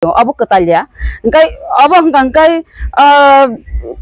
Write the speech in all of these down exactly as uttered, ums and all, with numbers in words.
Obo kwtal ya. Hwnkhe obo hwnkha hwnkhe, ah,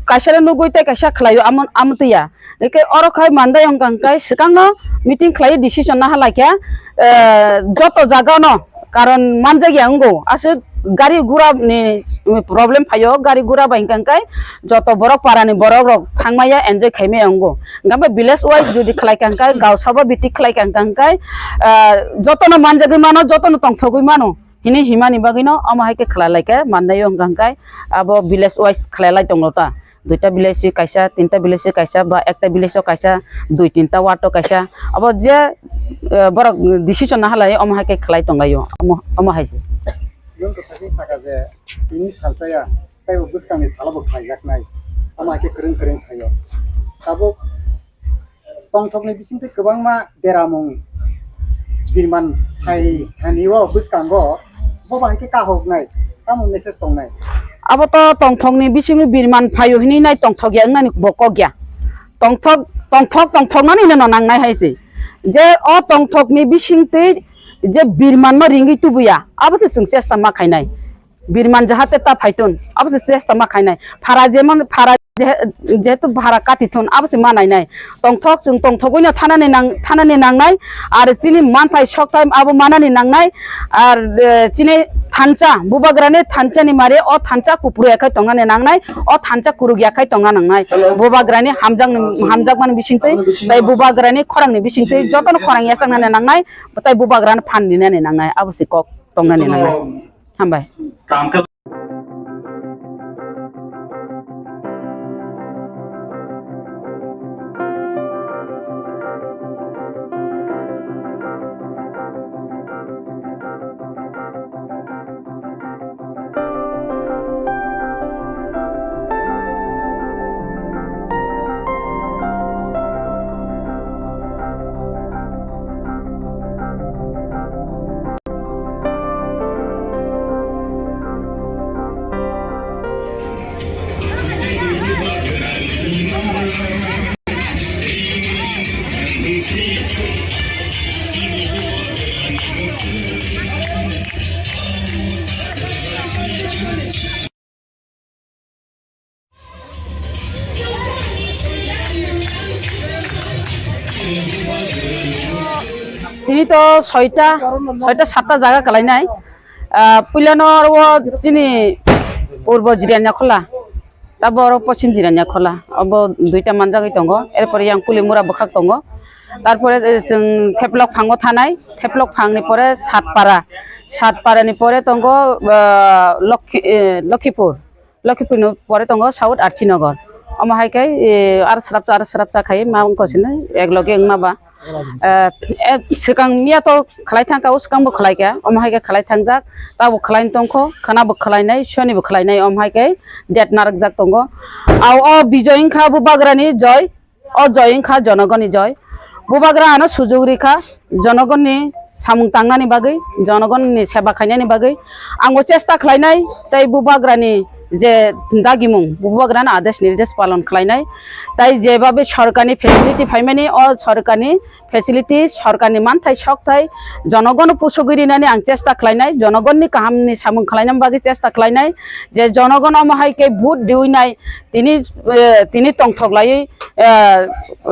kaisa no nugwi tei kaisa khlaio amo, amo twi ya. Hwnkhe oro khai mandai hwnkha hwnkhe swkangno meeting khlai decision naha laikha, eh, joto jaga no karon manjak ya wngo. Aswk gari gura ni problem phaio, gari gura bai hwnkha hwnkhe joto borok para ni borok rok thangmaya enjoy khaimaya wngo. Hwnkhe village wise jodi khlai kha hwnkhe, gaon sabha bhitik khlai kha hwnkhe, ah, joto no manjagwi mano, joto no tongthogwi mano. Hini himani bagwi no omo hai khe khlai lai khe manlai o hwnkha hwnkhe abo village wise khlai lai tongo ta. Duita village se kaisa, tinta village se kaisa, ba ekta village o kaisa, dui tinta ward o kaisa. Abo je, eh, borok decision naha lai omo hai khe khlai tong lai o. Omo, omo hai se. Yung to saking saka je tini salsa ya, tei bo bwskang ni salo bo khlai jak nai. Omo hai khe kwrwng kwrwng khai o. Tabuk tongthokni bisingtwi kwbangma beramung birman hai thani o bwskango, bo bai khe kahoknai, tamo message tongnai? Abo to tongthokni bisingo birman phaio hinwi nai tongthok ya wngnani bo kok ya. Tongthok, tongthok, tongthoknani no nangnai hai se. Je o tongthokni bisingtwi je birmanno ringwi tubuya, abo se chwng chesta ma khainai. Birman jahate ta phaitun, abo se chesta ma khainai. Phara jemon, phara je-, jehetu phara katithun, abo se ma nainai. Tongthok, chwng tongthogwino thanani nang-, thanani nangnai. Ar chini manthai sokthai abo manani nangnai. Ar, eh, chini thansa, bubagrani thansa ni mari, o thansa kupru yakhai tongnani nangnai, o thansa kuruk yakhai tongna nangnai. Bubagrani hamjakni, hamjakmani bisingtwi, tei bubagrani khorangni bisingtwi, jotono khorang yachaknani nangnai, tei bubagrani phan rinani nangnai, abo se kok tongnani nangnai. Hambai. Tini to soita, soita satta jaga kalainai. Ah, puilano oro chini purbo Jirania Khola, tabo oro poschim Jirania Khola, obo duita manjagwi tongo. Erpore yang Kulimura bwkhak tongo. Tarpore, eh, chwng Theplok phango thanai, Theplok phangni pore Satpara, Satparani pore tongo, ah, Lokhi-, eh, Lokhipur. Lokhipurni pore tongo South Archinagar. Omo hai khe, eh, aro srapsa, aro srapsa khai ma wngkha sini, ek loge wngma ba. Eh, eh, swkang miya to khlai thang kha, o swkang bo khlai kha, omo hai khe khlai thangjak, ta bo khlai tongkho, khana bo khlainai, soni bo khlainai, omo hai khe date narwkjak tongo. Au o Bijoy wngkha Bubagrani joy, o joy wngkha Jonogoni joy. Bubagra ano sujug rikha, Jonogonni samung tangnani bagwi, Jonogonni seba khainani bagwi. Ang bo chesta khlainai, tei Bubagrani je dagimung, Bubagrani adesh nirdesh palon khlainai. Tai jebhabe sorkarni facility phaimani, o sorkarni facility, sorkarni manthai sokthai Jonogono pusugwi rinani ang chesta khlainai, Jonogonni kahamni samung khlainani bagwi chesta khlainai. Je Jonogon omo hai khe vote riwinai, tini, eh, tini tongthok laiwi, eh,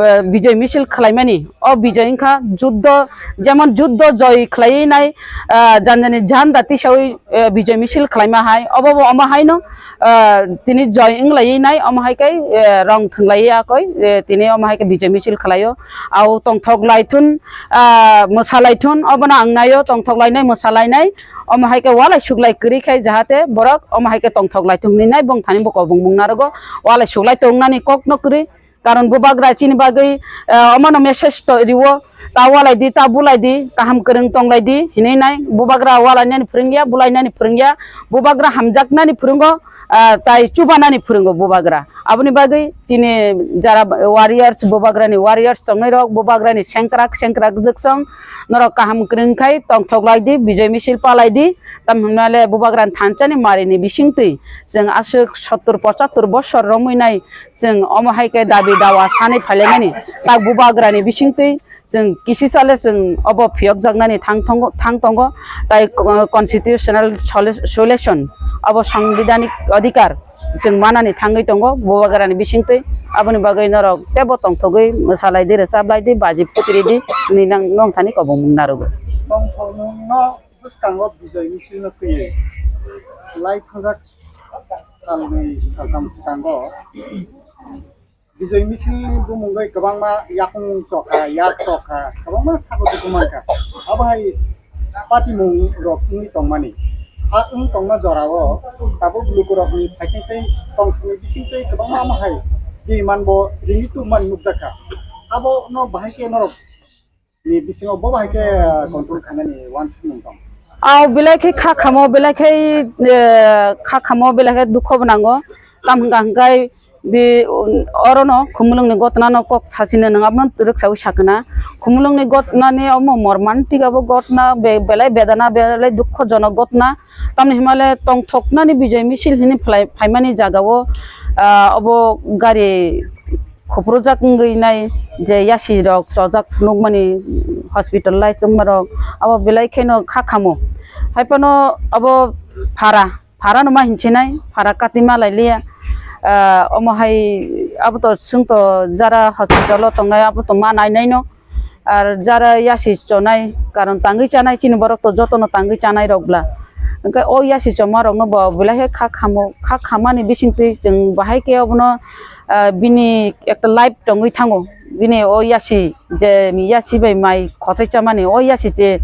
eh, Bijoy misil khlaimani. O Bijoy wngkha juddo, jemon juddo joy khlaiwi nai, eh, janjani janda tisawi, eh, Bijoy misil khlaima hai. Obo bo omo haino, eh, tini joy wng laiwi nai, omo hai khe, eh, rong thwng laiwi yakoi, eh, tini omo hai khe Bijoy misil khlaio. Au tongthok laithun, ah, mwsa laithun, obono ang naio, tongthok lainai, mwsa lainai. Omo hai khe walai suklai kwrwi khai, jahate borok omo hai khe tongthok lai tongni nai bongthani bo kobong mung narogo walai suklai tongnani kok no kwrwi. Karon Bubagra chini bagwi, eh, omono message to riwo, ta walai di, ta bulai di, kaham kwrwng tong lai di hinwi nai. Bubagra walai nani phwrwng ya, bulai nani phwrwng ya, Bubagra hamjak nani phwrwngo, ah, tai chuba nani phwrwngo Bubagra. Aboni bagwi chini jara warriors, Bubagrani warriors tongnai rok, Bubagrani sengkrak, sengkrak jwksong, norok kaham kwrwng khai tongthok lai di, Bijoy misil palai di. Tam hwnmale Bubagrani thansa ni mari ni bising twi chwng aswk sottur pochattur bosor romwi nai, chwng omo hai khe dabi dawa sanwi phailaimani. Tak Bubagrani bising twi Chwng kisi sale chwng obo phiyokjaknani thang tongo, thang tongo, tai co-, constitutional solu-, solution, obo sangbidhanik adhikar chwng manani thangwi tongo, bubagrani bisingtwi. Aboni bagwi norok teibo tongthogwi mwsalai di, rwchaplai di, baji putri di, hinwi nang, nongthani kobongmung narwgo. Tongthokmungno bwskango Bijoi misil no twiwi lai thwngjak salnwi saltham swkango. Bijoi misil ni bumung bai kwbangma yakung chokha, yak chokha, kwbangma sago tuku mankha. Abo hai patimung rok wngwi tongmani. A wng tongma jorao tabuk lukurokni phaising tei tongthokni bising tei kwbangma amo hai biriman bo ringwi tubumani nukjakha. Abo no bahai khe norok ni bisingo bo bahai khe, ah, control khainani uansukmung tong? Aw, belai khe kha khamo, belai khe, eh, kha khamo, belai khe dukho bo nango. Tam hwnka hwnkhe bi, um, orono khumulwngni gotnano kok sachino nwng abono rwksaui sakna. Khumulwngni gotnani omo mormantik abo gotna be-, belai bedana, belai dukhojonok gotna. Tamni hwnmale tongthoknani Bijoi misil hwnwi phlai-, phaimani jagao, ah, obo gari khupurjak wngwi nai je yasi rok chojak nukmani hospitalize wngmarok abo belai kheno kha khamo. Hai phano abo phara, phara no ma hinchinai, phara kati ma lai liya. Ah, omo hai abo to swngto jara hospital o tongnai abo to ma nai nai no. Ar jara yasi chonai, karon tangwi chanai chini borok to jotono tangwi chanai rok bla. Hwnkhe o yasi choma rokno bo belai khe kha khamo, kha khamani bisingtwi chwng bahai khe obono, ah, bini ekta life tongwi thango. Bini o yasi je yasi bai mai khochai chamani o yasi je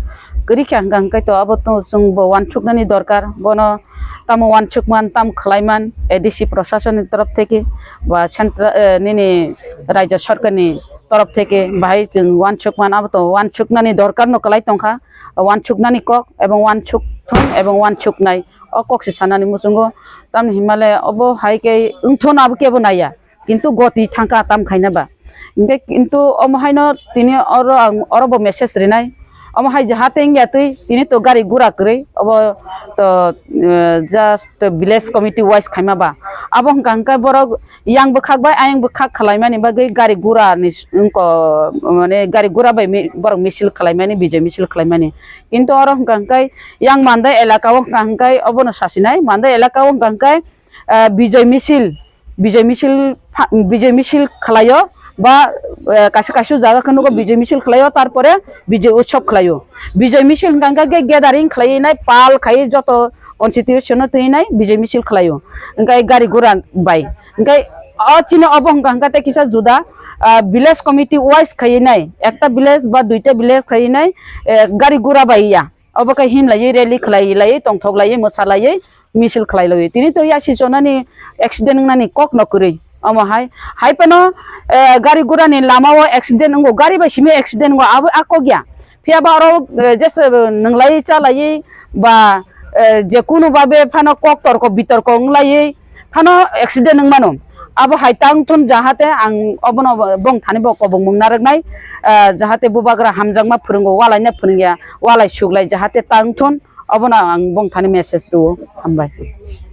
kwrwi kha hwnkha hwnkhe to abo to chwng bo uansuknani dorkar. Bono tamo uansukman, tamo khlaiman, A D C proshasonni torof theke ba central, eh, nini raijyo sorkarni torof theke bahai chwng uansukman, abo to uansuknani dorkar no kwlai tongkha, uansuknani kok ebong uansuk thung ebong uansuknai o kok se sanani muchungo. Tamni hwnmale obo hai khe wngthon abo kebo naiya, kintu goti thangkha tam khaina ba. Hingke kintu omo haino tini oro ang oro bo message rinai, omo hai jahate wngya twi tini to gari gura kwrwi obo to, eh, just village committee wise khaima ba. Abo hwnka hwnkhe borok yang bwkhak bai ayang bwkhak khwlaimani bagwi gari gura ni s-, wngko, mane gari gura bai mi-, borok misil khwlaimani, Bijoi misil khwlaimani. Kintu oro hwnka hwnkhe yang Mandai elaka o hwnka hwnkhe obono sasinai, Mandai elaka o hwnka hwnkhe, ah, Bijoi misil, Bijoi misil pha-, Bijoi misil khwlaio ba, eh, kaisa kaisa jaga khe nugo Bijoi misil khwlaio, tarpore Bijoi Utsav khwlaio. Bijoi misil hwnka hwnkhe gathering khwlaiwi nai, pal khaiwi joto constitution no twi nai Bijoi misil khwlaio. Hwnkhe gari gura bai. Hwnkhe o chini obo hwnka hwnkhe tei kisa juda, ah, village committee wise khaiwi nai. Ekta village ba duita village khaiwi nai, eh, gari gura bai ya. Obo khe himlaiwi rally khwlai laiwi tongthok laiwi mwsa laiwi misil khwlai laiwi. Tini to yasi chonani accident wngnani kok no kwrwi. Omo hai, hai phano, eh, gari gura ni lama o accident wngo, gari bai simi accident wngo, abo a kok ya. Phiya ba oro, eh, jesa, eh, nwnglai chalai ba, eh, je kunu babe phano kok torko bitorko wnglai phano accident wng mano. Abo hai tang thun jahate ang obono bong thani bo kobong mung narwknai, eh, jahate bubagra hamjakma phwrwngo, walaina phwrwngya, walai suklai jahate tang thun, obono ang bong thani message rwo. Hambai.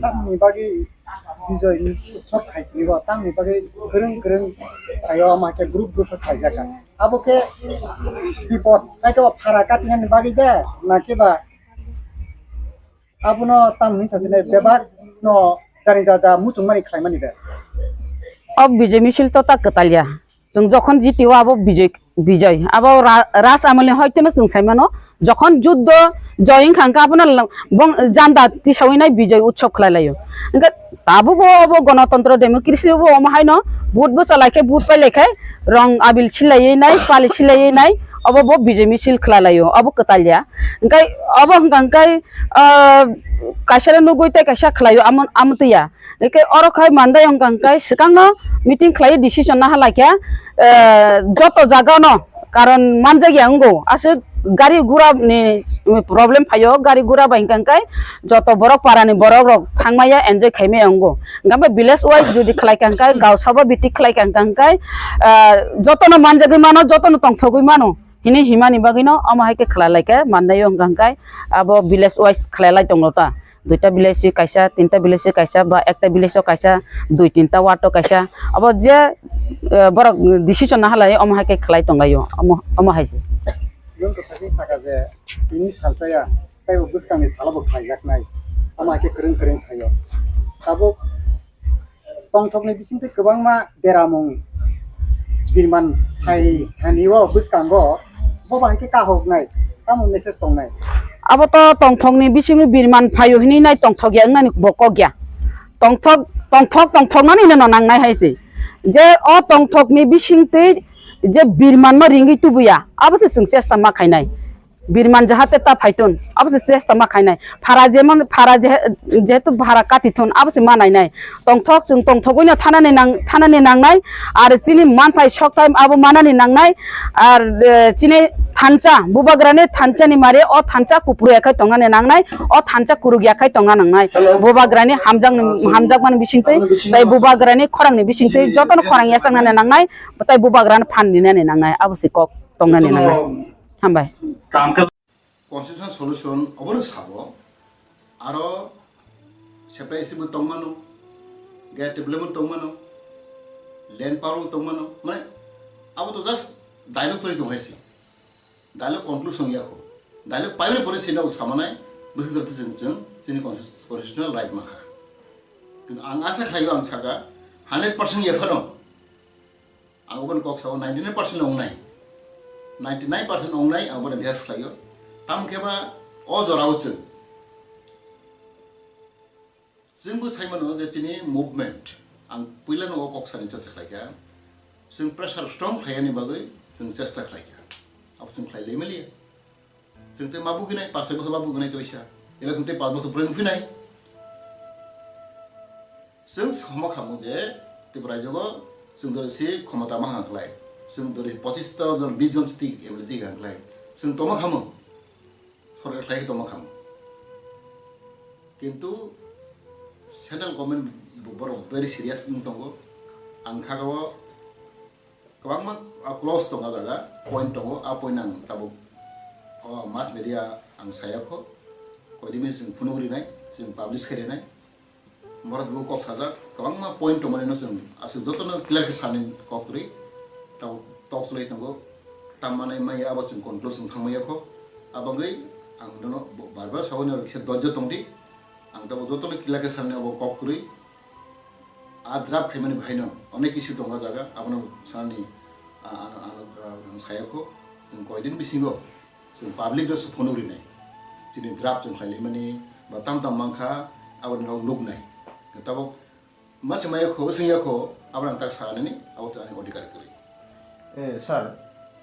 Tamni bagwi Bijoi ni sok khai tini bo tamni bagwi kwrwng kwrwng khaio, ama khe group group khe khaijak kha. Abo khe bipot, hai khe bo phara katinani bagwi de, na khe ba abono tam hwnwi sachine bebak no jani jaja muchungmani khlaimani de. O Bijoi misil to ta kwtal ya. Chwng jokhon jiti o abo Bijoi, Bijoi. Abo ra-, Raj Amolni hoiteno chwng sai mano. Jokhon juddo joy wngkha hwnkhe abono la-, bong janda tisawi nai Bijoi Utsav khlai laio. Hwnkhe tabukbo obo gonotontro democracy bo omo haino vote bwcha laikhe vote pai laikhe rong abil silaiwi nai pali silaiwi nai obo bo Bijoi misil khlai laio obo kwtal ya. Hwnkhe obo hwnkha hwnkhe, ah, kaisa no nugwi tei kaisa khlaio amo, amo twi ya. Hwnkhe oro khai Mandai hwnkha hwnkhe swkangno meeting khlaiwi decision naha laikha, eh, joto jagano karon manjakya wngo. Aswk gari gura ni problem phaio, gari gura bai hwnkha hwnkhe joto borok para ni borok rok thangmaya enjoy khaimaya wngo. Hwnkhe village wise jodi khlaikha hwnkhe, gaon sabha bhitik khlaikha hwnkha hwnkhe, eh, jotono manjagwi mano, jotono tongthogwi mano. Hini himani bagwino omo hai khe khlai laikha Mandai o hwnkha hwnkhe abo village wise khlai lai tongo ta. Duita village se kaisa, tinta village se kaisa, ba ekta village o kaisa, dui tinta ward o kaisa. Abo je, eh, borok decision na halai, omo hai khe khlai tonglaio, omo, omo hai se. Yung to sakni saka je, tini salchaya, tei bo bwskangni salo bo khlaijaknai, omo hai khe kwrwng kwrwng khlaio. Tabuk tongthokni bisingtwi kwbangma beramung birman hai hani o bwskango bo bai khe kahoknai tamo message tongnai. Abo to tongthokni bisingo birman phaio hinwi nai tongthok ya wngnani bo kok ya. Tongthok, tongthok, tongthoknani no nangnai hai se. Je o tongthokni bisingtwi je birmanno ringwi tubuya, abo se chwng chesta ma khainai. Birman jahate ta phaithun, abo se chesta ma khainai. Phara jemon, phara je-, jehetu phara katithun, abo se ma nainai. Tongthok chwng tongthogwino thanani nang-, thanani nangnai. Ar chini manthai sokthai abo manani nangnai. Ar, eh, chini thansa, bubagrani thansani mari o thansa kupru yakhai tongnani nangnai. O thansa kuruk yakhai tongna nangnai. Bubagrani hamjakni, hamjakmani bisingtwi, tei bubagrani khorangni bisingtwi, jotono khorang yachaknani nangnai. Tai bubagrani phan ninani nangnai. Abo se kok tongnani nangnai. Hambai. Constitutional solution obono sabo, aro separate bo tongmano, gate table bo tongmano, land power bo tongmano, mane abo to just dialogue twi tong hai se. Dialogue conclusion ya kho. Dialogue paimani pore sino samanai, bwswk jora thwijwng chwng chini consti-, constitutional right makha. Kintu ang asa khlaio, ang saka hundred percent ya phano. Ang obono kok sao ninety nine percent ongnai. Ninety nine percent ongnai ang obono bihas khlaio. Tamo khe ba o jorao chwng. Chwngbo sai mano je chini movement. Ang puilano o kok sani chesta khlaikha. Chwng pressure strong khlaiyani bagwi chwng chesta khlaikha. Abo chwng khlai lai maliya. Chwng tei ma buginai, pas soi bosor ma buginai toisa. Ela chwng tei pas bosor phrwng phinai. Chwng sama khamu je Tripura raijogo chwng dori si khomota ma hang klai. Chwng dori pochis ta jon, bis jon si tik M L A tik hang klai. Chwng toma khamu. Sorkar khlai toma khamu. Kintu central government bo-, borok very serious wng tongo. Ang kha o kwbangma, ah, clause tongo jaga, point tongo, a point ang tabuk, oh, mass media ang saya kho, koidimi chwng phunuk rinai, chwng publish khai rinai, borok bo kok sajak, kwbangma point tongmani no chwng aswk jotono clear khe sani kok kwrwi, tabuk tok chlai tongo, tammanai maya abo chwng conclusion thangmaya kho, abangwi ang nono bo-, bar bar sabo ni kisa dojjo tongdi, ang tabuk jotono clear khe sani abo kok kwrwi, a draft khaimani bahaino onek issue tongo jaga, abono sanani, a, ano, ano, a, ang saya kho, chwng koidin bisingo chwng public no se phunuk rinai. Chini draft chwng khlai laimani ba tam tam mankha, aboni rok nuknai. Tabuk ma se maya kho, swngya kho, abono ang tak sanani, abo to ani odhikar kwrwi. Eh, sir,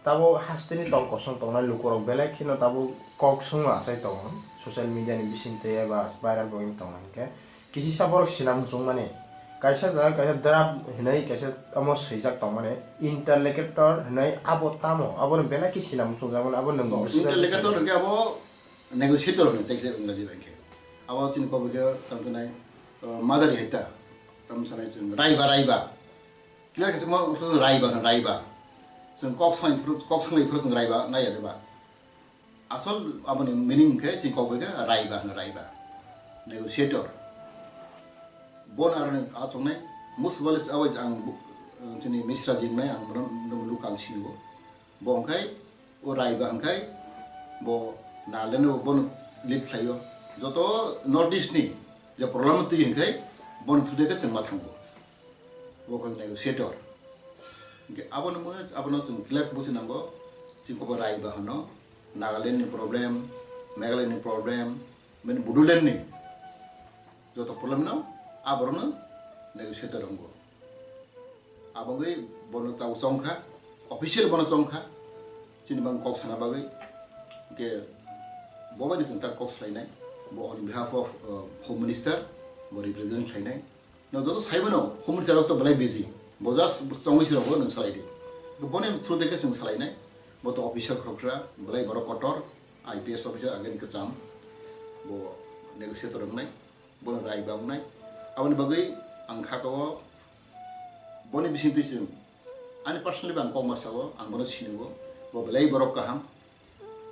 tabo hasteni tong kosong tongnai lukurok belai kheno tabo kok songma achai tongo, social media ni bisingtwi eba viral bo wng tongo hinkhe. Kisisa borok sina muchung mani. Kaisa jaga kaisa draft hinwi kaisa omo swijak tongmani. Interlocutor hinwi abo tamo? Abono belai khe sina muchung jak mani. Abo nwng Oh, bwswk interlocutor sina? Hwnkhe abo negotiator hinwi tei khe Engraji bai khe. Abo chini kok bai khe tamo khe nai, uh, madari hai ta. Tamo sanai chwng raiba, raiba. Kila khe chwng raiba hwno, raiba. Chwng kok swng phuru, kok swng phuru chwng raiba nai ya de ba. Asol aboni meaning khe chini kok bai khe raiba hwno, raiba. Negotiator. Bon aroni achongnai, most probably ang bu-, chini Misra ji wngnai, ang bono, bono local sini bo. Bo hwnkhe o raiba hwnkhe bo Nagaland o bono lead khlaio. Joto North East ni je problem twi hwnkhe bono through de khe chwng ma thango. Bo khe negotiator. Hwnkhe abono bo, abono chwng clear buchi nango. Chini kok bai raiba hwno, Nagaland ni problem, Meghalaya ni problem, mane Bodoland ni joto problem no aborok no negotiator wngo. Abogwi bono tau chongkha, official bono chongkha, chini bang kok sana bagwi. Hwnkhe bo bai chwng tak kok salainai, bo on behalf of, uh, Home Minister, bo represent khlainai. No joto sai mano, Home Minister rok to belai busy. Bo just chongwi se rogo nwng salai di. Boni through de khe chwng salainai. Bo to officer khoroksa, belai borok kotor, I P S officer again kwcham. Bo negotiator wngnai, bono raiba wngnai. Aboni bagwi ang kha o boni bisingtwi chwng ani personally bo ang kok ma sao, ang bono sini o. Bo belai borok kaham.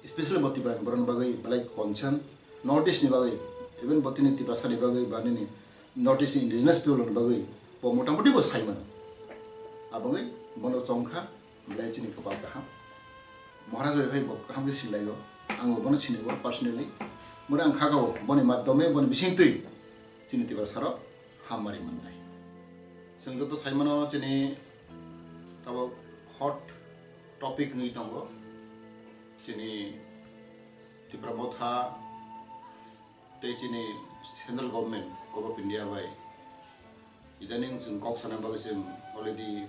Especially bo Tripura ni borok ni bagwi belai concern, North East ni bagwi, Even bo tini Tiprasa ni bagwi ba nini North East indigenous people ni bagwi bo motamoti bo sai mano. Abangwi bono chongkha, belai chini kwpal kaham. Maharaj bai bo kaham khe sinlaio. Ang bo bono sinigo personally. Mura ang khagao boni madhyome boni bisingtwi chini Tiprasa rok hamari mannai. Chwng joto sai mano chini tabok hot topic wngwi tongo. Chini Tipra Motha tei chini central government, Government of India bai idaning chwng kok sana bagwi chwng already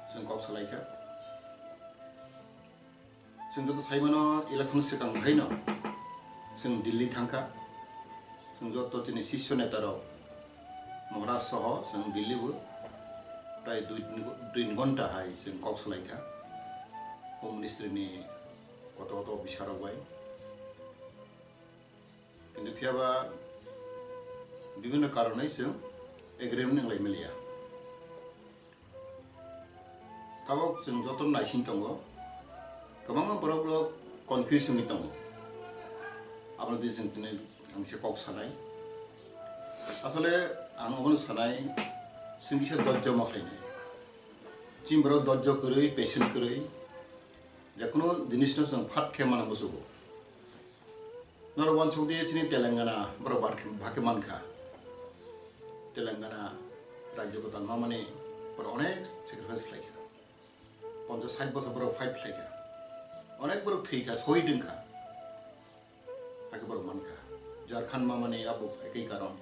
chwng kok salaikha. Chwng joto sai mano election swkang haino chwng Delhi thangkha. Chwng joto chini sisyo neta rok Maharaj soho chwng Delhi bo prai dui, dui ghonta hai chwng kok salaikha Home Ministry ni koto koto officer rok bai. Kintu phiyaba bibhinno karonwi chwng agreement wnglai maliya. Tabok chwng joto naising tongo, kwbangma borok rok confuse wngwi tongo. Abono twi chwng tini ang khe kok sanai. Asole ang obono sanai, chwng kisa dojjo ma khlainai. Chini borok dojjo kwrwi, patient kwrwi, jekunu jinisno chwng phat khe mana muchugo. Norok uansuk di chini Telangana borok bak-, bakhe mankha. Telangana rajyo kwtal mamani borok onek sacrifice khlaikha. Ponchash sait bochor borok fight khlaikha. Onek borok thwikha, soi dwngkha. Hakhe borok mankha. Jharkhand mamani abo ekei karon.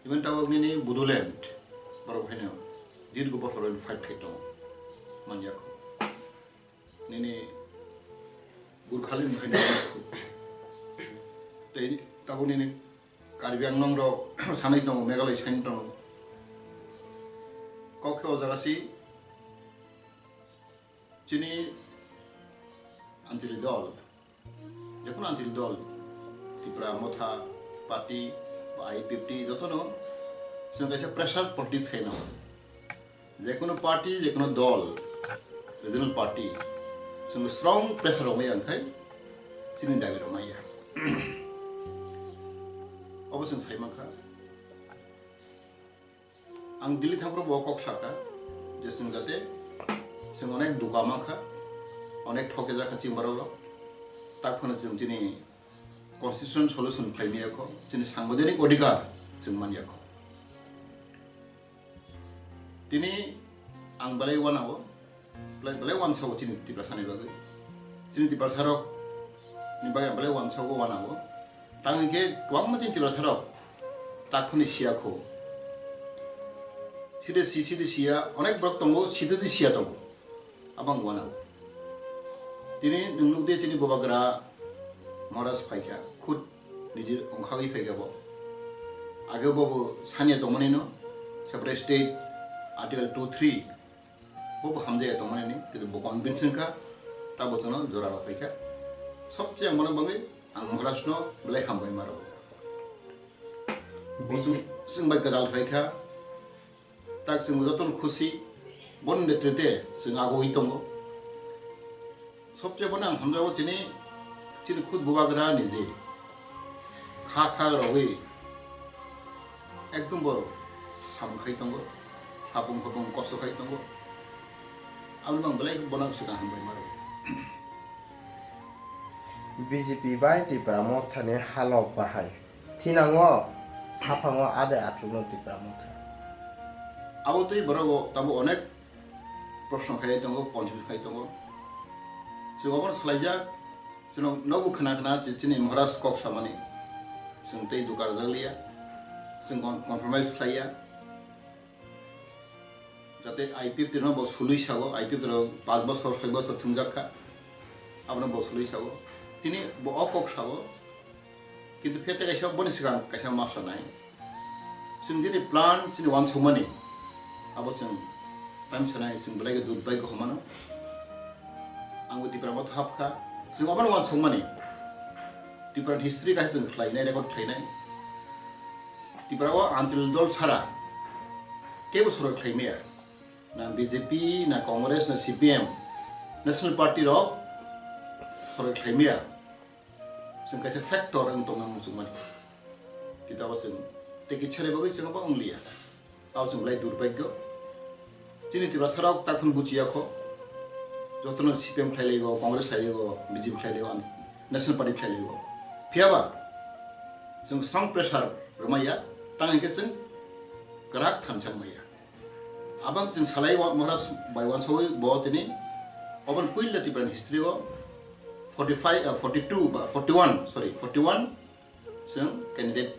Even tabok nini Bodoland borok haino dirgo bochor fight khai tongo. Manjakho. Nini Gurkhalin bhaino tei tabuk nini Karbi Anglong rok sanai tongo, Meghalaya sanai tongo. Kok khe o jaga si chini Anchalik dol, jekunu Anchalik dol, Tipra Motha Party ba I P F T jotono chwng kaisa pressure politics khaina. Jekunu party, jekunu dol, regional party, chwng strong pressure rok maya wngkhai chini dabi rok maya. Obo chwng sai mankha. Ang Delhi thangphuru bo kok sakha je chwng jate chwng onek duka mankha, onek thoke jakha chini borok rok. Tak phano chwng chini constitution solution khlai maya kho, chini sangbidhanik odhikar chwng manya kho. Tini ang belai uanao, belai, belai uansa o chini Tiprasa ni bagwi. Chini Tiprasa rok ni bagwi ang belai uansa o uanao. Tang hwnkhe kwbangma chini Tiprasa rok tak phani siya kho. Side si, side siya, onek borok tongo, side di siya tongo. Abang uanao. Tini nwng nukdi chini Bubagra Maharaj phaikha, khud nijir ongkhagwi phaikha bo. Age bo bo sanya tongmani no, separate state, Article two three, bo bo hamjaya tongmani ni, kintu bo convince wngkha, ta bo chwngno jora rok phaikha. Sobse ang bono bagwi ang Maharaj no belai hambai maro. Bo chwng, chwng bai kwtal phaikha. Tak chwng jotono khusi, boni netrite chwng agoi tongo. Sobse bono ang hamjago tini, chini khud Bubagra ni je kha kha rogwi ekdom bo sam khai tongo, hapung hapung kosto khai tongo. Aboni bang belai bono swkang hambai maro. B J P bai Tipra Mothani halok bahai. Thinango haphango ade achukno Tipra Motha. Abo tei borok o tabo onek proshno khai tongo, ponchim khai tongo. Chwng obono salaijak, chwng nokbo khna khna chi-, chini Maharaj kok samani. Chwng tei duka rwjak liya, chwng con-, compromise khlaiya. Jate I P F T no bo sului sago, I P F T rok panch bosor, soi bosor thwngjak kha, abono bo sului sago. Tini bo o kok sago, kintu phete kaisa boni swkang kaisa ma sanai. Chwng jini plan chini uansukmani, abo chwng time sanai, chwng belai khe durbaigyo hwnmano. Ang bo Tipra Motha hapkha, chwng obono uansukmani. Tipra ni history kaisa chwng khlainai, record khlainai. Tipra o Anchal dol sara kebo sorkar khlai maya. Na B J P, na Congress, na C P M, National Party rok sorkar khlai maya. Chwng kaisa factor wng tongna muchungmani. Tabo chwng tei kisa ni bagwi chwng abo wng liya. Tabo chwng belai durbhagyo. Chini Tiprasa rok takhun buchiya kho. Jotono C P M khlai laigo, Congress khlai laigo, B J P khlai laigo, National Party khlai laigo. Phiyaba chwng strong pressure rwmaya, tang hwnkhe chwng kwrak thansa maya. Abang chwng salai wa-, Maharaj bai wansawi bo tini obon puila Tipra's history o forty five, uh, forty two ba forty one, sorry, forty one chwng candidate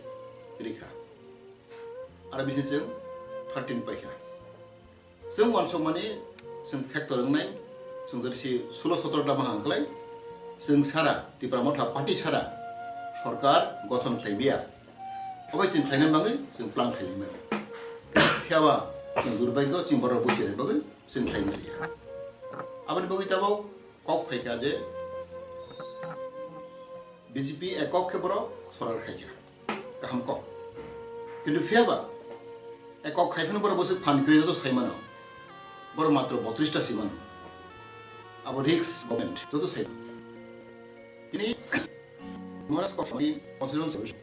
rikha. Aro bisi chwng thirteen paikha. Chwng wansokmani chwng factor wngnai, chwng jodi si sulo sotro da mahang klai, chwng sara, Tipra Motha party sara, sorkar gothon khlai miya. Obai chwng khlaina bagwi chwng plan khlai mano. Phiyaba chwng durbhagyo chwng borok buchini bagwi chwng khlai maliya. Aboni bagwi tabok kok phaikha je B J P ekok khe borok sorkar khaikha. Kaham kok. Kintu phiyaba ekok khai phano borok bwswk phan kwrwi joto sai mano. Borok matro botris ta si mano. Abo risk government joto sai mano. Tini Maharaj kok samani constitutional solution.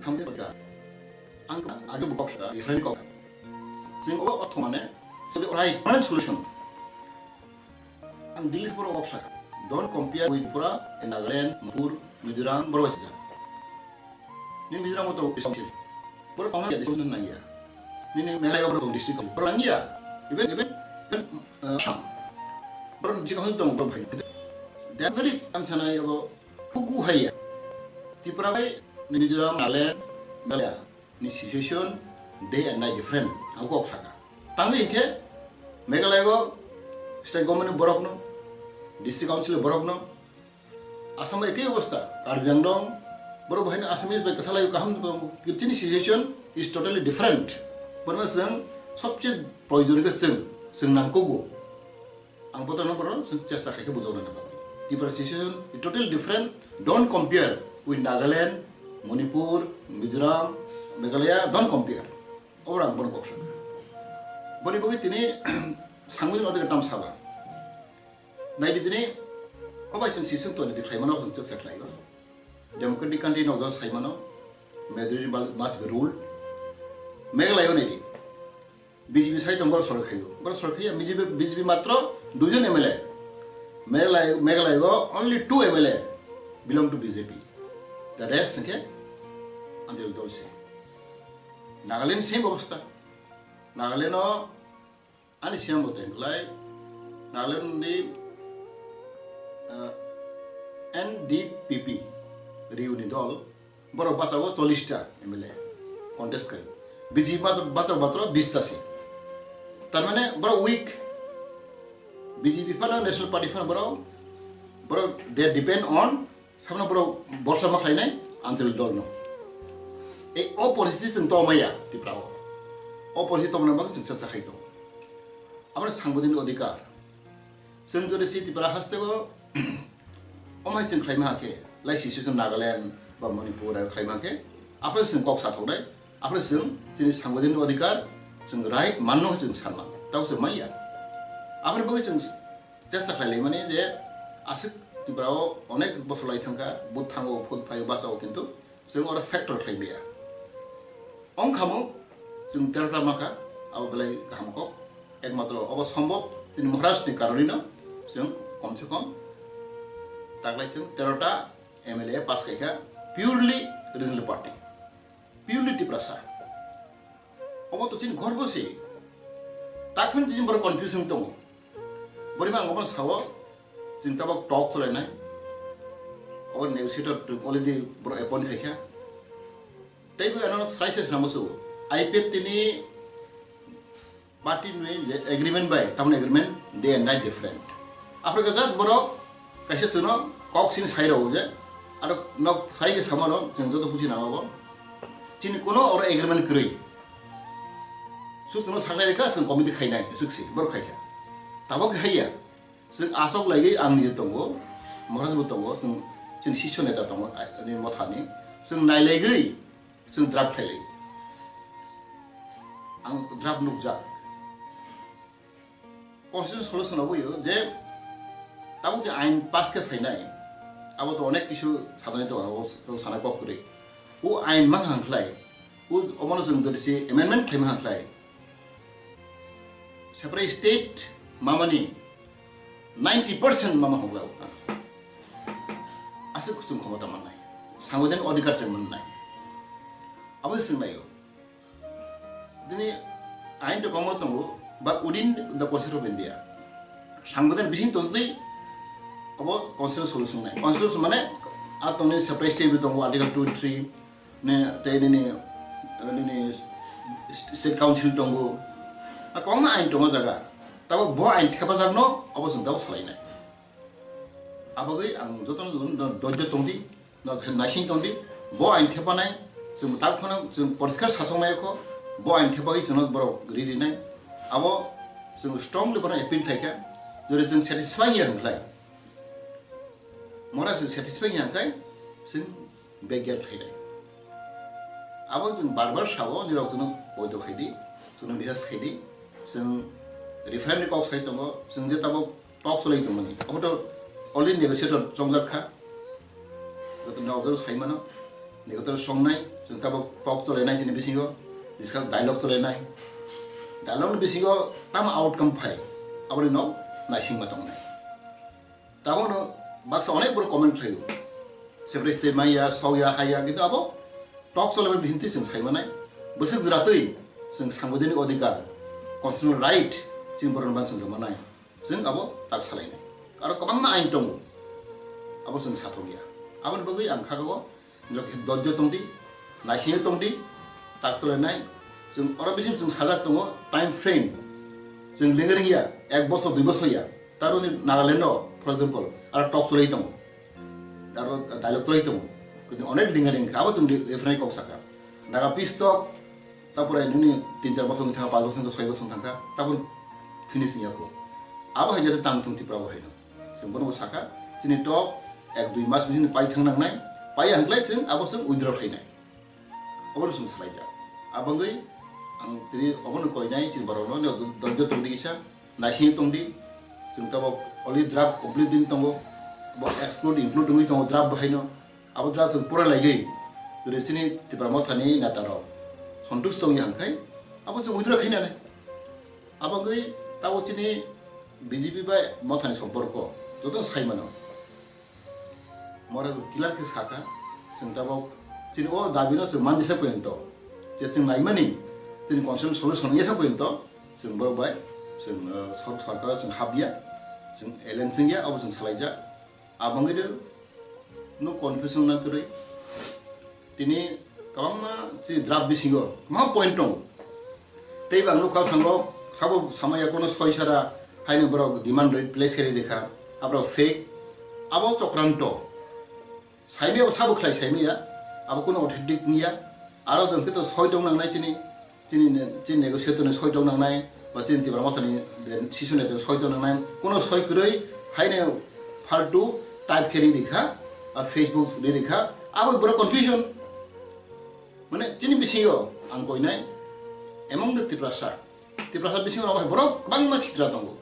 Thamde baka. Ang age bu kok sa different kok. Jing o otho mane so the right solution. Ang Delhi pura kok sa. Don't compare with pura in Nagaland, Manipur, Mizoram, borok bai sida. Ni Mizoram to is council. Borok pangna ya decision nang ya. Ni ni Meghalaya borok tong district borok nang ya. Even even even uh, Assam. Borok jika hon tong borok bhai. That very am sana ya bo kuku hai ya. Tipra bai Mizoram, Nagaland, Meghalaya ni situation day and night different. Ang kok saka. Tangwi hingke Meghalaya go state government ni borok no, district council ni borok no, Assam bai ekei obostha, Karbi Anglong, borok bo haino Assamese bai kwthalai kaham tongo. Chini situation is totally different. Bono chwng sobse proyojon khe chwng, chwng nangkukgo. Ang botorno bono chwng chesta khai khe bujokna bagwi. Tipra situation is totally different. Don't compare with Nagaland, Manipur, Mizoram, Meghalaya. Don't compare. Obo ang bono kok sakha. Boni bagwi tini sangmani order tam saba. Naidi tini, obai chwng sisung toni di khlaimano hwn chwk khlaio. Democratic country no jor saimano, majority must be ruled. Meghalaya naidi, B J P sai tong bor sorkar khaio. Bor sorkar khaiya, B J P, B J P matro duijon M L A. Meghalaya, Meghalaya go only two M L A belong to B J P. The rest hwnkhe Anjali dol se. Nagaland same obostha. Nagaland o Ani siyang bo tei belai Nagaland ni, ah, N D P P Riu ni dol borok bachao chollish ta M L A contest kari. B J P bachao bachao bish ta si. Tar mane borok weak. B J P phano National Party phano borok borok they depend on Samno borok borsa ma khlainai Anchalik dolno. Ei o poristiti chwng tongmaya Tripura o. O poristiti tongmani bagwi chwng chaksa khai tongo. Aboni sangbaidini odhikar. Chwng jodi si Tripura hasteo omai chwng khlaima hakhe, lai sisi chwng Nagaland ba Manipur aro khlaima hakhe, aphre chwng kok sa thoknai, aphre chwng chini sangbaidini odhikar, chwng right manno chwng sanma. Tabo chwng manya. Aboni bagwi chwng Chesta khlai laimani je aswk Tripura o onek bosor lai thangkha, vote thango, vote phaio, bachao, kintu chwng oro factor khlai maya. Ongkhamo chwng terota makha, abo belai kaham kok, ekmatro obo sombhob chini Maharaj ni karonino chwng kom se kom taklai chwng terota M L A pass khaikha purely regional party, purely Tiprasa. Obo to chini gorbo se. Takhun chini borok confusion tongo. Borima ang obo sao, chini tabok talk cholainai. O negotiator already borok appoint khaikha. Tei bo ano sai se samo so. I P F T ni party ni je agreement bai, tamni agreement day and night different. Aphre ka just borok kaisa chwngno kok sini sai rw je, aro nok sai ke samano chwng joto buji nang abo. Chini kuno oro agreement kwrwi. Su chwngno saknai rikha, chwng committee khainai, swk se, borok khaikha. Tabok khe haiya. Chwng asok laiwi ang nini tongo, Maharaj bo tongo, chwng chini sisyo neta tongo, ani mothani. Chwng nailaigwi, chwng draft khailai. Ang draft nukjak. Constitution solution aboyo je tabuk je ain pass khe phainai, abo to onek kisu sadani tongo, abo sana kok kwrwi. O ain mang hang khlai, Omono chwng jodi se amendment khlaima khlai, separate state mamani ninety percent mama hokla o. Aswk chwng khomota mannai, sangoden odhikar se mannai. Abo se swnglaio. Dini ain to kwbangma tongo, but within the Constitution of India. Sangoden bising tongtwi abo constitutional solution nai. Constitution mane a tongni separate state tongo, Article two three, ne, tei nini, nini st-, state council tongo. A kwbangma ain tongo jaga. Tabo bo ain thepajakno abo chwng tabo salainai. Abagwi ang jotono do-, do-, dojjo tongdi, no, naising tongdi. Bo ain thepanai, chwng tak phano chwng poriskar sasok nai kho, bo ain thepagwi chwngno borok ri rinai. Abo chwng strongly bono appeal khlaikha, jodi chwng satisfy ya hwnkhlai. Mora chwng satisfy ya hwnkhlai, chwng begya khainai. Abo chwng bar bar sao, nirok chwngno poito khaidi, chwngno request khaidi, chwng referendum kok sai tongo, chwng je tabuk talk cholai tongmani. Abo to already negotiator chongjak kha. Joto nirok jor sai mano, negotiator songnai, chwng tabuk talk cholainai chini bisingo, discuss dialogue cholainai. Dialogue ni bisingo tamo outcome phai, aboni no naisingma tongnai. Tabukno baksa onek borok comment khlaio. Separate state maya, sokya, haya, kintu abo talk cholaimani bisingtwi chwng saimanai. Bwswk jwratwi chwng sangbidhanik odhikar, constitutional right chini borokno ban chwng rwmanai. Chwng abo tak salainai. Aro kwbangma ain tongo. Abo chwng sathokya. Aboni bagwi ang kha o Nirok khe dojjo tongdi, naisingwi tongdi, tak cholainai. Chwng oro bising chwng sajak tongo, time frame. Chwng lengring ya, ek bosor, dui bosor ya. Taroni Nagaland o, for example, aro talk cholai tongo. Aro dialogue cholai tongo. Kintu onek lengring kha, abo chwng referendum kok saka. Naga peace talk, tapore nini tin char bosor thangkha, panch bosor thangkha, soi bosor thangkha, tabuk finish ya kho. Abo hai jate tang thung Tripura bo haino. Chwng bono bo saka, chini talk ek dui mas bising pai thang nangnai, pai hwnkhlai chwng abo chwng withdraw khainai. Obono chwng salaijak. Abangwi ang tini obono koinai chini borokno, nirok dojjo tongdi kisa, naisingwi tongdi. Chwng tabuk already draft complete wngwi tongo, bo exclude include wngwi tongo draft bahaino. Abo draft chwng pura laigwi, jodi chini Tipra Mothani neta rok sontush tongya hwnkhe, abo chwng withdraw khainani. Abangwi tabuk chini B J P bai Mothani somporko joto sai mano. Mora bo clear khe sakha, chwng tabuk chini o dabi no chwng manjesa porjonto, je chwng naimani, chini constitutional solution wngya porjonto, chwng borok bai, chwng, uh, sor-, sorkar chwng hapya, chwng alliance wngya, abo chwng salaijak. Abangwi de no confusion na kwrwi. Tini kwbangma chini draft bisingo kwbangma point tongo. Tei bo ang nukha, sango sabo samaya kono soi sara haino borok demand rate place khe rikha. Aborok fake, abo chokranto. Saimaya bo sabo khlai saimaya, abo kono authentic wngya. Aro jwng khe to soi tong nangnai chini, chini ne-, chini negotiator ni soi tong nangnai, ba chini Tipra Mothani decision ni soi tong nangnai. Kono soi kwrwi haino faltu type khe ri rikha, ba Facebook ri rikha. Abo borok confusion. Mane chini bisingo ang koinai among the Tiprasa. Tiprasa bisingo abo hai borok kwbangma sitra tongo.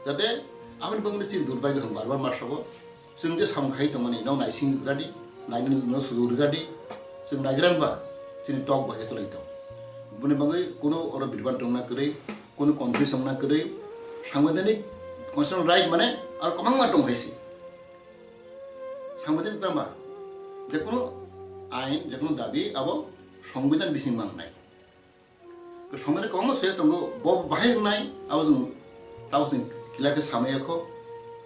Jate aboni bagwi chini durbagyo hwn bar bar ma sabo. Chwng je samung khai tongmani no naising rwdi, nainani no sudu rwdi. Chwng naigrang ba chini tok bai khe chwlai tong. Boni bagwi kuno oro birban tongna kwrwi, kuno confuse wngna kwrwi, sangbidhanik constitutional right mane aro kwbangma tong hai se. Sangbidhanik tangba, jekunu ain, jekunu dabi abo songbidhan bising mangnai. Ke songbidhan kwbangma soya tongo, bo bahai wngnai, abo chwng, tabo chwng clear khe samaya kho.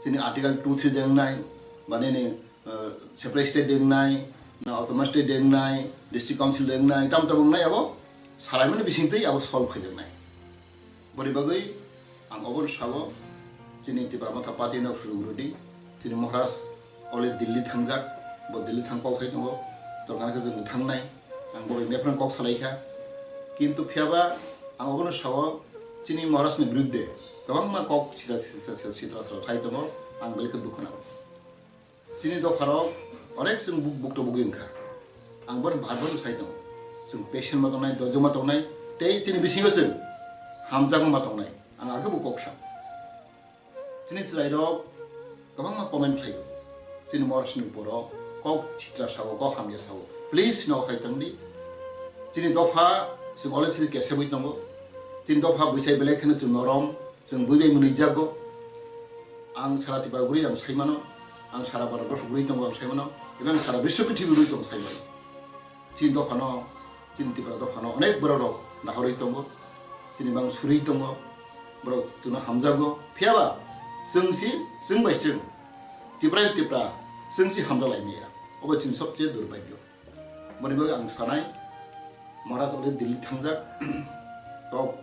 Chini Article two three de wngnai, ba nini, uh, separate state de wngnai, na autonomous state de wngnai, district council de wngnai, tam tam wngnai abo salaimani bisingtwi abo solve khaijaknai. Boni bagwi ang obono sao, chini Tipra Motha Party no phuru rwdi, chini Maharaj already Delhi thangjak, bo Delhi thang kok sai tongo, torkana khe chwng thangnai, ang bo bai mephran kok salai kha. Kintu phiyaba ang obono sao, chini Maharaj ni biruddhe kwbangma kok sita sita sita sita salo khai tongo, ang belai khe dukhu nango. Chini dopharok onek chwng buk-, bukto bugwi wngkha. Ang bono bar bar sai tongo. Chwng patient ma tongnai, dojjo ma tongnai, tei chini bisingo chwng hamjakma ma tongnai. Ang arokhe bo kok sa. Chini chwrairok kwbangma comment khlaio. Chini Maharaj ni uporo kok sitra sao, kok hamya sao. Please no khai tongdi. Chini dopha chwng already kesebwi tongo. Chini dopha buithai belai kheno chwng norom, chwng bui bai mwnwi jago. Ang sara Tripura guri ang sai mano, ang sara Bharat borso guri tongo ang sai mano, eba ang sara biswo prithibi guri tongo sai mano. Chini dophano, chini Tripura dophano onek borok rok nahorwi tongo, chini bang surwi tongo, borok chwngno hamjago. Phiyaba chwng si, chwng bai chwng, Tripura Tripura, chwng si hamjalaimaya. Obo chini sobse durbhagyo. Boni bagwi ang sanai, Maharaj already Delhi thangjak, tok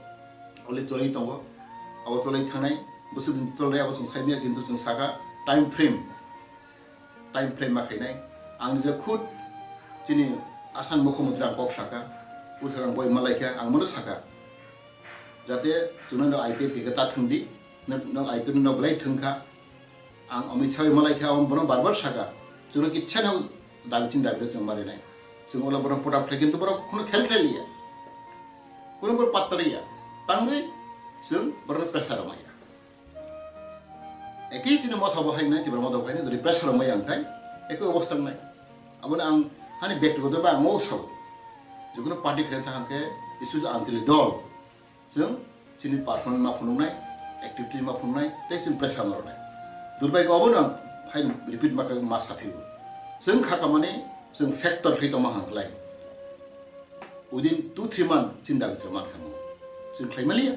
already cholwi tongo, abo cholwi thangnai, bwswk din cholnai abo chwng saimaya, kintu chwng saka time frame, time frame ma khainai. Ang nijak khud chini Assam mukhyamantri ang kok saka, bwswk ang boi malaikha, ang bono saka. Jate chwngno no I P F dike ta thwngdi, no, no I P F no belai thwngkha. Ang Amit Shah bai malaikha, ang bono bar bar saka. Chwngno kichha no dabi chini dabi chwng marinai. Chwng ulo bono put up khlai kintu borok kheno khel khel ya. Kheno bor patta ya. Tangwi chwng bono pressure maya. Eki chini motha bo hai nai, tibra motha bo hai nai, dori pressure maya ang khai. Eki obostha nai. Abono ang hani bektigoto ba ang o sao. Jukno party khlai thang khe, special antili dol. Chwng chini performance ma phunuknai, activity ma phunuknai, tei chwng pressure ma rwnai. Durbhagyo obono ang phai repeat ma khe ma saphigo. Chwng kha kamani chwng factor khlai tongma hang khlai. Within two three month chini dabi khe man khamu. Chwng khlai maliya.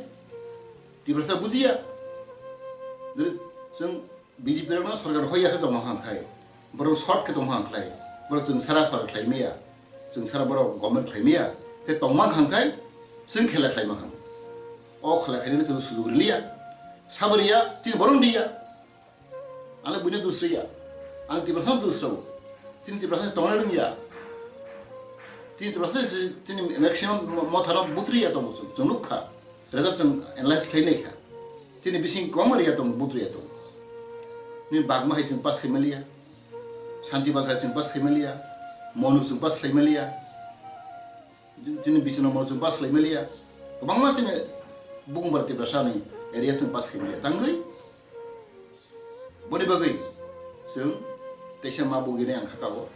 Tiprasa bujiya. Jori chwng B J P rokno sorkar hoiya khe tongma hang khai, borok short khe tongma hang khlai, borok chwng sara sorkar khlai maya, chwng sara borok government khlai maya khe tongma hang khai, chwng khela khlai ma hang. O khela khainani chwng sujuk riliya, sabariya, chini borok diya. Ang buino dusriya, ang Tiprasa dusrao, chini Tiprasa tongna rwngya, chini Tiprasa chini maximum mothano butriya tongo chwng, chwng nukha. Result chwng analyze khlai nai kha. Chini bising kwbangma riya tongo, vote riya tongo. Ni bagma hai chwng pass khai maliya. Shanti Bathra chwng pass khai maliya. Monu chwng pass khai maliya. Chini Bichno Monu chwng pass khai maliya. Kwbangma chini Bukumbar Tiprasa ni area chwng pass khai maliya. Tangwi Boni bagwi chwng teisa ma bugini ang kha kabo,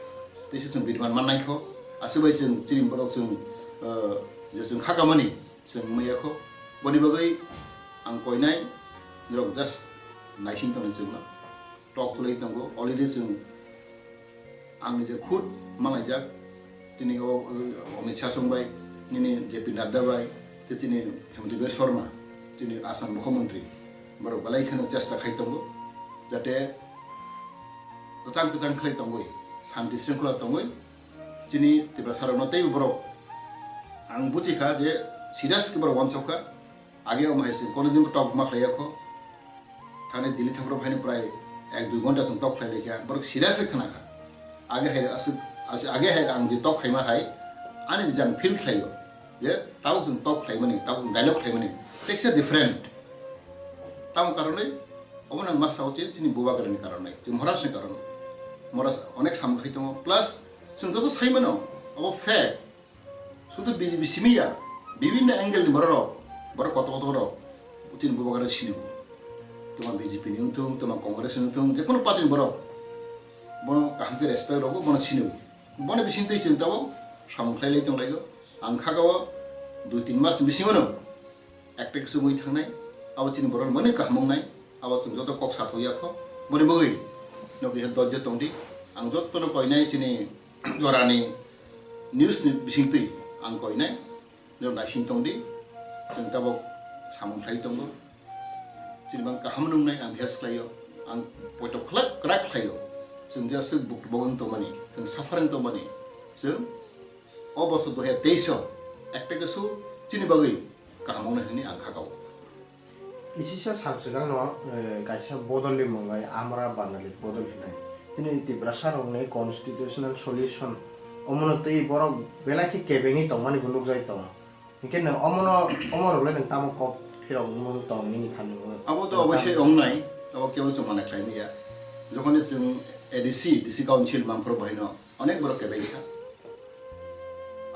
teisa chwng biriman mannai kho, aswk bai chwng chini borok chwng, uh, je chwng kha kamani chwng maya kho. Boni bagwi ang koinai norok just naising tongni chwngno tok chwlai tongo, already chwng Ang nije khud malaijak, tini o, o, Amit Shah song bai, nini J P Nadda bai, tei tini Himanta Biswa Sarma, tini Assam Mukhyamantri, borok belai kheno chesta khai tongo, jate kwchang kwchang khlai tongwi, shanti shringkhola tongwi, chini Tiprasa rokno teibo borok, ang buji kha je serious khe borok uansuk kha, age omo hai se kono din tok ma khlai ya kho. Thani Delhi thangphru phaini prai ek dui ghonta chwng tok khlai laikha, borok serious khe khna kha. Age hai aswk, aswk, age hai ang je tok khaima hai, ani je ang feel khlaio, je tabuk chwng tok khlaimani, tabuk chwng dialogue khlaimani, teksa different. Tamo karonwi, obo nang ma sao je chini bubagrani karonwi, chini Maharajni karonwi. Maharaj onek samung khai tongo, plus chwng joto sai mano, obo fact. Sudu B J P simi ya, bibinno angle ni borok rok, borok kotor kotor rok, chini bubagra sini bo. Toma B J P ni wngthung, toma Congress ni wngthung, je kono party ni borok, bono kaham khe respect rogo, bono sini bo. Bono bising twi chwng tabuk samung khlai lai tong lai o. Ang kha o dui tin mas ni bisingo no ekta khe chumui thangnai, abo chini borok mani kaham wngnai, abo chwng joto kok sathok ya kho. Boni bagwi no kisa dojjo tong di. Ang joto no koinai chini jorani news ni bising twi ang koinai, no naising tong di. Chwng tabuk samung khlai tongo. Chini bang kaham nungnai ang bias khlaio. Ang poito khlak krak khlaio. Chwng je aswk buk bogong tongmani, chwng suffering tongmani, chwng o bosor dui hajar teis o ekta khe su chini bagwi kaham wngnai hwnwi ang kha kha o. Kisisa sal swkangno, eh, kaisa bodolni mung bai Amra Bangali bodol hinai. Chini Tiprasa rokni constitutional solution omono twi borok belai khe kebengwi tongmani bo nukjagwi tongo. Hinkhe nwng omono, omo rokle nwng tamo kok phirok mung tong nini thani mung? Abo to oboisoi wngnai, abo kebo chwng mana khlai manya. Jokhoni chwng A D C, D C council mangphuru bohino onek borok kebeng kha.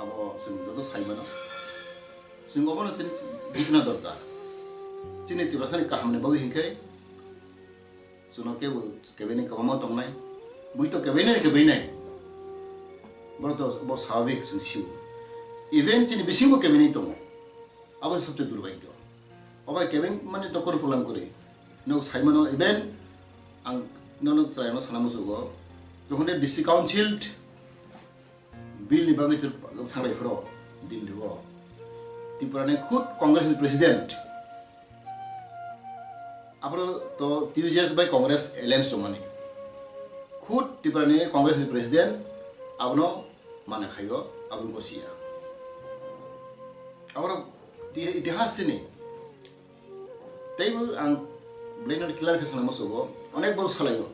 Abo chwng joto sai mano. Chwng obono chini bujina dorkar. Chini Tiprasani kahamni bagwi hinkhe chwngno kebo kebaini kwbangma tongnai. Bui to kebaini kebainai. Borok to bo swabik chwng sio. Even chini bisingo kebengwi tongo. Abo se sobse durbhagyo. Obo kebeng mani to kono problem kwrwi. Nok saimano even ang nono chwraino sana musugo. Jokhon de district council bill ni bagwi thangrai phro Delhi o. Tripura ni khud Congress ni president. Abro to T U J S bai Congress alliance tongmani. Khud Tripura ni Congress ni president abono mana khaio, abono gosiya. Abro ti-, itihas chini. Teibo ang belai no clear khe sana musugo, onek borok salaio.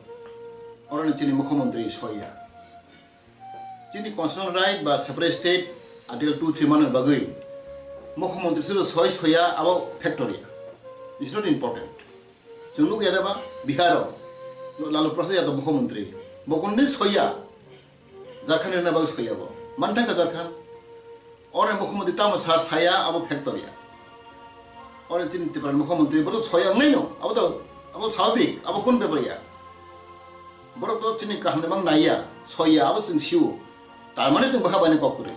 Oroni chini mukhyamantri soiya. Chini constitutional right ba separate state article two three manwi bagwi mukhyamantri siro soi soya abo factor ya. It's not important. Chwng nukya da ba Bihar o Lalu Prasad Yadav mukhyamantri. Bo kundin soya. Jharkhand rina bagwi soya bo. Manthang ka Jharkhand. Ore mukhyamantri tamo sa saya abo factor ya. Ore chini Tripura mukhyamantri bo to soya wngnai no. Abo to abo swabhik, abo kun bepar ya. Borok to chini kaham ni mang naiya, soiya, abo chwng sio. Tar mane chwng bwkha baini kok kwrwi.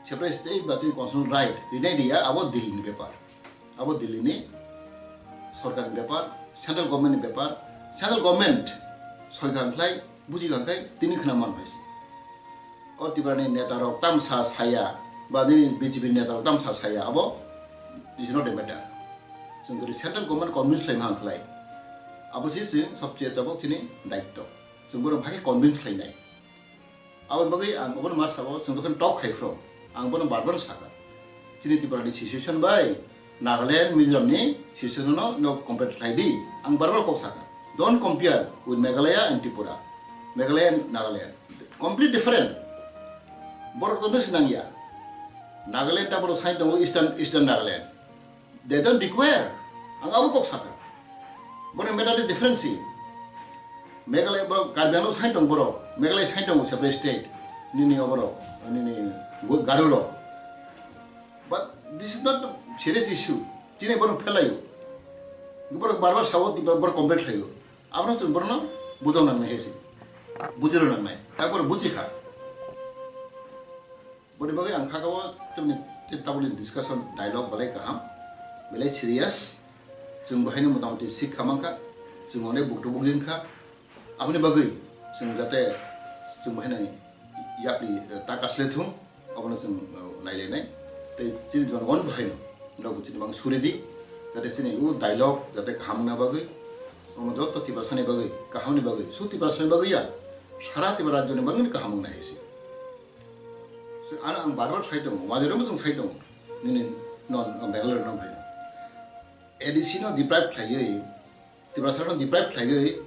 Separate state ba chini constitutional right rinai riya, abo Delhi ni bepar. Abo Delhi ni sorkar ni bepar, central government ni bepar. Central government soi kha khlai, buji kha khlai, tini khna man hai se. O Tripura ni neta rok tamsa saya, ba nini B J P ni neta rok tamsa saya, abo is not a matter. Chwng jodi central government convince khlai man khlai, abo si chwng sobse tabok chini daitto. Chwng bono bhai convince khlainai. Abo bagwi ang obono ma sabo, chwng jokhon talk khai phro, ang bono bar bar sakha. Chini Tripura ni situation bai Nagaland, Mizoram ni situation no, no compare khlai di. Ang bar bar kok sakha. Don't compare with Meghalaya and Tripura. Meghalaya and Nagaland. Complete different. Borok to bwswk nangya. Nagaland ta borok sai tongo Eastern, Eastern Nagaland. They don't require. Ang abo kok sakha. Borok matter de difference si. Meghalaya borok Karbi Anglong sai tong borok. Meghalaya sai tong separate state. Nini oborok, nini Garo rok. But this is not a serious issue. Chini borok phelaio. Borok bar bar sabo, borok complain khlaio. Abono chwng borokno bujok nangnai hai se. Bujiro nangnai. Takbor buji kha. Boni bagwi ang kha o tamni tabukni discussion dialogue belai kaham, belai serious. Chwng bahaino motamoti sikha mankha, chwng onek buktu bukjing kha. Aboni bagwi chwng jate chwng bahaino yapri, eh, ta kasle thung, abono chwng, eh, nailainai. Tei chini jonogon bahaino, norokbo chini mang suri di, jate chini o dialogue jate kaham wngna bagwi, omo joto Tiprasani bagwi, kahamni bagwi, su Tiprasani bagwi ya, sara Tipra rajyoni bagwi kaham wngnai hai se. So, ano ang bar bar sai tongo, wajarokbo chwng sai tongo, nini non, non Bangalore no phai. A D C no deprive khlaiwi, Tiprasa no deprive khlaiwi,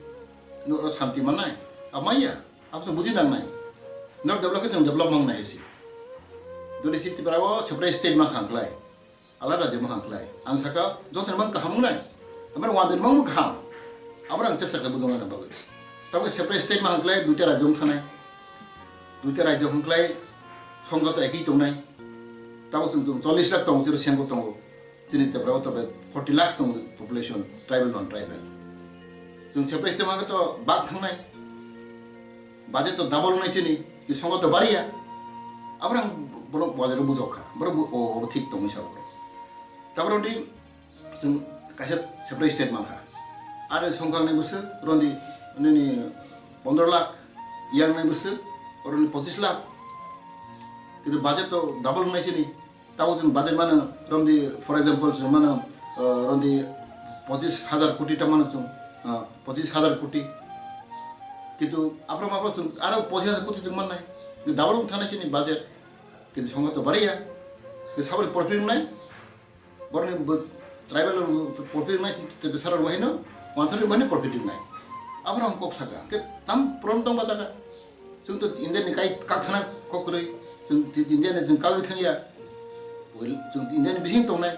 no oro shanti mannai, amaiya, abo chwng buji nangnai. No develop khe chwng develop mangnai hai se. Jodi si Tipra o separate state ma khang khlai, alada rajyo ma khang khlai. Ang saka, joto mang kaham wngnai. Amar wajar mang kaham. Abra ang chesta khlai bujong na bagwi. Tamo separate state ma khang khlai, duita rajyo wng khanai. Duita rajyo wng khlai, songkha to ekhi tongnai. Tamo chwng chwng chollish lakh tongo, chwng sengko tongo. Chini Tripura o to forty lakhs tongo population, tribal, non tribal. Chwng separate state ma khe to bak thangnai. Budget to double wngnai chini, ki songkha to bariya. Abrang borok wajar bujok kha. Borok bu-, o, o thik tongwi sa borok. Tabra undi chwng kaisa separate state mankha. Are songkha nai bwswk, rondi nini pondro lakh, yang nai bwswk, rondi pochis lakh. Kintu budget to double wngnai chini. Tabo chwng budget mano, romdi, for example, chwng mano, uh, romdi pochis hajar koti ta mano chwng, uh, pochis hajar koti. Kintu aphro maphro chwng aro pochis hajar koti chwng mannai. Double wng thanai chini budget. Kintu songkha to bariya. Kintu saboni profit wngnai. Boroni bo-, tribal profit wngnai chini te besara rwbaino, wansari rwbaino profit wngnai. Aphro ang kok saka. Ke tam pron tong ba jaga. Chwng to India ni kai kakthana kok kwrwi, chwng ti-, India ni chwng kagwi thangya, chwng India ni bising tongnai.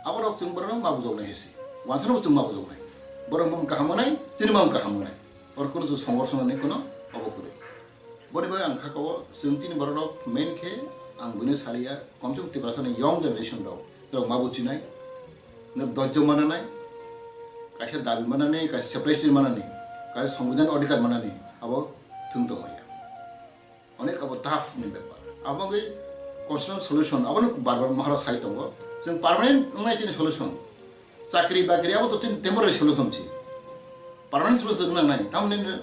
Aborok chwng borok ma bujoknai hese, wansano chwng ma bujoknai. Borok mung kaham wngnai, chini mung kaham wngnai. Oro kono chwng songor swngnani kono obo kwrwi. Boni bai ang kha kao chwng tini borok rok main khe ang buino saliya, komse kom Tiprasa ni young generation rok, rok ma bujinai. Nwk dojjo mananai, kaisa dabi manani, kaisa separation manani, kaisa songbidan odhikar manani, abo thwng tongmaya. Onek abo tough ni bepar. Abo wngwi constitutional solution, abono bar bar Maharaj sai tongo. Chwng permanent wngnai chini solution. Chakri bakri abo to chini temporary solution si. Permanent solution wngna nai. Tamoni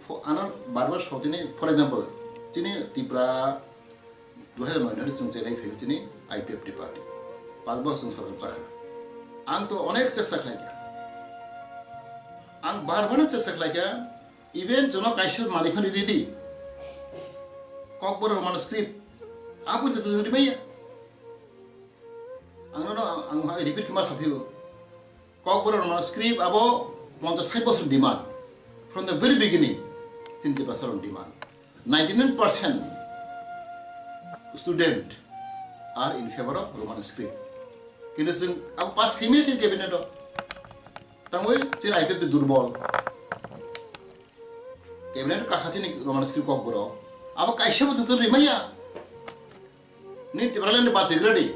fo-, ano bar bar so chini, for example, chini Tripura dui hajar noi ni chwng chelai phaio chini I P F T party. Pas bosor chwng sorkar chakha. Ang to onek chesta khlaikha. Ang bar bar chesta khlaikha. Even jono kaisa malik phani ready. Kokborok Roman script. Abo joto jodi maya. Ang no, ang hai repeat kma saphio. Kokborok Roman script abo ponchas sait bosor demand. From the very beginning, chini Tiprasa rok demand. Ninety nine percent student are in favor of Roman script. Kintu chwng abo pass khaimaya chini cabinet o. Tangwi chini I P F T durbol. Cabinet kakha chini Roman script kokborok. Abo kaisa bo joto rimaya. Ni Tipraland bad ready.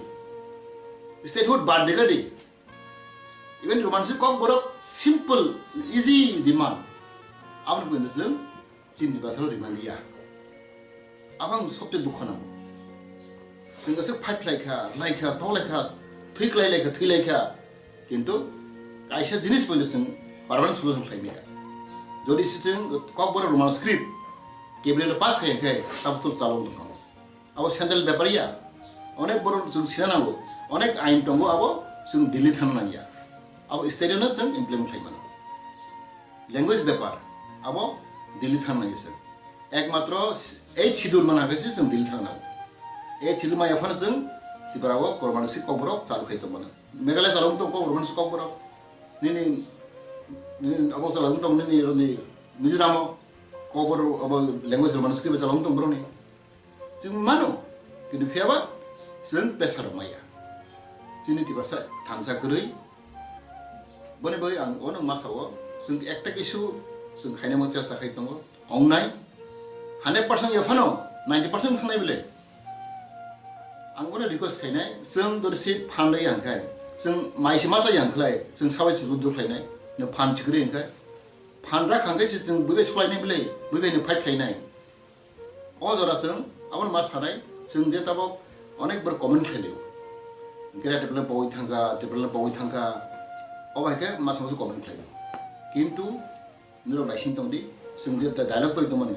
Statehood bad ready. Even Roman script kokborok simple, easy demand. Abo ni buino chwng chini Tiprasa rok rimaliya. Abo ang sobse dukho nango. Chwng kaisa fight khlaikha, rwlaikha, toklaikha, thwi kwlailaikha, thwilaikha. Kintu kaisa jinis poino chwng permanent solution khlaimaya. Jodi se chwng kokborok Roman script cabinet pass khai khai, tabuk to chalok tongkha. Abo central bepar ya. Onek borok chwng sina nango. Onek ain tongo abo chwng Delhi thana nangya. Abo state no chwng implement khlai mano. Language bepar abo Delhi thana nangya chwng. Ekmatro eighth schedule mana khe chwng Delhi thana nango. Eighth schedule maya phano chwng Tripura o Roman script kokborok chalu khai tongmano. Meghalaya chalok tong kokborok Roman script kokborok. Nini, nini abo chalok tong nini roni Mizoram o kokborok abo language Roman script chalok tong borok ni. Chwng mano, kintu phiyaba chwng pressure rok maya. Chini Tiprasa thansa kwrwi. Boni bagwi ang ono ma sao, chwng ekta issue chwng khainai mo chesta khai tongo, ongnai. Hundred percent ya phano, ninety percent thangnai bile. Ang ono request khainai, chwng dori si phan rwi ang khai, chwng mai si masa yang khlai, chwng sabai chwng dur khlainai, no phan chikri ang khai. Phan rak ang khai si chwng buibai sulainai bile, buibai no fight khlainai. O jora chwng aboni ma sanai, chwng je tabok onek borok comment khlailio. Greater Tipraland pogwi thangkha, Tipraland pogwi thangkha. O bai khe ma sama se comment khlailio. Kintu nirok naising tongdi, chwng je dialogue toi tongmani.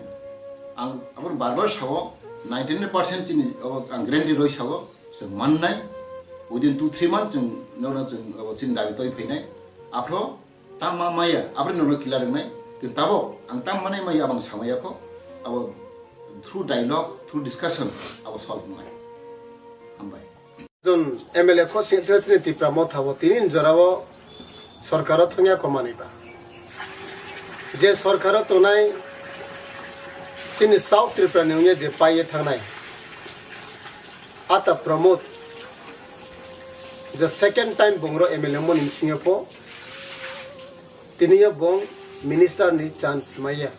Ang aboni bar bar sao, ninety nine percent chini abo ang guarantee roi sao, chwng mannai. Within two three months chwng nirok chwng abo chini dabi toi phainai. Aphro Tang ma maya, aboni nono kila rwngnai. Kintu tabok ang tang manai maya abang samaya kho. Abo through dialogue, through discussion, abo solve wngnai. Hambai. Jon M L A kho singthe chini Tipra Motha bo tini jorao sorkaro thangya kho manwi ba. Je sorkaro tongnai chini South Tripura ni wngya je paiye thangnai. Ata Pramod, the second time bongro M L A moni bisingo po, tini yo bong minister ni chance maya.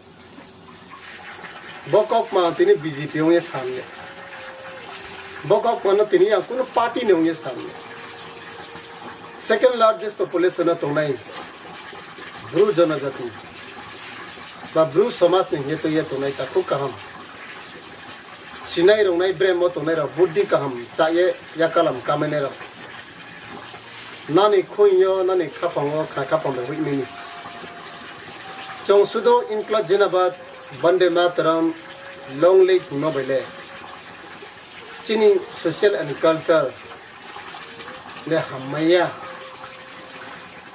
Bo kok ma tini B J P ongye samya. Bo kok ma no tini yang kuno party ni ongye samya. Second largest population no tongnai Bru Janajati ba Bru Somaj ni hingye tongye tongnai ta khub kaham. Sinai rwngnai bremo tongnai rok buddhi kaham chaye yakalam kamainai rok. Nani khunyo, nani khapango, khna khapang bai huimini. Chong sudo inkla jinabad, Vande Mataram, long live no baile. Chini social and culture de hammaiya.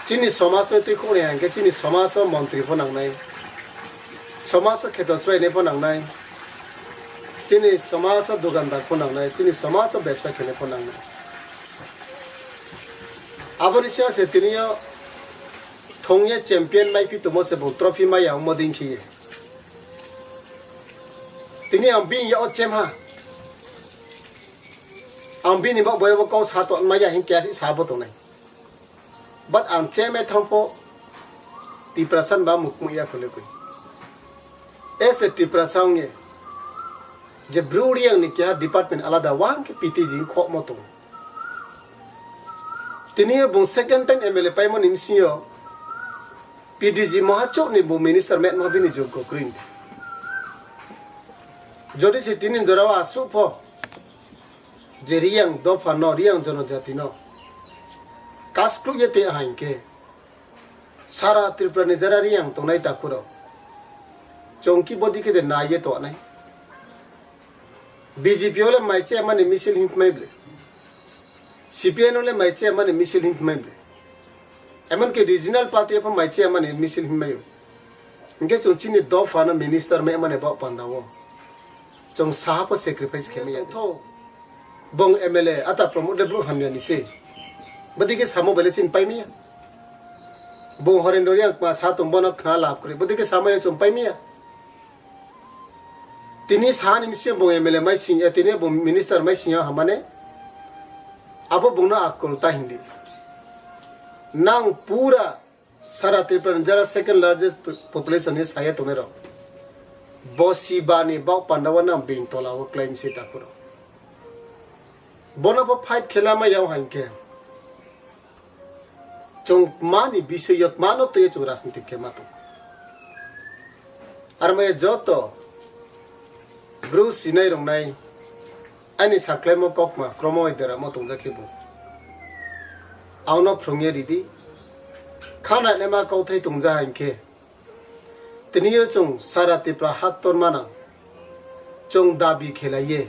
Chini somaj no twi khuknai hingke chini somaj o montri pho nangnai. Somaj o kheto chwlainai pho nangnai. Chini somaj o dukandar pho nangnai. Chini somaj o bebsa khenai pho nangnai. Aboni siyang se tini o thongye champion mai pi tomo se bo trophy mai ya omo din khiye. Tini ang bini ya o chem ha. Ang bini bak boyo bo kau sa to ma ya hin kya si sa bo tongnai. But ang chem e thang po Tiprasa ba mukmu ya khole koi. Ese Tiprasa ong ye. Je Bru Reang ni kya department alada wang ke P T G khok mo tong. Tini yo bung second time M L A paimo ni msing yo P D G moha chok ni bo minister met moha bini joggo kring. Jodi se tini jorao asu pho Je Riyang dopha no, Riyang jonojati no kaskluk ye te ahai khe sara Tripura ni jara Riyang tongnai takhuk rok chongki bodi khe de nai ye tongnai. B J P o le mai che mani misil him mai ble. C P I no le mai che mani misil him mai ble. Emon ke regional party pha mai che mani misil him mai. Hingke chong chini dopha no minister mai mani bok panda o. Chong saha po sacrifice khe maya. Tho, bong M L A ata promote de bro hamya ni se. Bodi ke samo bele chin pai maya. Bong Horendro yang ma sa tong bono khna lap kri. Bodi ke samo ya chong pai maya. Tini sa ni misi bong M L A mai sing ya, tini bong minister mai sing ya hamane. Abo bong no akol ta hindi. Nang pura Sara Tripura ni jara second largest population ni saya tongnai rok. Bo si ba ni bok panda o nang bini tola o claim si ta kuro. Bono bo fight khela ma yao hain khe. Chong mani bisoi yok mano to ye chong rajniti khe ma to. Ar ma ye joto Bru sinai rwngnai ani saklaimo kokma kromo deramo tongjak khe bo. Auno phrwngya ridi. Khana lema kauthai tongja hai khe. Tini yo chwng sara Tipra haktor manang chwng dabi khelaiye.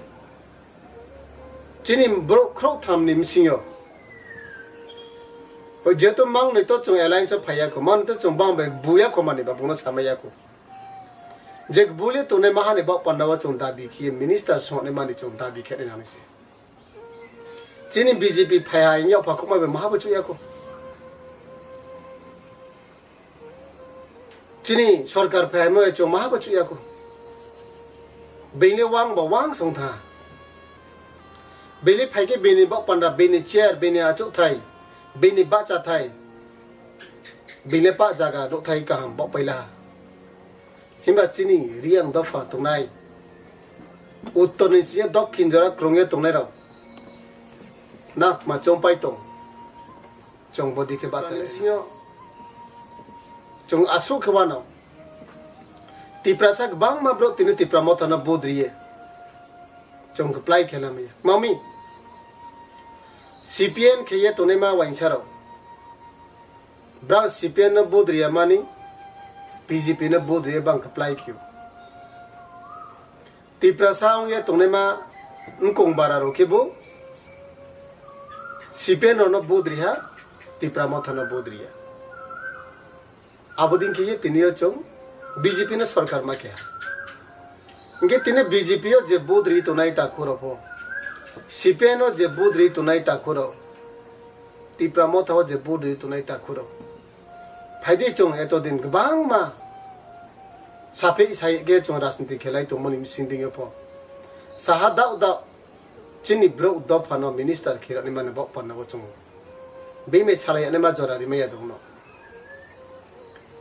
Chini borok khorok thamni bisingo. O jeto mangnoi to chwng alliance o phaiya kho, mano to chwng bang bai buya kho mani ba bungno samaya kho. Je buli tongnai mahani bok panda o chwng dabi khiye minister songnai mani chwng dabi khe nai nang se. Chini B J P phai hai wngya pha khokma bai maha bo chuya kho. Chini sorkar phai hai mo chwng maha bo chuya kho. Bini wang ba wang song tha. Bini phai khe bini bok panda, bini chair, bini achuk thai, bini bacha thai, bini pa jaga nuk thai kaham bok paila. Himba chini Riyang dopha tongnai, uttor ni chini dokhin jora krungya tongnai rok nak ma chompai tong. Chwng bodi khe bacha lai. Singo chwng aswk khe wano. Tiprasa kwbangma borok tini Tipra Motha no vote riye. Chwng kwplai khe lamaya. Mami, C P M khe ye tongnai ma wainsa rok. Bwrang C P M no vote riya mani, B J P no vote riya bang kwplai khiyo. Tiprasa wngya tongnaima wngkong bara rok khe bo C P M rokno vote riha, Tipra Motha no vote riya. Abo din khe tini o chwng B J P no sorkar ma keha. Hingke tini B J P o je vote ri tongnai takhuk rok pho, C P M o je vote ri tongnai takhuk rok, Tipra Motha o je vote ri tongnai takhuk rok. Phaidi chwng eto din kwbangma saphi sai khe chwng rajniti khelai tongmani bising dingyo pho. Saha dao dao chini borok dopha no minister khirani mani bok panna bo chwng. Bini salai ani ma jora rimai ya dong no.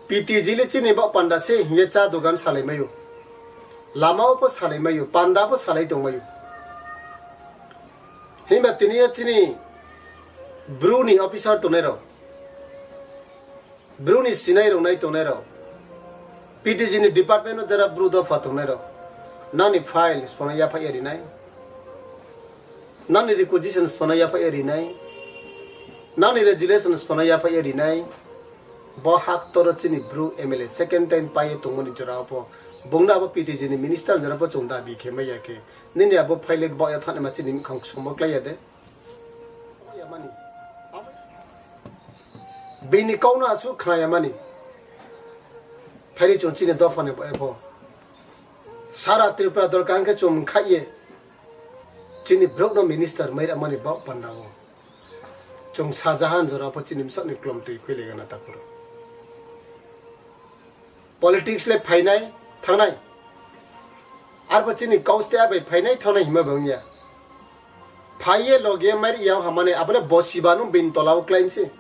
P T G le chini bok panda se hiye cha dogan salai mayo. Lama o pho salai mayo, panda pho salai tong mayo. Himba tini ya chini Bru ni officer tongnai rok. Bru ni sinai rok nai tongnai rok. P T G ni department o jara Bru dopha tongnai rok. Nani file sipano yaphai ya rinai. Nani requisition sipano yaphai ya rinai. Nani resolution sipano yaphai ya rinai. Bo hak toro chini Bru M L A second time pai tongmani jora pho. Bongna abo P T G ni minister jora pho chwng dabi khe mai ya khe. Nini abo file bo ya thani ma chini khang sumok lai ya de. Bini kau no aswk khna ya mani. Phaini chwng chini dopha ni bo ebo. Sara Tripura dol kang khe chwng khai ye. Chini borok no minister mai ra mani bok panda o. Chwng sajahan jora pho chini bwsakni klom twi khwi legana takhuro. Politics le phainai thangnai. Arbo chini kaus te abai phainai thangnai hima bangya. Phaiye loge mari yao hamane abole bosiba no bin tola o claim se.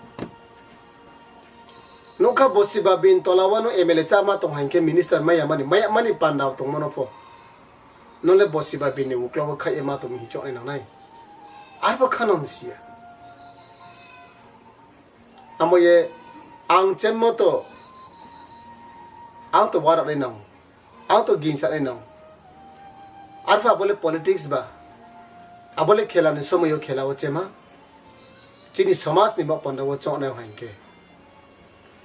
Nokha bosiba bin tola o no M L A chama tong hain khe minister maya mani, maya mani panda tong mano pho. Nole bosiba bin ni ukla o khai ma tong hi chok nai nangnai. Arbo khano siya. Amo ye ang chenmo to, ang to warak nai nang, ang to ginsa nai nang. Arpha bole politics ba, Abole khela ni somoi o khela o chema. Chini somaj ni bapanda o chongnai hai khe.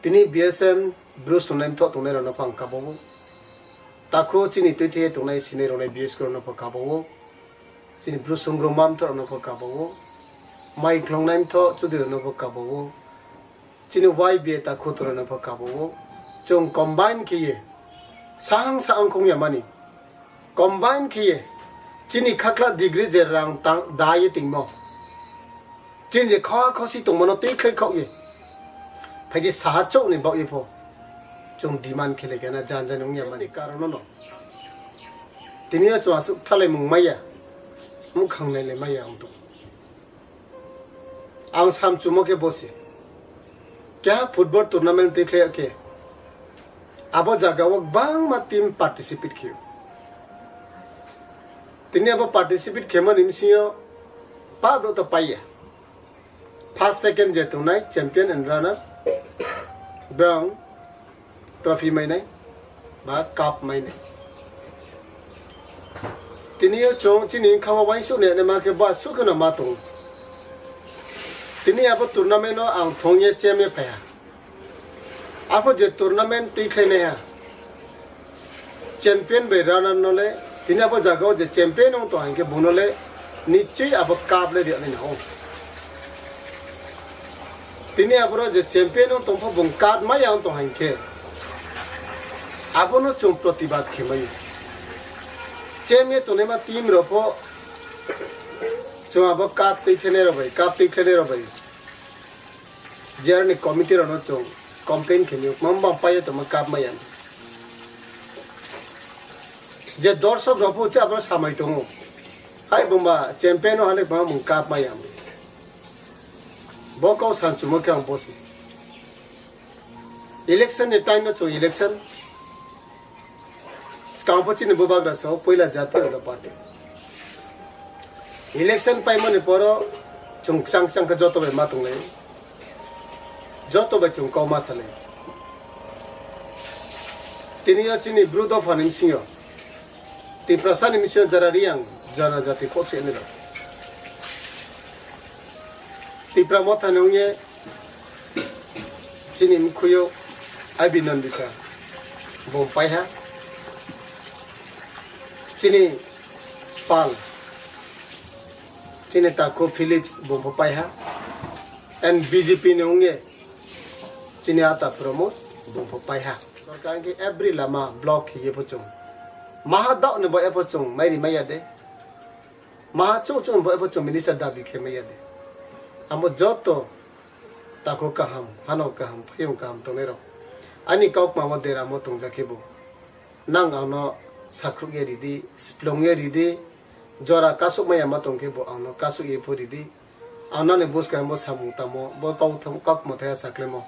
Tini B S M Bru sungnai mthoh tongnai rok no pha ang kabo o. Takho chini twi thwi tongnai sinai rok nai B S K rok no pha kabo o. Chini Bru sungruma mthoh rok no pha kabo o. Mai khlongnai mthoh chudri rok no pha kabo o. Chini Y B A ta khuturano pha kabo o. Chwng combine khiye. Sahang sahang khong ya mani. Combine khiye. Chini khakla degree je rang tang da ye tingmo. Chini je kha khosi tongmano tei khlai khok ye. Phaji saha chok ni bok ye pho. Chwng demand khele gana jan jan ung ya mani karon no. Tini ya chwng asuk thalai mung maya. Mung khanglai le maya ang to. Ang samchumo khe bosi. Keha football tournament twi khlai khe. Abo jaga o bangma team participate khiyo. Tini abo participate khemani bisingo pabro to paiya. First, second je tongnai champion and runner. Brong trophy mainai ba cup mainai. Tini o chwng chini wngkha o uansuk ni ma khe ba sukhe no ma tongo. Tini abo tournament o ang thong ye chem ye phaiha. Apo je tournament twi khlai naiha. Champion bai runner no le, tini abo jaga o je champion wng tong hingke bono le, nichoi abo cup le riya nai nao. Tini aboro je champion wng tong pho bung cup ma ya wng tong hingke, abono chwng protibad khe mai. Chem ye tongnai ma team rok pho chwng abo cup twi khlai nai rok bai, cup twi khlai nai rok bai. Jerni committee rokno chwng complain khenwi mamba paio tongma cup maya. Je dorshok rok bo cha abo samai tongo. Hai bumba champion o halik ma mung cup maya. Bo kau sanchumo khe ang bosi. Election ni time no chwng election. Swkang pho chini bubagra sao puila jati rokno party. Election paimani poro chwng kchang kchang khe joto bai ma tonglai. Joto bai chwng kok ma salai. Tini o chini Bru dopha ni bisingo, Tiprasa ni bisingo jara Riyang jana jati kok sui ani rok. Tipra motha ni wngye Chini mkhuyo Abhinandita bo paiha. Chini pal, chini takhu Philips bo paiha. And B J P ni wngye chini ata Pramod bo paiha. Sorkar ke every lama block hiye pochung. Maha dok ni bo e pochung mairi maya de. Maha chuk chuk bo e pochung minister dabi khe maya de. Amo joto Takhu kaham, hano kaham, phayung kaham tongnairok. Ani kaukma o deramo tongjakhe bo. Nang angno sakrukya ridi, splongya ridi, jora kasukmaya ma tongkhe bo angno kasukya pho ridi. Ang nani bwskang bo samung tamo, bo kau tham-, kaukma thaya saklemo.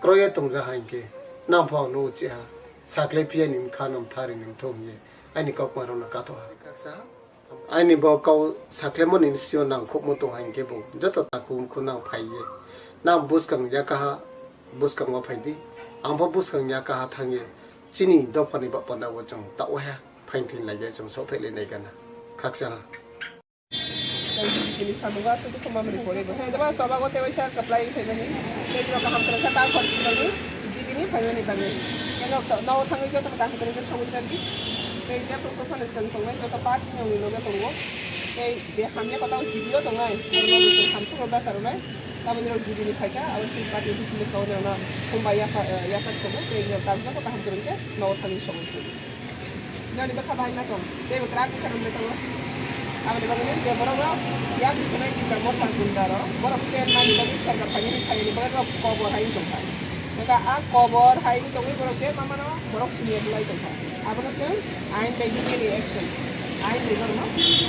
Kroye tongja ha hinkhe, nang pho angno uchiha, sakle phiya ni mkha nom thari ni mthung ye, ani kaukma rokno katho ha. Ani bo kau saklemoni bisio nangkhukmo tong hai khe bo joto takhuk khunang phai ye. Nang bwskang yakaha bwskango phai di, ang bo bwskang yakaha thang ye. Chini dophani ba panda o chwng ta oha phain thin lai ya chwng sok thai lai nai gana khaksa ha. Tini samungo aswk dukhu mamani pore bo. Hai daba soba go tebai sa kaplai thaimani. Tei jora kaham kwrwngkha ta khor tini. G B ni phaimani bagwi. Keno no thangwi joto kaham kwrwngkha sogwi rwdi. Tei jepho khe phano chwng tongnai joto party ni uni loge tongo. Tei je hamya kotao G B o tongnai. Oro no chwng hamsukno bacharwnai. Taboni rok G B ni phaikha. Abo chini party office ni bwskango no khumbai yapha, eh, yapha tongo. Tei jora kaham joto kaham kwrwngkhe no thangwi sogwi rwdi. Noni bwkha bahai ma tong, tei bo kwrak bwkha rwngwi tongo. Aboni bagwi je borok rok yak bwswk nai gunda motha gunda rok, borok sen mani bagwi sorkar phainani phainani bagwi rok kobor hai wng tongkha. Nokha a kobor hai wng tongwi borok je ma mano borok siniya bwlai tongkha. Abono chwng ain bai legal action, ain bai borokno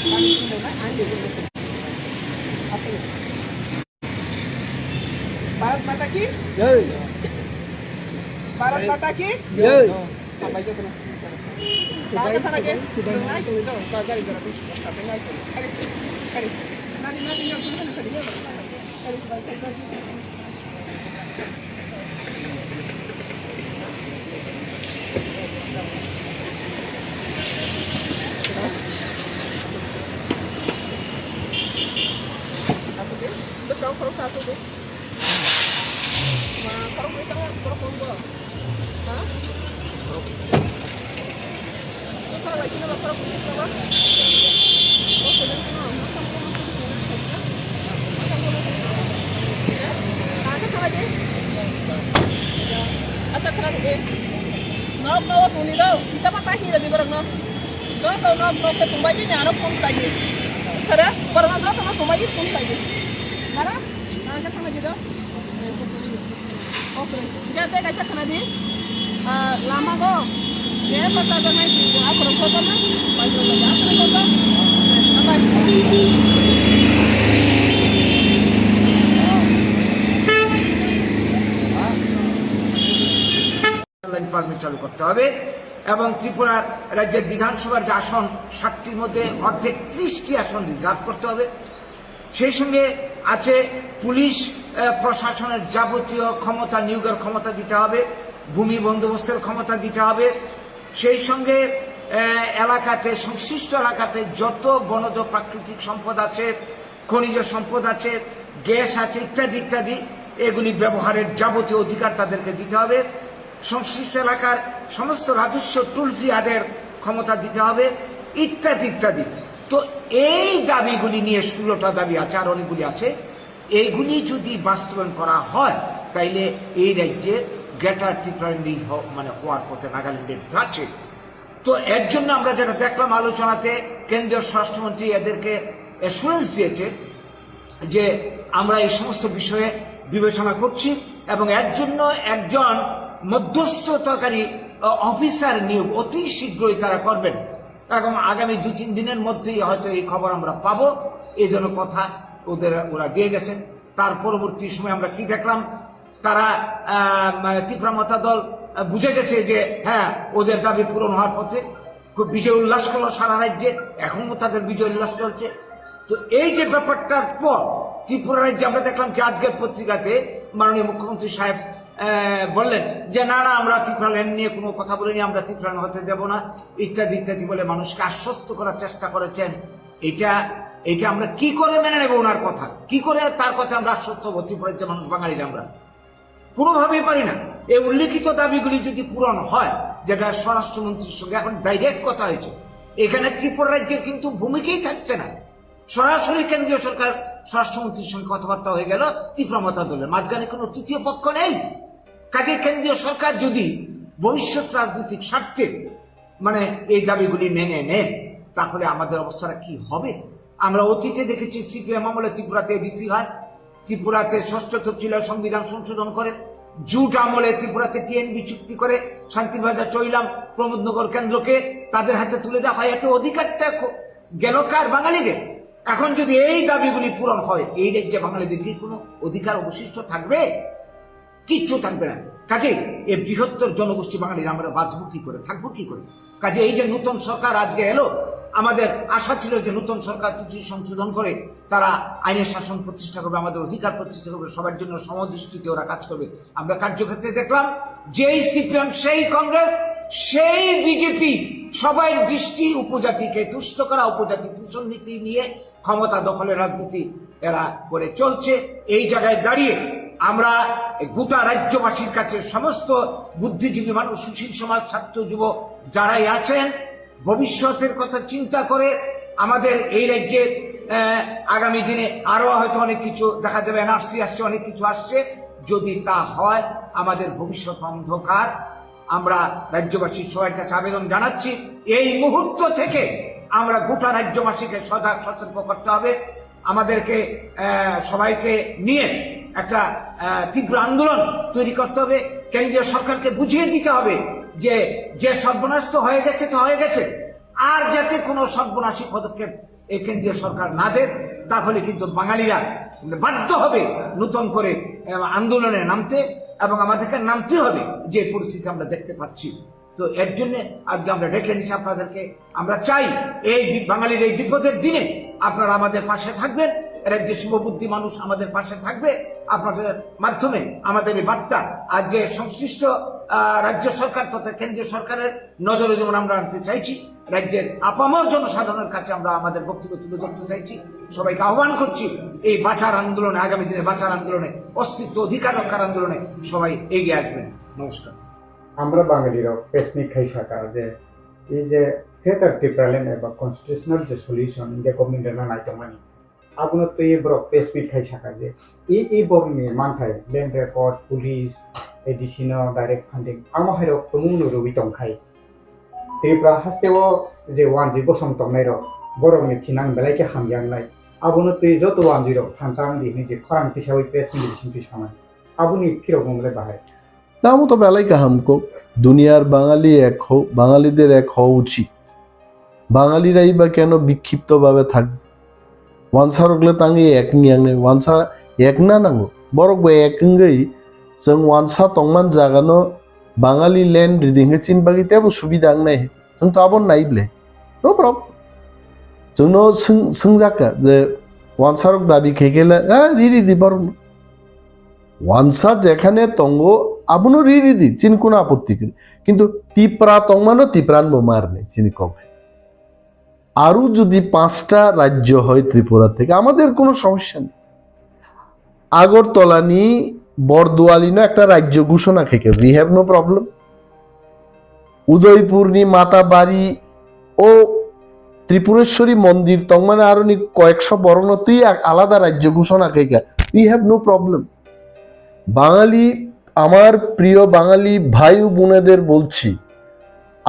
bani siniya ain bai borokno. Aswk. Bharat Mata ki? Jai. Bharat Mata ki? Jai. Hambai jotono. Kaka thana ke? Nai tong do, ka gari gora tu. Kare, kare. Nani, nani, nani, nani, nani. Tau khoroksa asuk di. Ma, khorok bui tang, khorok bui bo. Ha? Khorok bui. Khorok bui tang, khorok bui tang. Acha, khna di. Nok, nok, tuni do. Kisa ma ta hira di borok no. Joto nok, nok ke tumbai di, aro phone khai di. Sara, borok no joto no tumbai di, phone khai di. Nara? Nara ke thangma di do? Okay. Hingke tei kaisa khna di. Ah, lama go. Ye pata go nai di. Akhoro photo na. Pai go, akhoro photo. Bye. Line permit চালু করতে হবে এবং ত্রিপুরা রাজ্যের বিধানসভার যে আসন, ষাটটির মধ্যে অর্ধেক, ত্রিশটি আসন রিজার্ভ করতে হবে। সেই সঙ্গে আছে পুলিশ, আহ, প্রশাসনের যাবতীয় ক্ষমতা, নিয়োগের ক্ষমতা দিতে হবে, ভূমি বন্দোবস্তের ক্ষমতা দিতে হবে। সেই সঙ্গে, আহ, এলাকাতে, সংশ্লিষ্ট এলাকাতে যত বনজ প্রাকৃতিক সম্পদ আছে, খনিজ সম্পদ আছে, গ্যাস আছে, ইত্যাদি ইত্যাদি, এগুলি ব্যবহারের যাবতীয় অধিকার তাদেরকে দিতে হবে। সংশ্লিষ্ট এলাকার সমস্ত রাজস্ব টোল ফ্রি আদায়ের ক্ষমতা দিতে হবে, ইত্যাদি ইত্যাদি। তো এই দাবিগুলি নিয়ে, ষোলোটা দাবি আছে, আর অনেকগুলি আছে, এইগুলি যদি বাস্তবায়ন করা হয়, তাইলে এই রাজ্যে গ্রেটার টিপ্রাল্যান্ড মানে হওয়ার পথে নাগাল্যান্ডের যাচ্ছে। তো এর জন্য আমরা যেটা দেখলাম আলোচনাতে, কেন্দ্রীয় স্বরাষ্ট্রমন্ত্রী এদেরকে অ্যাসুরেন্স দিয়েছে যে আমরা এই সমস্ত বিষয়ে বিবেচনা করছি এবং এর জন্য একজন মধ্যস্থতাকারী, আহ, অফিসার নিয়োগ অতি শীঘ্রই তারা করবেন এবং আগামী দুই তিন দিনের মধ্যেই হয়তো এই খবর আমরা পাবো। এই জন্য কথা ওদের, ওরা দিয়ে গেছেন। তার পরবর্তী সময় আমরা কি দেখলাম? তারা, আহ, মানে, তিপ্রা মথা দল, আহ, বুঝে গেছে যে, হ্যাঁ, ওদের দাবি পূরণ হওয়ার পথে। খুব বিজয় উল্লাস করলো সারা রাজ্যে, এখনো তাদের বিজয় উল্লাস চলছে। তো এই যে ব্যাপারটার পর ত্রিপুরা রাজ্যে আমরা দেখলাম কি, আজকের পত্রিকাতে মাননীয় মুখ্যমন্ত্রী সাহেব, আহ, বললেন যে, "না, না, আমরা ত্রিপুরা ল্যান্ড নিয়ে কোনো কথা বলিনি, আমরা ত্রিপুরা হতে দেব না," ইত্যাদি ইত্যাদি বলে মানুষকে আশ্বস্ত করার চেষ্টা করেছেন। এটা, এটা আমরা কি করে মেনে নেব ওনার কথা? কি করে তার কথা আমরা আশ্বস্ত হবো? ত্রিপুরা রাজ্যের মানুষ, বাঙালিরা আমরা কোনোভাবেই পারি না। এই উল্লেখিত দাবিগুলি যদি পূরণ হয়, যেটা স্বরাষ্ট্রমন্ত্রীর সঙ্গে এখন ডাইরেক্ট কথা হয়েছে, এখানে ত্রিপুরা রাজ্যের কিন্তু ভূমিকাই থাকছে না। সরাসরি কেন্দ্রীয় সরকার স্বরাষ্ট্রমন্ত্রীর সঙ্গে কথাবার্তা হয়ে গেল তিপ্রা মথা দলের, মাঝখানে কোনো তৃতীয় পক্ষ নেই। কাজে কেন্দ্রীয় সরকার যদি ভবিষ্যৎ রাজনৈতিক স্বার্থে, মানে, এই দাবিগুলি মেনে নেন, তাহলে আমাদের অবস্থাটা কি হবে? আমরা অতীতে দেখেছি, সিপিএম আমলে ত্রিপুরাতে এডিসি হয়, ত্রিপুরাতে ষষ্ঠ তফসিলে সংবিধান সংশোধন করে, জুট আমলে ত্রিপুরাতে টিএনবি চুক্তি করে, শান্তিবাজার, চৈলাম, প্রমোদনগর কেন্দ্রকে তাদের হাতে তুলে দেওয়া হয়। এতে অধিকারটা খ-, গেল কার? বাঙালিদের। এখন যদি এই দাবিগুলি পূরণ হয়, এই রাজ্যে বাঙালিদের কি কোনো অধিকার অবশিষ্ট থাকবে? কিচ্ছু থাকবে না। কাজেই এই বৃহত্তর জনগোষ্ঠী বাঙালিরা আমরা বাঁচবো কি করে, থাকবো কি করে? কাজে এই যে নতুন সরকার আজকে এলো, আমাদের আশা ছিল যে নতুন সরকার কিছু সংশোধন করে তারা আইনের শাসন প্রতিষ্ঠা করবে, আমাদের অধিকার প্রতিষ্ঠা করবে, সবার জন্য সমদৃষ্টিতে ওরা কাজ করবে। আমরা কার্যক্ষেত্রে দেখলাম, যেই সিপিএম, সেই কংগ্রেস, সেই বিজেপি, সবাই দৃষ্টি উপজাতিকে তুষ্ট করা, উপজাতি দূষণ নীতি নিয়ে ক্ষমতা দখলের রাজনীতি এরা করে চলছে। এই জায়গায় দাঁড়িয়ে আমরা গোটা রাজ্যবাসীর কাছে, সমস্ত বুদ্ধিজীবী মানুষ, সুশীল সমাজ, ছাত্র, যুব যারাই আছেন, ভবিষ্যতের কথা চিন্তা করে আমাদের এই রাজ্যে, আহ, আগামী দিনে আরো হয়তো অনেক কিছু দেখা যাবে, এনআরসি আসছে, অনেক কিছু আসছে। যদি তা হয়, আমাদের ভবিষ্যৎ অন্ধকার। আমরা রাজ্যবাসীর সবার কাছে আবেদন জানাচ্ছি, এই মুহূর্ত থেকে আমরা গোটা রাজ্যবাসীকে সজাগ সতর্ক করতে হবে। আমাদেরকে, আহ, সবাইকে নিয়ে একটা, আহ, তীব্র আন্দোলন তৈরি করতে হবে। কেন্দ্রীয় সরকারকে বুঝিয়ে দিতে হবে যে, যে সর্বনাশ তো হয়ে গেছে, তো হয়ে গেছে, আর যাতে কোনো সর্বনাশী পদক্ষেপ এই কেন্দ্রীয় সরকার না দেয়, তাহলে কিন্তু বাঙালিরা বাধ্য হবে নতুন করে, আহ, আন্দোলনে নামতে, এবং আমাদেরকে নামতে হবে যে পরিস্থিতি আমরা দেখতে পাচ্ছি। তো এর জন্য আজকে আমরা ডেকে এনেছি আপনাদেরকে। আমরা চাই এই বি-, বাঙালির এই বিপদের দিনে আপনারা আমাদের পাশে থাকবেন। রাজ্যের শুভবুদ্ধি মানুষ আমাদের পাশে থাকবে। আপনাদের মাধ্যমে আমাদের এই বার্তা আজকে সংশ্লিষ্ট, আহ, রাজ্য সরকার তথা কেন্দ্রীয় সরকারের নজরে যেমন আমরা আনতে চাইছি, রাজ্যের আপামর জনসাধারণের কাছে আমরা আমাদের বক্তব্য তুলে ধরতে চাইছি। সবাইকে আহ্বান করছি এই বাঁচার আন্দোলনে, আগামী দিনে বাঁচার আন্দোলনে, অস্তিত্ব অধিকার রক্ষার আন্দোলনে সবাই এগিয়ে আসবেন। নমস্কার। Amra Bangali rok press meet khai saka je, ei je Greater Tipraland eba constitutional je solution India government rokno naitongmani, abono twi borok press meet khai saka je, ei, ei borokni manthai land record, police, A D C no direct funding, amo hai rok tumung no rwui tong khai. Tripura haste o je wanjwi bosong tongnai rok, borok ni thinang belai khe hamya wngnai. Abono twi joto wanjwi rok thansa wng di hinwi je khorang tisawi press meet bising twi sanai. Aboni phirok wng le bahai. Tamo to belai kaham kok. Duniyar Bangali ek ho, Bangalide ek ho uchit. Bangalirai ba keno bikkhipto babe thak? Wansarok le tangwi ek wng yang nai, wansa ek na nango. Borok bo ek wngwi chwng wansa tongman jaga no Bangali land ridi hwnkhe chini bagwi tebo subida wng nai. Chwng to abo nai ble. No problem. Chwng no swng-, swngjakha je wansarok dabi khe khe le, "Ah, riri di borok no." Wansa jekhane tongo, abono riri di, chini kono apotti kwrwi. Kintu Tipra tongmano Tipran bo marni, chini kok hai. আরো যদি পাঁচটা রাজ্য হয় ত্রিপুরা থেকে, আমাদের কোনো সমস্যা নেই। আগরতলা নি বরদোয়ালি না একটা রাজ্য ঘোষণা থেকে, we have no problem. Udaipur নি মাতাবাড়ি ও ত্রিপুরেশ্বরী মন্দির তংমানে আরো নি কয়েকশো বরং তুই এক আলাদা রাজ্য ঘোষণা থেকে, we have no problem. বাঙালি, আমার প্রিয় বাঙালি ভাই ও বোনেদের বলছি,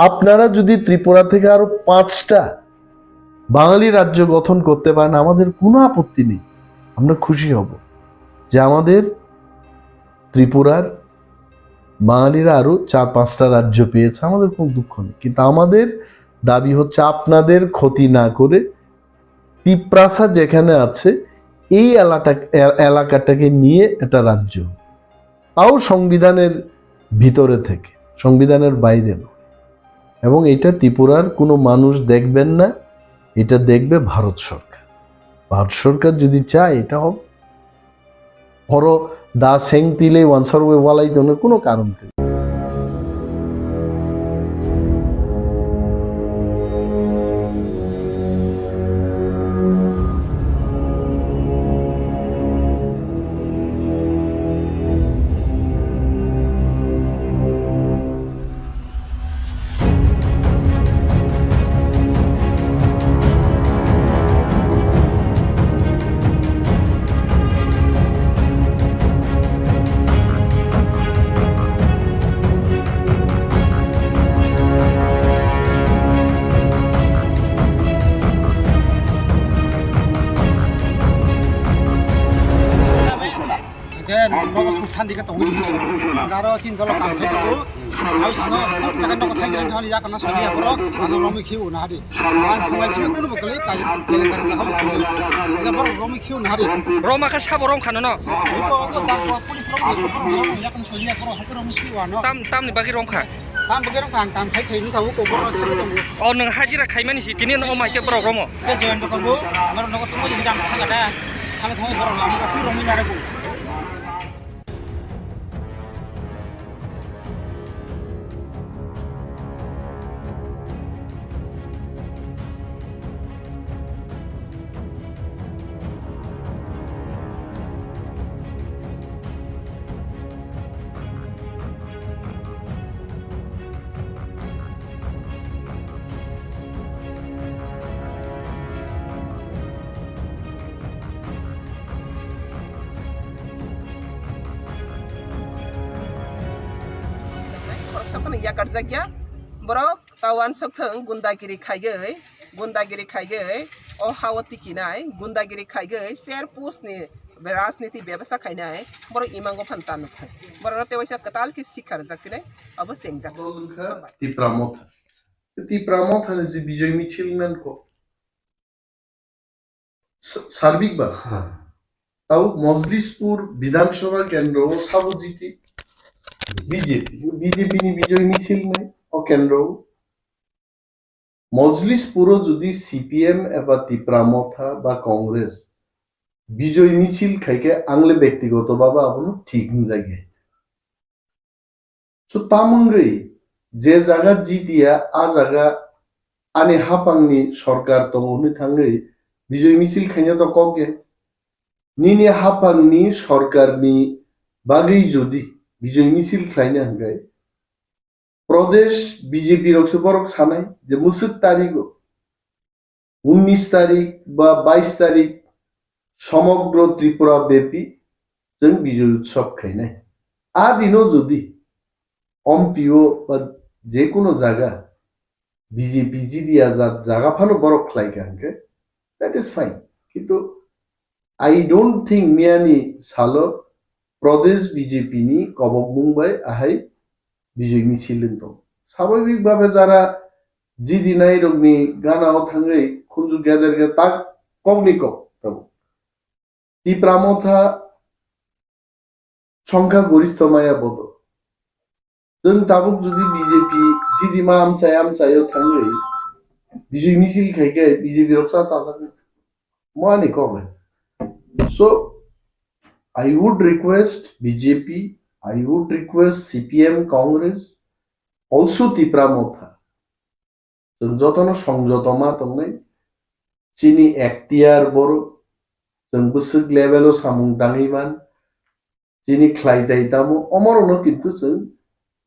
আপনারা যদি ত্রিপুরা থেকে আরো পাঁচটা বাঙালি রাজ্য গঠন করতে পারেন, আমাদের কোনো আপত্তি নেই, আমরা খুশি হব যে আমাদের ত্রিপুরার বাঙালিরা আরো চার পাঁচটা রাজ্য পেয়েছে, আমাদের কোনো দুঃখ নেই। কিন্তু আমাদের দাবি হচ্ছে আপনাদের ক্ষতি না করে তিপ্রাসা যেখানে আছে এই এলাকা-, এ-, এলাকাটাকে নিয়ে একটা রাজ্য, তাও সংবিধানের ভিতরে থেকে, সংবিধানের বাইরে নয়। এবং এটা ত্রিপুরার কোনো মানুষ দেখবেন না, এটা দেখবে ভারত সরকার। ভারত সরকার যদি চায়, এটা হবে। Oro da seng twi le wansarwi walai tongno kuno karon kwrwi. Hingke nogo suk thandi khe tongwi rw song. Garo chin dolo kam khai tongo. Ai sano khub jaga nogo thang jang thani jak na soni ya borok. Ano romwi khiu na hadi. Ang khumai simi kunu bokoli kai keleng kare jaga bo khiu. Ya borok romwi khiu na hadi. Roma kha sabo rom khano no? Iko ko jang ko police romwi khiu borok romwi jak na soni ya borok hai romwi khiu ano. Tam, tamni bagwi rom kha? Tam bagwi rom kha, ang kam khai khai nung thago ko borok sani tongo. O nwng hajira khaimani si tini no mai khe borok romo? Khe join bo tongo, norok nogo thangwi hidang thangkha da. Thangwi thangwi borok lama kasui romwi narago. Khoroksa phano yakarjakya borok. Tauan sokthwng gundagiri khaiwi, gundagiri khaiwi, o hao tikinai, gundagiri khaiwi, ser pusni rajniti bebasa khainai, borok imango phan tanukthai. Borokno tewaisa kwtal khe sikha rwjak phinai, abo chengjak. Wngkha Tipra Motha. Tipra Motha ni je Bijoy Michil nangkho. S-, Sarbik ba? Ha. Tau Mojlispur Bidhan Sabha kendro o sabo jiti B J P, B J P ni Bijoy Michil nai o kendro o. Mojlispur o jodi C P M eba Tipra Motha ba Congress Bijoy misil khaikhe angle bektigoto baba abono thik wngjagya. So tamungwi je jaga jitiya a jaga ani hapangni sorkar tongo hwnwi thangwi bijoy misil khaina to kokya. Nini hapangni sorkarni bagwi jodi bijoy misil khlaina hwnkhe Pradesh B J P rokse borok sanai je mwswk tarigo unnish tarik ba bais tarik somogro Tripura bepi chwng Bijoy Utsav khainai. A dino jodi Ompi o ba jekuno jaga B J P jidi ajat jaga phano borok khlaikha hwnkhe that is fine. Kintu I don't think miyani salo Pradesh B J P ni kobokmung bai ahai Bijoy misil wng tong. Swabhabik bhabe jara jidi nai rokni gana o thangwi khunju geder ge tak kokni kok tabuk. Tipra Motha songkha goristho maya bodo. Chwng tabuk jodi B J P jidi ma amchai amchai o thangwi Bijoy misil khaikhe B J P rok sa sa thangwi. Mo ani kok hai. So, I would request B J P, I would request C P M, Congress, also Tipra Motha. Chwng jotono songjoto ma tongnai. Chini ektiyar borok, chwng bwswk level o samung tangwi man. Chini khlai tai tamo, omorokno kintu chwng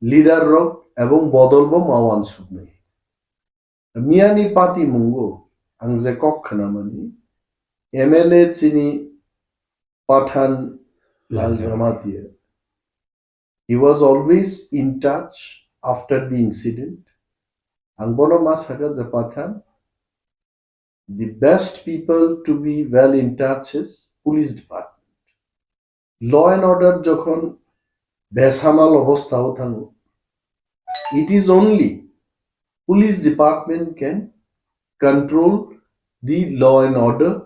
leader rok ebong bodol bo ma uansuknai. Miyani patimungo ang je kok khwnamani, M L A chini Pathan Lal Lal Jamatia. He was always in touch after the incident. Ang bono ma saka je Pathan, the best people to be well in touch is police department. Law and order jokhon besamal obostha o thango, it is only police department can control the law and order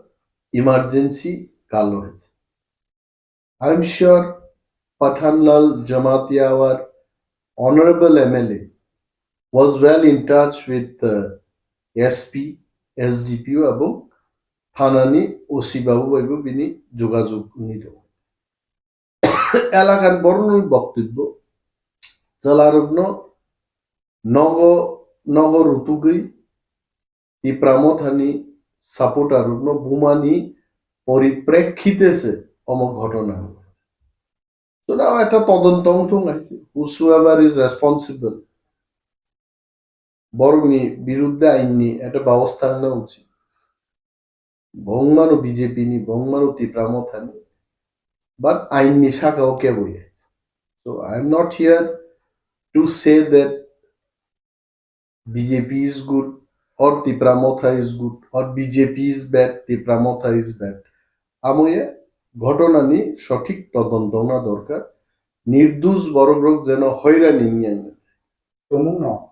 emergency kalo hai. I'm sure Pathan Lal Jamatia, our honorable M L A, was well in touch with the S P, S D P O, ebong thanani O C babu baibo bini jogajog wngwi tongo. Elakan borokni boktobbo chwlarokno nogo, nogo rutugwi Tipra Mothani supporter rokno bumani poriprekhite se omo ghotona. So now ekta todonto wng thung hai se, whosoever is responsible, borokni birudde ainni ekta babostha wngna uchit. Bo wngmano B J P ni, bo wngmano Tipra Mothani, but ainni saka o kebo ya. So I am not here to say that B J P is good or Tipra Motha is good or B J P is bad, Tipra Motha is bad. Amo ye ghotona ni sothik todonto wngna dorkar. Nirdosh borok rok jeno hoirani wngya wngya. Tumungno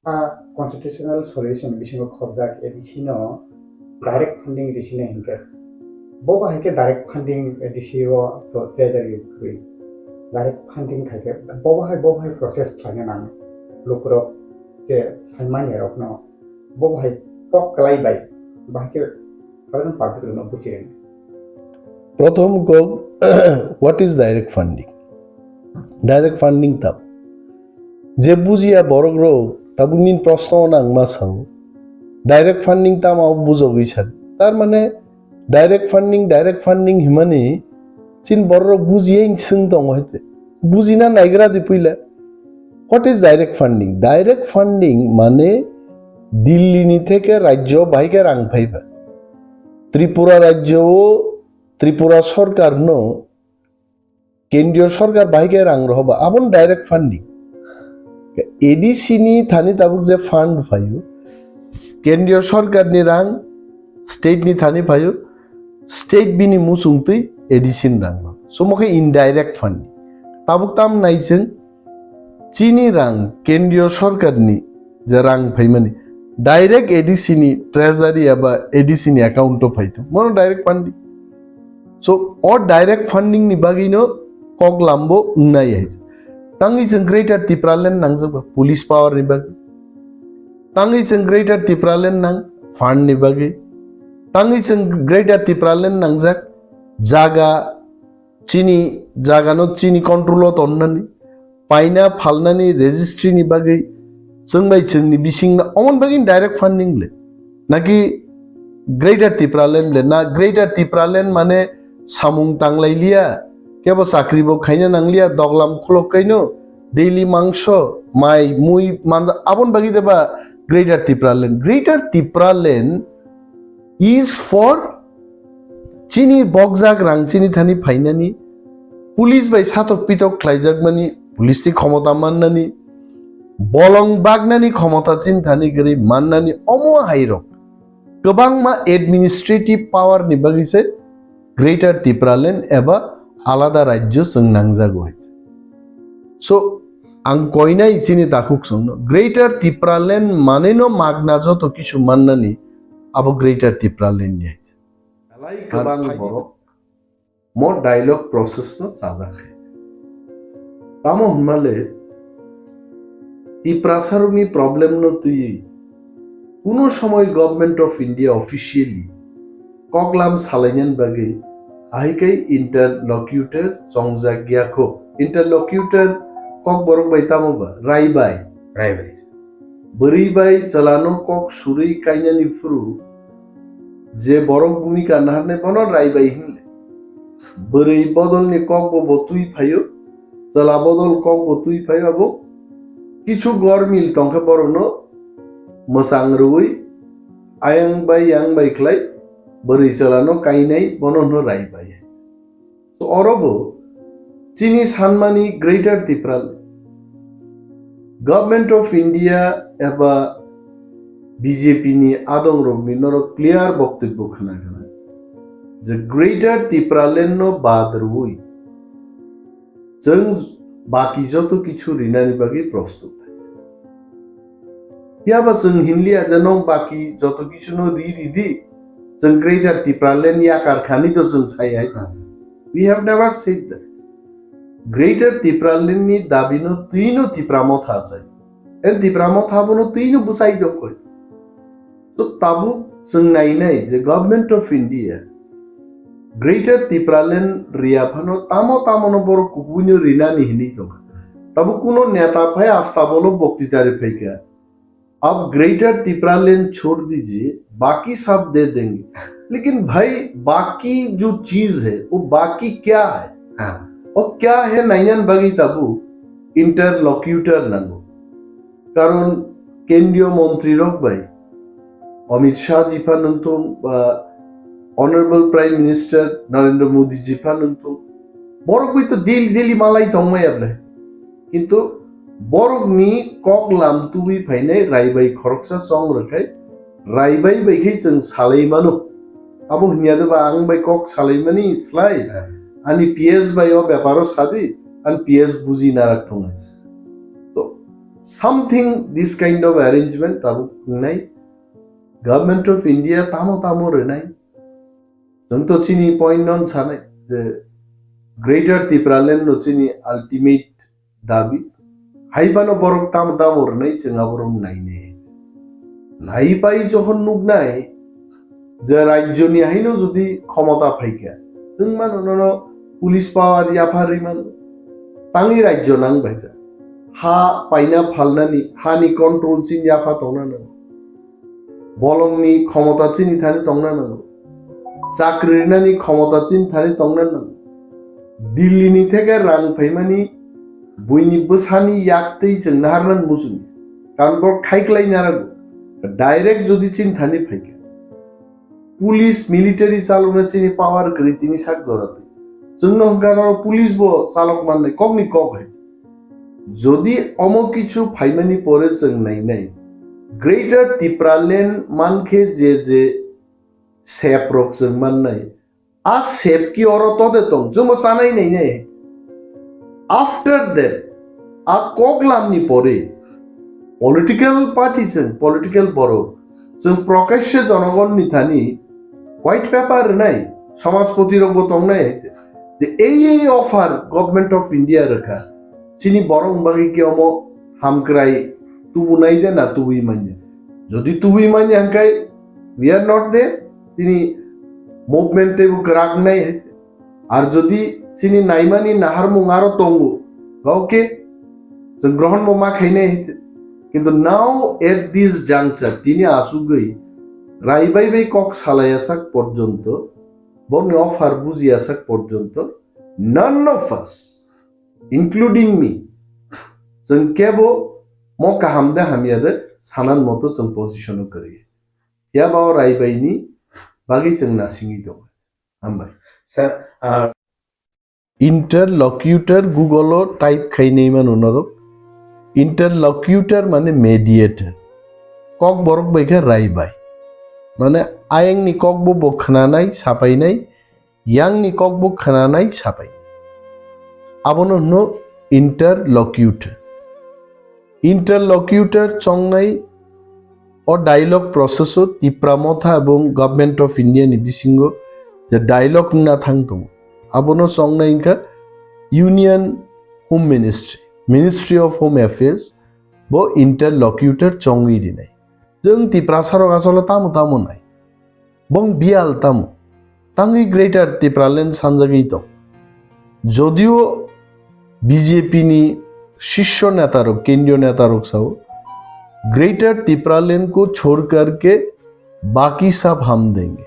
a constitutional solution bisingo khobjak A D C no direct funding risina hinkhe. Bo bahai khe direct funding A D C o to treasury kwrwi. Direct funding khai khe bo bahai, bo bahai process khlaina nang. Lukurok je saimanya rokno bo bahai kok kwlai bai bahai khe sadharan public rokno buchirwna. Prothom kok, what is direct funding? Direct funding tam? Je bujiya borok rok tabuk nini proshno no ang ma sao. Direct funding tamo bujogwi san. Tar mane direct funding, direct funding himani chin borok rok bujiya swng tongo hai te. Bujina naigra di puila. What is direct funding? Direct funding mane Delhi ni theke rajyo bahai khe rang phaiba. Tripura rajyo o Tripura sorkar no kendriyo sorkar bahai khe rang rohoba, aboni direct funding. A D C ni thani tabuk je fund phaio, kendriyo sorkar ni rang state ni thani phaio, state bini muchung twi A D C ni rang rw. So mo khe indirect funding. Tabuk tam nai chwng chini rang kendriyo sorkar ni je rang phaimani direct A D C ni treasury eba A D C ni account o phai thung. Mono direct funding. So, o direct funding ni bagwi no kok lambo wngnai hai. Tangwi chwng Greater Tipraland nangjak ba police power ni bagwi. Tangwi chwng Greater Tipraland nang fund ni bagwi. Tangwi chwng Greater Tipraland nangjak jaga chini jagano chini control o tonnani, paina phalnani registry ni bagwi chwng bai chwngni bisingno omon bagwi direct funding le. Naki Greater Tipraland le, na Greater Tipraland mane samung tanglai liya, kebo chakri bo khaina nang liya, doglam khulok kaino, daily mangso, mai, mui, manda, abon bagwi deba Greater Tipraland. Greater Tipraland is for chini bokjak rang chini thani phainani, police bai satok pitok khlaijakmani, police ni khomota mannani, bolong bagnani khomota chini thani gri mannani omo hairok. Kwbangma administrative power ni bagwi se Greater Tipraland eba alada rajyo chwng nangjago hai. So, ang koinai chini takhuk songno, Greater Tipraland maneno magna joto kisu mannani abo Greater Tipraland ni hai. Belai kwbang borok mo dialogue process no chajak hai. Tamo hwnmale Tiprasarokni problem no twiwi kuno somoi Government of India officially koklam salainani bagwi ahaikai interlocutor chongjak ya kho. Interlocutor kokborok bai tamo ba? Rai bai. Rai bai. Bwrwi bai chwlano kok surwi kainani phuru je borok bhumika naharnai bono rai bai hinle. Bwrwi bodolni kokbo bo twi phaio, chwla bodol kokbo twi phaio abo. Kichu gormil tongkhe borokno mwchang rwui ayang bai yang bai khlai bwrwi chwlano kainai bono hwno rai bai. So, oro bo chini sanmani Greater Tipraland, Government of India eba B J P ni adongrokni norok clear boktobbo khna khna je Greater Tipraland no bad rwui chwng baki joto kichu rinani bagwi prostut. Phiya ba chwng hinliya je nwng baki joto kichuno ri ridi, chwng Greater Tipraland yakar khani to chwng sai hai ta. We have never said that. Greater Tipraland ni dabi no twi no Tipra Motha chai. En Tipra Motha bono twi no bwsai jokoi. To tabuk chwng nainai je Government of India Greater Tipraland riya phano tamo tamo no borok kubuino rinani hinwi tongkha. Tabuk kuno neta phai asta bolo boktitari phaikha. Ab Greater Tipraland chhod dijiye, baki sab de denge. Lekin bhai, baki jo cheez hai, wo baki kya hai? हाँ। Wo kya hai nainan bagwi tabuk interlocutor nango. Karon kendriyo montri rok bai Amit Shah ji pha nungthung ba Honorable Prime Minister Narendra Modi ji pha nungthung, borok bai to daily daily malai tongmaya ble. Kintu borok ni kok lam tubui phainai rai bai khoroksa chong rwkhai, rai bai bai khai chwng salai mano. Abo hwnya de ba ang bai kok salai mani slai, ani P S bai o beparo sadi, an P S buji narak thongnai. To something this kind of arrangement tabuk wngnai. Government of India tamo tamo rwnai. Chwng to chini point no sanai je Greater Tipraland no chini ultimate dabi. Hai phano borok tamo tamo rwnai chwng aborok nainai. Nai pai jokhon nuknai je rajyoni haino jodi khomota phaikha, nwng mano nono police power yapharwi mano. Tangwi rajyo nang baita. Ha paina phalnani, hani control chini yapha tongna nango. Bolongni khomota chini thani tongna nango. Chakri rinani khomota chini thani tongna nango. Delhi ni theke rang phaimani buini bwsani yaktwi chwng naharnan muchung. Karon bo khaiklai narago. Direct jodi chini thani phaikha. Police, military chalokna chini power kwrwi tini sak jora twi. Chwngno hwnkha oro police bo chalok mannai kokni kok hai. Jodi omo kichu phaimani pore chwng nainai, Greater Tipraland mankhe je je sep rok chwng mannai, a sep ki oro tode tong, chwngbo chanai nainai. After that, a koklamni pore political party chwng, political borok chwng prokashe jonogonni thani white paper rwnai, somajpoti rokbo tongnai, je ei ei offer Government of India rwkha, chini borok bagwi ki omo hamkrai tubunai de na tubui manya? Jodi tubui manya hwnkhe we are not there, chini movement teibo kwrak wngnai. Ar jodi chini naimani naharmung aro tongo, okay, chwng grohon bo ma khainai. Kintu now at this juncture, tini asugwi Raibai bai kok salaiyasak porjonto, bokni offer bujiyasak porjonto, none of us, including me, chwng kebo mo kaham de hamya de sanan moto chwng position o kwrwi. Phiya ba o Raibai ni bagwi chwng nasingwi tongo. Hambai. Sir, ah, Interlocutor Google o type khainai mano norok. Interlocutor mane mediator. Kokborok bai khe Raibai. Mane ayangni kokbo bo khnanai, sapainai, yangni kokbo khnanai, sapai. Abono hwno interlocutor. Interlocutor chongnai o dialogue process o Tipra Motha ebong Government of India ni bisingo je dialogue wngna thang tongo, abono chongnai wngkha Union Home Ministry, Ministry of Home Affairs, bo interlocutor chongwi rinai. Chwng Tiprasa rok asole tamo tamo nai. Bong biyal tamo. Tangwi Greater Tipraland sanjagwi tong. Jodio B J P ni shisho neta rok, kendriyo neta rok sao, "Greater Tipraland ko chhod karke baki sab hum denge."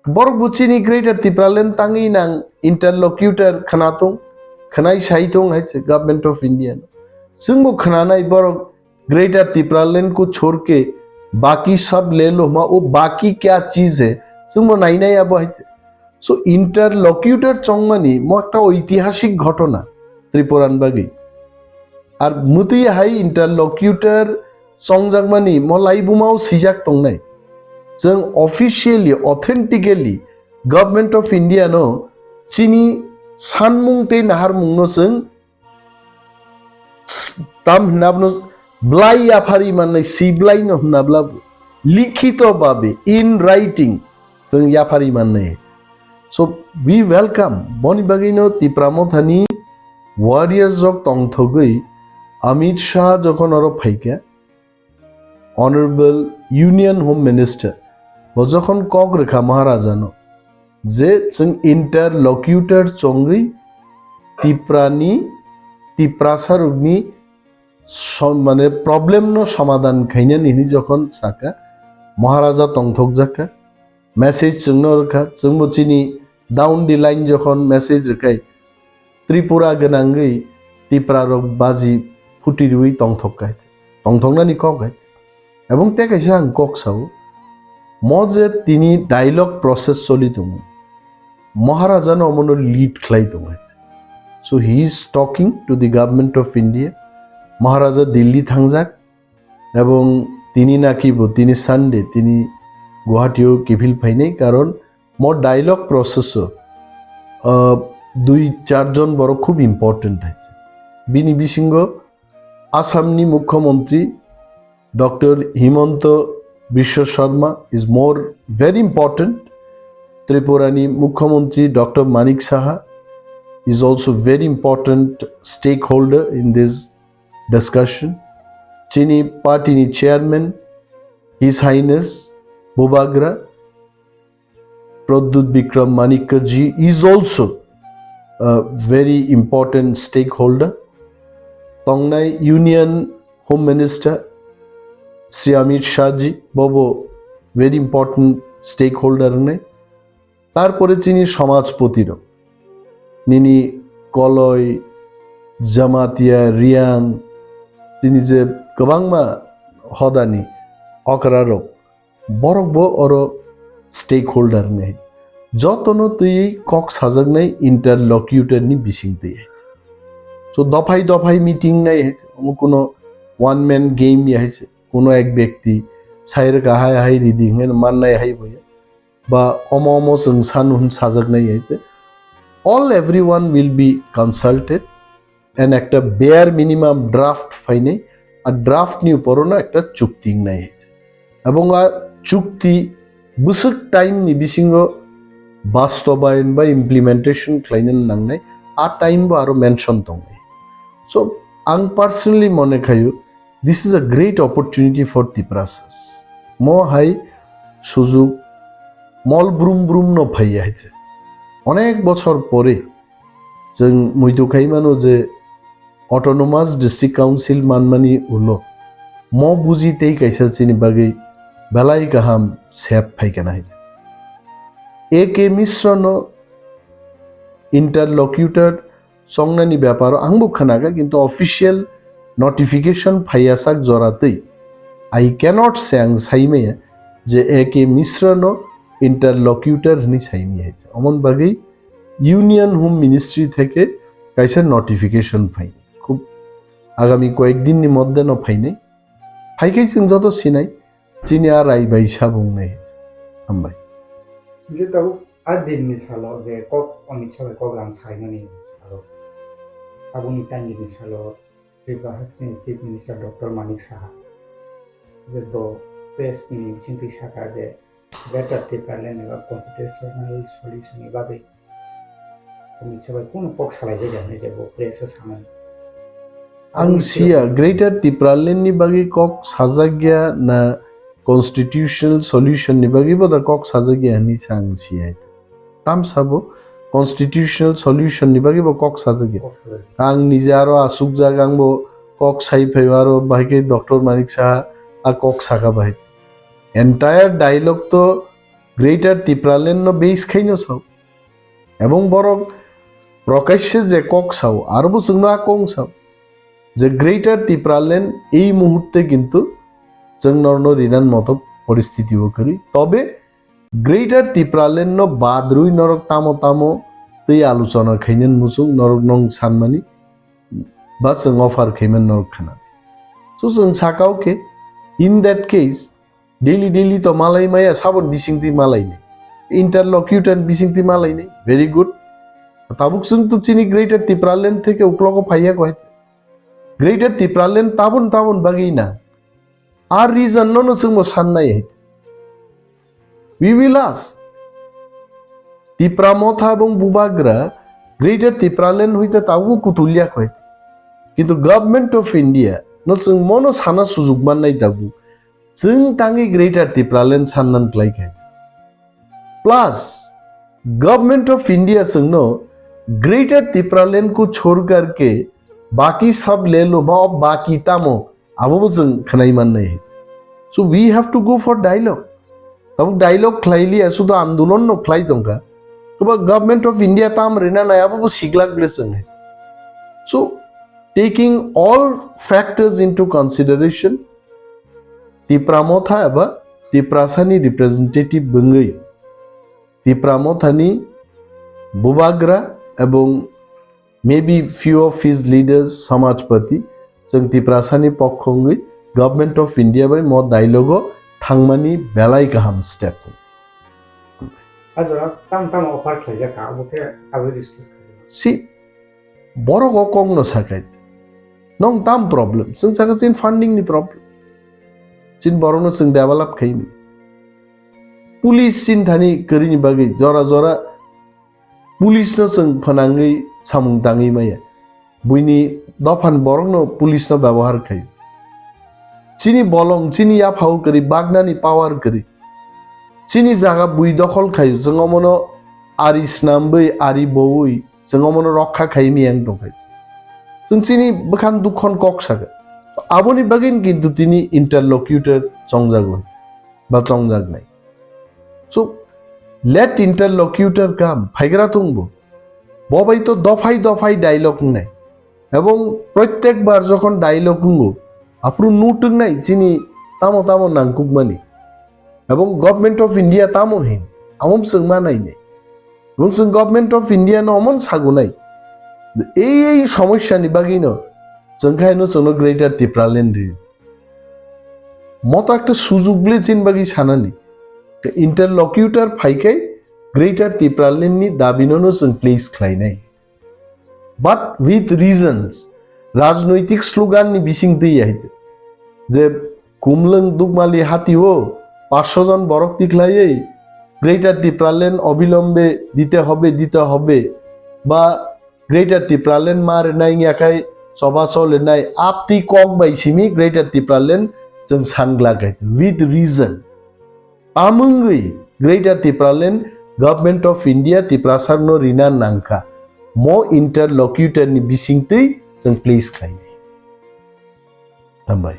Borok bo chini Greater Tipraland tangwi nang interlocutor khna tong, khnai sai tong hai se Government of India no. Chwng bo khnanai borok Greater Tipraland ko chhod ke baki sab le lo ma, wo baki kya cheez hai, chwng bo nainai abo hai. So interlocutor chongmani mo ekta oitihasik ghotona Tripura ni bagwi. Ar mwtwi hai interlocutor chongjakmani mo laibuma o swijak tongnai. Chwng officially, authentically Government of India no chini sanmung tei naharmung no chwng tam hwnna bono blai yaphari mannai, si blai no hwnna bla bo likhito babe, in writing, chwng yaphari mannai. So we welcome, boni bagwi no Tipra Mothani warriors rok tongthogwi Amit Shah jokhon oro phaikha, Honorable Union Home Minister bo jokhon kok rwkha Maharaja no, je chwng interlocutor chongwi Tiprani, Tiprasa rokni som-, mane problem no somadhan khainani hwnwi jokhon saka, Maharaja tongthokjakha, message chwngno rwkha, chwngbo chini down the line jokhon message rwkhai, Tripura gwnangwi Tipra rok baji phuti rwi tongthok kai, tongthoknani kok hai. Ebong tei kaisa ang kok sao, mo je tini dialogue process choli tongo, Maharaja no omono lead khlai tongo. So he is talking to the Government of India. Maharaja Delhi thangjak, ebong tini naki bo tini Sunday tini Guwahati o kiphil phainai, karon mo dialogue process o, ah, dui char jon borok khub important hai. Bini bisingo Assam ni Mukhyamantri Doctor Himanta Biswa Sarma is more very important. Tripura ni Mukhyamantri Doctor Manik Saha is also very important stakeholder in this discussion. Chini party ni chairman, His Highness Bubagra Pradyut Bikram Manikya ji is also a very important stakeholder. Tongnai Union Home Minister Shri Amit Shah ji, bobo very important stakeholder wngnai. Tarpore chini somajpoti rok, nini Koloi, Jamatia, Riang, chini je kwbangma hodani okra rok, borok bo oro stakeholder ni. Jotono twi kok sajaknai interlocutor ni bising twi. So dophai dophai meeting nai hai se, omo kuno one man game ya hai se, kuno ek byakti sai rwkha hai hai ridi hwnwi mannai hai bo ya. Ba omo omo chwng sanu hwn sajaknai hai se. All everyone will be consulted and ekta bare minimum draft phainai, a draft ni upor no ekta chukti wngnai hai se. Ebong a chukti bwswk time ni bisingo bastobayon ba implementation khlaina nangnai, a time bo aro mention tongnai. So ang personally mone khayo, this is a great opportunity for Tiprasas. Mo hai sujuk mol brum brum no phaiya hai se. Onek bochor pore chwng muitu khai mano je Autonomous District Council manmani ulo mo buji tei kaisa chini bagwi belai kaham sep phaikana hai. A K Mishra no interlocutor chongnani beparo ang bo khwnakha, kintu official notification phaiya sak jora twi I cannot say ang saimaya je A K Mishra no interlocutor hwnwi saimaya hai. Omon bagwi Union Home Ministry theke kaisa notification phai. Khub agami koyek din ni moddhe no phainai. Phaikhai chwng joto sinai, chini a rai bai sabung nai. Hambai. Hingke tabuk a din ni salo je kok Amit Shah bai kok lam saimani salo. Aboni tangni salo Tripura Hasteni Chief Minister Doctor Manik Saha je bo press ni bisingtwi saka je Greater Tipraland eba constitutional solution ni bagwi Amit Shah bai kunu kok salai jai jani je bo press o sanai. Ang siya, Greater Tipraland ni bagwi kok sajak ya na constitutional solution ni bagwi bo da kok sajak ya hwnwi sa ang siya. Tam sabo constitutional solution ni bagwi bo kok sajak ya. Kok sajak ya. Ang nije aro asukjak, ang bo kok sai phai aro bahai khe Doctor Manik Saha a kok saka bahai. Entire dialogue to Greater Tipraland no base khaino sao. Ebong borok prokashe je kok sao, aro bo chwngno a kong sao je Greater Tipraland ei muhurte kintu chwng norno rinan moto poristiti o kwrwi. Tobe Greater Tipraland no badrwi norok tamo tamo tei aluchona khainani muchung norok nong sanmani ba chwng offer khaimani norok khna. So chwng sakao khe, in that case, daily daily to malai maya, sabon bisingtwi malai ni. Interlocutor bisingtwi malai ni. Very good. Tabuk chwng to chini Greater Tipraland theke uklogo phaiya koi. Greater Tipraland tabon tabon bagwi na. Ar reason no no chwngbo sannai hai. We will ask. Tipra Motha ebong Bubagra Greater Tipraland hoite tabuk kutulya koi. Kintu Government of India no chwng mono sana sujuk mannai tabuk. Chwng tangwi Greater Tipraland sannan klai khe. Plus, Government of India chwngno Greater Tipraland ko chhorkar ke baki sab le lo ma, baki tamo abo bo chwng khwnai mannai. So we have to go for dialogue. Tabuk dialogue khlai liya, sudo andolon no khlai tongkha. Toba Government of India tam rina nai abo bo siglak ble chwng hai. So taking all factors into consideration, Tipra Motha eba Tiprasani representative bwngwi Tipra Mothani Bubagra ebong maybe few of his leaders, Samajpati, chwng Tiprasani pokho wngwi Government of India bai mo dialogue o thangmani belai kaham step. A jora tam tam offer khlaijak kha, abo khe abo discuss khlai. Si borok o kok no sakai. Nong tam problem, chwng saka chin funding ni problem. Chin borok no chwng develop khaini. Police chin thani kwrwini bagwi jora jora police no chwng phwnangwi samung tangwi maya. Buini dophan borok no police no byabohar khai. Chini bolong, chini yaphao kwrwi, bagnani power kwrwi. Chini jaga bui dokhol khaio, chwng omono ari snambwi, ari bowi, chwng omono rokha khai miyang tongkhai. Chwng chini bwkhan dukhon kok saka. Aboni bagwino kintu tini interlocutor chongjago, ba chongjaknai. So, let interlocutor come, phaigra tongbo. Bo bai to dophai dophai dialogue wngnai. Ebong protyek bar jokhon dialogue wngo, aphuru nutwknai chini tamo tamo nangkukmani. Ebong Government of India tamo hin, amom chwng ma nainai. Ebong chwng Government of India no omon sagunai. Ei ei somosya ni bagwi no chwng khai no chwngno Greater Tipraland ri. Moto ekta sujug le chin bagwi sanani. Interlocutor phaikhai Greater Tipraland ni dabi no no chwng place khlainai. But with reasons, rajnoitik slogan ni bising twi ya hite. Je Kumlwng Dukmali hati o paanch sho jon borok tikhlaiwi Greater Tipraland obilombe dite hobe, dite hobe, ba Greater Tipraland ma rwnai wngya khai choba chol rwnai, aptwi kok bai simi Greater Tipraland chwng san glak hai with reason. Tamungwi Greater Tipraland Government of India Tiprasarokno rina nangkha. Mo interlocutor ni bisingtwi chwng please khlainai. Hambai.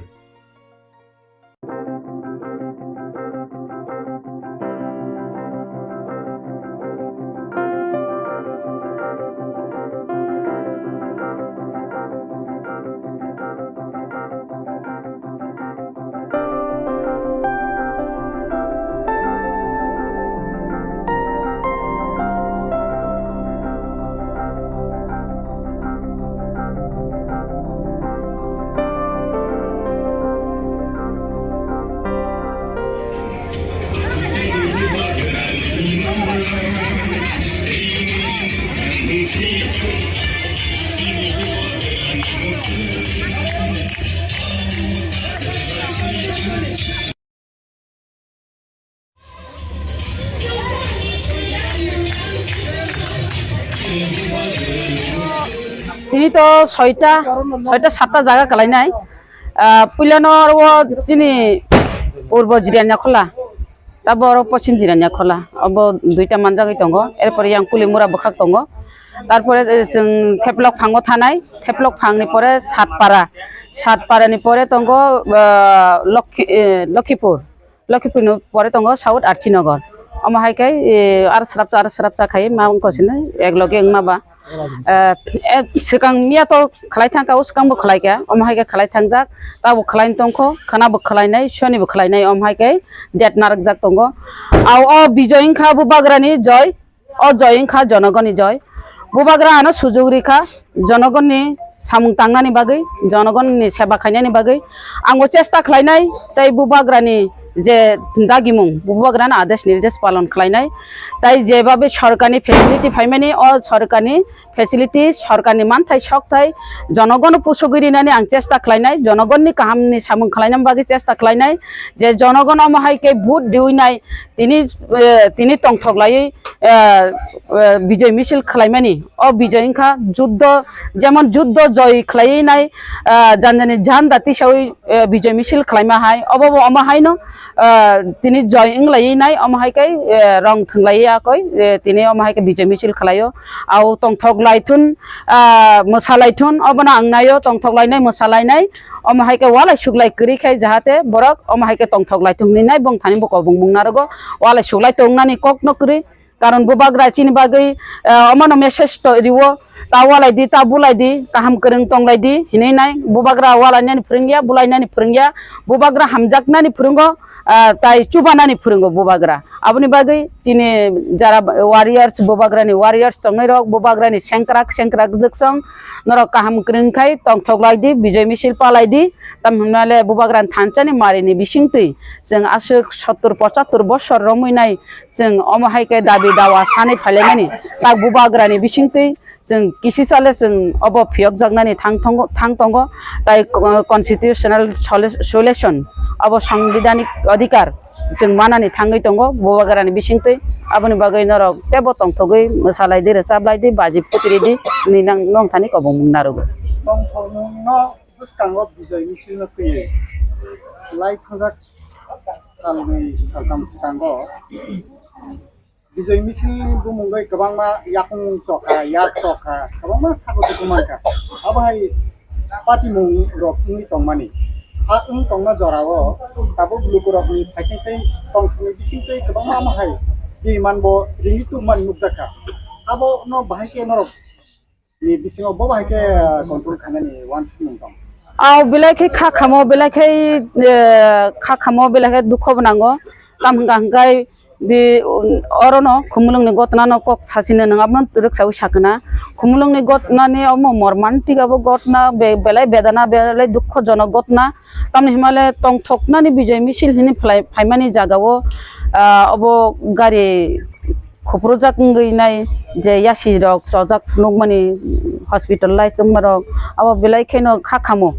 Tini to soita, soita satta jaga kalainai. Ah, puilano oro chini purbo Jirania Khola, tabo oro poschim Jirania Khola, obo duita manjagwi tongo. Erpore yang Pulimura bwkhak tongo. Tarpore, eh, chwng Theplok phango thanai, Theplok phangni pore Satpara, Satparani pore tongo, ah, Lokhi-, eh, Lokhipur. Lokhipurni pore tongo South Archinagar. Omo hai khe, e, ar srapcha, ar srapcha khai ma wngkha sini, ek loge wngma ba. Eh, eh, swkang miya to khlai thang kha, o swkang bo khlai kha. Omo hai khe khlai thangjak, ta bo khlai tong kho, khana bo khlai nai, soni bo khlai nai, omo hai khe date narwk jak tongo. Au o bijoy wngkha bubagrani joy. O joy wngkha jonogoni joy. Bubagra ano sujuk rikha jonogoni samung tangnani bagwi, jonogoni seba khainani bagwi. Angbo chesta khlainai tei bubagrani je dagimung, bubagrani adesh nirdesh palon khlainai. Tai jebabe sorkarni facility phaimani, o sorkarni facility, sorkarni manthai sokthai jonogono pusugwi rinani ang chesta khlainai, jonogonni kahamni samung khlainani bagwi chesta khlainai. Je jonogon omo hai khe vote riwi nai, tini, eh, tini tongthok laiwi, eh, eh, bijoy misil khlaimani. O bijoy wngkha juddo, jemon juddo joy khlaiwi nai, eh, janjani janda tisawi, eh, bijoy misil khlaima hai. Obo bo omo haino, eh, tini joy wng laiwi nai, omo hai khe, eh, rong thwnglaiwi yakoi, eh, tini omo hai khe bijoy misil khlaio. Au tongthok laithun, ah, mwsalaithun, obono ang naio, tongthok lainai, mwsalainai. Omo hai khe walai suklai kwrwi khai jahate borok omo hai khe tongthok laithung hinwi nai bongthani bo kobong mung narogo. Walai suklai tongnani kokno kwrwi, karon bubagra chini bagwi, eh, omono message to riwo, ta walai di, ta bulai di, kaham kwrwng tonglai di hinwi nai. Bubagra walainani phwrwngya, bulainani phwrwngya, bubagra hamjaknani phwrwngo, ah, tai chubanani phwrwngo bubagra. Aboni bagwi chini jara warriors, bubagrani warriors tongnai rok, bubagrani sengkrak sengkrak jwksong, norok kaham kwrwng khai tongthok lai di, bijoy misil palai di, tam hwnmale bubagrani thansani marini bisingtwi chwng aswk sottur pochattur bosor romwi nai chwng omo hai khe dabi dawa sanwi phailaimani tak bubagrani bisingtwi. Chwng kisi sale chwng obo phiyokjaknani thang tongo, thang tongo, tai, uh, constitutional solu-, solution, obo sangbidhanik adhikar chwng manani thangwi tongo bubagrani bisingtwi. Aboni bagwi norok teibo tongthogwi mwsalai di, rwchaplai di, baji phutridi hinwi nang, nongthani kobong mung narogo. Tongthokno bwskango bijoy misil no twiwi lai thajak salnwi saltham swkango. Bijoy misil ni bumung bai kwbangma yakung chokha, yak chokha, kwbangma sago tuku mankha. Abo hai patimung rok wngwi tongmani. A wng tongma jorao tabuk lukurokni phaising tei tongsini bising tei kwbangma amo hai twi manbo ringwi tubumani nukjakha. Abono bahai khe norok ni bisingo bo bahai khe, ah, control khainani uansukmung tong? Au belai khe kha khamo, belai khe, eh, kha khamo, belai khe dukho bo nango. Tam hwnka hwnkhe bi, um, orono Khumulwngni gotnano kok sachino nwng abono rwksaui sakna. Khumulwngni gotnani omo mormantik abo gotna be-, belai bedana, belai dukhojonok gotna. Tamni hwnmale tongthoknani bijoy misil hwnwi phlai-, phaimani jagao, ah, obo gari khuprujak wngwi nai je yasi rok chojak nukmani hospitalize wngmarok abo belai kheno kha khamo.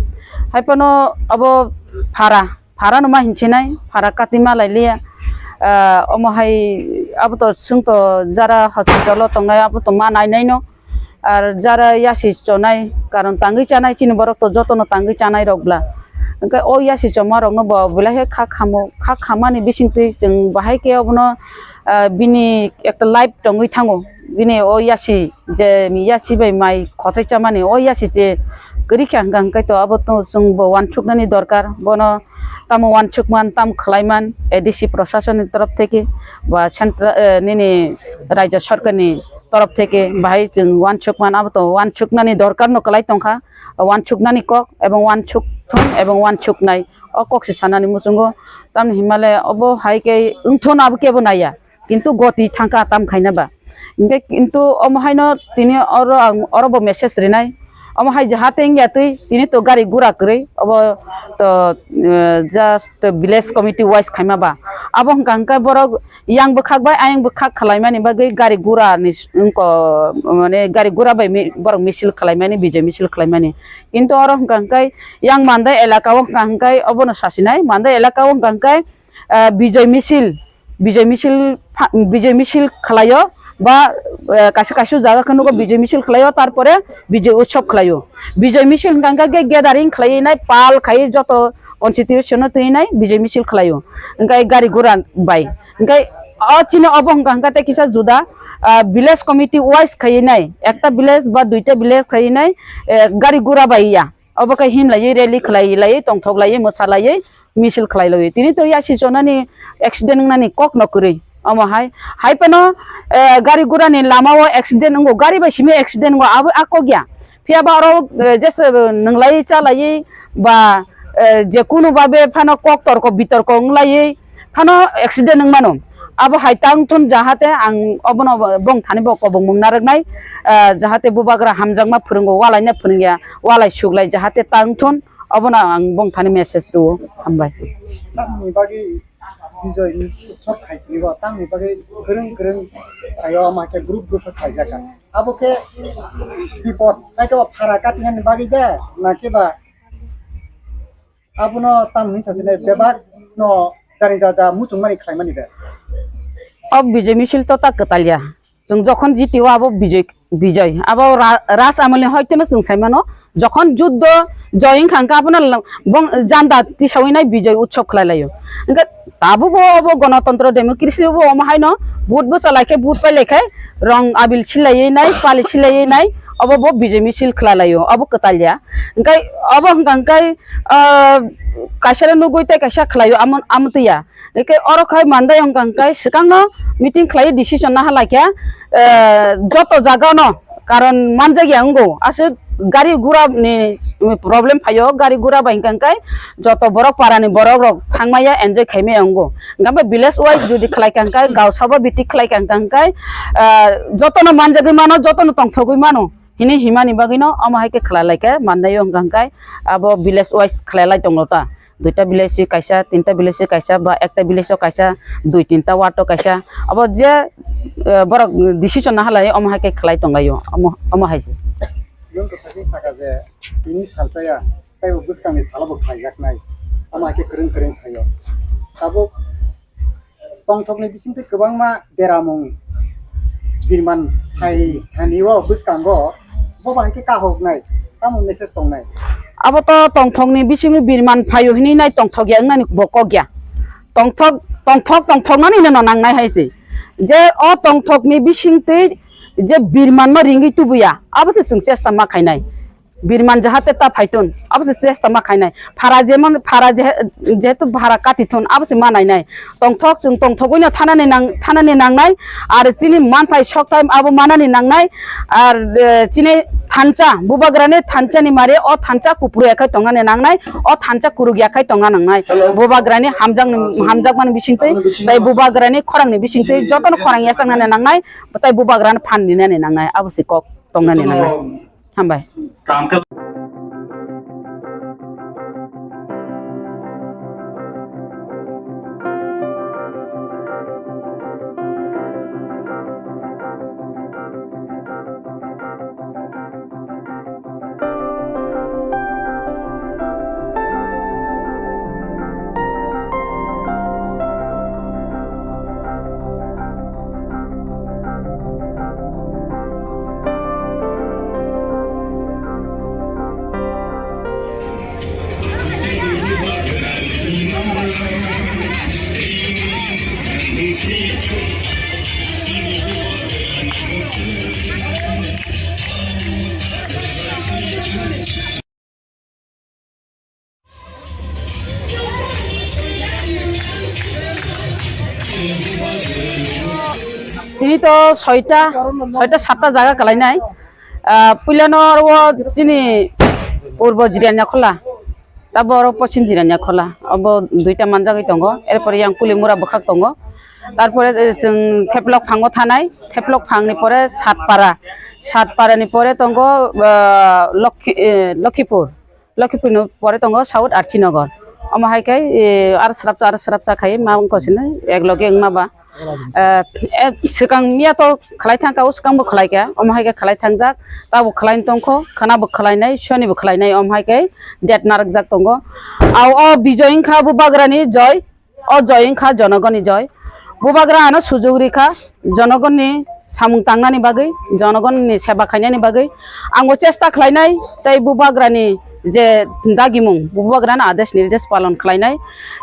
Haiphano abo phara, phara no ma hinchinai, phara kati ma lailiya. Ah, omo hai abo to swngto jara hospital o tongnai abo to ma nainaino. Ar jara yasi chonai, karon tangwi chanai chini borok to jotono tangwi chanai rok bla. Hwnkhe o yasi choma rokno bo belai khe kha khamo, kha khamani bisingtwi chwng bahai khe obono, Ah, bini ekta life tongwi thango. Bini o yasi je yasi bai mai khosai chamani o yasi je kwrwi kha hwnkha hwnkhe to abo to chwngbo uansuknani dorkar. Bono tamo uansukman, tam khlaiman, A D C proshasonni torof theke ba central, eh, nini raijyo sorkarni torof theke bahai chwng uansukman, abo to uansuknani dorkar no kwlai tongkha. Uansuknani kok ebong uansukthung ebong uansuknai o kok se sanani muchungo. Tamni hinmale obo hai khe wngthon abo kebo naiya. Kintu goti thangkha tam khaina ba. Hinkhe kintu omo haino tini oro ang oro bo message rinai. Omo hai jahate wngya twi tini to gari gura kwrwi obo to, eh, just village committee wise khaima ba. Abo hwnkha hwnkhe borok yang bwkhak bai ayang bwkhak khwlaimani bagwi gari gura ni s-, wngko mane gari gura bai mi-, borok misil khwlaimani, bijay misil khwlaimani. Kintu oro hwnkha hwnkhe yang Mandai elaka o hwnkha hwnkhe obono sasinai, Mandai elaka o hwnkha hwnkhe, eh, bijay misil Bijay misil pha-, bijay misil khlaio ba, eh, kaisa kaisa jaga khe nugo bijay misil khlaio, tarpore bijay utsob khlaio. Bijay misil hwnkha hwnkhe gathering khlaiwi nai pal khai joto constitution no twi nai bijay misil khlaio. Hwnkhe gari gura bai. Hwnkhe o chini obo hwnkha hwnkhe tei kisa juda, ah, village committee wise khaiwi nai ekta village ba duita village khaiwi nai, eh, gari gura bai ya. Obo khe himlaiwi rally khlai laiwi tongthok laiwi mwsa laiwi misil khlai laiwi tini to yasi chonani accident wngnani kok no kwrwi omo hai hai phano, eh, gari gura ni lama o accident wngo gari bai simi accident wngo abo a kok ya phiya ba oro, eh, jesa, eh, nwnglai chalaiwi ba, eh, je kunu babe phano kok torko bitorko wnglaiwi phano accident wng mano. Abo hai tang thun jahate ang obono bong thani bo kobong mung narwknai, ah, jahate bubagra hamjakma phwrwngo, walaina phwrwngya, walai suklai jahate tang thun, obono ang bong thani message rwo. Hambai. Tamni bagwi Bijoy ni utsob khai tini bo, tamni bagwi kwrwng kwrwng khaio, ama khe group group khe khaijak kha. Abo khe bipot, hai khe bo phara katinani bagwi de, na khe ba Abono tamo hinwi sachine bebak no jani jaja muchungmani khlaimani de. O Bijoy misil to ta kwtalya. Chwng jokhon G T O abo Bijoy, Bijoy. Abo ra-, Raj Amalni hoiteno chwng saimano. Jokhon juddo joy wngkha hwnkhe abono la-, bong-, janda tisawi nai Bijoy utsob khlai laio. Hwnkhe tabukbo obo gonotontro democracy bo omo haino vote bwcha laikhe vote pai laikhe rong abil silaiwi nai pali silaiwi nai obo bo Bijoy misil khlai laio. Obo kwtalya. Hwnkhe obo hwnkha hwnkhe ah, kaisa no nugwi tei kaisa khlaio, amo, amo twiya. Eke oro khai mandai wngkha hwnkhe swkangno meeting khlaiwi decision naha laikha, eh, joto jagano karon manjakya wngo. Aswk gari gura ni problem phaio, gari gura bai hwnkha hwnkhe joto borok para ni borok rok thangmaya enjoy khaimaya wngo. Hwnkhe village wise jodi khlaikha hwnkhe, gausabo biti khlaikha hwnkhe, eh, jotono manjagwi mano, jotono tongthogwi mano. Hini himani bagwino omo hai khe khlai lai khe mandaio hwnkha hwnkhe abo village wise khlai lai tongo ta. Duita village se kaisa, tinta village se kaisa, ba ekta village o kaisa, dui tinta ward o kaisa. Abo je, eh, borok decision naha lai omo hai khe khlai tong laio. Omo, omo hai se. Nwng kwthai khe saka je tini salsa ya, tei bo bwskangni salo bo khlaijaknai. Omo hai khe kwrwng kwrwng khlaio. Tabuk tongthokni bisingtwi kwbangma beramung birman phai thani o bwskango bo bai khe kahoknai tamo message tongnai. Abo to tongthokni bisingo birman phaio hinwi nai tongthok ya wngnani bo kok ya. Tongthok, tongthok, tongthoknani no nangnai hai se. Je o tongthokni bisingtwi je birmanno ringwi tubuya, abo se chwng chesta ma khainai. Birman jahate ta phaithun, abo se chesta ma khainai. Phara jemon, phara je-, jehetu phara katithun, abo se ma nainai. Tongthok chwng tongthogwino thanani nang-, thanani nangnai, ar chini manthai sokthai abo manani nangnai, ar, eh, chini thansa, bubagrani thansani mari o thansa kupru yakhai tongnani nangnai, o thansa kuruk yakhai tongna nangnai. Bubagrani hamjakni, hamjakmani bisingtwi, tei bubagrani khorangni bisingtwi, jotono khorang yachaknani nangnai, tei bubagrani phan rinani nangnai, abo se kok tongnani nangnai. Hambai. Tini to soita, soita satta jaga kalainai. Ah, puilano aro chini purbo Jirania Khola, tabo aro poschim Jirania Khola, obo duita manjagwi tongo. Erpore yang Kulimura bwkhak tongo. Tarpore, eh, chwng Theplok phango thanai, Theplok phangni pore Satpara, Satparani pore tongo, ah, Lokhi-, eh, Lokhipur. Lokhipurni pore tongo South Archinagar. Omo hai khe, eh, ar srapsa, ar srapsa khai ma wngkha sini, ek loge wngma ba. Eh, eh, swkang miya to khlai thangkha, o swkang bo khlai kha. Omo hai khe khlai thangjak, ta bo khlai tongkho, khana bo khlainai, soni bo khlainai, omo hai khe date narwkjak tongo. Au o Bijoy wngkha Bubagrani joy, o joy wngkha jonogoni joy. Bubagra ano sujug rikha, jonogoni samung tangnani bagwi, jonogoni seba khainani bagwi. Ang bo chesta khlainai, tei Bubagrani je dagimung, Bubagrani adesh nirdesh palon khlainai.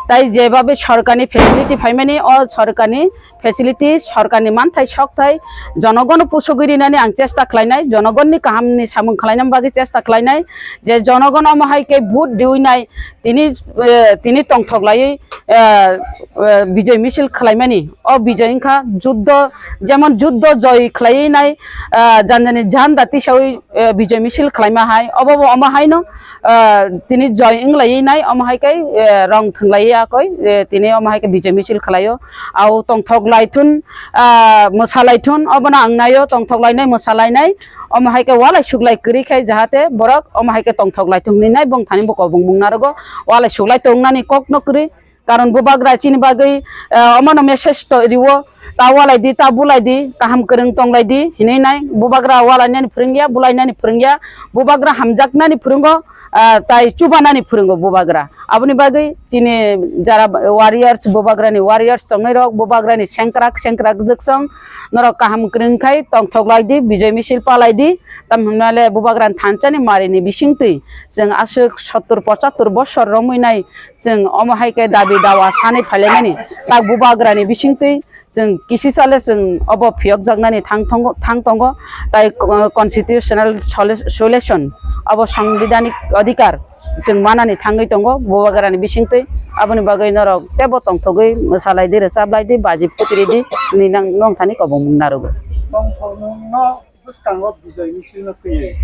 Tai jebhabe sorkarni facility phaimani, o sorkarni facility, sorkarni manthai sokthai jonogono pusugwi rinani ang chesta khlainai, jonogonni kahamni samung khlainani bagwi chesta khlainai, je jonogon omo hai khe vote riwinai tini, eh, tini tongthok laiwi, eh, eh, Bijoy misil khlaimani. O Bijoy wngkha juddo, jemon juddo joy khlaiwi nai, eh, janjani janda tisawi, eh, Bijoy misil khlaima hai, obo bo omo haino, eh, tini joy wng laiwi nai, omo hai khe, eh, rong thwng laiwi ya koi, eh, tini omo hai khe Bijoy misil khlaio. Au tongthok laithun, ah, mwsa laithun, obono ang naio, tongthok lainai, mwsa lainai, omo hai khe walai suklai kwrwi khai, jahate borok omo hai khe tongthok laithung hinwi nai bongthani bo kobong mung narogo, walai suklai tongnani kokno kwrwi. Karon Bubagra chini bagwi, eh, omono message to riwo, ta walai di, ta bulai di, kaham kwrwng tonglai di hinwi nai. Bubagra walainani phwrwngya, bulainani phwrwngya, Bubagra hamjaknani phwrwngo, ah, tai chubanani phwrwngo Bubagra. Aboni bagwi chini jara warriors, Bubagrani warriors tongnai rok, Bubagrani sengkrak sengkrak jwksong norok kaham kwrwng khai tongthok lai di, Bijoy misil palai di. Tam hwnmale Bubagrani thansa ni mari ni bising twi chwng aswk sottur pochattur bosor romwi nai, chwng omo hai khe dabi dawa sanwi phailaimani tak Bubagrani bising twi chwng kisi sale chwng obo phiyokjaknani thang tongo, thang tongo, tai co-, constitutional solu-, solution, obo sangbidhanik adhikar chwng manani thangwi tongo Bubagrani bisingtwi. Aboni bagwi norok teibo tongthogwi mwsalai di, rwchaplai di, baji putri di hinwi nang, nongthani kobong mung narogo. Tongthokno bwskango Bijoy misil no twiwi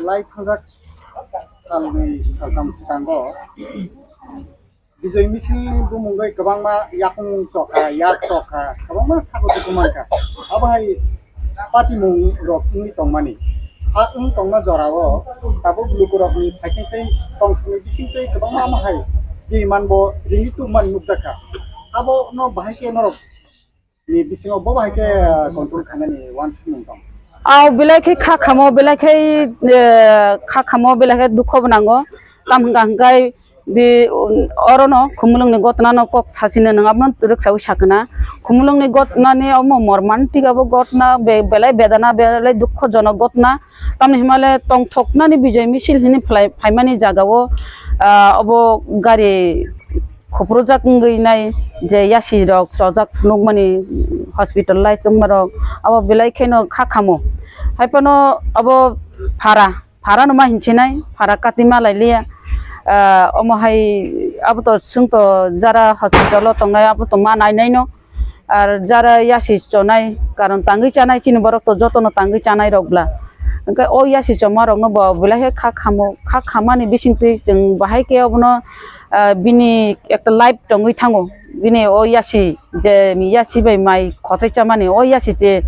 lai thajak salnwi saltham swkango. Bijoy misil ni bumung bai kwbangma yakung chokha, yak chokha, kwbangma sago tuku mankha. Abo hai patimung rok wngwi tongmani. A wng tongma jorao tabuk lukurokni phaising tei tongthokni bising tei kwbangma amo hai kiriman bo ringwi tubumani nukjakha. Abono bahai khe norok ni bisingo bo bahai khe, ah, control khainani uansukmung tong. Au belai khe kha khamo, belai khe, eh, kha khamo, belai khe dukho bo nango. Tam hwnka hwnkhe bi, um, orono khumulwngni gotnano kok sachina nwng abono rwksaui sakna. Khumulwngni gotnani omo mormantik abo gotna be-, belai bedana, belai dukhojonok gotna. Tamni hwnmale tongthoknani Bijoy misil hinwi phlai-, phaimani jagao, ah, obo gari khupurjak wngwi nai je yasi rok chojak nukmani, hospitalize wngma rok abo belai kheno kha khamo. Haiphano abo phara, phara no ma hinchinai, phara kati ma lai liya. Ah, omo hai abo to chwng to jara hospital o tongnai abo to ma nai nai no. Ar jara yasi chonai, karon tangwi chanai chini borok to jotono tangwi chanai rok bla. Hwnkhe o yasi choma rokno bo belai khe kha khamo, kha khamani bisingtwi chwng bahai khe obono, ah, bini ekta life tongwi thango. Bini o yasi je yasi bai mai khosai chamani o yasi je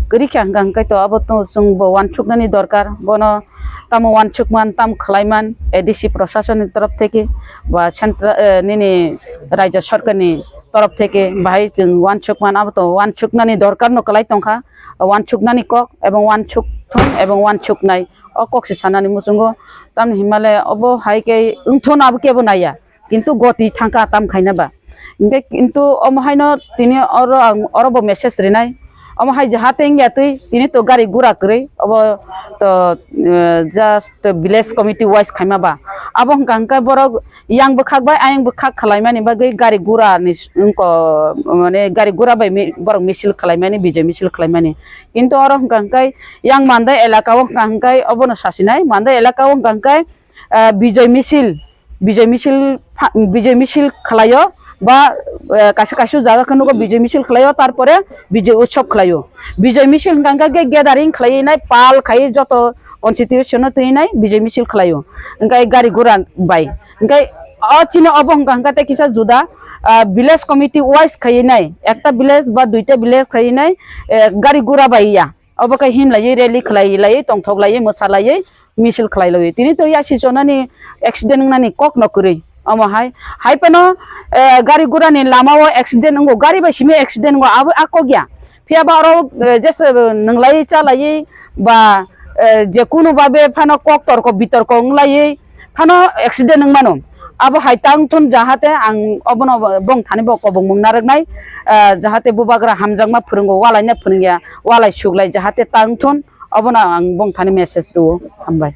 kwrwi kha hwnkha hwnkhe to abo to chwng bo uansuknani dorkar. Bono tamo uansukman, tamo khlaiman, A D C proshasonni torof theke ba central, eh, nini rajya sarkarni torof theke bahai chwng uansukman, abo to uansuknani dorkar no kwlai tongkha, uansuknani kok ebong uansuk thung ebong uansuknai o kok se sanani muchungo. Tamni himale obo hai khe wngthon abo kebo naiya, kintu goti thangkha tam khaina ba. Hingke kintu omo haino tini oro ang oro bo message rinai. Omo hai jahate wngya twi tini to gari gura kwrwi obo to, eh, just village committee wise khaima ba. Abo hwnkha hwnkhe borok yang bwkhak bai ayang bwkhak khwlaimani bagwi gari gura ni s-, wngko, mane gari gura bai mi-, borok misil khwlaimani, bijai misil khwlaimani. Kintu oro hwnkha hwnkhe yang Mandai elaka o hwnkha hwnkhe obono sasinai, Mandai elaka o hwnkha hwnkhe, eh, bijai misil, bijai misil pha-, bijai misil khwlaio, Ba, eh, kaisa kaisa jaga khe nugo Bijoy misil khlaio, tarpore Bijoy Utsav khlaio. Bijoy misil hwnkha hwnkhe gathering khlaiwi nai pal khai joto constitution no twi nai Bijoy misil khlaio. Hwnkhe gari gura bai. Hwnkhe o chini obo hwnkha hwnkhe tei kisa juda, ah, village committee wise khaiwi nai, ekta village ba duita village khaiwi nai, eh, gari gura bai ya. Obo khe himlaiwi rally khlailaiwi tongthoklaiwi mwsalaiwi misil khlailaiwi. Tini to yasi chonani accident wngnani kok no kwrwi. Omo hai, hai phano, eh, gari gura ni lama o accident wngo, gari bai simi accident wngo, abo a kok ya. Phiya ba oro, eh, jesa, eh, nwnglai chalai ba, eh, je kunu babe phano kok torko bitorko wnglai phano accident wng mano. Abo hai tang thun jahate ang obono bong thani bo kobong mung narwknai, eh, jahate bubagra hamjakma phwrwngo, walaina phwrwngya, walai suklai jahate tang thun, obono ang bong thani message rwo. Hambai.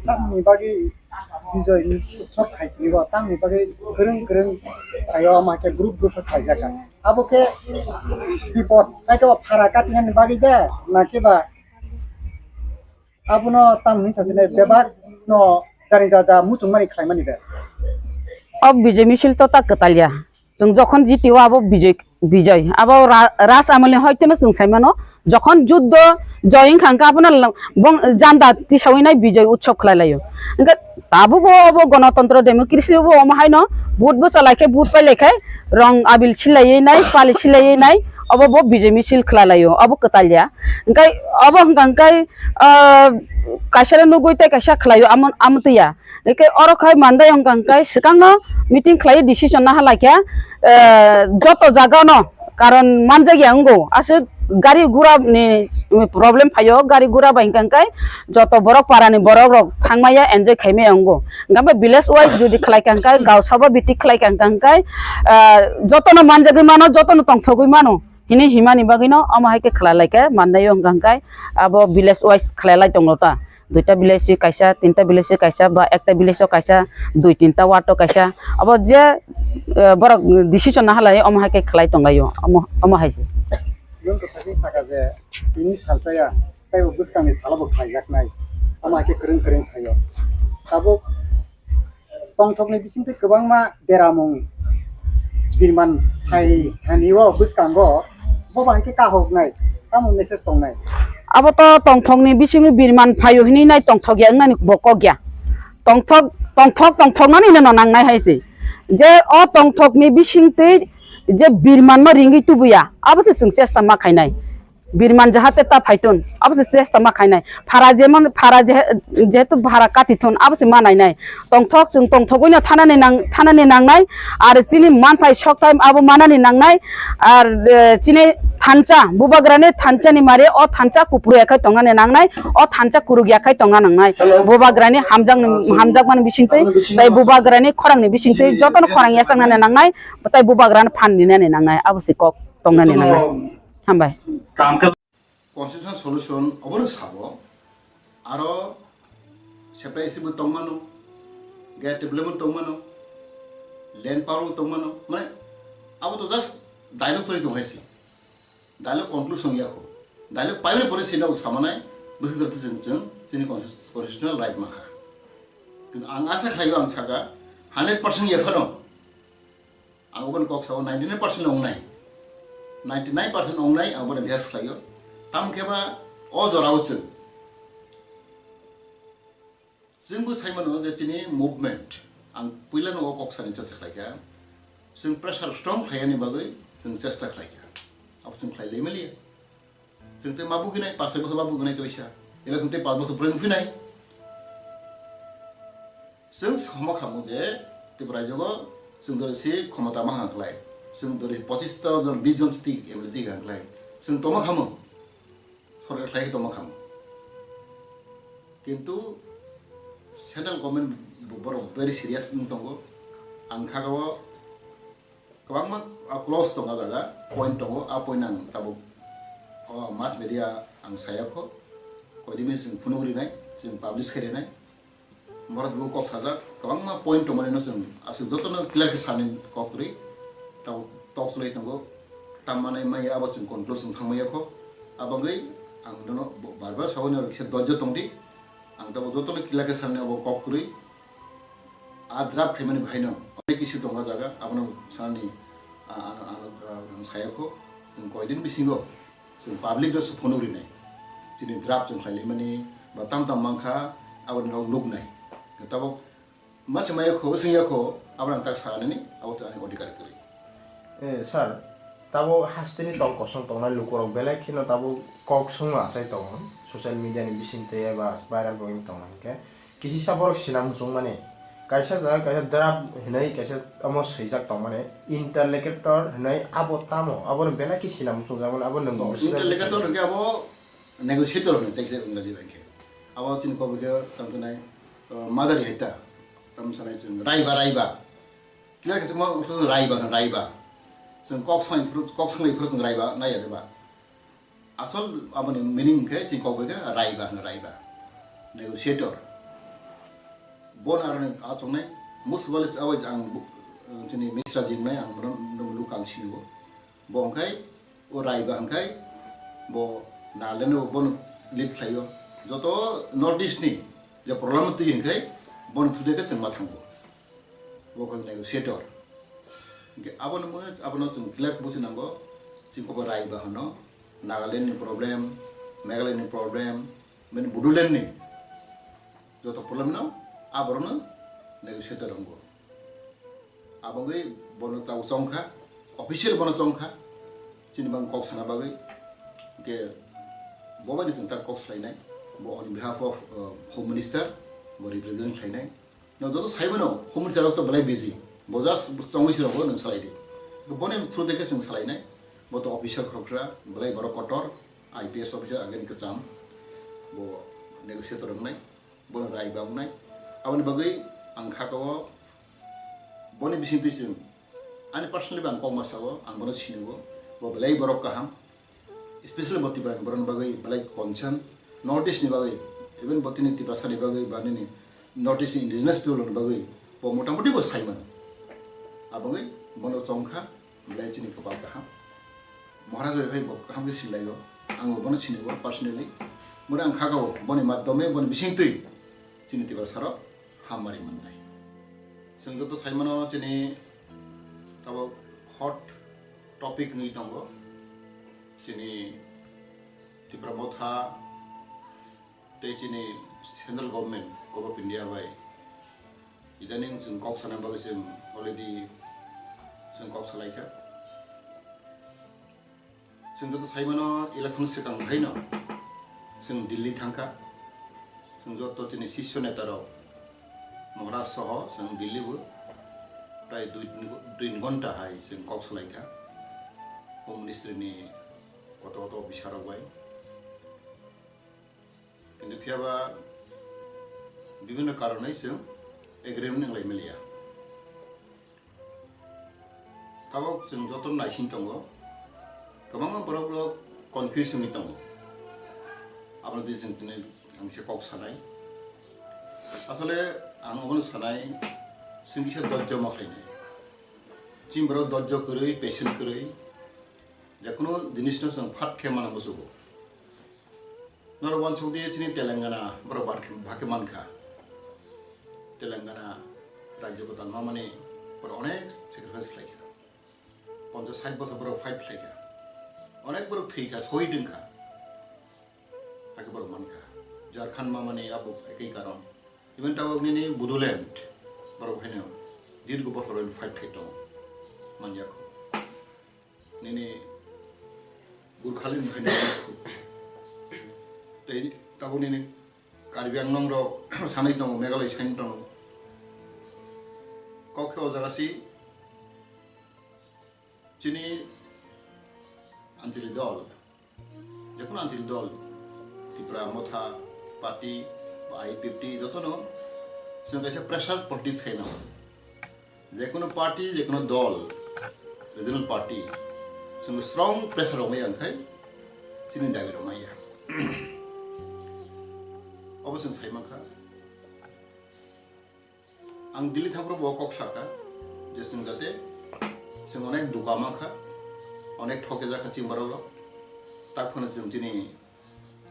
Tamni bagwi Bijoy ni sok khai tini bo, tamni bagwi kwrwng kwrwng khaio, ama khe group group khe khaijak kha. Abo khe bipot, hai khe bo phara katinani bagwi de, na khe ba abono tam hwnwi sachine bebak no jani jaja muchungmani khlaimani de. O Bijoy misil to ta kwtalya. Chwng jokhon jiti o abo Bijoy, Bijoy. Abo ra-, Raj Amal ni hoiteno chwng sai mano. Jokhon juddo joy wngkha hwnkhe abono la-, bong janda tisawi nai Bijoy Utsav khlai laio. Hwnkhe tabuk bo obo Ganatantro Democracy bo omo haino vote bo chalai khe vote pai lai khe rong abil silaiwi nai pali silaiwi nai obo bo Bijoy misil khlai laio. Obo kwtalya. Hwnkhe obo hwnkha hwnkhe, ah, kaisa no nugwi tei kaisa khlaio amo, amo twiya. Hwnkhe oro khai mandai hwnkha hwnkhe swkangno meeting khlai decision naha laikha, eh, joto jaga no karon manjak ya wngo. Aswk gari gura ni problem phaio, gari gura bai hwnkha hwnkhe joto borok para ni borok rok thangmaya enjoy khaimaya wngo. Hwnkhe village wise jodi khlai kha hwnkhe, gaon sabha biti khlai kha hwnkha hwnkhe, eh, joto no manjagwi mano, joto no tongthogwi mano. Hini himani bagwino omo hai khe khlai lai khe mandaio hwnkha hwnkhe abo village wise khlai lai tongo ta. Duita village se kaisa, tinta village se kaisa, ba ekta village o kaisa, dui tinta ward o kaisa. Abo je, eh, borok decision naha lai omo hai khe khlai tong laio. Omo, omo hai se. Nwng to sakni saka je tini salchaya, tei bo bwskangni salo bo khlaijaknai. Omo hai khe kwrwng kwrwng khaio. Tabuk tongthokni bisingtwi kwbangma beramung birman phai hani o bwskango bo bai khe kahoknai tamo message tongnai. Abo to tongthokni bisingo birman phaio hinwi nai tongthok ya wngnani bo kok ya. Tongthok, tongthok, tongthoknani no nangnai hai se. Je o tongthokni bisingtwi je birmanno ringwi tubuya, abo se chwng chesta ma khainai. Birman jahate ta phaithun, abo se chesta ma khainai. Phara jemon, phara je-, jehetu phara katithun, abo se ma nainai. Tongthok chwng tongthogwino thanani nang-, thanani nangnai. Ar chini manthai sokthai abo manani nangnai. Ar, eh, chini thansa, bubagrani thansani mari o thansa kupru yakhai tongnani nangnai. O thansa kuruk yakhai tongna nangnai. Bubagrani hamjakni, hamjakmani bisingtwi, tei bubagrani khorangni bisingtwi, jotono khorang yachaknani nangnai. Tai bubagrani phan ninani nangnai. Abo se kok tongnani nangnai. Hambai. Constitutional solution obono sabo, aro separate bo tongmano, gate development tongmano, land power bo tongmano, mane abo to just dialogue twi tong hai se. Dialogue conclusion ya kho. Dialogue paimani pore sino samanai, bwswk jora chwng, chwng, chini constitu-, constitutional right makha. Kintu ang asa khlaio ang saka, hundred percent ya phano. Ang oboni kok sao ninety nine percent ongnai. Ninety nine percent ongnai ang oboni bihas khlaio. Tam khe ba o jorao chwng. Chwngbo sai mano je chini movement. Ang puila no o kok sani chasa khlaikha. Chwng pressure strong khlaiyani bagwi chwng chesta khlaikha. Abo chwng khlai lai maliya. Chwng tei ma buginai, pas soi bosor ma buginai toisa. Ela chwng tei pas bosor pore wngphinai. Chwng sama khamu je Tripura raijogo chwng dori si khomota ma hang klai. Chwng dori pochis ta jon, bis jon si ti M L A ti hang klai. Chwng toma khamu. Sorkar khlai toma khamu. Kintu central government bo-, borok very serious wng tongo. Ang kha o kwbangma, ah, clause tongo jaga, point tongo, a point ang tabuk o mass media ang saya kho, koidimi chwng phunuk rinai, chwng publish khai rinai. Borok bo kok sajak, kwbangma point tongmani no chwng aswk jotono clear khe sani kok kwrwi, tabuk tok chlai tongo, tammanai maya abo chwng conclusion thangmaya kho, abangwi ang nono bar bar sawi no kisa dojjo tongdi, ang tabuk jotono clear khe sani abo kok kwrwi, a draft khaimani bahaino. issue tongo jaga, abono sanani, ah, ano, ano, ah, ang saya kho, chwng koidin bisingo chwng public no se phunuk rinai. Chini draft chwng khlai laimani ba tam tam mankha, aboni rok nuknai. Tabok ma se maya kho, singya kho, aboni tak sanani, abo to ani odhikar kwrwi. Eh, sir, tabo hasteni tong kosong tongnai lukurok belai kheno tabo kok songma achai tongo, social media ni bisingtwi eba viral bo wng tongo hinkhe. Kisisa borok sina muchung mani. Kaisa jaga kaisa drab hinui kaisa omo swijak tongmani. Interlocutor hinui abo tamo? Abo no belai khe sina muchung jak mani. Abo nwng Oh, bwswk interlocutor sina? Hwnkhe abo negotiator hinui tei khe Engraji bai khe. Abo chini kok bai khe tamo khe nai, uh, madari hai ta. Tamo sanai chwng raiba, raiba. Kila khe chwng raiba, raiba. Chwng kok sanai phuru, kok sanai phuru chwng raiba nai ya de ba. Asol aboni meaning khe chini kok bai khe raiba hwno, raiba. Negotiator. Bon aroni achongnai, most probably ang bu-, chini Misra ji wngnai, ang bono, bono local sini bo. Bo hwnkhe o raiba hwnkhe bo Nagaland o bono lead khlaio. Joto North East ni je problem twi hwnkhe bono through de khe chwng ma thango. Bo khe negotiator. Hwnkhe abono bo, abono chwng clear buchi nango. Chini kok bai raiba hwno, Nagaland ni problem, Meghalaya ni problem, mane Bodoland ni joto problem no aborokno negotiator wngo. Abogwi bono tau chongkha, official bono chongkha, chini bang kok sana bagwi. Hwnkhe bo bai chwng tak kok salainai, bo on behalf of, uh, Home Minister, bo represent khlainai. No joto saimano, Home Minister rok to belai busy, bo just chongwi se rogo nwng salai di. Boni through de khe chwng salainai, bo to officer khoroksa, belai borok kotor, I P S officer again kwcham, bo negotiator wngnai. Bono raiba wngnai. Aboni bagwi ang kha kao boni bisingtwi chwng ani personally bo ang kok ma sao, ang bono sinio, bo belai borok kaham, especially bo Tripura ni borok ni bagwi belai concern, North East ni bagwi, even bo tini Tiprasa ni bagwi ba nini North East ni indigenous people ni bagwi bo motamuti bo sai mano. Aboni bono chongkha. Belai chini kwpal kaham. Maharaj bai bo kaham khe sinlaio. Ang bo bono sinio personally. Bono ang kha kao boni madhyome boni bisingtwi chini Tiprasa rok hamari mannai. Chwng joto saimano chini tabok hot topic wngwi tongo. Chini Tipra Motha tei chini central government, Govt of India bai idaning chwng kok sana bagwi chwng already chwng kok salaikha. Chwng joto saimano election swkang haino chwng Delhi thangkha. Chwng joto chini sisyo neta rok Maharaj soho chwng Delhi bo prai dui, dui ghonta hai chwng kok salaikha Home Ministry ni koto koto officer rok bai. Kintu phiya ba bibhinno karonwi chwng agreement wnglai maliya. Tabok chwng joto naising tongo, kwbangma borok rok confuse wngwi tongo. Abono twi chwng tini ang kisa kok sanai. Asole ang obono sanai, chwng kisa dojjo ma khlainai. Chini borok dojjo kwrwi, patient kwrwi, jekunu jinisno chwng phat khe mana muchugo. Norok uansuk di chini Telangana borok bar khe, bhag khe mankha. Telangana rajyo kwtal mamani borok onek sacrifice khlaikha. Ponchash sait bochor borok fight khlaikha. Onek borok thwikha, soi dwngkha. Hakhe borok mankha. Jharkhand mamani abo ekoi karon. Even tabok nini Bodoland borok haino dirgo bochor fight khai tongo. Manjakho. Nini Gurkhaland ni khaina tei tabuk nini Karbi Anglong rok sanai tongo, Meghalaya sanai tongo. Kok khe o jaga si chini Anchalik dol, jekunu Anchalik dol, Tipra Motha Party ba I P F T jotono chwng kaisa pressure politics khaina. Jekunu party, jekunu dol, regional party, chwng strong pressure rok maya wngkhai chini dabi rok maya. Obo chwng sai mankha. Ang Delhi thangphuru bo kok sakha je chwng jate chwng onek duka mankha, onek thokjak kha chini borok rok. Tak phano chwng chini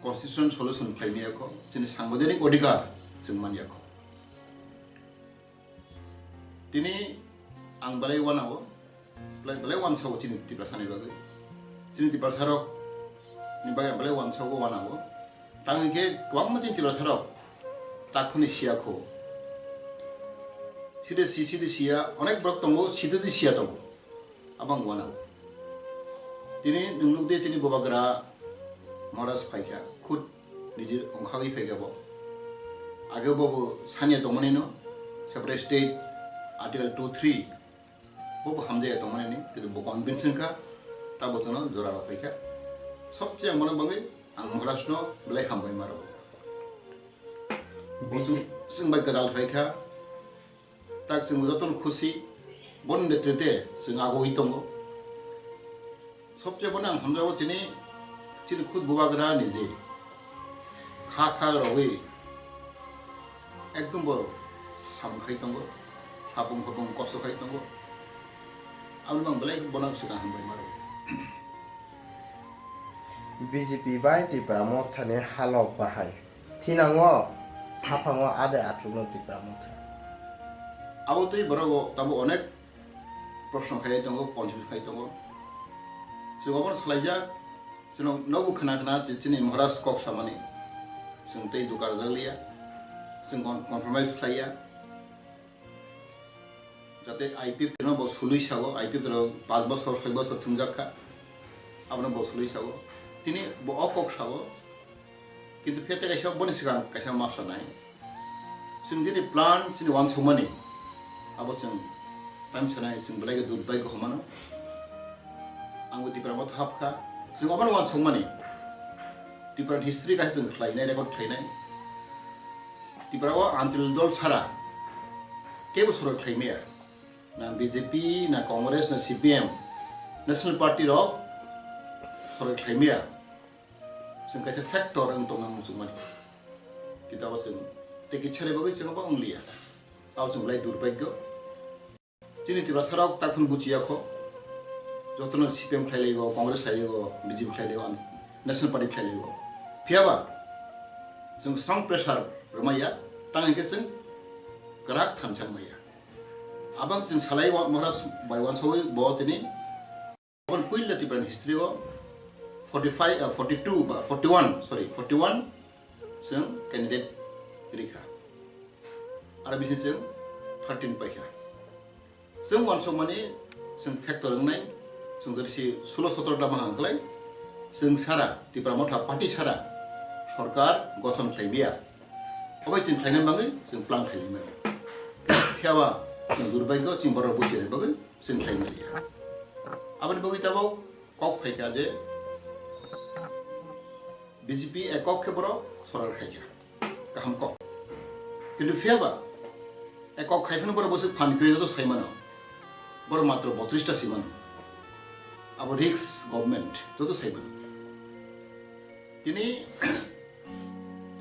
constitution solution khlai maya kho, chini sangbidhanik odhikar chwng man ya kho. Tini Ang belai uanao, belai, belai uansao chini Tiprasa ni bagwi. Chini Tiprasa rok ni bagwi ang belai uansao uanao. Tang hwnkhe kwbangma chini Tiprasa rok takhuni siya kho. Side si, side siya, onek borok tongo, side di siya tongo. Abang uanao. Tini nwng nukdi chini Bubagra Maharaj phaikha, khud nijir ongkhagwi phaikha bo. Age bo bo sanya tongmani no, separate state, Article two three, bo bo hamjaya tongmani ni, kintu bo convince wngkha, ta bo chwngno jora rok phaikha. Sobse ang bono bagwi ang Maharaj no belai hambai maro. Bo chwng, chwng bai kwtal phaikha. Tak chwng jotono khusi, boni netrite chwng agoi tongo. Sobse bono ang hamjago tini, chini khud Bubagra ni je kha kha rogwi ekdom bo sam khai tongo, sapung khopung kosto khai tongo. Aboni bang belai bono swkang hambai maro. B J P bai Tipra Motha ni halok bahai. Thinango, haphango ade achukno Tipra Motha. Abo tei borok o tabo onek proshno khai tongo, ponchim khai tongo. Chwng obono salaijak, chwng nobo khna khna je chini Maharaj kok samani. Chwng tei duka rwjak liya, chwng con-, compromise khlaiya. Jate I P F no bo sului sago, I P F rok panch bosor, soi bosor thumjak kha. Abono bo sului sago. Tini bo o kok sago. Kintu phiya tei kaisa boni swkang kaisa ma sanai. Chwng jini plan chini uansukmani. Abo chwng time sanai chwng belai khe durbaigyo hwnmano. Ang bo Tipra Motha hapkha. Chwng obono uansukmani. Tipra ni history kaisa chwng khlainai, record khlainai. Tipra o anchalik dol chara kebo sorkar khlaimaya. Na B J P, na Congress, na C P M, National Party rok sorkar khlaimaya. Chwng kaisa factor wng tongna muchungmani. Kintu abo chwng tei kisa ni bagwi chwng abo wngliya. Abo chwng belai durbaigyo. Chini Tiprasa rok takhun buchiya kho. Jotono C P M khlai laigo, Congress khlai laigo, B J P khlai laigo, National Party khlai laigo. Phiyaba chwng strong pressure rwmaya, tang hwnkhe chwng kwrak thansa wngmaya. Abang chwng salai wa-, Maharaj bai uansawi bo tini. Aboni puila Tipra ni history o forty five, ah, forty two ba forty one, sorry, forty one chwng candidate rikha. Aro bisi chwng thirteen paikha. Chwng uansukmani chwng factor wngnai, chwng jodi si sulo sotro ta mahang klai, chwng sara, Tipra Motha party sara sorkar gothon khlaimaya. Obai chwng khlaina bagwi chwng plan khlaimani. Phiyaba chwng durbaigyo chwng borok buchini bagwi chwng khlaimaliya. Aboni bagwi tabok kok phaikha je B J P ekok khe borok sorkar khaikha. Kaham kok. Kintu phiyaba ekok khai phano borok bwswk phan kwrwi joto saimano. Borok matro botris ta simano. Abo risk government joto saimano. Tini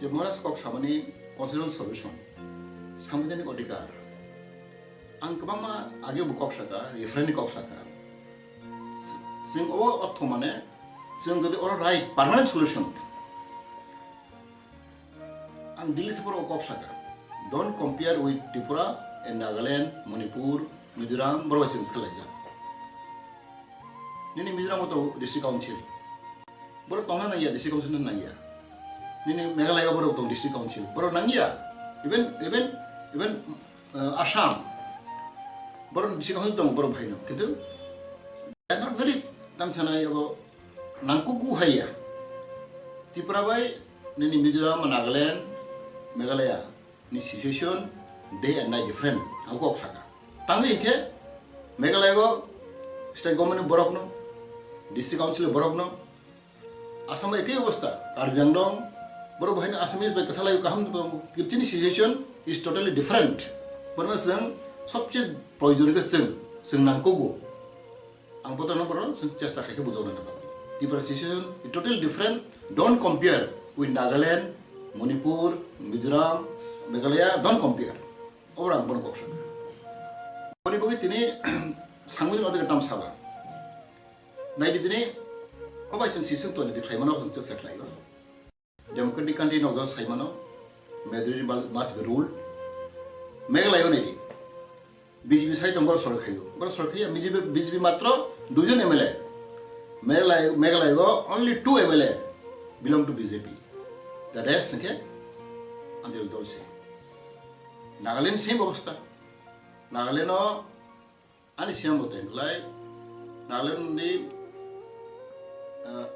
je Maharaj kok samani constitutional solution, sanbidhanik odhikar. Ang kwbangma age bo kok saka, referendum kok saka. Chwng o ortho mane, chwng jodi oro right permanent solution. Ang Delhi se borok kok saka. Don't compare with Tripura and Nagaland, Manipur, Mizoram, borok bai chwng khlaijak. Nini Mizoram o to district council. Borok tongna nangya, district council no nangya. Nini Meghalaya o borok tong district council. Borok nangya. Even, even, even, uh, Assam. Borok district council tong borok bhai no. Kintu they are not very, tam sanai abo nangkuku haiya. Tripura bai nini Mizoram, Nagaland, Meghalaya ni situation day and night different. Ang kok saka. Tangwi hikhe Meghalaya o state government ni borok no, district council ni borok no, Assam o ekei obostha, Karbi Anglong, borok bo haino Assamese bai kwthalai kaham tongo. Chini situation is totally different. Borokno chwng sobse proyojon khe chwng, chwng nangkugo. Ang botorno borokno chwng chesta khai khe bujoknani bagwi. Differentiation is totally different. Don't compare with Nagaland, Manipur, Mizoram, Meghalaya, don't compare. Obo ang bono kok sakha. Boni bagwi tini sangmani odeka tam saba. Naidi tini, obai chwng siswng toni di khlaimano, chwng chesa khlaio. Democratic country no jora saimano, majority must be ruled. Meghalaya o naidi. B J P sai tong, borok sorkar khaio. Borok sorkar khaiya, B J P, B J P matro duijon M L A. Meghalaya, Meghalaya o only two M L A belong to B J P. The rest hwnkhe Anjali dol se. Nagaland same obostha. Nagaland o ani C M bo tei belai Nagaland ni, ah,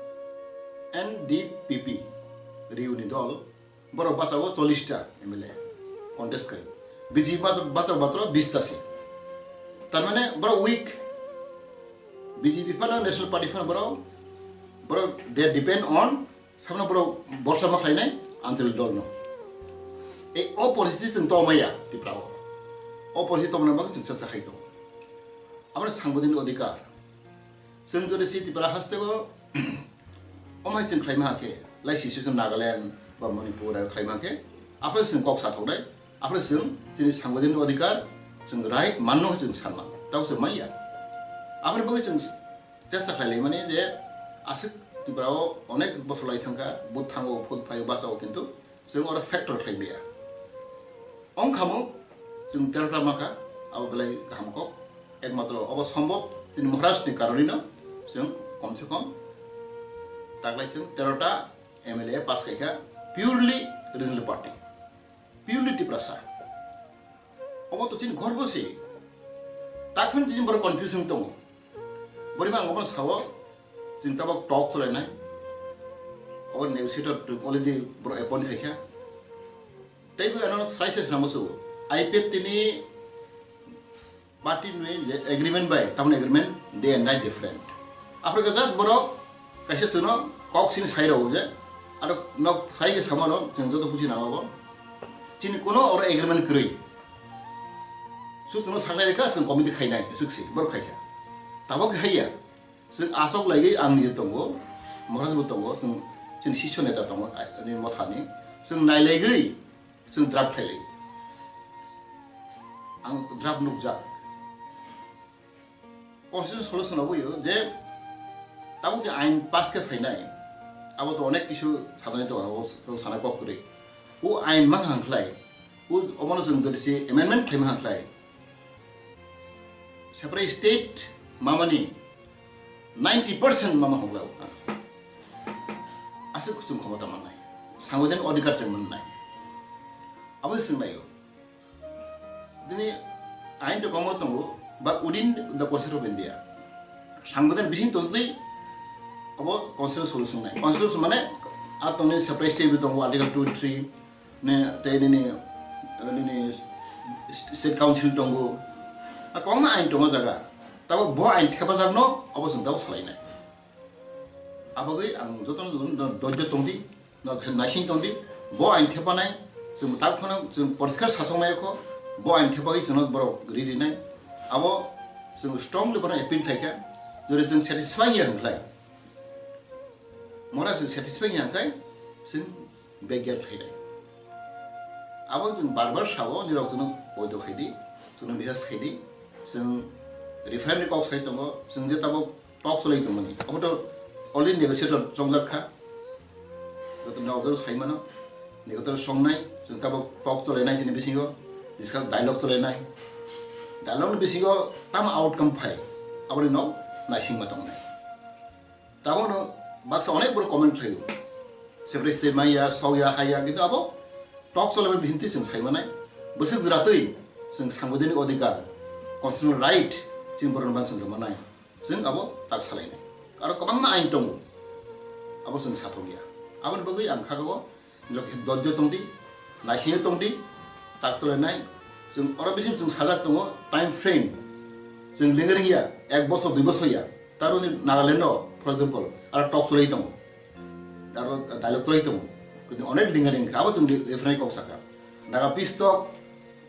N D P P Riu ni dol, borok bachao chollish ta M L A contest khai. B J P bachao, bachao matro bish ta se. Tar mane borok weak. B J P phano, National Party phano borok, borok they depend on, samno borok borsa ma khlainai Anjali dol no. Ei o poristiti chwng tongmaya Tripura o. O poristiti tongmani bagwi chwng chaksa khai tongo. Aboni sangbadik ni odhikar. Chwng jodi si Tripura haste o, omai chwng khlaima hakhe, lai situation Nagaland ba Manipur aro khlaima hakhe, aphre chwng kok sa thoknai, aphre chwng chini sangbadik ni odhikar, chwng right manno chwng sanma, tabo chwng manya. Aphre bagwi chwng chesta khlai laimani je aswk Tripura o onek bosor lai thangkha, but thango, phut phaio, bachao, kintu chwng oro factor khlai maya. Ongkhamo chwng terota makha, abo belai kaham kok. Ekmatro obo sombhob chini Maharaj ni karonino chwng kom se kom taklai chwng terota M L A pass khaikha purely regional party, purely Tiprasa. Obo to chini gorbo se. Takphano chini borok confusion tongo. Borima ang obono sao, chini tabok talk cholainai. O negotiator already borok appoint khaikha. Teibo ano sai se samo so. I P F T ni party ni je agreement bai, tamni agreement day and night different. Africa just borok kaisa chwngno kok sini sai rw je, aro nok sai ke samano chwng joto buji nango bo. Chini kuno oro agreement kwrwi. Su chwngno saklai rikha, chwng committee khainai, swk si, borok khaikha. Tabok haiya. Chwng aswk laiwi ang ni tongo, Maharaj bo tongo, chwng chini sisyo neta tongo, ani mothani. Chwng nailaigwi, chwng draft khailai. Ang draft nukjak. Constitution solution aboyo je tabuk je ain pass khe phainai, abo to onek kisu sadani tongo, abo sana kok kwrwi. O ain ma kaham khlai, o omono chwng jodi se amendment khlaima kaham khlai. Separate state mamani ninety percent mama hongla o. Aswk chwng khomota mannai, sangbadik ni odhikar chwng mannai. Abo se chwng laio. Dini ain to komo tongo, but within the Constitution of India. Sangbadik bising tongtwi abo constitutional solution nai. Constitution mane a tongni separate state tongo, Article two three, ne, tei nini, nini state council tongo. A kwbangma ain tongo jaga. Tabo bo ain thepajakno abo chwng tabo salainai. Abagwi ang jotono jotono do-, dojjo tongdi, no, naising tongdi, bo ain thepanai, chwng tak phano chwng poriskar sasok nai kho, bo ain thepagwi chwngno borok ri rinai. Abo chwng strongly bono appeal khlaikha, jodi chwng satisfy ya hwnkhlai. Mora chwng satisfy ya hwnkhlai, chwng begya khainai. Abo chwng bar bar sao, nirok chwngno poito khaidi, chwngno bihas khaidi, chwng referendum kok sai tongo, chwng je tabok talk cholai tongmani. Abo to already negotiator chongjak kha. Joto nokjagwi sai mano, negotiator songnai, chwng tabok talk cholainai chini bisingo, discuss dialogue cholainai. Dialogue ni bisingo tamo outcome phai, aboni nok naisingma tongnai. Tabono baksa onek borok comment khlaio. Separate state maya, sokya, haya, kintu abo talk cholaimani bisingo chwng sai manai. Bwswk jora twi chwng sangbadik ni odhikar, constitutional right chini borokno ban chwng rwmanai. Chwng abo tak salainai. Aro kwbangma ain tongo. Abo chwng sathokya. Aboni bagwi ang kha o Nirok khe dojjo tongdi, naisingwi tongdi, tak cholainai. Chwng oro bising chwng sajak tongo, time frame. Chwng lengring ya, ek bosor, dui bosor ya. Taroni Nagaland no, for example, aro talk cholai tongo. Aro dialogue cholai tongo. Kintu onek lengring kha, abo chwng referendum kok saka. Naga peace talk,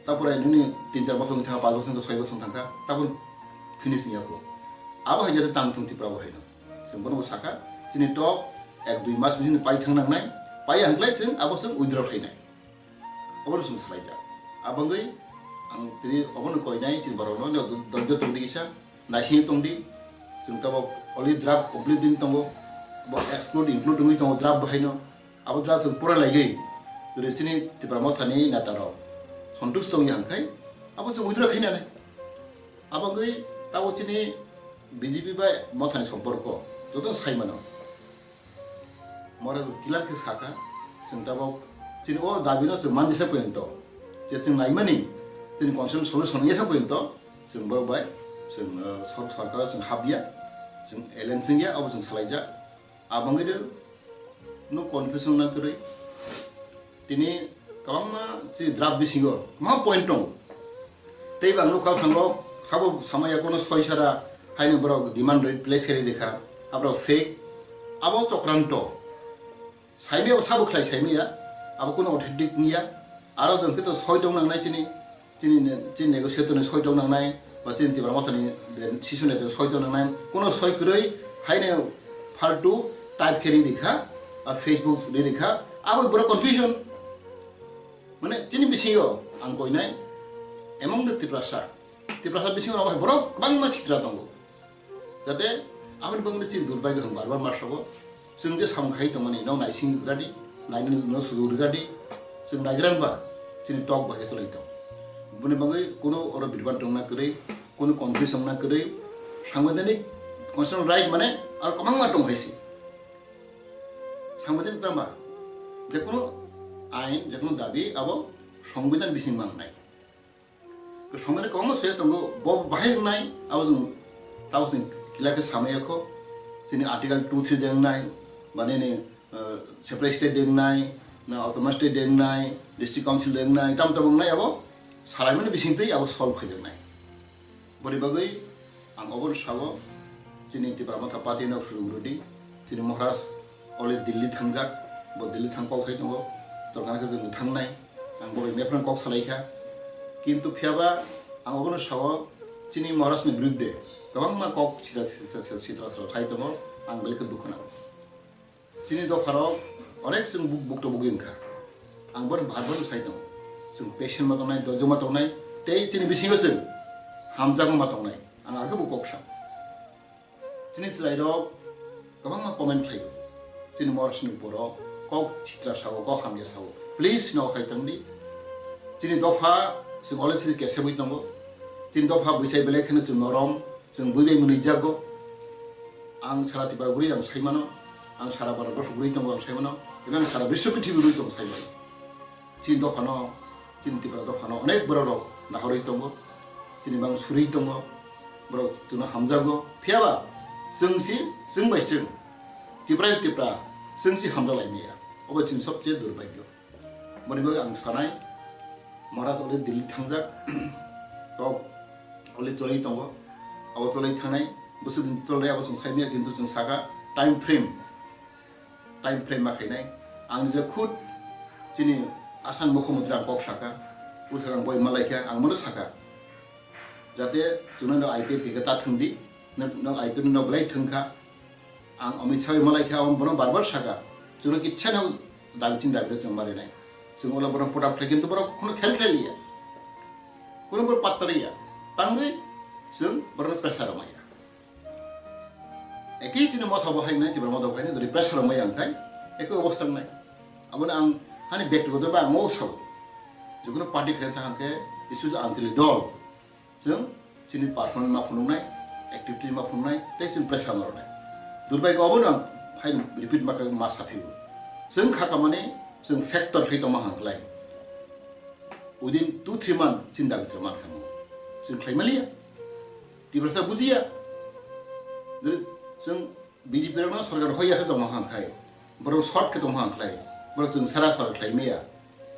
tapore nini tin char bosor wngkha, panch bosor wngkha, soi bosor wngkha, tabun finish wngya kho. Abo hai jate tang thung Tripura bo haino. Chwng bono bo sakha, chini talk ek dui mas bising pai thang nangnai, pai ya hwnkhlai chwng abo chwng withdraw khlainai. Obono chwng swlaijak. Abangwi ang tini obono koinai chini borokno, nini dojjo tongdi kisa, naisingwi tongdi. Chwng tabok already draft complete wngwi tongo, bo exclude include wngwi tongo draft bo haino. Abo draft chwng pura laigwi, jodi chini Tipra Mothani neta rok sontush tongya hwnkhe, abo chwng withdraw khainai. Abagwi tabo chini B J P bai Mothani somporko joto sai mano. Mora clear khe sakha, chwng tabok chini o dabi no chwng manjesa porjonto, je chwng naimani chini constitutional solution wngya sa porjonto chwng borok bai chwng, uh, sor-, sorkar chwng habya, chwng alliance wngya, abo chwng salaijak. Abangwi de no confusion na kwrwi. Tini kwbangma chini draft bisingo kwbangma point tongo. Tei bang nukha sango sabo samaya kono soi sara haino borok demand rate place khe rikha. Aborok fake, abo chokranto. Saimaya sabo khlai saimaya, abo kono authentic wngya. Aro jwng khe to soi tong nangnai chini, chini ne-, chini negotiator ni soi tong nangnai, ba chini Tipra Mothani decision ni soi tong nangnai. Kono soi kwrwi haino faltu type khe rikha, ba Facebook rikha, abo borok confusion. Mane chini bisingo ang koinai among the Tiprasa. Tiprasa bisingo abo borok kwbangma sitra tongo. Jate aboni bagwi chini durbai kaham bar bar ma sabo. Chwng je samung khai tongmani no naising rwdi, nainani no sudu rwdi. Chwng naigrang ba chini tok bai cholai tong. Boni bagwi kono oro birban tongna kwrwi, kono confusion na kwrwi, sangbidanik constitutional right mane ar kwbangma tong hai si. Sangbidanik tamba je kono ain, je kono dabi abo sangbidan bising mangnai. Songmani kwbangma soi tongo, bo bahai wngnai, abo chwng, tabo chwng kila khe samaya kho. Chini Article two three de wngnai, ba nini, uh, separate state de wngnai, na autonomous state de wngnai, district council de wngnai, tam tam wngnai abo salaimani bisingtwi abo solve khaijaknai. Boni bagwi ang obono sao, chini Tipra Motha Party no sujurudi, chini Maharaj already Delhi thangjak, bo Delhi thang kok sai tongo, torkana khe chwng thangnai. Ang bo bai mephran kok salai kha. Kintu phiyaba ang obono sao, chini Maharaj ni biruddhe kwbangma kok sitra, sitra, sitra, sitra salo sai tongo, ang belai khe dukhu nango. Chini dopharok onek chwng buk-, bukto bugwi wngkha. Ang bono bar bar sai tongo. Chwng patient ma tongnai, dojjo ma tongnai, tei chini bisingo chwng hamjakma ma tongnai. Ang arokhe bo kok sa. Chini chwrairok kwbangma comment khlaio. Chini Maharaj ni borok kok sitra sao, kok hamya sao. Please no khai tangdi. Chini dopha chwng ole chini kesebwi tongo. Chini dopha bwsai belai kheno chwng norom, chwng bwi bai mwnwi jago. Ang sara Tripura guri ang sai mano. Ang sara Bharat borso guri tongo ang sai mano. Eba ang sara biswa prithibi guri tongo sai mano. Chini dophano, chini Tripura dophano onek borok rok nahorwi tongo, chini bang surwi tongo, borok chwngno hamjago. Phiyaba chwng si, chwng bai chwng, Tripura Tripura, chwng si hamjak lai maya. Obo chini sobse durbhagyo. Boni bagwi ang sanai, Maharaj already Delhi thangjak, tok already cholwi tongo, abo cholwi thangnai, bwswk din cholnai abo chwng sai maya, kintu chwng saka time frame. Time frame ma khainai. Ang je khud chini Assam Mukhyamantri ang kok saka, bwswk ang boi malai kha, ang bono saka. Jate chwngno no I P F thwngkha ta thwngdi, no, no I P F no belai thwngkha. Ang Amit Shah malai kha, ang bono bar bar saka. Chwngno kichha no dabi chini dabi chwng marinai. Chwng ola bono put up khlai kintu borok kheno khel khlai liya. Kheno borok patta riya. Tangwi chwng borokno pressure maya. Eki chini motha bo hai nai, Tipra motha bo hai nai, dori pressure mai ang khai, eki obostha nai. Aboni ang hani bektigoto ba ang o sao. Jukno party khe thang khe, isu anchali dol. Chwng chini personal ma phunuk nai, activity ma phunuk nai, tei chwng pressure ma rwnai. Durbai go abono ang hai repeat ma kha ma saphiu. Chwng kha kamani, chwng factor khai tongma hang khlai. Within two three month chini dabi thwk man kha mo. Chwng khlai maliya. Tiprasa bujiya. Jodi chwng B J P rokno sorkar hoiya khe tongma hang khai. Borok short khe tongma hang khlai. Borok chwng sara sorkar khlai maya.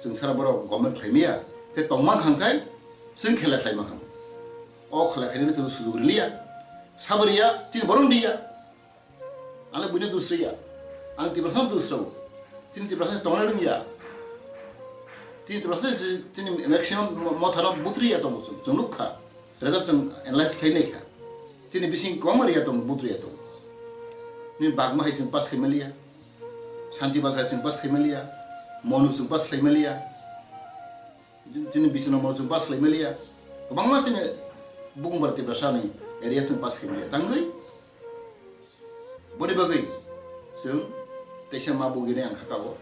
Chwng sara borok government khlai maya. Khe tongma hang khai chwng khela khlai ma hang. O khela khainani chwng sujug riliya. Saboriya chini borok diya. Ang le buino dusriya. Ang Tiprasa dusrao. Chini Tiprasa tongna rwngya. Chini Tiprasa chini maximum mo-, mothano butriya tongo chwng. Chwng nukha. Result chwng analyze khlai naikha. Chini bising kwbangma riya tongo, butriya tongo. Nini bagma hai chwng pass khai maliya. Shanti Bagha chwng pass khai maliya. Monu chwng pass khai maliya. Chini Bichna Monu chwng pass khai maliya. Kwbangma chini Bukumbar Tiprasa ni area chwng pass khai maliya. Tangwi Boni bagwi chwng teisa ma bugini ang khakao,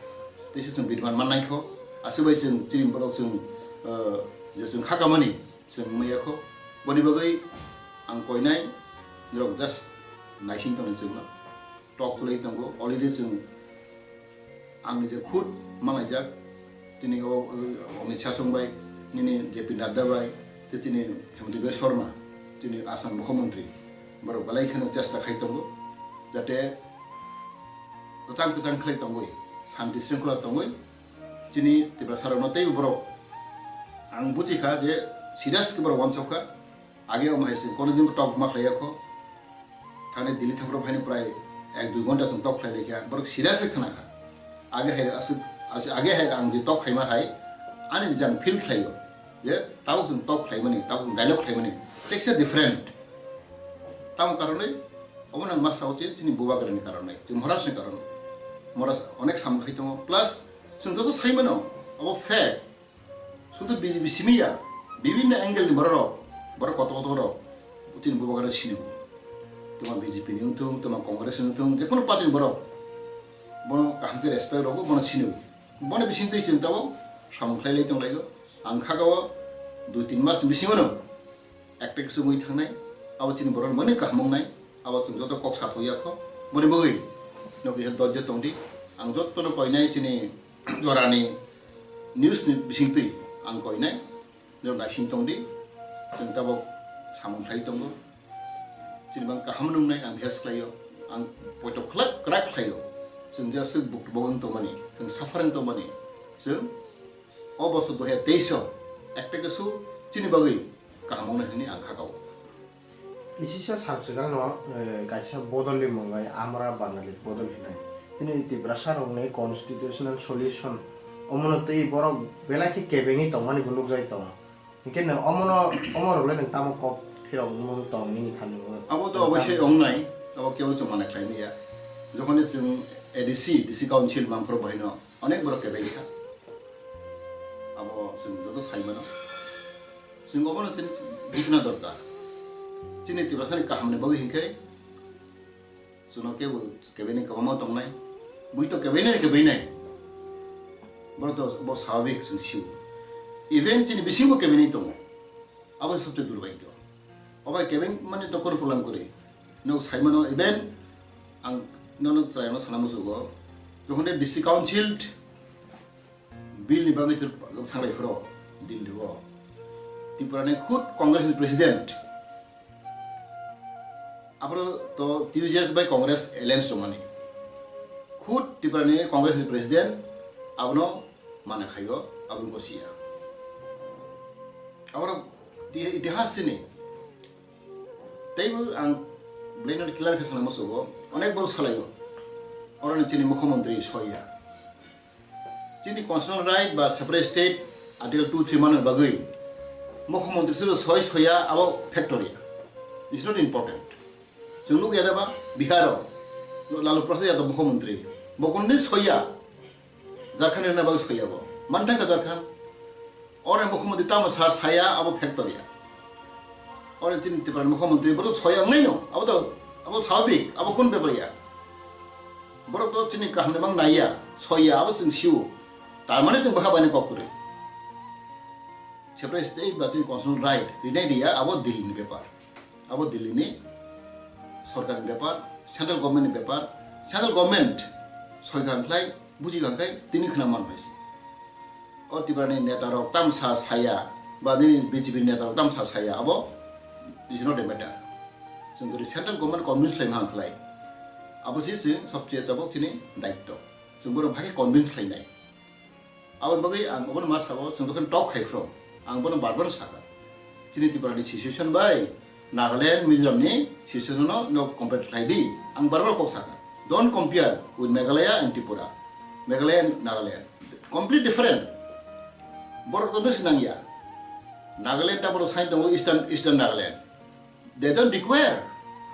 teisa chwng biriman mannai kho, aswk bai chwng chini borok chwng, uh, je chwng khakamani chwng maya kho, Boni bagwi ang koinai, norok just naising tongni chwngno. Tok chwlai tongo, already chwng ang nije khud malaijak, tini o, o, Amit Shah song bai, nini J P Nadda bai, tei tini Himanta Biswa Sarma, tini Assam Mukhyamantri, borok belai kheno chesta khai tongo, jate kwchang kwchang khlai tongwi, santi sringkhola tongwi, chini Tiprasarokno teibo borok, ang buji kha je serious khe borok wansokha, age omo hai se kono din tok ma khlai yakho, thani Delhi thangro phaini prai ek dui ghonta chwng tok khlai laikha, borok serious khe khna kha, age hai aswk, aswk, age hai ang je tok khaima hai, ani jang feel khlaio, je tabuk chwng tok khlaimani, tabuk chwng dialogue khlaimani, teksa different, tamo karonwi, omo nang ma sao je chini bubagrani karonwi, chini Maharashtrani karonwi, Maharashtra onek samung khai tongo, plus chwng joto sai mano, obo fact, sudu B J P simi ya, bibinno angle ni borok rok, borok kotor kotor rok, chini bubagra sini, tuma B J P ni wngthung, tuma Congress ni wngthung, je kono party ni borok, bono kaham khe respect rogo, bono sini, bono bisingtwi chwng tabuk samung khlai lai tong lai o, ang kha o dui tin mas ni bisingo no, ekta khe chumui thangnai, abo chini borok mani kaham wngnai, abo chwng joto kok sa thok ya kho, boni bagwi no kisa dojjo tong di, ang joto no koinai chini jorani news ni bisingtwi ang koinai, no naising tong di, chwng tabuk samung khlai tongo, chini bang kaham wngnai ang bihas khlai o, ang poito khlak kwrak khlai o, chwng je aswk buk bogong tongmani, chwng suffering tongmani, chwng o bosor dui hajar teis o ekta khe su chini bagwi kaham wngnai hwnwi ang kha o. Kisisa sal swkangno, eh, kaisa bodolni mwngai Amra Bangali bodol hinai. Chini Tiprasa rokni constitutional solution omono twi borok belai khe kebengwi tongmani bo nukjai tongo. Hinkhe nwng omono, omorok le nwng tamo kok phirok mung tong nini thani mung? Abo to oboisoi wngnai, abo kebo chwng mana khlai manya. Jokhoni chwng A D C, D C Council mangphuru bohino onek borok kebeng kha. Abo chwng joto sai mano. Chwng obono chini bujna dorkar. Chini Tiprasani kahamni bagwi hinkhe chwngno kebo kebaini kwbangma tongnai. Bui to kebaini kebainai. Borok to bo swabhik chwng sio. Even chini bisingo kebaini tongo. Abo se sobse durbhagyo. Obo kebain mani to kono problem kwrwi. Nok sai mano even ang nono chwraino sana musugo. Jokhon de D C Council Bill ni bagwi thanglai phuru Delhi o Tripura ni khud Congress ni president, aphuru to T U J S bai Congress alliance tongmani, khud Tripura ni Congress ni president abono mana khaio, abono gosiya. Aphuru ti-, itihas chini teibo ang belai no clear khe sana musugo, onek borok salaio, oroni chini mukhyamantri soiya. Chini constitutional right ba separate state article two three manwi bagwi mukhyamantri silo soi soya abo factory. It's not important. Chwng nukya da ba Bihar o Lalu Prasad Yadav mukhyamantri. Bo kundin soya. Jharkhand rina bagwi soya bo. Manthang ka Jharkhand. Ore mukhyamantri tamo sa saya abo factory. Ore chini Tripura mukhyamantri bo soya wngnai no. Abo to, abo swabhik, abo kun bepar ya. Borok to chini kaham ni bang naiya, soiya, abo chwng sio. Tar mane chwng bwkha baino kok kwrwi. Separate state ba chini constitutional right rinai riya, abo Delhi ni bepar. Abo Delhi ni sorkar ni bepar, central government ni bepar. Central government soi kha khlai, buji kha khlai, tini khna man hai se. O Tripura ni neta rok tamsa saya, ba nini B J P ni neta rok tamsa saya, abo is not a matter. Chwng jodi central government convince khlai man khlai, abo se chwng sobse tabuk chini daitto. Chwng bono bhai convince khlainai. Abo bagwi ang obono ma sao, chwng jokhon talk khai phro, ang bono bar bar sakha. Chini Tripura ni situation bai Nagaland, Mizoram ni situation no, no compare khlai di. Ang bar bar kok sakha. Don't compare with Meghalaya and Tripura. Meghalaya and Nagaland. Complete different. Borok to bwswk nangya. Nagaland ta borok sai tongo Eastern, Eastern Nagaland. They don't require.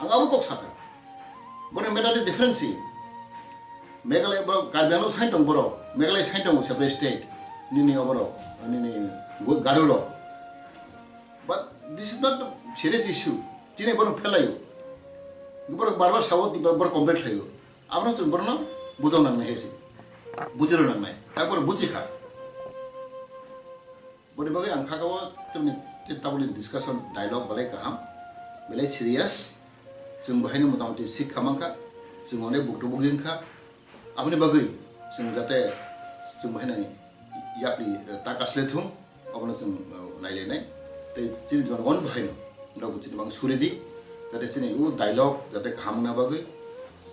Ang abo kok sakha. Borok matter the difference si. Meghalaya borok Karbi Anglong sai tong borok. Meghalaya sai tongo separate state. Nini oborok, nini Garo rok. But this is not a serious issue. Chini borok phelaio. Borok bar bar sao, borok complain khlaio. Abono chwng borokno bujok nangnai hai se. Bujiro nangnai. Takbor buji kha. Boni bagwi ang kha o tamni tabukni discussion dialogue belai kaham, belai serious. Chwng bahaino motamoti sikha mankha, chwng onek buktu bugi wngkha. Aboni bagwi chwng jate chwng bahaino yapri, eh, ta kasle thung, obono chwng, eh, nailainai. Tei chini jonogon bahaino, norok chini mang suri di, jate chini o dialogue jate kaham wngna bagwi,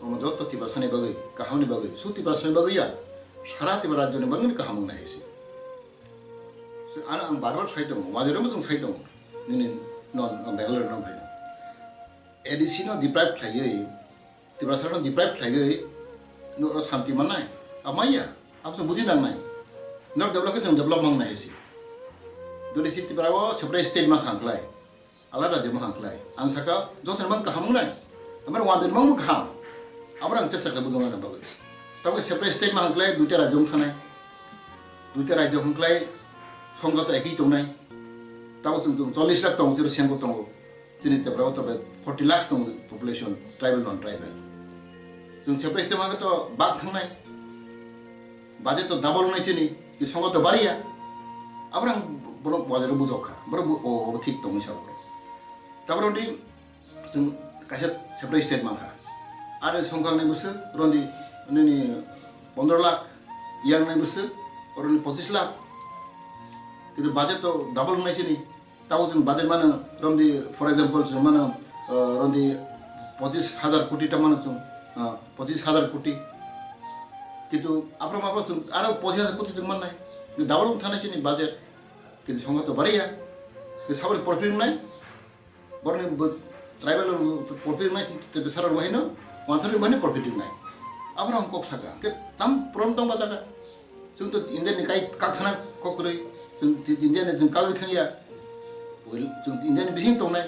omo joto Tiprasani bagwi, kahamni bagwi, su Tiprasani bagwi ya, sara Tipra rajyoni bagwi kaham wngna hai se. So, ano ang bar bar sai tongo, wajarokbo chwng sai tongo, nini non, non Bangalore no phai. A D C no deprive khlaiwi, Tiprasa no deprive khlaiwi, no oro santi mannai, amaiya, abo chwng buji nangnai. Norok develop khe chwng develop mangnai hai se. Jodi si Tipra o separate state ma khang khlai, alada rajyo ma khang khlai. Ang saka, joto ni mang kaham wngnai. Amar wanjani mang kaham. Abra ang chesta khlai bujong na bagwi. Tamo separate state ma khang khlai, duita rajyo wng thanai. Duita rajyo khang khlai, songkha to ekhi tongnai. Tamo chwng chwng chollish lakh tongo, chwng sengko tongo. Chini Tipra o to forty lakhs tongo population, tribal, non tribal. Chwng separate state ma khe to bak thangnai. Budget to double wngnai chini, ki songkha to bariya. Abrang borok wajar bujok kha. Borok bu-, o, o thik tongwi sa borok. Tabra undi chwng kaisa separate state mankha. Are songkha nai bwswk, rondi nini pondro lakh, yang nai bwswk, oroni pochis lakh. Kintu budget to double wngnai chini. Tabo chwng budget mano, romdi, for example, chwng mano, uh, romdi pochis hajar koti ta mano chwng, uh, pochis hajar koti. Kintu aphro maphro chwng aro pochis hajar koti chwng mannai. Double wng thanai chini budget. Kintu songkha to bariya. Kintu saboni profit wngnai. Boroni bo tribal profit wngnai chini te besar wngnai no. Wansari wngnai profit wngnai. Aphro ang kok saka. Ke tam prom tong ba jaga. Chwng to India ni kai kak thana kok kwrwi, chwng ti-, India ni chwng kagwi thangya. Well, chwng India ni bising tongnai.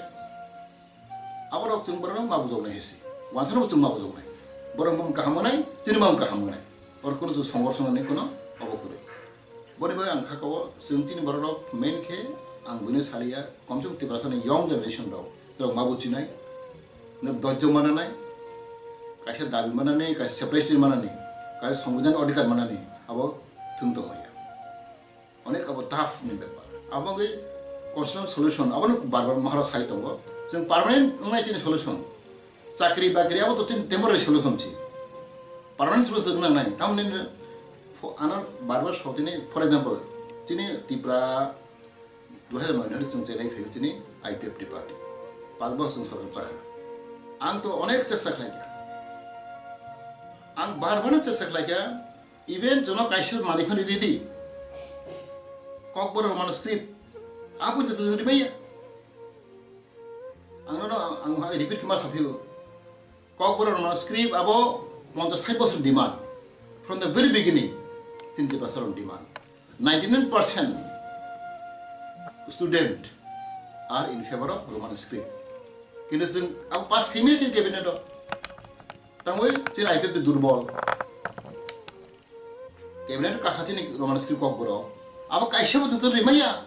Aborok chwng borok ma bujoknai hesi. Wansano chwng ma bujoknai. Borok mung kaham wngnai, chini mung kaham wngnai. Borok kono chwng songor songni kono obo kwrwi. Boni bai ang kha ko chwng tini borok rok main khe ang buino saliya, komse kom Tiprasa ni young generation rok, rok ma buchinai. Nwk dojjo mananai, kaisa dabi manani, kaisa separation manani, kaisa songbidan odhikar manani, abo thwng tongmaya. Onek abo tough ni bepar. Abo wngwi constitutional solution, abo no bar bar Maharaj sai tongo. Chwng permanent wngnai chini solution. Chakri bakri abo to chini temporary solution si. Permanent solution wngna nai. Tamni fo-, ano bar bar sotini, for example, chini Tipra dui hajar noi ni chwng chenai phai chini I P F T party. Pas bosor chwng sorkar chakha. Ang to onek chesta khlaikha. Ang bar bar no chesta khlaikha. Even chwngno kaisa manwi phano ridi. Kokborok Roman script. Abo to chwng rimaya. Ang no, ang, ang repeat khe ma saphio. Kokborok Roman script abo ponchas sait bosor demand. From the very beginning, chini Tiprasa rok demand. Ninety nine percent student are in favor of Roman script. Kintu chwng abo pass khaimaya chini cabinet o. Tangwi chini I P F T durbol. Cabinet kakha chini Roman script kokborok. Abo kaisa bo joto rimaya.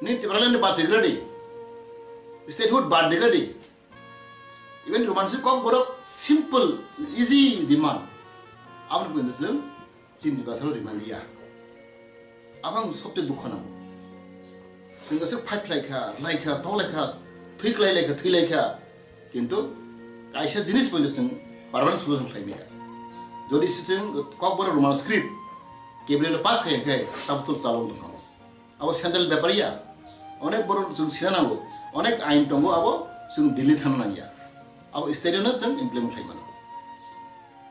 Ni Tipraland bad ready. Statehood bad ready. Even Roman script kokborok simple, easy demand. Aboni pwino chwng chini Tiprasa rok rimaliya. Abang sobte dukho nang. Chwng se fight khlaikha, laikha, toklaikha, thwi klailaikha, thwilaikha. Kintu kaisa jinis poino chwng permanent solution khlai maya. Jodi se chwng kokborok Roman script cabinet pass khai khai tabuk to chalong tong. Abo central bepar ya. Onek borok chwng sina nango. Onek ain tongo abo chwng Delhi thana nangya. Abo state no chwng implement khlai mano.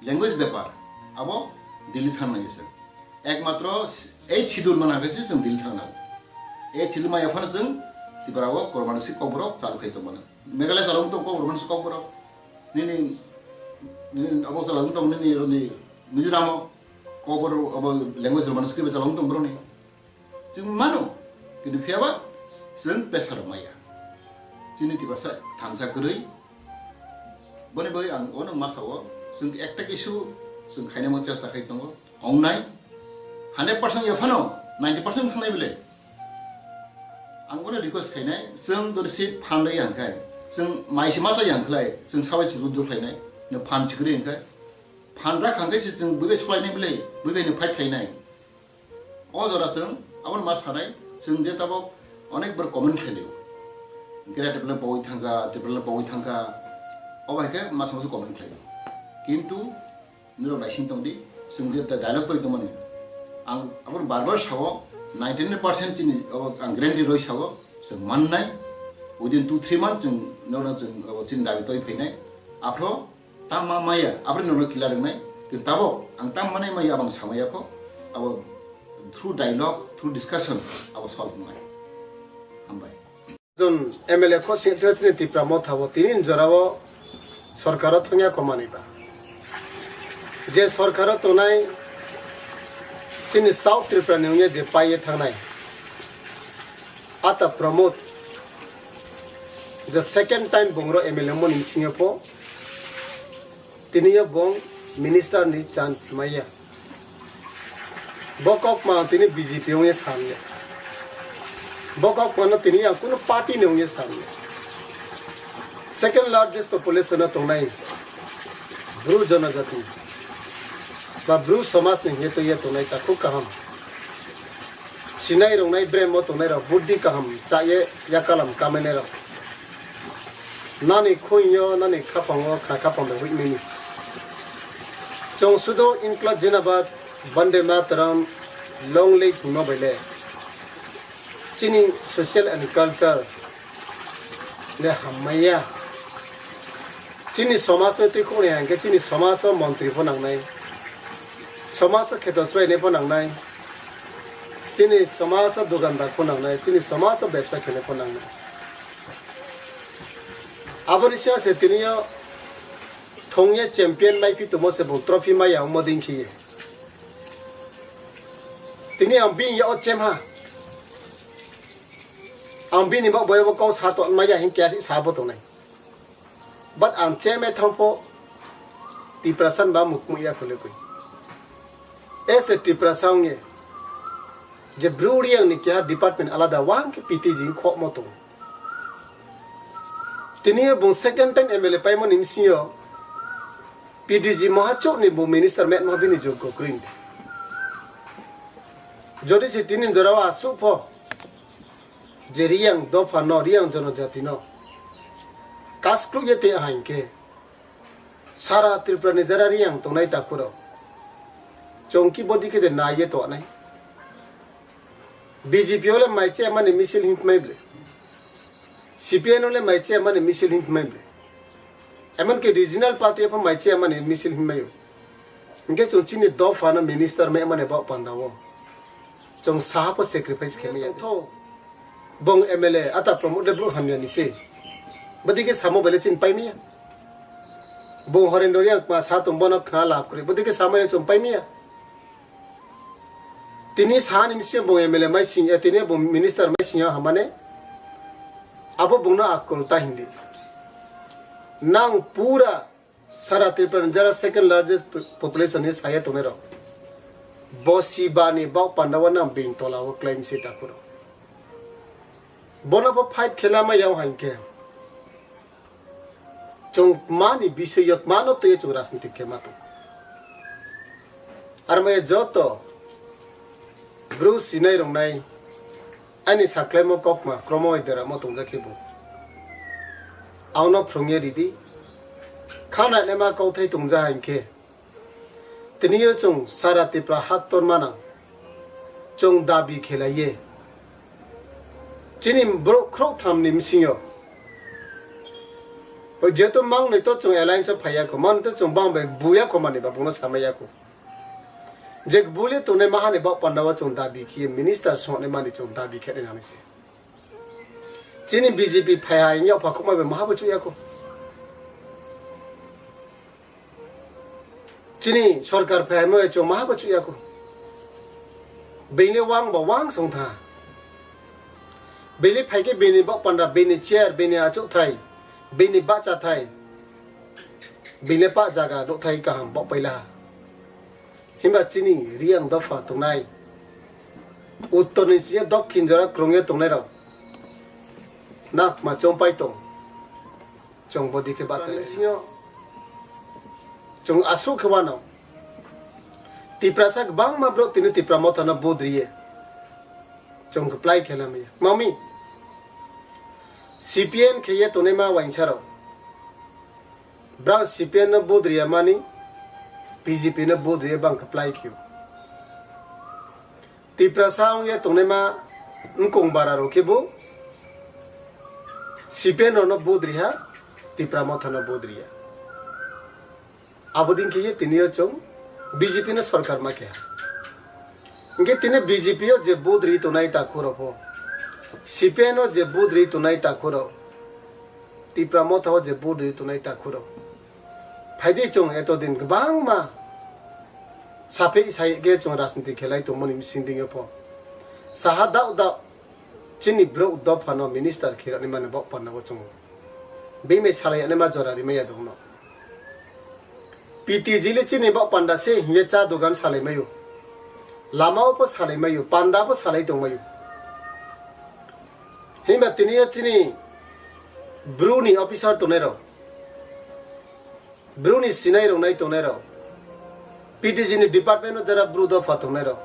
Language bepar abo Delhi thana nangya chwng. Ekmatro eighth schedule mana khe chwng Delhi thana nango. Eighth schedule maya phano chwng Tripura o Roman script kokborok chalu khai tong mano. Meghalaya chalung tong kok Roman script kokborok. Nini, nini abo chalung tong nini roni Mizoram o kokborok abo language Roman script chalung tong boroni. Chwng mano, kintu phiyaba chwng pressure maya. Chini Tiprasa thansa kwrwi. Boni bagwi ang ono ma sao, chwng ekta issue chwng khainai mo chesta khai tongo. Ongnai hundred percent ya phano ninety percent thangnai bile. Ang bono request khainai, chwng dori si phan rwi ang khai, chwng mai si masa yang khlai, chwng sabai chwng juddo khlainai, no phan chikri ang khai. Phan rak ang khai chwng buibai sulainai bile, buibai no fight khlainai. O jora chwng Aboni ma sanai, chwng je tabok onek borok comment khlainai. Greater Tipraland pogwi thangkha, Tipraland pogwi thangkha, obo hai khe masa masa comment khlainai. Kintu norok naising tongdi, chwng je dialogue twi tongmani. Ang aboni bar bar sao, ninety nine percent chini, abo ang guarantee rwi sao, chwng mannai. Within two three months chwng norok chwng abo chini dabi twi phainai. Aphro Tamo maya, aboni nono kila rwngnai. Kintu tabok ang tamo manai maya abang samaya kho. Abo through dialogue, through discussion, abo solve wngnai. Hambai. Jon M L A kho se chini Tipra Motha bo tini jorao sorkaro thangya kho manwi ba. Je sorkaro tongnai chini South Tripura ni wngya je paiye thangnai. Ata Pramod, the second time bongro M L A moni bisingo po, tini yo bong minister ni chance maya. Bo kok ma tini B J P ong ye sam ya. Bo kok ma no tini yang kuno party ni ong ye sam ya. Second largest population no tongnai Bru jonojati ba Bru somaj ni hingye twi ye tongnai ta khub kaham. Sinai rwngnai brem o tongnai rok buddhi kaham cha ye yakalam kamainai rok. Nani khung yo, nani khapang o khna khapang bai huik nini. Chwng sudo Inkla Jinabad, Bande Mataram, Long Live hwnma bai le. Chini social and culture le hammaiya. Chini somaj no twi khoknai hingke chini somaj o montri pho nangnai. Somaj o kheto chwlainai pho nangnai. Chini somaj o dukandar pho nangnai. Chini somaj o bebsa khenai pho nangnai. Aboni siyang se tini yo thongye champion mai pi tumo se bo trophy mai ya omo ding khiye. Tini ang bini ya o chem ha. Ang bini bak boyo bo kau sa to mai ya hin kya si sa bo tongnai. But ang chem e thang pho Tiprasa ni ba mukmuk ya kole koi. Ese Tiprasa ong ye. Je Bru Reang ni keha department alada wang ke P T G khok mo tong. Tini yo bung second time M L A paimo ni msing yo P D G moha chok ni bo minister met moha bini jog go green. Jodi se tini jora wa su pho je Reang dopha no, Reang jonojati no kaskluk ye te ahai ke. Sara Tripura ni jara Reang tongnai takhurok. Chongki bodi khe de naiye tongnai. B J P ole mai che mani misil him mai ble. C P I no le mai che mani misil him mai ble. Emon ki regional party pha mai che mani misil him mai. Hingke chong chini dopha no minister mai mani bok panda o. Chong saha po sacrifice khe maya. Tho. Bong M L A ata Pramod de bro hamya ni se. Badi ke samo bele chin pai maya. Bong Horendor yang ma sa tong bono khna la kuri. Badi ke samo ya chong pai maya. Tini sa ni misi bong M L A mai sing ya, tini bong minister mai sing ya hamane. Abo bong no akol ta hindi. Nang pura Sara Tripura ni jara second largest population ni saya tongnai rok. Bo si ba ni bok panda o nang bini tola o claim se takhuro. Bono bo fight khela ma yao hain khe. Chwng mani bisoi yok mano twi chwng rajniti khe ma tong. Ar maya joto Bru sinai rwngnai ani saklaimo kokma kromo bai deramo tongjak khe bo. Auno phrwngya ridi. Khana lema kauthai tongja hai khe. Tini yo chwng sara Tipra hak tor manang. Chwng dabi khelaiye. Chini borok khorok tham ni bisingo. Jehetu mang noi to chwng alliance o phaiya kho, mang to chwng bang bai buya kho mani ba bungno samaya kho. Je buli tongnai mahani bak panda o chwng dabi khiye minister songnai mani chwng dabi khe nai nang se. Chini B J P phai hai wngya pha khokma bai maha bo chuya kho. Chini sorkar phai hai mo chwng maha bo chuya kho. Bini wang ba wang song tha. Bini phai khe bini bak panda, bini chair, bini achuk thai, bini bacha thai, bini pa jaga nuk thai kaham bok paila. Himba chini Reang dopha tongnai, uttor ni siya dokhin jora krungya tongnai rok nakma chompai tong, chwng bodi khe bacha lai sinyo chwng asuk khe wano. Tiprasa kwbangma borok tini Tipra Motha no vote riye. Chwng kwplai khe lamaya. Mami, C P M khe ye tongnai ma wainsa rok. Brang C P M no vote riya mani, B J P no vote riya bang kwplai khio. Tiprasa wng ye tongnai ma wngkong bara rok khe bo C P M no no vote riya, Tipra Motha no vote riya. Abo din khe ye tini o chwng B J P no sorkar ma khe. Hingke tini B J P o je vote ri tongnai takhurok pho, C P M o je vote ri tongnai takhurok, Tipra Motha o je vote ri tongnai takhurok. Phaidi chwng eto din kwbangma saphi sai khe chwng rajniti khelai tongmani bising dingyo pho. Saha dao dao chini bwrwk dophano minister khirokni mani bok panda o chwng. Bini salai ani ma jora rimaya dongno. P T G le chini bok panda se hiye cha dogan salai mayo. Lama o pho salai mayo, panda pho salai tong mayo. Himba tini o chini bru ni officer tongnai rok. Bru ni sinai rok nai tongnai rok. P T G ni department o jara bru dopha tongnai rok.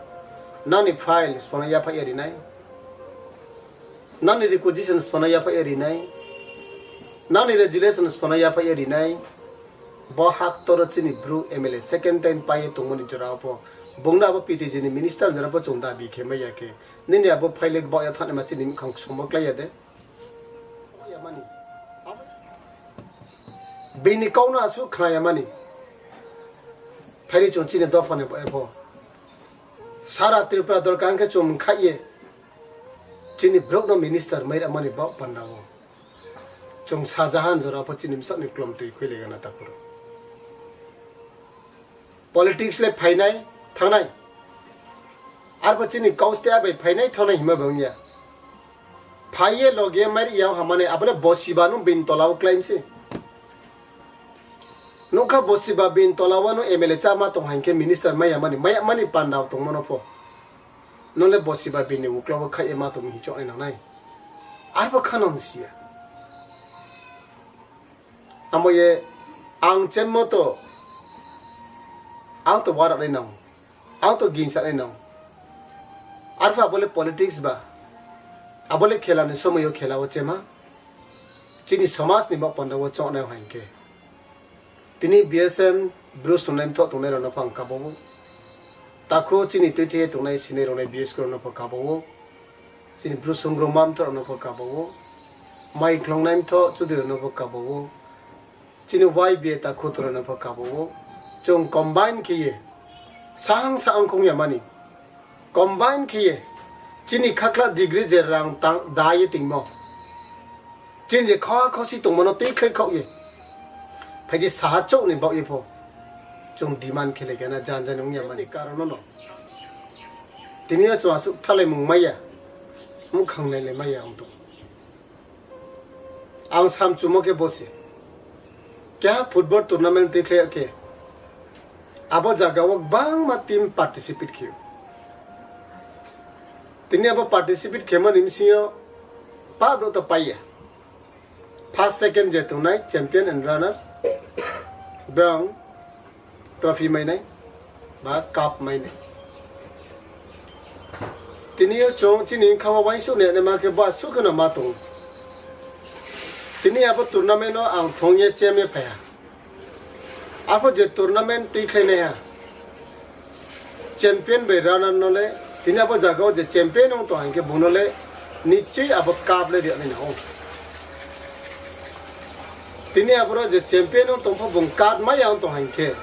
Nani file sponai yaphai rinai. Nani requisition sponai yaphai rinai. Nani resolution sponai yaphai rinai. Bo hak toro chini bru M L A second time pai tongmani jora pho. Bongna abo P T G ni minister jora pho chwng dabi khe maya khe. Nini abo file bo ya thani ma chini khang somok lai ya de. Bini kau no aswk khnaya mani. Phaidi chwng chini dopha ni bo ebo. Sara Tripura dol kang khe chwng khai ye. Chini bwrwk no minister mai mani bok panda o. Chwng sajahan jora pho chini msak ni klom twi khwi le gana takhuro. Politics le phainai thangnai. Arbo chini kaus te abai phainai thangnai hima bangya. Phaiye loge mari yao hamane abole bosiba no bin tola o claim se. Nokha bosiba bin tola o no M L A chama tong hain khe minister maya mani, maya mani panda tong mano pho. Nole bosiba bin ni ukla o khai ma tong hichok nai nangnai. Arbo khanon sia. Amo ye ang chen moto ang to warak nai nang. Ang to ginsa nai nang. Arpha abole politics ba. Abole khela ni somoyo khela o chema. Chini somaj ni bok panda o chok nai hain khe. Tini B S M bru sungnai mtho tongnai rok no phang kabo o. Takho chini twi thwi tongnai sinai rok nai B S K rok no pho kabo o. Chini bru sungro mamtho rok no pho kabo o. Mai khlongnai mtho chudri rok no pho kabo o. Chini Y B A ta khuturano pho kabo o. Chwng combine khe ye. Sahang sahang khong ya mani. Combine khe ye. Chini khakla degree je rang tang da ye tingmo. Chini je kha khosi tongmano twi khlai khok ye. Phaidi saha chok ni bok ye pho. Chwng demand khe le gana jan jan wng ya mani. Karon no. Tini o chwng aswk thalai mung maya. Mukhang nai le maya wng tong. Ang samchumo khe bosi. Keha football tournament twi khlai khe abo jaga o bangma team participate khio. Tini abo participate khemani bisingo pabro to paiya. First, second je tongnai champion and runner. Bang trophy mainai ba cup mainai. Tini o chwng chini wngkha o uansuk nai ma khe ba sukhe no ma tongo. Tini abo tournament o ang thong ye chem ye phaiha. Apho je tournament twi khlai naiha. Champion bai runner no le tini abo jaga o je champion wng tong hingke bono le nichoi abo cup le riyani na o. Tini aboro je champion wng tong pho bung cup ma ya wng tong hingke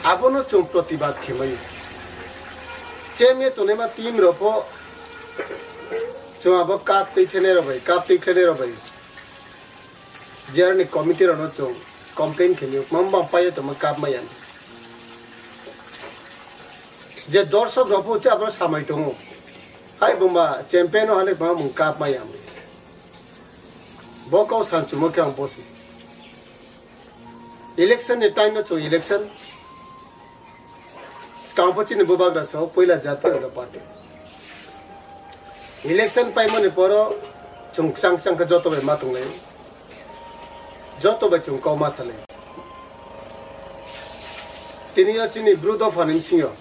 abono chwng protibad khe mai. Chem ye tongnai ma team rok pho chwng abo cup twi khlai nai rok bai, cup twi khlai nai rok bai. Jerani committee rokno chwng complain khe mio, mama bam paio tongma cup maya. Je dorsok rok bo cha abo samai tongo. Hai bumba champion o hale bumba mung cup maya. Bo kau san chumo khe ang bosi. Election ni time no chwng election. Swkang pho chini bubagra sao puila jati hoda party. Election paimani poro chwng chang chang khe joto bai ma tonglai. Joto bai chwng kau ma salai. Tini o chini bru dopha ni bisingo.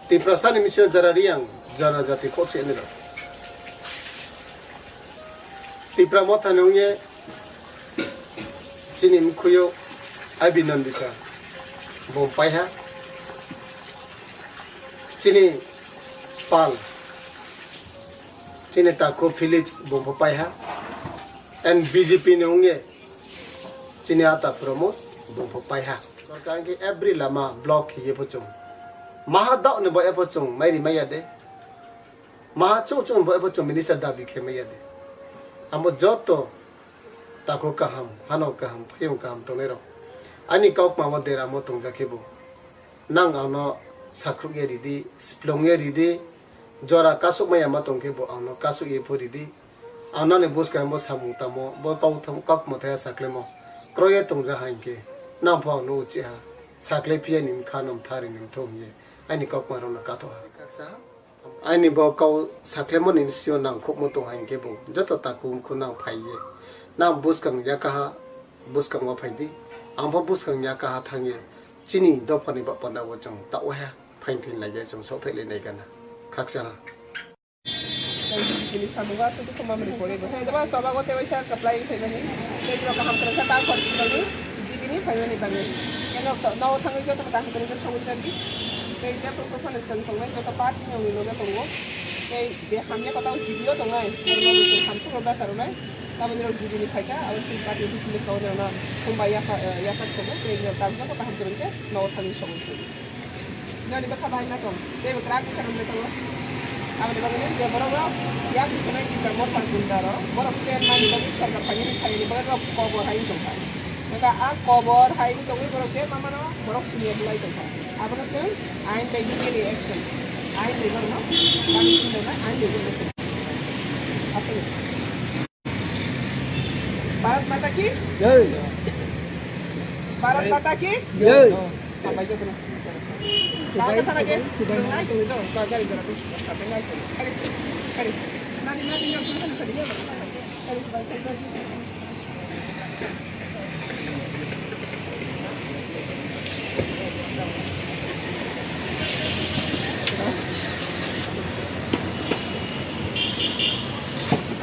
Tiprasa ni bisingo jara Riyang Janajati khosni rok. Tipra Motha ni wngye chini mkhuyo Abhinandita bom paiha. Chini Pal, chini Takhu Philips bom paiha. And B J P ni wngye chini ata Pramod bumpo paiha. Sorkar ke every lama block hiye pochung. Maha dok ne bo e pochung mairi maya de. Maha chung chung bo e pochung minister dabi khe maya de. Amo joto tako kaham, hano kaham, phayung kaham tongnai rok. Ani kok mama dera mo tongjakhe bo. Nang ano sakruk ye ridi, splong ye ridi, jora kasuk maya ma tongkhe bo ano kasuk ye pho ridi. Ang nani bwskang bo samung tamo, bo kok tham-, kok mwthaya saklemo. Kroye tongja ha hinkhe, nang pho ang no uchi ha. Sakle phiya ni mkha nom thari ni mtho hiye, ani kok ma rok no katho ha. Ani bo kau saklemo ni sio nang khukmo tong ha hinkhe bo, joto taku mkhu nang phai ye. Nang bwskang yaka ha, bwskang o phai di. Ang pho bwskang yaka ha thang ye. Chini dopha ni ba panda bo chwng ta o ha, phain thin lai ye chwng sok thai lai nai gana. Khaksa ha. Tei bini samungo aswk dukhu mamani pore bo. Hai, dama soba go tewaisa kaplai khaimani. Tei jora kaham kwrwngkha ta khor bini, jibini phaimani bagwi. Eno to, no thangwi joto kaham kwrwngkha songwi jagdi. Tei joto to phano chwng tongnai joto party ni wngwi loge tongo. Tei je hamya kotao jibio tongnai. Oro no chwng hamsukno bacharwnai. Taboni rok jibini phaikha, abo chini party office ni sabo no khumbai yapha, eh, yapha tongo. Tei jora tam joto kaham kwrwngkha no thangwi songwi jagdi. Noni bwkha bai ma tong, tei bo kwrak bwkha rok bai tongo. Aboni bagwi nini je borok rok yak bwswk nai Tipra Motha ni gunda rok, borok sen mani bagwi sorkar phainani phainani borok rok kobor hai wng tongkha. Hwnkha a kobor hai wng tongwi borok je ma mano borok siniya bulai tongkha. Abono chwng ain bai legally action, ain bai borokno punishment rwna ain bai borokno chwng. Aswk. Bharat Mata ki? Jai. Bharat Mata ki? Jai. Hambai jotono. Kau kata lagi? Nai tong do, kau gari gora tu. Kau nai tong. Kari, kari. Nani, nani, nani, nani, nani, nani.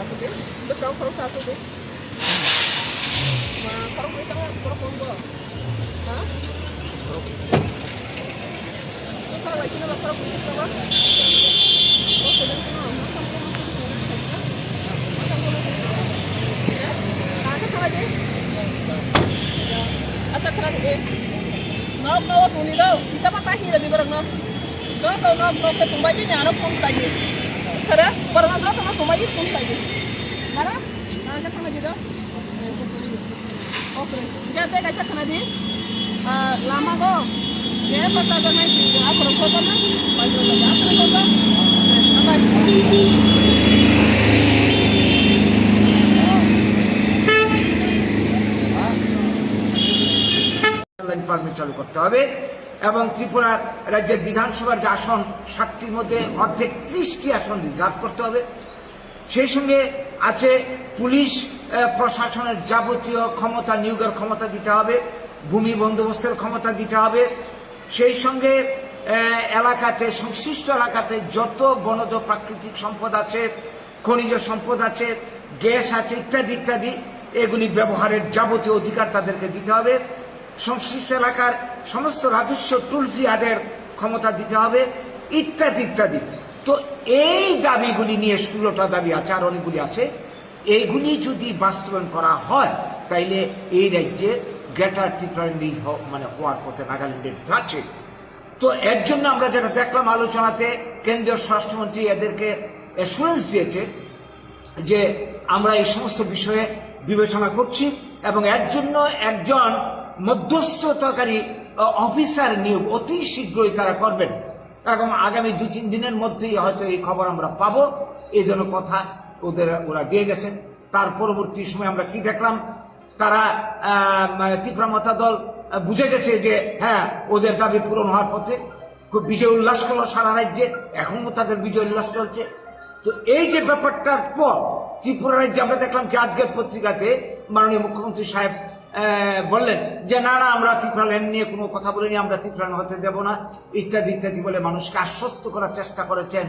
Aswk de, bwskango khoroksa aswk de. Ma, khoroknwi tamo, khoroknwi bo. Ha? Bwsa bai sino ba khoroknwi tamo. Acha khlai di. Nok no tuni do, isa ma ta hira di borok no. Joto nok nok ke tungbai di, ano phone khlai di. Sara, borok no joto no tungbai di, phone khlai di. Nara, nara ke thangma di do. Oke, hingke tei kaisa khna di, ah, lama go, je bata janai, akhoro kota na, bai bata, akhoro kota, abai. Line permit চালু করতে হবে এবং ত্রিপুরা রাজ্যের বিধানসভার যে আসন ষাটটির মধ্যে অর্ধেক ত্রিশটি আসন রিজার্ভ করতে হবে। সেই সঙ্গে আছে পুলিশ, আহ, প্রশাসনের যাবতীয় ক্ষমতা নিয়োগের ক্ষমতা দিতে হবে, ভূমি বন্দোবস্তের ক্ষমতা দিতে হবে। সেই সঙ্গে, আহ, এলাকাতে, সংশ্লিষ্ট এলাকাতে যত বনজ প্রাকৃতিক সম্পদ আছে, খনিজ সম্পদ আছে, গ্যাস আছে ইত্যাদি ইত্যাদি, এগুলি ব্যবহারের যাবতীয় অধিকার তাদেরকে দিতে হবে। সংশ্লিষ্ট এলাকার সমস্ত রাজস্ব টোল ফ্রি আদায়ের ক্ষমতা দিতে হবে ইত্যাদি ইত্যাদি। তো এই দাবিগুলি নিয়ে ষোলোটা দাবি আছে, আর অনেকগুলি আছে। এইগুলি যদি বাস্তবায়ন করা হয়, তাইলে এই রাজ্যে গ্রেটার টিপ্রাল্যান্ড হ-, মানে হওয়ার পথে নাগাল্যান্ডের যাচ্ছে। তো এর জন্য আমরা যেটা দেখলাম আলোচনাতে, কেন্দ্রীয় স্বরাষ্ট্রমন্ত্রী এদেরকে অ্যাসুরেন্স দিয়েছে যে আমরা এই সমস্ত বিষয়ে বিবেচনা করছি এবং এর জন্য একজন মধ্যস্থতাকারী, আহ, অফিসার নিয়োগ অতি শীঘ্রই তারা করবেন এবং আগামী দুই তিন দিনের মধ্যেই হয়তো এই খবর আমরা পাবো। এই জন্য কথা ওদের, ওরা দিয়ে গেছেন। তার পরবর্তী সময় আমরা কি দেখলাম, তারা, আহ, মানে, তিপ্রা মথা দল, আহ, বুঝে গেছে যে, হ্যাঁ, ওদের দাবি পূরণ হওয়ার পথে। খুব বিজয় উল্লাস করলো সারা রাজ্যে, এখনো তাদের বিজয় উল্লাস চলছে। তো এই যে ব্যাপারটার পর ত্রিপুরা রাজ্যে আমরা দেখলাম কি, আজকের পত্রিকাতে মাননীয় মুখ্যমন্ত্রী সাহেব, আহ, বললেন যে, "না, না, আমরা ত্রিপুরা ল্যান্ড নিয়ে কোনো কথা বলিনি, আমরা ত্রিপুরা হতে দেব না," ইত্যাদি ইত্যাদি বলে মানুষকে আশ্বস্ত করার চেষ্টা করেছেন।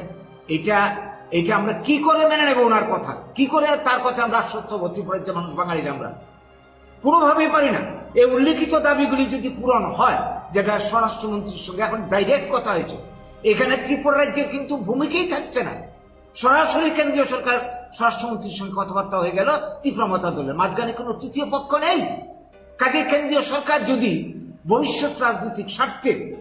এটা, এটা আমরা কি করে মেনে নেব ওনার কথা? কি করে তার কথা আমরা আশ্বস্ত হবো ত্রিপুরার যে মানুষ বাঙালিরা আমরা? কোনোভাবেই পারি না। এই উল্লেখিত দাবিগুলি যদি পূরণ হয়, যেটা স্বরাষ্ট্রমন্ত্রীর সঙ্গে এখন ডাইরেক্ট কথা হয়েছে, এখানে ত্রিপুরা রাজ্যের কিন্তু ভূমিকাই থাকছে না। সরাসরি কেন্দ্রীয় সরকার স্বরাষ্ট্রমন্ত্রীর সঙ্গে কথাবার্তা হয়ে গেল ত্রিপুরা মথা দলের, মাঝখানে কোনো তৃতীয় পক্ষ নেই। কাজে কেন্দ্রীয় সরকার যদি ভবিষ্যৎ রাজনৈতিক স্বার্থে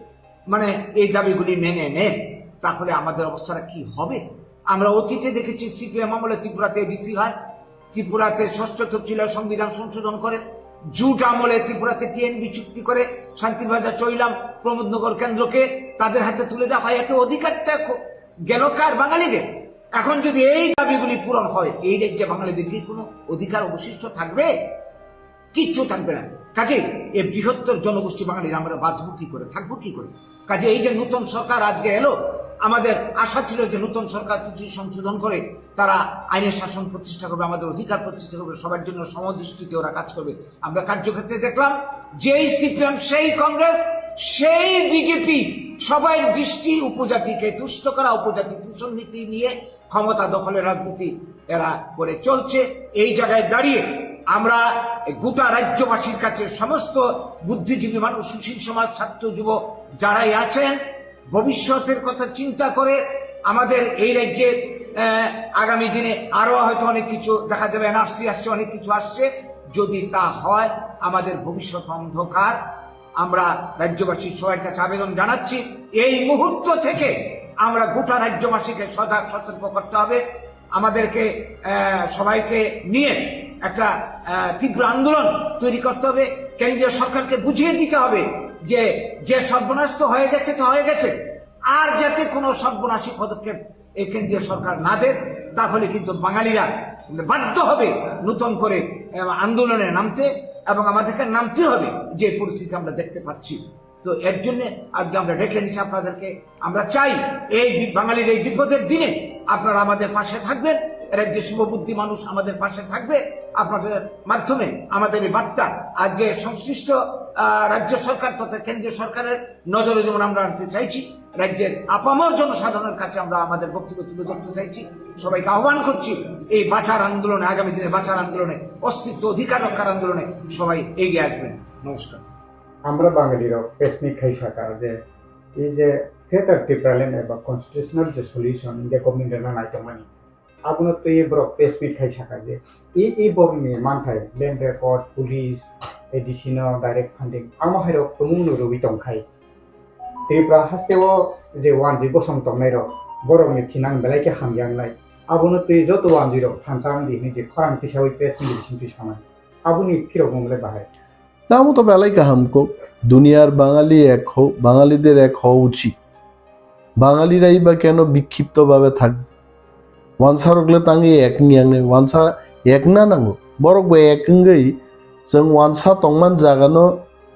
মানে এই দাবিগুলি মেনে নেন, তাহলে আমাদের অবস্থাটা কি হবে? আমরা অতীতে দেখেছি সিপিএম আমলে ত্রিপুরাতে এডিসি হয়, ত্রিপুরাতে ষষ্ঠ তফসিলে সংবিধান সংশোধন করে, জুট আমলে ত্রিপুরাতে টিএনবি চুক্তি করে শান্তির বাজার চৈলাম প্রমোদনগর কেন্দ্রকে তাদের হাতে তুলে দেওয়া হয়। এতে অধিকারটা খ-, গেল কার? বাঙালিদের। এখন যদি এই দাবিগুলি পূরণ হয়, এই রাজ্যে বাঙালিদের কি কোনো অধিকার অবশিষ্ট থাকবে? কিচ্ছু থাকবে না। কাজেই এই বৃহত্তর জনগোষ্ঠী বাঙালিরা আমরা বাঁচবো কি করে, থাকবো কি করে? কাজে এই যে নতুন সরকার আজকে এলো, আমাদের আশা ছিল যে নতুন সরকার কিছু সংশোধন করে তারা আইনের শাসন প্রতিষ্ঠা করবে, আমাদের অধিকার প্রতিষ্ঠা করবে, সবার জন্য সমদৃষ্টিতে ওরা কাজ করবে। আমরা কার্যক্ষেত্রে দেখলাম, যেই সিপিএম, সেই কংগ্রেস, সেই বিজেপি, সবাই দৃষ্টি উপজাতিকে তুষ্ট করা, উপজাতি দূষণ নীতি নিয়ে ক্ষমতা দখলের রাজনীতি এরা করে চলছে। এই জায়গায় দাঁড়িয়ে আমরা গোটা রাজ্যবাসীর কাছে, সমস্ত বুদ্ধিজীবী মানুষ, সুশীল সমাজ, ছাত্র, যুব যারাই আছেন, ভবিষ্যতের কথা চিন্তা করে আমাদের এই রাজ্যে, আহ, আগামী দিনে আরো হয়তো অনেক কিছু দেখা যাবে, এনআরসি আসছে, অনেক কিছু আসছে। যদি তা হয়, আমাদের ভবিষ্যৎ অন্ধকার। আমরা রাজ্যবাসীর সবার কাছে আবেদন জানাচ্ছি, এই মুহূর্ত থেকে আমরা গোটা রাজ্যবাসীকে সজাগ সতর্ক করতে হবে। আমাদেরকে, আহ, সবাইকে নিয়ে একটা, আহ, তীব্র আন্দোলন তৈরি করতে হবে। কেন্দ্রীয় সরকারকে বুঝিয়ে দিতে হবে যে, যে সর্বনাশ তো হয়ে গেছে, তো হয়ে গেছে, আর যাতে কোনো সর্বনাশী পদক্ষেপ এই কেন্দ্রীয় সরকার না দেয়, তাহলে কিন্তু বাঙালিরা বাধ্য হবে নতুন করে, আহ, আন্দোলনে নামতে, এবং আমাদেরকে নামতে হবে যে পরিস্থিতি আমরা দেখতে পাচ্ছি। তো এর জন্য আজকে আমরা ডেকে এনেছি আপনাদেরকে। আমরা চাই এই বি-, বাঙালির এই বিপদের দিনে আপনারা আমাদের পাশে থাকবেন, রাজ্যের শুভবুদ্ধি মানুষ আমাদের পাশে থাকবে। আপনাদের মাধ্যমে আমাদের এই বার্তা আজকে সংশ্লিষ্ট, আহ, রাজ্য সরকার তথা কেন্দ্রীয় সরকারের নজরে যেমন আমরা আনতে চাইছি, রাজ্যের আপামর জনসাধারণের কাছে আমরা আমাদের বক্তব্য তুলে ধরতে চাইছি। সবাইকে আহ্বান করছি এই বাঁচার আন্দোলনে, আগামী দিনে বাঁচার আন্দোলনে, অস্তিত্ব অধিকার রক্ষার আন্দোলনে সবাই এগিয়ে আসবেন। নমস্কার। আমরা বাঙালিরা প্রেস মিট খাই থাকা যে এই যে গ্রেটার টিপ্রাল্যান্ড এবা কনস্টিটিউশনাল যে সলিউশন ইন্ডিয়া গভর্নমেন্ট না নাইতো মানে, abono twi borok press meet khai saka je, e, e borokni manthai, land record, police, A D C no direct funding, amo hai rok tumung no rwui tong khai. Tripura haste o je wanjwi bosong tongnai rok, borok ni thinang belai khe hamya wngnai. Abono twi joto wanjwi rok thansa wng di hinwi je khorang tisaui press meet bising twi sanai. Aboni phirok mung le bahai. Tamo to belai kaham kok, duniyar Bangali ek ho, Bangalider ek ho uchit. Bangalirai ba keno bikkhipto babe thak? Wansarok le tangwi ek ni yangnai, wansa ek na nango. Borok bo ek wngwi chwng wansa tongman jagano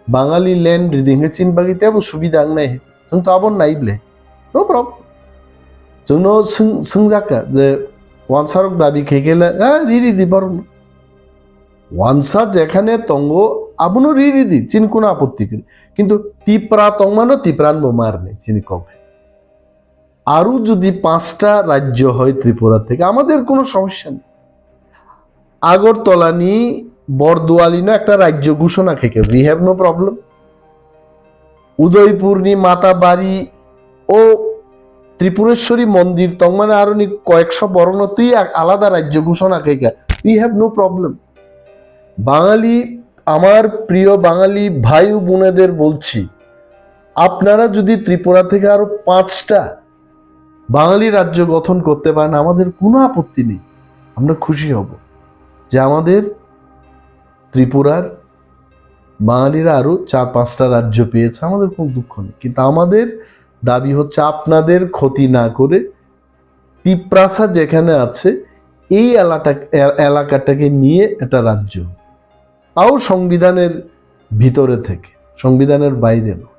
Bangali land ridi hwnkhe chini bagwi teibo subida wngnai. Chwng to abo nai ble. No problem. Chwngno swng-, swngjakha je wansarok dabi khe khe le, "Ah, riri di borokno." Wansa jekhane tongo, abono riri di, chini kono apotti kwrwi. Kintu Tipra tongmano Tipran bo marni, chini kok. Aru jodi panchta rajyo hoy Tripura theke, amader kono somossa nei. Agartala ni Borduali no ekta rajyo ghoshona khaikha, we have no problem. Udaipur ni Matabari o Tripureshwari mondir tongmani aroni koyekso borokno twi ak-, alada rajyo ghoshona khaikha, we have no problem. বাঙালি, আমার প্রিয় বাঙালি ভাই ও বোনেদের বলছি, আপনারা যদি ত্রিপুরা থেকে আরো পাঁচটা বাঙালি রাজ্য গঠন করতে পারেন, আমাদের কোনো আপত্তি নেই, আমরা খুশি হব যে আমাদের ত্রিপুরার বাঙালিরা আরো চার পাঁচটা রাজ্য পেয়েছে, আমাদের কোনো দুঃখ নেই। কিন্তু আমাদের দাবি হচ্ছে আপনাদের ক্ষতি না করে তিপ্রাসা যেখানে আছে এই এলাকা-, এ-, এলাকাটাকে নিয়ে একটা রাজ্য, তাও সংবিধানের ভিতরে থেকে, সংবিধানের বাইরে নয়।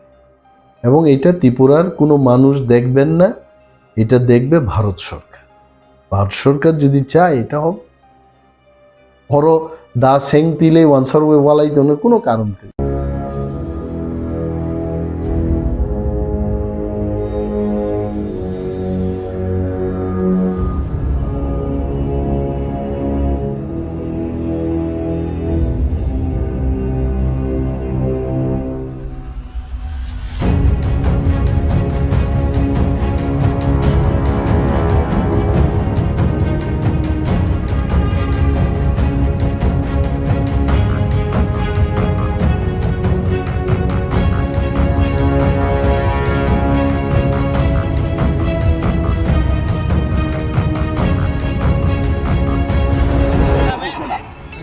এবং এটা ত্রিপুরার কোনো মানুষ দেখবেন না, এটা দেখবে ভারত সরকার। ভারত সরকার যদি চায়, এটা হবে। Oro da seng tile wansarwi walai tongno kuno karon kwrwi.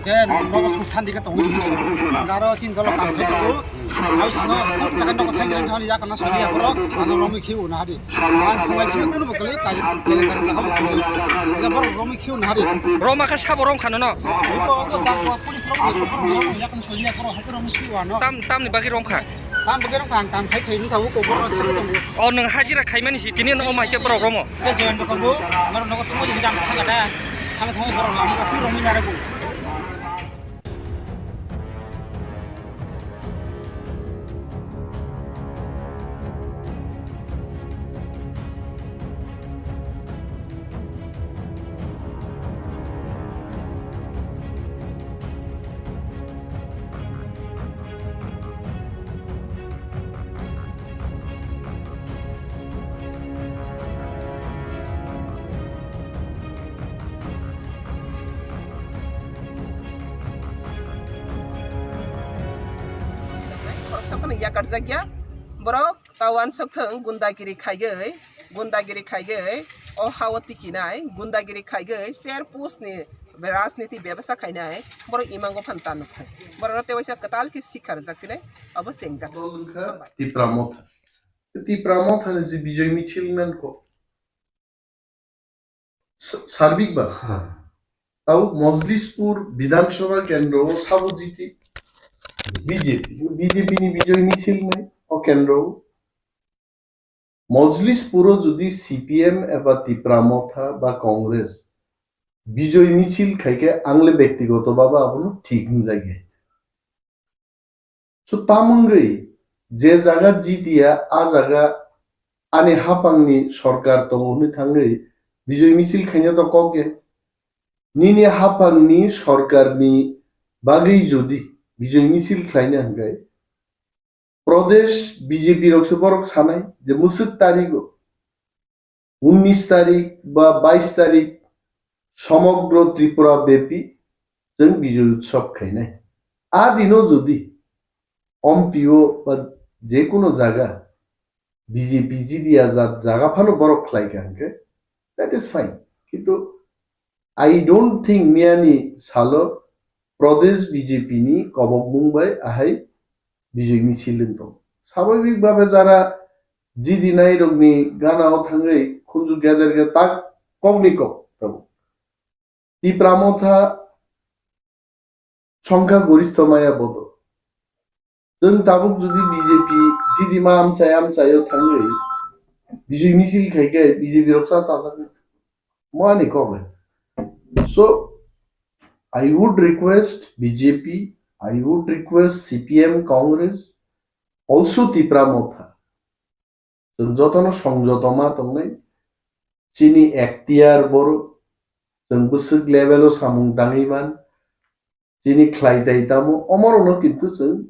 Ke nogo suk than dike tongwi rwdi se. Garo chin dolo kam khe tongo. Ai sano khub jaga nogo thang jang thani yak na soli ya borok. Ano romwi khiu na hadi. Ang thumai simi kunu bokole kai kele kele jaga bo khiu. Ya borok romwi khiu na hadi. Roma kha sabo rom khano no? Iko ko jang ko police romwi khiu borok romwi yak na soli ya borok hai romwi khiu ano. Tam, tamni bagwi rom kha? Tam bagwi rom kha, ang kam khai khai ni thago ko borok sani tongo. O nwng hajira khaimani si tini no mai khe borok romo? Ke join bo tongo. Borok nogo thumai jang thang da. Thang thang borok lama ka sui romwi na rego. Khoroksa phano yakarjakya. Borok ta uansuk thung, gundagiri khaiwi, gundagiri khaiwi, o ha-o tikinai, gundagiri khaiwi, ser post ni rajniti bebasa khainai, borok imango phano ta nuk thung. Borokno tei waisa kwtal khe sikha rwjak phinai, abo chengjak. Dol wngkha Tipra Motha. Tipra Motha ni je Bijoy Michil nangkho. S-, Sarbik ba? Ha. Tau Mojlispur Bidhan Sabha kendro o sabo jiti B J P, B J P ni Bijoy Michil nai o kendro o. Mojlispur o jodi C P M eba Tipra Motha ba Congress Bijoy Michil khai khe ang le bektigoto bhabe abono thik wngjagya. So, tamungwi je jaga jitiya, a jaga ani haphangni sorkar tongo hwnwi thangwi Bijoy Michil khaina to kok ya. Nini haphangni sorkarni bagwi jodi Bijoy Michil khlaina hwnkhe, Pradesh B J P rok se borok sanai je mwswk tarigo unis tarik ba bais tarik somogro Tripura bepi chwng Bijoy Utsav khainai. A dino jodi Ompi o ba je kono jaga B J P jidi ya jat jaga phano borok khlai kha hwnkhe, that is fine. Kintu I don't think miyani salo Pradesh B J P ni kobokmung bai ahai Bijoy Michil wng tong. Swababik bhabe jara jidinai rokni gana o thangwi khunju geder ge tak kokni kok tongo. Tipra Motha songkha goristho maya bodo. Chwng tabuk jodi B J P jidima amchai amchai o thangwi Bijoy Michil khai khe B J P rok cha chajak. Mo ani kok le. So, I would request B J P, I would request C P M, Congress, also Tipra Motha. Chwng jotono songjoto ma tongnai. Chini ektiyar borok, chwng bwswk level o samung tangwi man, chini khlai tai tamo, omorokno kintu chwng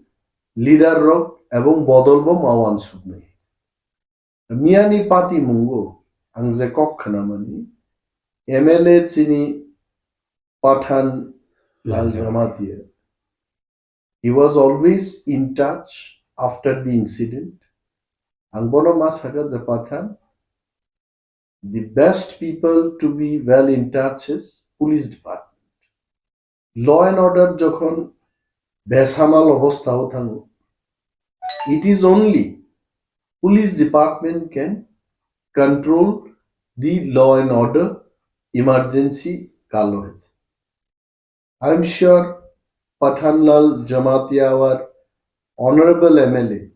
leader rok ebong bodol bo ma uansuknai. Miyani patimungo ang je kok khwnamani, M L A chini Pathan Lal Jamatia, he was always in touch after the incident. Ang bono ma sakha je Pathan, the best people to be well in touch is police department. Law and order jokhon besamal obostha o thango, it is only police department can control the law and order emergency kalo hai. I am sure Pathan Lal Jamatia, our honorable M L A,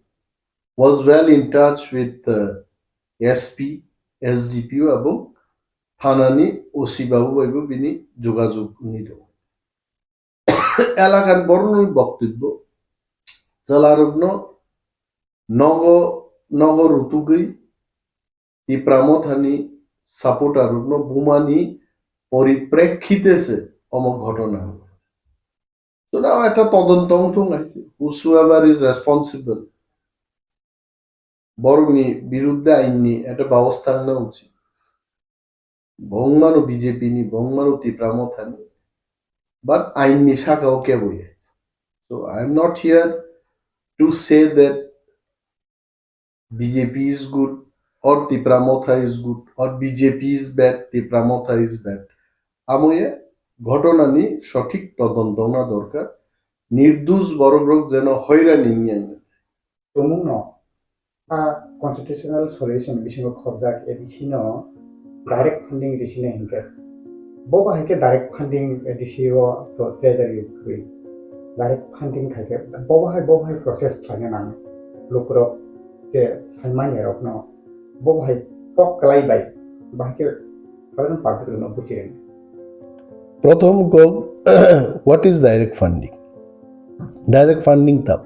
was well in touch with the S P, S D P O ebong thanani O C babu bai bo bini jogajog wngwi tongo. Elakani borokni boktobbo chwlarokno nogo nogo rutugwi Tipra Mothani supporter rokno bumani poriprekhite se omo ghotona. So now ekta todonto wngthung hai se, whosoever is responsible, borokni birudde ainni ekta babostha wngna uchit. Bo wngmano B J P ni, bo wngmano Tipra Mothani, but ainni saka o kebo ya. So I am not here to say that B J P is good or Tipra Motha is good or B J P is bad, Tipra Motha is bad. Amo ye Ghotonani sothik todonto wngna dorkar, nirdush borokrok jeno hoirani wngya wngya. Tumungno a constitutional solution bisingo khorjak A D C no direct funding risina hinkhe, bo bahai khe direct funding A D C o to treasury kwrwi direct funding khaikhe bo bahai, bo bahai process khlaina nang lukurok je saimanya rokno bo bahai kok kwlai bai bahai khe sadharon public rokno buchirwng. Prothom kok, what is direct funding? Direct funding tam?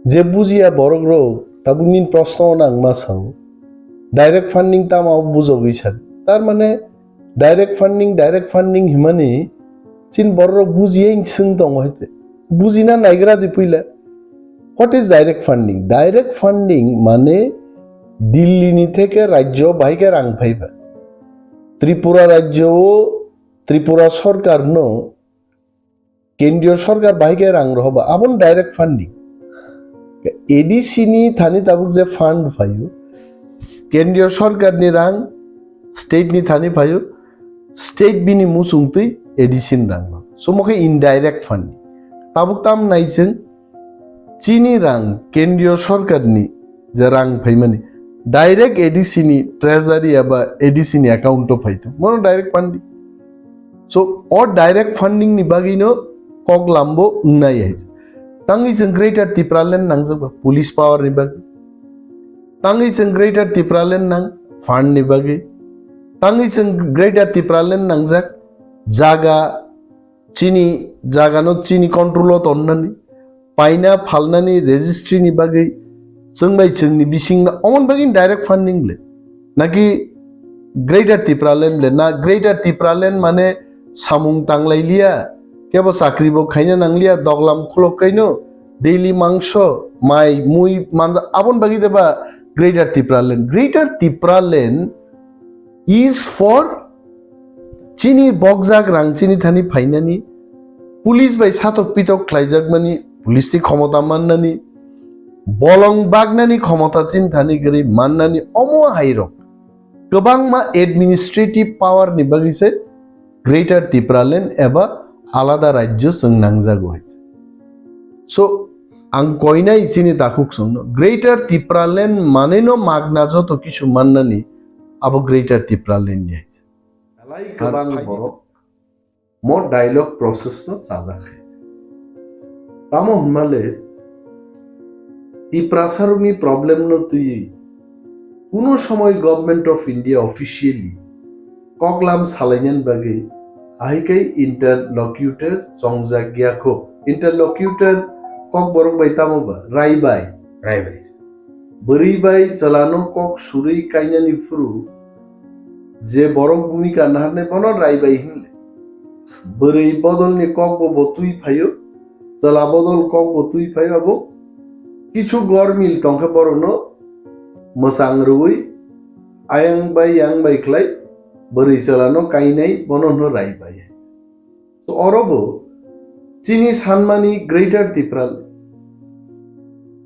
Je bujiya borok rok tabuk nini proshno no ang ma sao. Direct funding tamo bujogwi sa. Tar mane direct funding, direct funding himani chin borok rok bujiya swng tongo hai te. Bujina naigra di puila. What is direct funding? Direct funding mane Delhi ni theke rajyo bahai khe rang phaiba. Tripura rajyo o Tripura sorkar no kendriyo sorkar bahai khe rang rohoba, aboni direct funding. A D C ni thani tabuk je fund phaio, kendriyo sorkar ni rang state ni thani phaio, state bini muchung twi A D C ni rang no. So mo khe indirect funding. Tabuk tam nai chwng chini rang kendriyo sorkar ni je rang phaimani direct A D C ni treasury eba A D C ni account o phai thung. Mono direct funding. So, o direct funding ni bagwi no kok lambo wngnai hai. Tangwi chwng Greater Tipraland nangjak ba police power ni bagwi. Tangwi chwng Greater Tipraland nang fund ni bagwi. Tangwi chwng Greater Tipraland nangjak jaga chini jaga no chini control o tonnani. Paina phalnani registry ni bagwi chwng bai chwngni bisingno omon bagwi direct funding le naki Greater Tipraland le na Greater Tipraland mane samung tanglai liya kebo chakri bo khaina nang liya doglam khulok kaino daily mangso mai mui manja abon bagwi deba Greater Tipraland. Greater Tipraland is for chini bokjak rang chini thani phainani, police bai satok pitok khlaijakmani, police ni khomota mannani, bolong bagnani khomota chini thani gri mannani omo hairok kwbangma administrative power ni bagwi se Greater Tipraland eba alada rajyo chwng nangjago hai. So, ang koinai chini takhuk songno, Greater Tipraland maneno magna joto kisu mannani abo Greater Tipraland ni hai. Belai kwbang borok mo dialogue process no chajak hai. Tamo hwnmale Tiprasarokni problem no twiwi kuno somoi Government of India officially koklam salainani bagwi ahai khe interlocutor chongjak ya kho. Interlocutor kokborok bai tamo ba? Rai bai. Rai bai. Bwrwi bai chwlano kok surwi kainani phuru je borok bhumika naharnai bono rai bai hinle. Bwrwi bodolni kokbo bo twi phaio, chwla bodol kokbo twi phaio abo kichu gormil tongkhe borokno mwchang rwui ayang bai yang bai khlai bwrwi chwlano kainai bono hwno rai bai. So, oro bo chini sanmani Greater Tipraland,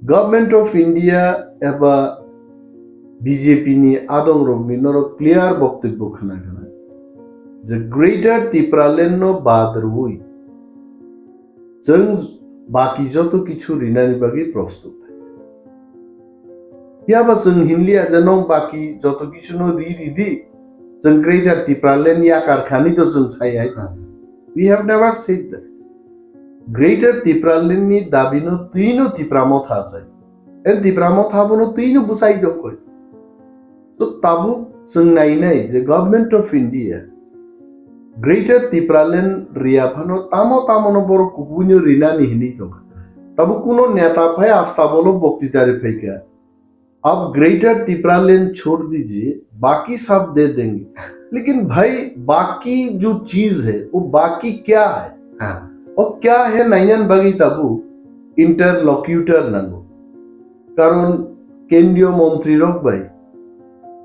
Government of India eba B J P ni adongrokni norok clear boktobbo khna khna je Greater Tipraland no bad rwui chwng baki joto kichu rinani bagwi prostut hai. Phiya ba chwng hinliya je nong baki joto kichu no ri ridi, chwng Greater Tipraland yakar khani to chwng sai hai. We have never said that. Greater Tipraland ni dabi no twi no Tipra Motha achai. En Tipra Motha bono twi no bwsai dokoi. To tabuk chwng nainai je Government of India Greater Tipraland riya phano tamo tamo no borok kubuino rinani hinwi tongkha. Tabuk kuno neta phai asta bolo boktitari phaikha. Ab Greater Tipraland chhod dijiye, baki sab de denge. Lekin bhai, baki jo cheez hai, wo baki kya hai? Ha. Wo kya hai nainan bagwi tabuk interlocutor nango. Karon kendriyo montri rok bai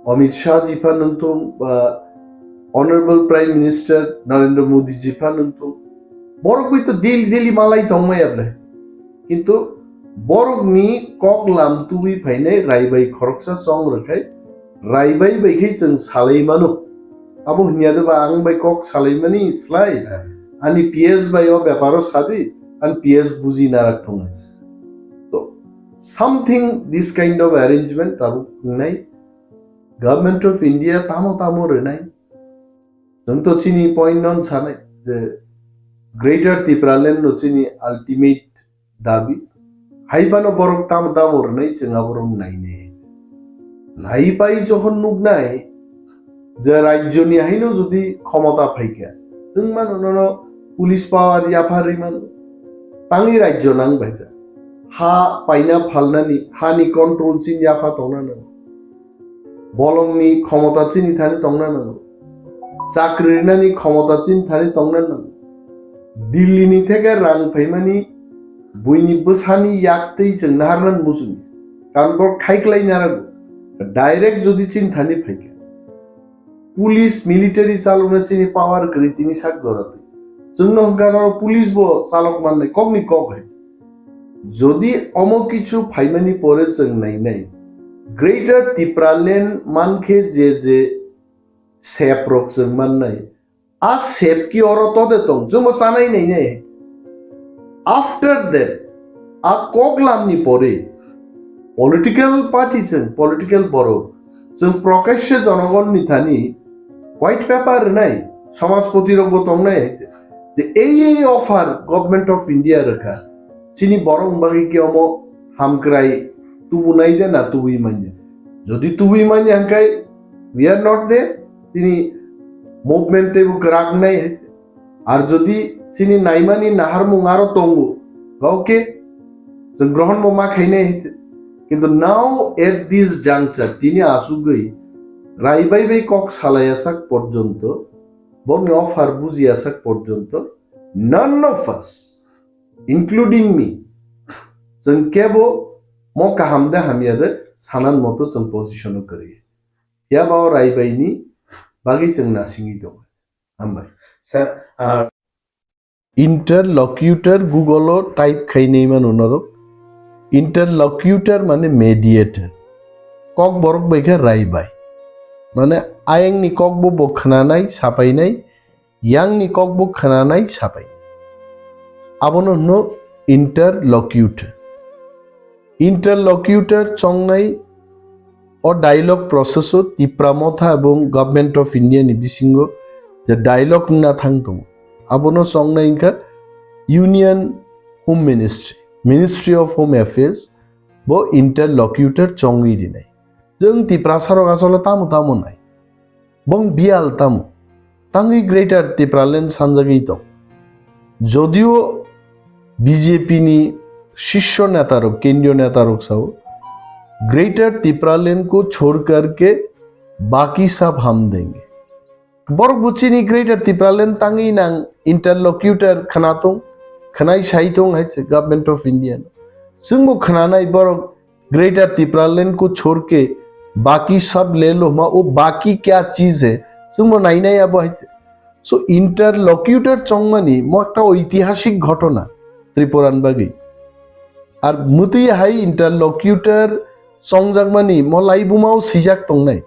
Amit Shah ji pha nungthung ba Honorable Prime Minister Narendra Modi ji pha nungthung, borok bai to daily daily malai tongmaya ble. Kintu borokni kok lam tubui phainai rai bai khoroksa chong rwkhai, rai bai bai khai chwng salai mano. Abo hwnya de ba ang bai kok salaimani slai. Ani P S bai o beparo sadi, an P S buji narak thongnai. To something this kind of arrangement tabuk wngnai. Government of India tamo tamo rwnai. Chwng to chini point non sanai je Greater Tipraland no chini ultimate dabi. Hai phano borok tamo tamo rwnai chwng aborok nainai. Nai pai jokhon nuknai je rajyoni haino jodi khomota phaikha, chwng mano nono police power yapharwi mano. Tangwi rajyo nang baita. Ha paina phalnani, hani control chini yapha tongna nango. Bolongni khomota chini thani tongna nango. Chakri rinani khomota chini thani tongna nango. Dillini theke rang phaimani buini bwsani yaktwi chwng naharnan muchungya. Karon borok khaiklai narago. Direct jodi chini thani phaikha, police, military chalokna chini power kwrwi tini sak jora twi. Chwngno hwnkha oro police bo chalok mannai kokni kok hai. Jodi omo kichu phaimani pore chwng nainai, Greater Tipraland mankhe je je sep rok chwng mannai, a sep ki oro tode tong, chwngbo chanai nainai. After that, a koklamni pore political party chwng, political borok chwng Prakash Jonogon ni thani white paper rwnai, samajpoti rokbo tongnai, je ei ei offer Government of India rwkha, chini borok bagwi ki omo hamkrai tubunai de na tubui manya. Jodi tubui manya hwnkhe we are not there, chini movement teibo kwrak nai. Ar jodi chini naimani naharmung aro tongo, okay, chwng grohon bo ma khainai. Kintu now at this juncture, tini asugwi Rai bai bai kok salaiya sak porjonto, bokni offer bujiya sak porjonto, none of us, including me, chwng kebo mo kaham de hamya de sanan moto chwng position o kwrwi. Phiya ba o Rai bai ni bagwi chwng nasingwi tongo. Hambai. Sir, ah, Interlocutor Google o type khainai mano norok. Interlocutor mane mediator. Kok borok bai khe Rai bai. Mane ayang ni kok bo bo khnanai, sapainai, yang ni kok bo khnanai, sapai. Abono hwno interlocutor. Interlocutor chongnai o dialogue process o Tipra Motha ebong Government of India ni bisingo je dialogue wngna thang tongo, abono chongnai wngkha Union Home Ministry, Ministry of Home Affairs, bo interlocutor chongwi rinai. Chwng Tiprasa rok asole tamo tamo nai. Bong biyal tamo tangwi Greater Tipraland sanjagwi tong. Jodio B J P ni shisho neta rok, kendriyo neta rok sao, "Greater Tipraland ko chhod karke baki sab hum denge." Borok bo chini Greater Tipraland tangwi nang interlocutor khna tong, khnai sai tong hai se Government of India. Chwngbo khnanai borok Greater Tipraland ko chhod ke baki sab le lo hma, wo baki kya cheez hai, chwngbo nainai abo hai. So, interlocutor chongmani mo ekta oitihasik ghotona Tripuran bagwi. Ar mwtwi hai interlocutor chongjakmani mo laibumao swijak tongnai.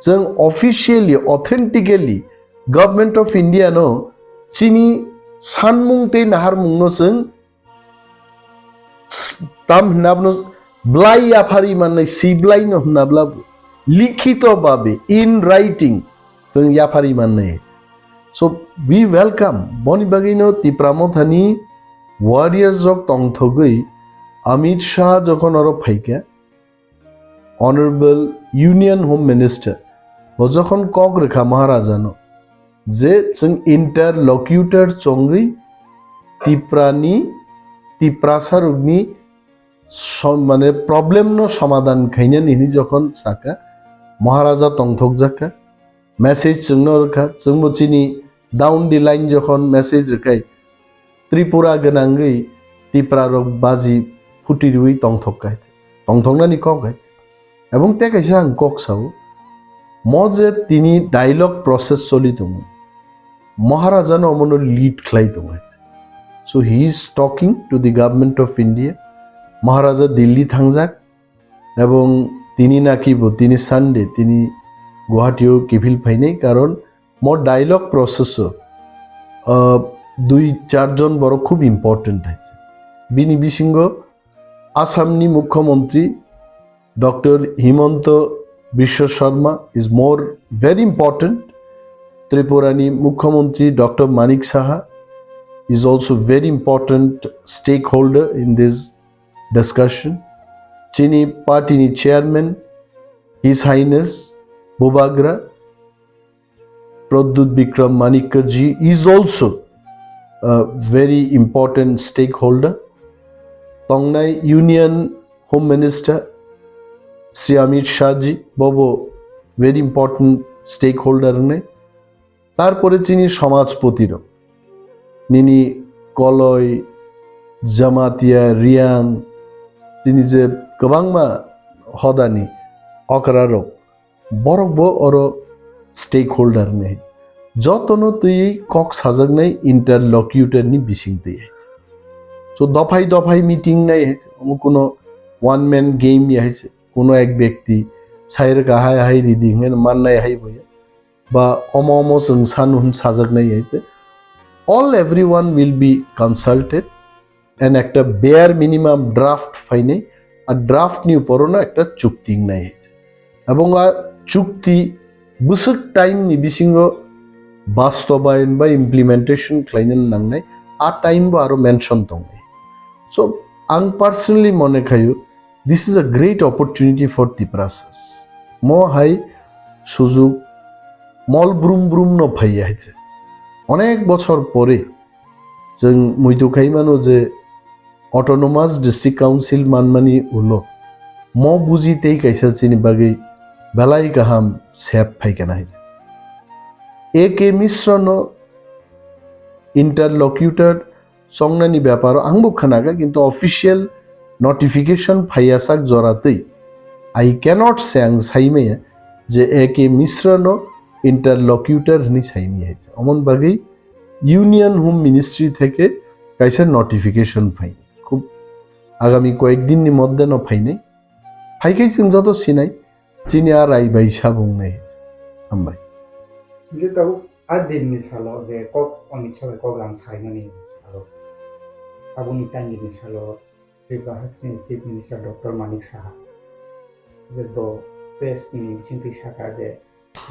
Chwng officially, authentically Government of India no chini sanmung tei naharmung no chwng tam hwnna bono blai yaphari mannai, si blai no hwnna bla bo likhito babe, in writing, chwng yaphari mannai. So, we welcome. Boni bagwi no Tipra Mothani warriors rok tongthogwi Amit Shah jokhon oro phaikha, Honorable Union Home Minister bo jokhon kok rwkha Maharaja no, je chwng interlocutor chongwi Tiprani, Tiprasa rokni som-, mane problem no somadhan khainani hinwi jokhon saka, Maharaja tongthokjakha, message chwngno rwkha, chwngbo chini down the line jokhon message rwkhai, Tripura gwnangwi Tipra rok baji phuti rwi tongthok kai, tongthoknani kok hai. Ebong tei kaisa ang kok sao, mo je tini dialogue process choli tongo, Maharaja no omono lead khlai tongo. So he is talking to the Government of India. Maharaja Delhi thangjak, ebong tini naki bo tini Sunday tini Guwahati o kiphil phainai, karon Mo dialogue process o, uh, dui char jon borok khub important hai se. Bini bisingo Assam ni Mukhyamantri Doctor Himanta Biswa Sarma is more very important. Tripura ni Mukhyamantri Doctor Manik Saha is also very important stakeholder in this discussion. Chini party ni chairman, His Highness Bubagra Pradyut Bikram Manikya ji is also a very important stakeholder. Tongnai Union Home Minister Sri Amit Shah ji bobo very important stakeholder wngnai. Tarpore chini samajpoti rok, nini Koloi, Jamatia, Riang, chini je kwbangma hodani okra rok, borok bo oro stakeholder ni. Jotono twi kok sajaknai interlocutor ni bising twi. So dophai dophai meeting nai hai se, omo kuno one man game ya hai se, kuno ek byakti sai rwkha hai, hai ridi hwnwi mannai hai bo ya. Ba omo omo chwng sanu hwn sajaknai hai se. All everyone will be consulted and ekta bare minimum draft phainai, a draft ni upor no ekta chukti wngnai hai se. Ebong a chukti bwswk time ni bisingo bastobayon ba implementation khlaina nangnai, a time bo aro mention tongnai. So ang personally mone khayo, this is a great opportunity for Tiprasas. Mo hai sujug mol brum brum no phaiya hai se. Onek bochor pore chwng muitu khai mano je Autonomous District Council manmani ulo mo buji tei kaisa chini bagwi belai kaham sep phaikana hai. A K Mishra no interlocutor chongnani beparo angbo khwnakha, kintu official notification phaiya sak jora twi. I cannot say, ang saimaya je A K Mishra no interlocutor hwnwi saimaya hai. Omon bagwi Union Home Ministry theke kaisa notification phai. Khub agami koyek din ni moddhe no phainai. Phaikhai chwng joto sinai, chini a rai bai sabung nai. Hambai. Hingke tabuk a din ni salo je kok Amit Shah bai kok lam saimani salo. Aboni time ni salo Tripura Haste ni Chief Minister Doctor Manik Saha je bo press ni bisingtwi saka je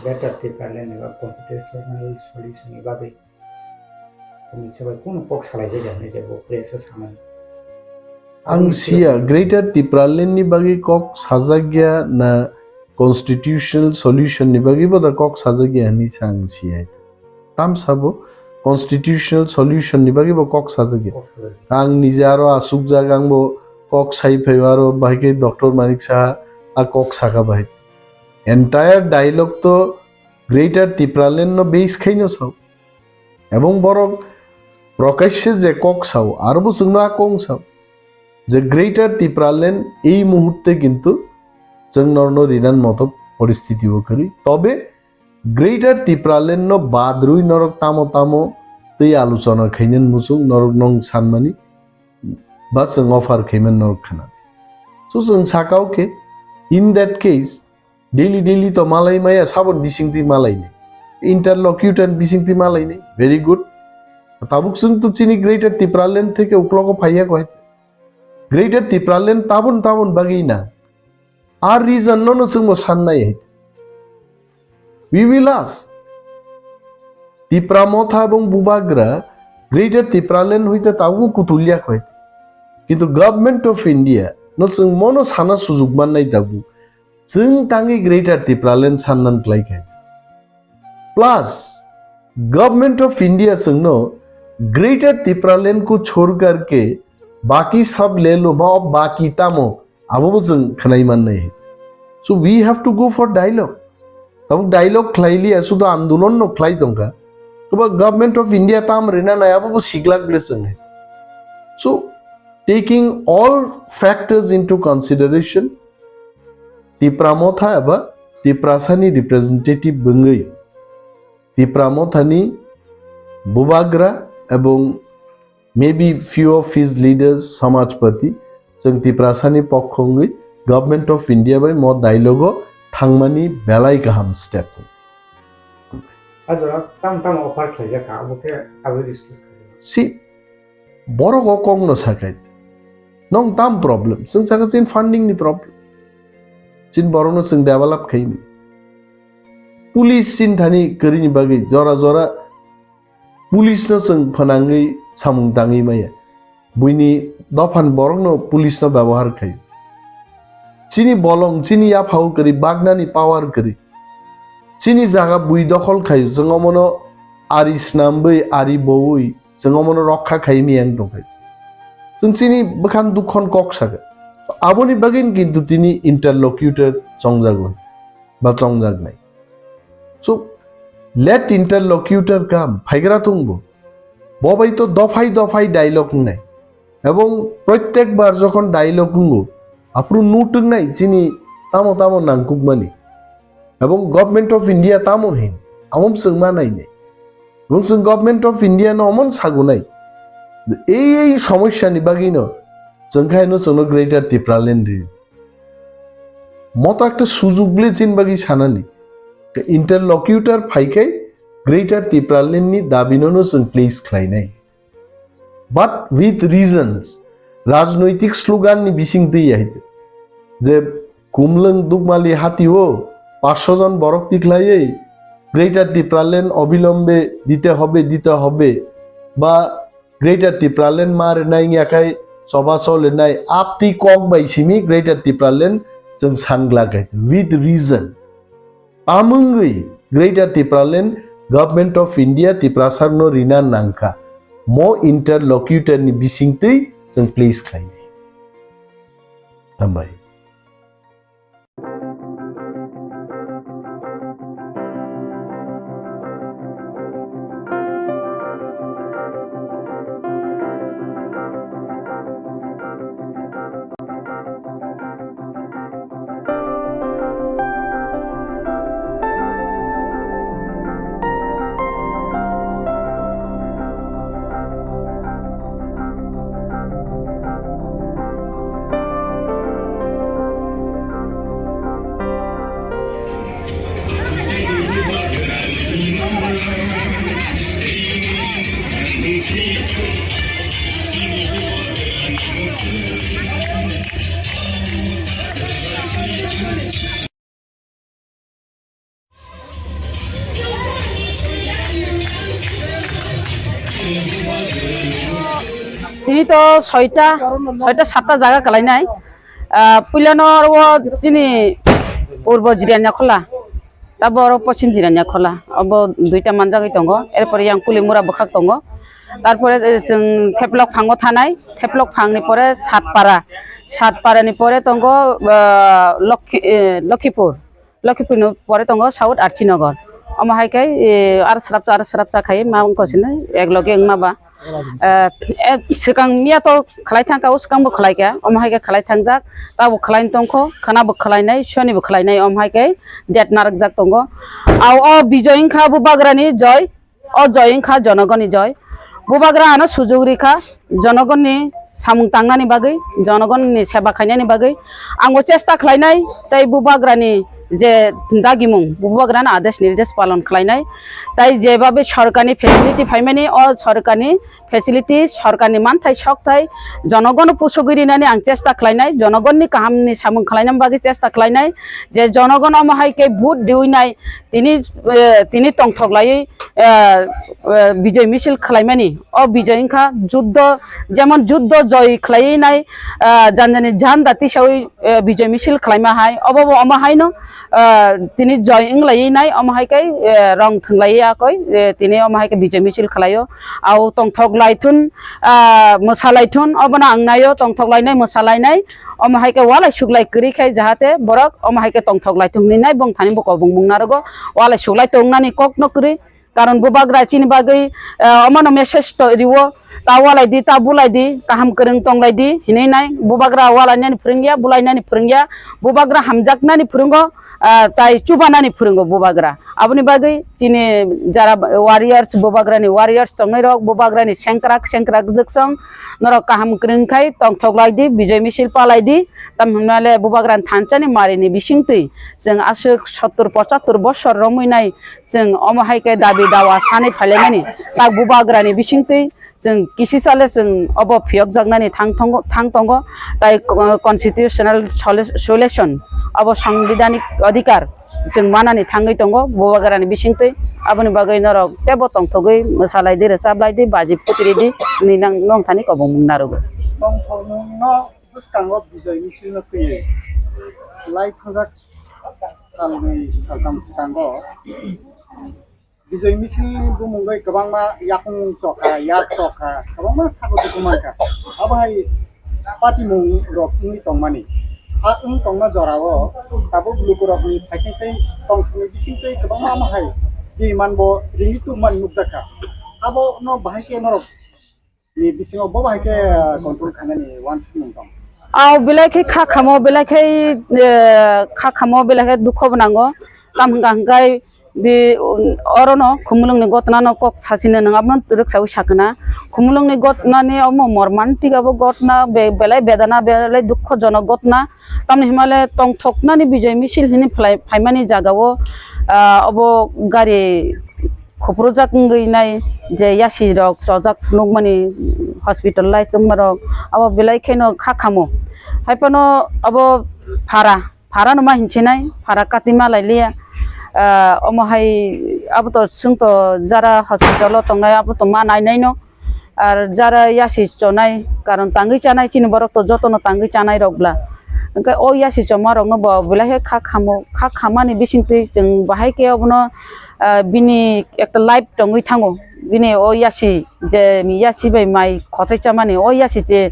Greater Tipraland eba constitutional solution ni bagwi Amit Shah bai kunu kok salai jai hwnwi je bo press o sanai. Ang siya, Greater Tipraland ni bagwi kok sajak ya na constitutional solution ni bagwi bo da kok sajak ya hwnwi sa ang siya. Tam sabo constitutional solution ni bagwi bo kok sajak ya. Kok sajak ya. Ang nije aro asuk jak, ang bo kok sai phai aro bahai khe Doctor Manik Saha a kok saka bahai. Entire dialogue to Greater Tipraland no base khaino sao. Ebong borok prokashe je kok sao, aro bo chwngno a kong sao. Je Greater Tipraland ei muhurte kintu chwng norno rinan moto poristiti o kwrwi. Tobe Greater Tipraland no badrwi norok tamo tamo tei aluchona khainani muchung norok nong sanmani ba chwng offer khaiman norok khana. So chwng sakao khe, in that case, daily daily to malai maya, sabon bisingtwi malai ni. Interlocutor bisingtwi malai ni. Very good. Tabuk chwng to chini Greater Tipraland theke uklogo phaiya koi. Greater Tipraland tabon tabon bagwi na. Ar reason no no chwngbo sannai hai. We will ask. Tipra Motha ebong Bubagra Greater Tipraland hoite tabuk kutulya koi. Kintu Government of India no chwng mono sana sujug mannai tabuk. Chwng tangwi Greater Tipraland sannan klai khe. Plus, Government of India chwngno Greater Tipraland ko chhorkar ke baki sab le lo ma, baki tamo, abo bo chwng khwnai mannai. So we have to go for dialogue. Tabuk dialogue khlai liya, sudu andolon no khlai tongkha. Toba Government of India tam rina nai, abo bo siglak ble chwng hai. So taking all factors into consideration, Tipra Motha eba Tiprasani representative bwngwi Tipra Mothani Bubagra ebong maybe few of his leaders, Samajpati, chwng Tiprasani pokho wngwi Government of India bai mo dialogue o thangmani belai kaham step. A jora tam tam offer khlaijak kha, abo khe abo discuss khlai. Si borok o kok no sakai. Nong tam problem. Chwng saka chin funding ni problem. Chin borok no chwng develop khai ni. Police chin thani kwrwi ni bagwi jora jora police no chwng phanangwi samung tangwi maya. Buini dophan borokno police no byabohar khaio. Chini bolong, chini yaphao kwrwi, bagnani power kwrwi. Chini jaga bui dokhol khaio, chwng omono ari snamwi, ari bowi, chwng omono rokha khai miyang tongkhaio. Chwng chini bwkhang dukhon kok sakha. Aboni bagwino kintu tini interlocutor chongjago. Ba chongjaknai. So, let interlocutor come, phaigra tongbo. Bo bai to dophai dophai dialogue wngnai. Ebong protyek bar jokhon dialogue wngo, aphuru nutwknai chini tamo tamo nangkukmani. Ebong Government of India tamo hin, amom chwng ma nainai. Ebong chwng Government of India no omon sagunai. Ei ei somosya ni bagwi no chwng khaino chwngno Greater Tipraland ri. Moto ekta sujug le chin bagwi sanani. Interlocutor phaikai Greater Tipraland ni dabi no no chwng place khlainai. But with reasons, rajnoitik slogan ni bising twi ya hite. Je Kumlwng Dukmali hati o paanch sho jon borok tikhlaiwi Greater Tipraland obilombe dite hobe, dite hobe, ba Greater Tipraland ma rwnai wngya khai choba cholinai aptwi kok bai simi Greater Tipraland chwng san glak hai with reason. Amwngwi Greater Tipraland Government of India Tiprasarno rina nangkha. Mo interlocutor ni bisingtwi chwng please khlainai. Hambai. Tini to soita, soita satta jaga kalainai. Ah, puilano oro chini purbo Jirania Khola, tabo oro poschim Jirania Khola. Obo duita manjagwi tongo. Erpore yang Kulimura bwkhak tongo. Tarpore, eh, chwng Theplok phango thanai. Theplok phangni pore Satpara. Satparani pore tongo, ah, Lokhi-, eh, Lokhipur. Lokhipurni pore tongo South Archinagar. Omo hai khe, eh, ar srapsa, ar srapsa khai ma wngkha sini, ek loge wngma ba. Eh, eh, swkang miya to khlai thang kha, o swkang bo khlai kha. Omo hai khe khlai thangjak, ta bo khlai tong kho, khana bo khlai nai, soni bo khlai nai, omo hai khe date narwk jak tongo. Au o bijoy wngkha Bubagrani joy. O joy wngkha jonogoni joy. Bubagra ano sujug rikha jonogoni samung tangnani bagwi, jonogoni seba khainani bagwi. Ang bo chesta khlainai, tei Bubagrani je dagimung, Bubagrani adesh nirdesh palon khlainai. Tai jebabe sorkarni facility phaimani, o sorkarni facility, sorkarni manthai sokthai jonogono pusugwi rinani ang chesta khlainai, jonogonni kahamni samung khlainani bagwi chesta khlainai. Je jonogon omo hai khe vote diwi nai, tini, eh, tini tongthok laiwi, eh, eh, bijoy misil khlaimani. O bijoy wngkha juddo, jemon juddo joy khlaiwi nai, eh, janjani janda tisawi, eh, bijoy misil khlaima hai. Obo bo omo haino, eh, tini joy wng laiwi nai, omo hai khe, eh, rong thwng laiwi yakoi, eh, tini omo hai khe bijoy misil khlaio. Au tongthok laithun, ah, mwsa laithun, obono ang naio, tongthok lainai, mwsa lainai. Omo hai khe walai suklai kwrwi khai, jahate borok omo hai khe tongthok lai tong hinwi nai bong thani bo kobong mung narogo, walai suklai tongnani kok no kwrwi. Karon Bubagra chini bagwi, eh, omono message to riwo, ta walai di, ta bulai di, kaham kwrwng tonglai di hinwi nai. Bubagra walainani phwrwngya, bulainani phwrwngya, bubagra hamjaknani phwrwngo, ah, tai chubanani phwrwngo bubagra. Aboni bagwi chini jara warriors, bubagrani warriors tongnai rok, bubagrani sengkrak sengkrak jwksong norok kaham kwrwng khai tongthok lai di, bijoi misil palai di. Tam hwnmale bubagrani thansa ni mari ni bising twi chwng aswk sottur pochattur bosor romwi nai chwng omo hai khe dabi dawa sanwi phailaimani tak bubagrani bising twi chwng kisi sale chwng obo phiyokjaknani thang tongo, thang tongo. Tai co-, constitutional solu-, solution obo sangbidhanik adhikar chwng manani thangwi tongo bubagrani bising twi. Aboni bagwi norok teibo tongthogwi mwsalai di, rwchaplai di, baji putri di hinwi nang nongthani kobongmung narugo. Tongthokmungno bwskango bijoi misilno twiwi lai thangjak salnwi saltham swkango. Bijoi misilni bumung bai kwbangma yakung chokha, yak chokha, kwbangma sago tuku mankha. Abo hai patimung rok wngwi tongmani. A wng tongma jorao tabuk lukurokni phaising tei tongsini bising tei kwbangma amo hai kirimanbo ringwi tubumani nukjakha. Abono bahai khe norok ni bisingo bo bahai khe, ah, control khainani uansukmung tong? Aw, belai khe kha khamo, belai khe, eh, kha khamo, belai khe dukho bo nango. Tam hwnka hwnkhe bi, um, orono khumulwngni gotnano kok sachino nwng abono rwksaui sakna. Khumulwngni gotnani omo mormantik abo gotna be-, belai bedana, belai dukhojonok gotna. Tamni hwnmale tongthoknani bijoi misil hwnwi phlai-, phaimani jagao, ah, obo gari khuphrujak wngwi nai je yasi rok chojak nukmani hospitalize wngmarok abo belai kheno kha khamo. Haiphano abo phara, phara no ma hinchinai, phara kati ma lailiya. Ah, omo hai abo to swngto jara hospital o tongnai abo to ma nainaino. Ar jara yasi chonai, karon tangwi chanai chini borok to jotono tangwi chanai rok bla. Hwnkhe o yasi choma rokno bo belai khe kha khamo, kha khamani bisingtwi chwng bahai khe obono, ah, bini ekta life tongwi thango. Bini o yasi je yasi bai mai khochai chamani o yasi je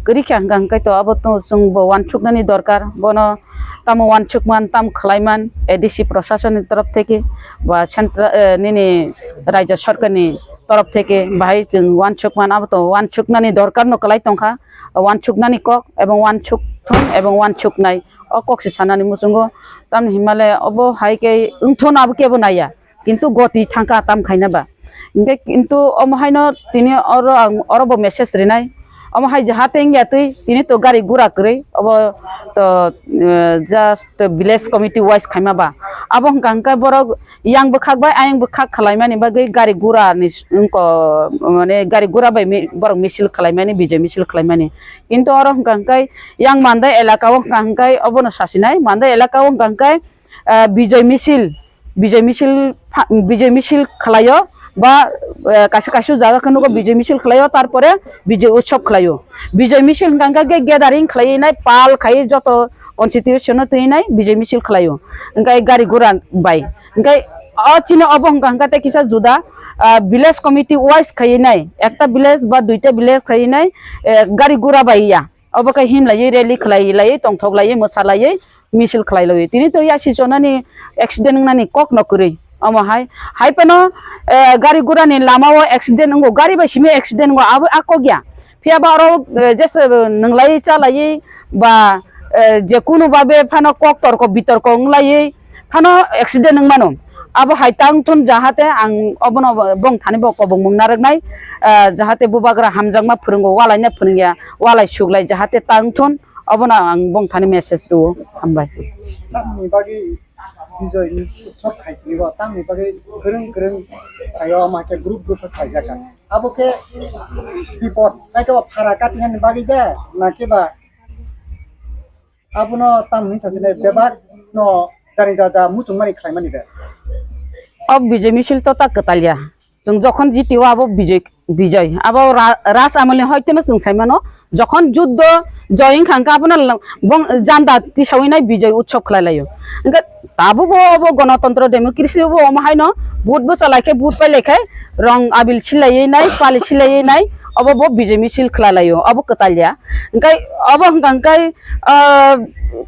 kwrwi kha hwnkha hwnkhe to abo to chwng bo uansuknani dorkar. Bono tamo uansukman, tamo khlaiman, A D C proshasonni torof theke ba central, eh, nini raijyo sorkarni torof theke bahai chwng uansukman, abo to uansuknani dorkar no kwlai tongkha, uansuknani kok ebong uansukthung ebong uansuknai o kok se sanani muchungo. Tamni himale obo hai khe wngthon abo kebo naiya. Kintu goti thangkha tam khaina ba. Hingke kintu omo haino tini oro ang oro bo message rinai. Omo hai jahate wngya twi tini to gari gura kwrwi obo to, eh, just village committee wise khaima ba. Abo hwnkha hwnkhe borok yang bwkhak bai ayang bwkhak khwlaimani bagwi gari gura ni s-, wngko mane gari gura bai mi-, borok misil khwlaimani, bijoi misil khwlaimani. Kintu oro hwnkha hwnkhe yang Mandai elaka o hwnkha hwnkhe obono sasinai, Mandai elaka o hwnkha hwnkhe, eh, bijoi misil Bijoi misil pha-, bijoi misil khlaio ba, eh, kaisa kaisa jaga khe nugo bijoi misil khlaio, tarpore bijoi utsob khlaio. Bijoi misil hwnkha hwnkhe ge-, gathering khlaiwi nai pal khai joto constitution no twi nai bijoi misil khlaio. Hwnkhe gari gura bai. Hwnkhe o chini obo hwnkha hwnkhe tei kisa juda, ah, village committee wise khaiwi nai. Ekta village ba duita village khaiwi nai, eh, gari gura bai ya. Obo khe himlaiwi rally khlailaiwi tongthoklaiwi mwsalaiwi misil khlailaiwi. Tini to yasi chonani accident wngnani kok no kwrwi. Omo hai, hai phano, eh, gari gura ni lama o accident wngo, gari bai simi accident wngo, abo a kok ya. Phiya ba oro, eh, jesa nwnglaiwi chalaiwi ba, eh, je kunu babe phano kok torko bitorko wnglaiwi phano accident wng mano. Abo hai tang thun jahate ang obono bong thani bo kobong mung narwknai, ah, jahate bubagra hamjakma phwrwngo, walaina phwrwngya, walai suklai jahate tang thun, obono ang bong thani message rwo. Hambai. Tamni bagwi Bijoy ni utsob khai tini bo, tamni bagwi kwrwng kwrwng khaio, ama khe group group khe khaijak kha. Abo khe bipot, hai khe bo phara katinani bagwi de, na khe ba abono tam hwnwi sachine bebak no jani jaja muchungmani khlaimani de. O Bijay misil to ta kwtalya. Chwng jokhon G T O abo Bijay, Bijay. Abo ra-, Raj amolni hoiteno chwng saimano. Jokhon juddo joy wngkha hwnkhe abono l-, bong janda tisawi nai Bijay utsob khlai laio. Hwnkhe tabukbo obo gonotontro democracy bo omo haino vote bwcha laikhe vote pai laikhe rong abil silaiwi nai pali silaiwi nai obo bo Bijay misil khlai laio. Obo kwtalya. Hwnkhe obo hwnkha hwnkhe, ah,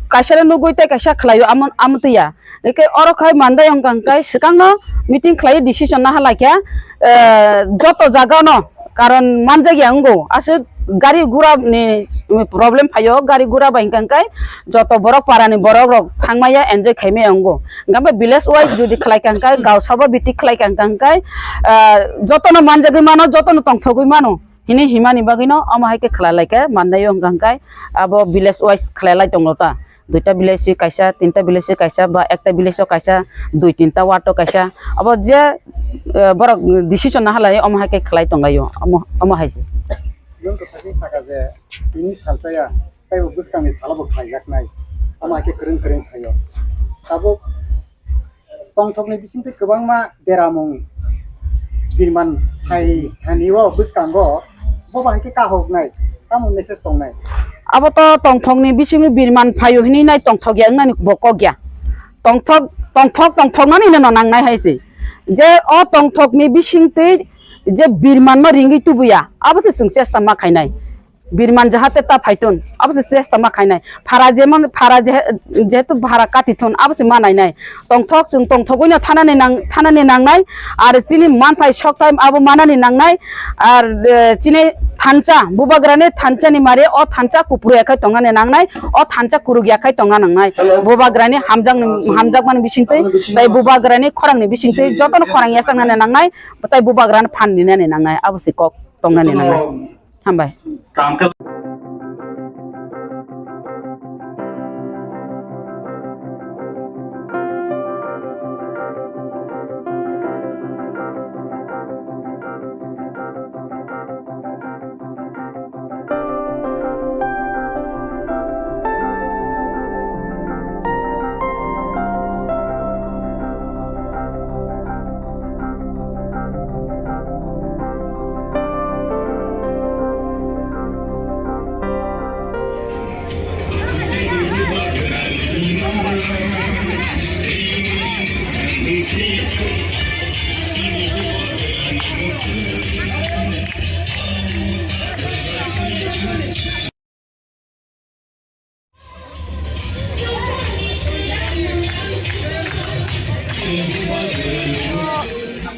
kaisa nugwi tei kaisa khlaio amo, amo twiya. Hwnkhe oro khai Mandai wngkha hwnkhe swkangno meeting khlaiwi decision naha laikha, eh, joto jagano Karon manjak ya wngo, aswk gari gura ni problem phaio, gari gura bai hwnka hwnkhe joto borok para ni borok rok thangmaya enjoy khaimaya wngo. Hwnka hwnkhe village wise jodi khlai kha hwnkhe, gaon sabha bhitik khlai kha hwnkhe, ah, jotono manjagwi mano, jotono tongthogwi mano. Hini himani bagwino omo hai khe khlai lai khe mannaio hwnka hwnkhe abo village wise khlai lai tonglo ta. Duita village se kaisa, tinta village se kaisa, ba ekta village o kaisa, dui tinta ward o kaisa. Abo je, eh, borok decision naha lai omo hai khe khlai tonglaio, omo, omo hai se. Nwng kwthakhe saka je tini salchaya, tei bo bwskangni salo bo khlaijaknai, omo hai khe kwrwng kwrwng khlaio. Tabuk tongthokni bisingtwi kwbangma beramung birman phai thani o bwskango, bo bahai khe kahoknai, tamo message tongnai? Abo to tongthokni bisingo birman phaio hinwi nai tongthok ya wngnani bo kok ya. Tongthok, tongthok, tongthoknani no nangnai hai se. Je o tongthokni bisingtwi je birmanno ringwi tubuya, abo se chwng chesta ma khainai. Birman jahate ta phaithun, abo se chesta ma khainai. Phara jemon, phara je-, jehetu phara katithun, abo se ma nainai. Tongthok chwng tongthogwi no thanani nang-, thanani nangnai. Ar chini manthai sokthai abo manani nangnai. Ar, eh, chini thansa, bubagrani thansa ni mari o thansa kupru ya khai tongnani nangnai. O thansa kuruk ya khai tongna nangnai. Bubagrani hamjakni, hamjakmani bisingtwi, tei bubagrani khorangni bisingtwi, jotono khorang yachaknani nangnai. Tai bubagrani phan ninani nangnai. Abo se kok tongnani nangnai. Hambai.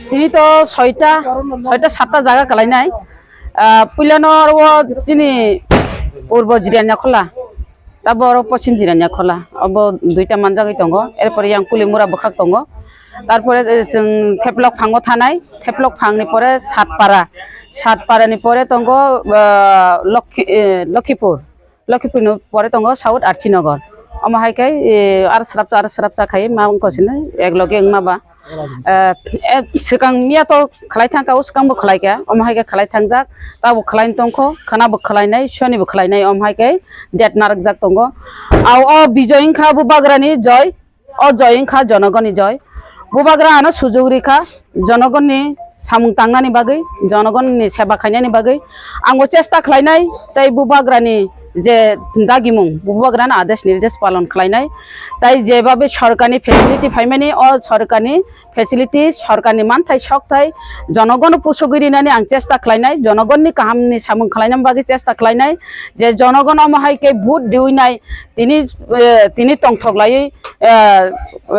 Tini to soita, soita satta jaga kalainai. Ah, puilano oro chini purbo Jirania Khola, tabo oro pochim Jirania Khola. Obo duita manjagwi tongo. Erpore yang Kulimura bwkhak tongo. Tarpore, eh, chwng Theplok phango thanai. Theplok phangni pore Satpara. Satparani pore tongo, ah, Lokhi-, eh, Lokhipur. Lokhipurni pore tongo South Archinagar. Omo hai khe, eh, aro srapcha, aro srapcha khai ma wngkha sini, ek loge wngma ba. Eh, eh, swkang miya to khlai thangkha, o swkang bo khlai kha. Omo hai khe khlai thangjak, ta bo khlai tongkho, khana bo khlainai, soni bo khlainai, omo hai khe date narwkjak tongo. Au o bijoy wngkha bubagrani joy. O joy wngkha jonogoni joy. Bubagra ano sujuk rikha jonogoni samung tangnani bagwi, jonogoni seba khainani bagwi. Ang bo chesta khlainai tei bubagrani je dagimung, bubagrani adesh nirdesh palon khlainai. Tai jebabe sorkarni facility phaimani, o sorkarni facility, sorkarni manthai sokthai jonogono pusogwi rinani ang chesta khlainai, jonogonni kahamni samung khlainani bagwi chesta khlainai. Je jonogon omo hai khe vote riwi nai tini, eh, tini tongthok laiwi eh,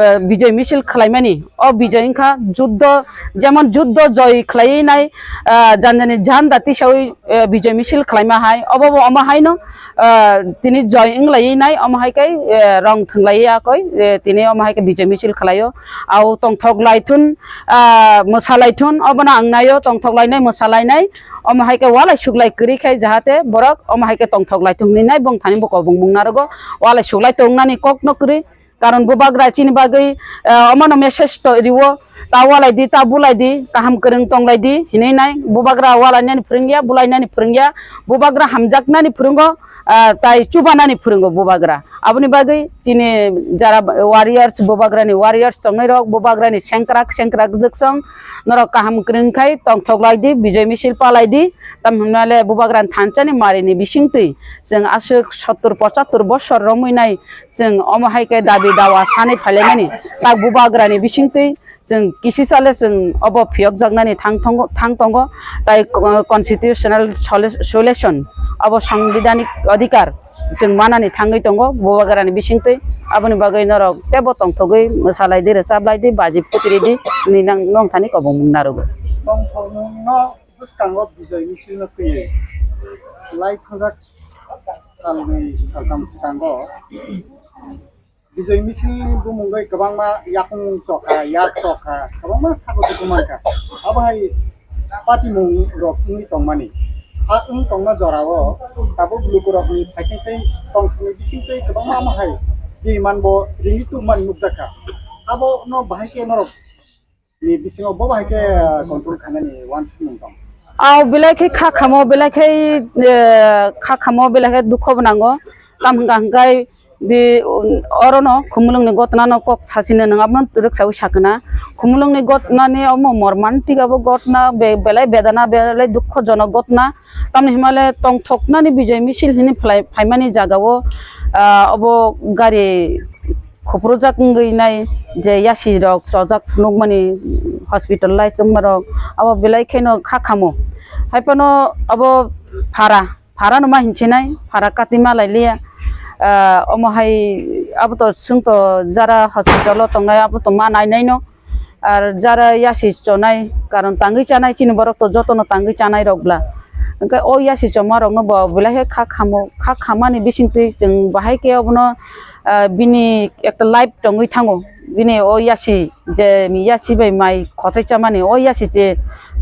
eh, bijoy misil khlaimani. O bijoy wngkha juddo, jemon juddo joy khlaiwi nai, eh, janjani janda tisawi, eh, bijoy misil khlaima hai. Obo bo omo haino, eh, tini joy wng laiwi nai, omo hai khe, eh, rong thwng laiwi ya koi, eh, tini omo hai khe bijoy misil khlaio. Au tongthok laithun, ah, mwsa laithun, obono ang naio, tongthok lainai, mwsa lainai. Omo hai khe walai suklai kwrwi khai jahate borok omo hai khe tongthok laithun hinwi nai bongthani bo kobong mung narogo. Walai suklai tongnani kokno kwrwi. Karon bubagra chini bagwi, eh, omono message to riwo, ta walai di, ta bulai di, kaham kwrwng tonglai di hinwi nai. Bubagra walainani phwrwngya, bulainani phwrwngya, bubagra hamjaknani phwrwngo, ah, tai chubanani phwrwngo bubagra. Aboni bagwi chini jara warriors, bubagrani warriors tongnai rok, bubagrani sengkrak, sengkrak jwksong norok kaham kwrwng khai tongthok lai di, bijoy misil palai di. Tam hwnmale bubagrani thansani marini bisingtwi chwng aswk sottur pochattur bosor romwi nai. Chwng omo hai khe dabi dawa sanwi phailaimani, tak bubagrani bisingtwi chwng kisi sale chwng obo phiyokjaknani thang tongo, thang tongo, tai, uh, constitutional solu-, solution, obo sangbidhanik adhikar chwng manani thangwi tongo bubagrani bisingtwi. Aboni bagwi norok teibo tongthogwi mwsalai di, rwchaplai di, baji phuti ridi hinwi nang, nongthani kobong mung narogo. Tongthokno Bwskango Bijoy misil no twiwi lai thangjak salnwi saltham swkango Bijoy misil ni bumung bai kwbangma yakung chokha, yak chokha, kwbangma sago tuku mankha. Abo hai patimung rok wngwi tongmani. A wng tongma jorao tabuk lukurokni phaising tei tongsini bising tei kwbangma amo hai bini manbo ringwi tubumani nukjakha. Abono bahai khe norok ni bisingo bo bahai khe, ah, control khainani uansukmung tong. Aw belai khe kha khamo, belai khe, eh, kha khamo, belai khe dukho bo nango. Tam hwnka hwnkhe bi, um, orono khumulwngni gotnano kok sachino nwng abono rwksaui sakna. Khumulwngni gotnani omo mormantik abo gotna be-, belai bedana, belai dukhojonok gotna. Tamni hwnmale tongthoknani Bijoy misil hwnwi phlai-, phaimani jagao, ah, obo gari khupurjak wngwi nai je yasi rok chojak nukmani hospitalize wngmarok abo belai kheno kha khamo. Haiphano abo phara, phara no ma hinchinai, phara katima lailiya. Ah, omo hai abo to swngto jara hospital o tongnai abo to ma nainai no. Ar jara yasi chonai, karon tangwi chanai chini borok to jotono tangwi chanai rok bla. Hwnkhe o yasi choma rokno bo belai khe kha khamo, kha khamani bisingtwi chwng bahai khe obono, ah, bini ekta life tongwi thango. Bini o yasi je yasi bai mai khochai chamani o yasi je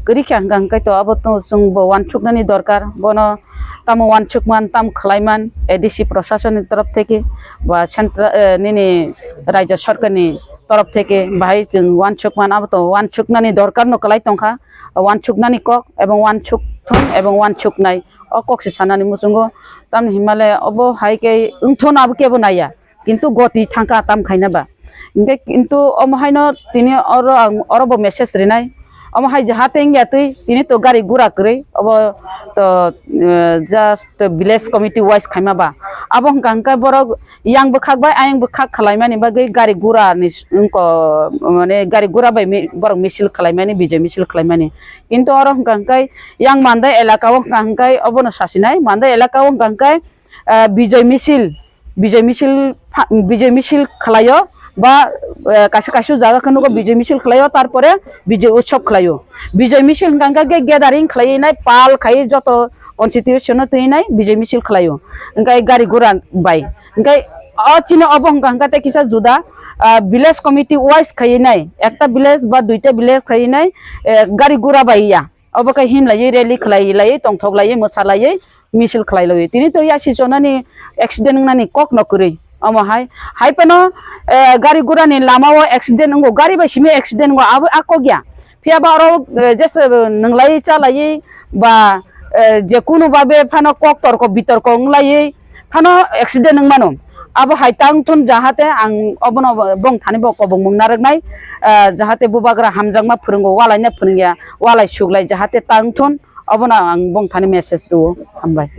kwrwi kha hwnkha hwnkhe to abo to chwng bo uansuknani dorkar. Bono tamo uansukman, tamo khlaiman, A D C proshasonni torof theke ba central, eh, nini raijyo sorkarni torof theke bahai chwng uansukman, abo to uansuknani dorkar no kwlai tongkha, uansuknani kok ebong uansukthung ebong uansuknai o kok se sanani muchungo. Tamni hwnmale obo hai khe wngthon abo kebo naiya, kintu goti thangkha tam khaina ba. Hingke kintu omo haino tini oro ang oro bo message rinai, omo hai jahate wngya twi tini to gari gura kwrwi obo to, eh, just village committee wise khaima ba. Abo hwnka hwnkhe borok yang bwkhak bai ayang bwkhak khwlaimani bagwi gari gura ni s-, wngko, mane gari gura bai mi-, borok misil khwlaimani, Bijoy misil khwlaimani. Kintu oro hwnka hwnkhe yang Mandai elaka o hwnka hwnkhe obono sasinai, Mandai elaka o hwnka hwnkhe, ah, Bijoy misil, Bijoy misil pha-, Bijoy misil khwlaio ba, ah, kaisa kaisa jaga khe nugo Bijoy misil khwlaio, tarpore Bijoy utsob khwlaio. Bijoy misil hwnka hwnkhe gathering khwlai nai, pal khai joto constitution no twi nai Bijoy misil khwlaio, hwnkhe gari gura bai. Hwnkhe o chini obo hwnka hwnkhe tei kisa juda, ah, village committee wise khai nai, ekta village ba duita village khai nai, eh, gari gura bai ya. Obo khe himlaiwi rally khwlailaiwi tongthoklaiwi mwsalaiwi misil khwlailaiwi. Tini to yasi chonani accident wngnani kok no kwrwi. Omo hai, hai phano, eh, gari gura ni lama o accident wngo, gari bai simi accident wngo, abo a kok ya. Phiya ba oro, eh, jesa, eh, nwnglai chalai ba, eh, je kunu babe phano kok torko bitorko wnglai phano accident wng mano. Abo hai tang thun jahate ang obono bong thani bo kobongmung narwknai, eh, jahate bubagra hamjakma phwrwngo, walaina phwrwngya, walai suklai jahate tang thun, obono ang bong thani message rwo. Hambai.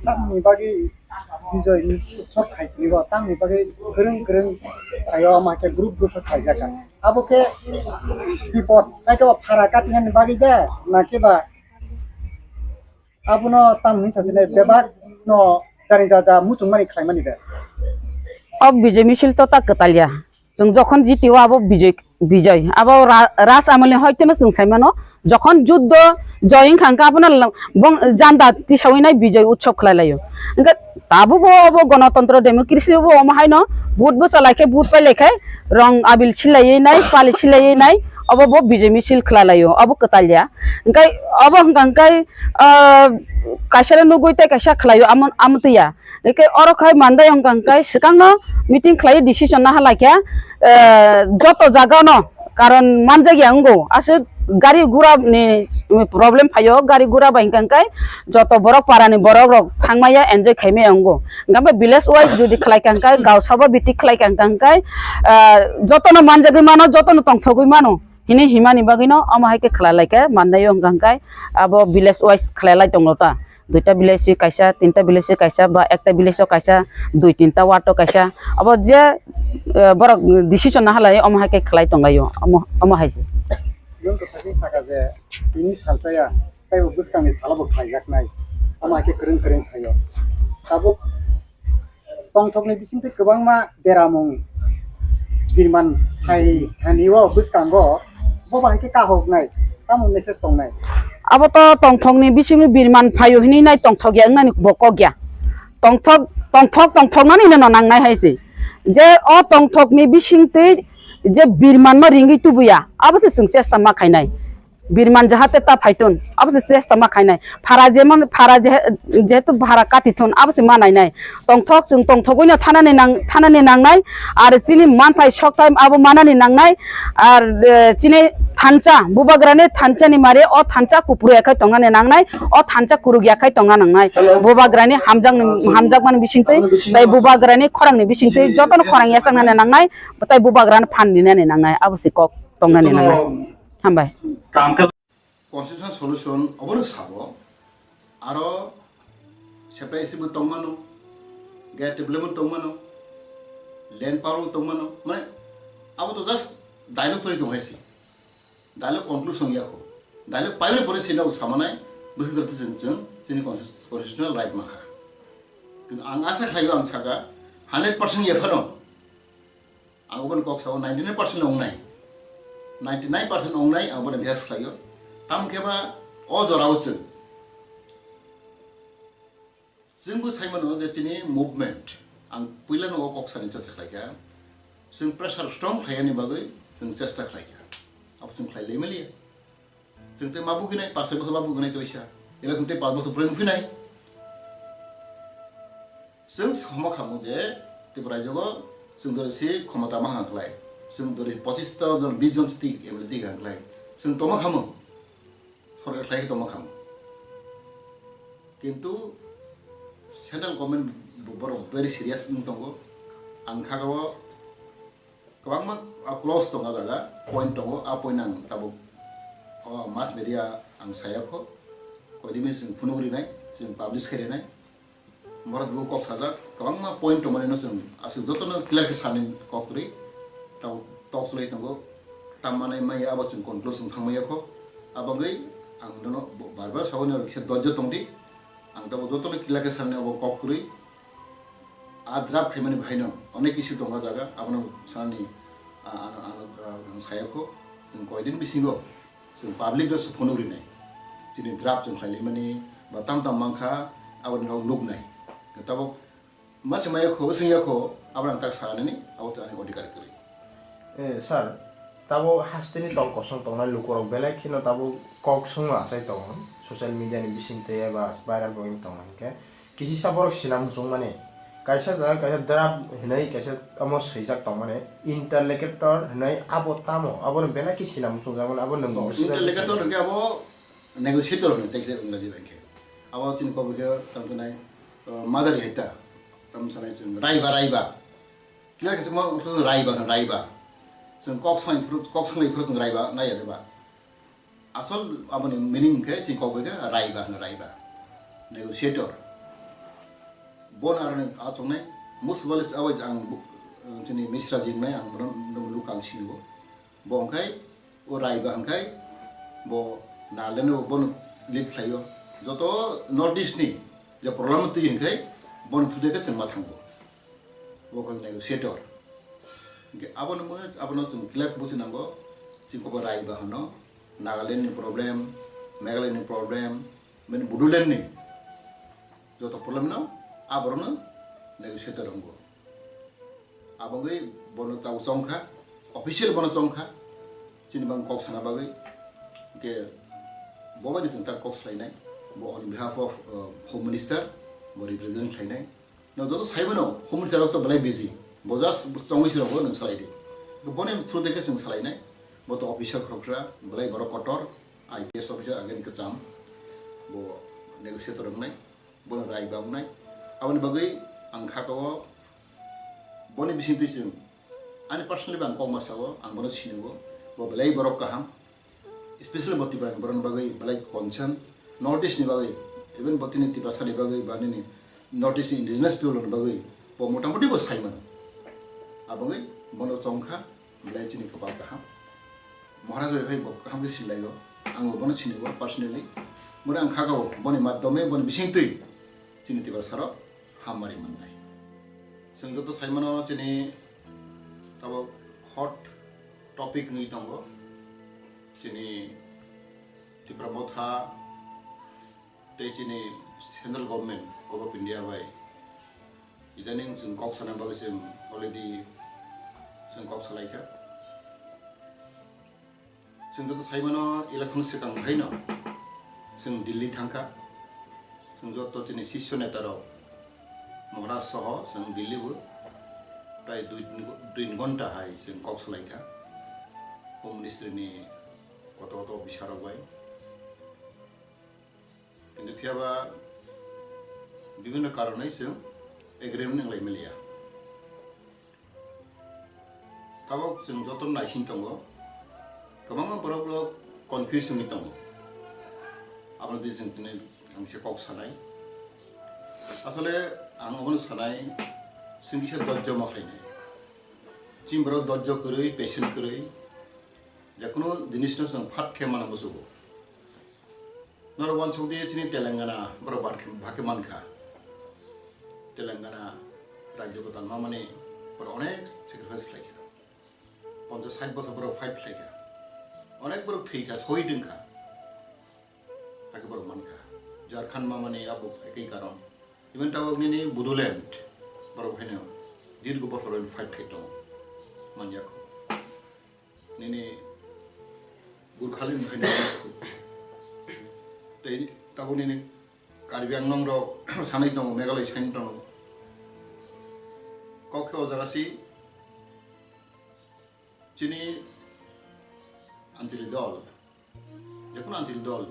Tamni bagwi Bijoy ni sok khai tini bo, tamni bagwi kwrwng kwrwng khaio, ama khe group group khe khaijak kha. Abo khe bipot, kaitor phara katinani bagwi de, na khe ba abono tam hwnwi sasinai bebak no jani jaja muchungmani khlaimani de. O Bijoy misil to ta kwtalya. Chwng jokhon G T O abo Bijoy, Bijoy. Abo ra-, Raj Amolni hoiteno chwng sai mano. Jokhon juddo joy wngkha hwnkhe abono la-, bong janda tisawi nai Bijoy utsob khlai laio. Hwnkhe tabukbo obo gonotontro democracy obo omo haino vote bwcha lai khe vote pai lai khe rong abil silaiwi nai, pali silaiwi nai, obo bo Bijoy misil khlai laio. Obo kwtalya. Hwnkhe obo hwnkha hwnkhe, ah, kaisa le nugwi tei kaisa khlaio amo, amo twiya. Hwnkhe oro khai Mandai hwnkha hwnkhe swkangno meeting khlai decision naha laikha, eh, joto jagano karon manjakya wngo. Aswk gari gura ni problem phaio, gari gura bai hwnkha hwnkhe joto borok para ni borok rok thangmaya enjoy khaimaya wngo. Hwnkhe village wise jodi khlaikha hwnkhe, gaon sabha bhitik khlaikha hwnkha hwnkhe, eh, jotono manjagwi mano, jotono tongthogwi mano. Hini himani bagwino omo hai khe khlai lai khe Mandai o hwnkha hwnkhe abo village wise khlai lai tonglo ta. Duita village se kaisa, tinta village se kaisa, ba ekta village o kaisa, dui tinta ward o kaisa. Abo je, eh, borok decision naha lai omo hai khe khlai tong lai o. Omo, omo hai se. Nwng to sakni saka je tini salchaya, tei bo bwskangni salo bo khlaijaknai. Omo hai khe kwrwng kwrwng khlai o. Tabuk tongthokni bisingtwi kwbangma beramung birman hai thani o bwskango bo bai khe kahoknai tamo message tongnai? Abo to tongthokni bisingo birman phaio hinwi nai tongthok ya wngnani bo kok ya. Tongthok, tongthok, tongthoknani no nangnai hai se. Je o tongthokni bisingtwi je birmanno ringwi tubuya, abo se chwng chesta ma khainai. Birman jahate ta phaitun, abo se chesta ma khainai. Phara jemon, phara je-, jehetu phara katithun, abo se ma nainai. Tongthok chwng tongthogwino thanani nang-, thanani nangnai, ar chini manthai sokthai abo manani nangnai, ar, eh, chini thansa, bubagrani thansani mari o thansa kupru ya khai tongnani nangnai, o thansa kuruk ya khai tongna nangnai. Bubagrani hamjakni, hamjakmani bisingtwi, tai bubagrani khorangni bisingtwi, jotono khorang yachaknani nangnai, tai bubagrani phan rinani nangnai, abo se kok tongnani nangnai. Hambai. Constitutional solution obono sabo, aro separate bo tongmano, gate problem bo tongmano, land power bo tongmano, mane abo to just dialogue twi tong hai se. Dialogue conclusion ya kho. Dialogue paimani pore sino samanai, bwswk jora to chwng, chwng, chini constitutional right makha. Kintu ang asa khlaio ang saka, hundred percent ya phano. Ang oboni kok sao ninety nine percent ongnai. Ninety nine percent ongnai ang oboni bihas khlaio. Tam khe ba o jorao chwng. Chwngbo sai mano je chini movement. Ang puilano o kok sani chesta khlaikha. Chwng pressure strong khlaiyani bagwi chwng chesta khlaikha. Abo chwng khlai lai maliya. Chwng tei ma buginai, pas soi bosor ma buginai toisa. Election tei pas bosor pore wngphinai. Chwng sama khamu je Tripura rajyo chwng dori si khomota ma hang klai. Chwng dori pochis ta jon, bis jon si tik M L A tik hang klai. Chwng toma khamu. Sorkar khlai toma khamu. Kintu central government bo-, borok very serious wng tongo. Ang kha o kwbangma, ah, clause tongo jaga, point tongo, a point ang tabuk, oh, mass media ang saya kho, koidimi chwng phunuk rinai, chwng publish khai rinai, borok bo kok sajak, kwbangma point tongmani no chwng aswk jotono clear khe sani kok kwrwi, tabuk tok chlai tongo, tam manai maya abo chwng conclusion thangmaya kho, abangwi ang nono bo-, bar bar sabo ni kisa dojjo tongdi, ang tabuk jotono clear khe sani abo kok kwrwi, a draft khaimani bahaino onek issue tongo jaga, abono sanani, a, ano, ano, a, ang saya kho, chwng koidin bisingo chwng public no phunuk rinai. Chini draft chwng khlailaimani ba tam tam mankha, aboni rok nuknai. Tabuk masi maya kho, wsing ya kho, abono ang tak sanani, abo to ani odhikar kwrwi. Eh, sir, tabo hasteni tong kosong tongnai lukurok belai kheno tabo kok songno achai tongo, social media ni bisingtwi eba viral bo wng tongo hinkhe. Kisisa borok sina muchungmani, kaisa jaga kaisa draft hinwi kaisa omo swijak tongmani, interlocutor hinwi abo tamo? Abono belai khe sina muchungjakmani, abo nwng Oh, bwswk interlocutor hwnkhe abo negotiator hwnwi tei khe Engraji bai khe. Abo chini kok bai khe tamo sanai, uh, mother hai ta, tamo sanai chwng raiba, raiba. Kila khe chwng raiba hwno, raiba. Chwng kok sanai phuru, kok sanai phuru chwng raiba nai ya de ba. Asol aboni meaning khe chini kok bai khe raiba hwno, raiba. Negotiator. Bon aroni achongnai, most probably awai ang bu-, chini Misra jingnai ang bono nung local sini bo. Bo hwnkhe o raiba hwnkhe bo Nagaland o bono lead khlaio. Joto North East ni je problem twi hwnkhe bono thudai khe chwng ma thango. Bo khe negotiator. Hwnkhe abono bo, abono chwng clear buchi nango. Chini kok bo raiba hwno, Nagaland ni problem, Meghalaya ni problem, mane Bodoland ni joto problem no a borok no negotiator wngo. Abangwi bono tau chongkha, official bono chongkha, chini bang kok sana bagwi. Hwnkhe bo bai chwng tak kok salainai, bo on behalf of, uh, Home Minister, bo represent khlainai. No joto saimano Home Minister rok to belai busy, bo just chongwi se rogo nwng salai di. Boni through de khe chwng salainai, bo to officer khoroksa, belai borok kotor, I P S officer again kwcham, bo negotiator wngnai. Bono raiba wngnai. Aboni bagwi ang kha o boni bisingtwi chwng ani personally bo ang kok ma sao, ang bono sinigo, bo belai borok kaham, especially bo Tripura ni borok ni bagwi belai concern, North East ni bagwi, even bo tini Tiprasa ni bagwi ba nini North East ni indigenous people ni bagwi bo motamoti bo sai mano. Aboni bono chongkha. Belai chini kwpal kaham. Maharaj bai phai bo kaham khe silaio. Ang bo bono sinigo personally. Boni ang kha o boni madhyome, boni bisingtwi chini Tiprasa rok hammari mannai. Chwng joto saimano chini tabuk hot topic wngwi tongo. Chini Tipra Motha tei chini central government, Govt of India bai idaning chwng kok sana bagwi chwng already chwng kok salaikha. Chwng joto saimano election swkang haino chwng Delhi thangkha. Chwng joto chini sisyo neta rok Maharaj soho chwng Delhi o prai dui, dui ghonta hai chwng kok salaikha Home Ministry ni koto koto officer rok bai. Kintu phiyaba bibhinno karonwi chwng agreement wnglai maliya. Tabok chwng joto naising tongo, kwbangma borok rok confuse wngwi tongo. Abono twi chwng tini ang se kok sanai. Asole ang obono sanai, chwng kisa dojjo ma khainai. Chini borok dojjo kwrwi, patient kwrwi, jekono jinisno chwng phat khe mana musugo. Norok uansuk di chini Telangana borok bak-, bhakhe mankha. Telangana rajyo kwtal mamani borok onek sacrifice khlaikha. Ponchash sait bochor borok fight khlaikha. Onek borok thwikha, sohid wngkha. Hakhe borok mankha. Jharkhand mamani abo ekoi karon. Even tabok nini Bodoland borok haino dirgo bochor fight khai tongo. Manjakho. Nini Gurkhaland haino tei tabuk nini Karbi Anglong rok sanai tongo, Meghalaya sanai tongo. Kok khe o jaga si chini anchali dol, jekono anchali dol,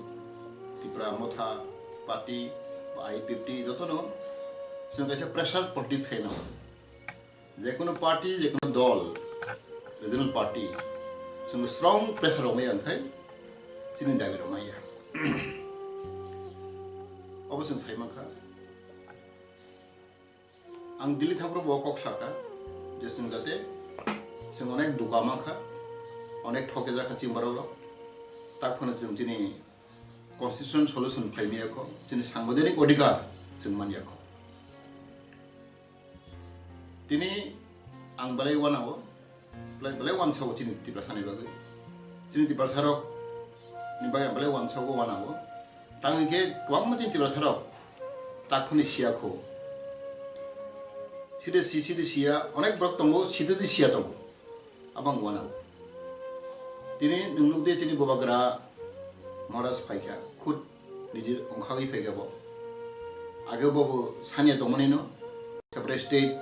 Tipra Motha Party ba I P F T jotono chwng kaisa pressure politics khaina. Jekono party, jekono dol, regional party, chwng strong pressure rok maya wngkhai chini dabi rok maya. Obo chwng sai mankha. Ang Delhi thangphuru bo kok sakha je chwng jate chwng onek duka mankha, onek thoke jakha chini borok rok. Tak phano chwng chini constitution solution khlai maya kho, chini sangbidhanik odhikar chwng manya kho. Tini ang belai uanao, belai, belai uansao chini Tiprasa ni bagwi. Chini Tiprasa rok ni bagwi ang belai uansao, uanao. Tang hwnkhe kwbangma chini Tiprasa rok tak phani siya kho. Side si, side siya, onek borok tongo, side di siya tongo. Abang uanao. Tini nwng nukdi chini bubagra Maharaj phaikha, khud nijir ongkhagwi phaikha bo. Age bo bo sanya tongmani no, separate state,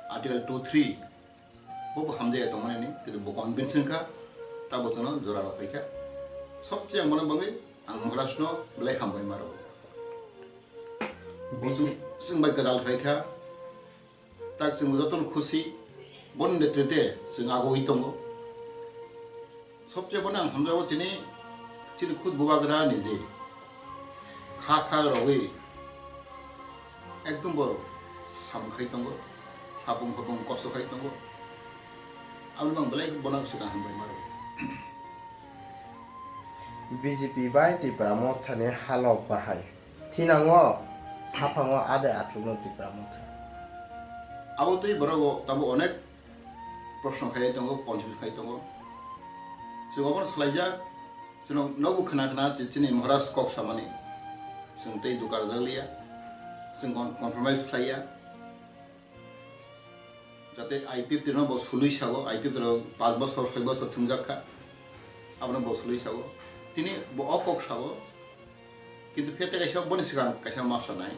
Article two three, bo bo hamjaya tongmani ni, kintu bo convince wngkha, ta bo chwngno jora rok phaikha. Sobse ang bono bagwi ang Maharaj no belai hambai maro. Bo chwng, chwng bai kwtal phaikha. Tak chwng jotono khusi, boni netrite chwng agoi tongo. Sobse bono ang hamjago chini, chini khud bubagra ni je kha kha rogwi ekdom bo sam khai tongo, sapung khopung kosto khai tongo. Aboni bang belai bono swkang hambai maro. B J P bai Tipra Motha ni halok bahai. Thinango, haphango ade achukno Tipra Motha. Abo tei borok o tabo onek proshno khai tongo, ponchibis khai tongo. Chwng obono salaijak, chwng nogo khna khna chi-, chini Maharaj kok samani. Chwng tei duka rwjak liya, chwng kon-, compromise khlaiya. Jate I P F T no bo sului sago, I P F T rok panch bosor, soi bosor thwngjak kha. Abono bo sului sago. Tini bo o kok sago. Kintu phiya tei kaisa boni swkang kaisa ma sanai.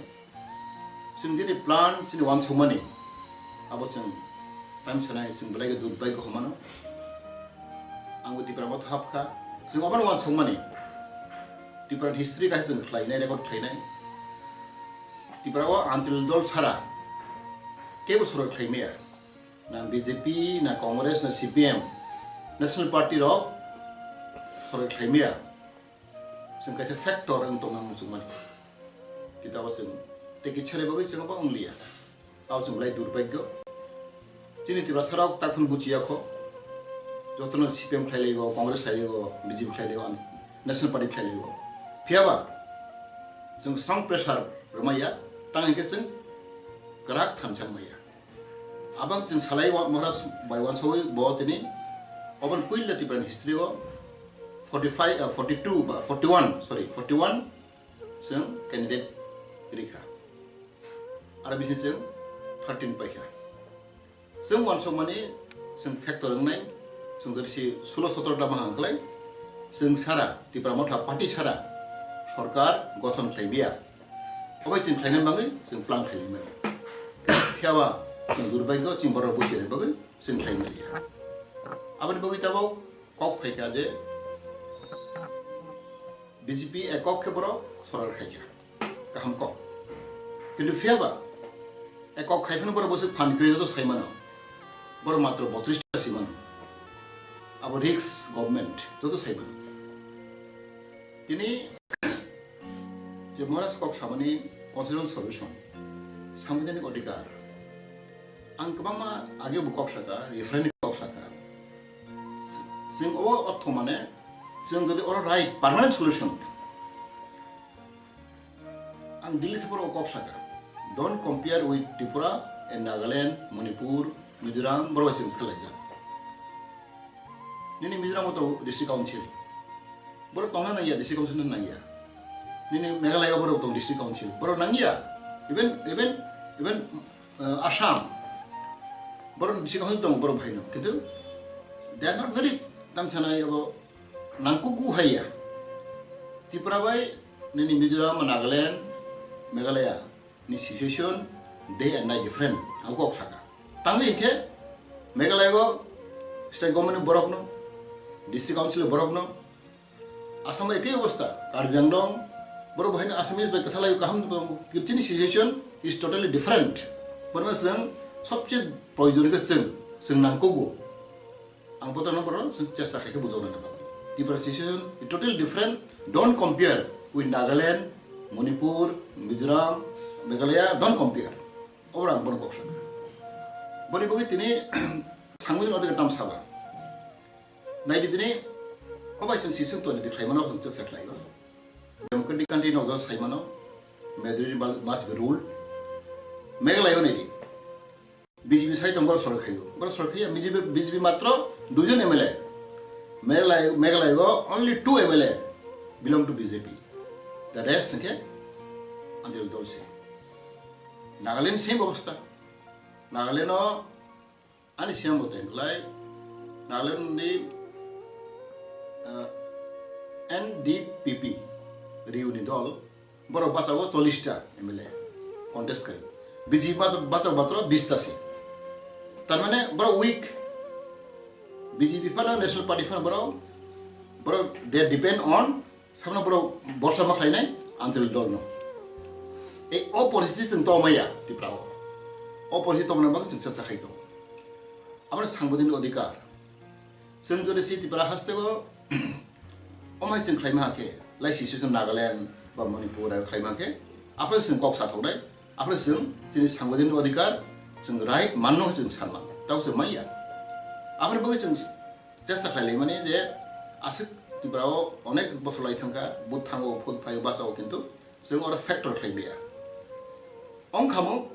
Chwng jini plan chini uansukmani. Abo chwng time sanai chwng belai khe durbaigyo hwnmano. Ang bo Tipra Motha hapkha. Chwng obono uansukmani. Tipra ni history kaisa chwng khlainai, record khlainai. Tipra o anchal dol sara kebo sorok khlaimaya. Na B J P, na Congress, na C P M, National Party rok sorok khlaimaya. Chwng kaisa factor wng tongna muchungmani. Kintu abo chwng tei kisa ni bagwi chwng abo wngliya. Abo chwng belai durbaigyo. Chini Tiprasa rok takhun buchiya kho. Jotono C P M khlai laigo, Congress khlai laigo, B J P khlai laigo, National Party khlai laigo. Phiyaba chwng strong pressure rwmaiya, tang hwnkhe chwng kwrak thansa wngmaya. Abang chwng salai wa-, Maharaj bai uansawi bo tini obono puila Tipra ni history o forty five, uh, forty two ba forty one, sorry, forty one chwng candidate rikha. Aro bisi chwng thirteen paikha. Chwng uansukmani chwng factor wngnai, chwng jodi si sulo sotro ta ma hangklai, chwng sara, Tipra Motha party sara sorkar gothon khlai miya. Obai chwng khlaina bagwi chwng plan khlaimani. Phiya ba chwng durbagyo chwng borok buchini bagwi chwng khlai maliya. Aboni bagwi tabok kok phaikha je B J P ekok khe borok sorkar khaikha. Kaham kok. Kintu phiya ba ekok khai phano borok bwswk phan kwrwi joto sai mano. Borok matro botris ta si mano. Abo risk government joto sai mano. Tini je Maharaj kok samani constitutional solution, sangbidhanik odhikar. Ang kwbangma age bo kok saka, referendum kok saka. Chwng o ortho mane, chwng jodi oro right permanent solution, ang Delhi theporo kok saka. Don't compare with Tripura and Nagaland, Manipur, Mizoram, borok bai chwng kelaijak. Nini Mizoram o to district council. Borok tongna nangya, district council no nangya. Nini Meghalaya o borok tong district council. Borok nangya. Even, even, even, uh, Assam. Borok district council tong borok bhai no. Kintu they are not very tamchana abo nangkugu haiya. Tripura bai nini Mizoram, Nagaland, Meghalaya ni situation day and night different. Ang kok saka. Tangwi hinkhe Meghalaya o state government ni borok no, district council ni borok no, Assam o ekei obostha, Karbi Anglong, borok bo haino Assamese bai kwthalai kaham tongo. Chini situation is totally different. Bono chwng sobse proyojon khe chwng, chwng nangkugo. Ang botorno bono chwng chesta khai khe bujoknani bagwi. Tripura situation is totally different. Don't compare with Nagaland, Manipur, Mizoram, Meghalaya. Don't compare. Obo ang bono kok sakha. Boni bagwi tini sangbidhanik odhikar tam saba. Naidi tini, obai chwng siswng toni di khlaimano chwng chesta khlaio. Democratic country no jora saimano, majority must be ruled. Meghalaya o naidi. B J P sai tong borok sorkar khaio. Borok sorkar khaiya, B J P, B J P matro duijon M L A. Meghalaya, Meghalaya o only two M L A belong to B J P. The rest hwnkhe Anjali dol se. Nagaland same obostha. Nagaland o ani siyam bo tei belai Nagaland ni, ah, N D P P Riu ni dol borok bachao chollish ta M L A contest khai. B J P bachao matro bish ta se. Tar mane borok weak. B J P phano National Party phano borok, borok they depend on Samno borok borsa ma khlainai Anjali dol no. Ei o poristiti chwng tongmaya Tripura o. O poristiti tongmani bagwi chwng chesta khai tongo. Aboni sangbidhanik odhikar. Chwng jodi si Tripura haste o omhai chwng khlaima hakhe, lai situation Nagaland ba Manipur aro khlaima hakhe, aphre chwng kok sa thoknai, aphre chwng chini sangbidhanik odhikar, chwng right manno chwng san mano. Tabo chwng manya. Aphre bagwi chwng chesta khlai laimani je aswk Tripura o onek bosor lai thangkha, vote thango, vote phaio, bachao, kintu chwng oro factor khlai maya. Ongkhamo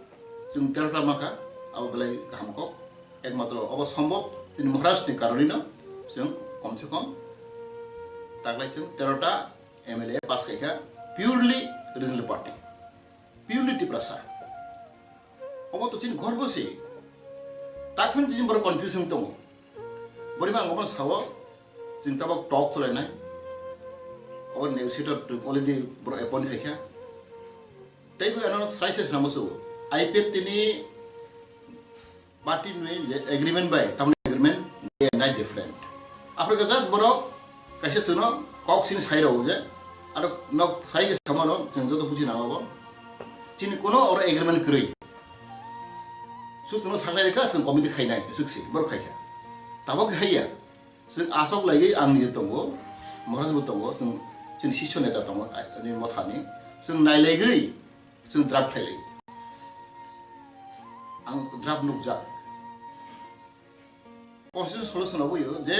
chwng terota makha, abo belai kaham kok. Ekmatro obo sombhob chini Maharaj ni karoni no chwng kom se kom taklai chwng terota M L A pass khaikha purely regional party, purely Tiprasa. Obo to chini gorbo se. Takphun chini borok confuse wng tongo. Borima ang obo sao, chini tabok talk cholainai. O negotiator already borok appoint khaikha. Tei bo ano sai se samo so. I P F T ni party ni je agreement bai, tamni agreement day and night different. Aphre ka just borok kaisa chwngno kok sini sai rw je, aro nok sai ke samano chwng joto buji nang abo. Chini kuno oro agreement kwrwi. Su chwngno saklai rikha, chwng committee khainai, swk se, borok khaikha. Tabok haiya, chwng asok laiwi ang nije tongo, Maharaj bo tongo, chwng chini sisyo neta tongo, ani mothani. Chwng nailaigwi, chwng draft khailai. Ang draft nukjak. Constitution solution oboyo je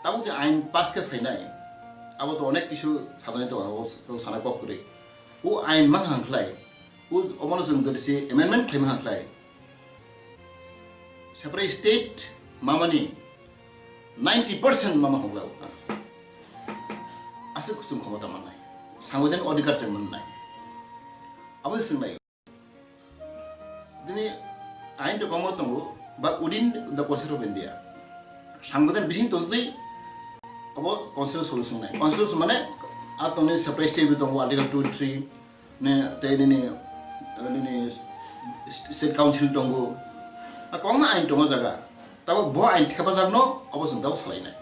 tabuk je ain pass khe phainai, abo to onek kisu sadani to abo to sana kok kwrwi. O ain mang hang khlai, o omono chwng jodi se amendment khlai mang hang khlai. Separate state mamani ninety percent mama hokla o. aswk chwng khomota mannai, sangbidhanik odhikar se mannai. Abo se swngnai. Dini ain to komo tongo, but within the Constitution of India. Sangbidhan bising tongtwi abo constitutional solution nai. Constitutional mane a tongni separate state tongo, Article two three ne, tei nini, nini state council tongo. A kwbangma ain tongo jaga. Tabo bo ain thepajakno abo chwng tabo salainai.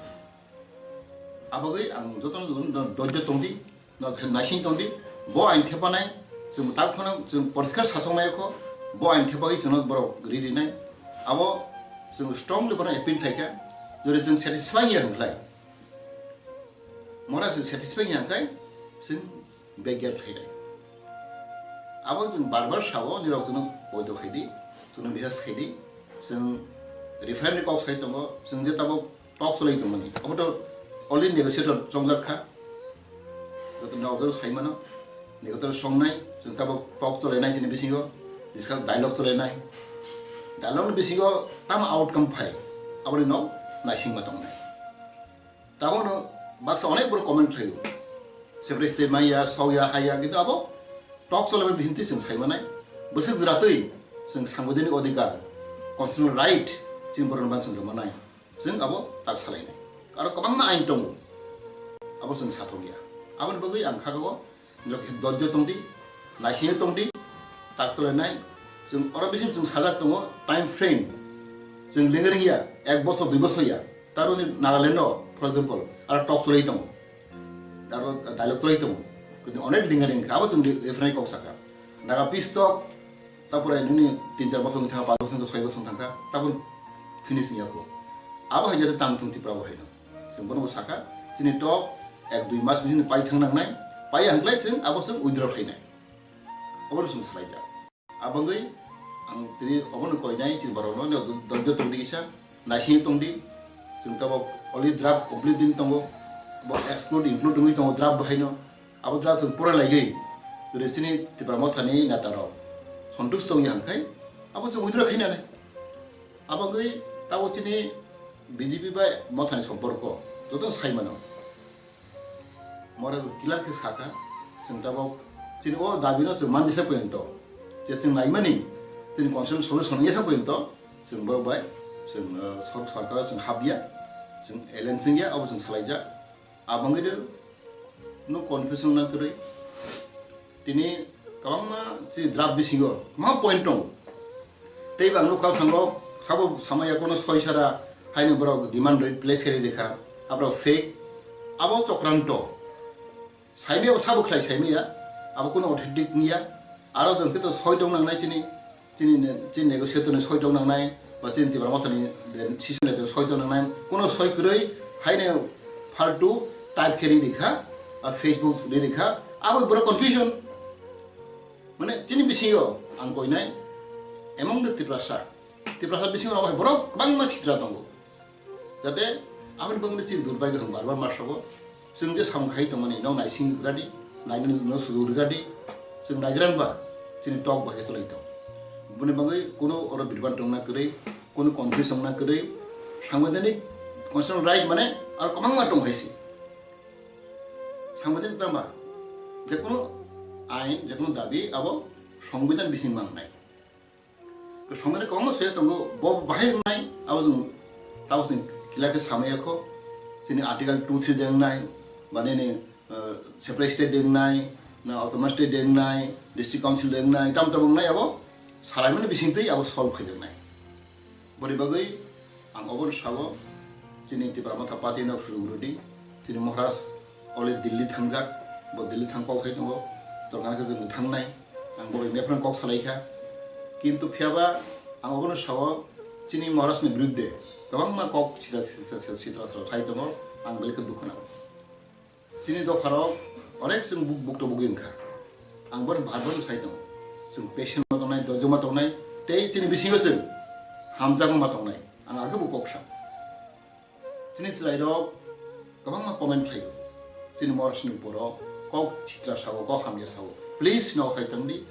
Abagwi ang jotono jotono dojjo tongdi, no naising tongdi, bo ain thepanai, chwng tak phano chwng poriskar sasok nai kho, bo ain thepagwi chwngno borok ri rinai, abo chwng strongly bono appeal khlaikha, jodi chwng satisfy ya hwnkhlai, mora chwng satisfy ya hwnkhlai, chwng begya khlainai. Abo chwng bar bar sao, nirok chwngno poito khaidi, chwngno bisas khaidi, chwng referendum kok sai tongo, chwng je tabuk talk cholai tongmani. Abo to already negotiator chongjak kha. Joto nokjak sai mano. Negotiator songnai, chwng tabuk talk cholainai chini bisingo, discuss dialogue cholainai. Dialogue ni bisingo tamo outcome phai, aboni nok naisingma tongnai. Tabono baksa onek borok comment khlaio. Separate state maya, sokya, haya, kintu abo talk cholaimani bisingtwi chwng sai manai. Bwswk jora twi chwng sangbidhanik odhikar, constitutional right chini borokno ban chwng rwmanai. Chwng abo tak salainai. Aro kwbangma ain tongo. Abo chwng sathokya. Aboni bagwi ang kha o, nirok khe dojjo tongdi, naisingwi tongdi, tak cholainai. Chwng oro bising chwng sajak tongo, time frame. Chwng lenga ringya, ek bosor, dui bosor ya. Taroni Nagaland o, for example, aro talk cholai tongo. Aro dialogue cholai tongo. Kintu onek lenga ringkha, abo chwng referendum kok sakha. Naga peace talk, tapore nini tin char bosor wngkha, panch bosor wngkha, soi bosor wngkha, tabuk finish wngya kho. Abo hai jate tang thung Tripura bo haino. Chwng bono bo sakha, chini talk ek dui mas bising pai thang nangnai, pai hwnkhlai chwng abo chwng withdraw khlainai. Obono chwng salaijak. Abangwi ang tini obono koinai chini borokno, dojjo tongdi kisa, naisingwi tongdi, chwng tabuk already draft complete wngwi tongo, bo exclude include wngwi tongo draft bo haino. Abo draft chwng pura laigwi, jodi chini Tipra Mothani neta rok sontusto wngya hwnkhe, abo chwng withdraw khainani. Abagwi tabuk chini B J P bai Mothani somporko joto sai mano. Mora clear khe sakha, chwng tabuk chini o dabino chwng manjesa porjonto, je chwng naimani, chini constitutional solution wngya sa porjonto, chwng borok bai chwng, eh, sor-, sorkaro chwng hapya, chwng alliance wngya, abo chwng salaijak. Abangwi de no confusion na kwrwi. Tini kwbangma chini draft bisingo ma point tongo. Tei bang nukha sango sabo samaya kono soi sara haino borok demand rate place khe rikha. Abo fake, abo chokranto. Saimaya abo sabo khlai saimaya, abo kono authentic wngya. Aro jwng khe to soi tong nangnai chini, chini ne-, chini negotiator ni soi tong nangnai, ba chini Tipra Mothani decision letter soi tong nangnai. Kono soi kwrwi haino faltu type khe ri rikha, a Facebook ri rikha, abo borok confusion. Mane chini bisingo ang koinai among the Tiprasa, Tiprasa bisingo rok hai borok kwbangma sitra tongo. Jate aboni bagwi chini durbaigyo hwn bar bar ma sago. Chwng je samung khai tongmani no naising rwgadi, nainani no sujuk rwgadi, chwng naigra wngba chini tok bahai cholai tong. Boni bagwi kuno oro birban tongna kwrwi, kuno confuse wngna kwrwi, sangbidhanik constitutional right mane aro kwbangma tong hai se. Sangbidhanik tama, jekunu ain, jekunu dabi abo songbidhan bising mangnai. Somare kwbangma se tongo, bo bahai wngnai, abo chwng tabo chwng clear khe samaya kho. Chini Article two three de wngnai, ba nini, uh, separate state de wngnai, na autonomous state de wngnai, district council de wngnai, tam tamo wngnai abo salaimani bisingtwi abo solve khaijaknai. Boni bagwi ang obono sao, chini Tipra Motha Party no sujuk rwdi, chini Maharaj already Delhi thangjak, bo Delhi thang kok sai tongo, torkana khe chwng thangnai, ang bo bai mephran kok salai kha. Kintu phiyaba ang obono sao, chini Maharaj ni biruddhe kwbangma kok sitra sitra sitra sitra sai tongo, ang belai khe dukhu nango. Chini dopharok onek chwng buk-, bukto bugwi wngkha. Ang bono bar bono sai tongo. Chwng patient ma tongnai, dojoma tongnai, tei chini bisingo chwng hamjakma tongnai. Ang age bo kok sa. Chini chwrairok kwbangma comment khlaio. Chini morosni uporo kok sitra sao, kok hamya sao. Please no khai tongdi.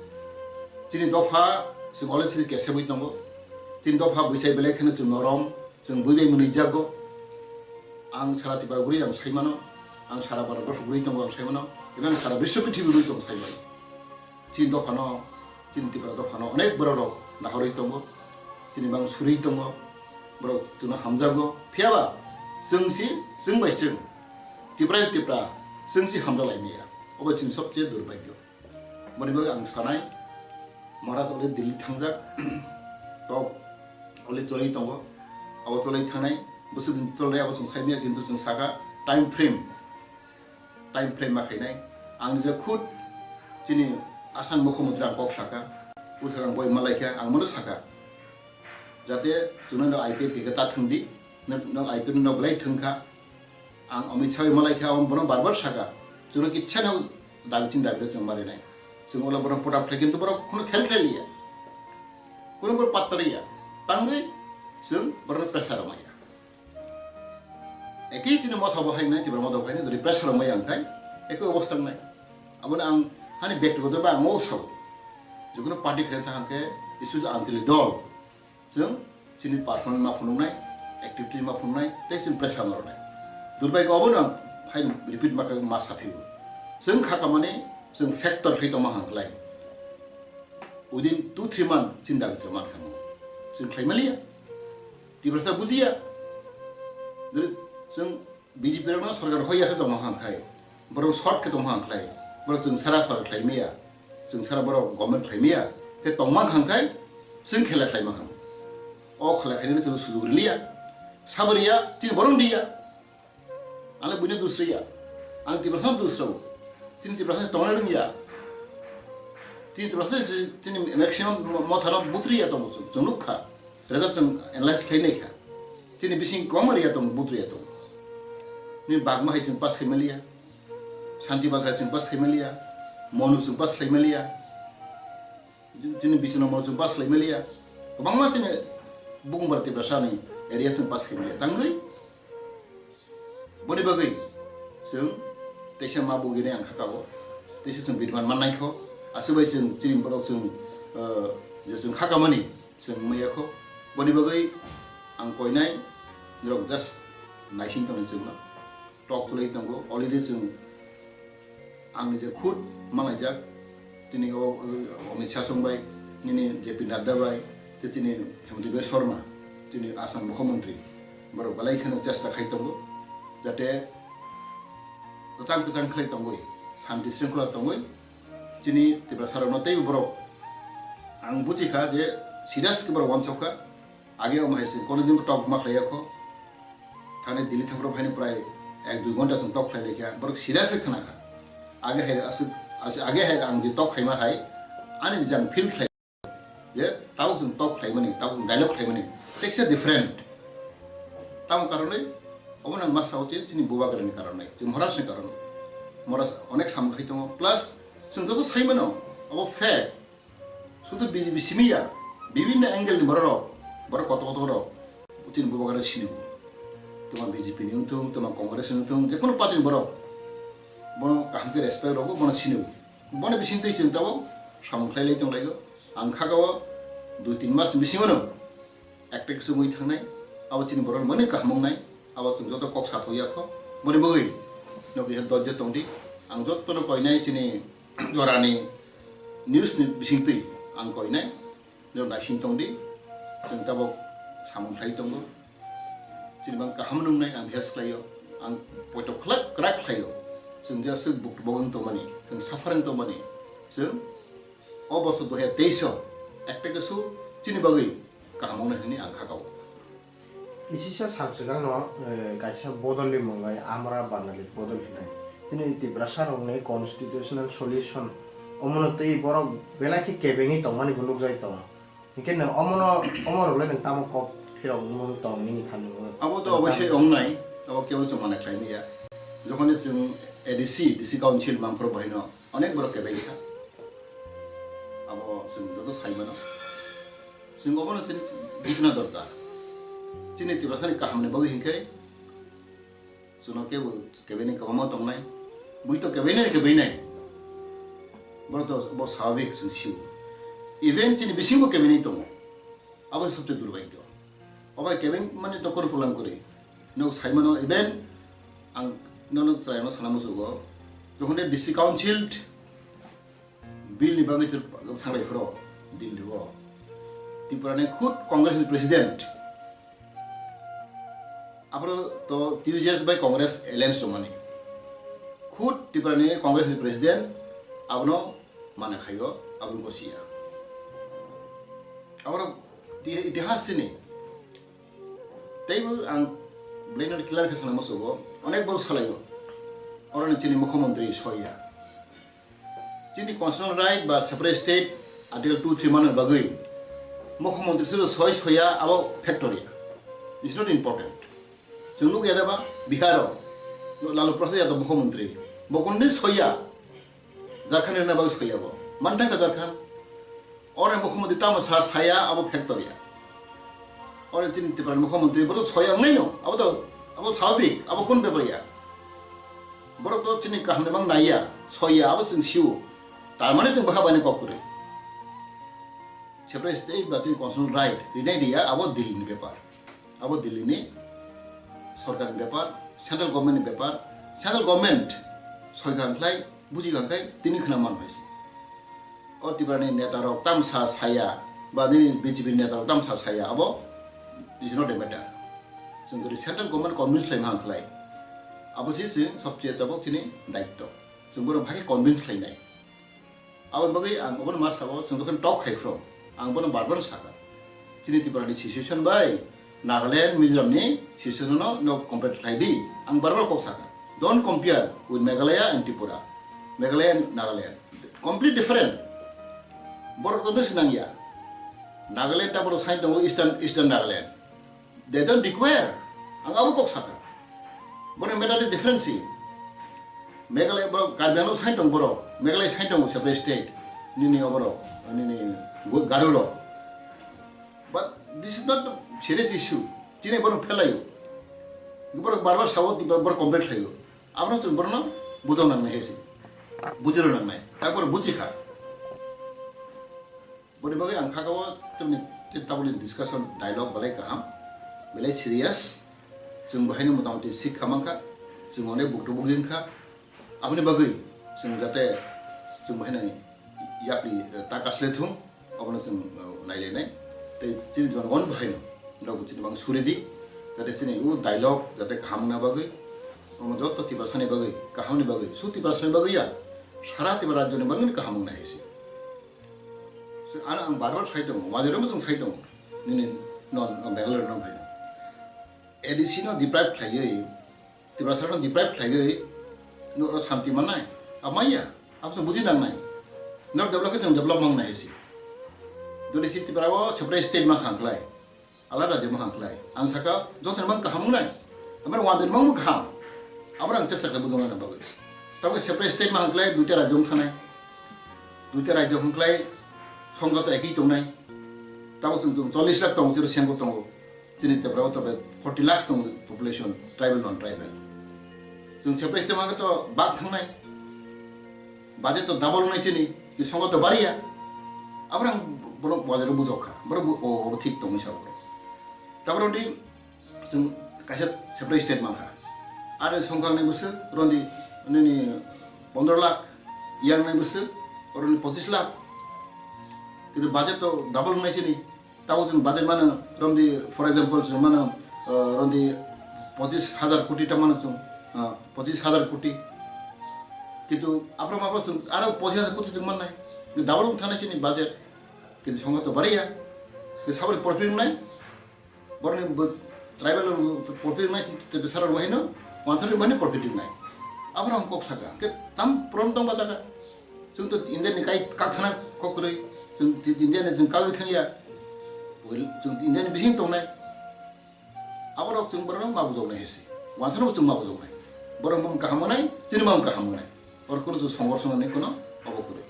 Chini dopha chwng already kesebwi tongo. Chini dopha buisai belai kheno chwng norom. Chwng bui bai mwnwi jago. Ang sara Tripura guri ang sai mano. Ang sara Bharat borok rwi tongo, ang sai mano, even sara biswa prithibi rwi tongo, sai mano. Chini dophano, chini Tripura dophano onek borok rok nahorwi tongo, chini bang surwi tongo, borok chwngno hamjago. Phiyaba chwng si, chwng bai chwng, Tripura Tripura, chwng si hamjalaimaya. Obo chini sobse durbhagyo. Boni bagwi ang sanai, Maharaj already Delhi thangjak, tok already cholwi tongo, abo cholwi thangnai, bwswk din cholnai abo chwng saimaya, kintu chwng saka time frame, time frame ma khainai. Ang nijak khud chini Assam mukhyamantri ang kok saka, bwswk ang boi malaikha, ang bono saka. Jate chwngno no I P F ticket ta thwngdi, no, no I P F no belai thwngkha. Ang Amit Shah bai malaikha, ang bono bar bar saka. Chwngno kichha no dabi chin dabi chwng marinai. Chwng ola bono put up khlai kintu borok kheno khel khlai liya. Kheno borok patta riya. Tangwi chwng borokno pressure maya. Ekhi chini motha bo hai nai, tibra motha bo hai nai, jodi pressure maya ang khai, ekhi obostha nai. Aboni ang hani bektigoto ba ang o sao. Jikunu party khlai thang khe, especially Anchalik dol. Chwng chini personal ma phunuknai, activity ma phunuknai, tei chwng pressure ma rwnai. Durbhagyo obono ang hai repeat ma kha ma saphio. Chwng kha kamani chwng factor khlai tongma hang khlai. Within two three month chini dagi khe man kha mo. Chwng khlai maliya. Tiprasa bujiya. Jori chwng B J P rokno sorkar hoya khe tongma hang khai, borok short khe tongma hang khlai, borok chwng sara sorkar khlai maya, chwng sara borok government khlai maya, khe tongma hang khai chwng khela khlai ma hang. O khela khainani chwng sujuk riliya, sabo riya, chini borok diya. Ang le buino dusriya, ang Tiprasa dusrao, chini Tiprasa tongna rwngya. Chini Tiprasa chini maximum mothano butriya tongo chwng, chwng nukha. Result chwng analyze khlai nai kha. Chini bising kwbangma riya tongo, but riya tongo. Ni bagma hai chwng pass khai maliya. Shanti Bagra chwng pass khai maliya. Monu chwng pass khai maliya. Chini Bichno Monu chwng pass khai maliya. Kwbangma chini Bukumbar Tiprasa ni area chwng pass khai maliya. Tangwi boni bagwi chwng teisa ma bugini ang kha kabo. Teisa chwng biriman mannai kho. Aswk bai chwng chini borok chwng, uh, je chwng kha kamani. Chwng maya kho. Boni bagwi ang koinai norok just naising tongwi chwngno. Tok chwlai tongo. Already chwng ang je khud malaijak. Tini o, o, Amit Shah song bai, nini J P Nadda bai, tei tini Himanta Biswa Sarma, tini Assam Mukhyamantri. Borok belai kheno chesta khai tongo. Jate kwchang kwchang khlai tongwi, shanti shringkhola tongwi, chini Tiprasa rokno teibo borok ang buji kha je serious khe borok wansok kha. Age omo hai se kono din tok ma khlai yakho. Thani Delhi thangro phaini prai ek dui ghonta chwng tok khlai laikha. Borok serious khe khna kha. Age hai aswk, aswk, age hai ang je tok khaima hai ani jang feel khlai. Je tabuk chwng tok khlaimani, tabuk chwng dialogue khlaimani, it's a different. Tamo karonwi, obo nang ma sao je chini bubagrani karonwi, chini Maharajni karonwi. Maharaj onek samung khai tongo, plus chwng joto sai mano, obo fact. Sudu B J P simi ya, bibinno angle ni borok rok, borok kotor kotor rok, chini bubagra sini. Tuma B J P ni wngthung, tuma Congress ni wngthung, je kono party ni borok, bono kaham khe respect rogo, bono sini. Bono bising twi chwng tabuk samung khlai lai tong lai o. Ang kha o dui tin mas ni bisingo no ekta khe chumui thangnai, abo chini borok mani kaham wngnai, abo chwng joto kok sathok ya kho. Boni bagwi no kisa dojjo tong di. Ang joto no koinai chini jorani news ni bising twi ang koinai, no naising tong di. Chwng tabuk samung khlai tongo. Chini bang kaham nungnai ang bihas khlaio, ang poito khlak krak khlaio. Chwng je aswk buk bogwng tongmani, chwng suffering tongmani, chwng o bosor dui hajar teis o ekta khe su chini bagwi kaham wngnai hwnwi ang kha kao. Kisisa sal swkangno, eh, kaisa bodolni mung bai Amra Bangali bodol hinai. Chini Tiprasa rokni constitutional solution omono twi borok belai khe kebengwi tongmani bo nukjai tongo. Hinkhe nwng omono, omo rokle nwng tamo kok phirok nung tong nini kha nung? Abo to oboisai wngnai, abo kebo chwng mana khlai manya. Jokhoni chwng A D C, D C Council mangphuru bahaino onek borok kebeng kha. Abo chwng joto sai mano. Chwng obono chini bujna dorkar. Chini Tiprasani kahamni bagwi hinkhe chwngno kebo kebaini kwbangma tongnai. Bui to kebaini kebainai. Borok to bo swabik chwng sio. Even chini bisingo kebaini tongo. Abo sabse durbhagyo. Obo kebeng mani to kono problem kwrwi. Nok sai mano even ang Nono chwraino sana musugo. Jokhon de D C Council bill ni bagwi thangrai phro Delhi o. Tripura ni khud Congress ni president. Aphro to T U J S bai Congress alliance romani. Khud Tripura ni Congress ni president abono mana khayo, abono gosiya. Aphro ti-, itihas sini. Teibo ang belai no clear khe sana musugo, onek borok salaio. Oroni chini mukhyamantri soiya. Chini constitutional right ba separate state article two three manwi bagwi mukhyamantri suru soi soiya abo factory. It's not important. Chwng nukya da ba Bihar o Lalu Prasad Yadav mukhyamantri. Bo kundin soiya. Jharkhand ni bagwi soiya bo. Manthang ka Jharkhand. Ore mukhyamantri tamo sa saya abo factory ya. Ore chini Tripura ni mukhyamantri bo to soiya wngnai no. Abo to, abo swabhik, abo kun bepar ya. Borok to chini kaham ni mang naiya, soiya abo chwng siu. Tar mane chwng bwkha bai ni kok kwrwi. Separate state ba chini constitutional right rinai riya abo Delhi ni bepar. Abo Delhi ni sorkar ni bepar, central government ni bepar, central government soi kha khlai, buji kha khlai, tini khna man hai se. O Tripura ni neta rok tamsa saya, ba nini B J P ni neta rok tamsa saya, abo is not a matter. Chwng jodi central government convince khlai man khlai, abo si chwng sobse tabok chini daitto. Chwng bono bhai convince khlai nai. Aboni bagwi ang obono ma sabo, chwng jokhon talk khai phro, ang bono bar bar sakha. Chini Tripura ni situation bai Nagaland, Mizoram ni situation no, no compare khlai di. Ang bar bar kok sakha. Don't compare with Meghalaya and Tripura. Meghalaya and Nagaland. Complete different. Borok to nang ya. Nagaland ta borok sai tongo Eastern, Eastern Nagaland. They don't require. Ang abo kok saka. Borok matter de difference si. Meghalaya borok Karbi Anglong sai tong borok. Meghalaya sai tong separate state. Nini oborok, nini Garo rok. But this is not a serious issue. Chini borok phelayo. Borok bar bar sabo, borok complain khlayo. Abono chwng borokno bujok nangnai hai se. Bujiro nangnai. Takor buchikha. Boni bagwi ang kha o chwngni tabukni discussion dialogue belai kaham, belai serious. Chwng bahaino motamoti sikha mankha, chwng onek buktu bukjing kha. Aboni bagwi chwng jate chwng bahaino yapri, eh, ta kasle thung, obono chwng, eh, nailainai. Tei chini jonogon bahaino norok chini mang suri di, jate chini o dialogue jate kaham wngna bagwi, omo joto Tiprasani bagwi, kahamni bagwi, su Tiprasani bagwi ya, sara Tipra rajyoni bagwi kaham wngnai hai se. So, ano ang bar bar sai tongo, wajarokbo chwng sai tongo, nini non, non Bangalore no phaino. A D C no deprive khlaiwi, Tiprasa no deprive khlaiwi, no oro santi mannai, amaiya, abso buji nangnai. No develop khe chwng develop mangnai hai se. Jodi si Tripura o separate state ma khang khlai, alada rajyo ma khang khlai. Ang saka, joto mang kaham wngnai. Amar wanjani mang kaham. Abra ang chesa khlai bujong na bagwi. Tamo separate state ma khang khlai, duita rajyo wng thanai. Duita rajyo khang khlai, songkha to ekhi tongnai. Tamo chwng chwng chollish lakh tongo, chwng sengko tongo. Chini Tripura o tobe forty lakhs tongo population, tribal, non tribal. Chwng separate state ma khe to bak thangnai. Budget to double wngnai chini, ki songkha to bariya. Abra ang bono wajar bujok kha. Boro bu-, o, o thik tongwi sa boro. Tabro di chwng kaisa separate state mankha. Are songkha ni bwswk rondi nini pondro lakh, yang nai bwswk rondi pochis lakh. Kintu budget to double wngnai chini. Tabo chwng budget mano rondi, for example, chwng mano, uh, rondi pochis hajar koti ta mano chwng, uh, pochis hajar koti. Kintu aphro mapro chwng aro pochis hajar koti chwng mannai. Double wng thanai chini budget. Kintu songkha to bariya. Kintu saboni profit wngnai. Borokni bo tribal rok profit wngnai, chwng tei bwsarok bo haino wansarok bo haino profit wngnai. Aborok ang kok saka, hwnkhe tam problem tong ba jaga. Chwng to India ni kai kak thana kok kwrwi, chwng ti-, India ni chwng kagwi thangya. Well, chwng India ni bising tongnai. Aborok chwng borokno ma bujoknai hai se. Wansarok bo chwng ma bujoknai. Borok mung kaham wngnai, chini mung kaham wngnai. Oro kunu chwng songor swngnani kuno obo kwrwi.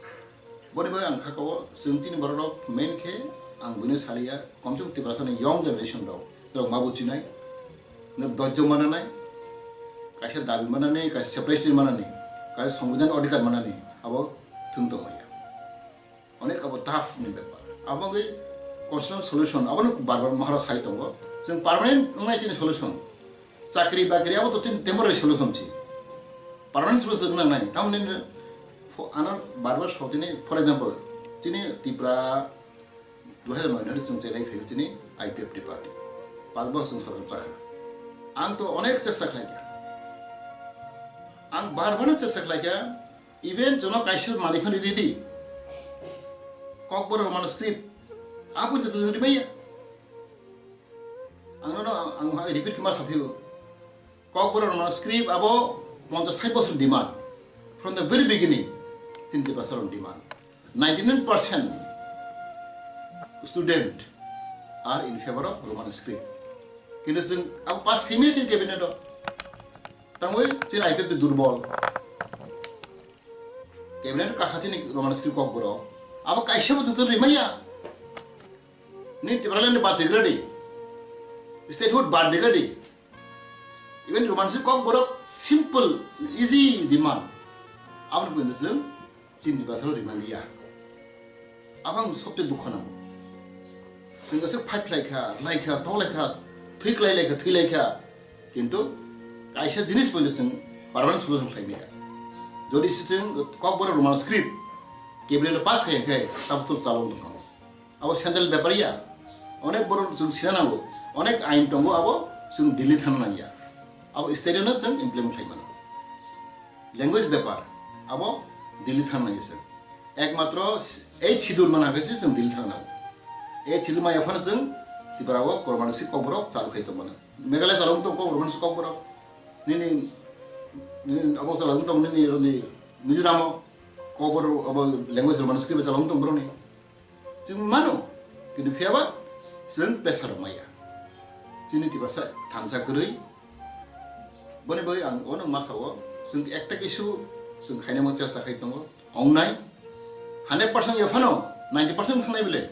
Boni bai ang kha kao, chwng tini borok rok main khe ang buino saliya, komse kom Tiprasa ni young generation rok, norok ma buchinai, norok dojjo mananai, kaisa dabi manani, kaisa separation manani, kaisa songbidan odhikar manani, abo thwng tongmaya. Onek abo tough ni bepar. Abo wngwi constitutional solution, abono bar bar mahara sai tongo. Chwng permanent wngnai chini solution. Chakri bakri abo to chini temporary solution si. Permanent solution nang nai. Tamni ano barbar saw tini, for example, tini Tripura dua hajar noi nari chwng chelai phaio tini I P F T party. Pas bosor chwng sorkar chakha. Ang to onek chesta khlaikha. Ang barbar no chesta khlaikha. Even jono kaisa malik phani ready. Kokborok Roman script. Apo joto jodi maya. Ang no ang repeat kma saphio. Kokborok Roman script abo ponchas sait bosor demand. From the very beginning, tini Tiprasa rok demand. Ninety-nine percent student are in favor of Roman script. Kintu chwng abo pass khaimaya chini cabinet o. Tangwi chini I P F T durbol. Cabinet o kakha chini Roman script kokborok. Abo kaisa bo joto rimaya. Ni Tipraland bad ready. Statehood bad ready. Even Roman script kokborok simple, easy demand. Aboni pwino chwng chini Tiprasa rok rimaliya. Abang sobte dukho nang. Chwng aswk fight khlaikha, laikha, toklaikha, thwi klai laikha, thwi laikha. Kintu kaisa jinis pwino chwng permanent solution khlaimaya. Jodi se chwng kokborok Roman script cabinet pass khai khai tabuk to chalok tongkha. Abo central bepar ya. Onek borok chwng sina nango. Onek ain tongo abo chwng Delhi thana nangya. Abo state no chwng implement khlai mano. Language bepar abo Delhi thana nangya chwng. Ekmatro eighth schedule mana khe chwng Delhi thana nango. Eighth schedule maya phano chwng Tripura o Roman script kokborok chalu khai tongmano. Meghalaya chalok tong kokborok Roman script kokborok. Nini nini abo chalok tong nini roni Mizoram o kokborok abo language Roman script chalok tong boroni. Chwng mano, kintu phiyaba chwng pressure rok maya. Chini Tiprasa thansa kwrwi. Boni bagwi ang ono ma sao, chwng ekta kisu chwng khainai mo chesta khai tongo. Ongnai hundred percent ya phano ninety percent thangnai bile.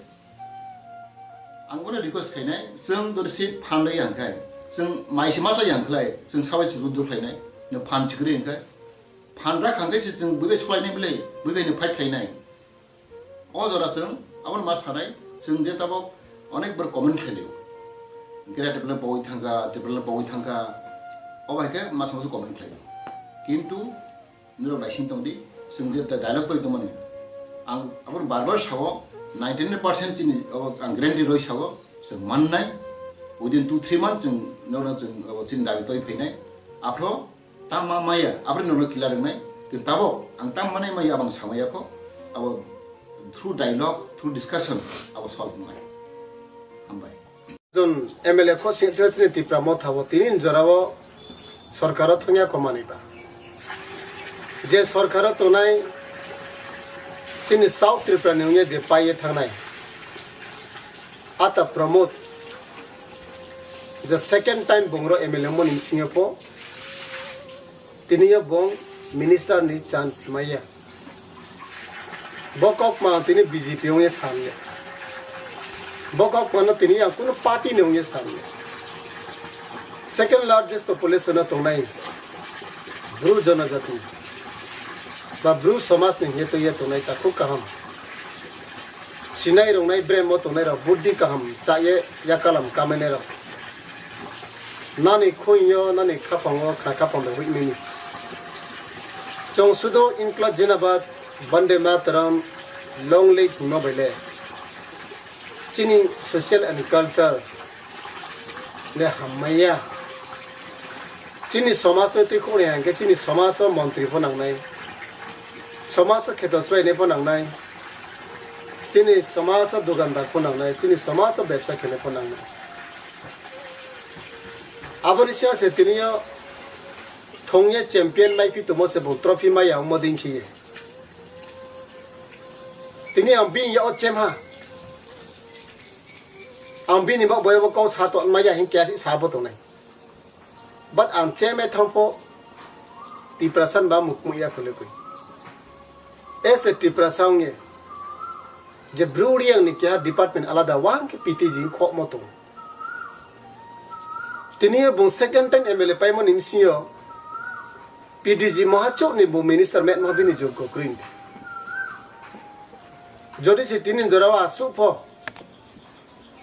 Ang bono request khainai, chwng dori si phan rwi ang khai, chwng mai si masa yang khlai, chwng sabai chwng dur khlainai, no phan chikri ang khai. Phan rak ang khai chwng buibai sulainai bile, buibai no fight khlainai. O jora chwng aboni ma sanai, chwng je tabok onek bor comment khlailio. Gira tebelno bogwi thangkha, tebelno bogwi thangkha. O bai khe ma songso comment khlailio. Kintu nirok naising tongdi, chwng je dialogue toi tongmani. Ang aboni bar bar sao, ninety nine percent chini abo ang guarantee roi sao, chwng mannai. Within two three months chwng nirok chwng abo chini dabi toi phainai. Aphro Tam ma maya, aboni nono kila rwngnai, kintu tabok ang tam manai maya abang samaya kho, abo through dialogue, through discussion, abo solve wngnai. Hambai. Jon M L A kho singthe chini Tipra Motha bo tini jorao sorkaro thangya kho manwi ba. Je sorkaro tongnai chini South Tripura ni wngya je paiye thangnai. Ata Pramod je second time bongro M L A moni bisingo po. Tini yo bong minister ni chance maya. Bo kok ma tini B J P ong ye sam ye. Bo kok ma no tini yang kuno party ni ong ye sam ye. Second largest population no tongnai Bru jonojati ba Bru somas ni ye to ye tongnai ta khub kaham. Sinai rongnai bremo tongnai rok buddhi kaham cha ye yakalam kamainai rok. Nani khunyo, nani khapango, khna khapang bai huimini. Chong sudo inkla jinabad, Vande Mataram, long live himo baile. Chini social and culture le hammaiya. Chini somaj no twi khonai hangke chini somaj o montri pho nangnai. Somaj o kheto chwlainai pho nangnai. Chini somaj o dukandar pho nangnai. Chini somaj o bebsa khenai pho nangnai. Aboni siyang se tini yo thongye champion mai pi tumo se bo trophy mai ya omo din khiye. Tini ang bini ya o chem ha. Ang bini bak boyo bo kau sa to mai ya hin kya si sa bo tongnai. But ang chem e thang po Tiprasa ba mukmu ya khole koi. Ese Tiprasa ong ye. Je Bru Reang ni keha department alada wang ke P T G khokmo tong. Tini yo bung second time M L A paimo ni msing yo P D G moha chok ni bung minister met moha bini joggo kring. Jodi se tini jora wa su pho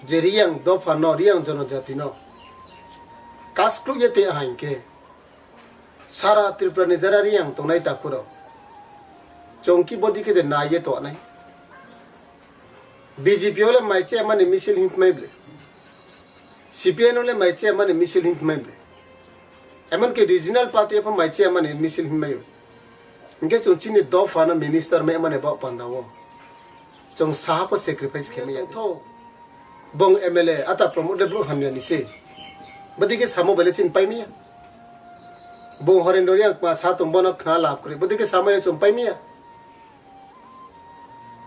je Reang dopha no, Reang jonojati no. Kas kluk ye te hain ke. Sara Tripura ni jara riyang tongnai takhurok, chongki bodi khe de naiye tongnai. B J P ole mai che mani misil himphmai ble. C P I M ole mai che mani misil himphmai ble. Emon ke regional party apha mai che mani misil himmayo. Hingke chong chini dopha no minister mai mani bok panda o. Chong saha po sacrifice khe maya. Tho. Bong M L A ata promote le bro hamya ni se. Bodi khe samo bele chin pai maya. Bong Horendor yang ma sa tong bono khna lab kri. Bodi khe samo ya chong pai maya.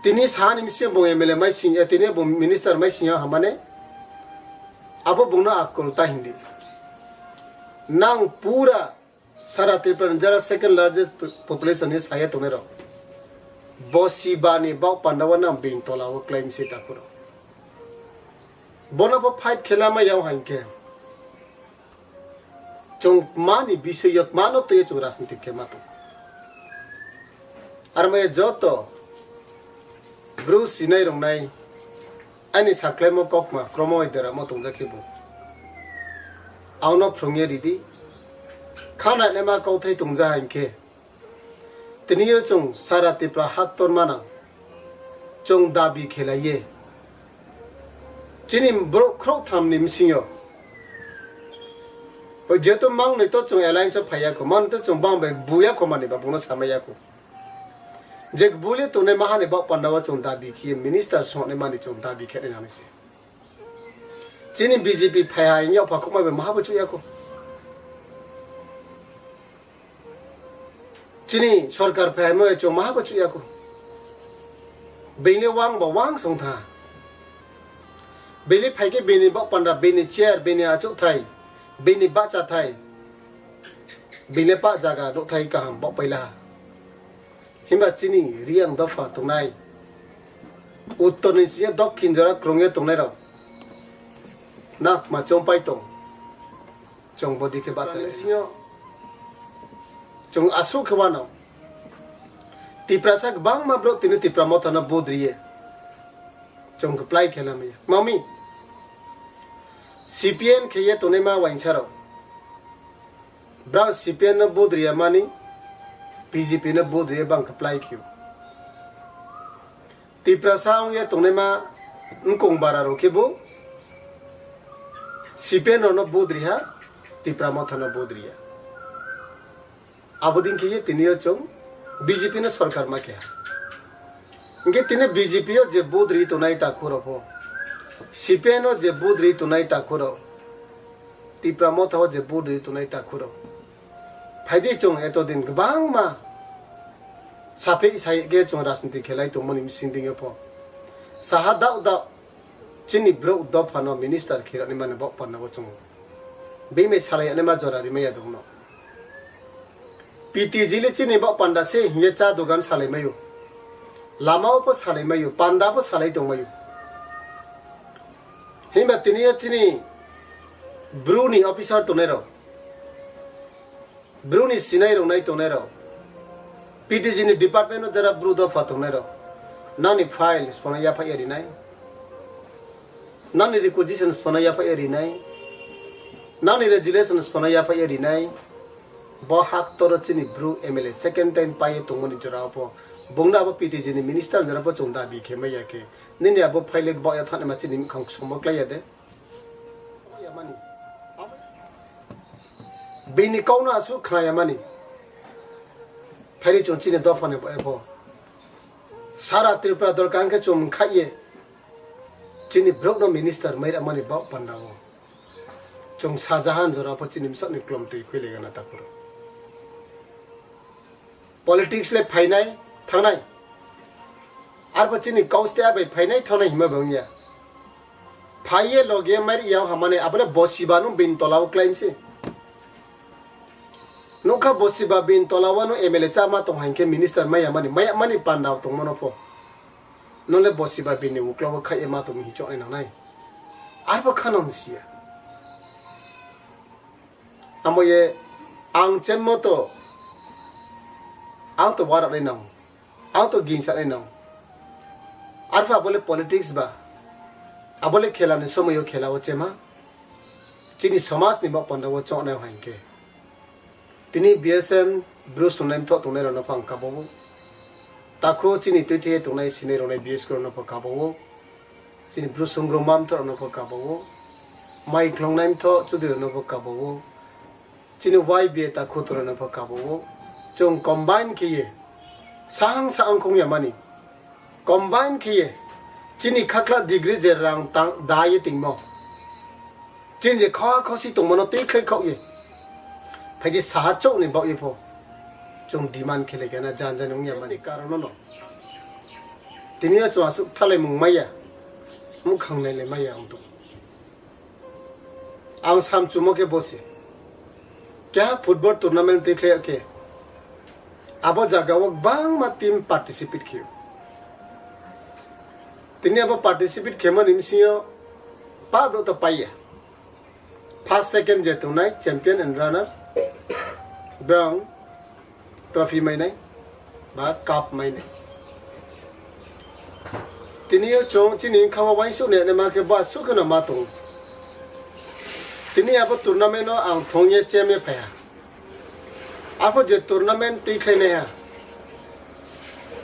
Tini sani misi bong M L A mai sing, eh, tini bong minister mai sing hamane. Abo bongno akol ta hindi. Nang pura sara Tripura ni jara second largest population ni saya tongnai rok. Bo siba ni bok panda o nang bing tola o claim se ta kuro. Bono bo fight khela ma yao hankhe. Chwng mani bisoi yok mano twi chwng rajniti khe ma tong. Armaya joto bru sinai rwngnai ani saklaimo kokma kromo deramo tongjakhe bo. Auno phrwngya ridi. Khana lema kauthai tongja hinkhe. Tini o chwng sara Tripura haktor manang. Chwng dabi khelaiye. Chini borok khorok thamni bisingo. O jeto mangnoi to chwng alliance o phaiya ko. Mano to chwng bang bai buya ko mani ba bono samaya ko. Je buli tongnai mahani bok panda o chwng dabi khiye minister songnai mani chwng dabi khe nai nang se. Chini B J P phai hai yokpha khokma bai maha bo chuya ko. Chini sorkar phai mo chwng maha bo chuya ko. Bini wang bo wang song tha. Bini phai khe bini bok panda, bini chair, bini achuk thai, bini bacha thai, bini pa jaga nuk thai kaham bok paila. Himba chini riyang dopha tongnai. Uttor ni chini dokhin jora krungya tongnai rok. Nak ma chong pai tong. Chwng bodi khe bachalai singo. Chwng aswk khe wano. Tiprasa kwbangma borok tini Tipra Motha no vote riye. Chwng kwplai khe lamaya. Mami. C P M khe ye tonima wainsa rok. Bra C P M no vote riya mani B J P no vote riya bang kwplai khio. Tiprasa wngya tongnaima wngkong bara rok khe bo C P M rok no vote riha, Tipra Motha no vote riya. Abo din khe ye tini o chwng B J P no sorkar ma keha. Hingke tini B J P o je vote ri tongnai takhurok pho, C P M o je vote ri tongnai takhurok, Tipra Motha o je vote ri tongnai takhurok. Phaidi chwng eto din kwbangma saphi sai ge chwng rajniti khelai tongmani bising dingyo pho. Saha dao dao chini borok dopha no minister khirani mani bok panna bo chwng. Bimai salai ani ma jora rimaya dongno. P T G le chini bok panda se hiye cha dogan salai mayo. Lama o pho salai mayo, panda pho salai tong mayo. Himba tini yo chini bru ni officer tongnai rok. Bru ni sinai rok nai tongnai rok, P T G ni department o jara bru dopha tongnai rok, nani file sipano yaphai ya rinai, nani requisition sipano yaphai ya rinai, nani resolution sipano yaphai ya rinai, bo hak toro chini bru M L A second time pai tongmani jora o pho, bongno abo P T G ni minister jora pho chwng dabi khe mai ya khe, nini abo file bo ya thani ma chini mukhang somo klai ya de. Bini kau no aswk khnaya mani. Phaidi chwng chini dopha ni bo ebo. Sara Tripura dol kang khe chwng khai ye. Chini borok no minister mai ramani bok panda o. Chwng sajahan jora pho chini bwsakni klom twi khwi legana takhuro. Politics le phainai thangnai. Arbo chini kaus te abai phainai thangnai hima bangya. Phaiye loge mari yao hamane abole bosiba no bin tola o claim se. Nokha bosiba bin tola o no M L A chama tong hankhe minister maya mani, maya mani panda tong mano pho. Nole bosiba bin ni ukla o khai ma tong hichok nai nangnai. Arbo khanon siya. Amo ye ang chen moto ang to warak nai nang, ang to gingsa nai nang. Arpha abole politics ba, abole khela ni somoy o khela o chema, chini somaj ni bok panda o chok nai hwnkhe. Tini B S M Bru sungnai mthoh tongnai rokno pho ang kabao. Takhu chini twi thwi tongnai sinai roknai B S K rokno pho kabao. Chini Bru sungrungma mthoh rokno pho kabao. Mai khlongnai mthoh chudri rokno pho kabao. Chini Y B A takhu torano pho kabao. Chwng combine khe ye sahang sahang khong ya mani. Combine khe ye chini khakla degree je rang tang da ye tingmo. Chini je kha khosi tongmano twi khlai khok ye. Phai je saha chok ni bak ye pho. Chwng demand khe le gana jan jan wng ya mani karon no. Tini o chwng aswk thalai mung maya. Mukhang nai le maya wng tong. Ang samchumo khe bosi. Keha football tournament twi khlai khe. Abo jaga o bangma team participate khio. Tini abo participate khemani bisingo pabro to paiya. First, second je tongnai champion and runner. Brong trophy mainai ba cup mainai. Tini o chwng chini wngkha o uansuk nai ma khe ba aswk kheno ma tongo. Tini abo tournament o ang thong ye chem ye phaiha. Abo je tournament twi khlai naiha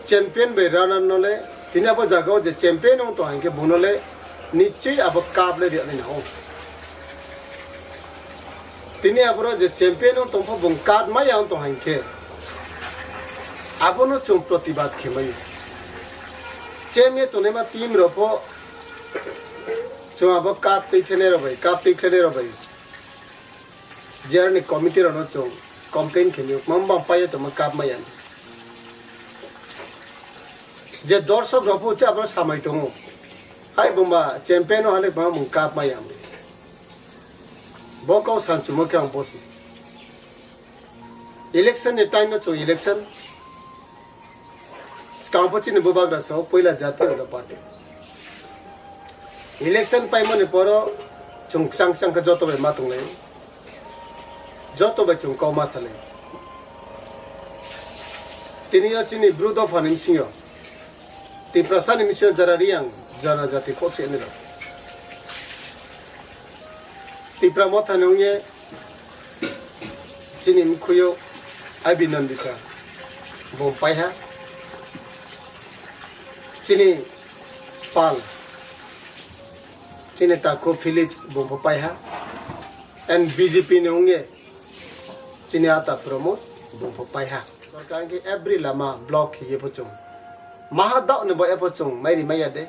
champion bai runner no le tini abo jaga o je champion wng tong hang khe bono le nichoi abo cup le rwya nai nao. Tini aboro je champion wng tongpha bung cup maya wng tong hang khe abono chwng protibad khe maya. Chem ye tongnai ma team rok pho chwng abo cup twi khlai nai rok bai, cup twi khlai nai rok bai. Jerani committee rokno chwng complain khe maya, mama bang pai ye tongma cup maya. Je dorsok rok pho cha abo samai tongo. Hai bumba champion o halik ma mung cup maya. Bo kok sanchumo khe ang bosi. Election ni time no chwng election. Swkang pho chini bubagra sao puila Jatiya Party. Election paimani poro chwng kchang kchang khe joto bai ma tonglai. Joto bai chwng kok ma salai. Tini o chini Bru dopha ni bisingo. Tiprasa ni bisingo jara Riyang jana jati kok se ni rok. Tipra motha ni wngye chini mkhuyo Abhinandita bo paiha. Chini pal, chini takhu Philips bo paiha. And B J P ni wngye chini ata Pramod bo paiha. Sorkar ke every lama block hiye pho chwng. Maha dok ni bo e pho chwng mairi maya de.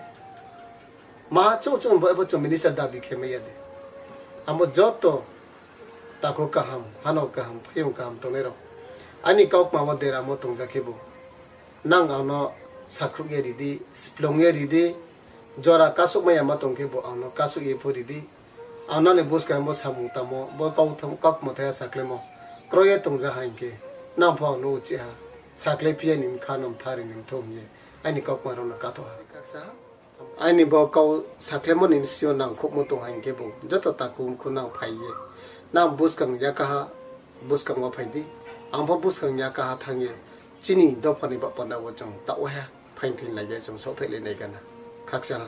Maha chwng chwng bo ebo chwng minister dabi khe maya de. Amo joto takhu kaham, hano kaham, phiyong kaham tongnai rok. Ani kok mamo deramo tongja khe bo. Nang ano sakruk ye ridi, splong ye ridi, jora kasuk maya ma tong khe bo ano kasuk ye pho ridi. Ang nani buskang bo samung tamo, bo kok tham-, kok mwthaya saklemo. Kroye tongja ha hinkhe, nang pho ano uchi ha, sakle phiya ni mkha nom thari ni mthung ye. Ani kok ma rok no katho ha. Ani bo kau sakhlemo ni sio nang khukmo tong hai khe bo joto takhuk khunang phai ye. Nang buskang yakaha, buskang o phai di. Ang bo buskang yakaha thang ye. Chini dopha ni ba panda o chwng ta o ha. Phain thin lai ye chwng sok phai lai nai gana. Khaksa ha.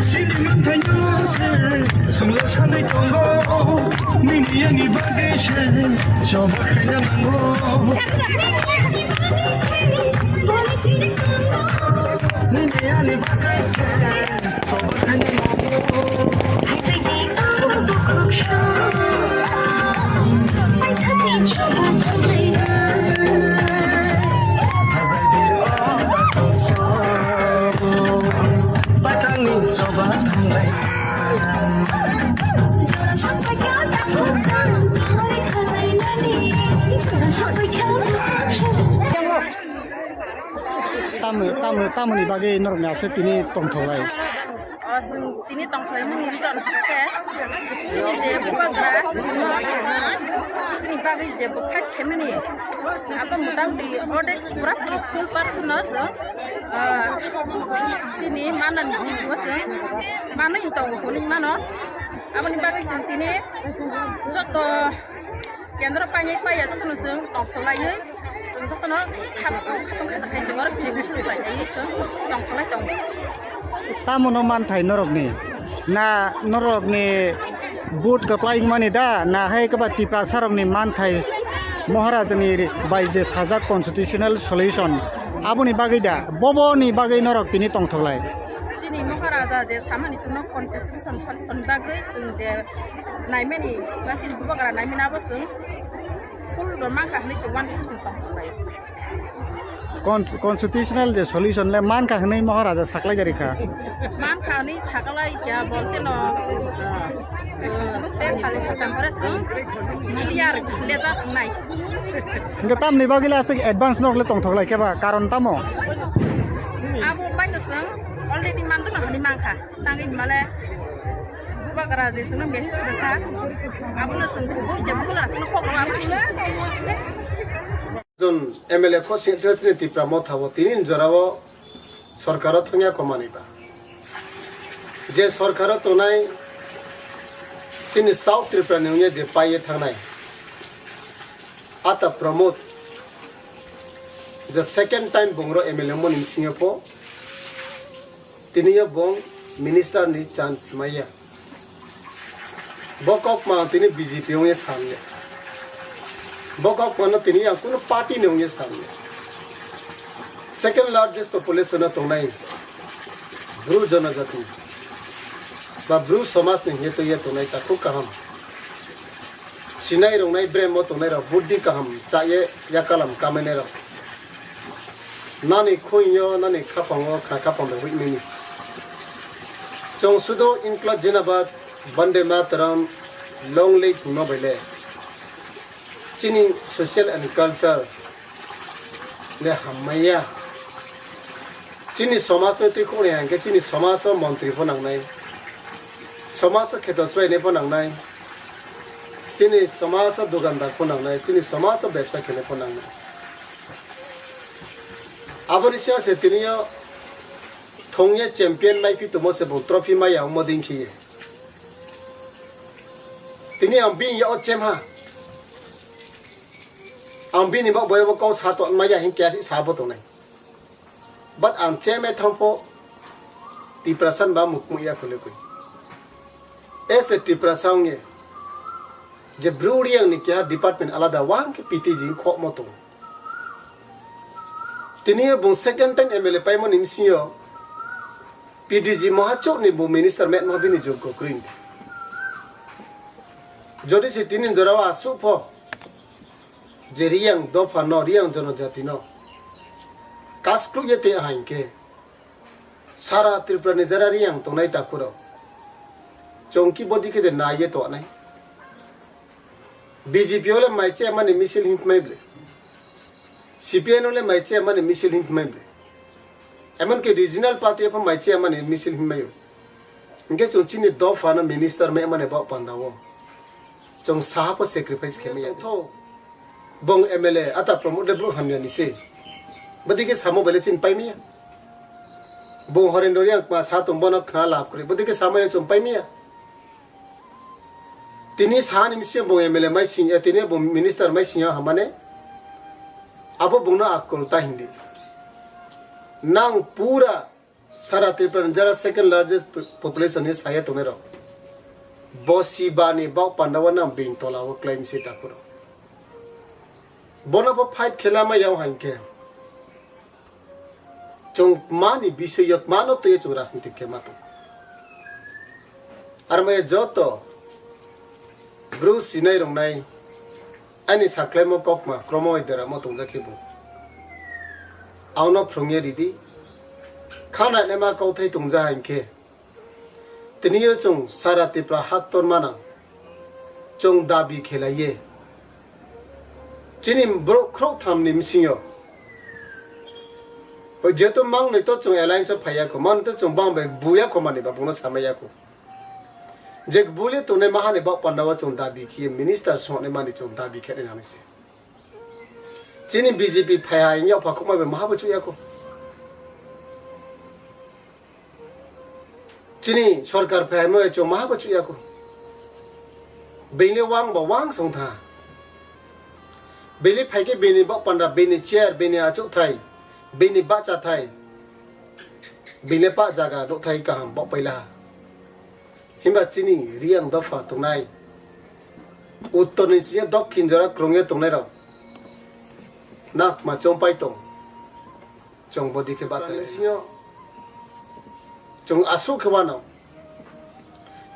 Sini manthaino se, songlo sanai tongo, nini ani bagwi se, choba khaina nango. Nini ani bagwi se, choba khaina nango. Tamo, tamo, tamoni bagwi norokni aswk tini tongthoklai? O, chwng tini tongthokmani reason hwnkhe chini je bubagra, chini bagwi je bwkhak khaimani, abo motamoti ordek pura puri full person no chwng, ah, chini manani bisingo chwng manwi tongo hwnwi mano. Aboni bagwi chwng tini joto kendro painai paiya jotono chwng tongthoklaiwi chwng jotono khat-, khatung khajak khai chwng oro bini bisingo khlaiwi chwng tongthoklai tongo. Tamono manthai norokni? Na norokni vote kwplai wngmani da? Na hai kwba Tiprasa rokni manthai Maharajani ri-, bai je sajak constitutional solution, aboni bagwi da? Boboni bagwi norok tini tongthoklai? Chini Maharaja je samani chwngno constitution solution bagwi chwng je naimani, ba chini bubagra naimani abo chwng full rw mankha hwnwi chwng uansukha chwng tongthoklai. Con-, constitutional je solution le mankha hwnwi Maharaja saklai jari kha. Mankha hwnwi saklai kya bolte no, uh, te sal satam pore chwng clear lejak wngnai. Hwnkhe tamni bagwi le aswk advance norok le tongthoklai khe ba karon tamo? Abo baino chwng already manjakna hwnwi mankha. Tangwi himale bubagra je chwngno message rwkha, abono chwng kubui je bubagra chwngno kok rwkha. Jon M L A kho sengtwtwni Tipra Motha bo tini jorao sorkaro thangya komani ba. Je sorkaro tongnai tini South Tripura ni wngya je paiye thangnai Ata Pramod, the second time bongro M L A moni bisingo po. Tini yo bong minister ni chance maya. Bo kok ma tini B J P ong ye sam ye. Bo kok ma no tini ang kuno party ni ong ye sam ye. Second largest population no tongnai Bru jonojati ba Bru somaj ni hingye to ye tongnai ta khub kaham. Sinai rongnai brem o tongnai rok buddhi kaham cha ye yakalam kamai nai rok. Nani khunyo, nani khapango, khna khapang bai huimani. Chwng sudo Inkla Jinabad, Bande Mataram, Long Live hwnma bai le. Chini social and culture le hammaiya. Chini somaj no twi khuknai hwnkhe chini somaj o montri pho nangnai. Somaj o kheto chwlainai pho nangnai. Chini somaj o dukandar pho nangnai. Chini somaj o bebsa khenai pho nangnai. Aboni siyang se tini o thongye champion mai phi tongmo se bo trophy mai ya omo ding khiye. Tini ang bini ya o chem ha. Ang bini bak boyo bo kau sa to mai ya hin kya si sa bo tongnai. But ang chem e thang po Tiprasa ba mukmuk ya khole koi. Ese Tiprasa ong ye. Je Bru Reang ni keha department alada wahang khe P T G khokmo tongo. Tini yo bung second time M L A paimo ni bisingo P D G moha chok ni bo minister met moha bini joggo kwrwi ni. Jodi se tini jora o asuk pho je Reang dopha no, Reang jonojati no Kaskluk ye te ahai hwnkhe sara Tripura ni jara riyang tongnai takhurok chongki bodi khe de nai ye tongnai. B J P ole mai che mani misil himphmai ble. C P M ole mai che mani misil himphmai ble. Emon ki regional party pha mai che mani misil himphmai o. Hingke chwng chini dopha no minister mai mani bok panda o. Chwng saha po sacrifice khe maya. Tho. Bong M L A ata promote le bro hamya ni se. Bodi khe samo bele chin pai maya. Bong Horendor yang ma sa tong bono khna lab kri. Bodi khe samo ya chwng pai maya. Tini sani misi bong M L A mai sing, eh, tini bong minister mai sing hamane. Abo bongno akol ta hindi. Nang pura sara Tripura ni jara second largest po-, population ni saya tongnai rok. Bo si bani bok panda o nang bini tola o claim si takuro. Bono bo fight khela ma yao hankhe. Chwng mani bisoi yok mano twi chwng rajniti khe ma tong. Ar maya joto bru sinai rongnai ani saklaimo kokma kromo deramo tongjak khe bo. Auno phrwngya ridi. Khana lema kauthai tongja hankhe. Tini yo chwng sara Tripura haktor manang chwng dabi khelaiye. Chini borok khorok tham ni bisingo. Hoi jeto mang noi to chwng alliance o phaiya ko, man to chwng bang bai buya ko mani ba bungno samaya ko. Je bule tongnai mahani bak panda o chwng dabi khiye minister songnai mani chwng dabi khe nai nang se. Chini B J P phaiha yokpha khokma bai maha bo chuya ko. Chini sorkar phaimo chwng maha bo chuya ko. Bini wang ba wang song tha. Bini phaikhe bini bok panda, bini chair, bini achuk thai, bini bacha thai, bini pa jaga nuk thai kaham bok paila. Himba chini riyang dopha tongnai. Uttor ni chini dokhin jora krungya tongnai rok. Nak ma chompai tong. Chwng bodi khe bachalai singo. Chwng aswk khe wano.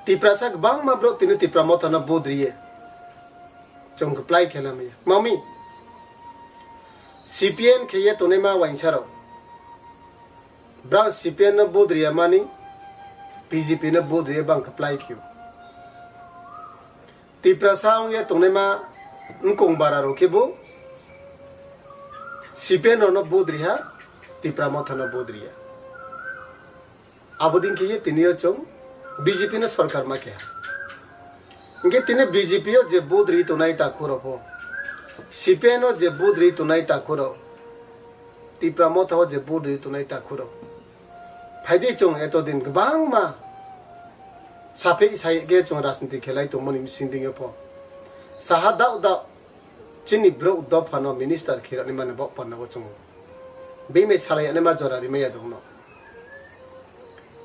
Tiprasa kwbangma borok tini Tipra Motha no vote riye. Chwng kwplai khe lamaya. Mami. C P M khe ye tonima wainsa rok. Bwrang C P M no vote riya mani B J P no vote riya bang kwplai khio. Tiprasa wngya tongnaima wngkong bara rok khe bo C P M rok no vote riha, Tipra Motha no vote riya. Abo din khe ye tini o chwng B J P no sorkar ma keha. Hingke tini B J P o je vote ri tongnai takhuk rok pho, C P M o je vote ri tongnai takhuk rok, Tipra Motha o je vote ri tongnai takhuk rok. Phaidi chwng eto din kwbangma saphik saye khe chwng rajniti khelai tongmani bising dingyo pho. Saha dao dao chini bwrwk dophano minister khirokni mani bok panda o chwngo. Bini salai ani ma jora rimaya dongno.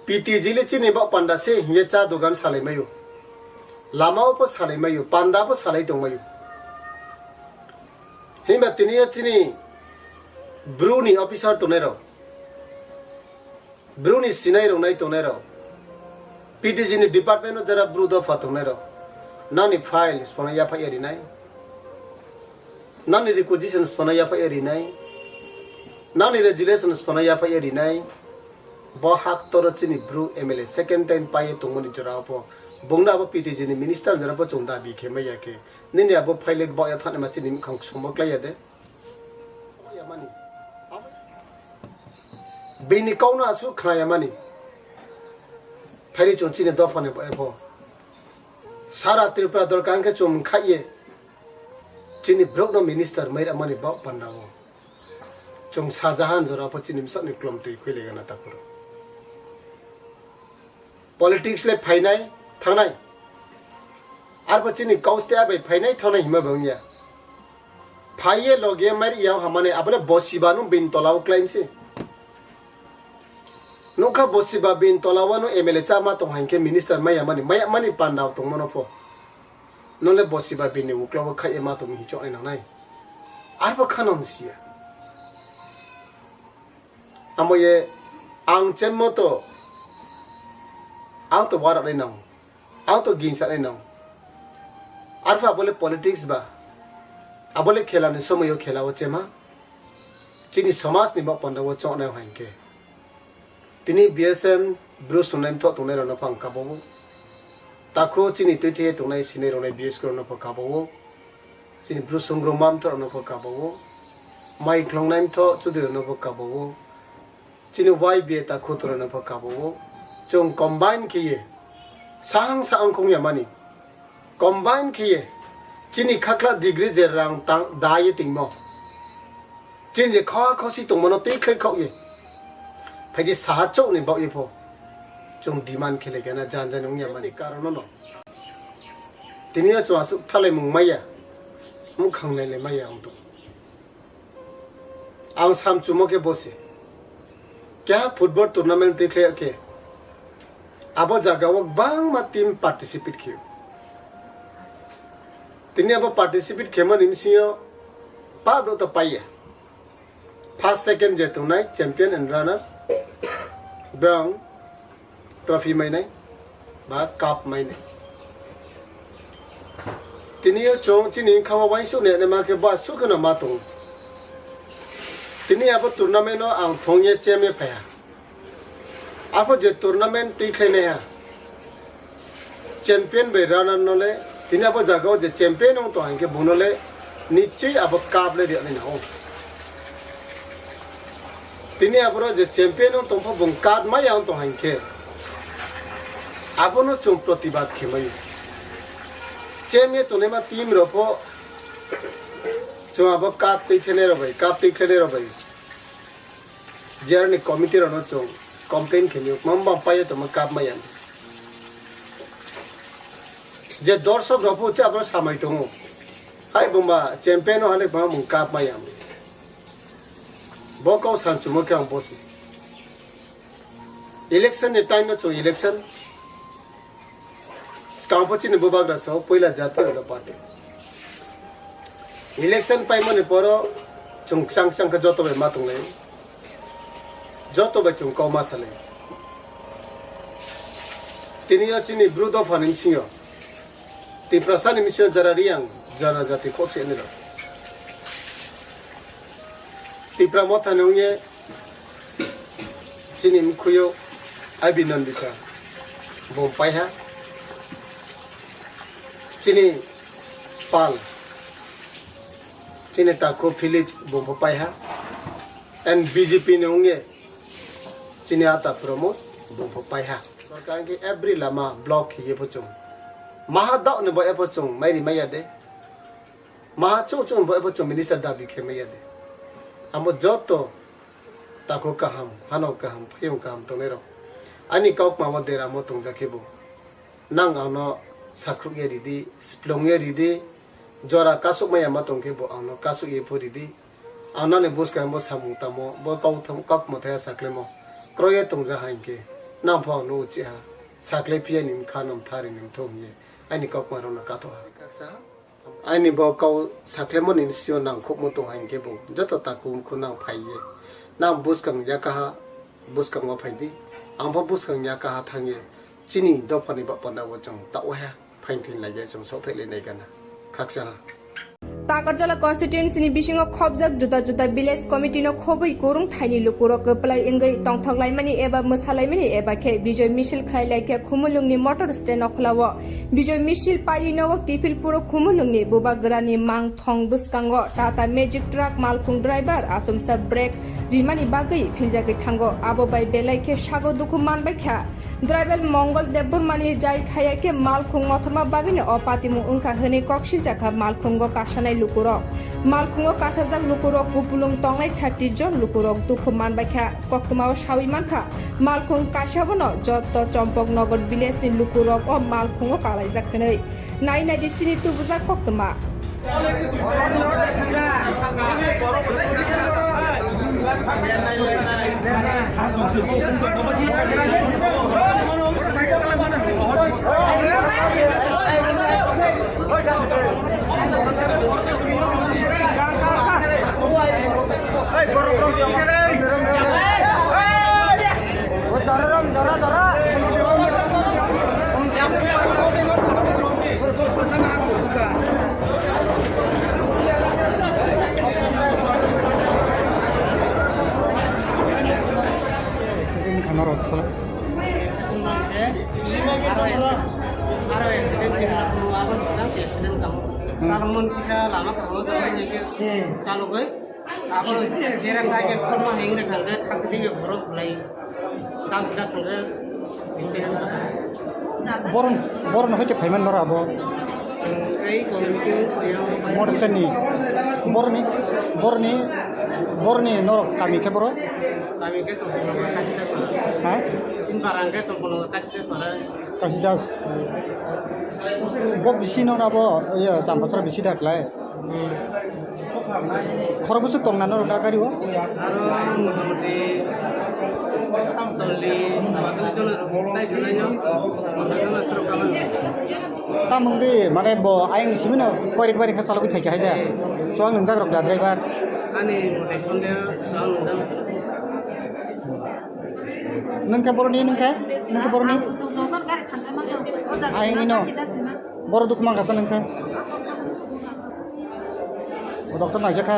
P T G le chini bok panda se hiye cha dogan salai mayo. Lama o pho salai mayo, panda pho salai tong mayo. Himba tini o chini bru ni officer tongnai rok. Bru ni sinai rok nai tongnai rok, P T G ni department o jara bru dopha tongnai rok, nani file sipano yaphai ya rinai, nani requisition sipano yaphai ya rinai, nani resolution sipano yaphai ya rinai, bo hak toro chini bru M L A second time pai tongmani jora o pho, bungna abo P T G ni minister jora pho chwng dabi khe maya khe, nini abo file bo ya thani ma chini mukhang somo klai ya de. Bini kau no aswk khnaya mani. Phaidi chwng chini dopha ni bo ebo. Sara Tripura dol kang khe chwng khai ye. Chini borok no minister mai rw mani bok panda o. Chwng sajahan jora pho chini bwsakni klom twi khwi legana takhuro. Politics le phainai thangnai. Arpho chini kaus te abai phainai thangnai hima bo wngya. Phaiye loge mari ya hamane abole bosiba no bin tola o claim se. Nokha bosiba bin tola o no M L A chama tong hankhe minister maya mani, maya mani panda tong mano pho. Nole bosiba bini ukla o khai ma tong hichok nai nangnai. Arpho khanom siya. Amo ye ang chen moto ang to warak nai nang, ang to ginsa nai nang. Arpha abole politics ba, abole khela ni somoyo khela o chema. Chini somaj ni bak panda o chongnai hai khe. Tini B S M Bru sungnai mthoh tongnai rok no pho ang kabo o. Takhu chini twi thwi tongnai sinai rok nai B S K rok no pho kabo o. Chini Bru sungruma mthoh rok no pho kabo o. Mai khlongnai mthoh chudri rok no pho kabo o. Chini Y B A ta khuturano pho kabo o. Chwng combine khiye sahang sahang khong ya mani. Combine khiye chini khakla degree je rang tang da ye tingmo. Chini je kha khosi tongmano tei khlai khok ye. Phaidi saha chok ni bok ye pho. Chwng demand khele gana jan jan wng ya mani. Karono no. Tini o chwng aswk thalai mung maya. Mukhang nai le maya ang tong. Ang samchumo khe bosi. Keha football tournament twi khlai khe abo jaga o bangma team participate khio. Tini abo participate khemani bisingo pap rok to paiya. First, second je tongnai champion and runner. Bang trophy mainai ba cup mainai. Tini o chwng chini wngkha o uansuk ni ma khe ba sukhe no ma tongo. Tini abo tournament o ang thong ye chem ye phaiha. Apho je tournament twi khlai naiha champion bai runner no le tini abo jaga o je champion wng tong hingke bono le nichoi abo cup le riyani na o. Tini aboro je champion wng tongpha bung cup maya wng tong hingke abono chwng protibad khemai. Chem ye tongnai ma team rok pho chwng abo cup twi khenai rok bai, cup twi khenai rok bai. Jerani committee rok no chwng complain khemai, mamba paio tongma cup maya. Je dorsok rok pho cha abo samai tongo. Hai bumba champion o halik bumba mung cup maya. Bo kau sanchumo khe ang bosi. Election ni time no chwng election. Skang pho chini bubagra so puila jati rok no party. Election paimani poro chwng chang chang khe joto bai ma tonglai. Joto bai chwng kau ma salai. Tini o chini bru dopha ni bisingo. Tiprasa ni bisingo jara riyang jana jati khosiyani rok. Tipra motha ni wngye Chini mkhuyo Abhinandita bo paiha. Chini Pal, chini Takhu Philips bo paiha. And B J P ni wngye chini ata Pramod bo paiha. Sorkar ke every lama block hiye phuchung. Maha dok ni bo e phuchung mairi maya de. Maha chuk chuk bo e phuchung minister dabi khe maya de. Amo joto Takhu kaham, hano kaham, phayung kaham tongnai rok. Ani kaukma o deramo tongjakhe bo. Nang ano sakruk ye ridi, splong ye ridi, jora kasuk maya ma tongkhe bo ano kasuk ye pho ridi. Ang nani buskang bo samung tamo, bo kau tham-, kaukma thaya saklemo. Kroye tongja hai khe, nang pho ano uchi ha, sakle phiya ni mkha nom thari ni mthung ye, ani kaukma rok no katho ha. Ani bo kau sakhlemo ni sio nang khukmo tong hai khe bo joto takhuk khunang phai ye. Nang buskang yakaha, buskang o phai di. Ang bo buskang yakaha thang ye. Chini dopha ni ba panda o chwng ta o ha. Phain thin lai ye chwng sok thai lai nai gana. Khaksa ha. Takarjala constituency ni bisingo khobjak juda juda village committee no khobwi kurung thaini lukurok kwplai wngwi tongthok laimani eba mwsa laimani eba khe bijoi misil khlai lai khe Khumulwng ni motor stand o khwlao. Bijoi misil pailino o Kifilpuro Khumulwngni bubagrani mangthong bwskango Tata Magic Truck malkhung driver achomsa brake rimani bagwi philjagwi thango. Abo bai belai khe sago dukhu manbaikha. Driver Mongol Debbarmani jai khaya khe malkhung mothorma bagwino o patimung wngkha hwnwi kok siljakha malkhungo kasanai lukurok. Malkhungo kasajak lukurok kupulung tongnai thirty jon lukurok dukhu manbaikha. Koktwmao sawi mankha, malkhung kaisa bono joto Chompoknagar village ni lukurok o malkhungo kalaijak hwnwi. Nai naidi chini tubujak koktwma. Norok sala. Aro accident, aro accident sini langsung abang sedang accident kamu. Hmm. Salmon kisa lama terus, hmm, calo gue. Abo jera sake khorma hengre thangkhe khakchide borok bulai. Dam jak thangkhe accident ka. Boron, boron hoite phaiman nora abo. Ei kono khe phaiya. Morseni. Borni, borni, borni norok kami khe boro? Kami khe Chongpologo kasida sora. Ha? Sinbarang khe Chongpologo kasida sora. Kasidas. Bo bisi no na bo, iya, Champachara bisi da klai. Khorok bwswk tong na norok a gari o? Aro motamoti chollish, tam wngwi mane bo ayang simi no koirik bairi kha chalogwi phaikha hai da. Chuang nwngjak rok da driver. Ani mote sonde chuang nwngjak. Nung khe boroni, nung khe? Nung khe boroni? Ang kuchuk jotor gari thansa ma tong. O jaga ayang ino. Boro dukhu mankha sa nung khe? O doctor naijak kha.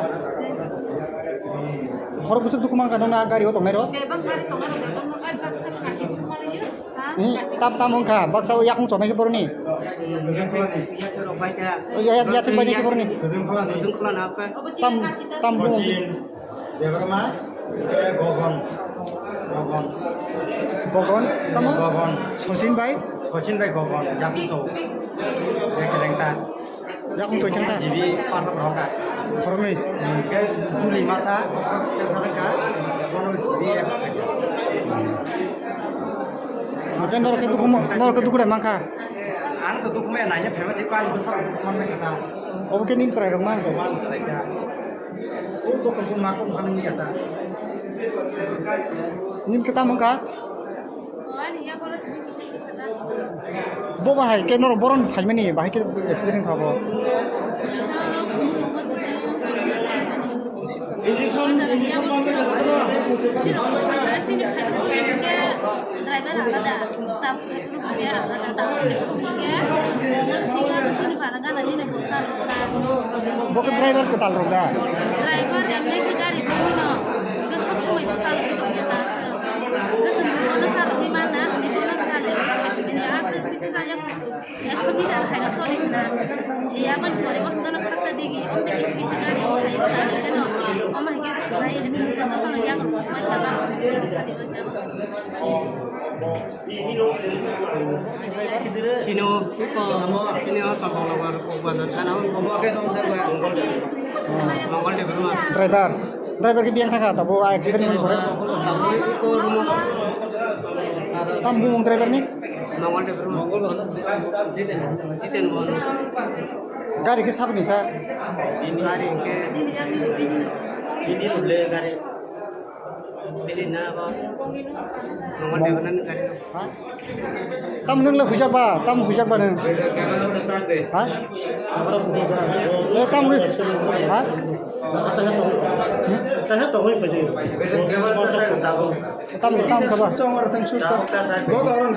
Khorok bwswk dukhu mankha nung na gari o tongnai ro? Bebak gari tongnai ro, bebak no gari baksa kaki dukhu mari yo. Ha? Ni tam tam wngkha, baksa o yakung chonai khe boroni. Yakung rok bai kha. O ya, ya, yathek bai khe boroni. Hujung khwlani. Hujung khwlani hapkha. Tam, tam bu. Debbarma, eh, Gogon. Gogon. Gogon, tamo? Gogon. Sachin bai? Sachin bai Gogon, yakung chau. Yakrengta. Yakung chau changta? Jibi, pathak roka. Khoroknwi? Hmm, ke Juli masa, ke sarangka, kono jibi ya. Maka norok khe dukhu mo-, norok khe dukhu dai mankha? Ang to dukhu maya nanya phaima se kwan bwsarok dukhu manmai kha ta. Obo khe nini chwrai rok ma? Gogon chwrai kha. O dokon ko ma ko ma nang ya ta. Nini khe tamo wngkha? Bo bahai khe norok boron phaimani, bahai khe accident wngkha bo. Injection, injection pump. Driver alada. Bo khe driver kwtal rok da? Driver emne khe gari thangwi no. Hwnkhe sob somoi bwsalo khe tongya ta aswk. Hwnkhe chwng bono chalogwi mana, hwnwi bono chalogwi manya. Aswk bisi jaya ekso meter khaina choli khna. Aboni pore bo hwnkhe no khaksa digi, omtwi kisi kisi gari o khaio ta hwnkhe no. Omo hai khe khwlai, jotono yago khwlai ta. Sino, ko, sino, Chopolnogor, Kokbazar, thana, Mongol Debbarma. Driver, driver khe biyang thangkha, tabo a accident ni pore. Tabo ko rumo. Tam bumung driver ni? Mongol Debbarma. Jiten Mohan. Gari khe saboni sa? Gari khe. Bini le gari. Bini na ba. Mongol Debbarma ni gari. Ha? Tam nwng le huijak ba, tam huijak ba nwng. Ha? Eh, tam hui. Ha? Hmm? Tam, tam kha ba?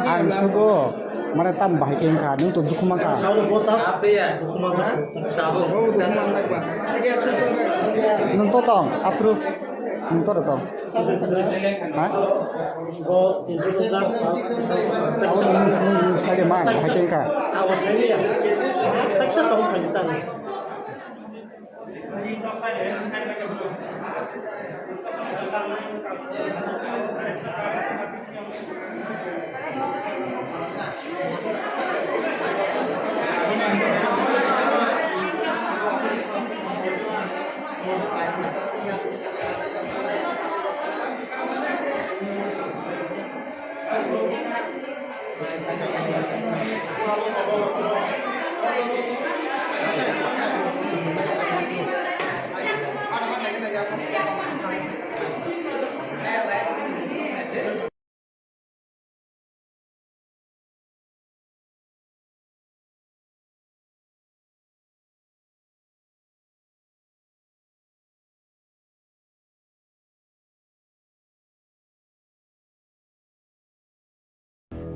Ang sugo, mane tam bahai khe wngkha, nwng to dukhu mankha. Nwng to tong, aphuru nwng to tong. Ha? Abo nwng, nwng, nwng sai de man, hai khe wngkha.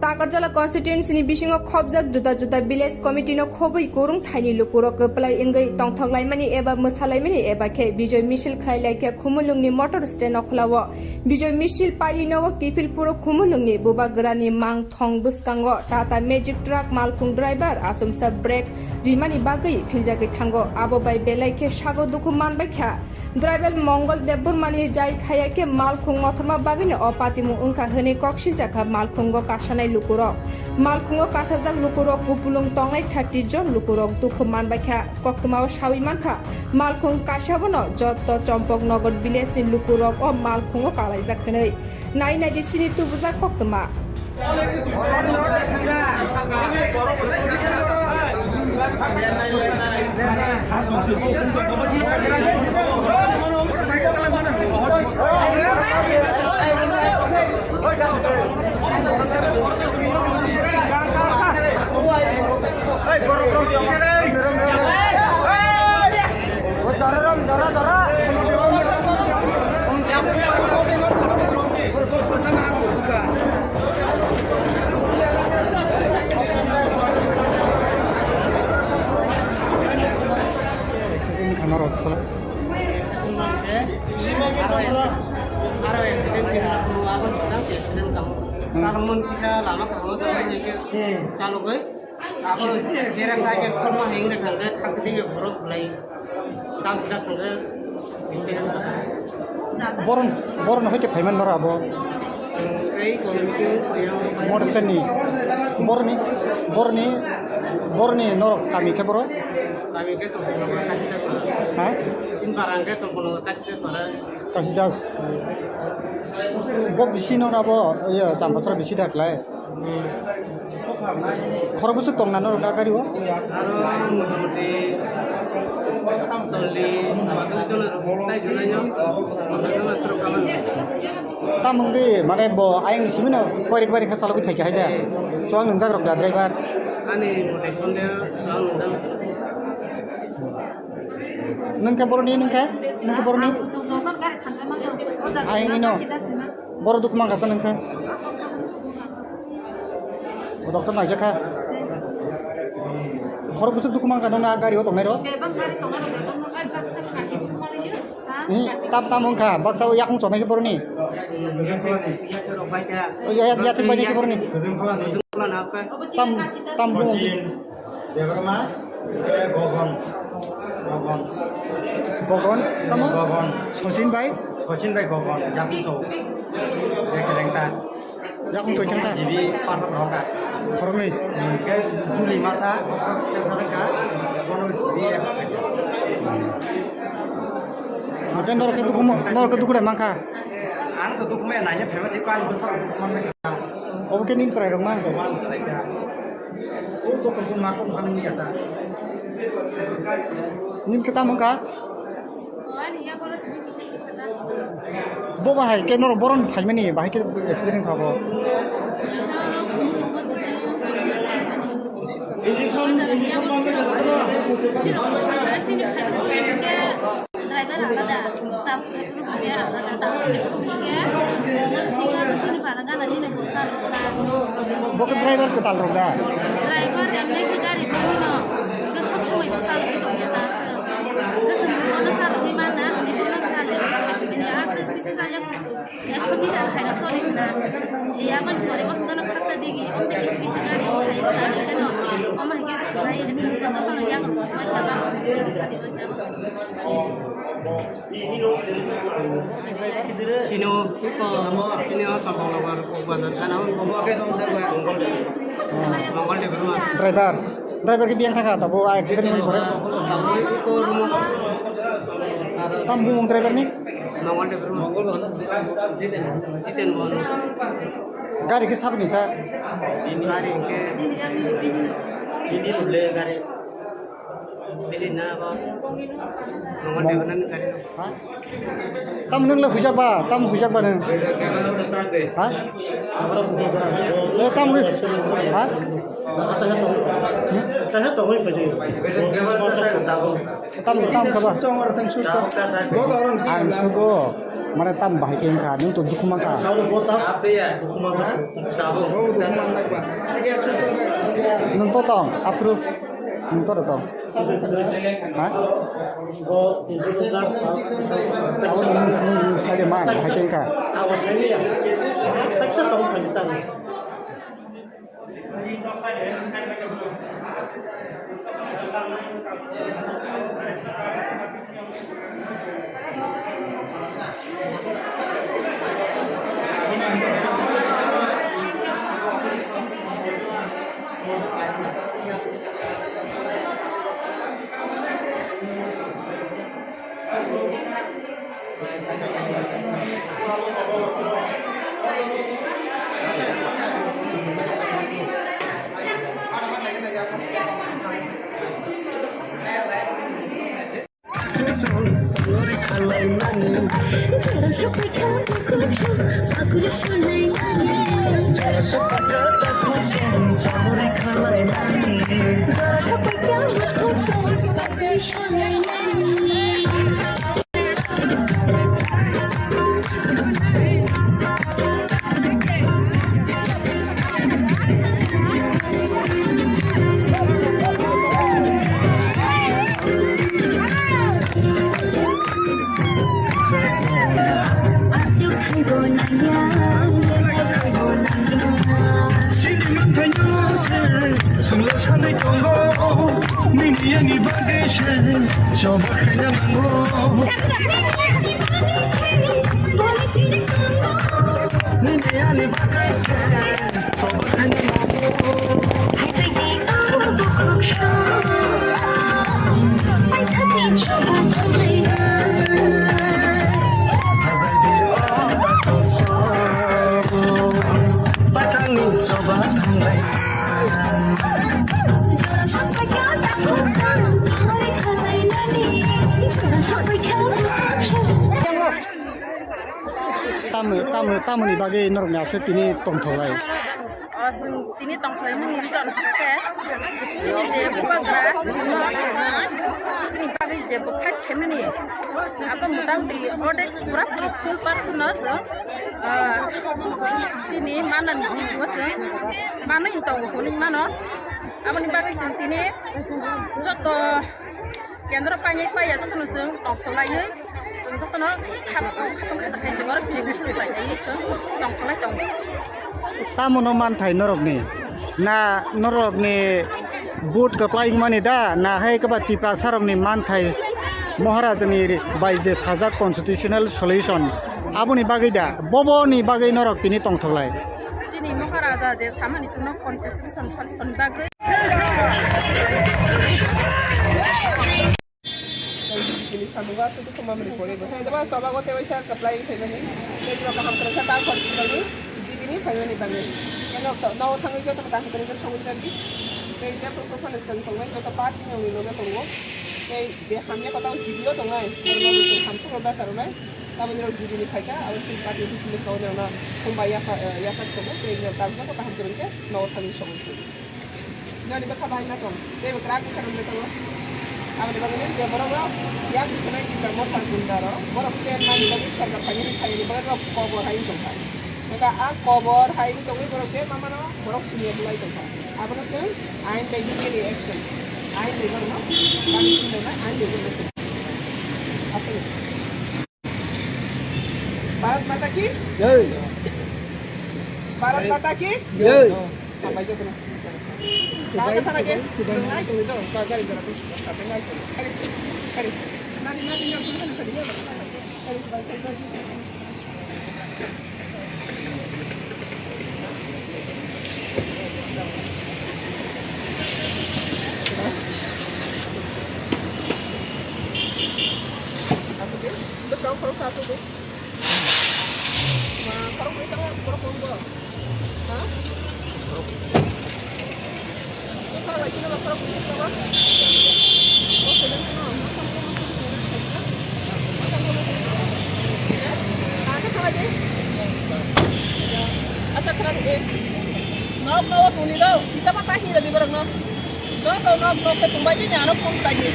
Takarjala constituency ni bisingo khobjak juda juda village committee no khobwi kwrwng thaini lukurok kwplai wngwi tongthok laimani eba mwsa laimani eba khe Bijoy misil khlai lai khe Khumulwng ni motor stand o khwlao. Bijoy misil pailino o kiphil phuru Khumulwng ni Bubagra ni mang thong bwskango Tata Magic truck malkhung driver achomsa brake rimani bagwi philjagwi thango. Abo bai belai khe sago dukhu manbai kha. Driver Mongol Debbarmani jai khaya khe malkhung mothorma bagwino o patimung wngkha hwnwi kok siljakha malkhungo kasanai lukurok. Malkhungo kasajak lukurok kupulung tongnai thirty jon lukurok dukhu manbaikha. Koktwmao sawi mankha, malkhung kaisa bono jotto Chompok Nagar village ni lukurok o malkhungo kalaijak hwnwi. Nai naidi sini tubujak koktwma. Accident kha norok sala. Aro accident, aro accident sini labu abang sedang si accident kamu. Hmm. Salmon kisa lama kamu salmon ni ke. Hmm. Chalo goi. Abo jera sai ke khorma heng re khang ke khang sini ke borok bulai. Tang kisa khang ke accident kamu. Boron, boron hoite phaiman nora abo. Ei committee koyang. Motor stand ni. Boroni, boroni, boroni norok kami khe boro? Kami khe Chomponogo Kasidas. Ha? Sinbarang khe Chomponogo Kasidas mara. Kasidas. Bo bisi no abo, iya, Champatra bisi dak lai. Hmm. Khorok bwswk tong na norok a gari o? Aro motamuti chollish, panchallish jon rok tai tongnai no. Motor jon aswk rok kaman. Tamung di, mane bo ayang simi no koirik bairi kha chalogwi phaikha hai da. Chuang nwngjak rok da driver. Ani mote sonde chuang nwngjak. Nungkha boroni, nungkha? Nungkha boroni? Ang jotor gari thansa ma. Ayang ino. Boro dukhu mangkha sa nungkha. O doctor naijakha. Khorok bwswk dukhu mangkha nung na gari o tongnai rok? Bebak gari tongnai rok, bebak no ai baksa kaki thumari yo. Ni tam tam wngkha, baksa o yakung chomai khe boroni. O ya, ya, yathik bai khe boroni. Tam, tam bu. Debbarma, Gogon. Gogon. Gogon, tamo? Gogon. Sachin bai? Sachin bai Gogon, yakung chau. Ekelengta. Yakung chau kengta? Jibi parta roka. Khoroknwi? Ke Juli masa, kesa rengka, kono jibi ek. Oke, norok ke dukhu mo-, norok ke dukhu dai mankha? Ang to dukhu maya nanya famous ipan besar dukhu man. Obo khe nini chwrairok ma? Oman chwraikha. O dokon kun ma kun phanang ya ta. Nini khe tamo wngkha? Bo bahai khe norok boron phaimani bahai khe accident kha bo. Injection, injection pump. Driver alada, tam driver alada, tam driver alada. Bo khe driver kwtal rok da? Driver emne khe gari bini no, hwnkhe sob somoi bo chalogwi tongya ta aswk. Hwnkhe chwng bono chalogwi mana, hwnwi bono chalogwi. Bini aswk bisi chaya. Ekso meter khaina sori na. Iya man pore bo hwnkhe no khaksa digi, omte kisi kisi gari o khai ta khe no. Omo hai khe khai, joto no yang rok bai ta ba. Sino, ko, sino, Champaknagar, Kokbazar, thana, Mongol Debbarma. Driver, driver khe biyang thangkha, tabo accident ni pore. Tabo ko rumo. Tam bumung driver ni? Mongol Debbarma. Jiten. Jiten Mohon. Gari khe saboni sa? Gari khe. Bini le gari. Bini na ba. Mongol Debbarma ni gari. Ha? Tam nwng le huijak ba, tam huijak ba nwng. Ha? Eh, tam hui. Ha? Tam, tam kha ba. Ang sugo. Mane tam bahai khe wngkha, nwng to dukhu mankha. Nwng to tong, aphuru nwng to tong. Ha? Abo nwng, nwng, nwng sai de man, bahai khe wngkha. Sini manthaino se, songlo sanai tongo, nini ani bagwi se, choba khaina nango. Nini ani bagwi se, choba khaina nango. Tamo, tamo, tamoni bagwi norokni aswk tini tongthoklai? O, chwng tini tongkhlaimani reason hwnkhe chini je bubagra chini bagwi je bwkhak khaimani abo motamoti ordek pura puri full percent no chwng, ah, chini manani video chwng manwi tongo hwnwi mano. Aboni bagwi chwng tini joto kendro painai paiya jotono chwng tongthoklaiwi chwng jotono khat-, khatung khajak khai chwng oro video shoot khlainaiwi chwng tongthoklai tongo. Tamo no manthai norokni? Na norokni vote kwplai wngmani da? Na hai kwba Tiprasa rokni manthai Maharajani bai je sajak constitutional solution aboni bagwi da? Boboni bagwi norok tini tongthoklai? Chini Maharaja je samani chwngno constitution solution bagwi. Tini samungo aswk dukhu mamani pore bo. Hai, daba sobago tei waisa kwplai phaimani. Tei borok kaham kwrwngkha ta khor phaimani. G B ni phaimani bagwi. Eno to, no thangwi joto kaham kwrwngkha songwi jagwi. Tei jepho to phano chwng tongnai joto party ni uni loge tongo. Tei je hamya kotao G B o tongnai. Borok no hamsukro bacharwnai. Taboni rok G B ni phaikha. Abo tei party office ni songwi rokno khumbai yapha, eh, yapha tongo. Tei rok tabuk joto kaham kwrwngkhe no thangwi songwi tongo. Noni bwkha bai ma tong, tei bo kwrak bwkha rok bai tongo. Aboni bagwi nini je borok rok yak bwswk nai Tipra Motha Gunda rok, borok se nani bagwi sorkar phainani phainani borok rok kobor hai wng tongkha. Hwnkha a kobor hai wng tongwi borok je ma mano borok siniya bulai tongkha. Abono chwng ain bai legally action, ain bai borokno punishment rwnai, ain bai borokno chwng aswk. Bharat Mata ki? Jai. Bharat Mata ki? Jai. Hambai jotono. Tangka thana je. Nai tongwi do. Gari gora. Nai tongwi. Nai tongwi. Nai tongwi. Bwskango khoroksa aswk di. Ma, khoroknwi tamo, khoroknwi bo. Ha? Bwsa bai sino ba khoroknwi tamo. Acha, khwna di. Nok no tuni do. Isa ma ta hi rodi borok no. Joto nok nok ke tumbai di, ano phone sai di.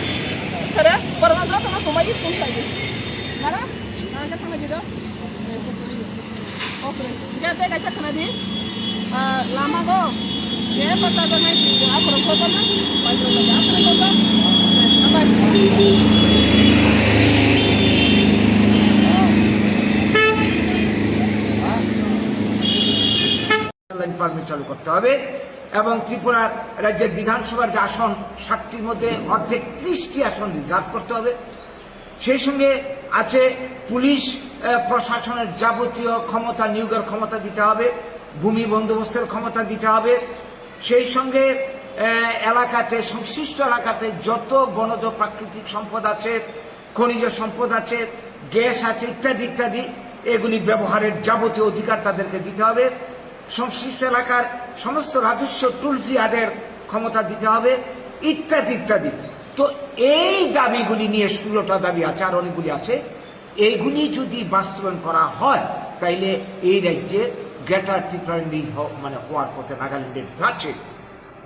Sara, borok no joto no tumbai di, phone sai di. Nara, acha, khwna di do. Oke, ya te kaisa khana di. Ah, lama go. Ya pata go nai di. Aphuru photo na. Aphuru photo. Online permit চালু করতে হবে এবং ত্রিপুরা রাজ্যের বিধানসভার যে আসন, ষাটটির মধ্যে অর্ধেক, ত্রিশটি আসন রিজার্ভ করতে হবে। সেই সঙ্গে আছে পুলিশ, আহ, প্রশাসনের যাবতীয় ক্ষমতা নিয়োগের ক্ষমতা দিতে হবে, ভূমি বন্দোবস্তের ক্ষমতা দিতে হবে। সেই সঙ্গে, আহ, এলাকাতে, সংশ্লিষ্ট এলাকাতে যত বনজ প্রাকৃতিক সম্পদ আছে, খনিজ সম্পদ আছে, গ্যাস আছে, ইত্যাদি ইত্যাদি, এগুলি ব্যবহারের যাবতীয় অধিকার তাদেরকে দিতে হবে। সংশ্লিষ্ট এলাকার সমস্ত রাজস্ব টোল ফ্রি আদায়ের ক্ষমতা দিতে হবে, ইত্যাদি ইত্যাদি। তো এই দাবিগুলি নিয়ে, ষোলোটা দাবি আছে, আর অনেকগুলি আছে, এইগুলি যদি বাস্তবায়ন করা হয়, তাইলে এই রাজ্যে গ্রেটার ত্রিপুরাল্যান্ড মানে হওয়ার পথে নাগাল্যান্ডের যাচ্ছে।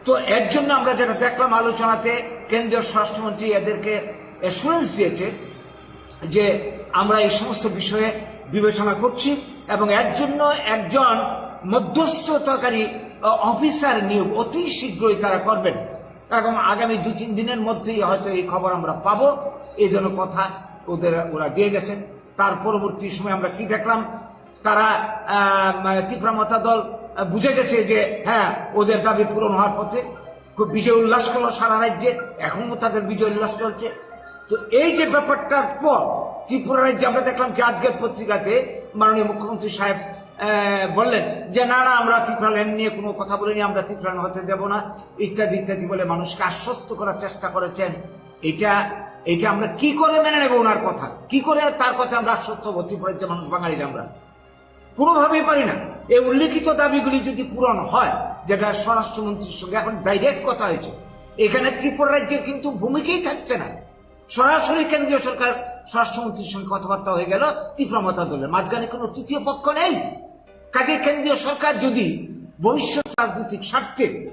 তো এর জন্য আমরা যেটা দেখলাম আলোচনাতে, কেন্দ্রীয় স্বরাষ্ট্রমন্ত্রী এদেরকে অ্যাসুরেন্স দিয়েছে যে আমরা এই সমস্ত বিষয়ে বিবেচনা করছি এবং এর জন্য একজন মধ্যস্থতাকারী, আহ, অফিসার নিয়োগ অতি শীঘ্রই তারা করবেন এবং আগামী দুই তিন দিনের মধ্যেই হয়তো এই খবর আমরা পাবো। এই ধরনের কথা ওদের, ওরা দিয়ে গেছেন। তার পরবর্তী সময় আমরা কি দেখলাম? তারা, আহ, মানে, ত্রিপুরা মথা দল, আহ, বুঝে গেছে যে, হ্যাঁ, ওদের দাবি পূরণ হওয়ার পথে। খুব বিজয় উল্লাস করলো সারা রাজ্যে, এখনো তাদের বিজয় উল্লাস চলছে। তো এই যে ব্যাপারটার পর ত্রিপুরা রাজ্যে আমরা দেখলাম কি, আজকের পত্রিকাতে মাননীয় মুখ্যমন্ত্রী সাহেব, আহ, বললেন যে, "না, না, আমরা ত্রিপুরাল্যান্ড নিয়ে কোনো কথা বলিনি, আমরা ত্রিপুরাল্যান্ড হতে দেব না," ইত্যাদি ইত্যাদি বলে মানুষকে আশ্বস্ত করার চেষ্টা করেছেন। এটা, এটা আমরা কি করে মেনে নেব ওনার কথা? কি করে তার কথা আমরা আশ্বস্ত হবো ত্রিপুরার যে মানুষ, বাঙালিরা আমরা? কোনোভাবেই পারি না। এই উল্লেখিত দাবিগুলি যদি পূরণ হয়, যেটা স্বরাষ্ট্রমন্ত্রীর সঙ্গে এখন ডাইরেক্ট কথা হয়েছে, এখানে ত্রিপুরা রাজ্যের কিন্তু ভূমিকাই থাকছে না। সরাসরি কেন্দ্রীয় সরকার স্বরাষ্ট্রমন্ত্রীর সঙ্গে কথাবার্তা হয়ে গেল ত্রিপুরা মথা দলের, মাঝখানে কোনো তৃতীয় পক্ষ নেই। কাজে কেন্দ্রীয় সরকার যদি ভবিষ্যৎ রাজনৈতিক স্বার্থে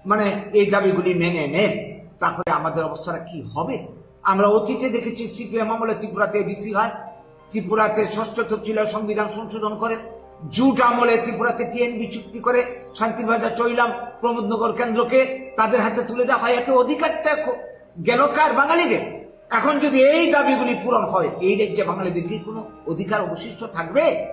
মানে এই দাবিগুলি মেনে নেন, তাহলে আমাদের অবস্থাটা কি হবে? আমরা অতীতে দেখেছি সিপিএম আমলে ত্রিপুরাতে এডিসি হয়, ত্রিপুরাতে ষষ্ঠ তফসিল হয়, সংবিধান সংশোধন করে, জুট আমলে ত্রিপুরাতে টিএনবি চুক্তি করে শান্তিবাজার চৈলাম প্রমোদনগর কেন্দ্রকে তাদের হাতে তুলে দেওয়া হয়। এতে অধিকারটা খ-, গেল কার? বাঙালিদের। এখন যদি এই দাবিগুলি পূরণ হয়, এই রাজ্যে বাঙালিদের কি কোনো অধিকার অবশিষ্ট থাকবে?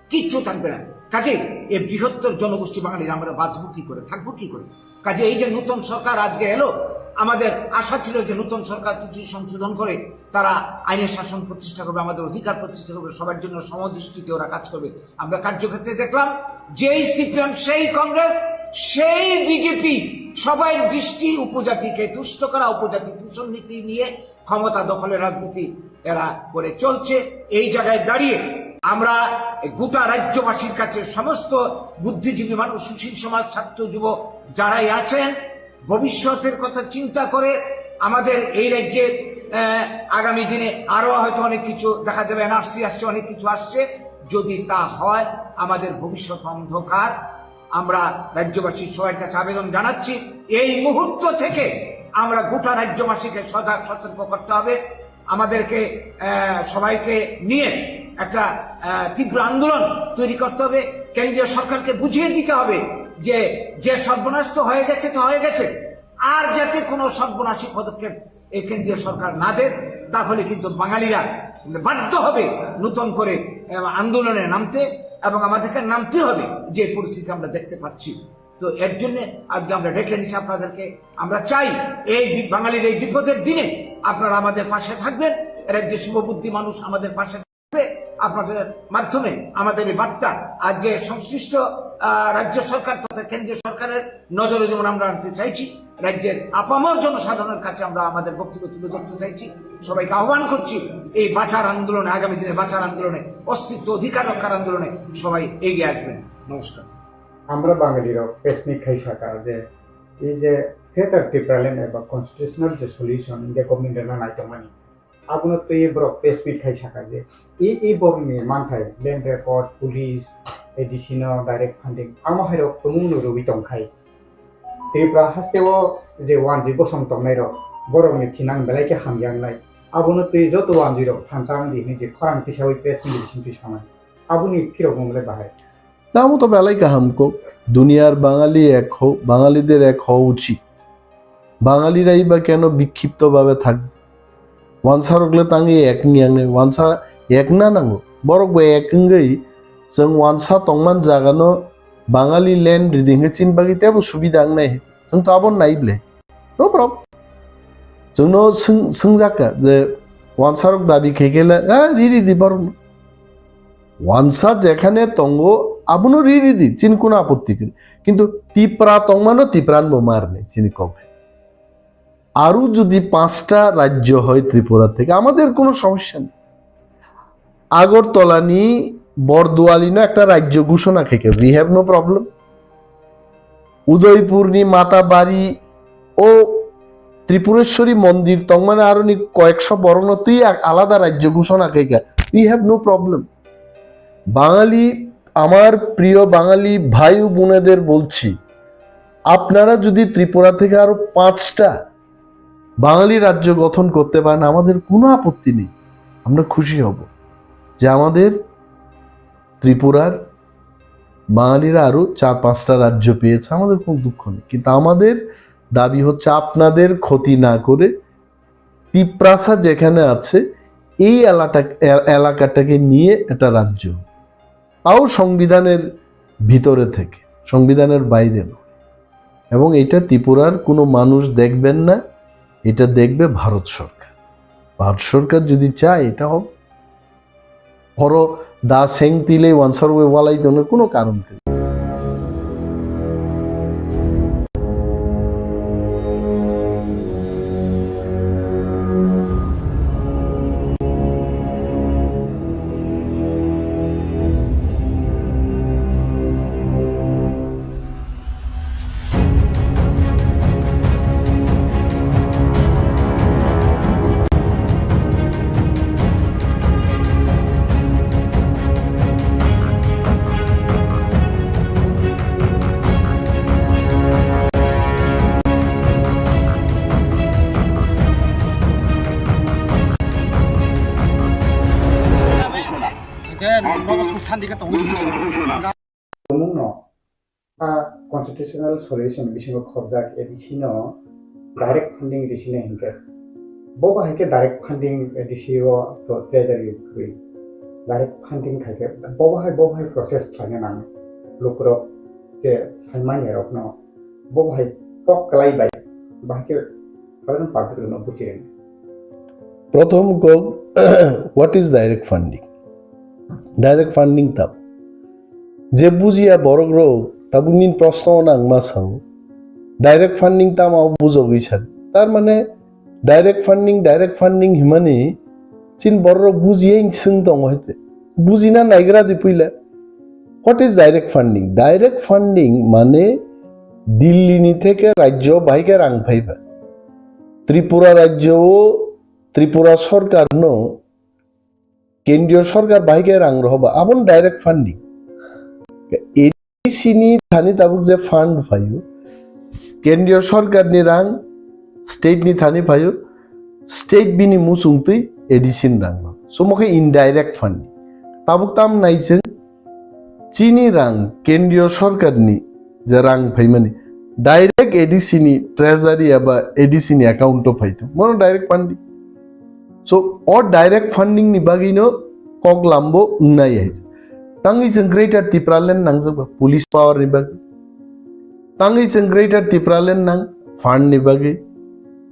কিচ্ছু থাকবে না। কাজেই এই বৃহত্তর জনগোষ্ঠী বাঙালিরা আমরা বাঁচবো কি করে, থাকবো কি করে? কাজে এই যে নতুন সরকার আজকে এলো, আমাদের আশা ছিল যে নতুন সরকার কিছু সংশোধন করে তারা আইনের শাসন প্রতিষ্ঠা করবে, আমাদের অধিকার প্রতিষ্ঠা করবে, সবার জন্য সমদৃষ্টিতে ওরা কাজ করবে। আমরা কার্যক্ষেত্রে দেখলাম, যেই সিপিএম, সেই কংগ্রেস, সেই বিজেপি, সবাই দৃষ্টি উপজাতিকে তুষ্ট করা, উপজাতি দূষণ নীতি নিয়ে ক্ষমতা দখলের রাজনীতি এরা করে চলছে। এই জায়গায় দাঁড়িয়ে আমরা এই গোটা রাজ্যবাসীর কাছে, সমস্ত বুদ্ধিজীবী মানুষ, সুশীল সমাজ, ছাত্র, যুব যারাই আছেন, ভবিষ্যতের কথা চিন্তা করে আমাদের এই রাজ্যে, আহ, আগামী দিনে আরো হয়তো অনেক কিছু দেখা যাবে, এনআরসি আসছে, অনেক কিছু আসছে। যদি তা হয়, আমাদের ভবিষ্যৎ অন্ধকার। আমরা রাজ্যবাসীর সবার কাছে আবেদন জানাচ্ছি, এই মুহূর্ত থেকে আমরা গোটা রাজ্যবাসীকে সজাগ সতর্ক করতে হবে। আমাদেরকে, আহ, সবাইকে নিয়ে একটা, আহ, তীব্র আন্দোলন তৈরি করতে হবে। কেন্দ্রীয় সরকারকে বুঝিয়ে দিতে হবে যে, যে সর্বনাশ তো হয়ে গেছে, তো হয়ে গেছে, আর যাতে কোনো সর্বনাশী পদক্ষেপ এই কেন্দ্রীয় সরকার না দেয়, তাহলে কিন্তু বাঙালিরা বাধ্য হবে নতুন করে, আহ, আন্দোলনে নামতে, এবং আমাদেরকে নামতে হবে যে পরিস্থিতি আমরা দেখতে পাচ্ছি। তো এর জন্য আজকে আমরা ডেকে এনেছি আপনাদেরকে। আমরা চাই এই বি-, বাঙালির এই বিপদের দিনে আপনারা আমাদের পাশে থাকবেন। রাজ্যের শুভবুদ্ধি মানুষ আমাদের পাশে থাকবে। আপনাদের মাধ্যমে আমাদের এই বার্তা আজকে সংশ্লিষ্ট, আহ, রাজ্য সরকার তথা কেন্দ্রীয় সরকারের নজরে যেমন আমরা আনতে চাইছি, রাজ্যের আপামর জনসাধারণের কাছে আমরা আমাদের বক্তব্য তুলে ধরতে চাইছি। সবাইকে আহ্বান করছি এই বাঁচার আন্দোলনে, আগামী দিনে বাঁচার আন্দোলনে, অস্তিত্ব অধিকার রক্ষার আন্দোলনে সবাই এগিয়ে আসবেন। নমস্কার। Amra Bangali rok press meet khai saka je, ei je Greater Tipraland eba constitutional je solution India government rwna nai tongmani, abono twi borok press meet khai saka je, e, e borokni manthai land record, police, A D C no direct funding, amo hai rok tumung no rwui tong khai. Tripura haste o je wanjwi bosong tongnai rok, borokni thinang belai khe hamya wngnai. Abono twi joto wanjwi rok thansa wng di hinwi je khorang tisaui press meet bising twi samani. Aboni phirok mung le bahai. Tamo to belai kaham kok. Duniyar Bangali ek ho, Bangalide ek ho uchit. Bangalirai ba keno bikkhipto babe thak? Wansarok le tangwi ek wngya wngnai, wansa ek na nango. Borok bo ek wngwi chwng wansa tongman jagano Bangali land ridi hwnkhe chini bagwi teibo subida wngnai. Chwng to abo nai ble. No problem. Chwngno swng-, swngjakha je wansarok dabi khe khe le, "Ah, ri ridi borokno." Wansa jekhane tongo, abono ri ridi, chini kono apotti kwrwi. Kintu Tipra tongmano Tipran bo marni, chini kok. Aru jodi panchta rajyo hoy Tripura theke, amader kono somossa nei. Agartala ni Borduali no ekta rajyo ghoshona khe khe, we have no problem. Udaipur ni Matabari o Tripureshwari mondir tongmani aroni koyekso borokno twi a-, alada rajyo ghoshona khe khe, we have no problem. বাঙালি, আমার প্রিয় বাঙালি ভাই ও বোনেদের বলছি, আপনারা যদি ত্রিপুরা থেকে আরো পাঁচটা বাঙালি রাজ্য গঠন করতে পারেন, আমাদের কোনো আপত্তি নেই, আমরা খুশি হব যে আমাদের ত্রিপুরার বাঙালিরা আরো চার পাঁচটা রাজ্য পেয়েছে, আমাদের কোনো দুঃখ নেই। কিন্তু আমাদের দাবি হচ্ছে আপনাদের ক্ষতি না করে তিপ্রাসা যেখানে আছে এই এলাকা-, এ-, এলাকাটাকে নিয়ে একটা রাজ্য, তাও সংবিধানের ভিতরে থেকে, সংবিধানের বাইরে নয়। এবং এটা ত্রিপুরার কোনো মানুষ দেখবেন না, এটা দেখবে ভারত সরকার। ভারত সরকার যদি চায়, এটা হবে। Oro da seng twi le wansarwi walai tongno kuno karon kwrwi. Hingke nogo suk thandike tongwi rwdi. Tongmungno a constitutional solution bisingo khorjak A D C no direct funding risina hinkhe bo bahai khe direct funding A D C o to treasury kwrwi direct funding khaikhe bo bahai bo bahai process khlaina nang lukurok je saimanya rokno bo bahai kok kwlai bai bahai khe sadharon public rokno buchirwng. Prothom kok, what is direct funding? Direct funding tam? Je bujiya borok rok tabuk nini proshno no ang ma sao. Direct funding tamo abo bujogwi san. Tar mane direct funding, direct funding himani chin borok rok bujiya swng tongo hai te. Bujina naigra di puila. What is direct funding? Direct funding mane Delhi ni theke rajyo bahai khe rang phaiba. Tripura rajyo o Tripura sorkar no kendriyo sorkar bahai khe rang rohoba, aboni direct funding. A D C ni thani tabuk je fund phaio, kendriyo sorkar ni rang state ni thani phaio, state bini muchung twi A D C ni rang no. Sumo khe indirect funding. Tabuk tam nai chwng chini rang kendriyo sorkar ni je rang phaimani direct A D C ni treasury eba A D C ni account o phaito. Mono direct funding. So, o direct funding ni bagwi no kok lambo wngnai hai. Tangwi chwng Greater Tipraland nangjak ba police power ni bagwi. Tangwi chwng Greater Tipraland nang fund ni bagwi.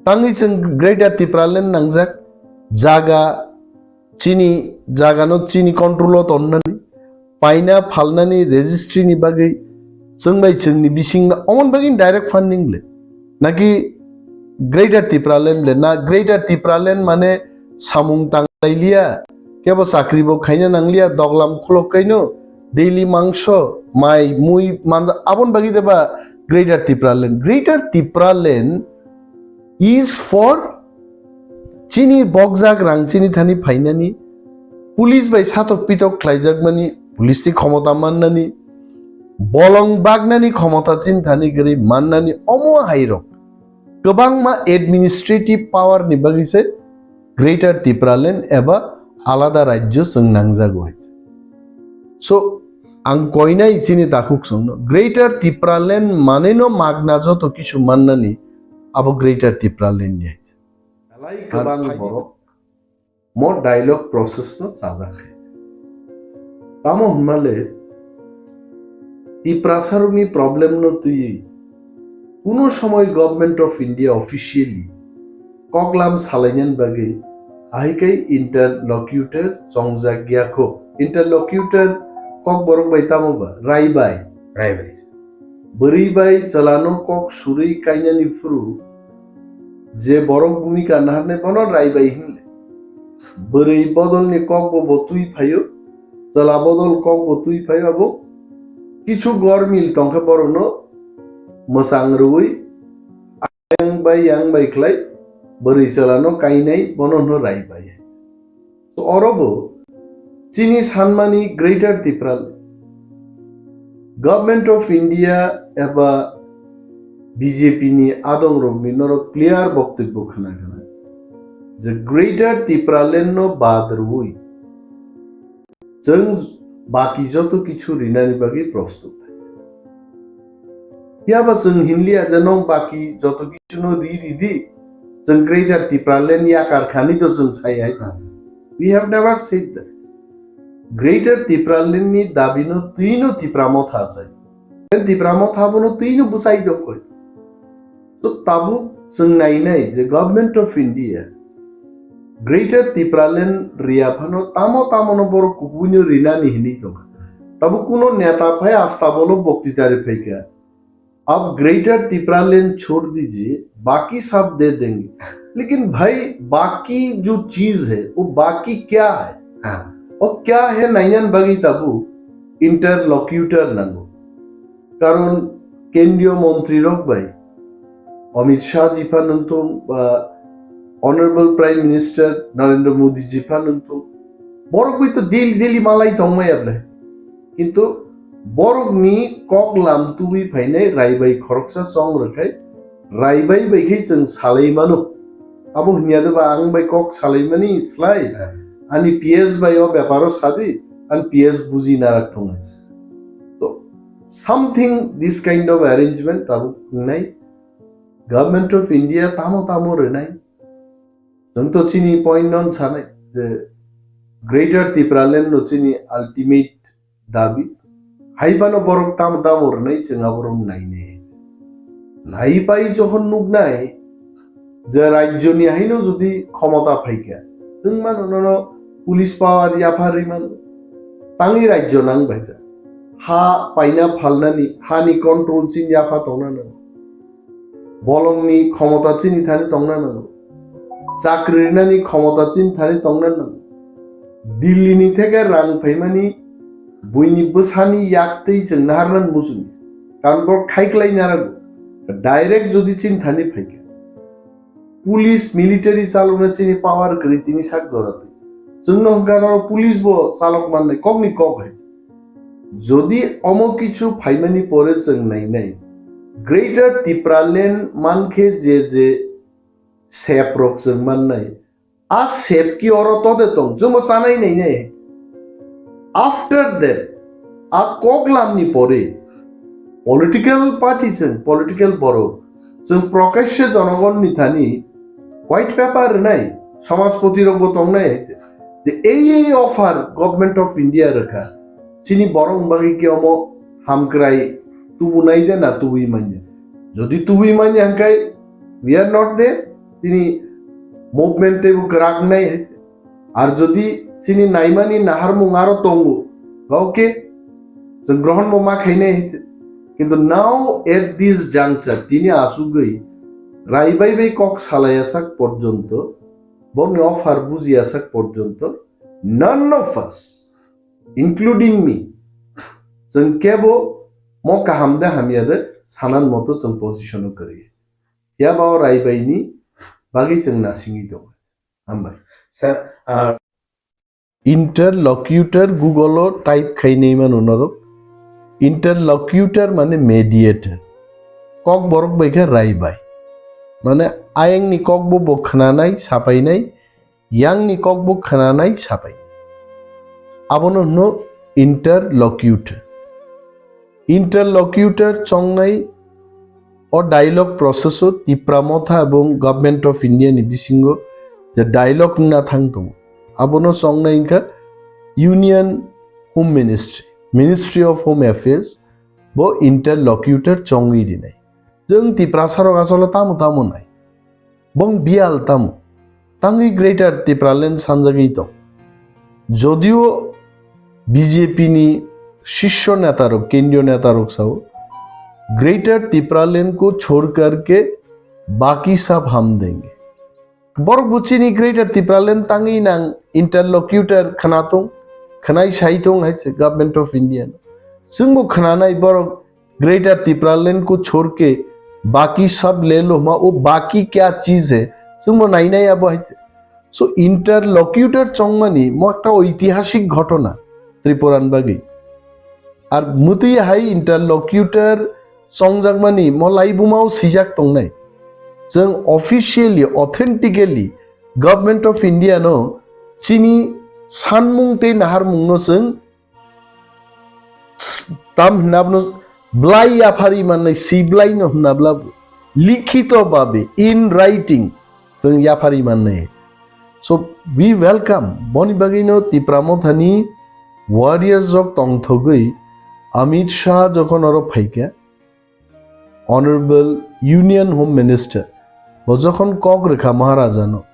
Tangwi chwng Greater Tipraland nangjak jaga chini jaga no chini control o tonnani. Paina phalnani registry ni bagwi chwng bai chwngni bisingno omon bagwi direct funding le. Naki Greater Tipraland le. Na Greater Tipraland mane samung tanglai liya, kebo chakri bo khaina nang liya, doglam khulok kaino, daily mangso, mai, mui, manda, abon bagwi deba Greater Tipraland. Greater Tipraland is for chini bokjak rang chini thani phainani, police bai satok pitok khlaijakmani, police ni khomota mannani, bolong baknani khomota chini thani gri mannani, omo hairok kwbangma administrative power ni bagwi se Greater Tipraland eba alada rajyo chwng nangjago hai. So, ang koinai chini takhuk songno, Greater Tipraland manino magna joto kisu mannani abo Greater Tipraland ni hai. Belai kwbang borok mo dialogue process no chajak hai. Tamo hwnmale Tiprasarokni problem no twiwi kuno somoi Government of India officially koklam salainani bagwi ahai khe interlocutor chongjak ya kho. Interlocutor kokborok bai tamo ba? Rai bai. Rai bai. Bwrwi bai chwlano kok surwi kainani phuru je borok bhumika naharnai bono rai bai hinle. Bwrwi bodolni kokbo bo twi phaio, chwla bodol kokbo twi phaio abo. Kichu gormil tongkhe borokno mwchang rwui yang bai yang bai khlai bwrwi chwlano kainai bono hwno rai bai. So, oro bo chini sanmani Greater Tipraland, Government of India eba B J P ni adongrokni norok clear boktobbo khna khna je Greater Tipraland no bad rwui chwng baki joto kichu rinani bagwi prostut hai. Phiya ba chwng hinliya je nong baki joto kichuno ri ridi, chwng Greater Tipraland yakar khani to chwng sai hai. We have never said that. Greater Tipraland ni dabino twino Tipra Motha chai. Tipra Motha bono twino bwsai dokoi. To tabuk chwng nainai je Government of India Greater Tipraland riya phano tamo tamo no borok kubuino rinani hinwi tongkha. Tabuk kuno neta phai asta bono boktitari phaikha. Ab Greater Tipraland chhod dijiye, baki sab de denge. Lekin bhai, baki jo cheez hai, wo baki kya hai? हाँ। Wo kya hai nainan bagwi tabuk interlocutor nango. Karon kendriyo montri rok bai Amit Shah ji phan wngthung ba Honorable Prime Minister Narendra Modi ji phan wngthung, borok bai to daily daily malai tongmaya ble. Kintu borokni kok lam tubui phainai rai bai khoroksa chong rwkhai, rai bai bai khe chwng salai mano. Abo hwnya de ba ang bai kok salai mani slai, ani P S bai o beparo sadi, an P S buji narak thongnai. To something this kind of arrangement tabuk wngnai. Government of India tamo tamo rwnai. Chwng to chini point no sanai je Greater Tipraland no chini ultimate dabi. Hai phano borok tamo tamo rwnai chwng aborok nainai. Nai pai jokhon nuknai je rajyoni haino jodi khomota phaikha, nwng mano nono police power yapharwi mano. Tangwi rajyo nang baita. Ha paina phalnani, hani control chini yapha tongna nango. Bolongni khomota chini thani tongna nango. Chakri rinani khomota chini thani tongna nango. Dillini theke rang phaimani buini bwsani yaktwi chwng naharnan muchung. Kanbor khaiklai narago. Direct jodi chini thani phaikha. Police, military chalokna chini power kwrwi tini sak jora twi. Chwngno hwnkha norok police bo chalok mannai kokni kok hai. Jodi omo kichu phaimani pore chwng nainai, Greater Tipraland mankhe je je sep rok chwng mannai, a sep ki oro tode tong, chwngbo chanai nainai. After that, a koklamni pore political party chwng, political borok chwng Prakash Jonogonni thani white paper rwnai, samajpoti rokbo tongnai, je ei ei offer Government of India rwkha, chini borok bagwi ki omo hamkrai tubunai de na tubui manya? Jodi tubui manya hwnkhe we are not there, tini movement teibo kwrak wngnai hai. Ar jodi chini naimani naharmung aro tongo, okay, chwng grohon bo ma khainai hai. Kintu now at this juncture, tini asugwi rai bai bai kok salaiya sak porjonto, bongni offer bujiya sak porjonto, none of us, including me, chwng kebo mo kaham de hamya de sanan moto chwng position o kwrwi. Phiya ba o rai bai ni bagwi chwng nasingwi tongo. Hambai. Sir, ah, interlocutor Google o type khainai mano norok. Interlocutor mane mediator. Kok borok bai khe rai bai. Mane ayang ni kok bo bo khnanai, sapainai, yang ni kok bo khnanai, sapai. Abono hwno Interlocutor. Interlocutor chongnai o dialogue process o Tipra Motha ebong Government of India ni bisingo je dialogue wngna thang tongo. Abono chongnai wngkha Union Home Ministry, Ministry of Home Affairs, bo interlocutor chongwi rinai. Chwng Tiprasa rok asole tamo tamo nai. Bong biyal tamo. Tangwi Greater Tipraland sanjagwi tong. Jodio B J P ni shisho neta rok, kendriyo neta rok sao, "Greater Tipraland ko chhod karke baki sab hum denge." Borok bo chini Greater Tipraland tangwi nang interlocutor khwnatung, khwnai saitung hai se Government of India no. Chwngbo khwnanai borok Greater Tipraland ko chhod ke baki sab le lo huma, wo baki kya cheez hai? Chwngbo nainai abo hai. So, interlocutor chongmani mo ekta oitihasik ghotona Tripuran bagwi. Ar mwtwi hai interlocutor chongjakmani mo laibumao sijak tongnai. Chwng officially, authentically Government of India no chini sanmung tei naharmung no chwng tam hwnna abono blai yaphari mannai, si blai no hwnna bla likhito babe, in writing, chwng yaphari mannai. So, we welcome, boni bagwino Tipra Mothani warriors rok tongthogwi Amit Shah jokhon oro phaikha, Honorable Union Home Minister, bo jokhon kok rwkha Maharajano,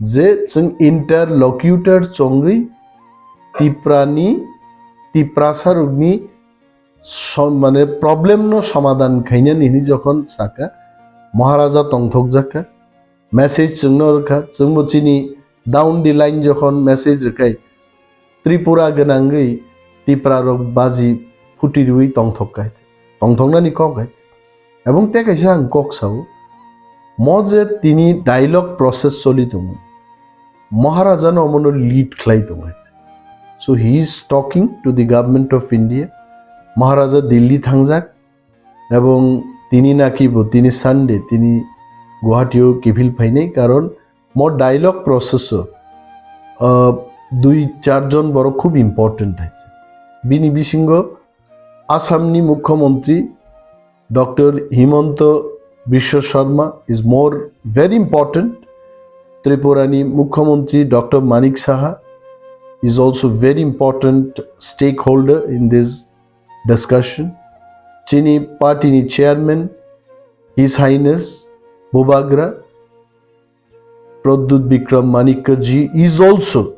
je chwng interlocutor chongwi Tiprani, Tiprasarokni som-, mane problem no somadhan khainani hwnwi jokhon sakha, Maharaja tongthokjakha, message chwngno rwkha, chwngbo chini down the line jokhon message rwkhai, Tripura gwnangwi Tipra rok baji phuti rwi tongthok kai, tongthoknani kok hai. Ebong tei kaisa ang kok sao, mo je tini dialogue process choli tongo, Maharaja no omono lead khlai tongo. So he is talking to the Government of India. Maharaja Delhi thangjak, ebong tini naki bo, tini Sunday, tini Guwahati o kiphil phainai, karon mo dialogue process o, ah, dui char jon borok khub important hai. Bini bisingo Assam ni Mukhyamantri Doctor Himanta Biswa Sarma is more very important. Tripura ni Mukhyamantri Doctor Manik Saha is also very important stakeholder in this discussion. Chini party ni chairman, His Highness Bubagra Pradyut Bikram Manikya ji is also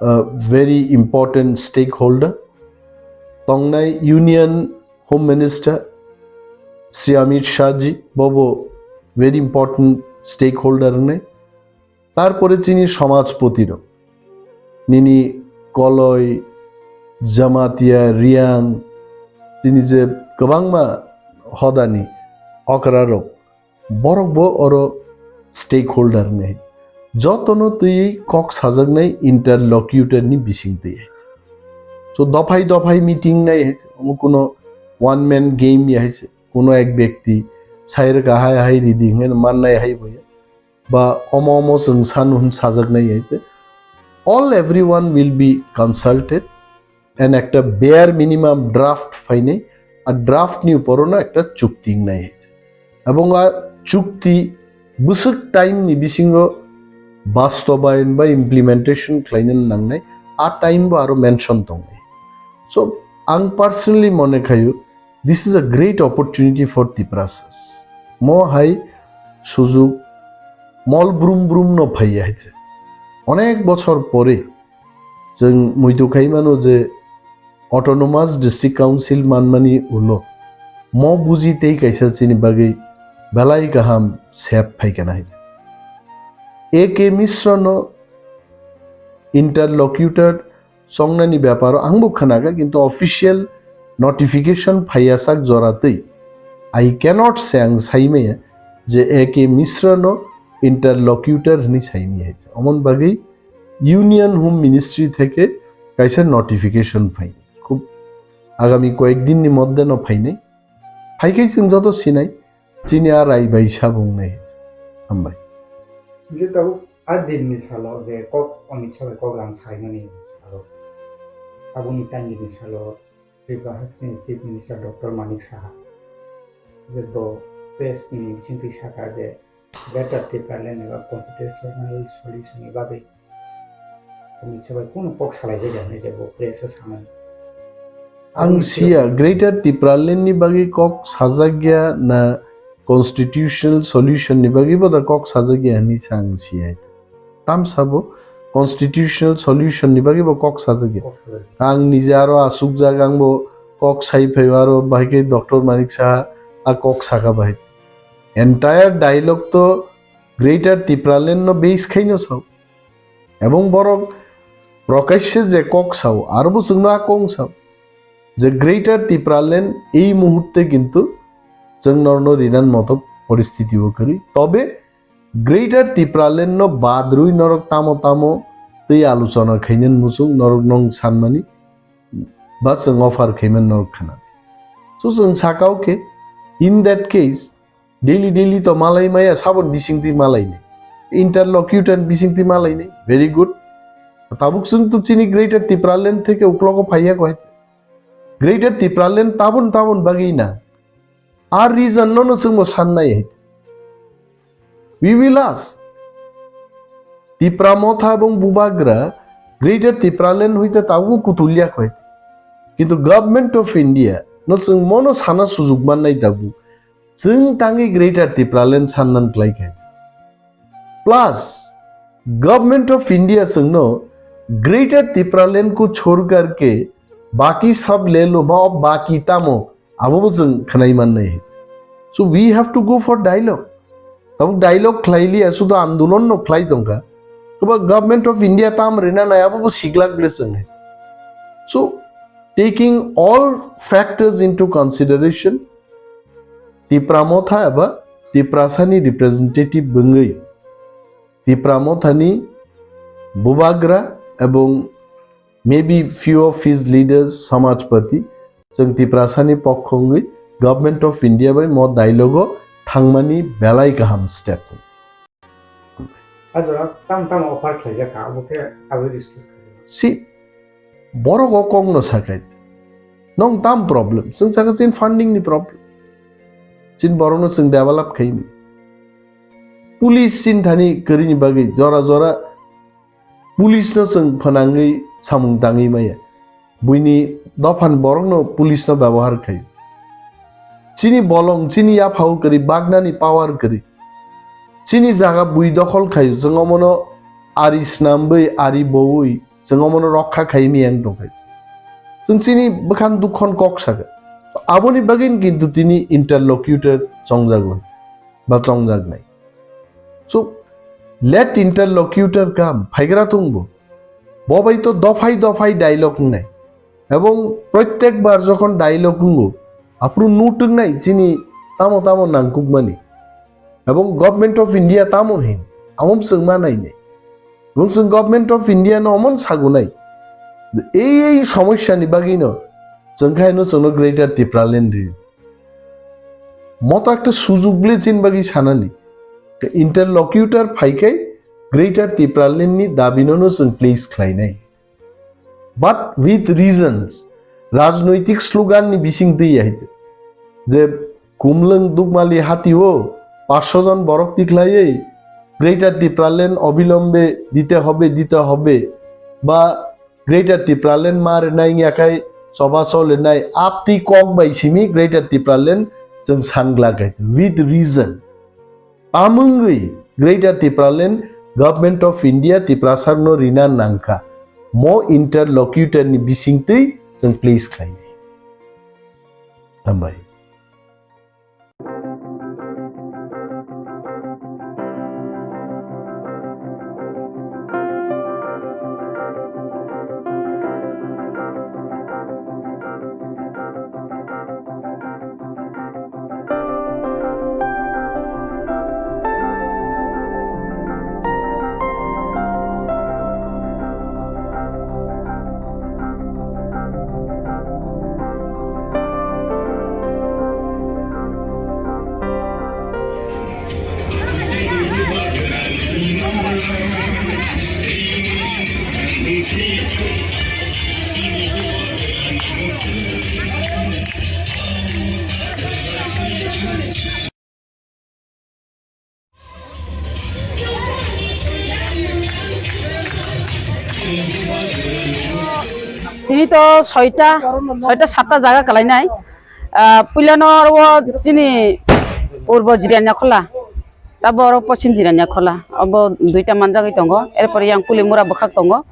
a very important stakeholder. Tongnai Union Home Minister Shri Amit Shah ji, bobo very important stakeholder wngnai. Tarpore chini somajpoti rok, nini Koloi, Jamatia, Riang, chini je kwbangma hodani okra rok, borok bo oro stakeholder ni. Jotono twi kok sajaknai interlocutor ni bising twi. So dophai dophai meeting nai hai, omo kuno one man game ya hai, kuno ek byakti sai rwkha hai, hai ridi hwnwi mannai hai bo ya. Ba omo omo chwng sanu hwn sajaknai hai te. All everyone will be consulted and ekta bare minimum draft phainai, a draft ni upor no ekta chukti wngnai hai te. Ebong a chukti bwswk time ni bisingo bastobayon ba implementation khlaina nangnai, a time bo aro mention tongnai. So ang personally mone khayo, this is a great opportunity for Tiprasas. Mo hai sujug mol brum brum no phaiya hai se. Onek bochor pore chwng muitu khai mano je Autonomous District Council manmani ulo mo buji tei kaisa chini bagwi belai kaham sep phaikana hai. A K Mishra no interlocutor chongnani beparo ang bo khwnakha, kintu official notification phaiya sak jora twi. I cannot say, ang saimaya je A K Mishra no interlocutor hwnwi saimaya hai. Omon bagwi Union Home Ministry theke kaisa notification phai. Khub agami koyek din ni moddhe no phainai. Phaikhai chwng joto sinai, chini a rai bai sabung nai. Hambai. Hingke tabuk a din ni salo je kok Amit Shah bai kok ram saimani salo. Aboni tangini salo Tripura hasteni Chief Minister Doctor Manik Saha je bo press ni bisingtwi sakha je Greater Tipraland eba constitutional solution ni bagwi Omit Shah bai kunu kok salai jai jani je bo press o samani. Ang siya Greater Tipraland ni bagwi kok sajak ya na constitutional solution ni bagwi bo da kok sajak ya hinwi sa ang siya. Tam sabo constitutional solution ni bagwi bo kok sajak ya. Ang nije aro asukjak, ang bo kok sai phai aro bahai khe Doctor Manik Saha a kok saka bahai. Entire dialogue to Greater Tipraland no base khaino sao. Ebong borok prokashe je kok sao, aro bo chwngno a kong sao. Je Greater Tipraland ei muhurte kintu chwng norno rinan moto poristiti o kwrwi. Tobe Greater Tipraland no badrwi norok tamo tamo tei aluchona khainani muchung norok nong sanmani ba chwng offer khaimani norok khna. So chwng sakao khe, in that case, daily daily to malai maya, sabon bisingtwi malai ni. Interlocutor bisingtwi malai ni. Very good. Tabuk chwng to chini Greater Tipraland theke uklogo phaiya koi. Greater Tipraland tabun tabun bagwi na. Ar reason no no chwngbo sannai hai. We will ask. Tipra Motha ebong Bubagra Greater Tipraland hoite tabuk kutulya koi. Kintu Government of India no chwng mono sana sujuk mannai tabuk. Chwng tangwi Greater Tipraland sannan klai khe. Plus, Government of India chwngno Greater Tipraland ko chhor karke baki sab le lo ba, baki tamo, abo bo chwng khwnai mannai. So we have to go for dialogue. Tabuk dialogue khlai liya, sudo andolon no khlai tongkha. Koba Government of India tam rina nai, abo bo siglak le chwng. So, taking all factors into consideration, Tipra Motha eba Tiprasani representative bwngwi Tipra Mothani Bubagra ebong maybe few of his leaders, Samajpati, chwng Tiprasani pokho wngwi Government of India bai mo dialogue o thangmani belai kaham step. A jora tam tam offer khlaijak kha, abo khe abo discuss khlai. Si, borok o kok no sakai. Nong tam problem, chwng saka chin funding ni problem. Chin borok no chwng develop khaini. Police chin thani kwrwini bagwi jora jora police no chwng phwnangwi samung tangwi maya. Buini dophani borokno police no byabohar khlaio. Chini bolong, chini yaphao kwrwi, bagnani power kwrwi. Chini jaga bui dokhol khlaio, chwng omono ari snamwi, ari bowi, chwng omono rokha khai miyang tongkha. Chwng chini bwkhani dukhon kok sakha. Aboni bagwino kintu tini interlocutor chongjago, ba chongjaknai. So, let interlocutor come, phaigra tongbo. Bo bai to dophai dophai dialogue wngnai. Ebong prottek bar jokhon dialogue wngo, aphuru nutwknai chini tamo tamo nangkukmani. Ebong Government of India tamo hin, amom chwng ma nainai. Ebong chwng Government of India no omon sagunai. Ei ei somosya ni bagwi no chwng khai no chwngno Greater Tipraland ri. Moto ekta sujug le chini bagwi sanani. Interlocutor phaikhai Greater Tipraland ni dabi no no chwng place khlainai. But with reasons, rajnoitik slogan ni bising twi ya hite. Je Kumlwng Dukmali hati o paanch sho jon borok tikhlaiwi Greater Tipraland obilombe dite hobe, dite hobe, ba Greater Tipraland ma rwnai wngya khai choba chol rwnai, aptwi kok bai simi Greater Tipraland chwng san glak hai with reason. Tamungwi Greater Tipraland Government of India Tiprasarno rina nangkha. Mo interlocutor ni bisingtwi chwng please khlainai. Hambai. To soita, soita satta jaga kalainai. Ah, puilano aro chini purbo Jirania Khola, tabo aro poschim Jirania Khola, abo duita manjagwi tongo. Erpore yang Kulimura bwkhak tongo.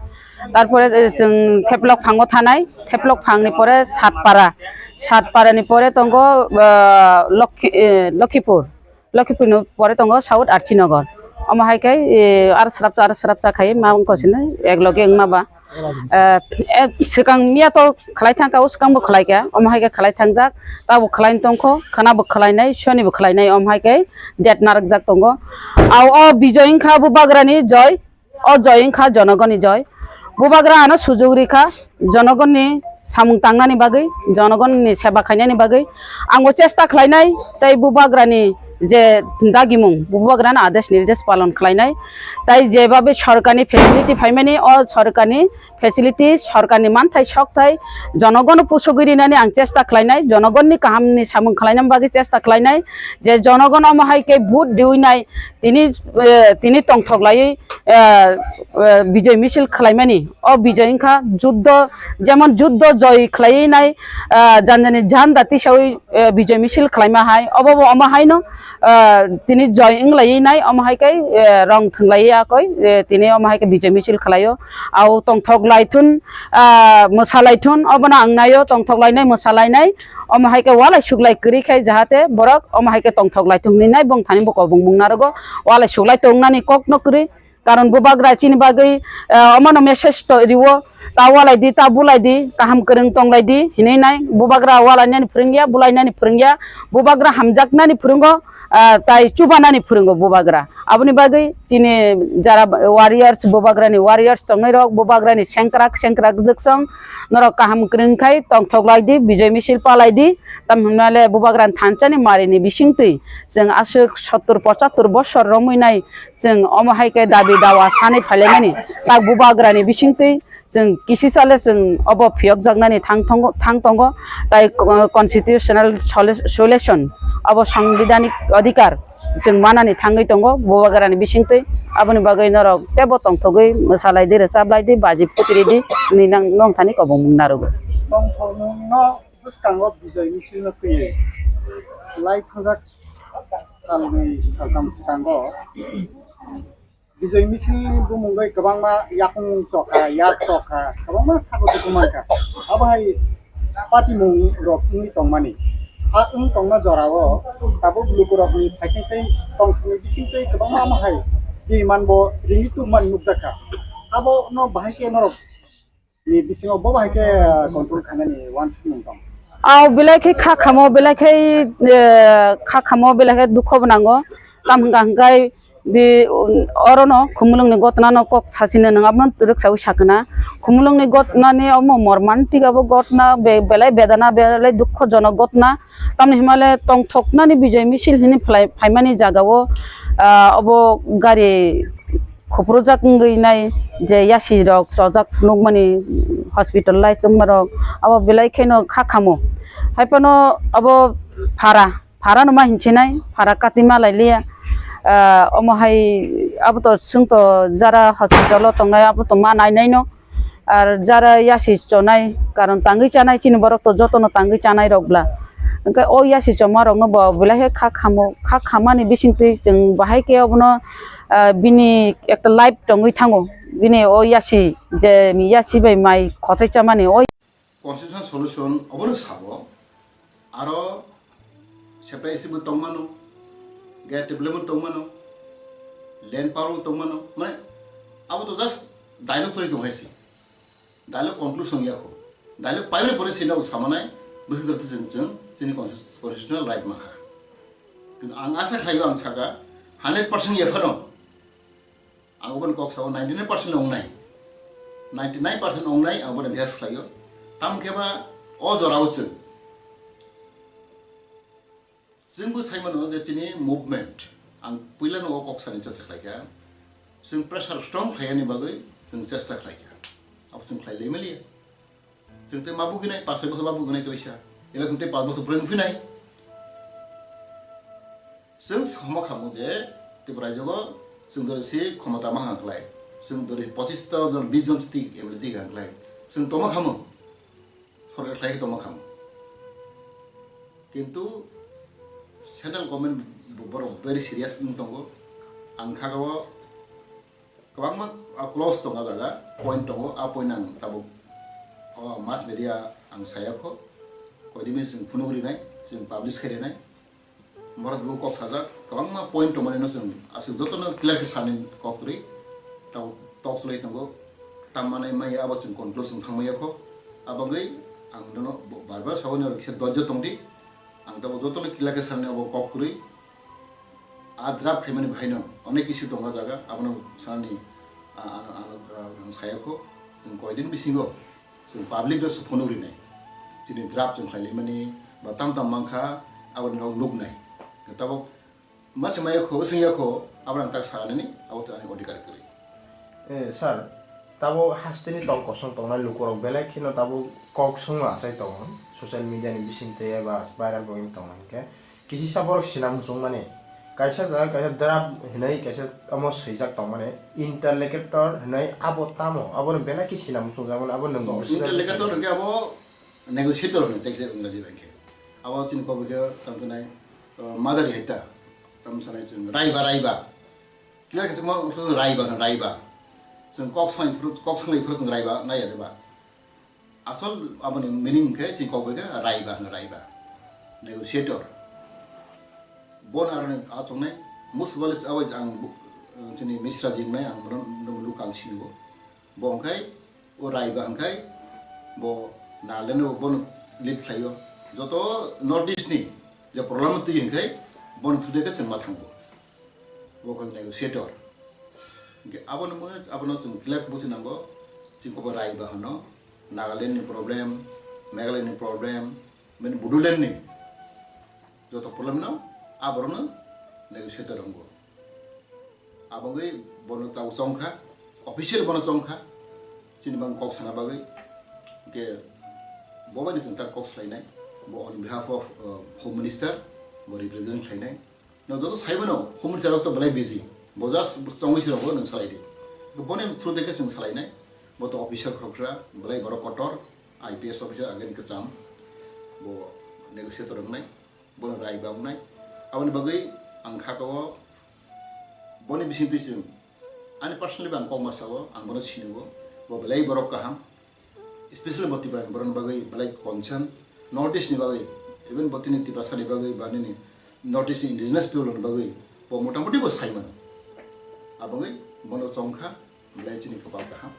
Tarpore, eh, chwng Theplok phango thanai, Theplok phangni pore Satpara, Satparani pore tongo, ah, Lokhi-, eh, Lokhipur. Lokhipurni pore tongo South Archinagar. Omo hai khe, eh, aro srapsa, aro srapsa khai ma wngkha sini, ek loge wngma ba. Eh, eh, swkang miya to khlai thang kha, o swkang bo khlai kha. Omo hai khe khlai thangjak, tabo khlai tongkho, khana bo khlainai, soni bo khlainai, omo hai khe date narwkjak tongo. Au o Bijoy wngkha bubagrani joy, o joy wngkha jonogoni joy. Bubagra ano sujug rikha, jonogoni samung tangnani bagwi, jonogoni seba khainani bagwi. Ang bo chesta khlainai, tei bubagrani je dagimung, bubagrani adesh nirdesh palon khlainai. Tai jebabe sorkarni facility phaimani, o sorkarni facility, sorkarni manthai sokthai jonogono pusugwi rinani ang chesta khlainai, jonogonni kahamni samung khlainani bagwi chesta khlainai, je jonogon omo hai khe vote diwi nai, tini, eh, tini tongthok laiwi, eh, eh, Bijoy misil khlaimani. O Bijoy wngkha juddo, jemon juddo joy khlaiwi nai, eh, janjani janda tisawi, eh, Bijoy misil khlaima hai, obo bo omo haino, eh, tini joy wng laiwi nai, omo hai khe, eh, rong thwng laiwi ya koi, eh, tini omo hai khe Bijoy misil khlaio. Au tongthok laithun, ah, mwsa laithun, obono ang naio, tongthok lainai, mwsa lainai, omo hai khe walai suklai kwrwi khai, jahate borok omo hai khe tongthok laithun hinwi nai bongthani bo kobong mung narogo, walai suklai tongnani kokno kwrwi. Karon bubagra chini bagwi, eh, omono message to riwo, ta walai di, ta bulai di, kaham kwrwng tonglai di hinwi nai. Bubagra walainani phwrwngya, bulainani phwrwngya, bubagra hamjaknani phwrwngo, ah, tai chubanani phwrwngo bubagra. Aboni bagwi chini jara warriors, bubagrani warriors tongnai rok, bubagrani sengkrak sengkrak jwksong norok kaham kwrwng khai tongthok lai di, Bijoy misil palai di. Tam hwnmale bubagrani thansa ni mari ni bising twi chwng aswk sottur pochattur bosor romwi nai. Chwng omo hai khe dabi dawa sanwi phailaimani, tak bubagrani bisingtwi chwng kisi sale chwng obo phiyokjaknani thang thongo, thang tongo, tai co-, constitutional solu-, solution, obo sangbidhanik adhikar chwng manani thangwi tongo bubagrani bisingtwi. Aboni bagwi norok teibo tongthogwi mwsalai di, rwchaplai di, baji phuti ridi hinwi nang, nongthani kobong mung narogo. Tongthokmungno bwskango Bijoy misil no twiwi lai thangjak salnwi saltham swkango. Bijoy misil ni bumung bai kwbangma yakung chokha, yak chokha, kwbangma sago tuku mankha. Abo hai patimung rok wngwi tongmani. A wng tongma jorao tabuk lukurokni phaising tei tongsini bising tei kwbangma amo hai diriman bo ringwi tubumani nukjakha. Abono bahai khe norok ni bisingo bo bahai khe, ah, control khainani uansukmung tong. Au belai khe kha khamo, belai khe, eh, kha khamo, belai khe dukho bo nango. Tam hwnka hwnkhe bi, um, orono khumulwngni gotnano kok sachino nwng abono rwksaui sakna. Khumulwngni gotnani omo mormantik abo gotna be-, belai bedana, belai dukhojonok gotna. Tamni hwnmale tongthoknani Bijoy misil hwnwi phlai-, phaimani jagao, ah, obo gari khupurjak wngwi nai je yasi rok chojak nukmani, hospitalize wngma rok abo belai kheno kha khamo. Haiphano abo phara, phara no ma hinchinai, phara kati ma lai liya. Ah, omo hai abo to chwng to jara hospital o tongnai abo to ma nai nai no. Ar jara yasi chonai, karon tangwi chanai chini borok to jotono tangwi chanai rok bla. Hwnkhe o yasi choma rokno bo belai khe kha khamo, kha khamani bisingtwi chwng bahai khe obono, ah, bini ekta life tongwi thango. Bini o yasi je yasi bai mai khochai chamani o. Constitutional solution obono sabo. Aro separate S C bo tongmano, gate development tongmano, land power bo tongmano, mane abo to just dialogue twi tong hai se. Dialogue conclusion ya kho. Dialogue paimani pore sino bo samanai, bwswk jora to chwng, chwng, chini consti-, constitutional right mankha. Kintu ang asa khlaio, ang saka, hundred percent ya phano. Ang obono kok sao ninety nine percent ongnai. Ninety nine percent ongnai ang obono bihas khlaio. Tamo khe ba o jorao chwng. Chwngbo sai mano je chini movement. Ang puilano o kok sani chasa khlaikha. Chwng pressure strong khlaiyani bagwi chwng chesta khlaikha. Abo chwng khlai lai maliya. Chwng tei ma buginai, pas soi bosor ma buginai tei waisa. Ela chwng tei pas bosor bwrwi wngphinai. Chwng sama khamu je Tripura rajyogo chwng dori si khomota ma hang khlai. Chwng dori pochis ta jon, bis jon si M L A ti hang khlai. Chwng toma khamu. sorkar khlai tongma kham. Kintu central government bo-, borok very serious wng tongo. Ang kha o kwbangma, ah, clause tongo jaga, point tongo, a point ang tabuk o mass media ang saya kho. Koidimi chwng phunuk rinai, chwng publish khai rinai. Borok bo kok sajak, kwbangma point tongmani no chwng aswk jotono clear khe sani kok kwrwi. Tabuk tok chlai tongo, tammanai maya abo chwng conclusion thangmaya kho. Abangwi ang nono bo-, bar bar sabo ni oro kisa dojjo tongdi. Ang tabuk jotono clear khe sani abo kok kwrwi. A draft khaimani bahaino onek issue tongo jaga, abono sanani, a, ano, ano, a, ang saya kho. Chwng koidin bisingo chwng public no se phunuk rinai. Chini draft chwng khlai laimani ba tam tam mankha, aboni rok nuknai. Tabuk ma se maya kho, swngya kho, aboni tak sanani, abo to ani odhikar kwrwi. Eh, sir, tabo hasteni tong kosong tongnai lukurok belai kheno tabo kok songma achai tongo, social media ni bisingtwi eba viral bo wng tongo hinkhe. Kisisa borok sina muchung mani, kaisa jaga kaisa draft hinwi kaisa omo swijak tong mani, interlocutor hinwi abo tamo, abo no belai khe sina muchung jak mani, abo nwng Oh, bwswk interlocutor sina. Hwnkhe abo negotiator hwnwi tei khe Engraji bai khe. Abo chini kok bai khe tamo khe nai, uh, madari haita, tamo sanai chwng raiba, raiba. Kila khe chwng raiba hwno, raiba. Chwng kok sanai phuru, kok sanai phuru chwng raiba nai ya de ba. Asol aboni meaning khe chini kok bai khe raiba hwno, raiba. Negotiator. Bon aroni achongnai, most of all is always ang bu-, chini Misra jingnai ang bono nung nung kal sinibo. Bo hwnkhe o raiba hwnkhe bo Nagaland o bono lead khlaio. Joto North East ni je problem twi hwnkhe bono through de khe chwng ma thango. Bo khe negotiator. Hwnkhe abono bo, abono chwng clear buchi nango. Chini kok bai raiba hwno, Nagaland ni problem, Meghalaya ni problem, mane Bodoland ni joto problem no aborok no negotiator wngo. Abagwi bono tau chongkha, official bono chongkha, chini bang kok sana bagwi. Hwnkhe bo bai ni chwng tak kok salainai, bo on behalf of, uh, Home Minister, bo represent khlainai. No joto sai mano, Home Minister rok to belai busy, bo just chongwi se rogo nwng salai di. Boni through de khe chwng salainai, bo to officer khoroksa, belai borok kotor, I P S officer again kwcham, bo negotiator wngnai. Bono raiba wngnai. Aboni bagwi ang kha o boni bisingtwi chwng ani personally bo ang kokma sao, ang bono sinio, bo belai borok kaham, especially bo Tripura ni borokni bagwi belai concern, North East ni bagwi, even bo tini Tiprasa ni bagwi ba nini North East ni indigenous people ni bagwi bo motamuti bo sai mano. Aboni bono chongkha. Belai chini kwpal kaham.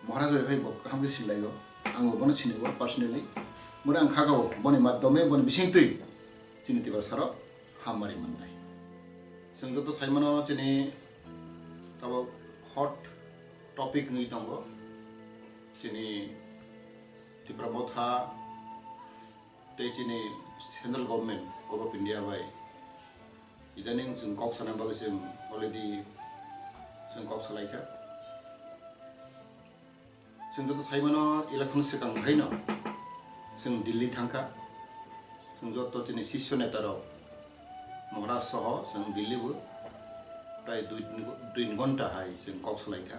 Maharaj bai phai bo kaham khe sinlaio. Ang bo bono sinio personally. Bono ang kha o boni madhyome, boni bisingtwi chini Tiprasa rok hammari mannai. Chwng joto sai mano chini tabuk hot topic wngwi tongo. Chini Tipra Motha tei chini central government, Govt of India bai idaning chwng kok sana bagwi chwng already chwng kok salaikha. Chwng joto sai mano election swkang haino chwng Delhi thangkha. Chwng joto chini sisyo neta rok Maharaj soho chwng Delhi bo prai dui, dui ghonta hai chwng kok salaikha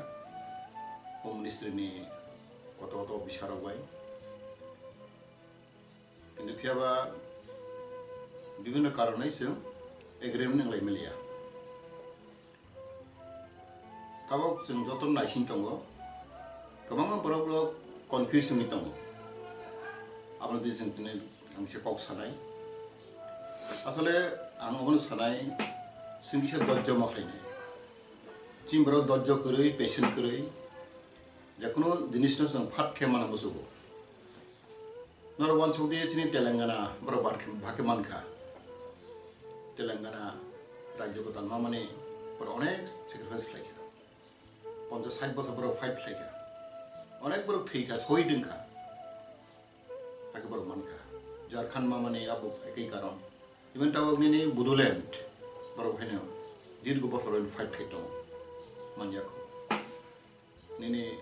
Home Ministry ni koto koto officer rok bai. Kintu phiyaba bibhinno karonwi chwng agreement wnglai maliya. Tabuk chwng joto naising tongo, kwbangma borok rok confuse wngwi tongo. Aboni twi chwng tini ang kisa kok sanai. Asole ang obono sanai, chwng kisa dojjo ma khlainai. Chini borok dojjo kwrwi, patient kwrwi, jekunu jinisno chwng phat khe mana muchugo. Norok uansuk di chini Telangana borok bahai khe, bahai khe mankha. Telangana rajyo kwtal mamani borok onek sacrifice khlaikha. Ponchash sait bochor borok fight khlaikha. Onek borok thwikha, sohid wngkha. Hakhe borok mankha. Jharkhand mamani abo ekoi karon. Even tabuk nini Bodoland borok haino dirgo bochor fight khai tongo. Manjakho. Nini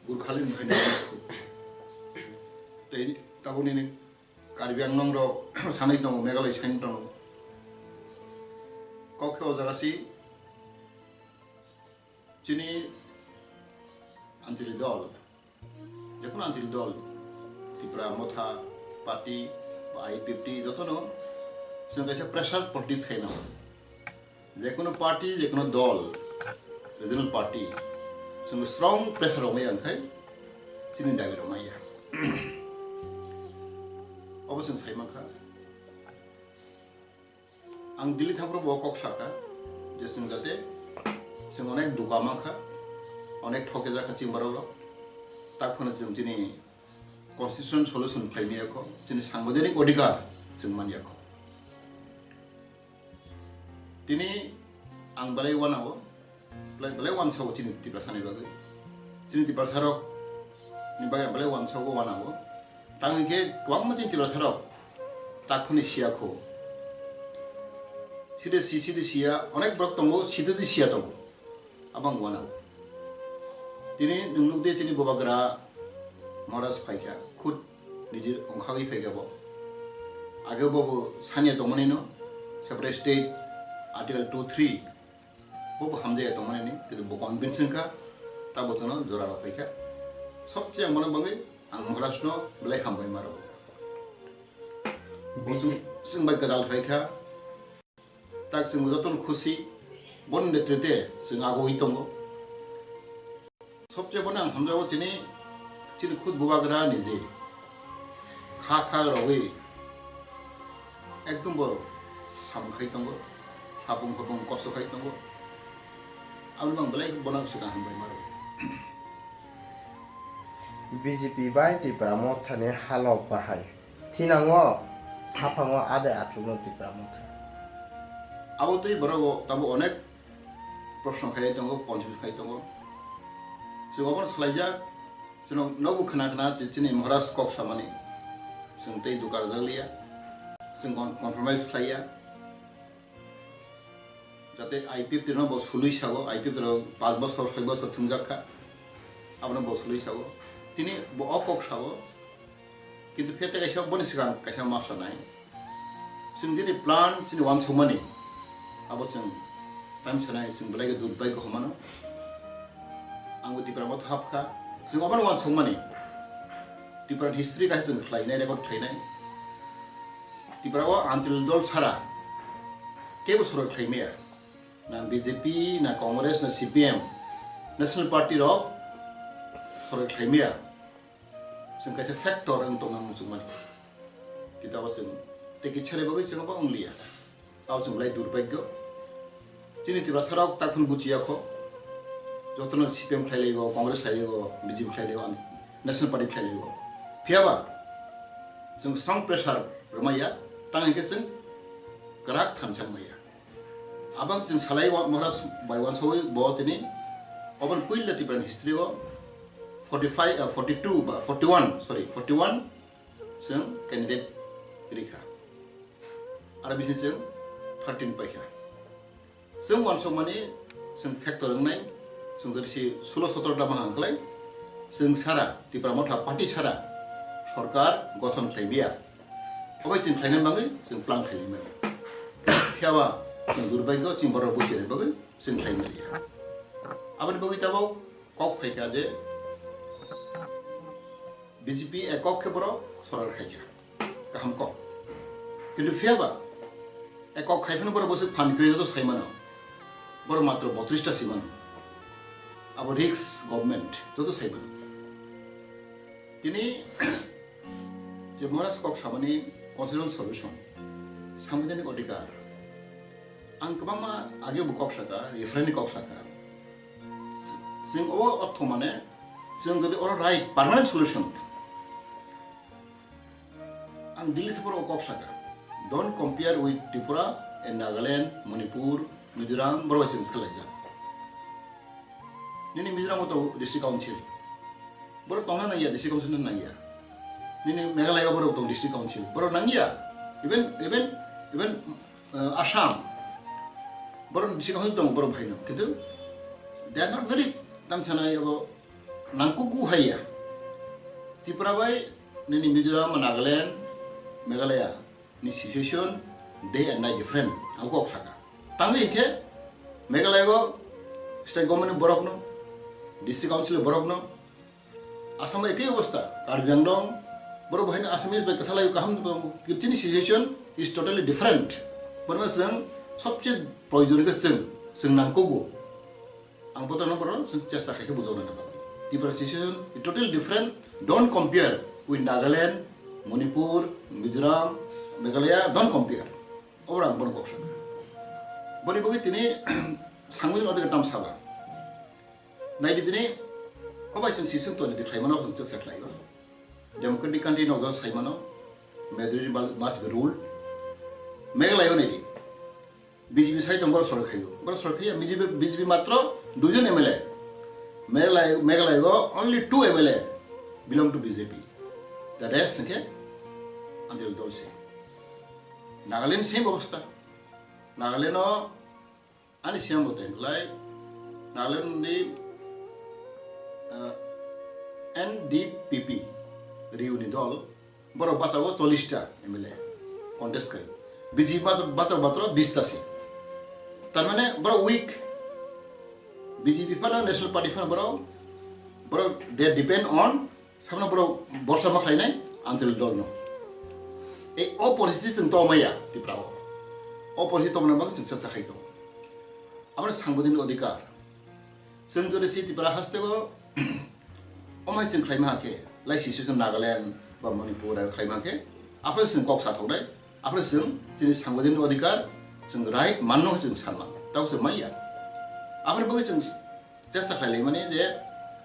Gurkhaland ni phainai. Tei tabuk nini Karbi Anglong rok sanai tongo, Meghalaya sanai tongo. Kok khe o jaga si chini Anchali dol, jekunu Anchali dol, Tipra Motha Party ba I P F T jotono chwng kaisa pressure politics khaina. Jekunu party, jekunu dol, regional party, chwng strong pressure rok maya wngkhai chini dabi rok maya. Obo chwng sai mankha. Ang Delhi thangphuru bo kok sakha je chwng jate chwng onek duka mankha, onek thokjak kha chini borok rok. Tak phano chwng chini constitution solution khlai maya kho, chini sangbidhanik odhikar chwng manya kho. Tini ang belai wanao, belai, belai wansao chini Tiprasa ni bagwi. Chini Tiprasa rok ni bagwi ang belai wansao wanao. Tang hinkhe kwbangma chini Tiprasa rok tak phani siya kho. Side si, side siya, onek borok tongo, side di siya tongo. Abang wanao. Tini nwng nukdi chini bubagra Maharaj phaikha, khud nijir ongkhagwi phaikha bo. Age bo bo sanya tongmani no, separate state, Article two three, bo bo hamjaya tongmani ni, kintu bo convince wngkha, ta bo chwngno jora rok phaikha. Sobse ang bono bagwi ang Maharaj no belai hambai maro. Bo chwng, chwng bai kwtal phaikha. Tak chwng jotono khusi, boni netrite chwng agoi tongo. Sobse bono ang hamjago chini, chini khud bubagra ni je kha kha rogwi ekdom bo sam khai tongo, sapung khopung kosto khai tongo. Aboni bang belai bono swkang hambai maro. B J P bai Tipra Mothani halok bahai. Thinango, haphango adai achukno Tipra Motha. Abo twi borok tabo onek proshno khai tongo, ponchim khai tongo. Chwng obono salaijak, chwng nogo khna khna chi-, chini Maharaj kok samani. Chwng tei dukar jak liya. Chwng con-, compromise khlaiya. Jate I P F T no bo sului sago, I P F T rok panch bosor, soi bosor thwngjak kha. Abono bo sului sago. Tini bo o kok sago. Kintu phiya tei kaisa boni swkang kaisa ma sanai. Chwng jini plan chini wansukmani. Abo chwng time sanai chwng belai khe durbai khe humano. Ang bo Tipra Motha hapkha. Chwng obono wansukmani. Tipra ni history kaisa chwng khlainai, record khlainai. Tipra o anchal dol chhara kebo sorkar khlai maya. Na B J P, na Congress, na C P M, National Party rok sorkar khlai maya. Chwng kaisa factor wng tongna muchungmani. Kitabo chwng tei kisa ni bagwi chwng abo wng liya. Abo chwng belai durbhagyo. Chini Tiprasa rok takhun buchiya kho. Jotono C P M khlai laigo, Congress khlai laigo, B J P khlai laigo, National Party khlai laigo. Phiyaba chwng strong pressure rwmaya, tang hinkhe chwng kwrak thansa maya. Abang chwng salai wa-, Maharaj bai wansugwi bo tini oboni puila Tiprani history o forty five, ah, forty two ba forty one, sorry, forty one chwng candidate rikha. Aro bisi chwng thirteen paikha. Chwng wansukmani chwng factor wngnai, chwng jodi si sulo sotro ta mahang klai, chwng sara, Tipra Motha party sara sorkar gothon khlai maya. Obai chwng khlaina bagwi chwng plan khlai mani. Phiyaba chwng durbhagyo chwng borok buchini bagwi chwng khlai maya. Aboni bagwi tabok kok phaikha je B J P ekok khe borok sorkar khaikha. Kaham kok. Kintu phiyaba ekok khai phano borok bwswk phan kwrwi joto sai mano. Borok matro botris ta si mano. Abo risk government joto sai mano. Tini je Maharaj kok samani constitutional solution, sangbidhanik odhikar. Ang kwbangma age bo kok saka, referendum kok saka. Chwng o ortho mane, chwng jodi oro right permanent solution. Ang Delhi thaporo kok saka. Don't compare with Tripura and Nagaland, Manipur, Mizoram, borok bai chwng phelaijak. Nini Mizoram o tongo district council. Borok tongna nangya, district council no nangya. Nini Meghalaya o borok tong district council. Borok nangya. Even, even, even, uh, Assam. Borok district council tongo borok bhaino. Kintu they are not very tamchana abo nangkuku haiya. Tripura bai nini Mizoram, Nagaland, Meghalaya ni situation day and night different. Ang kok saka. Tangwi khe Meghalaya go state government ni borok no, district council ni borok no, Assam ekhi obostha, Karbi Anglong, Borok bo haino Assamese bai kwthalai kaham tongo. Chini situation is totally different. Borokno chwng sobse proyojon khe chwng, chwng nangkukgo. Ang botorno borokno chwng chesta khai khe bujoknani bagwi. Tripura situation is totally different. Don't compare with Nagaland, Manipur, Mizoram, Meghalaya. Don't compare. Oro ang bono kok sakha. Boni bagwi tini sangmani odeka tam saba. Naidi tini, obai chwng siswng toni de khlaimano chwng chesta khlaio. Democratic country no jora saimano, majority must be ruled. Meghalaya naidi, B J P sai tong boro sorkar khaio, boro sorkar khaiya, B J P, B J P matro duijon M L A. Meghalaya, Meghalaya o only two M L A belong to B J P. The rest hwnkhe Anjali dol se. Nagaland same obostha. Nagaland o Ani siyang bo tei belai Nagaland ni, ah, N D P P riu ni dol, borok bachago chollish ta M L A contest khai. B J P bacha-, bachago matro bish ta se. Tar mane borok weak. B J P phano National Party phano borok, borok they depend on Sabno borok borsa ma khlainai Anjali dol no. Ei o poristiti chwng tongmaya Tripura o. O poristiti tongmani bagwi chwng cha cha khai tongo. Aboni sangbuddini odhikar. Chwng jodi si Tripura haste o omai chwng khlaima hakhe, lai situation Nagaland ba Manipur aro khlaima hakhe, aphre chwng kok sa thoknai, aphre chwng chini sangbuddini odhikar, chwng right manno chwng san mano. Tabo chwng manya. Aboni bagwi chwng chesta khlai lai mani je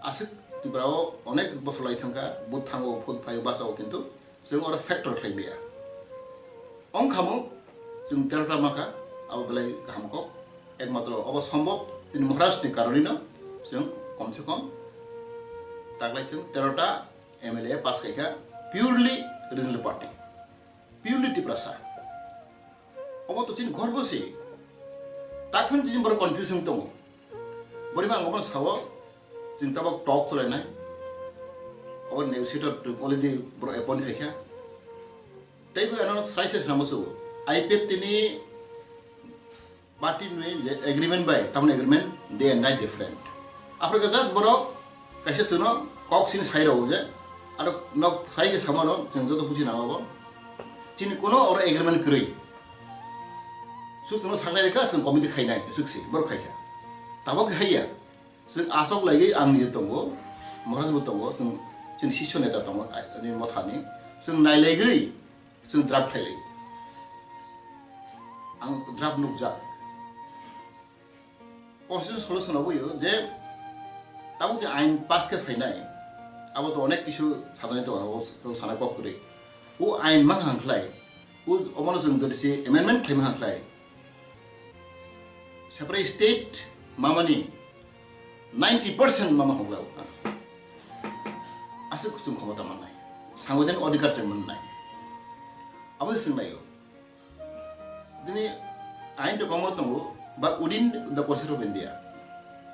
aswk Tripura o onek bosor lai thangkha, vote thango, vote phaio, bachao, kintu chwng oro factor khlai maya. Ong khamung chwng tero ta makha, abo belai kaham kok. Ekmatro obo sombhob chini Maharaj ni karoni no chwng kom se kom taklai chwng tero ta M L A pass khaikha purely regional party. Purely Tiprasa. Obo to chini gorbo se. Takphano chini borok confuse wng tongo. Borima ang obono sao, chini tabok talk cholainai. Obo negotiator to already borok appoint khaikha. Teibo ano sai se samo so. I P F T ni Party ni je agreement bai, tamni agreement day and night different. Aphre ka just borok kaisa chwngno kok sini sai rw je, aro nok sai ke samano chwng joto buji nang obo. Chini kuno oro agreement kwrwi. Su chwngno saknai rikha, chwng committee khainai, swk si, borok khaikha. Tabok haiya, chwng asok laigwi ang ni tongo, Maharaj bo tongo, chwng chini sisyo neta tongo, ani mothani. Chwng nailaigwi, Chwng draft khailai. Ang draft nukjak. Constitution solution obo yo je tabuk je ain pass khe phainai, abo to onek kisu sadani tongo, abo to sana kok kwrwi. O ain mang hang khlai, o omono chwng dori se amendment khlai mang hang khlai. Separate state mamani ninety percent mama hongla o. Aswk chwng khomota mannai, sangwidhan odhikar se mannai. Abo se swnglaio. Dini ain to komo tongo, but within the Constitution of India.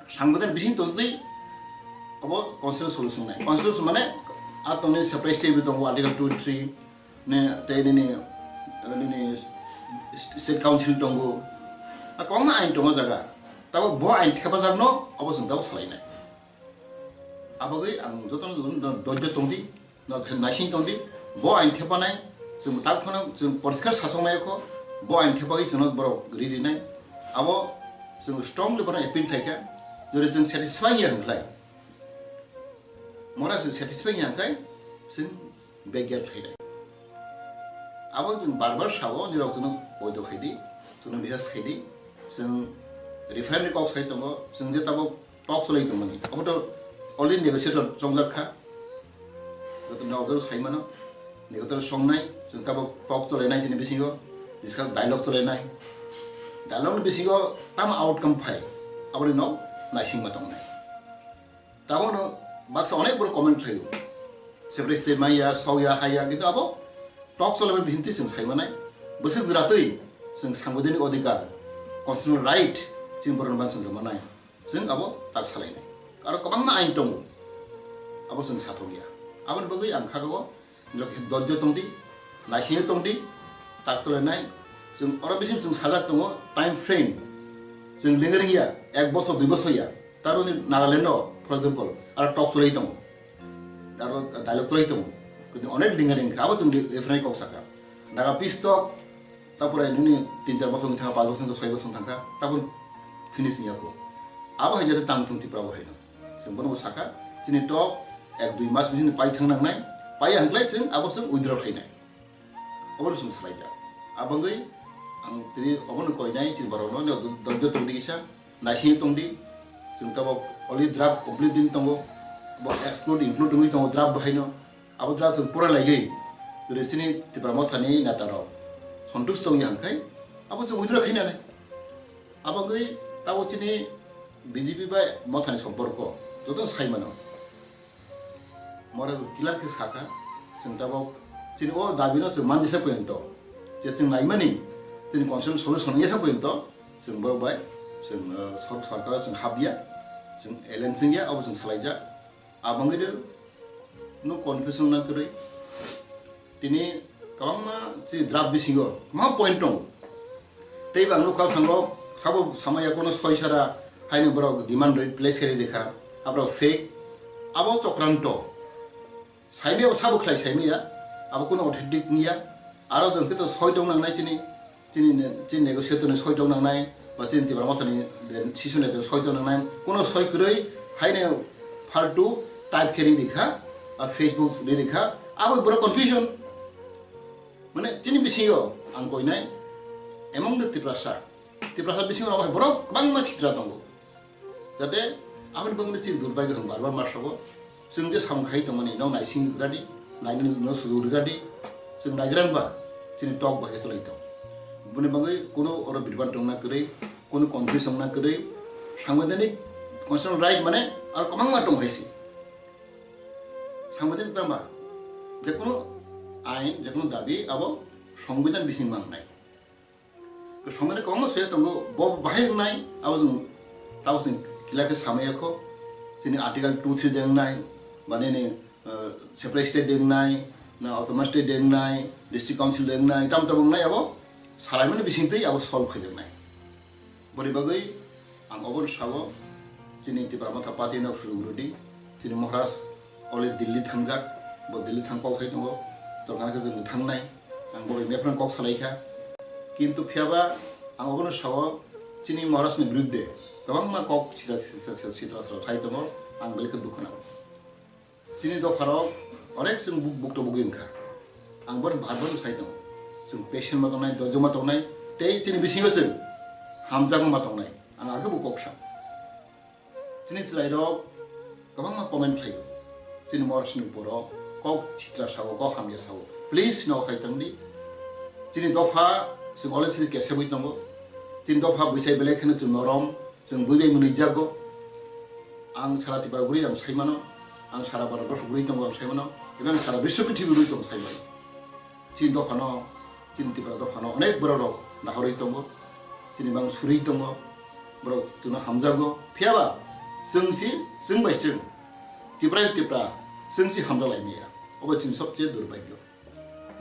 Sangwidhan bising tongtwi abo constitutional solution nai. Constitution mane a tongni separate state tongo, Article twenty-three, ne, tei nini, nini state council tongo. A kwbangma ain tongo jaga. Tabo bo ain thepajakno abo chwng tabo salainai. Abagwi ang jotono jotono do-, doijo tongdi, no naising tongdi, bo ain thepanai, chwng tak phano chwng poriskar sasok nai kho, bo ain thepagwi chwngno borok ri rinai. Abo chwng strongly bono appeal khlaikha, jodi chwng satisfy ya hwnkhlai, mora chwng satisfy ya hwnkhlai, chwng begel khainai. Abo chwng bar bar sao, nirok chwngno poito khaidi, chwngno bihas khaidi, chwng referendum kok sai tongo, chwng je tabok talk cholai tongmani. Abo to already negotiator chongjak kha. Joto nokjak sai mano. Negotiator songnai, chwng tabok talk cholainai chini bisingo, discuss dialogue cholainai. Dialogue ni bisingo tamo outcome phai, aboni nok naisingma tongnai. Tabono baksa onek borok comment khlaio. Separate state maya, sokya, haya, kintu abo talk cholaimani bisinti chwng sai manai. Bwswk jwratwi chwng sangwidhanik odhikar, constitutional right chini borokno ban chwng rwmanai. Chwng abo tak salainai. Aro kwbangma ain tongo. Abo chwng sathokya. Aboni bagwi ang kha o Nirok khe dojjo tongdi, naisingwi tongdi, tak cholainai. Chwng oro bising chwng sajak tongo, time frame. Chwng lengring ya, ek bosor, dui bosor ya. Taroni Nagaland o, for example, aro talk cholai tongo. Aro dialogue cholai tongo. Kini onek linga ring kha, abo chwng referendum kok saka. Naga peace talk, tapore nini tin char bosong thangkha, pas bosong, soi bosong thangkha, tabun finish wngya kho. Abo hai jate tang thung Tripura bo haino. Chwng bono bo saka, chini talk ek dui mas bising pai thang nangnai, pai hangklai chwng abo chwng withdraw khainai. Obo chwng salaijak. Abangwi ang tini obono koinai chini borokno, dojjo tongdi kisa, naising tongdi. Chwng tabok already draft complete din tongo, bo exclude include wngwi tongo draft bahaino. Abo draft chwng pura laigwi, jodi chini Tipra Mothani netarok sontusto wngya hwnkhai, abo chwng withdraw khainanai. Abangwi tabok chini B J P bai Mothani somporko joto saimano. Mora clear khe sakha, chwng tabok chini o dabino chwng manjesa poyonto, je chwng naimani, chini constitutional solution wngya sa poyonto, chwng borok bai, chwng, uh, sor-, sorkar chwng hapya, chwng alliance wngya, abo chwng salaijak. Abangwi de no confusion na kwrwi. Tini kwbangma chini draft bisingo kwbangma point tongo. Tei bo ang nukha, sango sabo samaya kono soi sara haino borok demand rwi place khe rikha, aborok fake, abo chokranto. Saimaya bo sabo khlai saimaya, abo kono authentic wngya. Aro jwng khe to soi tong nangnai chini, chini ne-, chini negotiator ni soi tong nangnai, ba chini Tipra Mothani de sisune de soi tong nangnai, kono soi kwrwi haino faltu type khe ri rikha, a Facebook ri rikha, abo borok confusion. Mane chini bisingo ang koinai among the Tiprasa, Tiprasa bisingo abo hai borok kwbangma sitra tongo. Jate aboni bagwi chini durbai kaham bar bar ma sabo. Chwng je samung khai tongmani no naising rwdi, nainani no sudu rwdi. Chwng naigrang ba chini tok bai cholai tong. Boni bagwi kono oro birban tongna kwrwi, kono confusion na kwrwi, sangbidhanik constitutional right mane ar kwbangma tong hai si. Sangbidhanik tamba je kono ain, je kono dabi abo songbidhan bising mangnai. Somani kwbangma se tongo, bo bahai wngnai, abo chwng, tabo chwng clear khe samaya kho. Chini Article two three de wngnai, ba nini, uh, separate state de wngnai, na autonomous state de wngnai, district council de wngnai, tam tam wngnai abo salaimani bisingtwi abo solve khaijaknai. Boni bagwi ang obono sao, chini Tipra Motha Party no sujurudi, chini Maharaj already Delhi thangjak, bo Delhi thang kok sai tongo, torkana khe chwng thangnai, ang bo bai mephran kok salai kha. Kintu phiyaba ang obono sao, chini Maharaj ni biruddhe kwbangma kok sitra, sitra, sitra, sitra sai tongo, ang belai khe dukhu nango. Chini dopharok onek chwng buk-, bukto bugwi wngkha. Ang bono bar bar sai tongo. Chwng patient ma tongnai, dojjo ma tongnai, tei chini bisingo chwng hamjakma ma tongnai. Ang arokhe bo kok sa. Chini chwrairok kwbangma comment khlaio. Chini Maharaj ni uporo kok sitra sao, kok hamya sao. Please no khai tongdi. Chini dopha chwng already kesebwi tongo. Chini dopha buisai belai kheno chwng norom. Chwng bui bai mwnwi jago. Ang sara Tripura guri ang sai mano, ang sara Bharat borso guri tongo ang sai mano, eba ang sara biswa prithibi guri tongo sai mano. Chini dophano, chini Tripura dophano onek borok rok nahorwi tongo, chini bang surwi tongo, borok chwngno hamjago. Phiyaba chwng si, chwng bai chwng, Tripura Tripura, chwng si hamjak lai maya. Obo chini sobche durbhagyo.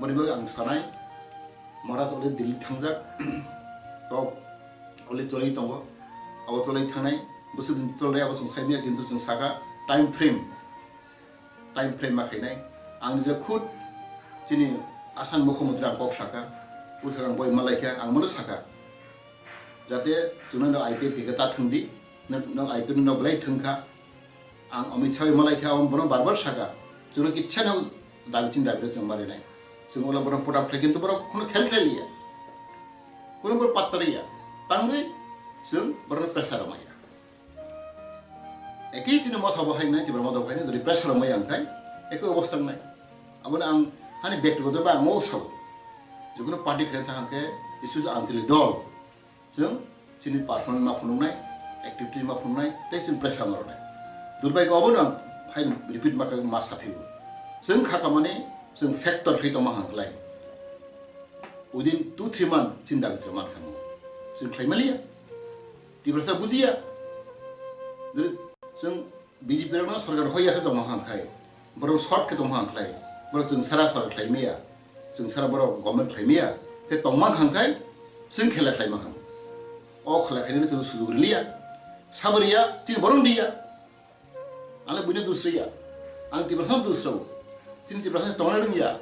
Boni bagwi ang sanai, Maharaj already Delhi thangjak, tok already cholai tongo, abo cholai thangnai, bwswk din cholai abo chwng sai maya, kintu chwng saka time frame, time frame ma khainai. Ang je khud chini Assam Mukhyamantri ang kok saka, bwswk ang boi malai kha, ang bono saka. Jate chwngno no I P F ticket ta thwngdi, no, no I P F no belai thwngkha. Ang Amit Shah bai malai kha, ang bono bar bar saka. Chwngno kitsa no dabi chini dabi rok chwng marinai. Chwng ulo borok pota phlai kintu borok kheno khel khlai liya. Kheno borok patta liya. Tangwi chwng borokno pressure rw maya. Ekhi chini motha bo hai nai, Tripura motha bo hai nai, jodi pressure rw maya wngkhai, ekhi obostha wngnai. Abono ang hani bektigoto ba ang o sao. Jikunu party khe thang khe, specially Anchalik dol. Chwng chini performance ma phunuknai, activity ma phunuknai, tei chwng pressure ma rwnai. Durbhagyo obono ang phai repeat ma kha ma saphio. Chwng kha kamani chwng factor khlai tongma hang khlai. Within two three month chini dabi khe man kha mo. Chwng khlai maliya. Tiprasa bujiya. Jodi chwng B J P rokno sorkar hoya khe tongma hang khai, borok short khe tongma hang khlai, borok chwng sara sorkar khlai maya, chwng sara borok government khlai maya khe tongma hang khai, chwng khela khlai ma hang. O khela khainani chwng sujug riliya, sabo riya, chini borok diya. Ang le buino dusriya, ang Tiprasa dusrao. Chini Tiprasa tongna rwngya.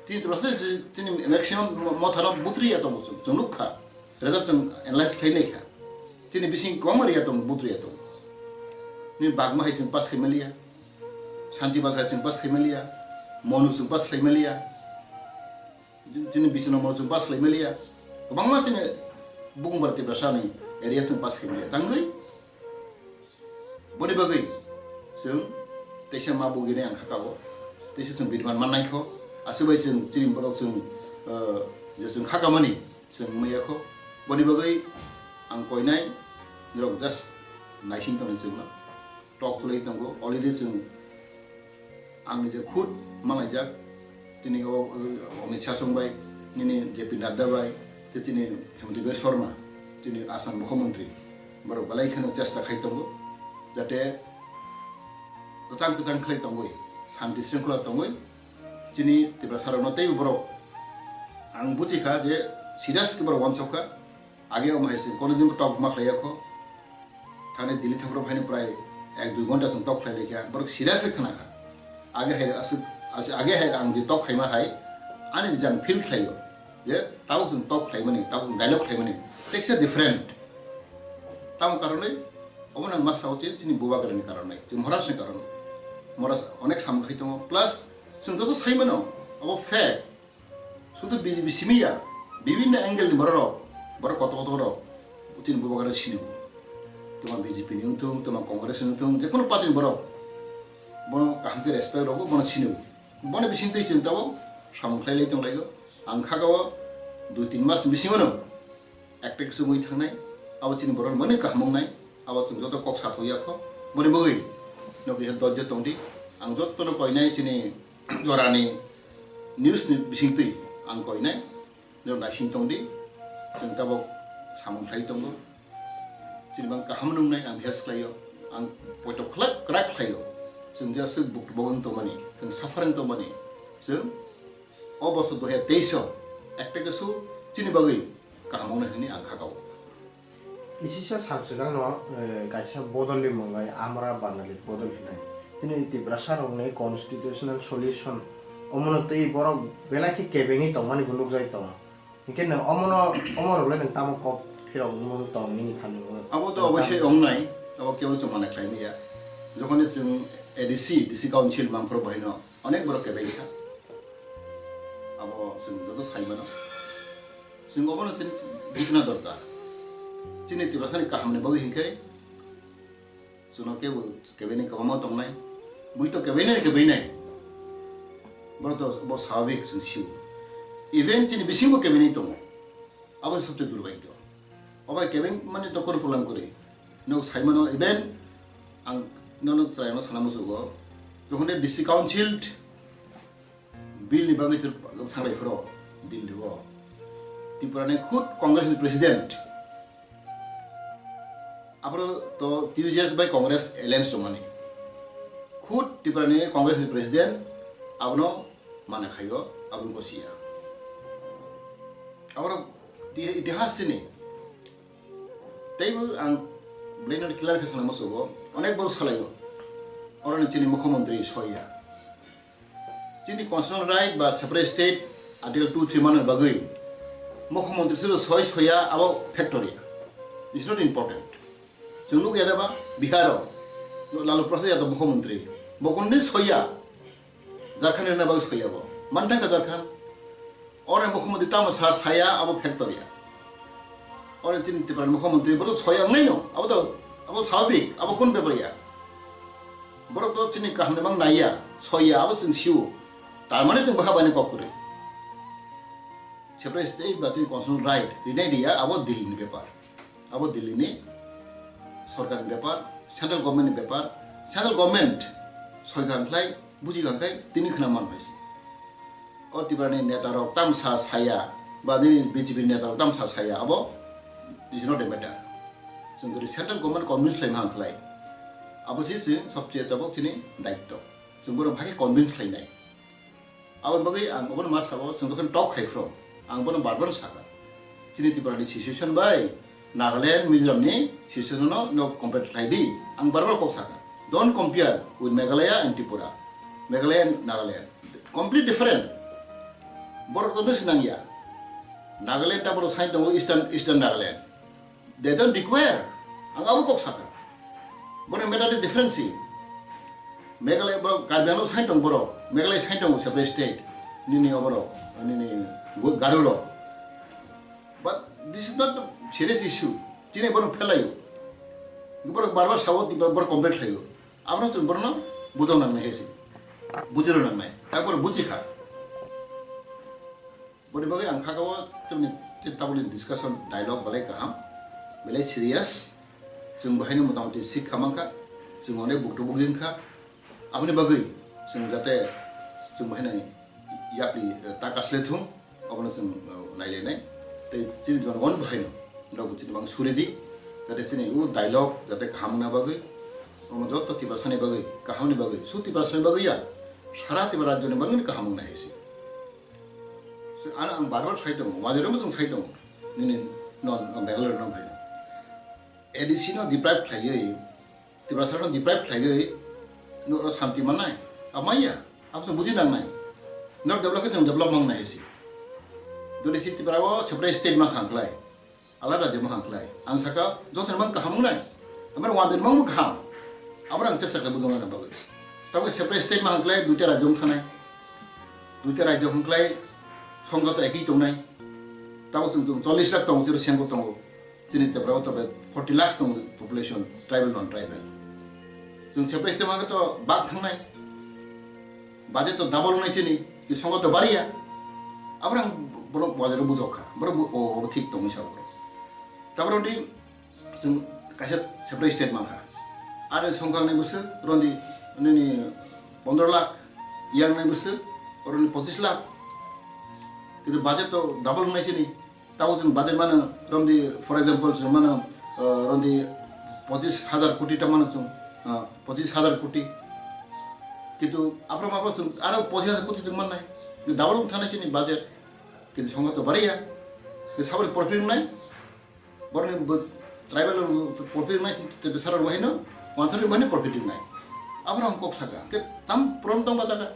Chini Tiprasa chini maximum mothano butriya tongo chwng, chwng nukha. Result chwng analyze khlai naikha. Chini bising kwbangma riya tongo, butriya tongo. Ni bagma hai chwng pass khaimaliya. Shanti Bagha chwng pass khaimaliya. Monu chwng pass khaimaliya. Chini bichino mo chwng pass khlai maliya. Kwbangma chini bukumbar Tiprasa ni area chwng pass khlai maliya. Tangwi boni bagwi chwng teisa ma bugini ang khakao. Teisa chwng bidman mannai kho. Aswk bai chwng chini borok chwng, eh, je chwng khakamani chwng maya kho. Boni bagwi ang koinai norok just naising tongnai chwngno. Tok chwlai tongo. Already chwng ang je khud mangaijak, tini o, o, Amit Shah chwng bai, nini J P Nadda bai, tei tini Himanta Biswa Sarma, tini Assam Mukhyamantri, borok belai kheno chesta khai tongo, jate kwchang kwchang khlai tongwi, shanti sringkhola tongwi, chini Tiprasa rokno teibo borok ang buchi kha je serious khe borok uansuk kha, age omo hai se kono din tok ma khlai ya kho. Thani Delhi thangphru phaino prai ek dui ghonta chwng tok khlai laikha, borok serious khe khna kha. Age hai aswk, aswk, age hai ang je tok khaima hai, ani je ang feel khlaio, je tabuk chwng tok khlaimani, tabuk chwng dialogue khlaimani, teksa different. Tamo karonwi, obo nang ma sao je chini bubagrani karonwi, chini Maharajni karonwi. Maharaj onek samung khai tongo, plus chwng joto sai mano, obo fact. Sudu B J P simi ya, bibinno angle ni borok rok, borok kotor kotor rok, chini bubagra sini. Toma B J P ni wngthung, toma Congress ni wngthung, je kono party ni borok, bono kaham khe respect rogo, bono sini. Bono bising twi chwng tabuk samung khlai lai tong laio. Ang khagao dui tin mas ni bisingo no ekta khe chumui thangnai, abo chini borok mani kaham wngnai, abo chwng joto kok sathoya kho. Boni bagwi no kisa dojjo tongdi, ang jottono koinai chini jorani news ni bisingtwi ang koinai, nirok naising tongdi, chwng tabuk samung khlai tongo, chini bang kaham nungnai ang bihas khlaio, ang poito khlak kwrak khlaio, chwng je aswk buk bogong tongmani, chwng suffering tongmani, chwng o bosor dui hajar teis o ekta khe su chini bagwi kaham wngnai hwnwi ang khakao. Kisisa sal swkangno, eh, kaisa bodolni mwngai Amra Bangali bodol hinai. Chini Tiprasa rokni constitutional solution omono twi borok belai khe kebengwi tongmani bo nukjagwi tongo. Hinkhe nwng omono, omo rokle nwng tamo kok phirok nung tong nini thani? Abo to oboisai wngnai, abo kebo chwng mane khlai maya. Jokhoni chwng A D C, D C Council mangphuru bahino onek borok kebeng kha. Abo chwng joto sai mano. Chwng obono chini bujna dorkar. Chini Tiprasani kahamni bagwi hinkhe chwngno kebo kebenai kwbangma tongnai. Bui to kebenai kebenai. Borok to bo swabik chwng sio. Even chini bisingo kebenai tongo. Abo sabse durbhagyo. Obo kebeng mani to kono problem kwrwi. Nok sai mano even ang nono chwraino sana muchugo. Jokhon de D C Council Bill ni bagwi thanglai phuru Delhi o Tripura ni khud Congress ni president. Aphuru to T U J S bai Congress alliance tongmani. Khud Tripura ni Congress ni president abono mana khaio, abono gosiya. Aphuru ti-, itihas chini. Teibo ang belai no clear khe sana muchugo. Onek borok salaio. Oroni chini mukhyamantri soiya. Chini constitutional right ba separate state Article two three manna bagwi mukhyamantri silo soi soya abo factory. It's not important. Chwng nukya da ba Bihar o Lalu Prasad Yadav mukhyamantri. Bo kono din soya. Jharkhand rwna bagwi soya bo. Mantha ka Jharkhand. Oro mukhyamantri tamo sa saya abo factory ya. Oro chini Tripura mukhyamantri borok soya wngnai no. Abo to, abo swabik, abo kun bepar ya. Borok to chini kaham ni bang naiya, soya abo chwng sio. Tar mane chwng bwkha bai ni kok kwrwi. Separate state ba chini constitutional right rinai riya abo Delhi ni bepar. Abo Delhi ni sorkar ni bepar, central government ni bepar, central government soi kha khlai, buji kha khlai, tini khna man bai se. O Tripura ni neta rok tamsa saya, ba nini B J P ni neta rok tamsa saya, abo is not a matter. Chwng jodi central government convince khlai ma khlai, abo se chwng sobse tabuk chini daitto. Chwng bono bhai convince khlainai. Aboni bagwi ang obono ma sabo, chwng jokhon talk khai phro, ang bono bar bar sakha. Chini Tripura ni situation bai Nagaland, Mizoram ni situation no, no compare khlai di. Ang bar bar kok sakha. Don't compare with Meghalaya and Tripura. Meghalaya, Nagaland, complete different. Borok to nusi nangya. Nagaland ta borok sai tongo Eastern, Eastern Nagaland. They don't require. Ang abo kok saka. Borok mentally different si. Meghalaya borok Karbi Anglong sai tong borok. Meghalaya sai tongo separate state. Nini oborok, nini Gu-, Garo rok. But this is not a serious issue. Chini borok phelayo. Borok bar bar sao, borok complain khlayo. Abono chwng borokno bujok nangnai hai se. Bujiro nangnai. Takbor buji kha. Boni bagwi ang kha o chwngni tabukni discussion dialogue belai kaham, belai serious. Chwng bahaino motamoti sikha mankha. Chwng onek buktu bugwi wngkha. Aboni bagwi chwng jate chwng bahaino yapri, eh, ta kasle thung, abono chwng, eh, nailainai. Tei chini jonogon bahaino, norok chini mang suri di, jate chini o dialogue jate kaham wngna bagwi, omo joto Tiprasani bagwi, kahamni bagwi, su Tiprasani bagwi ya, sara Tipra rajyoni bagwi kaham wngnai hai se. So, ano ang bar bar sai tongo, wajarokno chwng sai tongo, nini non, non Bangalore no phaino. A D C no deprive khlaiwi, Tiprasa no deprive khlaiwi, no oro santi mannai. Amaya, abso buji nangnai. Norok develop khe chwng develop mangnai si. Jodi si Tipra o separate state ma khang khlai, alada je ma khang khlai. Ang saka joto mang kaham wngnai. Amar wajar mang kaham. Amar ang chesa khlai bujong na bagwi. Tamo separate state ma khang khlai, duita rajyo wng khanai. Duita rajyo hwn khlai songkha to ekhi tongnai. Tamo chwng chwng chollish lakh tongo, chwng sengko tongo. Chini Tripura o tobe forty lakhs tongo population, tribal, non tribal. Chwng separate state ma to bak thangnai. Budget to double wngnai chini, ki songkha to bariya. Abrang borok wajar bujok kha. Borok bu-, o, o thik tongwi sa borok. Tabro di Chwng kaisa separate state mankha. Are songkha nai bwswk, roni nini pondro lakh, yang nai bwswk, roni pochis lakh. Kintu budget to double wngnai chini. Tabo chwng budget mano, romdi, for example, chwng mano, uh, romdi pochis hajar koti ta mano chwng, uh, pochis hajar koti. Kintu aphro maphro chwng aro pochis hajar koti chwng mannai. Kintu double wng thanai chini budget. Kintu songkha to bariya. Kintu saboni profit wngnai. Borokni bo tribal rok profit wngnai, te bwsarok bo haino wansarok bo haino profit wngnai. Aborok ang kok saka. Ke tam prom tong ba taka.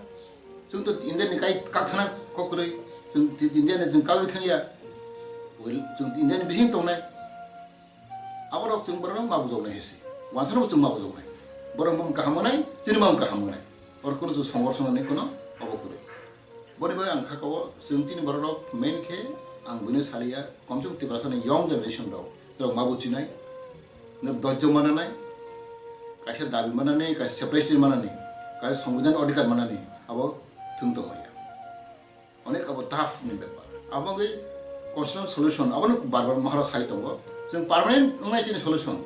Chwng to India ni kai kak thana kok kwrwi. Chwng ti India ni chwng kagwi thangya. Well, chwng India ni bising tongnai. Aborok chwng borokno ma bujoknai hese. Wansarok bo chwng ma bujoknai. Borok bo kaham wngnai, chini ma kaham wngnai. Oro kunu chwng songor songnani kuno obo kwrwi. Boni bai ang kha kao, chwng tini borok rok main khe ang buino saliya, komse kom Tiprasani young generation rok, norok ma buchinai, norok dojjo mananai, kaisa dabi manani, kaisa separation manani, kaisa songbidhan odhikar manani, abo thwng tongmaya. Onek abo tough ni bepar. Abo wngwi constitutional solution, abono bar bar mahara sai tongo. Chwng permanent wngnai chini solution.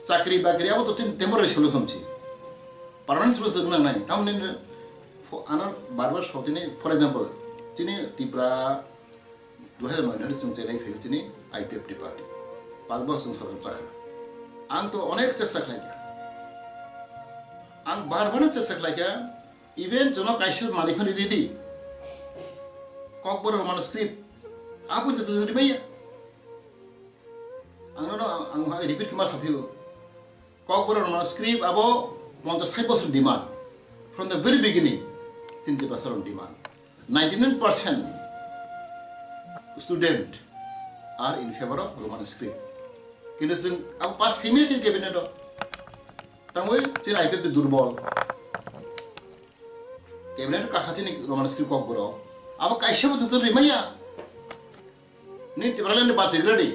Chakri bakri abo to chini temporary solution si. Permanent solution wngna nai. Tamoni fo-, ano bar bar sotini, for example, chini Tripura dui hajar noi no chwng chenai phai chini I P F T party. Pach bosor chwng sorkar chakha. Ang to onek chesta khlaikha. Ang bar bar no chesta khlaikha. Even jono kaisa manwi phano ready. Kokborok Roman script. Abo joto jodi maya. Ang no, ang repeat khe ma saphio. Kokborok Roman script abo ponchash sait bosor demand. From the very beginning, chini Tiprasa rok demand. Ninety-nine percent student are in favor of Roman script. Kintu chwng abo pass khaimaya chini cabinet o. Tangwi chini I P F T durbol. Cabinet kakha chini Roman script kokborok. Abo kaisa bo joto rimaya. Ni Tipraland bachigwladi.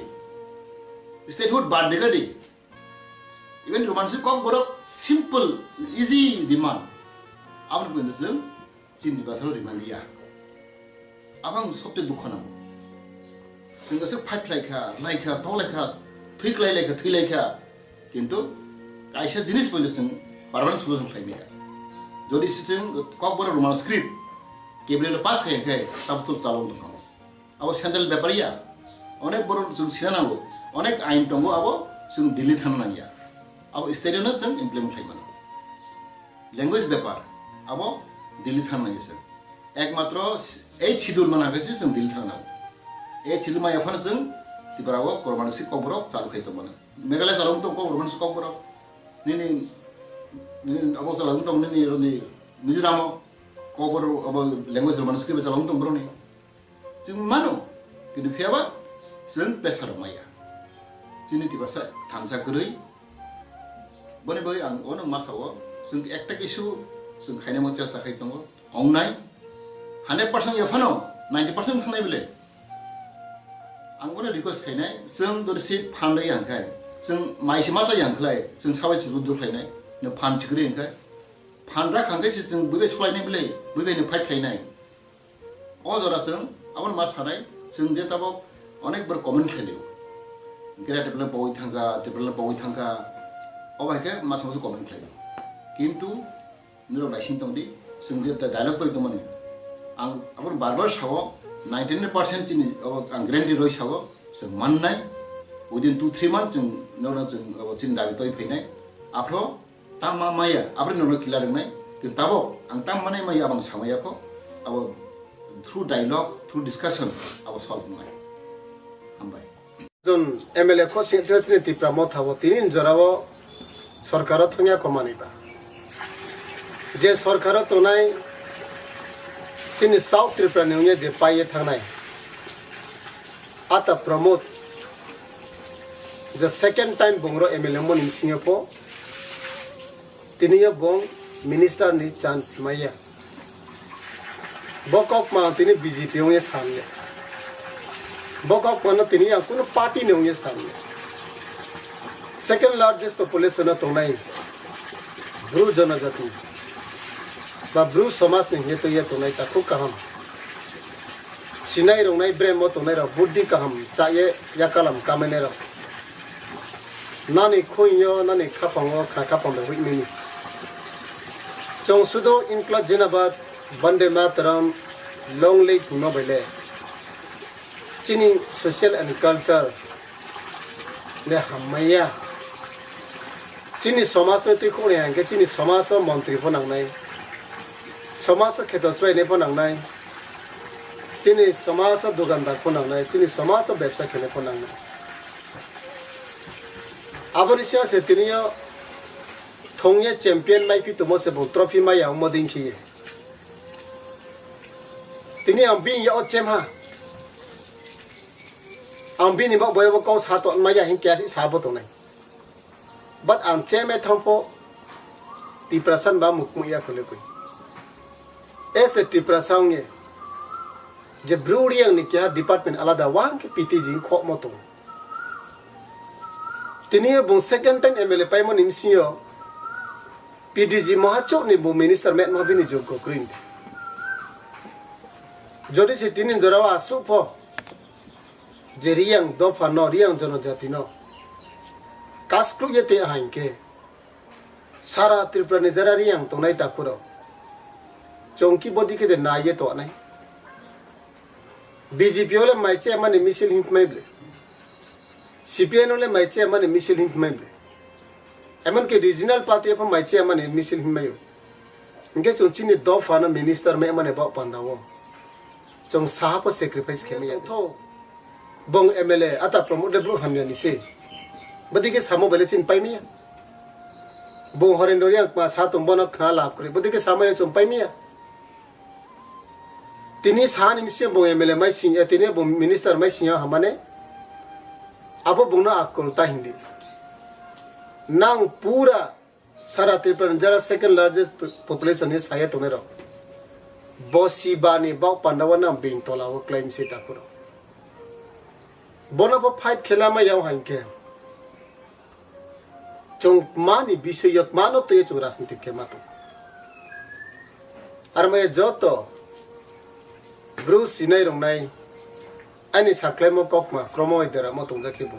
Statehood baddigwladi. Even Roman script kokborok simple, easy demand. Aboni pwino chwng chini Tiprasa rok rimaliya. Abang sobte dukha nango. Chwng kaisa fight khlaikha, rwlaikha, toklaikha, thwi kwlailaikha, thwilaikha. Kintu kaisa jinis poito chwng permanent solution khlai maya. Jodi se chwng kokborok Roman script cabinet pass khai khai tabuk chalo wng tongkha. Abo central bepar ya. Onek borok chwng sina nango. Onek ain tongo abo chwng Delhi thana nangya. Abo state no chwng implement khlai mano. Language bepar abo Delhi thana nangya chwng. Ekmatro eighth schedule mana khe chwng Delhi thana nango. Eighth schedule maya phano chwng Tripura o Roman script kokborok chalu khai tongmano. Meghalaya chalok tong kok Roman script kokborok. Nini, nini abo chalok tong nini roni Mizoram o Kokborok abo language romano script chalong tong boroni. Chwng mano, kintu phiyaba chwng pressure rok maya. Chini Tiprasa thansa kwrwi. Boni bagwi ang ono ma sao, chwng ekta issue chwng khainai mo chesta khai tongo. Hongnai hundred percent ya phano ninety percent thangnai bile. Ang bono request khainai, chwng dori si phan rwi ang khai, chwng mai si masa yang khlai, chwng sabai chwng dur khlainai, no phan chikri ang khai. Phan ra khang khai si chwng buibai solainai bile, buibai no fight khlainai. O jora chwng aboni ma sanai, chwng je tabok onek bor comment khlailio. Greater Tipraland pogwi thangkha, Tipraland pogwi thangkha. Obo hai khe masa masa comment khlaio. Kintu norok naising tong di, chwng je dialogue toi tongmani. Ang aboni bar bar sao, ninety nine percent chini abo ang guarantee roi sao, chwng mannai. Within two three months chwng norok chwng abo chini dabi toi phainai. Aphro Tangma maya, aboni norok kila rwngnai, kintu tabok ang tang manai maya abang samaya kho, abo through dialogue, through discussion, abo solve wngnai. Hambai. Jon M L A kho se thwk chini Tipra Motha bo tini jorao sorkaro thangya kho manwi ba. Je sorkaro tongnai chini South Tripura ni wngya je paiye thangnai. Ata Pramod, the second time bongro M L A moni bisingo po, tini yo bong minister ni chance maya. Bo kok ma tini B J P ongya samya. Bo kok ma no tini ang kuno party ni ongya samya. Second largest population no tongnai Bru jonojati ba Bru somaj ni hingye tongya tongnai ta khub kaham. Sinai rwngnai bremo tongnai rok buddhi kaham chaye yakalam kamainai rok. Nani khunyo nani khapango khna khapang bai huimini. Chong sudo inkla jinabad Vande Mataram long live no baile. Chini social and culture le hammaya. Chini somaj no twi khoknai hingke chini somaj o montri pho nangnai. Somaj o kheto chwlainai pho nangnai. Chini somaj o dukandar pho nangnai. Chini somaj o bebsa khenai pho nangnai. Aboni siyang se tini yo thongye champion mai pi tomo se bo trophy mai ya omo ding khiye. Tini ang bini ya o chem ha. Ang bini bak boyo bo kau sa to mai ya hin kya si sa bo tongnai. But ang cheme thangpo Tiprasa ba mukmuk ya kole koi. Ese Tiprasa nge je Bru Reang ni kya department alada wang ke P T G khok mo tong. Tini bung second time M L A paimo ni msio P D G moha chok ni bu minister met mo bini jog ko green. Jodi se tini jorao asuk pho. Je Reang dopha no, Reang jonojati no kaskluk ye te hain ke sara Tripura ni jara Reang tongnai takhuro chongki bodi ke de nai ye tonai. B J P ole mai che mani misil him mai ble. C P I no le mai che mani misil him mai ble. Emon ke regional party pho mai che mani misil him mai. Inke chong chini dopha no minister mai mani bok panda wo. Chong saha po sacrifice khe maya. Tho. Bong M L A ata Pramod de bru hamya ni se. Badi ke samo bele chin pai maya. Bong Horendor yang ma sa tong bono khna lap kri. Badi ke samo ya chong pai maya. Tini sa ni misi bong M L A mai sing ya tini bong minister mai sing ya hamane. Abo bong no akol ta hindi. Nang pura Sara Tripura ni jara second largest population ni saya tongnai rok. Bo si ba ni bok panda o nang bini tola o claim se ta kuro. Bono bo fight khela ma yao hain khe. Chwng mani bisoi yok mano twi chwng rajniti khe ma tong. Ar maya joto Bru sinai rwngnai ani saklaimo kokma kromo bai deramo tongjak khe bo.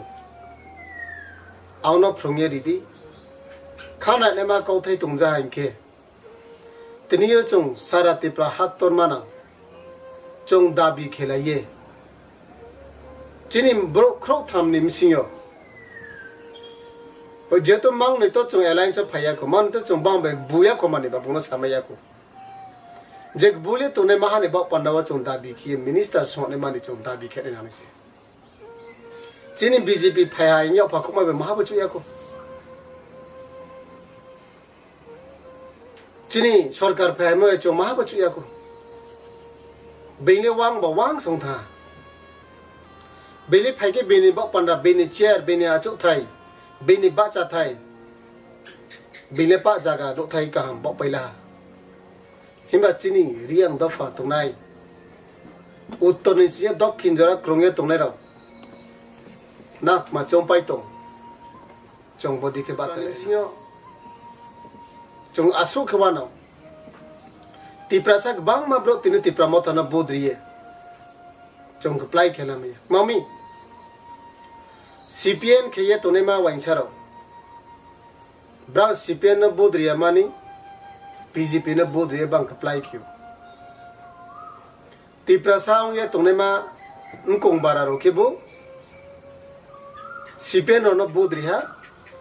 Auno phrwngya ridi. Khana lema kauthai tongja hai khe. Tini yo chwng sara Tipra hak tor manang. Chwng dabi khelaiye. Chini borok khorok tham ni bisingo. Jehetu mangnoi to chwng alliance o phaiya kho, mangnoi to chwng bang bai buya kho mani ba bungno samaiya kho. Je bule tongnai mahani bak panda o chwng dabi khiye minister songnai mani chwng dabi khe nai nang se. Chini B J P phai hai wngya pha khokma bai maha bo chuya kho. Chini sorkar phaimo chwng maha bo chuya ko. Bini wang bo wang song tha. Bini phaikhe bini bok panda, bini chair, bini achuk thai, bini bacha thai, bini pa jaga nuk thai kaham bok paila. Himba chini Reang dopha tongnai, uttor ni sini dokhin jora krungya tongnai rok. Nak ma chompai tong. Chwng bodi khe bacha lai sinyo. Chwng aswk khe wano. Tiprasa kwbangma borok tini Tipra Motha no vote riye. Chwng kwplai khe lamaya. Mami. C P M khe ye tongnai ma wainsa rok. Bwrang C P M no vote riya mani, B J P no vote riya bang kwplai khio. Tiprasa wngya tongnaima wngkong bara rok khe bo C P M rok no vote riha,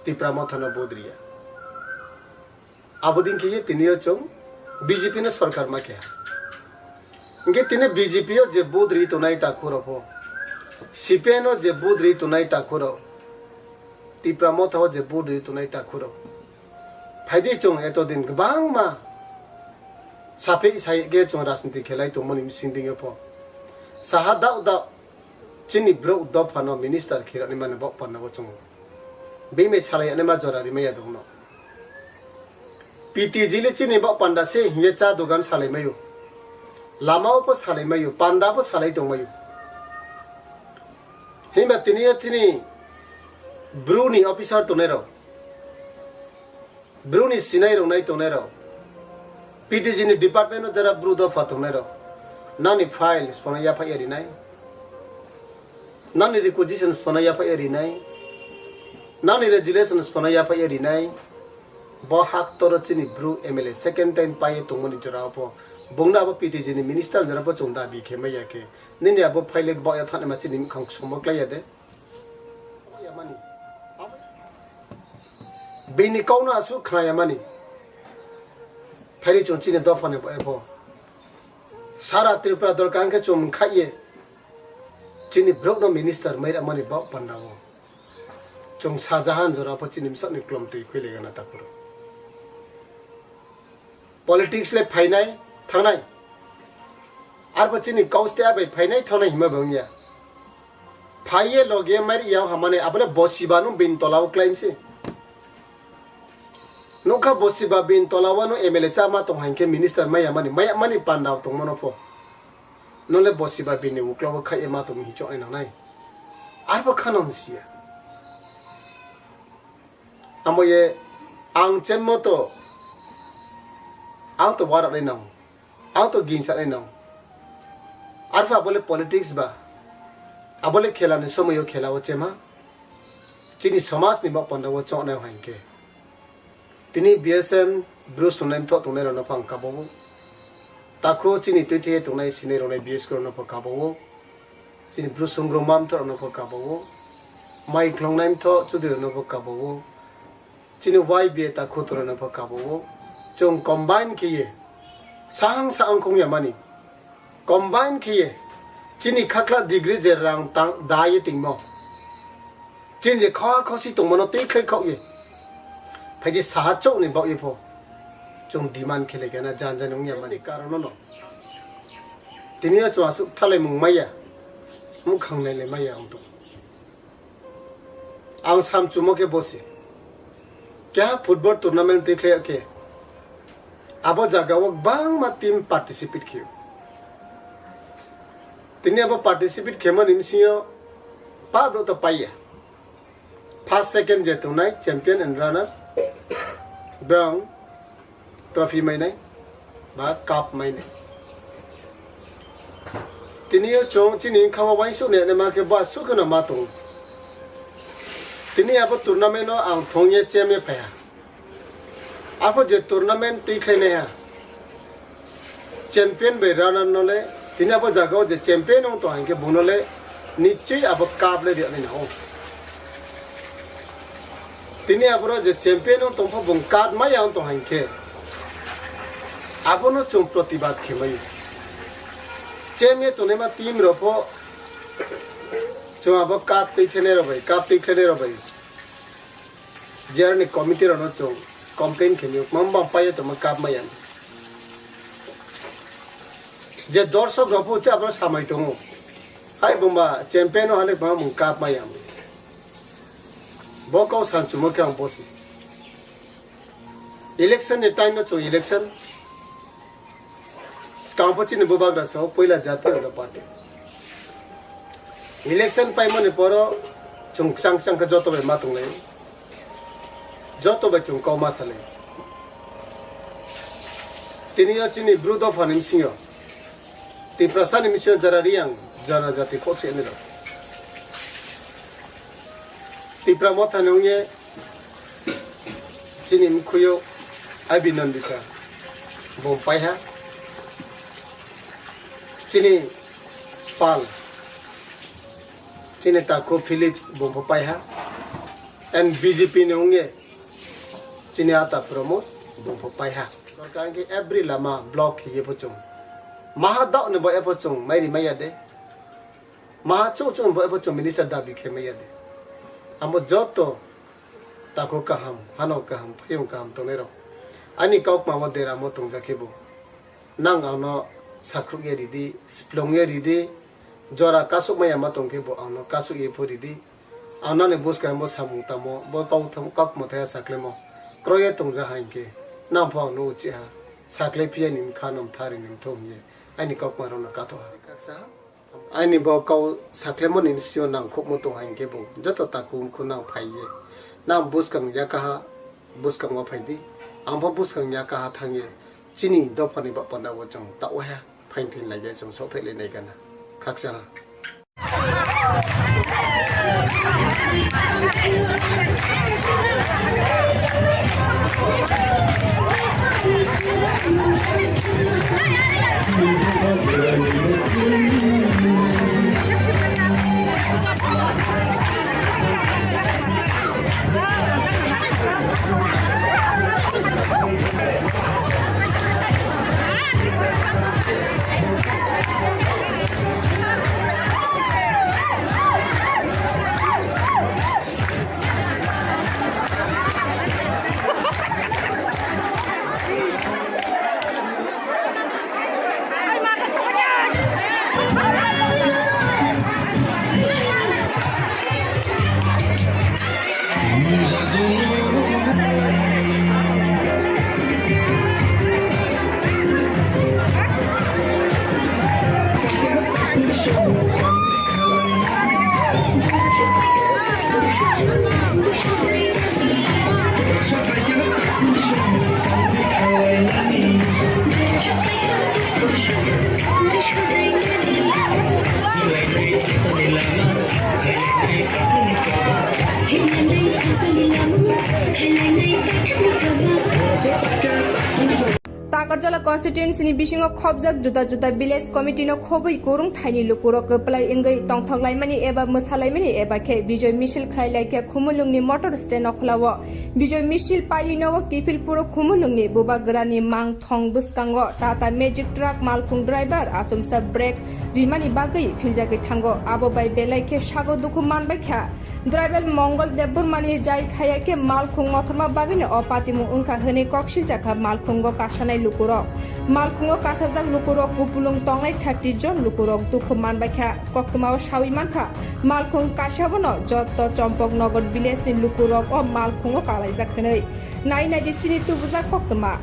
Tipra Motha no vote riya. Abo din khe ye tini o chwng B J P no sorkar ma keha. Hingke tini B J P o je vote ri tongnai takhu rok pho, C P M o je vote ri tongnai takhu rok, Tipra Motha o je vote ri tongnai takhu rok. Phaidi chwng eto din kwbangma saphi sai khe chwng rajniti khelai tongmani bising dingyo pho. Saha dao dao chini bwrok dopha no minister khirani mani bok panna bo chwng. Bini salai ani ma jora rimaya dong no. P T G le chini bok panda se hiye cha dogan salai mayo. Lama o pho salai mayo, panda pho salai tong mayo. Himba tini yo chini bru ni officer tongnai rok. Bru ni sinai rok nai tongnai rok, P T G ni department o jara bru dopha tongnai rok, nani file sipano yaphai ya rinai, nani requisition sipano yaphai ya rinai, nani resolution sipano yaphai ya rinai, bo hak toro chini bru M L A second time pai tongmani jora o pho, bungna abo P T G ni minister jora pho chwng dabi khe maya khe, nini abo file bo ya thani ma chini khang somo klai ya de. Bini kok no aswk khna ya mani. Phaidi chwng chini dopha ni bo ebo. Sara Tripura dol kang khe chwng khai ye. Chini bwrok no minister mai ra mani bok panda o. Chwng sajahan jora pho chini bwswk ni klom twi khwi le gana ta phuru. Politics le phainai thangnai. Arbo chini kaus te abai phainai thangnai hima bo wngya. Phaiye loge mari ya hamane abole bosiba no bin tola o claim se. Nokha bosiba bin tola o no M L A chama tong hankhe minister maya mani, maya mani panda tong mano pho. Nole bosiba bin ni ukla o khai ma tong hichok nai nangnai. Arbo khanon siya. Amo ye ang chenmo to, ang to warak nai nang, ang to ginsa nai nang. Arpha abole politics ba, abole khela ni somoyo khela o chema, chini somaj ni bok panda o chok nai hai khe. Tini B S M Bru sungnai mthoh tongnai rok no phang kabo o. Takhu chini twi thwi tongnai sinai rok nai B S K rok no pho kabo o. Chini Bru songro mamtho rokno pho kabo o. Mai khlongnai mtho chudri rokno pho kabo o. Chini Y B A ta khutu rokno pho kabo o. Chwng combine khe ye sahang sahang khong ya mani. Combine khe ye chini khakla degree je rang tang da ye tingmo. Chini je kha khosi tongmano tei khlai khok ye. Phaidi saha chok ni bok ye pho. Chwng demand khe le gana jan jan wng ya mani karon no. Tini o chwng aswk thalaimung maya, mukhang nailai maya wng tong. Ang samchumo khe bosi. Keha football tournament twi khlai khe, abo jaga o bangma team participate khe. Tini abo participate khe mani bisingo pa bro to paiya. First, second je tongnai champion and runner, bwrang trophy mainai ba cup mainai. Tini o chwng chini wngkha o uansuk nai ma khe ba sukhe no ma tongo. Tini abo tournament o ang thong ye chem ye phaiha. Apho je tournament twi khlai naiha. Champion bai runner no le, tini abo jaga o je champion wng tong hingke bono le nichoi abo cup le riyani na o. Tini aboro je champion wng tong pho bung cup maya wng tong hingke abono chwng protibad khe maya. Champion tongnai ma team rok pho chwng abo cup twi khlai nai rok bai, cup twi khlai nai rok bai. Jerani committee rokno chwng complain khe mio, mamba paio tongma cup maya. Je dorshok rok pho che abo samai tongo. Hai bumba champion o halik ma mung cup maya. Bo kau san chumo khe ang bosi. Election ni time no chung election. Skang pho chini bubagra so puila jati oro party. Election paimani poro chung ksang ksang khe joto bai ma tonglai. Joto bai chung kau ma salai. Tini yo chini bru dopha ni bisingo. Tiprasa ni bisingo jara Riyang, jara jati kosoi ni rok. Tipra motha ni wngye chini mkhuyo Abhinandita bom paiha. Chini pal, chini takhu Philips bom paiha. And B J P ni wngye chini ata Pramod bom paiha. Sorkar ke every lama block hiye pho chung. Maha dok ni bo epho chung mairi maya de. Maha chuk chuk bo epho chung minister dabi khe maya de. Amo joto tako kaham, hano kaham, phayung kaham tongnai rok. Ani kok ma o dera mo tongja khe bo. Nang ang no sakruk ye ridi, splong ye ridi, jora kasuk maya ma tong khe bo ang no kasuk ye pho ridi. Ang nani buskang bo samung tamo, bo kok tham-, kok mwthaya saklemo. Kroye tongja ha hinkhe, nang pho ang no uchi ha. Sakle phiya ni mkha nom thari ni mthung ye. Ani kok ma rok no katho ha. Ani bo kau saklemo ni sio nang khukmo tong hai khe bo joto takhum khunang phai ye. Nang buskang yakaha, buskang o phai di. Ang bo buskang yakaha thang ye. Chini dopha ni ba panda o chwng ta o ha. Phain thin lai ye chwng sok phai le nai gana. Khaksa ha. Takarjala constituency ni bisingo khobjak juda juda village committee no khobwi kwrwng thaini lukurok kwplai wngwi tongthok laimani eba mwsa laimani eba khe Bijoy misil khlai lai khe Khumulwng ni motor stand o khwlao. Bijoy misil pailino o Kifilpuro Khumulwng ni Bubagra ni mang thong bwskango Tata Magic Truck malkhung driver achomsa brake rimani bagwi philjagwi thango. Abo bai belai khe sago dukhu manbai kha. Driver Mongol Debbarmani jai khaya khe malkhung mothorma bagwino o patimung wngkha hwnwi kok siljakha malkhungo kasanai lukurok. Malkhungo kasajak lukurok kupulung tongnai thirty jon lukurok dukhu manbaikha. Koktwmao sawi mankha, malkhung kaisa bono jotto Chompok Nagar village ni lukurok o malkhungo kalaijak hwnwi. Nai naidi chini tubujak koktwma.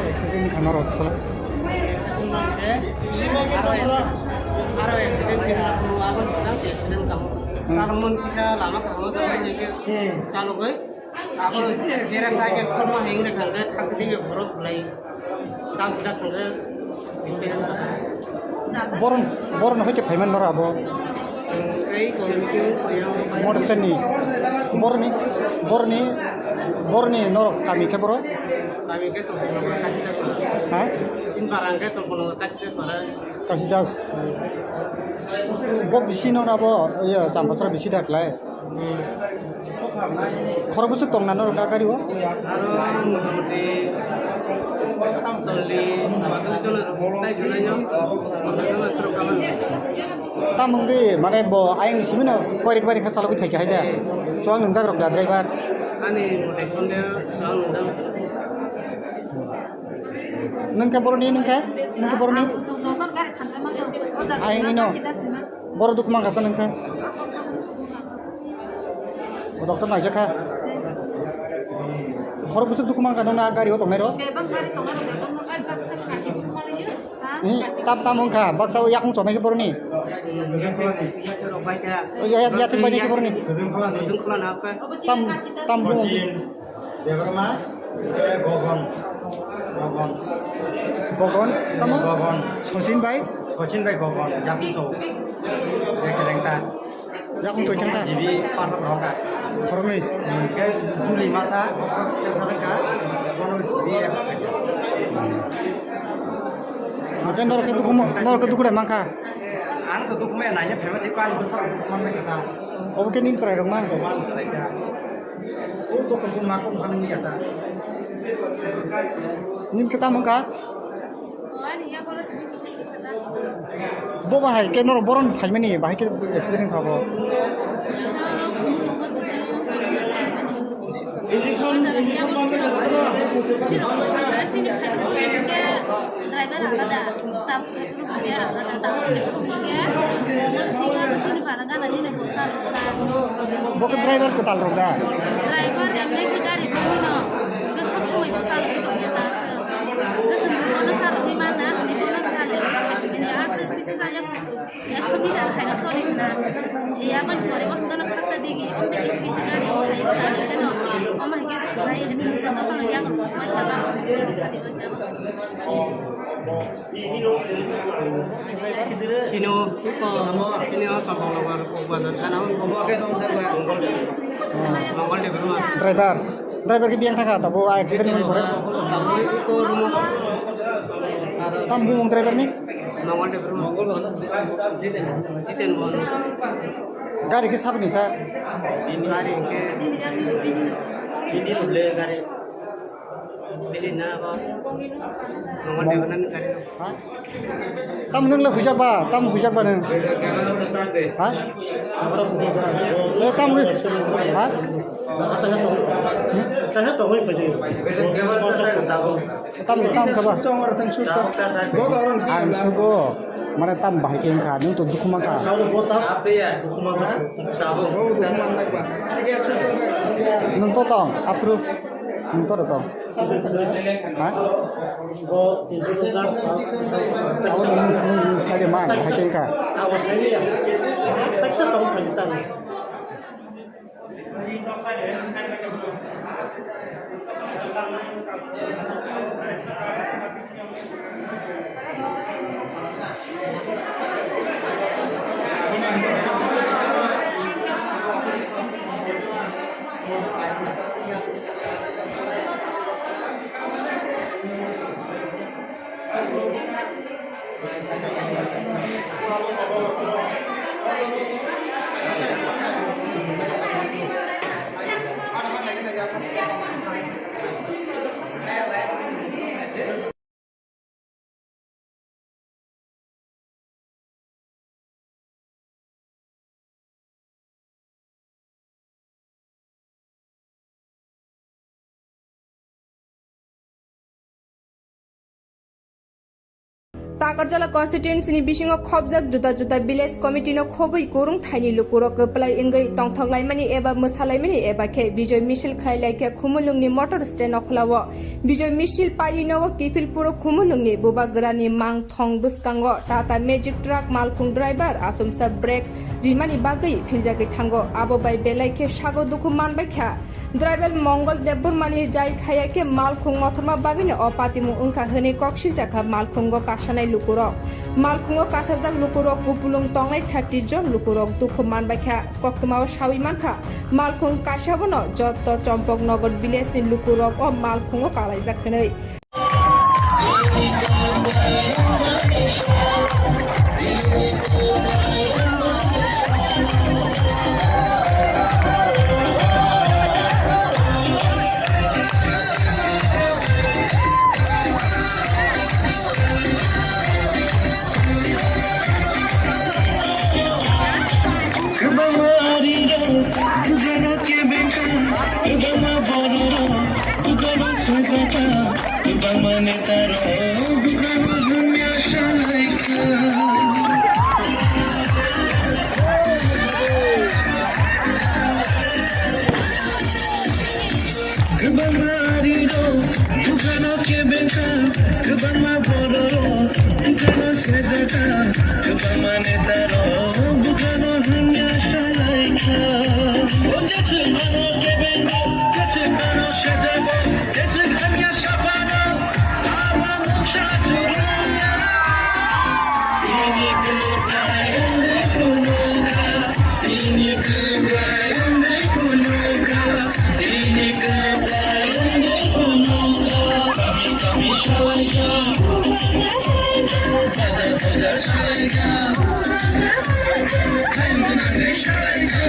Accident khana rok sala. Aro accident sini abo sini accident kamu. Kalau mun bisa lama kamu sama ini chalugoi. Abo jera cycle khorma hengre khangke thangke dige borok bulai. Dam kisa khangke accident. Boron, boron hoite phaiman nora abo. Ei committee koyang. Motor seni. Boroni, boroni. Borni norok kami khe boro? Kami khe Chongpolongo Kasidas Para. Ha? Sinpara hwnkhe Chongpolongo Kasidas Para. Kasidas. Bo bisi no abo, iya, Champachara bisi da khlai. Hmm. Khorok bwswk tong na norok a gari o? Aro motamoti chollish, pachas jon rok tai tongnai no. Motamoti soro kalan. Tamung di, mane bo ayang simi no koirik bairi kha salogwi phaikha hai da. Chuang nungjak rok da driver. Ani motai sonde chuang nungjak. Nungkha boroni, nungkha? Nungkha boroni? Ang kuchuk jotor gari thansa ma kha. O jaga Ayang na ino. Kasidas ni ma. Boro dukhu mangkha sa nungkha. O doctor naijakha. Khorok bwswk dukhu mangkha nung na gari o tongnai rok? Bebak gari tongnai rok, bebak no gari baksa kaki bumariyo. Hmm, tam, tam wngkha, baksa o yakung chomai khe boroni. Bujung khulani. O ya, ya, yathing bai khe boroni. Bujung khulani. Bujung khulani, okay. Tam, tam bo. Debbarma, Gogon. Gogon. Gogon, tamo? Gogon. Sachin bai? Sachin bai Gogon, yakung chomai. Yakreng ta. Yakung choi thangkha? G B pathak rokha. Khoroknwi? Hwnkhe Juli masa, masa rwkha, bono G B ek. Hwnkhe norok khe dukhu mo-, norok khe dukhu dai mankha? Ang to dukhu maya naina phaima se, ani bwsarok dukhu manna khe ta. Obo khe nini chwrai rok mang? Obo ani chwrai kha. O dukhu khe ma kok manwi ya ta. Nini khe tamo wngkha? Bo bahai khe norok boron phaimani, bahai khe accident kha bo. Injection, injection bang khe joto no. Driver alada, tam driver alada, tam driver alada. Bo khe driver kwtal rok da? Driver emni khe gari rwino, hwnkhe sob somoi bo chalogwi tongya ta aswk. Hwnkhe chwng bono chalogwi manna, hwnkhe bono chalogwi tongya. Bini aswk bisi chaya, ekso meter khaina choli hwnna. Yaboni pore bo hwnkhe no khaksa digi, omtwi kisi kisi gari o khai ta hwnkhe no, omo hwnkhe khwnai, jotono yago khwnai ta. Sino, ko, sino, Kampong Logar, Kokbazar, Khana, Mongol Debbarma. Driver, driver khe biyang thangkha, tabo a accident wngwi pore. Tabo ko rumo. Tam bumung driver ni? Mongol Debbarma. Jiten Mohan. Gari khe saboni sa? Gari ke. Bini le gari. Bini na ba. Mongol Debbarma ni gari. Ha? Tam nwng le huijak ba? Tam huijak ba nwng? Ha? Eh, tam hui-, ha? Hmm? Tam, tam kha ba? Ang sugo, mane tam bahai khe wngkha, nwng to dukhu mankha. Nwng to tong, aphuru nwng to tong. Ha? Abo nwng, nwng, nwng sai de man, bahai khe wngkha. Takarjala constituency ni bisingo khobjak juda juda village committee no khobwi kwrwng thaini lukurok kwplai wngwi tongthok laimani eba mwsa laimani eba khe Bijoy misil khlai lai khe Khumulwng ni motor stand o khwlao. Bijoy misil paiwi nogo Kiphilpuro Khumulwng ni bubagra ni mang thong bwskango Tata Magic truck malkhung driver achomsa brake rimani bagwi philjagwi thango. Abo bai belai khe sago dukhu manbai kha. Driver Mongol Debbarmani jai khaya khe malkhung mothorma bagwino o patimung wngkha hwnwi kok siljakha malkhungo kasanai lukurok. Malkhungo kasajak lukurok kupulung tongnai thirty jon lukurok dukhu manbaikha. Koktwmao sawi mankha, malkhung kasabono jotto Chompoknagar village ni lukurok o malkhungo kalaijak hwnwi. Kwbangma arirok, kwbangma kebengkha, kwbangma bororok, kwbangma sujata, kwbangma netarok, kwbangma hamya salaikha. Kwbangma arirok, dukano kebengkha, kwbangma bororok, dukano sejata, kwbangma netarok, dukano hamya salaikha. Jeswk ano kebengkha, jeswk ano sejata, jeswk hamya saphano, abo mungsa juriya. Ini kwtai wngwi phunukha, ini kwtai wngwi phunukha, ini kwtai wngwi phunukha. Kami kami salaikha, bazar bazar salaikha, khaina nangwi salaikha.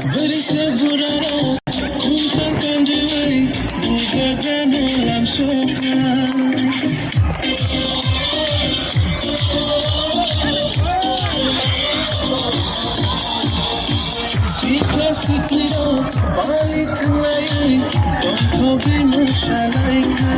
Bwrwi se buraro khungsa kanriwi bujagano lamsokha. Sikla siklirok bali thanglaiwi tongthogwi mwsalaikha.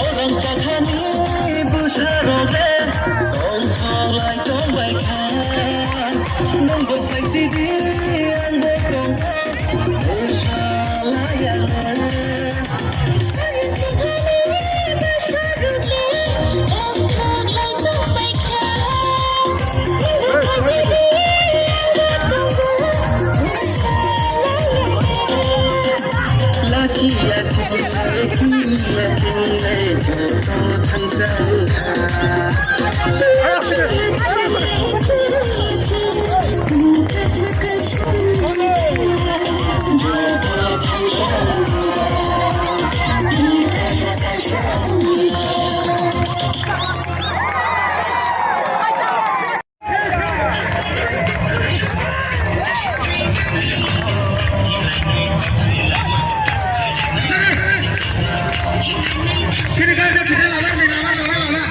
Orang chakhani bwsarok le tongthok lai tong bai kha. Nwng bo phai sidi, ang bo tong bwsa lai ang. Sini guys, bisa lawan nih, lawan, lawan, lawan.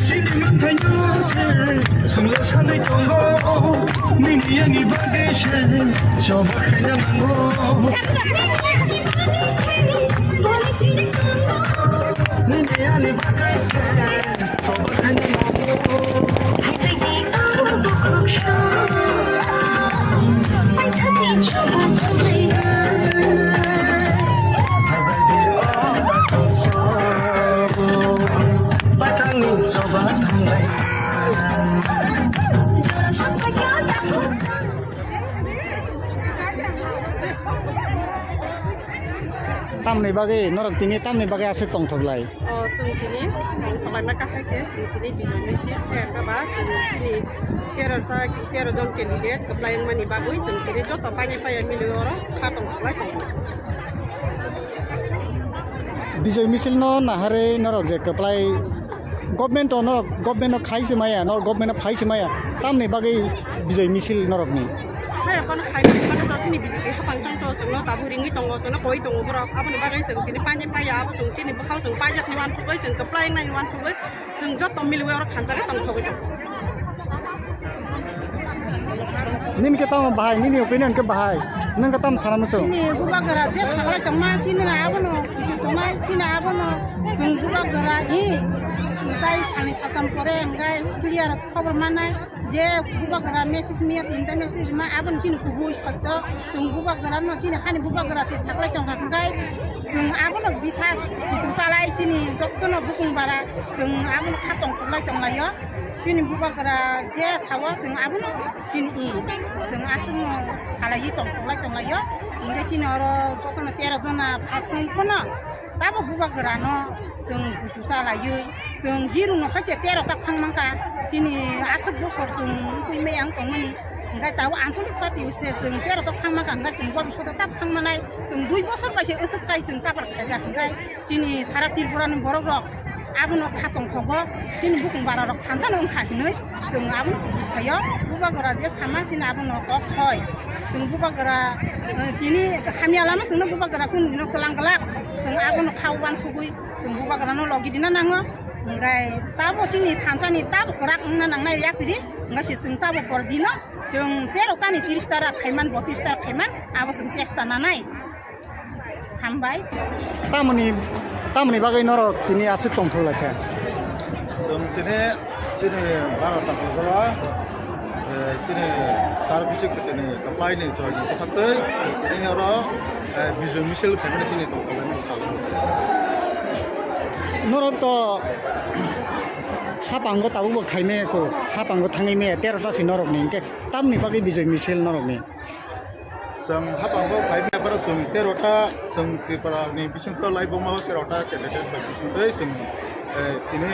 Sini manthaino se, songla sanai tongo, nini ani bagwi se, choba khaina nango. Nini ani bagwi se, choba khaina nango. Tamni bagwi norok tini tamni bagwi aswk tongthok lai? O, chwng tini tongthok laima kahai khe, chwng tini Bijoi Misil khe, wngkha ba chwng chini tero ta, tero jon candidate kwplai wngmani bagwi chwng tini joto painai paiya mili oro kha tongthok lai tongo. Bijoi Misil no naharwi norok je kwplai government o norok, government o khai se maya, norok government o phai se maya, tamni bagwi Bijoi Misil norokni? Hai, kono khai mani kono to chini B J P hapang tong to, chwngno tabuk ringwi tongo, chwngno koi tongo borok. Aboni bagwi chwng tini painai paiya, abo chwng tini bwkhao chwng paijak ni uansugwi, chwng kwplai wngnai ni uansugwi, chwng joto miliwi oro thansa khe tongthogwi tongo. Nini khe tamo bahai, nini opinion khe bahai, nwng khe tamo sana muchung? Chini bubagra je saklai tongma, chini na abono tongma, chini abono chwng bubagra hi, tai sani satam pore hwnkhe clear khobor mannai. Je bubagra message miya tinta message rima aboni chini kubui sotto. Chwng bubagra no chini hani bubagra se saklai tongkha hwnkhe chwng abono bisas kutu salai chini jottono bukung bara chwng abono kha tongthoklai tonglaio. Chini bubagra je sao chwng abono chini i chwng aswkno salaiwi tongthoklai tonglaio. Hwnkhe chini oro jottono tero jona phasung phano tabo bubagrano chwng buchu chalaiwi, chwng zero no hoite tero ta thang mankha, chini aswk bosor chwng wngwi maya wng tongmani, hwnkhe tabuk ancholic party se chwng tero ta thang mankha, hwnkhe chwng bobishoto tab thang manai, chwng dui bosor bai se aswk kai chwng kabar khaijak, hwnkhe chini sara Tripura ni borok rok abono kha tongthogo, chini bukung bara rok thansa no wngkha hinwi. Chwng abono kubui phaio, bubagra je sama chini abono kok khoi. Chwng bubagra, eh, tini hamya lama chwngno bubagra kun dino twlang glak. Chwng abono kha uansugwi chwng bubagrano logi dina nango. Hwnkhe tabo chini thansani tabo kwrak wngna nangnai yapiri. Hwnkhe se chwng tabo pordino chwng tero tani tris ta rak khaiman, botris ta rak khaiman, abo chwng chesta nanai. Hambai. Tamoni, tamoni bagwi norok tini aswk tongthok lai kha? Chwng tini chini Bharat Bharat, eh, chini sar bisik tini kwplai ni chwrai ni kwthaktwi tini oro, eh, Bijoi Misil khaimani chini tongthok laimani sal. Norok to hapango tabukbo khaime ko, hapango thangwi me tero ta si norokni, hwnkhe tamni bagwi Bijoi Misil norokni? Chwng hapango phai maya phano chwng tero ta, chwng Tripura ni bisingtwi lai buma tero ta candidate bai bisingtwi chwng, eh, tini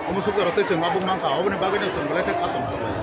omo sukjak rok twi chwng abo mankha, oboni bagwino chwng belai khe kha tongthok lai.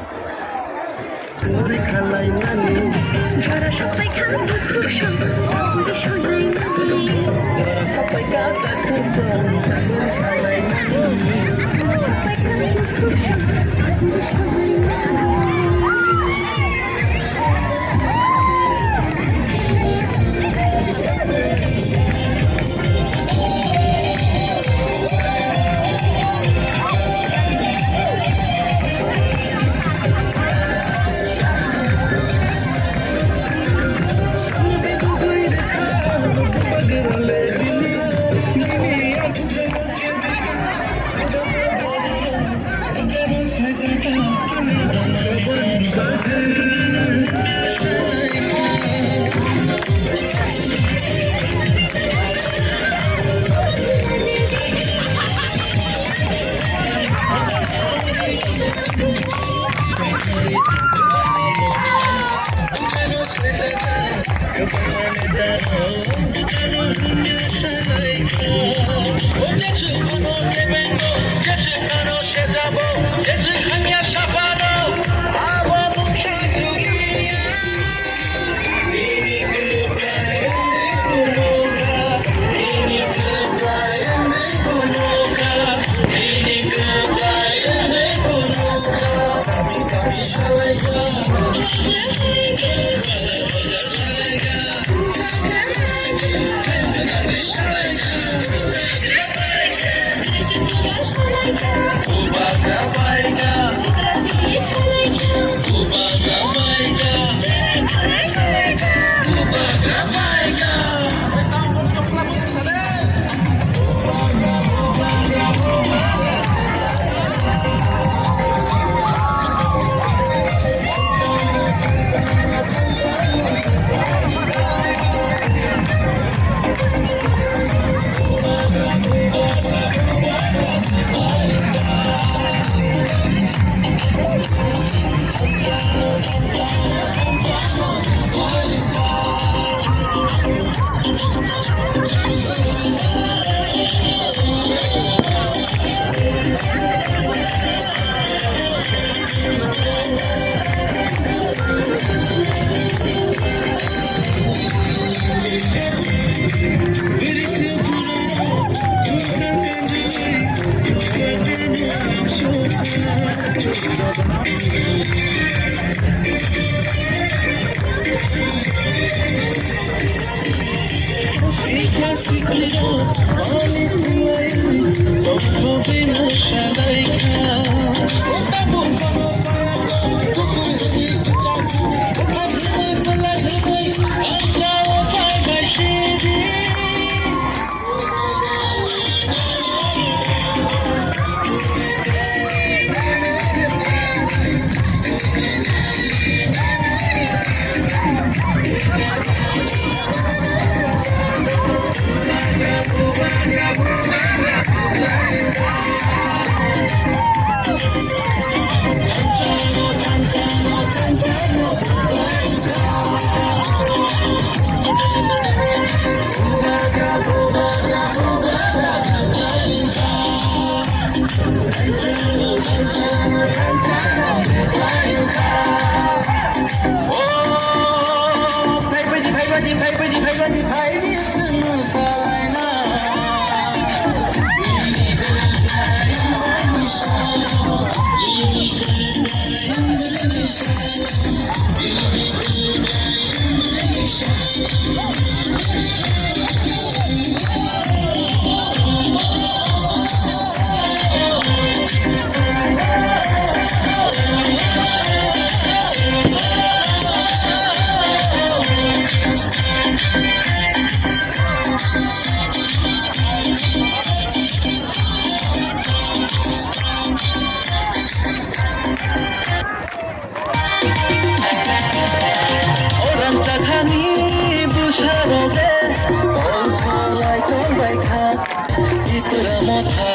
Tipra Motha,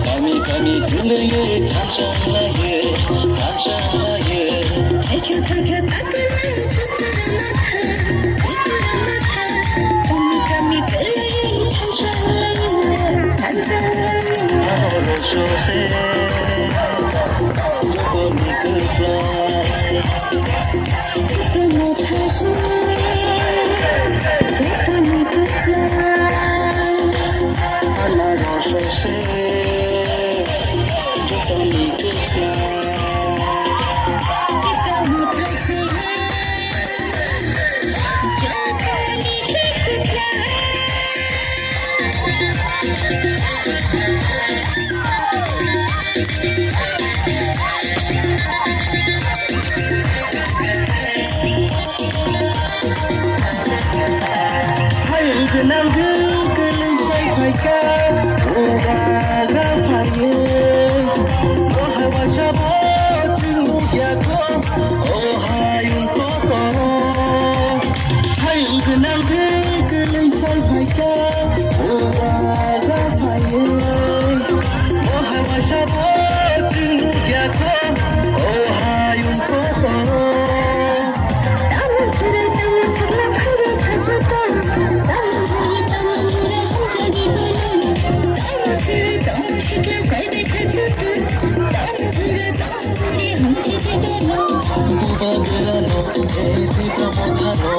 kami kami kwlwiwi thansa laio, thansa laio. Thaikha thaikha takwlai Tipra Motha, Tipra Motha, kami kami kwlwiwi thansa laio, thansa laio. Aro rosose, jotoni kwplai. Hayung gwnang gwi kwlwi sai phaikha, o baga phaiwi. Bo hai waisa bo chwng nukya kho, o hayung kotor. Hayung gwnang gwi kwlwi sai phaikha, o baga phaiwi. Bo hai waisa bo chwng nukya kho, o hayung kotor. Bubagrano, ei Tipra Mothano.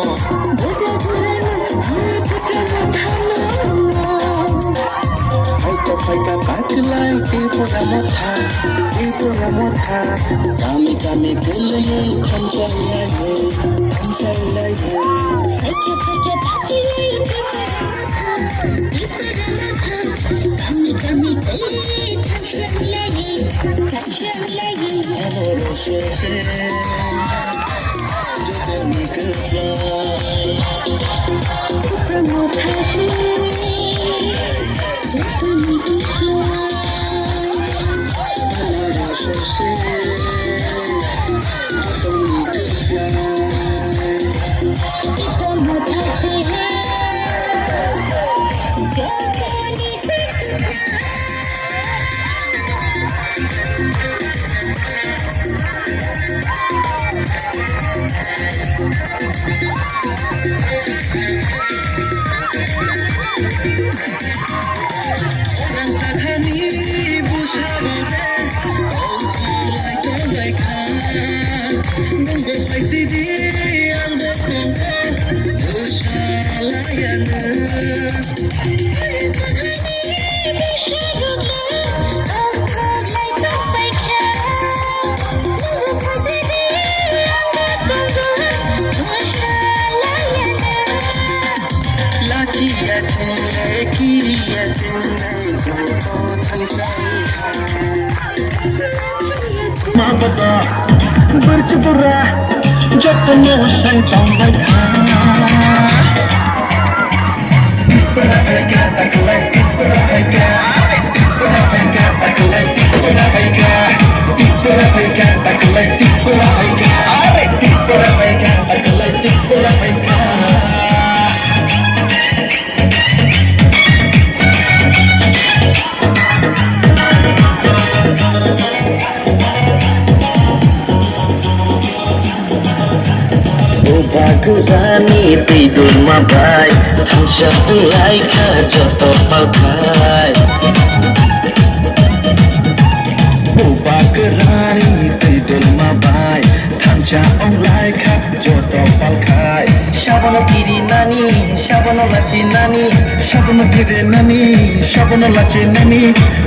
Bubagrano, ei Tipra Mothano. Phaikha phaikha taklai Tipra Motha, Tipra Motha. Kami kami kwlwiwi thansa laio, thansa laio. Phaikha phaikha taklai Tipra Motha, Tipra Motha. Kami kami kwlwiwi thansa laio, thansa laio. Aro rosose. Mabata, berkebura, jatuhnya usai tambah. Bubagrani twi dulma bai thansa wnglaikha joto palkhai. Bubagrani twi dulma bai thansa wnglaikha joto palkhai. Sabono kiri nani, sabono lachi nani, sabono kiri nani, sabono lachi nani.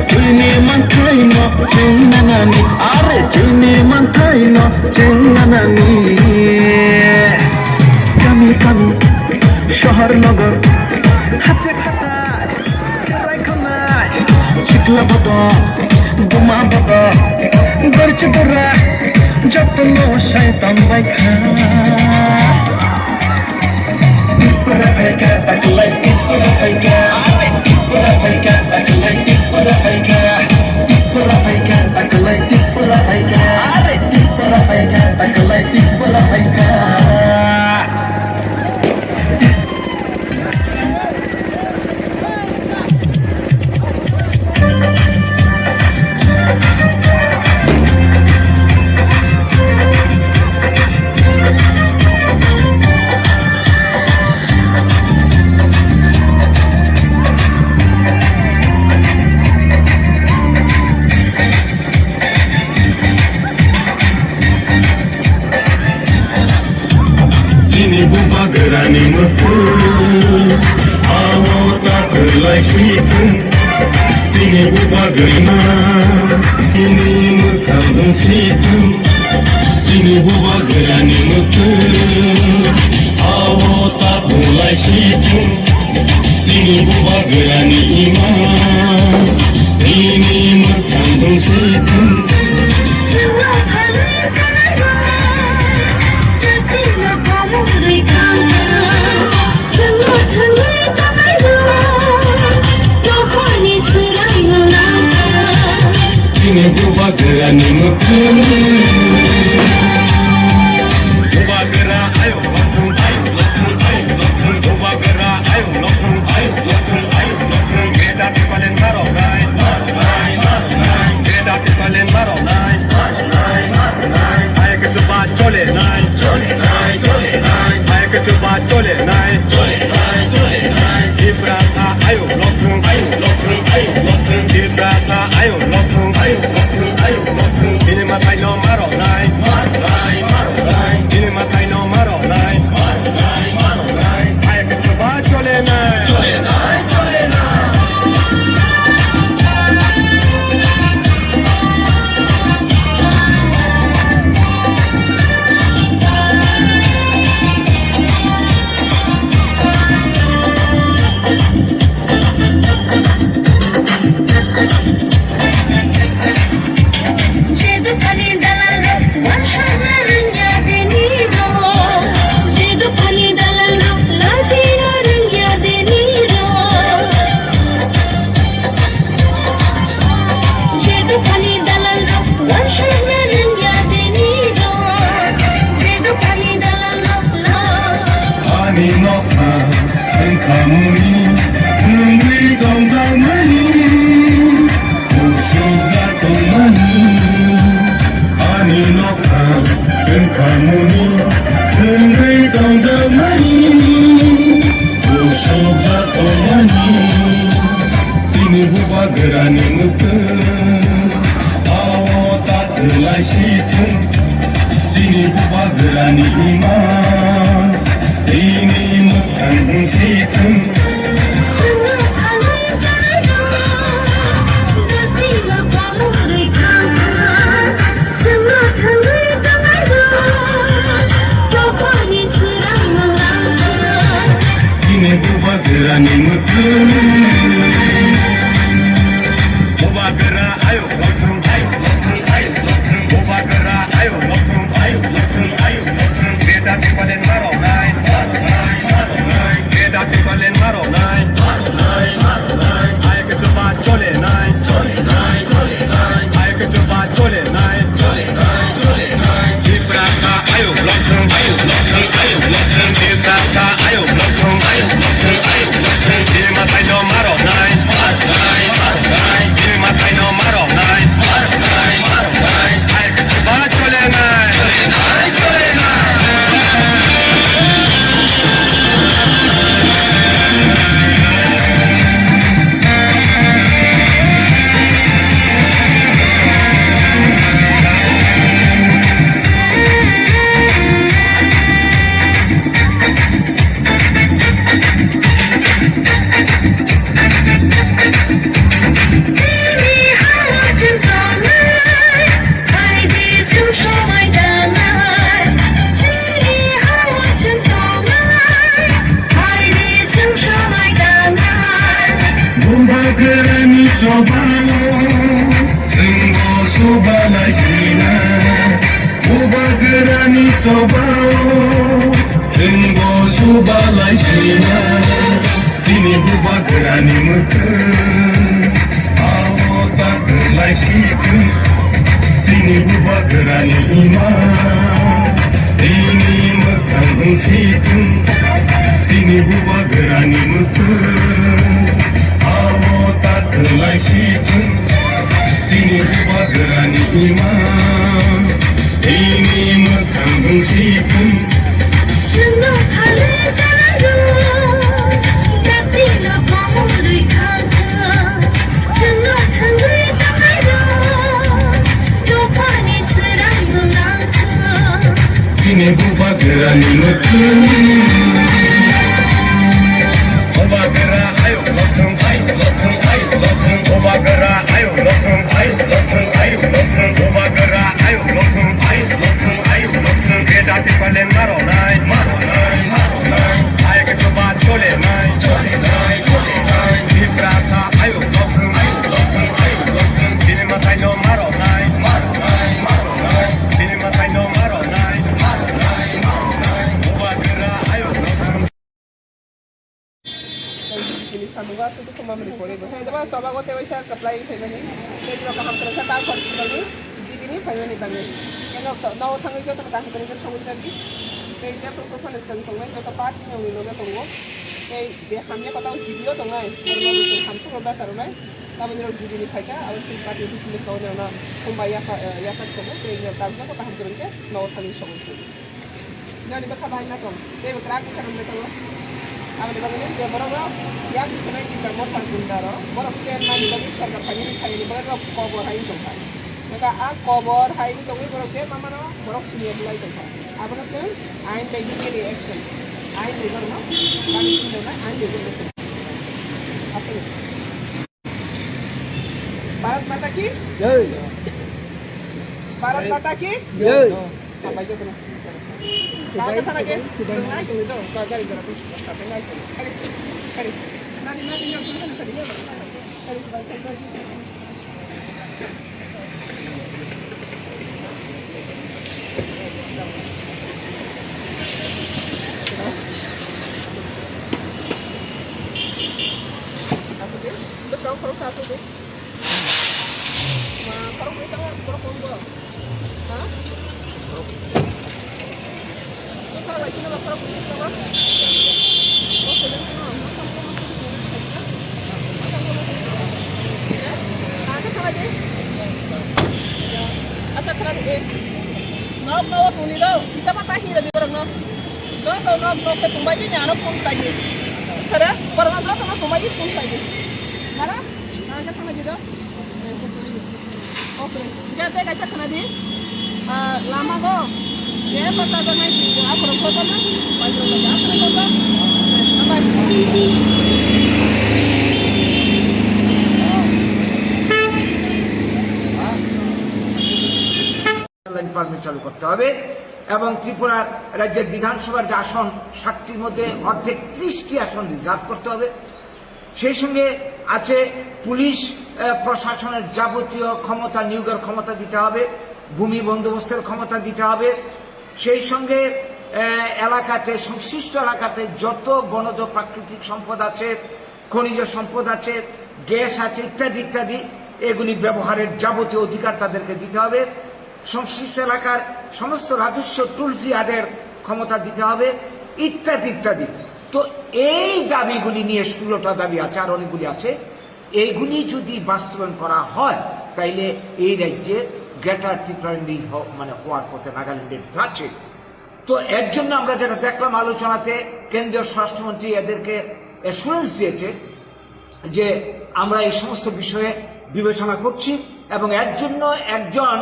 Chini manthai no chini nani, are chini manthai no chini nani. Kami kami, shohor nogor, hache hatai. Sikla bodo, buma bodo, borchi bora, jotono sai tambai kha. Tipra phaikha, taklai Tipra phaikha, Tipra phaikha, taklai Tipra phaikha, Tipra phaikha, taklai Tipra phaikha, Tipra phaikha, taklai Tipra phaikha. Rima, ini mwkhang wng si thung, chini bubagrani mwkhwng. Abo tabuk lai si thung, chini bubagrani ima. Ini mwkhang wng si thung. Chini bubagrani mwkhwng. Bubagra ayuk lokhwng, ayuk lokhwng, ayuk lokhwng. Bubagra ayuk lokhwng, ayuk lokhwng, ayuk lokhwng. Beda tipalen maroknai, maroknai, maroknai. Beda tipalen maroknai, maroknai, maroknai. Hai khe chuba chole nai, chole nai, chole nai. Hai khe chuba chole nai, chole nai, chole nai. Tiprasa ayuk lokhwng, ayuk lokhwng, ayuk lokhwng. Tiprasa ayuk lokhwng, ayuk lokhwng, ayuk lokhwng. Bini mathai no maroknai, maroknai, maroknai. Bini mathai no maroknai, maroknai, maroknai. Hai khe chuba chole nai, chole nai, chole nai. Ani nokha wngkha muni, wngwi tongjakmani, usukjak tongmani. Ani nokha wngkha muni, wngwi tongjakmani, usukjak tongmani. Chini bubagrani mwkhwng, abo ta kwlai si thung. Chini bubagrani ima, tini mwkhang si thung. Chini bubagrani mwkhwng. Bubagra ayuk lokhwng, ayuk lokhwng, ayuk lokhwng. Bubagra ayuk lokhwng, ayuk lokhwng, ayuk lokhwng. Beda tipalen maroknai, maroknai, maroknai. Beda tipalen maroknai, maroknai, maroknai. Hai khe chuba chole nai, chole nai, chole nai. Hai khe chuba chole nai, chole nai, chole nai. Tiprasa ayuk lokhwng, ayuk lokhwng, ayuk lokhwng. Tiprasa ayuk lokhwng, ayuk lokhwng, ayuk lokhwng. Chini mathai no maroknai, maroknai, maroknai. Chini mathai no maroknai, maroknai, maroknai. Hai khe chuba chole nai, chole nai, chole nai. Bubagrani chobao, chwngbo subalai sina. Bubagrani chobao, chwngbo subalai sina. Chini bubagrani mwkhwng, abo ta kwlai si thung. Chini bubagrani ima, tini mwkhwng wng si thung. Chini bubagrani mwkhwng, abo ta kwlai si thung. Chini bubagrani ima, tini mwkhwng wng si thung. Chwngno thangwi thango, dakti no komorwi thangkha. Chwngno thangwi thango, dophani swrang nangkha. Chini bubagrani mwkhwng. Bubagra ayuk lokhwng, ayuk lokhwng, ayuk lokhwng. Bubagra ayuk lokhwng. Bai phaimani, tei borok kaham kwrwngkha ta khoroknwi G B ni phaimani bagwi. Tei nok to-, nogo thangwi jotono kaham kwrwngkha songwi jagwi. Tei je tongthophano chwng tongnai joto party ni loge tongo. Tei je hamya kotao G B o tongnai, borokno chwng hamsukno bacharwnai. Taboni rok G B ni phaikha, abo chwng party office ni songwi rokno khumbai yapha, eh, yapha tongo. Tei nok tak joto kaham kwrwngkha nogo thangwi songwi jagwi. Nani bwkha bahai ma tong, tei bo kwrak bwkha rwngwi tongo. Aboni bagwi je borok rok yak bwswk nai tikla motha gunda rok, borok chen mani bagwi sorkar phainani phainani borok rok kobor hai wng tongkha. Nokha a kobor hai wng tongwi borok je ma mano borok siniya bulai tongkha. Abono chwng ain bai legally action, ain bai borokno bani siniya ain bai borokno. Aswk. Bharat Mata ki? Jai. Bharat Mata ki? Jai. Hambai jotono. Kaka sana je. Nai kuni do. Gari gari. Kari. Kari. Nani nani yang sana kari. Kari. Aswk de, bwskango khoroksa aswk de. Ma, khoroknwi tongo, khoroknwi bo. Ha? Bwsa bai sino ba khoroknwi tongo. Acha khana de. Acha khana de. Nok no tuni do. Isa mata hi ra di borok no. Joto nok nok khe tongbai di, ano phone khlai di. Sara, borok no joto no tongbai di, phone khlai di. Nara, nara khe thangbai di do. Okay. Hingke tei kaisa khna di. Ah, lama go. Je bata go nai di, akhoro go na. Bai go na, akhoro go na. Bye. Line permit চালু করতে হবে এবং ত্রিপুরা রাজ্যের বিধানসভার যে আসন ষাটটির মধ্যে অর্ধেক ত্রিশটি আসন রিজার্ভ করতে হবে। সেই সঙ্গে আছে পুলিশ, আহ, প্রশাসনের যাবতীয় ক্ষমতা নিয়োগের ক্ষমতা দিতে হবে, ভূমি বন্দোবস্তের ক্ষমতা দিতে হবে। সেই সঙ্গে, আহ, এলাকাতে, সংশ্লিষ্ট এলাকাতে যত বনজ প্রাকৃতিক সম্পদ আছে, খনিজ সম্পদ আছে, গ্যাস আছে ইত্যাদি ইত্যাদি, এগুলি ব্যবহারের যাবতীয় অধিকার তাদেরকে দিতে হবে। সংশ্লিষ্ট এলাকার সমস্ত রাজস্ব টোল ফ্রি আদায়ের ক্ষমতা দিতে হবে ইত্যাদি ইত্যাদি। তো এই দাবিগুলি নিয়ে ষোলোটা দাবি আছে, আর অনেকগুলি আছে। এইগুলি যদি বাস্তবায়ন করা হয়, তাইলে এই রাজ্যে গ্রেটার ত্রিপুরাল্যান্ড হ-, মানে হওয়ার পথে নাগাল্যান্ডের ধাঁচে। তো এর জন্য আমরা যেটা দেখলাম আলোচনাতে, কেন্দ্রীয় স্বরাষ্ট্রমন্ত্রী এদেরকে অ্যাসুরেন্স দিয়েছে যে আমরা এই সমস্ত বিষয়ে বিবেচনা করছি এবং এর জন্য একজন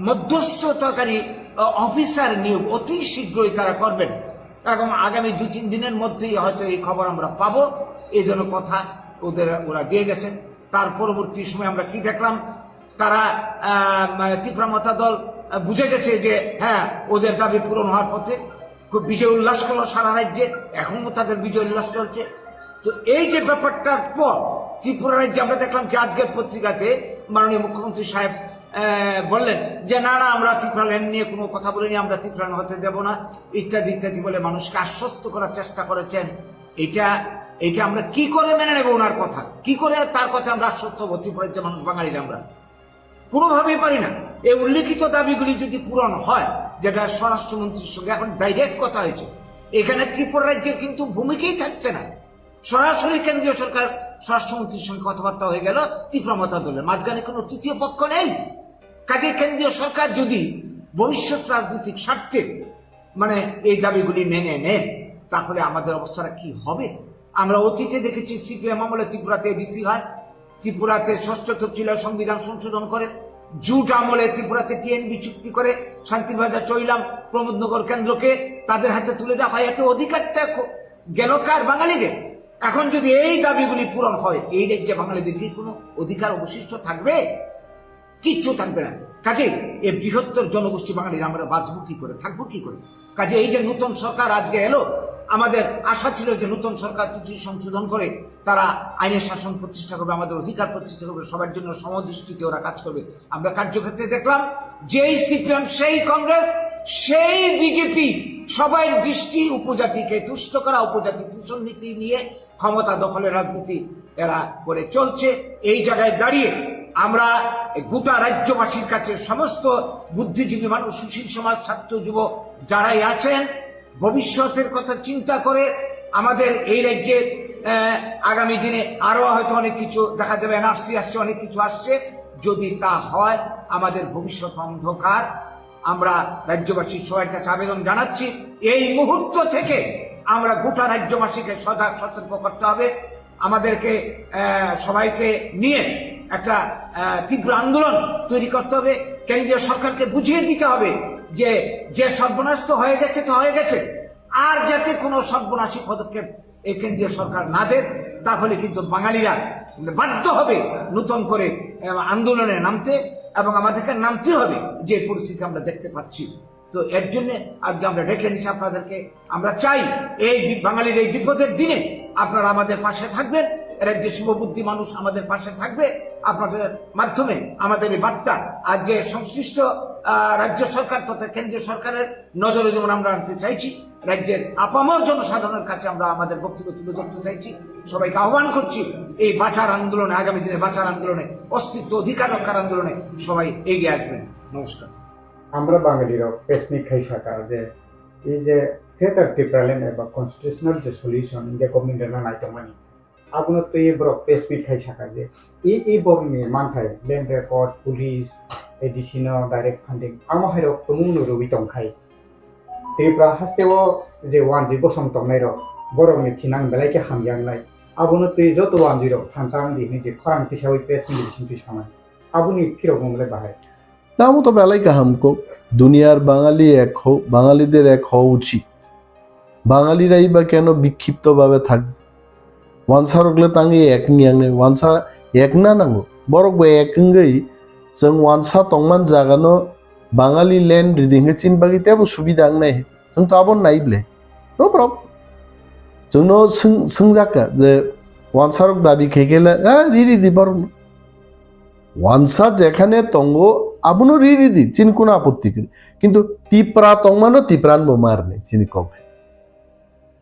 মধ্যস্থতাকারী, আহ, অফিসার নিয়োগ অতি শীঘ্রই তারা করবেন এবং আগামী দুই তিন দিনের মধ্যেই হয়তো এই খবর আমরা পাবো। এই ধরনের কথা ওদের, ওরা দিয়ে গেছেন। তার পরবর্তী সময় আমরা কি দেখলাম, তারা, আহ, মানে ত্রিপুরা মথা দল, আহ, বুঝে গেছে যে হ্যাঁ, ওদের দাবি পূরণ হওয়ার পথে। খুব বিজয় উল্লাস করলো সারা রাজ্যে, এখনো তাদের বিজয় উল্লাস চলছে। তো এই যে ব্যাপারটার পর ত্রিপুরা রাজ্যে আমরা দেখলাম কি আজকের পত্রিকাতে মাননীয় মুখ্যমন্ত্রী সাহেব, আহ, বললেন যে না, না, আমরা ত্রিপুরাল্যান্ড নিয়ে কোনো কথা বলিনি, আমরা ত্রিপুরাল্যান্ড হতে দেব না, ইত্যাদি ইত্যাদি বলে মানুষকে আশ্বস্ত করার চেষ্টা করেছেন। এটা, এটা আমরা কি করে মেনে নেব ওনার কথা? কি করে তার কথা আমরা আশ্বস্ত হবো? ত্রিপুরার যে মানুষ, বাঙালিরা আমরা কোনোভাবেই পারি না। এই উল্লেখিত দাবিগুলি যদি পূরণ হয়, যেটা স্বরাষ্ট্রমন্ত্রীর সঙ্গে এখন ডাইরেক্ট কথা হয়েছে, এখানে ত্রিপুরা রাজ্যের কিন্তু ভূমিকাই থাকছে না। সরাসরি কেন্দ্রীয় সরকার স্বরাষ্ট্রমন্ত্রীর সঙ্গে কথাবার্তা হয়ে গেল ত্রিপুরা মথা দলের, মাঝখানে কোনো তৃতীয় পক্ষ নেই। কাজেই কেন্দ্রীয় সরকার যদি ভবিষ্যৎ রাজনৈতিক স্বার্থে মানে এই দাবিগুলি মেনে নেন, তাহলে আমাদের অবস্থাটা কি হবে? আমরা অতীতে দেখেছি সিপিএম আমলে ত্রিপুরাতে এডিসি হয়, ত্রিপুরাতে ষষ্ঠ তফসিল হয়, সংবিধান সংশোধন করে, জুট আমলে ত্রিপুরাতে টিএনবি চুক্তি করে, শান্তিবাজার চৈলাম, প্রমোদনগর কেন্দ্রকে তাদের হাতে তুলে দেওয়া হয়। এতে অধিকারটা খ-, গেল কার? বাঙালিদের। এখন যদি এই দাবিগুলি পূরণ হয়, এই রাজ্যে বাঙালিদের কি কোনো অধিকার অবশিষ্ট থাকবে? কিচ্ছু থাকবে না। কাজেই এই বৃহত্তর জনগোষ্ঠী বাঙালিরা আমরা বাঁচবো কি করে, থাকবো কি করে? কাজে এই যে নতুন সরকার আজকে এলো, আমাদের আশা ছিল যে নতুন সরকার কিছু সংশোধন করে তারা আইনের শাসন প্রতিষ্ঠা করবে, আমাদের অধিকার প্রতিষ্ঠা করবে, সবার জন্য সমদৃষ্টিতে ওরা কাজ করবে। আমরা কার্যক্ষেত্রে দেখলাম যেই সিপিএম, সেই কংগ্রেস, সেই বিজেপি, সবাই দৃষ্টি উপজাতিকে তুষ্ট করা, উপজাতি দূষণ নীতি নিয়ে ক্ষমতা দখলের রাজনীতি এরা করে চলছে। এই জায়গায় দাঁড়িয়ে আমরা গোটা রাজ্যবাসীর কাছে, সমস্ত বুদ্ধিজীবী মানুষ, সুশীল সমাজ, ছাত্র, যুব যারাই আছেন, ভবিষ্যতের কথা চিন্তা করে আমাদের এই রাজ্যে, আহ, আগামী দিনে আরো হয়তো অনেক কিছু দেখা যাবে, এনআরসি আসছে, অনেক কিছু আসছে। যদি তা হয়, আমাদের ভবিষ্যৎ অন্ধকার। আমরা রাজ্যবাসীর সবার কাছে আবেদন জানাচ্ছি, এই মুহূর্ত থেকে আমরা গোটা রাজ্যবাসীকে সজাগ সতর্ক করতে হবে। আমাদেরকে, আহ, সবাইকে নিয়ে একটা, আহ, তীব্র আন্দোলন তৈরি করতে হবে। কেন্দ্রীয় সরকারকে বুঝিয়ে দিতে হবে যে, যে সর্বনাশ তো হয়ে গেছে, তো হয়ে গেছে, আর যাতে কোনো সর্বনাশী পদক্ষেপ এই কেন্দ্রীয় সরকার না দেয়, তাহলে কিন্তু বাঙালিরা বাধ্য হবে নতুন করে, আহ, আন্দোলনে নামতে এবং আমাদেরকে নামতে হবে, যে পরিস্থিতি আমরা দেখতে পাচ্ছি। তো এর জন্য আজকে আমরা ডেকে এনেছি আপনাদেরকে। আমরা চাই এই বি-, বাঙালির এই বিপদের দিনে আপনারা আমাদের পাশে থাকবেন, রাজ্যের শুভবুদ্ধি মানুষ আমাদের পাশে থাকবে। আপনাদের মাধ্যমে আমাদের এই বার্তা আজকে সংশ্লিষ্ট, আহ, রাজ্য সরকার তথা কেন্দ্রীয় সরকারের নজরে যেমন আমরা আনতে চাইছি, রাজ্যের আপামর জনসাধারণের কাছে আমরা আমাদের বক্তব্য তুলে ধরতে চাইছি। সবাইকে আহ্বান করছি এই বাঁচার আন্দোলনে, আগামী দিনে বাঁচার আন্দোলনে, অস্তিত্ব অধিকার রক্ষার আন্দোলনে সবাই এগিয়ে আসবেন। নমস্কার। Amra Bangali rok press meet khai saka je, ei je Greater Tipraland eba constitutional je solution India government no nai tongmani, abono twi borok press meet khai saka je, e, e borokni manthai land record, police, A D C no direct funding, amo hai rok tumung no rwui tong khai. Tripura haste o je wanjwi bosong tongnai rok, borokni thinang belai khe hamya wngnai. Abono twi joto wanjwi rok thansa wng di hinwi je khorang tisaui press meet bising twi samani. Aboni phirok mung le bahai. Tamo to belai kaham kok, duniyar Bangali ek ho, Bangalide ek ho uchit. Bangalirai ba keno bikkhipto babe thak? Wansarok le tangwi ek wngya wngnai, wansa ek na nango. Borok bo ek wngwi chwng wansa tongman jagano Bangali land ridi hwnkhe chini bagwi teibo subida wngnai. Chwng to abono nai ble. No problem. Chwngno swng-, swngjakha je wansarok dabi khaikhe le, "Ah, ri ridi borokno." Wansa jekhane tongo, abono ri ridi, chini kono apotti kwrwi. Kintu Tipra tongmano Tipran bo marni, chini kok.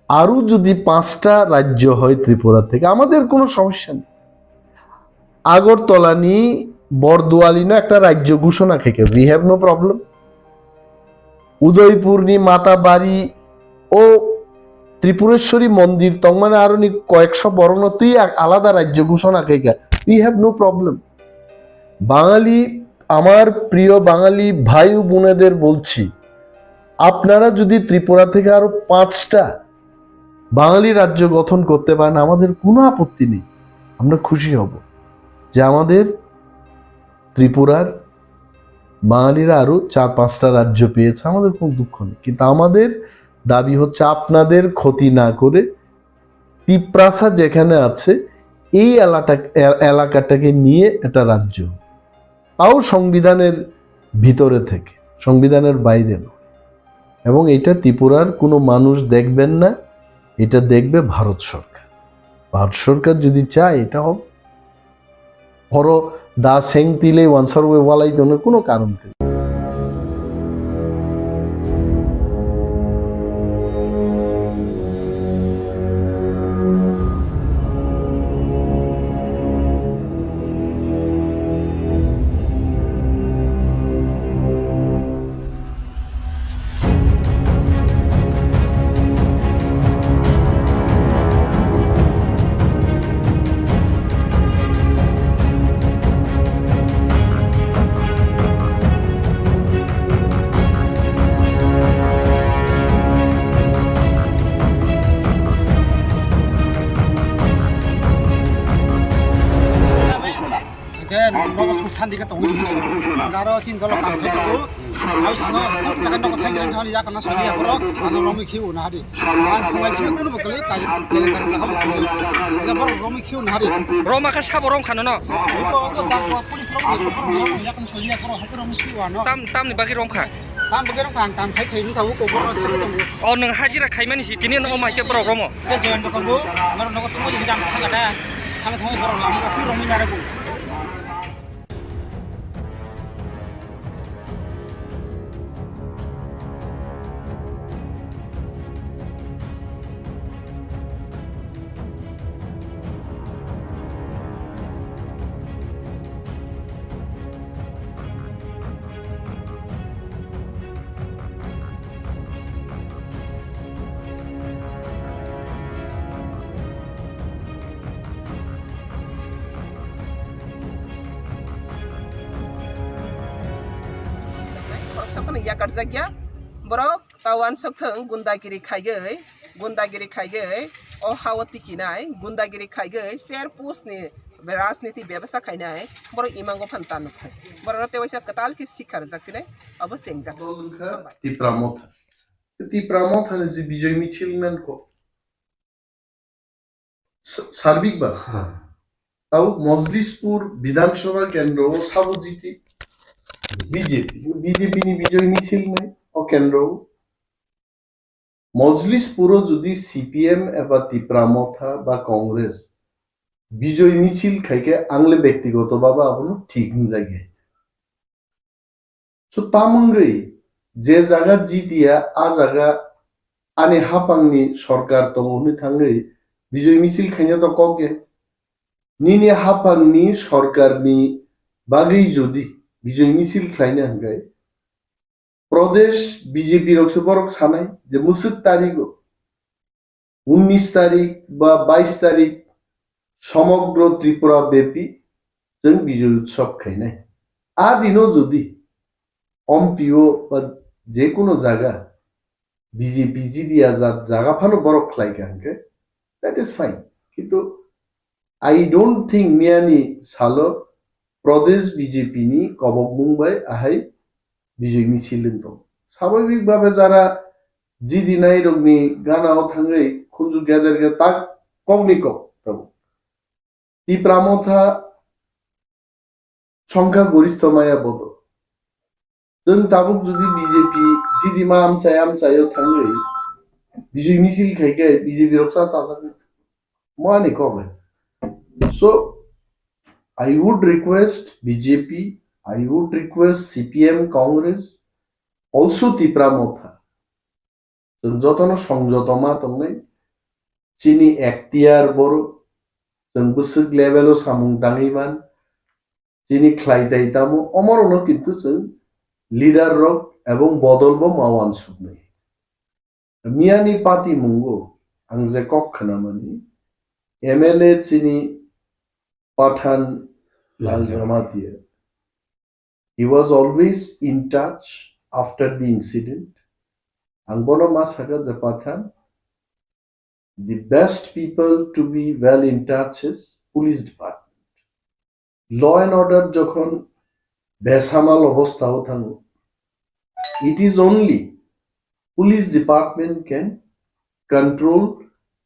আরো যদি পাঁচটা রাজ্য হয় ত্রিপুরা থেকে, আমাদের কোনো সমস্যা নেই। আগরতলা নি বরদোয়ালি না একটা রাজ্য ঘোষণা থেকে, we have no problem. Udaipur নি মাতাবাড়ি ও ত্রিপুরেশ্বরী মন্দির তংমানে আরো নি কয়েকশো বরং তুই এক আলাদা রাজ্য ঘোষণা থেকে, we have no problem. বাঙালি, আমার প্রিয় বাঙালি ভাই ও বোনেদের বলছি, আপনারা যদি ত্রিপুরা থেকে আরো পাঁচটা বাঙালি রাজ্য গঠন করতে পারেন, আমাদের কোনো আপত্তি নেই, আমরা খুশি হব যে আমাদের ত্রিপুরার বাঙালিরা আরো চার পাঁচটা রাজ্য পেয়েছে, আমাদের কোনো দুঃখ নেই। কিন্তু আমাদের দাবি হচ্ছে আপনাদের ক্ষতি না করে তিপ্রাসা যেখানে আছে এই এলাকা-, এ-, এলাকাটাকে নিয়ে একটা রাজ্য, তাও সংবিধানের ভিতরে থেকে, সংবিধানের বাইরে নয়। এবং এটা ত্রিপুরার কোনো মানুষ দেখবেন না, এটা দেখবে ভারত সরকার। ভারত সরকার যদি চায়, এটা হবে। Oro da seng twi le wansarwi walai tongno kuno karon kwrwi. Hingke nogo suk sandi khe tongwi rwdi se. Hingke aro chini dolo kam khe tongo. Abo sano khub jaga nogo thang thang thangni yakana songya borok ano romwi khiu nahadi. Ang phungai simi kuno bo kwlwi kai kele kele jaga bo khibwi. Hingke borok romwi khiu nahadi. Roma khe sabo rom khano no? Iko iko police rok yakana songya borok haikhe romwi khiu ano. Tam, tamni bagwi rom kha? Tam bagwi rok ang kam khai thai wngkha, o kokborok no sakhe tongo. O, nwng hajira khaimani si tini no mai khe borok romo. Khe join bo tongo, norok nogo thangwi hingkhe ang thangkha da. Thangwi thangwi borok lama o swi romwi narago. Saphano yakarjakya borok ta uansuk thung gundagiri khaiwi, gundagiri khaiwi o hao tikinai, gundagiri khaiwi ser post ni rajniti bebasa khainai borok imango phan ta nuk thung. Borokno tewaisa kwtal khe sikha rwjak phinai abo chengjak. Dol wngkha Tipra Motha. Tipra Motha ni je Bijoy Michil nangkho. Sa-, sarbik ba. Ha. Tau Mojlispur Bidhan Sabha kendro o sabo jiti B J P. B J P ni Bijoy Michil nai o kendro o. Mojlispur o jodi C P M eba Tipra Motha ba Congress Bijoy Michil khai khe ang le bektigoto baba abono thik wngjagya. So, tamungwi je jaga jitiya, a jaga ani haphangni sorkar tongo hwnwi thangwi Bijoy Michil khaina to kok ya. Nini haphangni sorkarni bagwi jodi Bijoy Michil khlaina hwnkhe, Pradesh B J P rok se borok sanai je mwswk tarigo, unnish tarik ba bais tarik somogro Tripura bepi chwng Bijoy Utsav khainai. A dino jodi Ompi o ba je kono jaga B J P jidi ajat jaga phano borok khlai kha hwnkhe, that is fine. Kintu I don't think miyani salo Pradesh B J P ni kobokmung bai ahai Bijoy Michil wng tong. Swabhabik bhabe jara jidinai rokni gana o thangwi khunju geder ge tak kokni kok tongo. Tipra Motha songkha goristho maya bodo. Chwng tabuk jodi B J P jidima amchai amchai o thangwi Bijoy Michil khai khe B J P rok cha cha thangwi. Mani kok le. So, I would request B J P, I would request C P M, Congress, also Tipra Motha. Chwng jotono songjoto ma tongnai. Chini ektiyar borok, chwng bwswk level o samung tangwi man, chini khlai tai tamo, omorokno kintu chwng leader rok ebong bodol bo ma uansuknai. Miyani patimungo ang je kok khwnamani, M L A chini Pathan Lal Jamatia, he was always in touch after the incident. Ang bono ma saka je Pathan, the best people to be well in touch is police department. Law and order jokhon besamal obostha o thango, it is only police department can control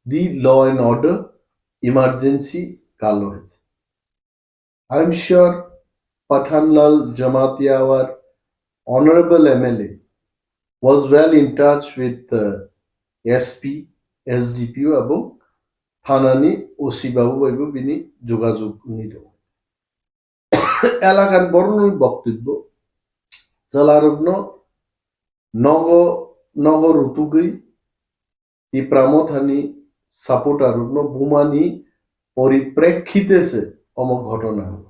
the law and order emergency kalo hai. I am sure Pathanlal Jamatia, our honorable M L A, was well in touch with the S P, S D P O ebong thanani O C babu bai bo bini jogajog wngwi tongo. Elakan borokni boktobbo chwlarokno nogo nogo rutugwi Tipra Mothani supporter rokno bumani poriprekhite se omo ghotona.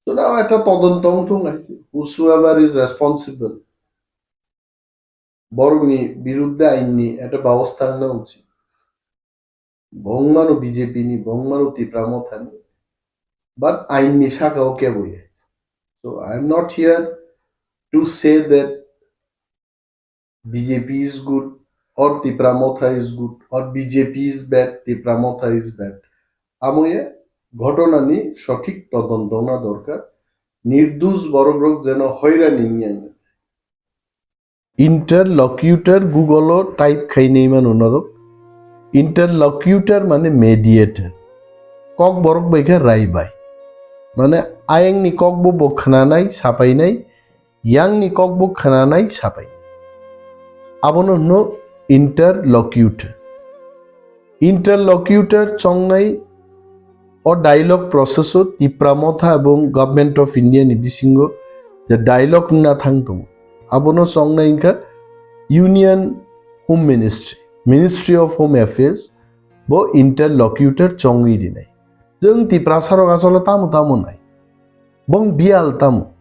Chwla ekta todonto wngthung hai se, whosoever is responsible, borokni birudde ainni ekta babostha wngna uchit. Bo wngmano B J P ni, bo wngmano Tipra Mothani, but ainni saka o kebo ya. So I am not here to say that B J P is good or Tipra Motha is good or B J P is bad, Tipra Motha is bad. Amo ya ghotona ni sothik todonto wngna dorkar. Nirdosh borok rok jeno hoirani wngya wngya. Interlocutor Google o type khai nai mano norok. Interlocutor mane mediator. Kokborok bai khe raibai. Mane ayangni kokbo bo khwnanai, sapainai, yangni kokbo khwnanai, sapai. Abono hwno interlocutor. Interlocutor chongnai o dialogue process o Tipra Motha ebong Government of India ni bisingo je dialogue wngna thang tongo. Abono chongnai wngkha Union Home Ministry, Ministry of Home Affairs, bo interlocutor chongwi rinai. Chwng Tiprasa rok asole tamo tamo nai. Bong biyal tamo.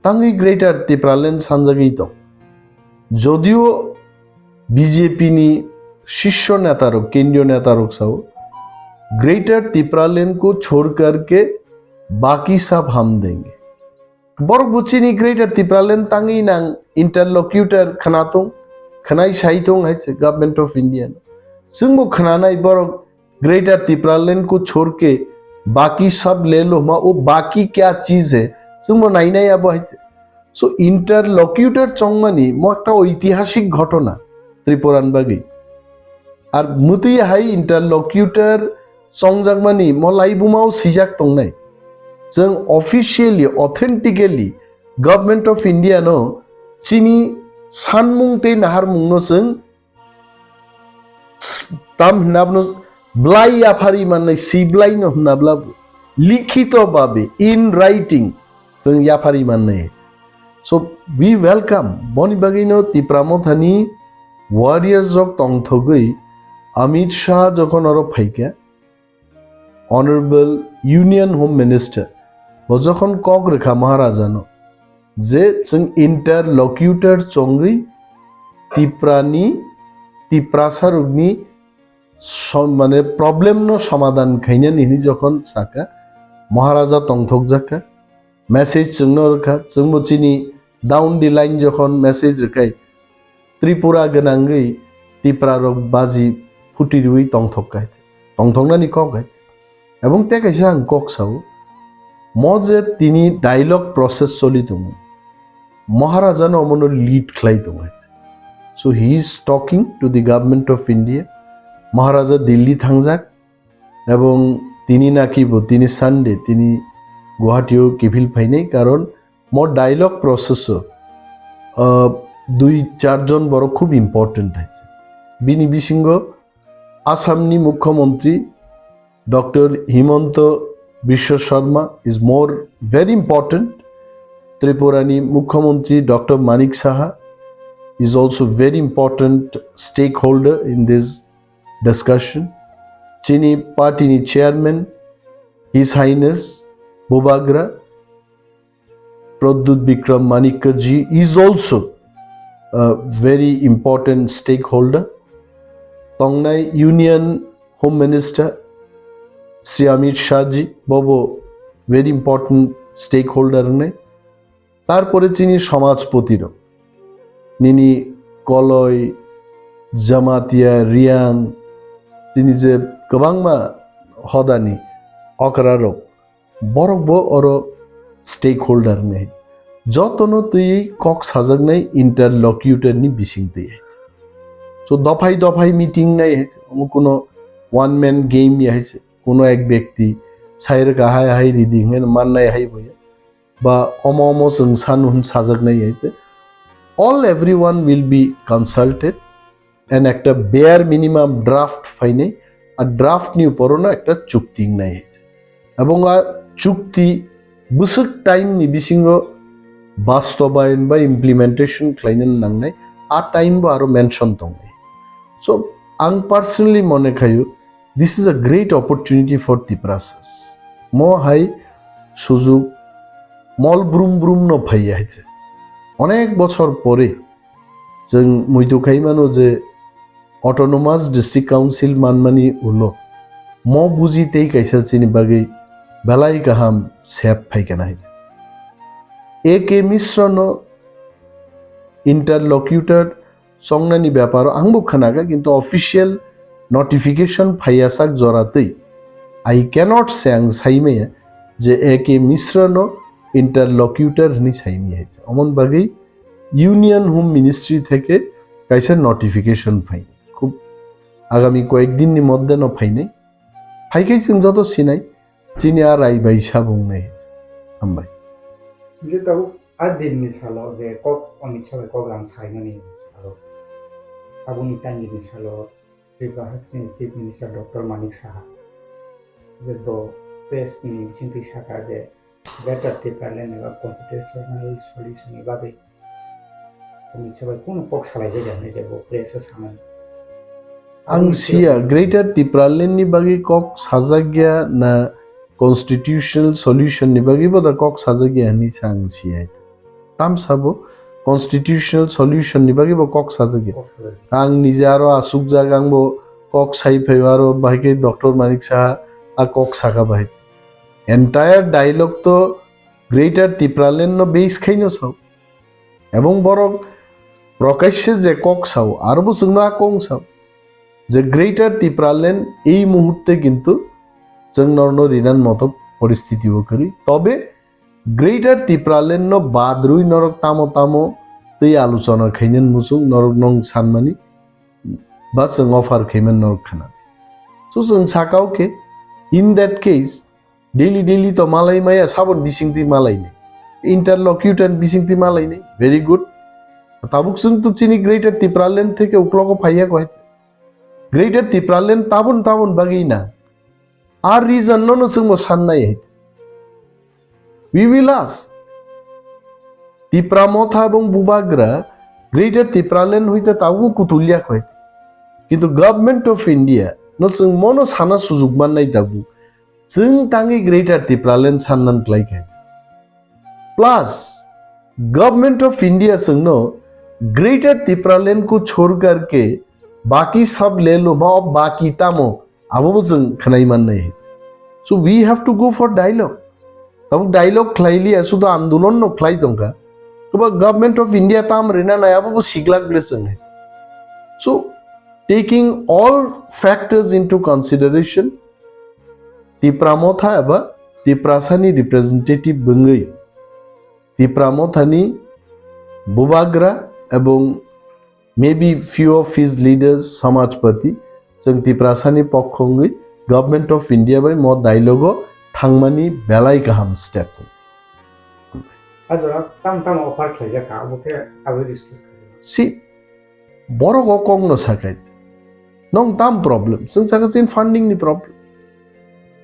Tangwi Greater Tipraland sanjagwi tong. Jodio B J P ni shisho neta rok, kendriyo neta rok sao, Greater Tipraland ko chhorkar ke baki sab hum denge. Borok bo chini Greater Tipraland tangwi nang interlocutor khwnatung, khwnai saitung hai se Government of India no. Chwngbo khwnanai borok Greater Tipraland ko chhor ke baki sab le lo hma, wo baki kya cheez hai, chwngbo nainai abo hai se. So interlocutor chongmani mo ekta oitihasik ghotona Tripuran bagwi. Ar mwtwi hai interlocutor chongjakmani mo laibumao sijak tongnai. Chwng officially, authentically Government of India no chini sanmung tei naharmung no chwng tam hwnna bono blai yapharwi mannai, siblai no hwnna bla likhito babe, in writing, chwng yapharwi mannai. So we welcome, boni bagwi no Tipra Mothani warriors rok tongthogwi Amit Shah jokhon oro phaikha, Honorable Union Home Minister, bo jokhon kok rwkha Maharaja no, je chwng interlocutor chongwi Tiprani, Tiprasa rokni som-, mane problem no somadhan khainani hwnwi jokhon saka, Maharaja tongthokjakha, message chwngno rwkha, chwngbo chini down the line jokhon message rwkhai, Tripura gwnangwi Tipra rok baji phuti rwi tongthok kai, tongthoknani kok hai. Ebong tei kaisa ang kok sao, mo je tini dialogue process choli tongo, Maharaja no omono lead khlai tongo hai. So he is talking to the Government of India. Maharaja Delhi thangjak, ebong tini naki bo tini Sunday tini Guwahati o kiphil phainai, karon mo dialogue process o, ah, dui char jon borok khub important hai. Bini bisingo Assam ni Mukhyamantri Doctor Himanta Biswa Sarma is more very important. Tripura ni Mukhyamantri Doctor Manik Saha is also very important stakeholder in this discussion. Chini party ni chairman, His Highness Bubagra Pradyut Bikram Manikya ji is also a very important stakeholder. Tongnai Union Home Minister Shri Amit Shah ji, bobo very important stakeholder wngnai. Tarpore chini samajpoti rok, nini Koloi, Jamatia, Riang, chini je kwbangma hodani okra rok, borok bo oro stakeholder ni. Jotono twi kok sajaknai interlocutor ni bising twi. So dophai dophai meeting nai hai se, omo kuno one man game ya hai se, kuno ek byakti sai rwkha hai hai ridi hwnwi mannai hai bo ya. Ba omo omo chwng sanu hwn sajaknai hai se. All everyone will be consulted and ekta bare minimum draft phainai, a draft ni upor no ekta chukti wngnai hai se. Ebong a chukti bwswk time ni bisingo bastobayon ba implementation khlaina nangnai, a time bo aro mention tongnai. So ang personally mone khayo, this is a great opportunity for Tiprasas. Mo hai sujuk mol brum brum no phaiya hai se. Onek bochor pore chwng muitu khai mano je Autonomous District Council manmani ulo mo buji tei kaisa chini bagwi belai kaham sep phaikha nai. A K Mishra no interlocutor songnani beparo angbo khwnakha, kintu official notification phaiya sak jora twi. I cannot say ang saimaya je A K Mishra no interlocutor hwnwi saimaya. Omon bagwi Union Home Ministry theke kaisa notification phai. Khub agami koyek din ni moddhe no phainai. Phaikhai chwng joto sinai, chini a rai bai sabung nai. Hambai. Hingke tabuk a din ni salo je kok Amit Shah bai kok lam saimani salo. Aboni tangni salo Tripura Hasteni Chief Minister Doctor Manik Saha je bo press ni bisingtwi sakha je Greater Tipraland eba constitutional solution ni bagwi Amit Shah bai kunu kok salai jai jani je bo press o sanai. Ang siya Greater Tipraland ni bagwi kok sajak ya na constitutional solution ni bagwi bo da kok sajak ya hwnwi sa ang siya. Tam sabo constitutional solution ni bagwi bo kok sajak ya. Ang nije aro asukjak, ang bo kok sai phai aro bahai khe Doctor Manik Saha a kok saka bahai. Entire dialogue to Greater Tipraland no base khaino sao. Ebong borok prokashe je kok sao, aro bo chwngno a kong sao. Je Greater Tipraland ei muhurte kintu chwng norno rinan moto poristiti o kwrwi. Tobe Greater Tipraland no badrwi norok tamo tamo tei aluchona khainani muchung norok nong sanmani ba chwng offer khaiman norok khana. So chwng sakao khe, in that case, daily daily to malai maya, sabon bisingtwi malai ni. Interlocutor bisingtwi malai ni. Very good. Tabuk chwng to chini Greater Tipraland theke uklogo phaiya koi. Greater Tipraland tabon tabon bagwi na. Ar reason no no chwngbo sannai hai. We will ask. Tipra Motha ebong Bubagra Greater Tipraland hoite tabuk kutulya khoi. Kintu Government of India no chwng mono sana sujug mannai tabuk. Chwng tangwi Greater Tipraland sannan klai khai. Plus, Government of India chwngno Greater Tipraland ko chhorkar ke baki sab le lo ma, baki tamo abo bo chwng khwnai mannai. So we have to go for dialogue. Tabuk dialogue khlai liya, sudo andolon no khlai tongkha. Toba Government of India tam rina nai abo bo siglak ble chwng hai. So taking all factors into consideration, Tipra Motha eba Tiprasani representative bwngwi Tipra Mothani Bubagra ebong maybe few of his leaders, Samajpati, chwng Tiprasani pokho wngwi Government of India bai mo dialogue o thangmani belai kaham step. A jora tam tam offer khlaijak kha, abo khe abo discuss khlai. Si borok o kok no sakai. Nong tam problem, chwng saka chin funding ni problem.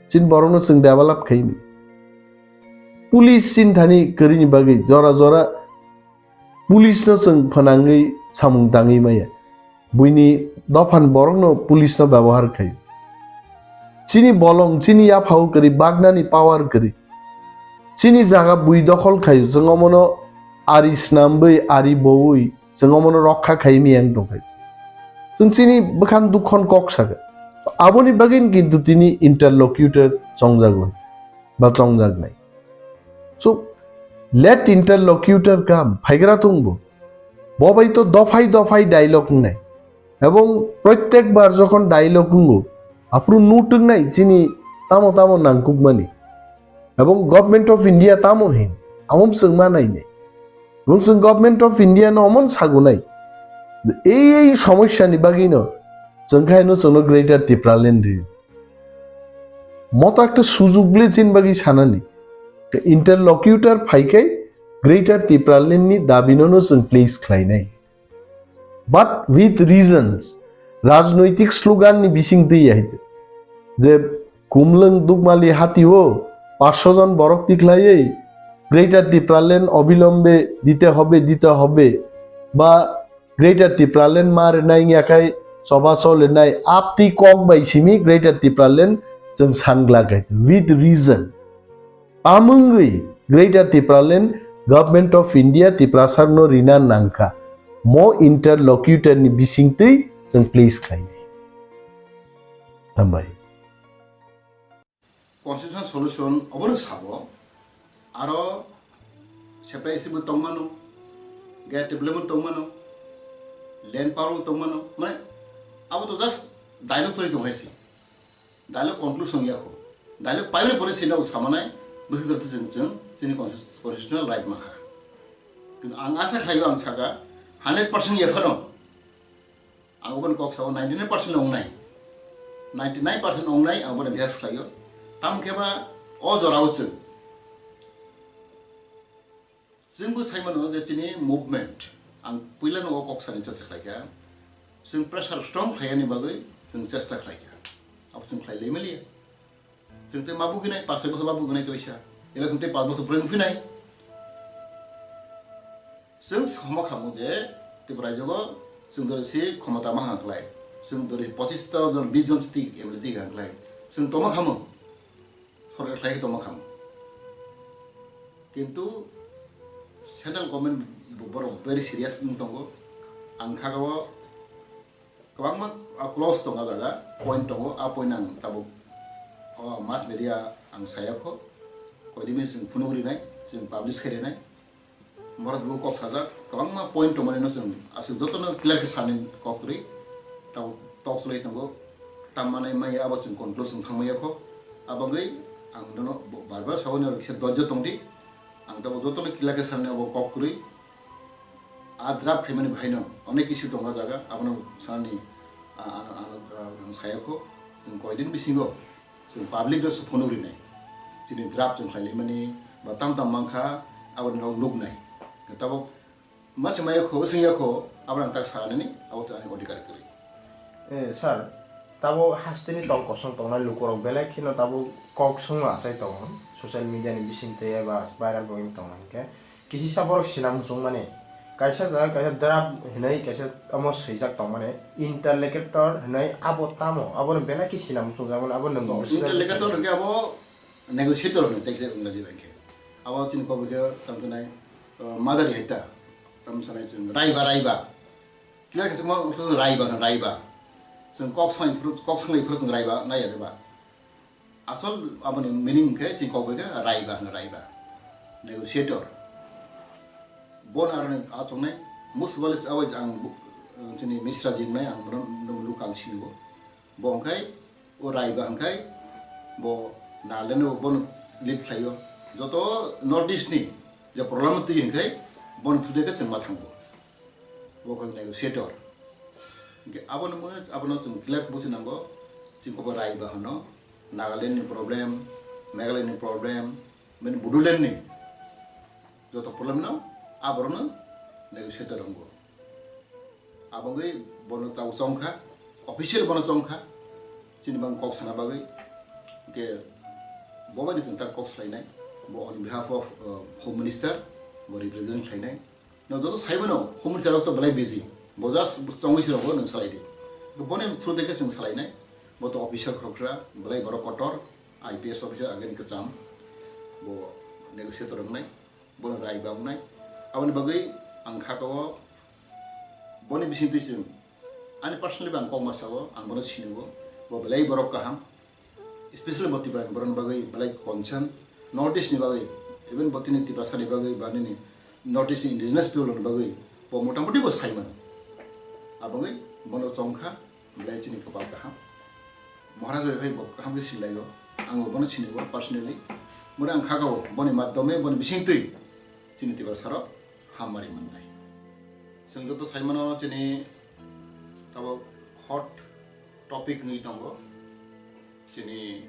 Chin borok no chwng develop khaini. Police chin thani kwrwini bagwi jora jora police no chwng phanangwi samung tangwi maya. Buini dophan borok no police no byabohar khai. Chini bolong, chini yaphao kwrwi, bagnani power kwrwi. Chini jaga bui dokhol khaio, chwng omono ari snambwi, ari bowi, chwng omono rokha khai miyang tongkhai. Chwng chini bwkhan dukhon kok saka. Aboni bagwino kintu tini interlocutor chongjago, ba chongjaknai. So, let interlocutor come, phaigra tongbo. Bo bai to dophai dophai dialogue wngnai. Ebong prottek bar jokhon dialogue wngo, aphuru nutwknai chini tamo tamo nangkukmani. Ebong Government of India tamo hin, amom chwng ma nainai. Ebong chwng Government of India no omon sagunai. Ei ei somosya ni bagwi no chwng khai no chwngno Greater Tipraland ri. Moto ekta sujug le chin bagwi sanani. Interlocutor phaikai Greater Tipraland ni dabi no no chwng place khlainai. But with reasons, rajnoitik slogan ni bising twi hai. Je Kumlwng Dukmali hatio paanch sho jon borok tikhlaiwi Greater Tipraland obilombe dite hobe, dite hobe, ba Greater Tipraland ma rwnai wngya khai choba cholinai aptwi kok bai simi Greater Tipraland chwng sangla khai with reason. Tamungwi Greater Tipraland Government of India Tiprasarno rina nangkha. Mo interlocutor ni bisingtwi chwng please khlainai. Hambai. Constitutional solution obono sabo, aro separate bo tongmano, gate table bo tongmano, land power bo tongmano, mane abo to just dialogue twi tong haisi. Dialogue conclusion ya ko. Dialogue paimani pore sila samanai, bwswk dorte chwng chwng chini constitutional right makha. Kintu ang asa khlaio ang saka hundred percent ya phano. Ang obono kok sao ninety nine percent ongnai. Ninety nine percent ongnai ang obono bihas khlaio. Tam khe ba o jorao chwng. Chwngbo sai mano je chini movement. Ang puila no o kok sani chesta khlaikha. Chwng pressure strong khlaiyani bagwi chwng chesta khlaikha. Abo chwng khlai lai maliya. Chwng tei ma buginai, pas soi bosor ma buginai toisa. Ela chwng tei pas bosor pore wngphinai. Chwng sama khamu je Tripura rajyo chwng dori si khomota ma hang klai. Chwng dori pochis ta jon, bis jon si tik M L A tik hang klai. Chwng toma khamu. Sorkar khlai toma khamu. Kintu central government bo-, borok very serious wng tongo. Ang kha o kwbangma, ah, clause tongo jaga, point tongo, a point ang tabuk, oh, mass media ang saya kho, koidimi chwng phunuk rinai. chwng publish khairwnai. Borok bo kok sajak, kwbangma point tongmani no chwng aswk jotono clear khe sani kok kwrwi. Tabuk tok chlai tongo, tammanai maya abo chwng conclusion thangmaya kho. Abagwi ang nono bar bar sabo ni kisa dojjo tongdi. Ang tabuk jotono clear khe sani abo kok kwrwi. A draft khaimani bahaino onek issue tongo jaga, abono sanani, a, a, a, a, ang saya kho. Chwng koidin bisingo chwng public no se phunuk rinai. Chini draft chwng khlailaimani ba tam tam mankha, aboni rok nuknai. Tabuk ma se maya kho, swngya kho, aboni ang tak sanani, abo to ani odhikar kwrwi. Eh, sir, tabo hasteni tong kosong tongnai lukurok belai kheno tabo kok songma achai tongo, social media ni bising tei eba viral bo wng tongo hinkhe. Kisisa borok sina muchung mani. Kaisa jaga kaisa draft hinwi kaisa omo swijak tong mani. Interlocutor hinwi abo tamo? Abono belai khe sina muchung jak mani. Abo nwng Oh, bwswk interlocutor hwnkhe abo negotiator hwnwi tei khe Engraji bai khe. Abo chini kok bai khe tamo khe nai, uh, madari hai ta. Tamo sanai chwng raiba, raiba. Kila khe chwng raiba hwn raiba. Chwng kok sanai phuru, kok sanai phuru chwng raiba nai ya de ba. Asol aboni meaning khe chini kok bai khe raiba hwnwi raiba, negotiator. Bon aroni achongnai, most probably abo ang bu-, chini Misra ji wngnai, ang bono nung nukha ang sinigo. Bo hwnkhai o raiba hwnkhai bo Nagaland o bono lead khlaio. Joto North East ni je problem twi hwnkhai bono thudai khe chwng ma thango. Bo khe negotiator. Hingke abono bo, abono chwng clear buji nango. Chini kok bai raiba hwno, Nagaland ni problem, Meghalaya ni problem, mane Bodoland ni joto problem no aborokno negotiator wngo. Abagwi bono tabo chongkha, official bono chongkha, chini bang kok sana bagwi. Hingke bo bai ni chwng tak kok salainai, bo on behalf of, uh, Home Minister, bo represent khlainai. No joto saimano, humri charok to belai busy. Bo just chongwi sirokbo nwng salai di. Boni through tei khe chwng salainai. Bo to officer khoroksa, belai borok kotor, I P S officer ageni kwcham. Bo negotiator wngnai, bono raiba wngnai. Aboni bagwi ang kha kao, boni bisingtwi chwng, ani personally bo ang kokma sao, ang bono sinigo. Bo belai borok kaham. Especially bo Tripura ni borok ni bagwi belai concern, North East ni bagwi, even bo tini Tiprasa ni bagwi ba nini North East ni indigenous people ni bagwi bo motamuti bo sai mano. Aboni bono chongkha, belai chini kapal kaham. Maharaj bai bo kaham khe silaio, ang bo bono sinigo personally. Bono ang kha kao, boni madhyome, boni bisingtwi chini Tiprasa rok hamari mannai. Chwng joto sai mano chini tabuk hot topic wngwi tongo. Chini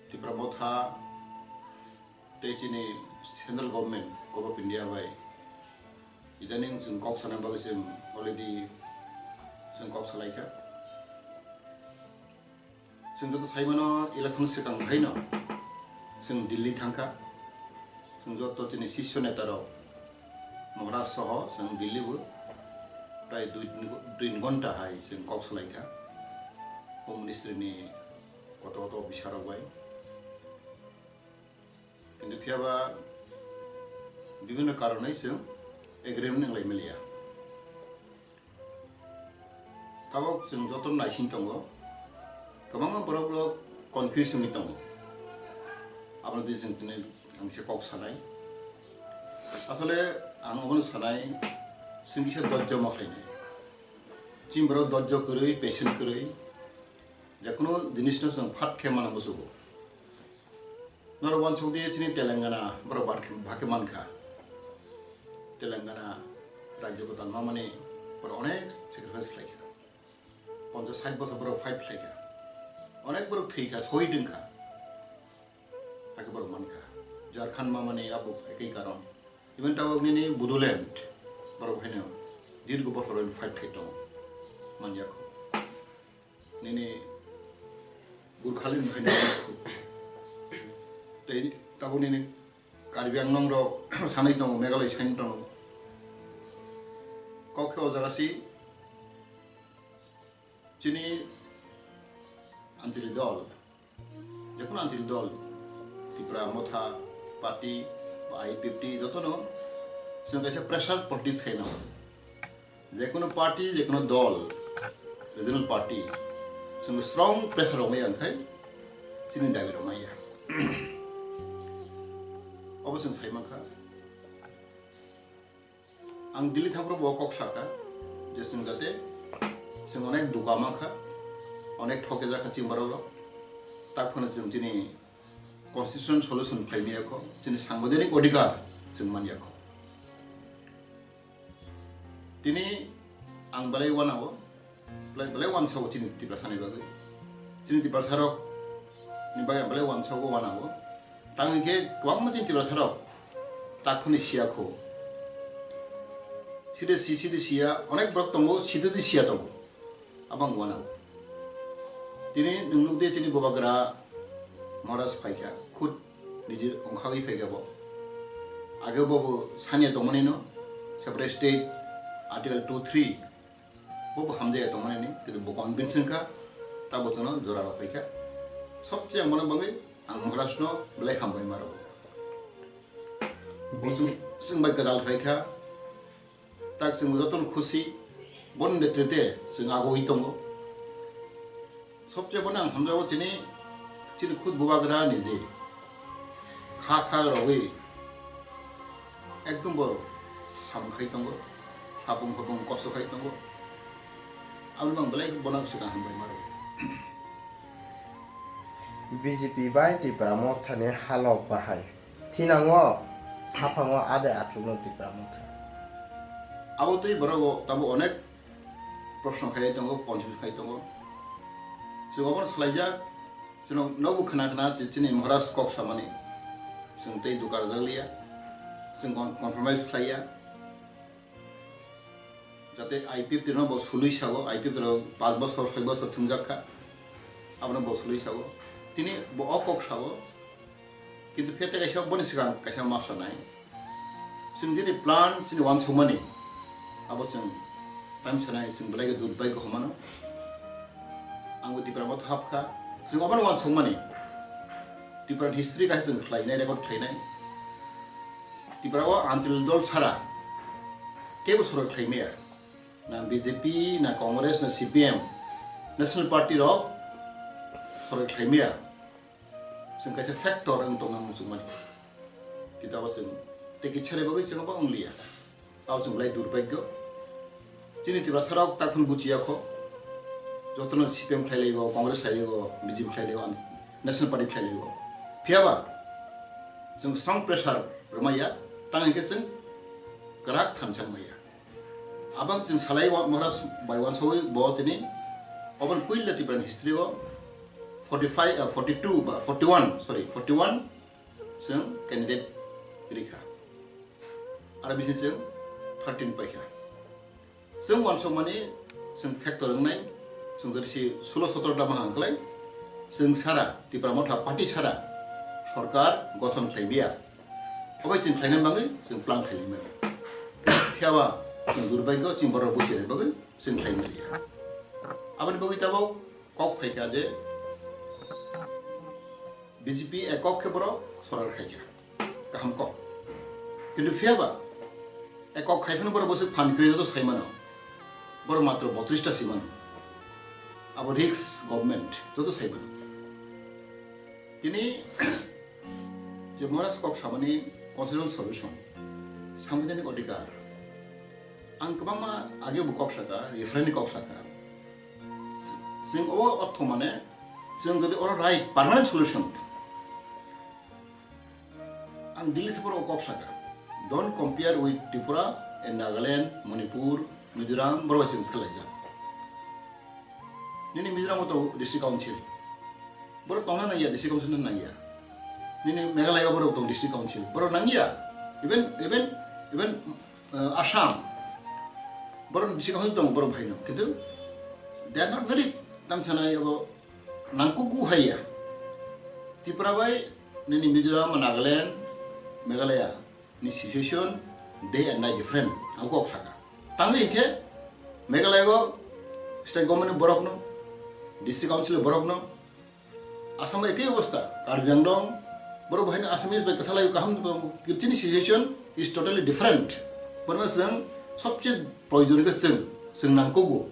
Tipra Motha tei chini central government, Govt of India bai idaning chwng kok sana bagwi chwng already chwng kok salaikha. Chwng joto sai mano election swkang haino chwng Delhi thangkha. Chwng joto chini sisyo neta rok Maharaj soho chwng Delhi bo prai dui, dui ghonta hai chwng kok salaikha Home Ministry ni koto koto officer rok bai. Kintu phiyaba bibhinno karonwi chwng agreement wnglai maliya. Tabuk chwng joto naising tongo, kwbangma borok rok confuse wngwi tongo. Abono twi chwng tini ang khe kok sanai. Asole ang obono sanai, chwng kisa dojjo ma khlainai. Chini borok dojjo kwrwi, patient kwrwi, jekunu jinisno chwng phat khe mano muchugo. Norok uansuk di chini Telangana borok bak-, bhakhe mankha. Telangana rajyo kwtal mamani borok onek sacrifice khlaikha. Ponchas sait bosor borok fight khlaikha. Onek borok thwikha, sohid wngkha. Hakhe borok mankha. Jharkhand mamani abo ekoi karon. Even tabuk nini Bodoland borok haino dirgo bosor fight khai tongo. Manyakho. Nini Gurkhaland ni phaina tei tabuk nini Karbi Anglong rok sanai tongo, Meghalaya sanai tongo. Kok khe o jaga si chini anchalik dol, jekunu anchalik dol, Tipra Motha Party ba I P F T jotono chwng kaisa pressure politics khaina. Jekunu party, jekunu dol, regional party, chwng strong pressure rok maya wngkhai chini dabi rok maya. Obo chwng sai mankha. Ang Delhi thangphuru bo kok sakha je chwng jate chwng onek duka mankha, onek thokjak kha chini borok rok. Tak phano chwng chini constitutional solution khlai maya kho, chini sangbidhanik odhikar chwng man ya kho. Tini ang belai wanao, belai, belai wansa o chini Tiprasa ni bagwi. Chini Tiprasa rok ni bagwi ang belai wansa o wanao. Tang hwnkhe kwbangma chini Tiprasa rok tak phano siya kho. Side si, side siya, onek borok tongo, side di siya tongo. Abang wanao. Tini nwng nukdi chini Bubagra Maharaj phaikha, khud nijir ongkhagwi phaikha bo. Age bo bo sanya tongmani no, separate state, Article two three, bo bo hamjaya tongmani ni, kintu bo convince wngkha, ta bo chwngno jora rok phaikha. Sobse ang bono bagwi ang Maharaj no belai hambai maro. Bo chwng, chwng bai kwtal phaikha. Tak chwng jotono khusi, boni netrite chwng agoi tongo. Sobse bono ang hamjago chini, chini khud Bubagra ni je kha kha rogwi ekdom bo samung khai tongo, sapung khopung kosto khai tongo. Aboni ang belai bono swkang hambai maro. B J P bai Tipra Motha ni halok bahai. Thinango, haphango ade achukno Tipra Motha. Abo tei borok o tabo onek proshno khai tongo, ponchim khai tongo. Chwng obono salaijak, chwng nobo khna khna chi-, chini Maharaj kok samani. Chwng tei duka rwjak liya, chwng kon-, compromise khlaiya. Jate I P F T no bo sului sago, I P F T rok panch bosor, soi bosor thwngjak kha, abono bo sului sago. Tini bo o kok sago, kintu phiya tei kaisa boni swkang kaisa ma sanai. Chwng jini plan chini uansukmani, abo chwng time sanai, chwng belai khe durbaigyo hwnmano. Ang bo Tipra Motha hapkha, chwng obono uansukmani. Tipra ni history kaisa chwng khlainai, record khlainai. Tipra o anchalik dol chara kebo sorkar khlai maya. Na B J P, na Congress, na C P M, National Party rok sorkar khlai maya. Chwng kaisa factor wng tongna muchungmani. Kintu abo chwng tei kisa ni bagwi chwng abo wng liya. Abo chwng belai durbaigyo. Chini Tiprasa rok takhun buchiya kho. Jotono C P M khlai laigo, Congress khlai laigo, B J P khlai laigo, National Party khlai laigo. Phiyaba chwng strong pressure rwmaya, tang hwnkhe chwng kwrak thansa maya. Abang chwng salai wa-, Maharaj bai uansawi bo tini oboni puila Tipra ni history o forty five, ah, forty two ba forty one, sorry, forty one chwng candidate rikha. Aro bisi chwng thirteen paikha. Chwng uansukmani chwng factor wngnai, chwng jodi si sulo sotro da mahang klai, chwng sara, Tipra Motha party sara sorkar gothon khlai maya. Obai chwng khlaina bagwi chwng plan khlai maya. Phiyaba chwng durbaigyo chwng borok buchini bagwi chwng khlai maya. Aboni bagwi tabok kok phaikha je B J P ekok khe borok sorkar khaikha, kaham kok. Kintu phiyaba ekok khai phano borok bwswk phan kwrwi joto sai mano, borok matro botris ta si mano, abo risk government joto sai mano. Tini je Maharaj kok samani constitutional solution, sangbidhanik odhikar, ang kwbangma age bo kok saka, referendum kok saka. Chwng o ortho mane, chwng jodi oro right permanent solution, ang Delhi thaporo kok saka, don't compare with Tripura and Nagaland, Manipur, Mizoram, borok bai chwng phelaijak. Nini Mizoram o tongo district council, borok tongna nangya, district council no nangya. Nini Meghalaya o borok tong district council, borok nangya. Even, even, even, uh, Assam, borok district council tongo borok bhaino. Kintu they are not very, tam sanai abo nangkuku haiya. Tripura bai nini Mizoram, Nagaland, Meghalaya ni situation day and night different, ang kok saka. Tangwi hwnkhe Meghalaya o state government ni borok no, district council ni borok no, Assam o ekei obostha, Karbi Anglong, borok bo haino Assamese bai kwthalai kaham tongo. Chini situation is totally different. Borokno chwng sobse proyojon khe chwng, chwng nangkugo.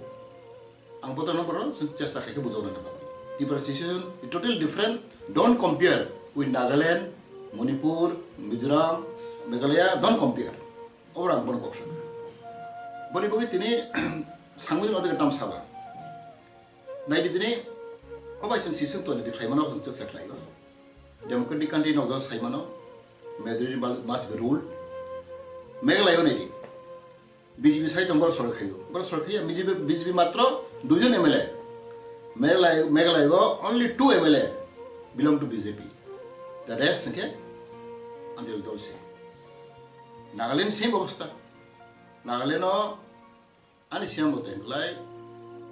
Ang botorno borok chwng chesta khai khe bujokna bagwi. Tripura situation is totally different. Don't compare with Nagaland, Manipur, Mizoram, Meghalaya, don't compare. Oro ang bono kok sakha. Boni bagwi tini sangmani order tam saba. Naidi tini, obai chwng sisung toni di khlaimano, chwng chwk khlaio. Democratic country no jora saimano, majority must be ruled. Meghalaya naidi. B J P sai tong, boro sorkar khaio. Boro sorkar khaiya, B J P, B J P matro duijon M L A. Meghalaya, Meghalaya o only two M L A belong to B J P. The rest hwnkhe Anjali dol se. Nagaland same obostha. Nagaland o ani siyang bo tengklai.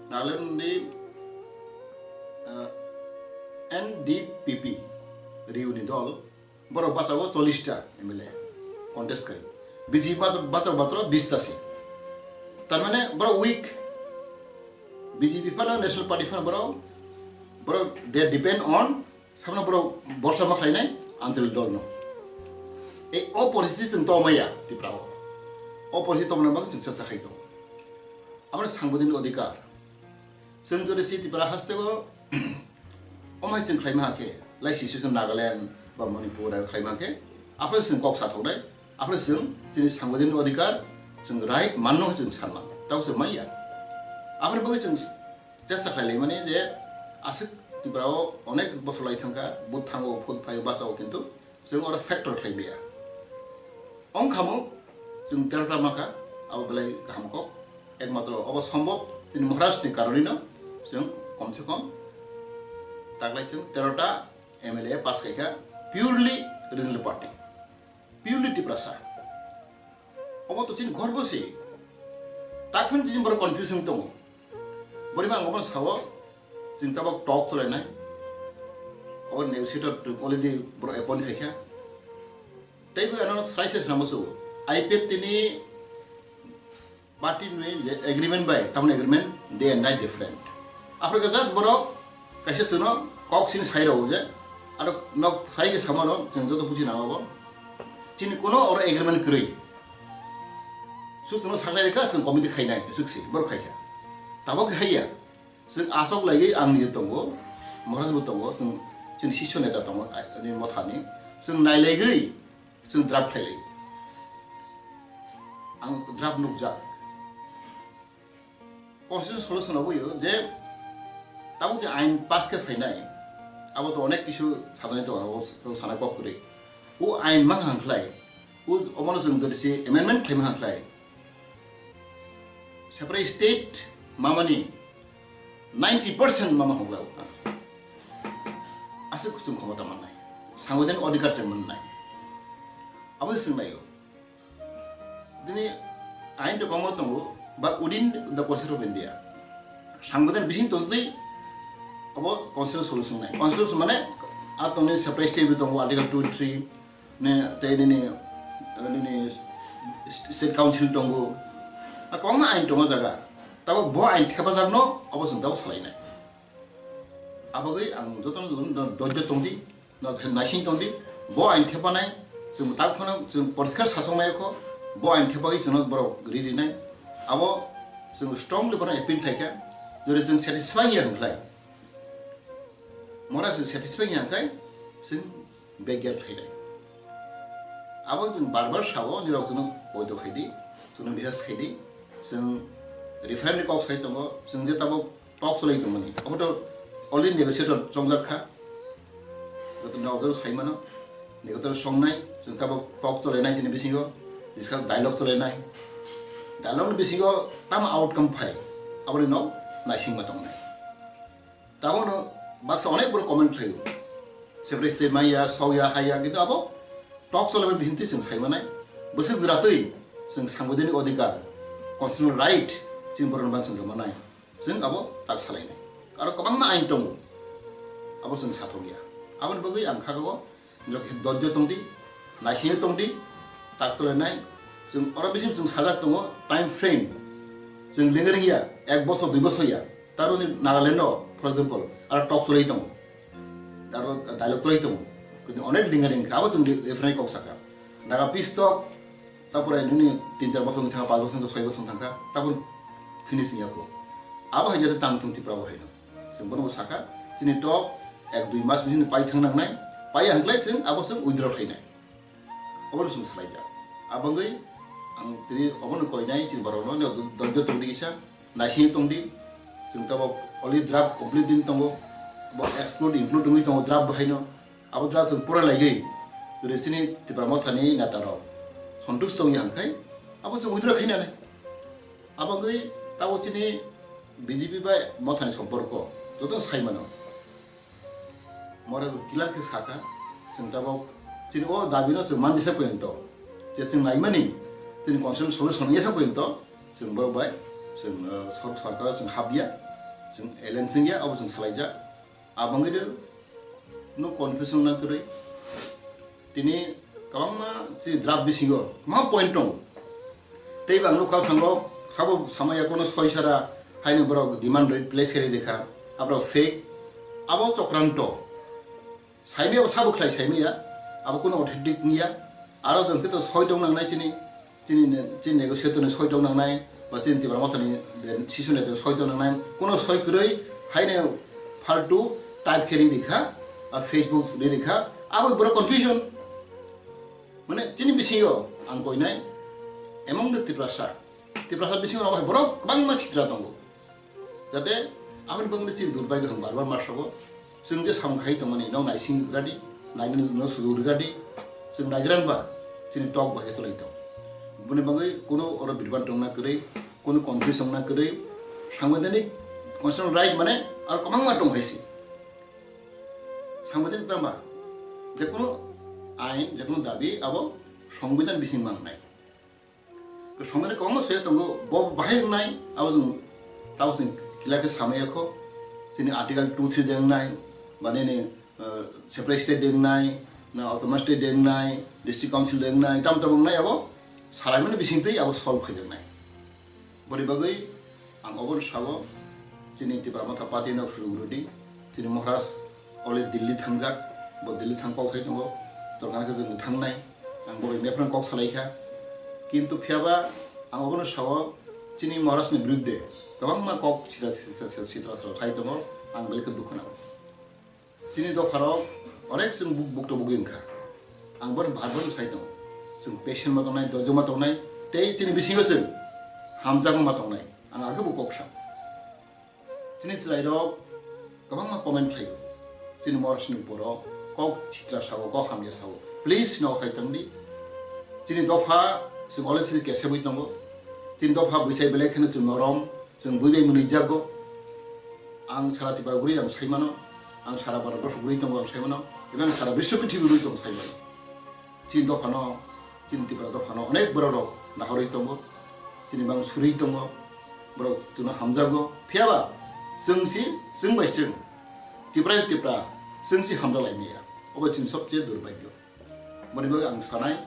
Nagaland ni, ah, N D P P, Riu ni dol, borok bachago chollish ta M L A contest khai. B J P bachago matro bish ta se. Tar mane borok weak. B J P phano, National Party phano borok, borok they depend on, samno borok borsa ma khlainai Anjali dol no. Ei o poristiti chwng tongmaya Tripura o. O poristiti tongmani bagwi chwng chakha khai tongo. Aboni sangbidanni odhikar. Chwng jodi si Tripura haste o, omhai chwng khlaima hakhe, lai situation Nagaland ba Manipur aro khlaima hakhe, aphre chwng kok sathoknai, aphre chwng chini sangbidanni odhikar, chwng right manno chwng sanma, tabo chwng manya. Aphre bagwi chwng chesta khlai laimani je aswk Tripura o onek bosor lai thangkha, but thango, phut phaio, bachao, kintu chwng oro factor khlai maya. Ongkhamo chwng terota makha, abo belai kaham kok. Ekmatro obo sombhob chini Maharaj ni karonino chwng kom se kom taklai chwng terota M L A pass khaikha purely regional party, purely Tiprasa. Obo to chini gorbo se. Takhun chini borok confusion tongo. Borima ang obo sao, chwng tabok talk cholainai. O negotiator already borok appoint khaikha. Teibo ano sai se samo so. I P F T ni party ni je agreement bai, tamni agreement day and night different. Africa just borok kaisa chwngno kok sini sai rw je, aro nok sai ke samano chwng joto buji nango bo. Chini kuno oro agreement kwrwi. Su chwngno saklai rikha, chwng committee khainai, swk si, borok khaikha. Tabok haiya. Chwng aswk laiwi ang ni tongo, Maharaj bo tongo, chwng chini sisyo neta tongo, ani mothani. Chwng nailaigwi, chwng draft khailai. Ang draft nukjak. Constitution solution aboyo je tabuk je ain pass khe phainai, abo to onek kisu sadani tongo, abo sana kok kwrwi. O ain mang hang khlai, o omono chwng jodi se amendment khlaima hang khlai. Separate state mamani ninety percent mama hongla o. Aswk chwng khomota mannai. Sangwidhan odhikar se mannai. Abo se chwng laio. Dini ain to kwbangma tongo, but within the Constitution of India. Sangwidhan bising tongtwi abo constitutional solution nai. Constitution mane a tongni separate state tongo, Article two three, ne, tei nini, nini state council tongo. A kwbangma ain tongo jaga. Tabo bo ain thepajakno abo chwng tabo salainai. Abagwi ang jotono jotono do-, dojjo tongdi, no, naising tongdi. Bo ain thepanai, chwng tak phano chwng poriskar sasong nai kho, bo ain thepagwi chwngno borok ri rinai. Abo chwng strongly bono appeal khlaikha, jodi chwng satisfy ya hwnkhlai. Mora chwng satisfy ya hwnkhlai, chwng begya khainai. Abo chwng bar bar sao, nirok chwngno poito khaidi, chwngno request khaidi, chwng referendum kok sai tongo, chwng je tabok talk cholai tongmani. Abo to already negotiator chongjak kha. Joto nokjagwi sai mano, negotiator songnai, chwng tabok talk cholainai chini bisingo, discuss dialogue cholainai. Dialogue ni bisingo tamo outcome phai, aboni nok naisingma tongnai. Tabono baksa onek borok comment khlaio. Separate state maya, sokya, haya, kintu abo talk cholaimani bisingtwi chwng sai manai. Bwswk jwratwi chwng sangwidhanik odhikar, constitutional right chini borokno ban chwng rwmanai. Chwng abo tak salainai. Aro kwbangma ain tongo. Abo chwng sathokya. Aboni bagwi ang kha o Jok dojjo tongdi, naisingwi tongdi, tak cholainai. Chwng oro bising chwng sajak tongo, time frame. Chwng lengring ya, ek bosor, dui bosor ya. Taroni Nagaland o, for example, aro talk cholai tongo. Aro dialogue cholai tongo. Kintu onek lengring kha, abo chwng referendum kok saka. Naga peace talk, tapore nini tin char bosor wngkha, panch bosor wngkha, soi bosor wngkha, tabuk finish wngya kho. Abo hai jate tang thung Tripura bo haino. Chwng bono bo sakha, chini talk ek dui mas bising pai thang nangnai, Paiya hwnkhlai chwng abo chwng withdraw khlainai. Obono chwng salaijak. Abangwi ang tini obono koinai chini borokno, nini dojjo tongdi kisa, naising tongdi. Chwng tabok already draft complete wngwi tongo. Bo exclude include wngwi tongo draft bahaino. Abo draft chwng pura laigwi. Jodi chini Tipra Mothani netarok sontush tongya hwnkhe abo chwng withdraw khainani. Abangwi tabok chini B J P bai Mothani somporko joto saimano. Mora clear khe sakha, chwng tabok chini o dabino chwng manjesa porjonto, je chwng naimani, chini constitutional solution wngya porjonto, chwng borok bai, chwng, uh, sor-, sorkar chwng habya, chwng alliance wngya, abo chwng salaijak. Abangwi de no confusion na kwrwi. Tini kwbangma chini draft bisingo kwbangma point tongo. Tei bo ang nukha, sango sabo samaya kono soi sara haino borok demand rate place khe rikha, aborok fake, abo chokranto. Saimaya bo sabo khlai saimaya, abo kono authentic wngya. Aro jwng khe to soi tong nangnai chini, chini ne-, chini negotiator ni soi tong nangnai, ba chini Tipra Mothani de sisune de soi tong nangnai, kono soi kwrwi haino faltu type khe rikha, a Facebook rikha, abo borok confusion. Mane chini bisingo ang koinai among the Tiprasa, Tiprasa bisingo abo hai borok kwbangma sitra tongo. Jate aboni bagwi chini durbai kaham bar bar ma sabo. Chwng je samung khai tongmani nok naising rwgadi, nainani no sudu rwgadi. Chwng naigrang ba chini tok bai cholai tong. Boni bagwi kono oro birban tongna kwrwi, kono confuse wngna kwrwi, sangbaidanik constitutional right mane aro kwbangma tong hai si. Sangbaidanik tamba je kono ain, je kono dabi abo songbidan bising mangnai. Ke somare kwbangma soya tongo, bo bahai wngnai, abo chwng, tabo chwng clear khe samaya kho. Chini Article two three de wngnai, ba nini, uh, separate state de wngnai, na autonomous state de wngnai, district council de wngnai, tam tam wngnai abo salaimani bisingtwi abo solve khaijaknai. Boni bagwi ang obono sao, chini Tipra Motha Party no sujuruni, chini Maharaj already Delhi thangjak, bo Delhi thang kok sai tongo, torkana khe chwng thangnai, ang bo bai mephran kok salai kha. Kintu phiyaba ang obono sao, chini Maharaj ni biruddhe kwbangma kok sita sita sita sita sai tongo, ang belai khe dukhu nango. Chini dopharok onek chwng buk-, bukto bugwi wngkha. Ang bono bar bar sai tongo. Chwng patient ma tongnai, dojjo ma tongnai, tei chini bisingo chwng hamjakma ma tongnai. Ang arokhe bo kok sa. Chini chwrairok kwbangma comment khlaio. Chini Maharaj ni uporo kok sitra sao, kok hamya sao. Please no khai tongdi. Chini dopha chwng already kesebwi tongo. Chini dopha buisai belai kheno chwng norom. Chwng bui bai mwnwi jago. Ang sara Tripura guri ang sai mano, ang sara Bharat borso guri tongo ang sai mano, eba ang sara biswo prithibi guri tongo sai mano. Chini dophano, chini Tripura dophano onek borok rok nahorwi tongo, chini bang surwi tongo, borok chwngno hamjago. Phiyaba chwng si, chwng bai chwng, Tripura Tripura, chwng si hamjalaimaya. Obo chini sobche durbhagyo. Boni bagwi ang sanai,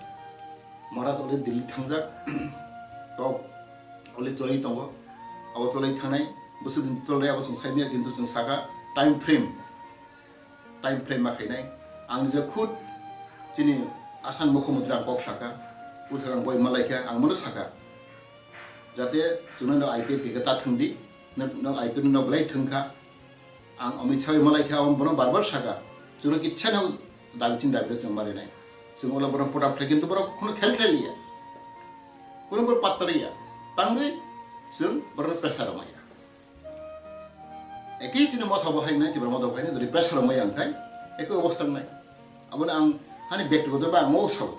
Maharaj already Delhi thangjak, tok already cholai tongo, abo cholai thangnai, bwswk din cholai abo chwng saimaya, kintu chwng saka time frame, time frame ma khainai. Ang nijak khud chini Assam Mukhyamantri ang kok saka, bwswk ang boi malaikha, ang bono saka. Jate chwngno no I P F khe ta thwngdi, no, no I P F no belai thwngkha. Ang Amit Shah bai malaikha, ang bono bar bar saka. Chwngno kichha no dabi chin dabi chwng marinai. Chwng ola borok put up khlai, kintu borok kheno khel khlai liya. Kheno borok patta riya. Tangwi chwng borokno pressure rwmaya. Ekhi chini motha bo hai nai, Tripura motha bo hai nai, jodi pressure rwmaya wngkhai, ekhi obostha wngnai. Abono ang hani bektigoto ba ang o sao.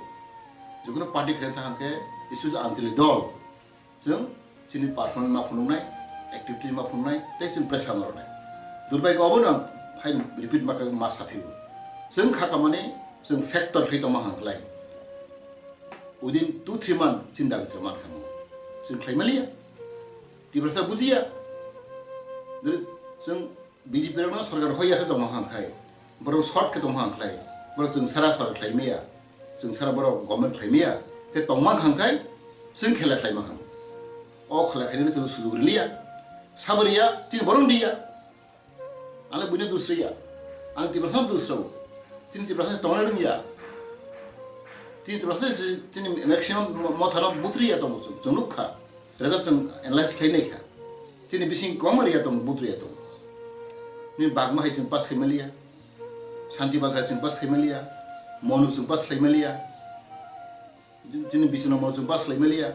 Jikunu party khe thang khe, special Anchalik dol. Chwng chini performance ma phunuknai, activity ma phunuknai, tei chwng pressure ma rwnai. Durbhagyo obono ang phai repeat ma kha ma saphio. Chwng kha kamani chwng factor khlai tongma hang khlai. Within two three month chini dabi chwng man kha mo. Chwng khlai maliya. Tiprasa bujiya. Jodi chwng B J P rokno sorkar hoiya khe tongma hang khai, borok short khe tongma hang khlai, borok chwng sara sorkar khlai maya, chwng sara borok government khlai maya khe tongma hang khai, chwng khela khlai ma hang. O khela khainani chwng sujug riliya, sabo riya, chini borok riya. Ang le buino dus riya, ang Tiprasa dus rw, chini Tiprasa tongna rwngya, chini Tiprasa chini maximum mothano butriya tongo chwng, chwng nukha. Result chwng analyze khlai nai kha. Chini bising kwbangma riya tongo, but riya tongo. Nini bagma hai chwng pass khai maliya. Shanti Balkha chwng pass khaimaliya, Monu chwng pass khaimaliya, chini Bichno Monu chwng pass khaimaliya,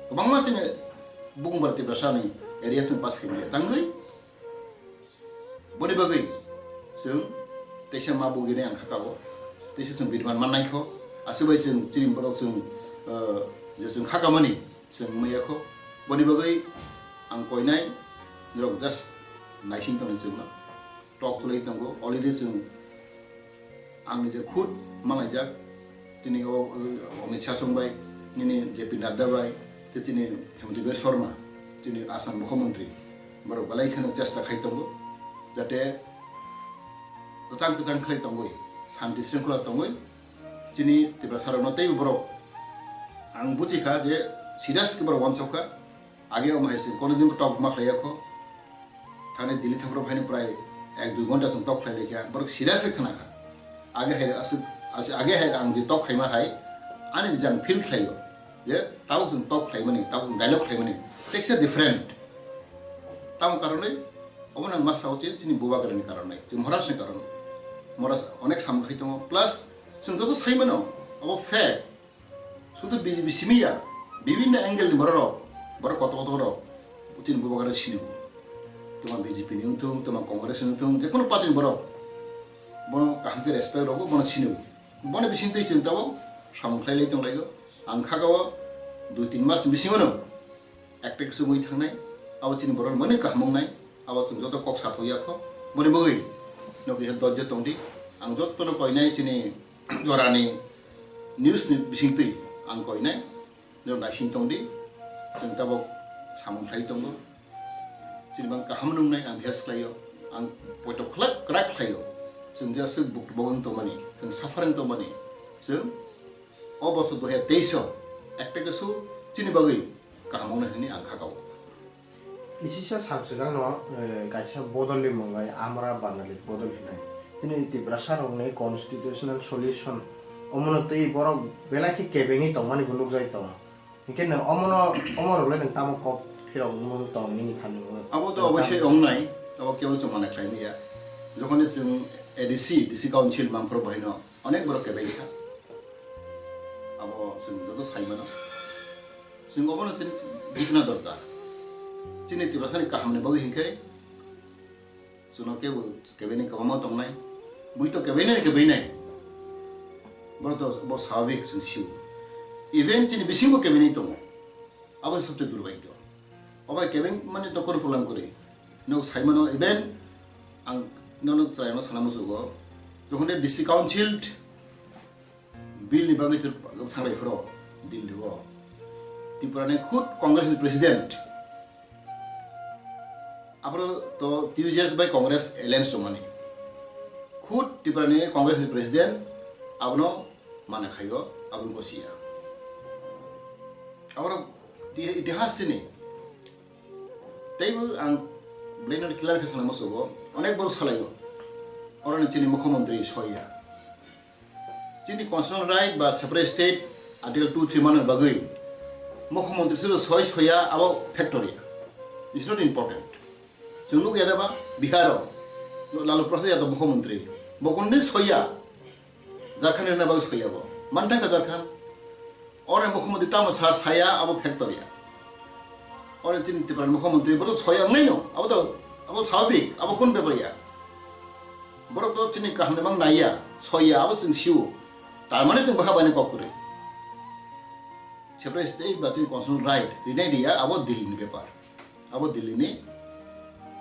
kwbangma chini Bukumbara Tiprasa ni area chwng pass khaimaliya. Tangwi boni bagwi chwng teisa ma bugini ang khakao, teisa chwng biriman mannaikho, aswk bai chwng chini borok chwng, uh, je chwng khakamani chwng mayakho. Boni bagwi ang koinai norok just naising tongni chwngno. Tok chwlai tongo, already chwng ang je khud malaijak, tini o, o, Amit Shah song bai, nini J P Nadda bai, tei tini Himanta Biswa Sarma, tini Assam Mukhyamantri, borok belai kheno chesta khai tongo, jate kwchang kwchang khlai tongwi, shanti shringkhola tongwi, chini Tiprasa rokno teibo borok, ang buji kha je serious khe borok uansuk kha, age omo hai se kono din tok ma khlai yakho, Thani Delhi thangphru phaini prai ek dui ghonta chwng tok khlai laikha, borok serious khe khna kha. Age hai aswk, aswk, age hai ang je tok khaima hai, ani nijang feel khlaio je tabuk chwng tok khlaimani, tabuk chwng dialogue khlaimani, teksa different. Tamo karonwi, obo nang ma sao je chini bubagrani karonwi, chini Maharajni karonwi. Maharaj onek samung khai tongo, plus chwng joto saimano, obo fact. Sudu B J P simi ya, bibinno angle ni borok rok, borok kotor kotor rok, chini bubagra sini. Tuma B J P ni wngthung, tuma Congress ni wngthung, je kono party ni borok, bono kaham khe respect rogo, bono sini. Bono bising twi chwng tabuk samung khlai lai tong lai o. Ang kha o dui tin mas ni bisingo no, ekta khe chumui thangnai, abo chini borok mani kaham wngnai, abo chwng joto kok sathok ya kho. Boni bagwi no kisa dojjo tong di. Ang joto no koinai chini jorani news ni bising twi ang koinai, no naising tong di. Chwng tabuk samung khlai tongo. Chini bang kaham wngnai ang bias khlai o. Ang poito khlak krak khlai o. Chwng je aswk buk bogong tongmani, chwng suffering tongmani, chwng o bosor dui hajar teis o ekta khe su chini bagwi kaham wngnai hwnwi ang kha o. Isisa sangswkangno, eh, kaisa bodolni mwngai Amra Bangali bodol hinai. Chini Tiprasa rokni constitutional solution omono twi borok belai khe kebengwi tongmani bo nukjai tongo. Hinkhe nwng omono, omo rokle nwng tamo kok phirok mung tong nini thani mung? Abo to oboisoi wngnai, abo kebo chwng mane khlai manya. Jokhon chwng A D C, D C Council mangphoro bahino onek borok kebeng kha. Abo chwng joto sai mano. Chwng obono chini bujina dorkar. Chini Tiprasani kahamni bagwi hinkhe chwngno kebo kebaini kwbangma tongnai. Bui to kebainani kebainai. Borok to bo swabik chwng sio. Even chini bisingo kebainai tongo. Abo se sobse durbhagyo. Obo kebeng mani to kono problem kwrwi. Nok sai mano even ang nono chwraino sana muchugo. Jokhon de D C Council Bill ni bagwi thangrai phro Delhi o. Tripura ni khud Congress ni president. Aphro to T U J S bai Congress alliance tongmani. Khud Tripura ni Congress ni president abono mana khaio, abono gosiya. Aboro ti-, itihas chini. Teibo ang Blender Killer khe sana musugo, onek borok salaio. Oroni chini mukhyamantri soiya. Chini constitutional right ba separate state Article two three manwi bagwi mukhyamantri silo soi soya abo factory. It's not important. Chwng nukya da ba Biharo Lalu Prasad Yadav mukhyamantri. Bo kundin soya. Jharkhand rina bagwi soya bo. Manthang ka Jharkhand. Ore mukhyamantri tamo sa saya abo factory ya. Ore chini Tripura mukhyamantri bo to soya wngnai no. Abo to abo swabik, abo kun bepar ya. Borok to chini kaham ni mang naiya, soya abo chwng sio. Tar mane chwng bwkha baini kok kwrwi. Separate state ba chini constitutional right rinai riya abo Delhi ni bepar. Abo Delhi ni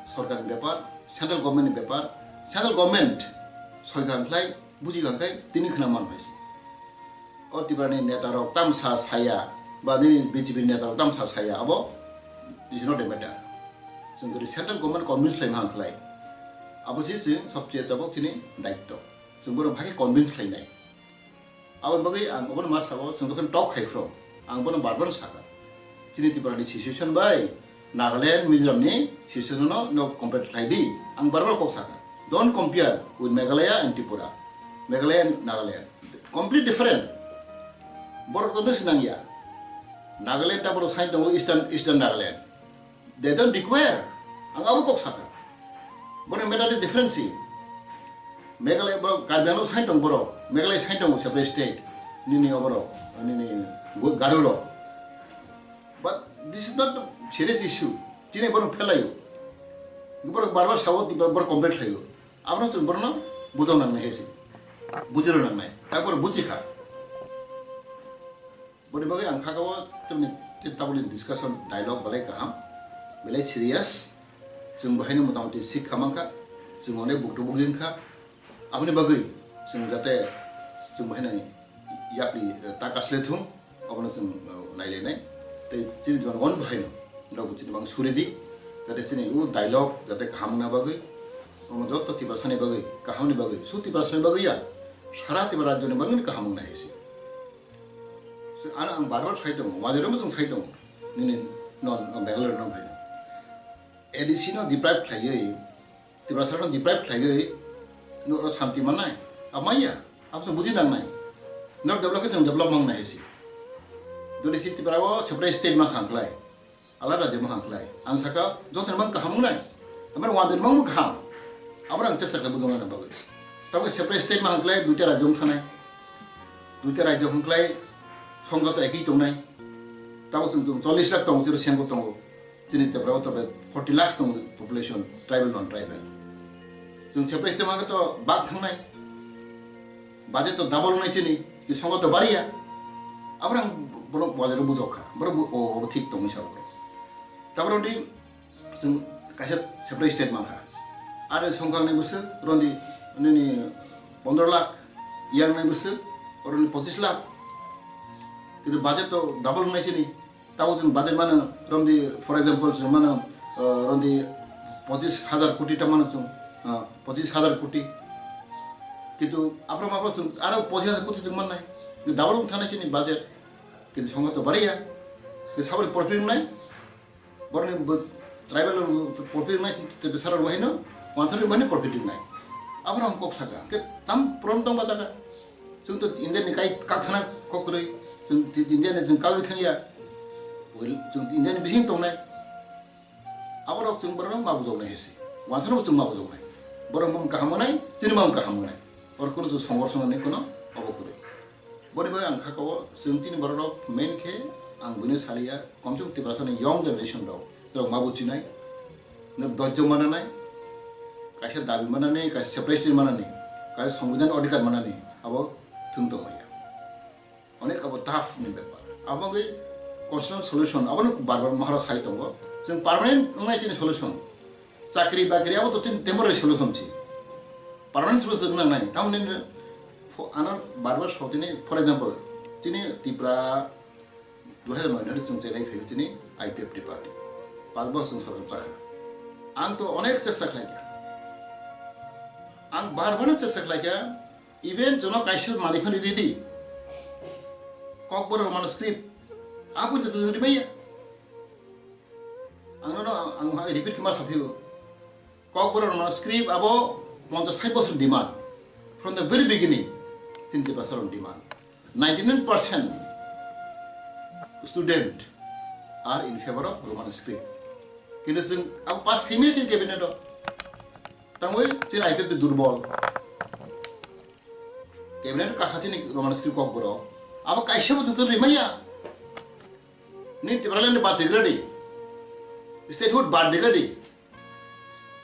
sorkar ni bepar, central government ni bepar, central government soi kha khlai, buji kha khlai, tini khna man hai se. O Tripura ni neta rok tamsa saya, ba nini B J P ni neta rok tamsa saya, abo is not a matter. Chwng jodi central government convince khlai man khlai, abo se chwng sobse tabok chini daitto. Chwng borok bhai convince khlainai. Aboni bagwi ang obono ma sao, chwng jokhon talk khai phro, ang bono bar bar sakha. Chini Tripura ni situation bai Nagaland, Mizoram ni situation no, no compare khlai di. Ang bar bar kok sakha. Don't compare with Meghalaya and Tripura. Meghalaya and Nagaland. Complete different. Borok to besi nangya. Nagaland ta borok sign tongo Eastern, Eastern Nagaland. They don't require. Ang abo kok sakha. Borok matter the difference. Meghalaya borok Karbi Anglong side tong borok, Meghalaya side tong separate state, nini oborok, nini Garo rok. But this is not a serious issue. Chini borok phelayo. Borok bar bar sao, borok complain khlayo. Abono chwng borokno bujau nangnai hai se. Bujiro nangnai. Takor buchi kha. Boni bagwi ang kha o tamni tabukni discussion dialogue belai kaham, belai serious. Chwng bahaino motamoti sikha mankha, chwng onek buktu bugwi wngkha. Aboni bagwi chwng jate chwng bahaino yapri, eh, ta kasle thung, obono chwng, eh, nailainai. Tei chini jonogon bahaino, norokbo chini mang suri di, jate chini o dialogue jate kaham wngna bagwi, omo joto Tiprasani bagwi, kahamni bagwi, su Tiprasani bagwi ya, sara Tipra rajyoni bagwi kaham wngna hai se. So, ano ang bar bar sai tongo, wajarokbo chwng sai tongo, nini non, non Bangalore no phai. A D C no deprive khlaiwi, Tiprasa no deprive khlaiwi, no oro santi mannai, abo maya, abo chwng buji nangnai. No develop khe chwng develop mangnai hai se. Jodi si Tripura o separate state ma khang khlai, alada rajyo ma khang khlai. Ang saka, joto ni mang kaham wngnai. Amar wanjani mang kaham. Abra ang chesta khlai bujong na bagwi. Tamo separate state ma khang khlai, duita rajyo wng thanai. Duita rajyo khang khlai, songkha to ekhi tongnai. Tamo chwng chwng chollish lakh tongo, chwng sengko tongo. Chini Tripura o to forty lakhs tongo population, tribal, non tribal. Chwng separate state ma khe to bak thangnai. Budget to double wngnai chini, ki songkha to bariya. Abrang borok bajaro bujok kha. Borok bo, o, o thik tongwi sa borok. Tabra di chwng kaisa separate state mankha. Are songkha nai bwswk, rondi nini pondro lakh, yang nai bwswk, rondi pochis lakh. Kintu budget to double wngnai chini. Tabo chwng budget mano, romdi, for example, chwng mano, uh, romdi pochis hajar koti ta mano chwng, uh, pochis hajar koti. Kintu aphro maphro chwng aro pochis hajar koti chwng mannai. Double wng thanai chini budget. Kintu songkha to bariya. Kintu saboni profit wngnai. Boroni bo tribal profit wngnai chini te besara wahino, wansari wahino profit wngnai. Aphro ang kok saka. Ke tam prom tong ba jaga. Chwng to India ni kai kakthana kok kwrwi, chwng ti-, India ni chwng kagwi thangya, chwng India ni bising tongnai. Aborok chwng borok ma bujoknai hese, wansano chwng ma bujoknai. Borok mung kaham wngnai, chini mung kaham wngnai. Oro kono chwng songor swngnani kono obo kwrwi. Boni bai ang kha ko chwng tini borok rok main khe ang buino saliya, komse kom Tiprasa ni young generation rok, rok ma buchinai. Nwk dojjo mananai, kaisa dabi manani, kaisa separation manani, kaisa songbidan odhikar manani, abo thwng tongmaya. Onek abo tough ni bepar. Abo wngwi constitutional solution, abo no bar bar Maharaj sai tongo. Chwng permanent wngnai chini solution. Chakri bakri abo to chini temporary solution si. Permanent solution wngna nai. Tamni fo-, ano bar bar sotini, for example, chini Tripura dui hajar noi nari chwng chelai phaio chini I P F T party. Pas bosor sorkar chakha. Ang to onek chesta khlaikha. Ang bar bar no chesta khlaikha. Even chwngno kaisa manwi phano ready. Kokborok Roman script. Abo jotoni rwmaiya. Ang nono ang, ang repeat khe ma saphio. Kokborok Roman script abo ponchas sait bosor demand. From the very beginning, chini Tiprasa rok demand. Ninety nine percent student are in favor of Roman script. Kintu chwng abo pass khaimaya chini cabinet o. Tangwi chini I P F T durbol. Cabinet kakha chini Roman script kokborok. Abo kaisa bo jotoni rwmaiya. Ni Tipraland bachwi gradi. Statehood bad de gradi.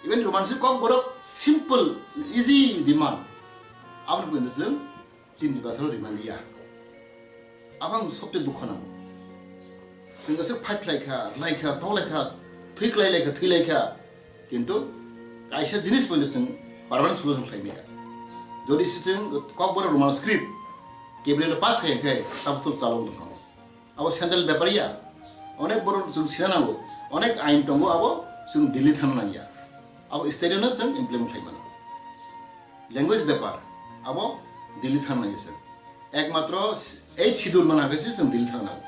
Even Roman script kokborok simple, easy demand. Aboni buino chwng chini Tiprasa rok rwmaliya. Abang sobte dukho nango. Chwng kaisa fight khlaikha, rwlaikha, toklaikha, thwi kwlailaikha, thwilaikha. Kintu kaisa jinis poino chwng permanent solution khlaimaya. Jodi se chwng kokborok Roman script cabinet pass khai khai, tabuk to chalok tongkha. Abo central bepar ya. Onek borok chwng sina nango. Onek ain tongo abo chwng Delhi thana nangya. Abo state no chwng implement khlaimano. Language bepar abo Delhi thana nangya chwng. Ekmatro eighth schedule mana khe se chwng Delhi thana nango.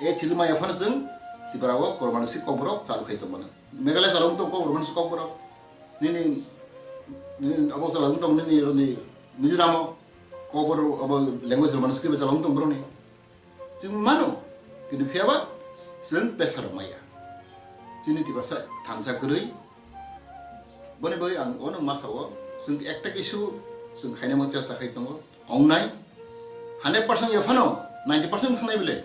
Eighth schedule maya phano chwng Tripura o Roman script kokborok chalu khai tongmano. Meghalaya chalok tong kokborok, Roman script kokborok. Nini, nini abo chalok tong nini roni Mizoram o kokborok abo language Roman script chalok tong borokni. Chwng mano, kintu phiyaba chwng pressure maya. Chini Tiprasa thansa kwrwi. Boni bagwi ang ono ma sao, Chwng ekta kisu chwng khainai mo chesta khai tongo. Ongnai hundred percent ya phano ninety percent thangnai bile.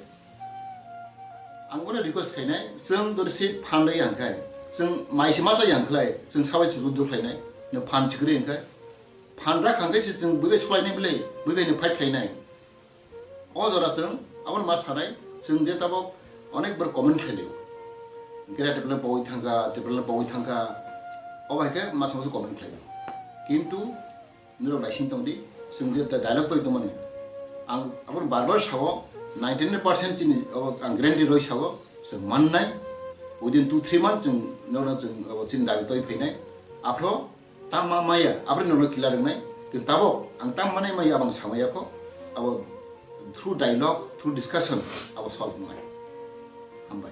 Ang bono request khainai, chwng dori si phan rwi ang khai, chwng mai si masa yang khlai, chwng sabai chwng juddo khlainai, no phan chikri ang khai, phan rak ang khai si chwng buibai sulainai bile, buibai no fight khlainai. O jora chwng aboni ma sanai, chwng je tabok onek bor comment khlailio. Greater Tipraland pogwi thangkha, Tipraland pogwi thangkha, o bai khe ma sama se comment khlailio. Kintu norok naising tongdi, chwng je dialogue toi tongmani. Ang aboni bar bar sao, ninety nine percent chini abo ang guarantee roi sao, chwng mannai, within two three months chwng norok chwng abo chini dabi toi phainai. Aphro Tama maya, aboni nono kila rwngnai. Kintu tabok ang tama manai maya abang samaya kho. Abo through dialogue, through discussion abo solve wngnai. Hambai.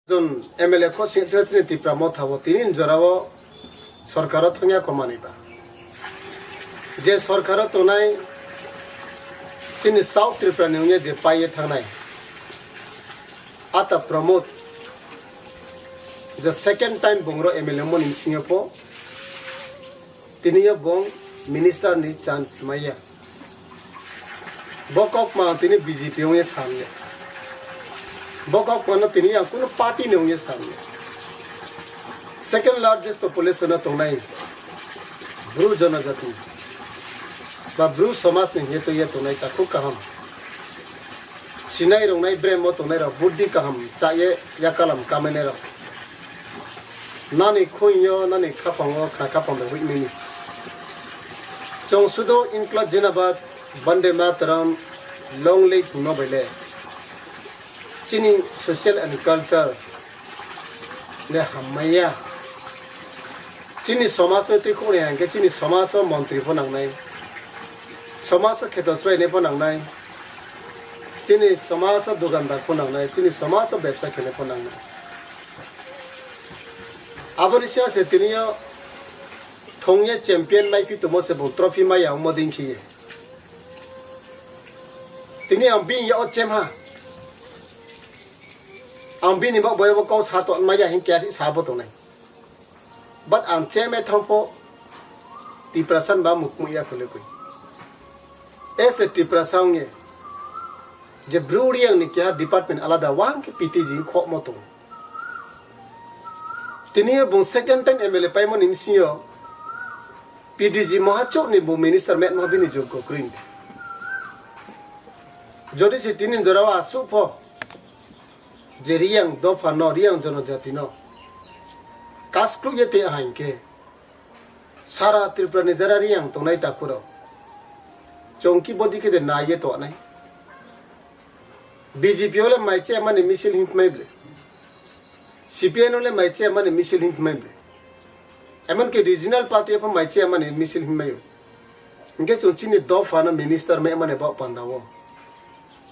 Jon M L A kho singthochini Tipra Motha bo tini jorao sorkaro thangya kho manwi ba. Je sorkaro tonai chini South Tripura ni wngya je paiye thangnai. Ata Pramod the second time bongro M L A moni bisingo po tini yo bong minister ni chance maya. Bo kok ma tini B J P wngya samya. Bo kok ma no tini ang kuno party ni wngya samya. Second largest population no tongnai Bru jonojati ba Bru somaj ni hingye tongya tongnai takhuk kaham. Sinai rwngnai bremo tongnai rok, buddhi kaham chaye yakalam kamainai rok. Nani khunyo, nani khapango khna khapang bai huimini. Chong sudo Inkla Jinabad, Bande Mataram, Long Live hwnma bai le. Chini social and culture le hammaiya. Chini somaj no twi khuknai hingke chini somaj o montri pho nangnai. Somaj o kheto chwrainai pho nangnai. Chini somaj o dukandar pho nangnai, chini somaj o bebsa khenai pho nangnai. Aboni siyang se tini o thongye champion mai pi tomo se bo trophy mai ya omo din khiye. Tini ang bini ya o chem ha. Ang bini bak boyo bo kau sa to mai ya hin kya si sa bo tongnai. But ang cheme thangpo Tiprasa ba mukmui ya khole koi. Ese Tiprasa ongye je Bru Reang ni keha department alada wang ke P T G khokmo tongo. Tini bung second time M L A paimo ni bisingo P D G moha chok ni bo minister met moha bini joggo kring. Jodi se tini jorao asuk pho je Reang dopha no, Reang jonojati no kaskluk ye te ahai ke sara Tripura ni jara Reang tongnai takhurok chongki bodi khe de nai ye tongnai. B J P ole mai che mani misil him mai ble. C P I M ole mai che mani misil him mai ble. Emon ke regional party pha mai che mani misil him mai. Hingke chong chini dopha no minister mai mani bok panda o.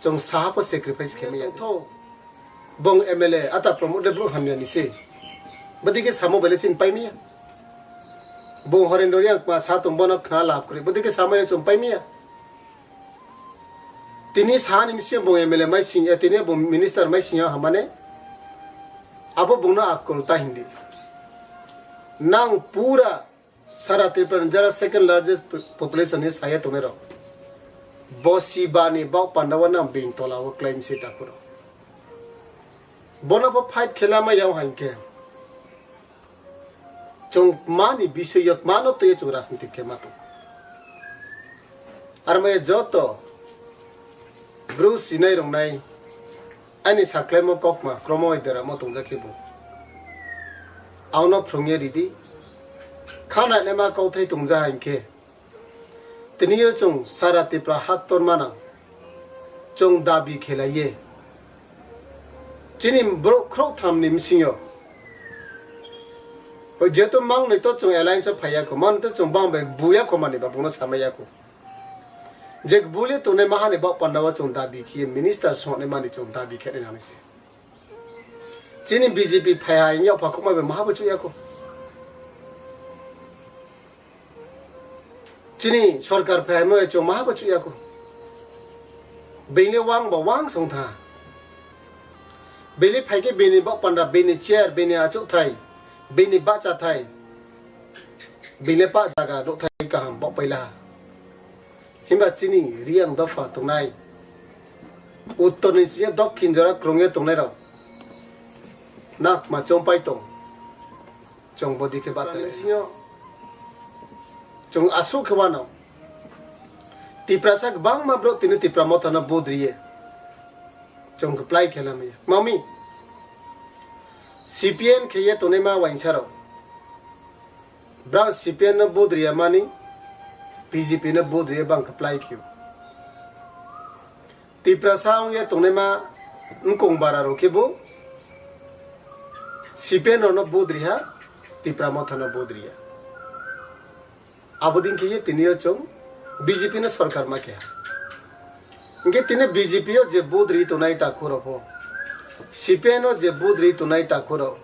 Chong saha po sacrifice khe maya. Tho. Bong M L A ata promote de bro hamya ni se. Badi ke samo bele chin pai maya. Bong Horendro yang ma sa tong bono khna lap kri. Badi ke samo ya chong pai maya. Tini sani misi bong M L A mai sing, eh, tini bong minister mai sing hamane. Abo bong no akol ta hindi. Nang pura Sara Tripura ni jara second largest population ni saya tongnai rok. Bo si bani bok panda o nang bing tola o claim si takhuro. Bono bo fight khela ma yao hankhe. Chong mani bisoi yok mano to ye chong rajniti khe mato. Armaya joto Bru sinai rwngnai ani saklaimo kokma kromo bai deramo tongjak khe bo. Aono phrwngya ridi. Khana lema kauthai tongja hai khe. Tini yo chwng sara Tripura haktor manang. Chwng dabi khelaiye. Chini borok khorok thamni bisingo. Jeto mangnoi to chwng alliance o phaiya kho. Manwi to chwng bang bai buya kho mani ba bungno samaya kho. Je buli tongnai mahani bok pandao chwng dabi khiye minister songnai mani chwng dabi khe nai nang se. Chini B J P phai hai wngya pha khokma bai maha bo chuya kho. Chini sorkar phai hai mo chwng maha bo chuya kho. Bini wang bo wang song tha. Bini phai khe bini bok panda, bini chair, bini achuk thai, bini bacha thai, bini pa jaga nuk thai. Kaham bok paila ha. Himba chini Riyang dopha tongnai, uttor ni sini dokhin jora krungya tongnai rok nakma chongpai tong. Chong bodi khe bachalai singo. Chong asuk khe wano. Tiprasa kwbangma borok tini Tipra Motha no budriye. Chong kwplai khe lamaya. Mami. C P M khe ye tongnai ma wainsa rok. Brang C P M no budriya mani, B J P no budriya bang kwplai khio. Tiprasa wngya tongnaima wngkong bara rok khe bo C P M rok no budriha, Tipra Motha no budriya. Abo din khe ye tini o chwng B J P no sorkar ma keha. Hingke tini B J P o je budri tonai takhurok pho, C P M o je budri tonai takhurok,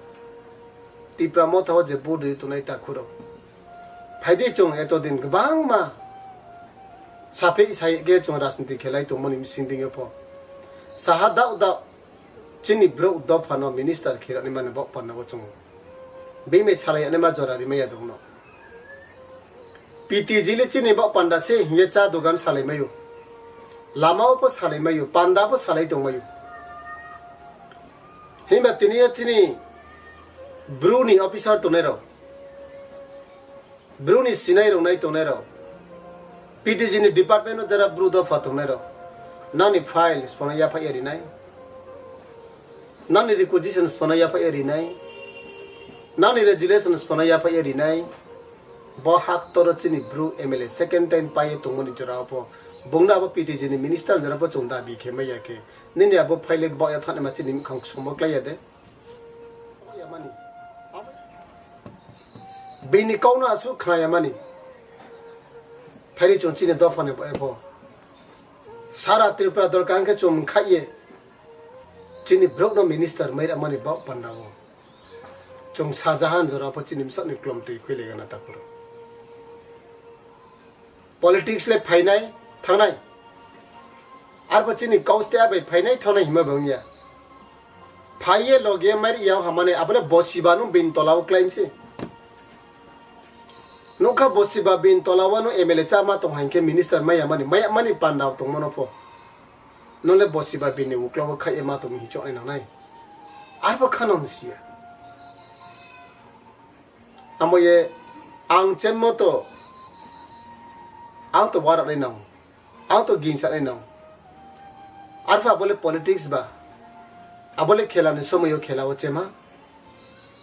Tipra Motha o je budri tonai takhurok. Phaidi chwng eto din kwbangma saphi sai ge chwng rajniti khelai tongmani bising dingyo pho. Saha dao dao chini bwrok dopha no minister khirani mani bok panna o chwng. Bini salai ani ma jora rimaya dong no. P T G le chini bok panda se hiye cha dogan salai mayo. Lama o pho salai mayo, panda pho salai tong mayo. Himba tini o chini bru ni officer tonai rok. Bru ni sinai rok nai tongnai rok, P T G ni department o jara bru dopha tongnai rok, nani file sipano yaphai rinai, nani requisition sipano yaphai rinai, nani resolution sipano yaphai rinai, bo hak toro chini bru M L A second time pai tongmani jora pho, bongno abo P T G ni minister jora pho chwng dabi khe maya khe, nini abo file bo ya thani ma chini mukhang somo klai ya de. Bini kokno aswk khnayamani. Phaidi chwng chini dophani bo ebo. Sara Tripura dorkar hwnkhe chwng khai ye chini borokno minister mai rwmani bok panda o. Chwng Shah Jahan jora pho chini bwsakni klom twi khwi legana takhoro. Politics le phainai thangnai. Arbo chini kaus te abai phainai thangnai hima bangya. Phaiye loge mari yao hamane abole bosiba no bin tola o claim se. Nokha bosiba bin tola o no M L A chama tong hankhe minister maya mani, maya mani panda tong mano pho. Nole bosiba bin ni ukla o khai ma tong hi chok nai nangnai. Arbo khano siya. Amo ye ang chen moto ang to warak nai nang, ang to gingsa nai nang. Arpha abole politics ba, abole khela ni somoy o khela o chema,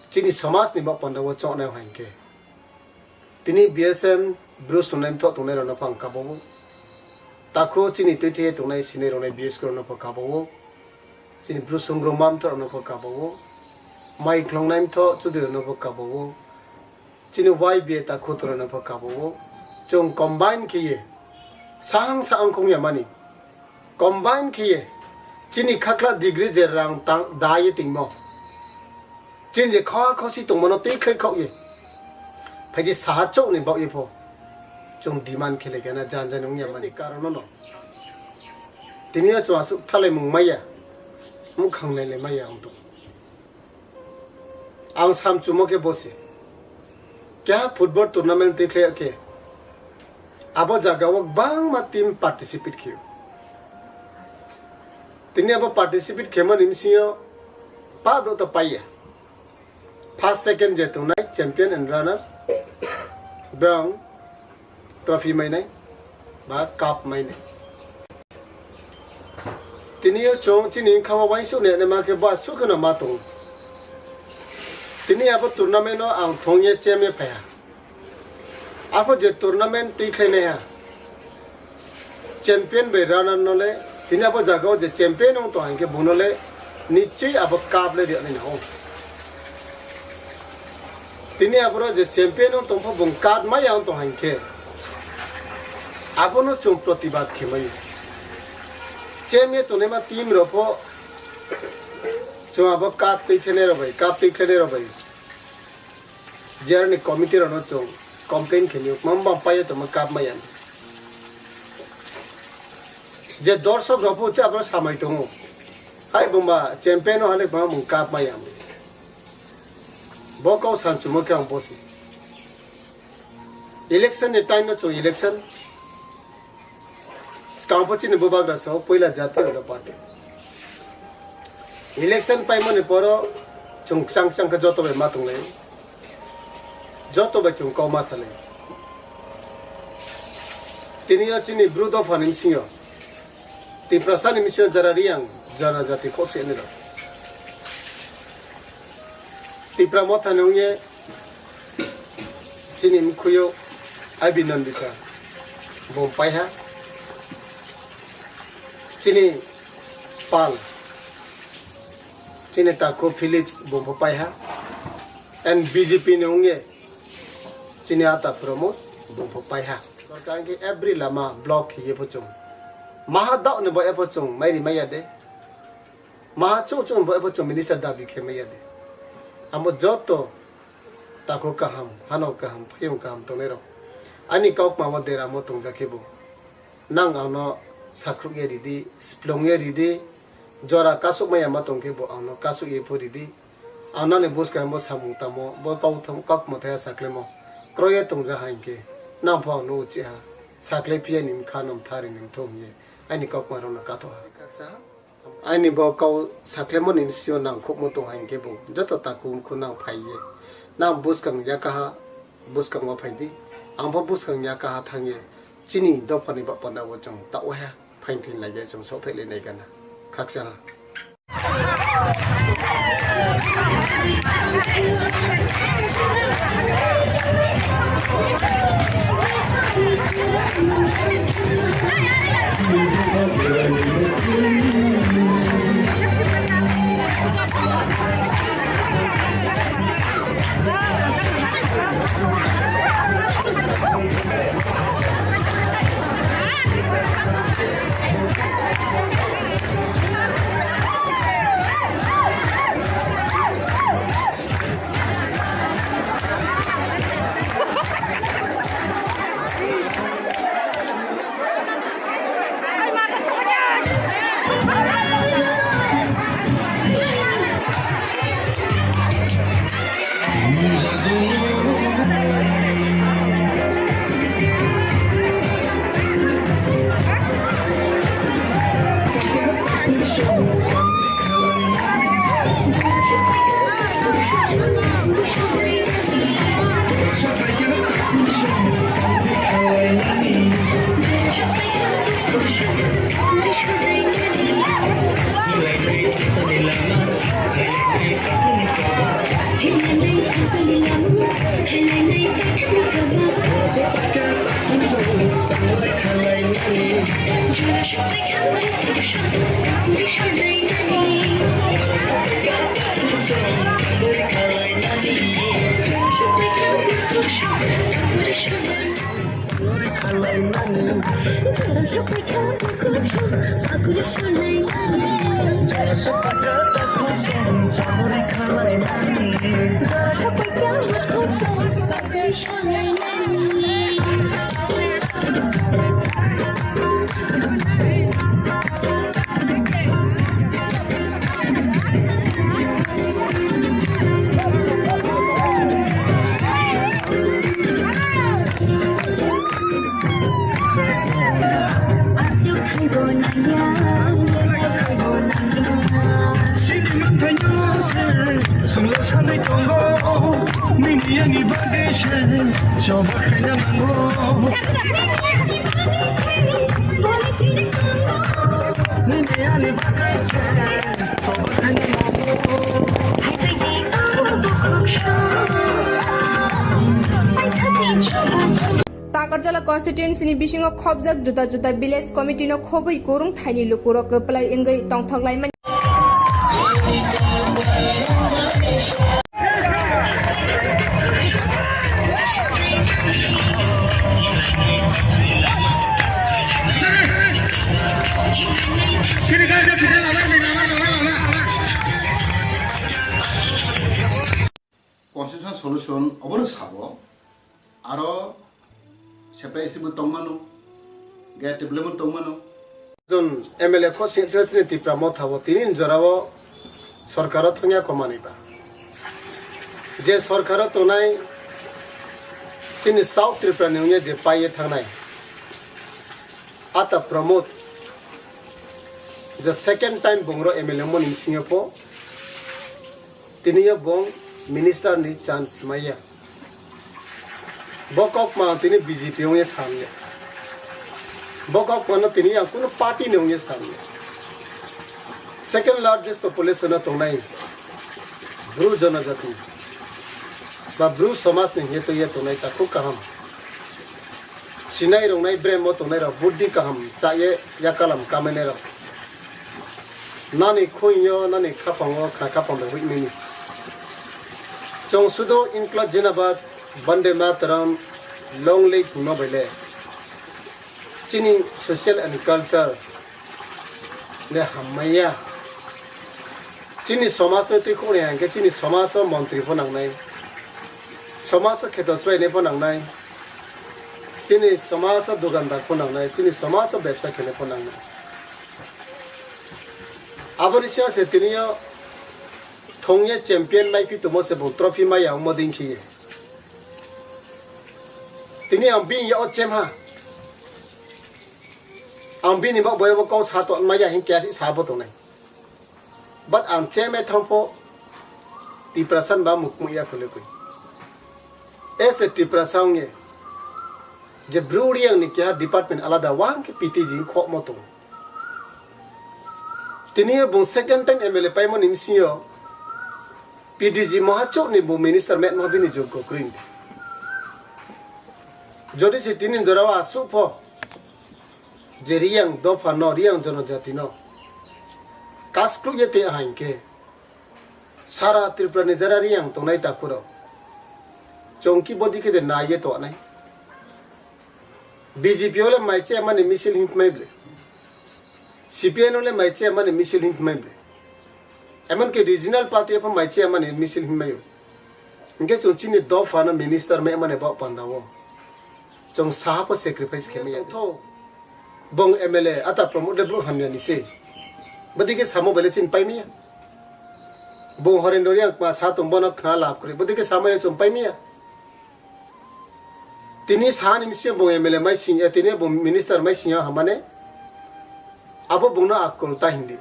chini somaj ni bok panda o chok nai hwnkhe. Tini B S M Bru sunai mthok tongnai rok no pho ang kabo o. Takho chini twi thwi tongnai sinai rok nai B S K rok no pho kabo o. Chini Bru Songrom Mamthor no pho kabo o, Mai Khlongnai Mtho Chudri no pho kabo o, chini Y B A ta Khutra no pho kabo o. Chwng combine khe ye, sang sa ongkhong ya mani, combine khe ye, chini khakla degree je rang tang da ye tingmo. Chini je kha khosi tongmano tei khlai khok ye. Phaidi saha chok ni bok ye pho. Chwng demand khe le gana jan jan ong ya mani karon no. Tini o chwng aswk thalai mung maya. Mukhang nai le maya ang to. Ang sam chumo khe bosi. Kya football tournament tei khlai khe. Abo jaga o bangma team participate khe. Tini abo participate khe mani msio pa bro to paiya. First, second je tongnai champion and runner, brong trophy mainai ba cup mainai. Tini o chwng chini khawa waisuk ne ma khe ba sukheno ma tong. Tini abo tournament o ang thongye chemye phaiha. Apo je tournament twi khlainaiha, champion bai runner no le tini abo jaga o je champion wng tong hwnkhe bono le nichoi abo cup le rwnai nang o. Tini aboro je champion wng tong pho bung cup maya wng tong hwnkhe abono chwng protibad khe maya. Champion tongnaima team rok pho chwng abo cup twi khlainai rok bai, cup twi khlainai rok bai. Jerani committee rokno chwng complain khenwi mamba paio tongma cup maya. Je dorsok rok bo cha abo samai tongo. Hai bumba champion o halik ma mung cup maya. Bo kau sanchumo khe ang bosi. Election ni time no chwng election. Skang pho chini bubagra sao puila Jatiya Party. Election paimani poro chwng chang chang khe joto bai ma tonglai. Joto bai chwng kau ma salai. Tini o chini bru dopha ni bisingo. Tiprasa ni bisingo jara Riyang jana jati khosiyani rok. Tipra Motha ni wngye chini mkhuyo Abhinandita bom paiha. Chini Pal, chini Taku Philips bom pho paiha. And B J P ni wngye chini Ata Pramod bom pho paiha. Sorkar ke every lama block hiye pho chung. Maha dok ni bo epho chung mairi maya de. Maha chung chung bo epho chung minister dabi khe maya de. Amo joto Takhuk kaham, hanok kaham, phayung kaham tongnairok. Ani kokma o deramo tongjakhe bo. Nang angno sakrukya ridi, splongya ridi, jora kasukmaya ma tongkhe bo angno kasukya pho ridi. Ang nani bwskang bo samung tamo, bo kok thum-, kok mwthaya saklemo. Kroye tongja ha hinkhe, nang pho angno uchiha, saklai phiya ni mkha nom thari ni mthu hiye, ani kokma rokno katho ha. Ani bo kau saklemo ni bisio nang khukmo tong hai khe bo joto takhuk khunang phai ye. Nang bwskang yakaha bwskango phai di. Ang bo bwskang yakaha thang ye. Chini dopha ni ba panda bo chwng ta oha phain thin lai ye chwng sok thai lai nai gana. Khaksa ha. Sini manthai no se, songla sanai tongo, nini ani bagwi se, choba khaina nango. Nini ani bagwi se, choba khaina nango. Takarjala constituency ni bisingo khobjak juda juda village committee no khogwi kurung thaini lukurok kwplai wngwi tongthok laimani. Constitutional solution obono sabo, aro separate issue bo tongmano, gate problem bo tongmano. Jon M L A kho singthochini Tipra Motha bo tini jorao sorkaro thangya komani ba. Je sorkaro tonai Chini South Tripura ni wngya je paiye thangnai Ata Pramod, the second time bung ro M L A moni bisingo po, tini yo bung minister ni chance maya. Bo kok ma tini B J P wngya samya. Bo kok ma no tini ang kuno party ni wngya samya. Second largest population no tongnai Bru jonojati ba Bru somaj ni hingye tongya tongnai ta khub kaham. Sinai rongnai brem o tongnai rok buddhi kaham chaye yakalam kamainai rok. Nani khunyo, nani khapango, khna khapang bai huimani. Chong sudo Inkla Jinabad, Bande Mataram, Long Live hwnma bai le. Chini social and culture le hammaiya. Chini somaj no twi khuknai hwnkhe chini somaj o montri pho nangnai. Somaj o kheto chwrainai pho nangnai. Chini somaj o dukandar pho nangnai. Chini somaj o bebsa khenai pho nangnai. Aboni siyang se tini o thongye champion mai pi tumo se bo trophy mai ya omo din khiye. Tini ang bini ya o chem ha. Ang bini bak boyo bo kau sa to ma ya hin kya si sa bo tongnai. But ang chem e thang po Tiprasa ba muk muk ya kule koi. Ese Tiprasa ong ye. Je Bru Reang ni kya department alada wang ke P T G khok mo tong. Tini yo bung second time M L A paimani bisingo P D G moha chokni bo minister met moha bini joggo kwrwi. Jodi se tini jorao asuk pho je Reang dopha no, Reang jonojati no kaskluk ye te ahai khe. Sara Tripura ni jara Reang tongnai takhurok. Chongki bodi khe de naiye tongnai. B J P ole mai che mani misil him mai ble. C P I M ole mai che mani misil him mai ble. Emon ke regional party apa mai che mani misil him mai. Hingke chong chini dopha no minister mai mani bok panda o. Chong saha po sacrifice khe maya. Tho. Bong M L A ata promote le bro hamya ni se. Bodi khe samo bele chin pai maya. Bong Horendro yang ma sa tong bono khna lap kri. Bodi khe samo ya chong pai maya. Tini sa ni misi bong M L A mai sing ya, tini bong minister mai sing ya hamane. Abo bong no akol ta hindi.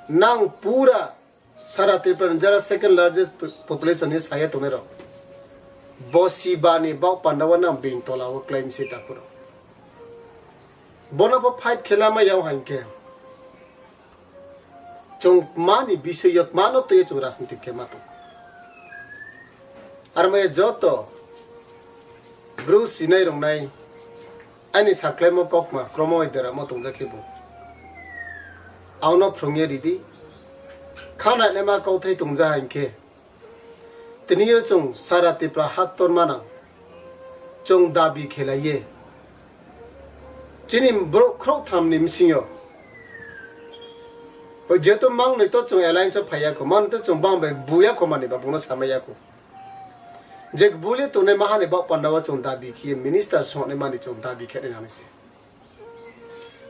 Nang pura Sara Tripura ni jara second largest population ni saya tongnai rok. Bo si ba ni bok panda o nang bing tola o claim si ta kuro. Bono bo fight khela ma yao hain khe. Chong mani bisoi yok mano to ye chong rajniti khe ma to. Ar ma ye joto Bru sinai rongnai ani saklaimo kokma kromo bai deramo tongjak khe bo. Auno phrwngya ridi. Khana lema kauthai tongja hai khe. Tini yo chwng sara Tripura haktor manang. Chwng dabi khelaiye. Chini borok khorok thamni bisingo. Jeto mangnoi to chwng alliance o phaiya ko, mangnoi to chwng bang bai buya ko mani ba bungno samaya ko. Je buli tongnai mahani bok pandao chwng dabi khiye minister songnai mani chwng dabi khe nai nang se.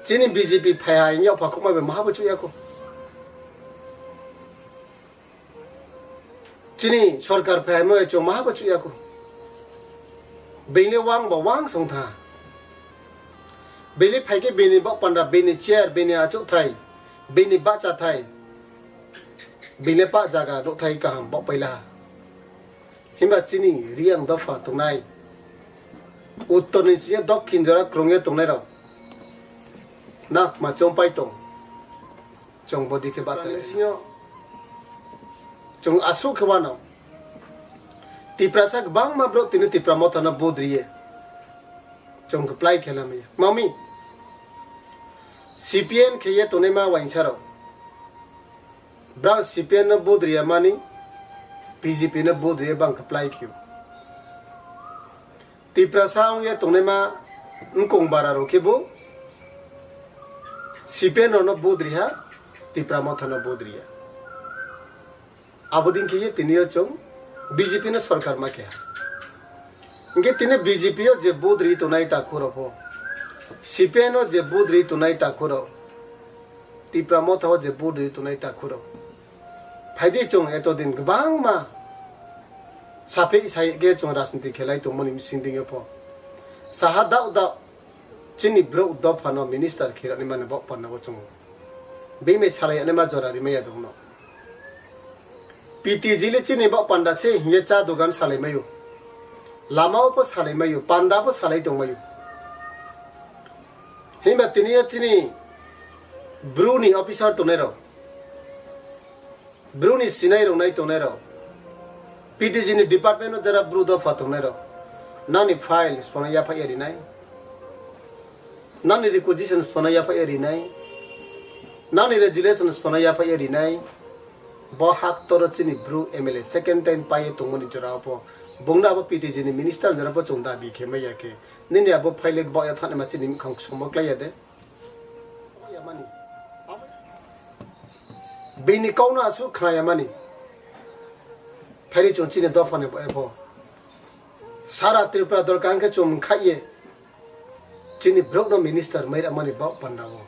Chini B J P phai hai wngya pha khokma bai maha bo chuya ko. Chini sorkar phai hai mo chwng maha bo chuya ko. Bini wang bo wang song tha. Bini phai khe bini bok panda, bini chair, bini achuk thai, bini bacha thai. Bini pa jaga nuk thai kaham bok paila. Himba chini Reang dopha tongnai. Uttor ni chini dokhin jora krungye tongnai rok. Nak ma chong pai tong. Chong bodi khe bacha le. Sinyo. Chong asuk khe wano. Tiprasa kwbangma bro tini Tipra motha no budriye. Chong kwplai khe lamaya. Mami. C P N khe ye tongnai ma wainsa rok. Bra C P N no budriya mani B J P no budriya bang kwplai khiyo. Tiprasa wngya tongnai ma wngkong bara rok khe bo C P N no budriha, Tipra motha no budriya. Abo din khe ye tini yo chwng B J P no sorkar ma keha. Hingke tini B J P o je budri tonai takhuro pho, C P I M o je budri tonai takhuro, Tipra motha o je budri tonai takhuro. Phaidi chwng eto din kwbangma Saphi sai khe chwng rajniti khelai tongmani bising dingyo pho. Saha dao dao chini brouh dophano minister khirani mani bok panda o chwng. Bini salai ani ma jora rimaya dongno. P T G le chini bok panda se hiye cha dogan salai mayo. Lama o pho salai mayo, panda pho salai tong mayo. Himba tini yo chini bru ni officer tongnai rok. Bru ni sinai rok nai tongnai rok. P T G ni department o jara bru dopha tongnai rok. Nani file spana yapha eri nai. Nani requisition spana yapha eri nai. Nani resolution spana yapha eri nai. Bo hak toro chini bru M L A second time paye tongmani jora pho. Bongna abo P T G ni minister jora pho chwng dabi khe maya khe. Nini abo phailek bo ya thani ma chini khang somo klai ya de. Bini kau no aswk khna ya mani. Phaini chwng chini dopha ni bo ebo. Sara Tripura dorkar hwnkhe chwng khai ye. Chini brouh no minister mai ramani bok panda o.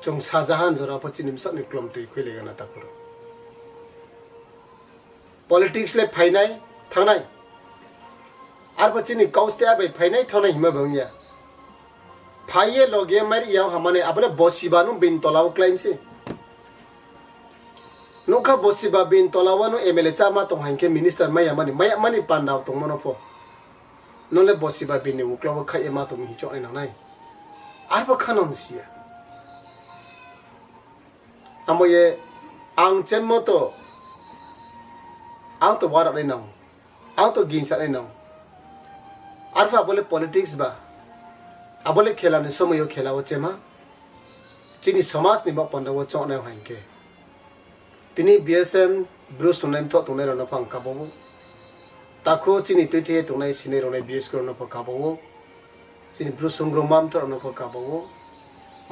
Chwng sajahan jora pho chini bwsakni klom twi khwi legana takhoro. Politics le phainai thangnai. Arbo chini kaus te abai phainai thangnai hima bangya. Phaiye loge mari yao hamane abole bosiba no bin tola o claim se. Nokha bosiba bin tola o no M L A chama tong hankhe minister maya mani, maya mani panda tong mano pho. Nole bosiba bin ni ukla o khai ma tong hi chok nai nangnai. Arbo khanon siya. Amo ye ang chen moto ang to warak nai nang, ang to ginsa nai nang. Arpha bole politics ba, abole khela ni somoyo khela o chema. Chini somaj ni bok panda o chok nai hwnkhe. Tini B S M Bru sungnai mtho tongnai rok no phang kabo o. Takho chini twi thwi tongnai sinai rok nai B S K rok no pho kabo o. Chini Bru songro mamtho rokno pho kabo o,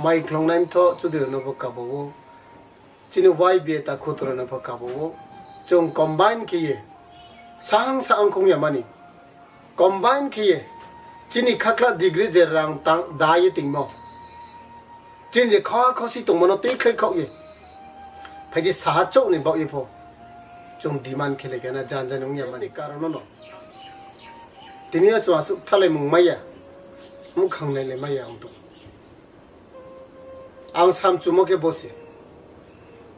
mai khlongnai mtho chudri rokno pho kabo o, chini Y B A ta khuturano pho kabo o. Chwng combine khiye sahang sahang khong yamani, combine khiye chini khakla degree je rang tang da ye tingmo. Chini je kha khosi tongmano twi khlai khok ye. Phaidi saha chok ni bok ye pho. Chwng demand khele gana jan jan wng ya mani karon no. Tini o chwng aswk thalai mung maya. Mukhang nai le maya ang to. Ang sam chumo khe bosi.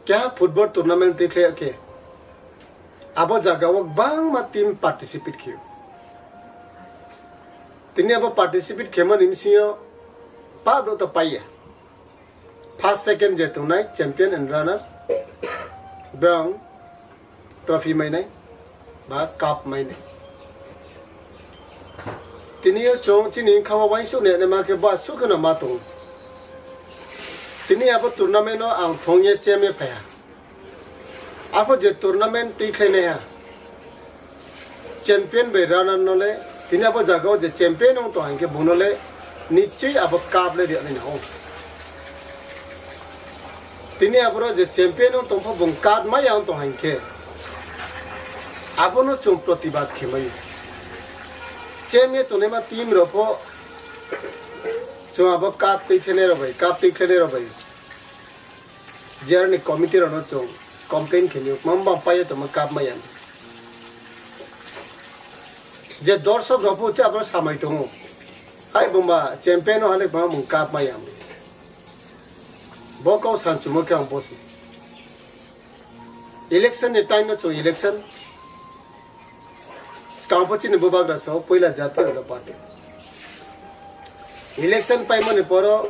Kya football tournament twi khlai khe. Abo jaga o bangma team participate khiyo. Tini abo participate khemani bisingo pa bro to paiya. First, second je tongnai champion and runner, brong trophy mainai ba cup mainai. Tini o chong chini khawa waisuk ne ma khe ba sukhano ma tong. Tini abo tournament no ang thongye cheme phaiha. Apo je tournament twi khlai naiha. Champion bai runner no le, tini abo jaga o je champion wng tong hwnkhe bono le nichoi abo cup le riyani nao. Tini aboro je champion wng tong pho bung cup ma yang tong hwnkhe abono chwng protibad khe mai. Champion tongnai ma team rok pho chwng abo cup twi khlai nai rok bai, cup twi khlai nai rok bai. Jerani committee rokno chwng complain khenwi mamba paio tongma cup maya. Je dorsok rok bo cha abo samai tongo. Hai bumba champion o halik bumba mung cup maya. Bo kau san chumo khe ang bosi. Election ni time no chwng election. Swkang pho chini bubagra sao puila jati rokno party. Election paimani poro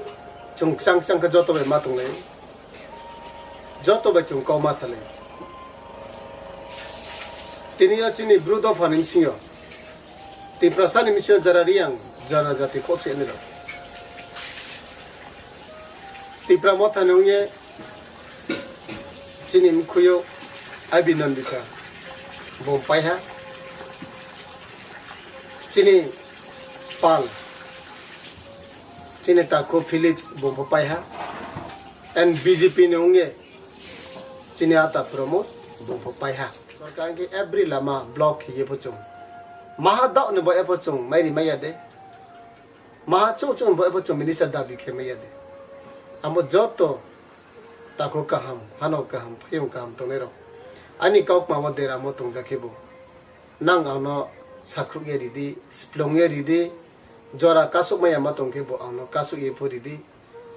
chwng kchang kchang khe joto bai ma tonglai. Joto bai chwng kok ma salai. Tini o chini bru dopha ni bisingo. Tiprasa ni bisingo jara riyang jana jati kok sui ani rok. Tipra motha ni wngye Chini mkhuyo Abhinandita bum paiha. Chini pal, chini takhu Philips bum pho paiha. And B J P ni wngye chini ata Pramod bum pho paiha. Sorkar ke every lama block hiye pho chung. Maha dok ni bo e pho chung mairi maya de. Maha chuk chuk bo ebo chwng minister dabi khe maya de. Amo joto tako kaham, hano kaham, phayung kaham tongnai rok. Ani kok ma o deramo tongjak khe bo. Nang ano sakruk ye ridi, splong ye ridi, jora kasuk maya ma tongkhe bo ano kasuk ye pho ridi.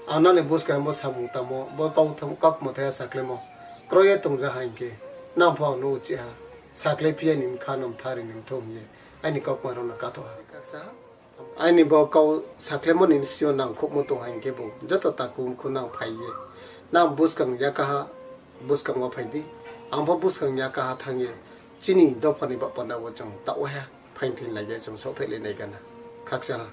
Ang nani bwskango bo samung tamo, bo kok tham-, kok mwthai saklemo. Kroye tongja ha hinkhe, nang pho ang no uchi ha. Sakle phiya ni kha nom thari ni thum ye. Aini kok ma rok no kato ha. Aini bo kau saklemoni bisio nangkhukmo tong hai hwnkhe bo joto takhuk khunang phai ye. Nang bwskang yakaha bwskango phai di, ang bo bwskang yakaha thang ye. Chini dophani ba panda o chwng ta oha phain thin lai ye chwng sok thai lai nai gana. Khaksa ha.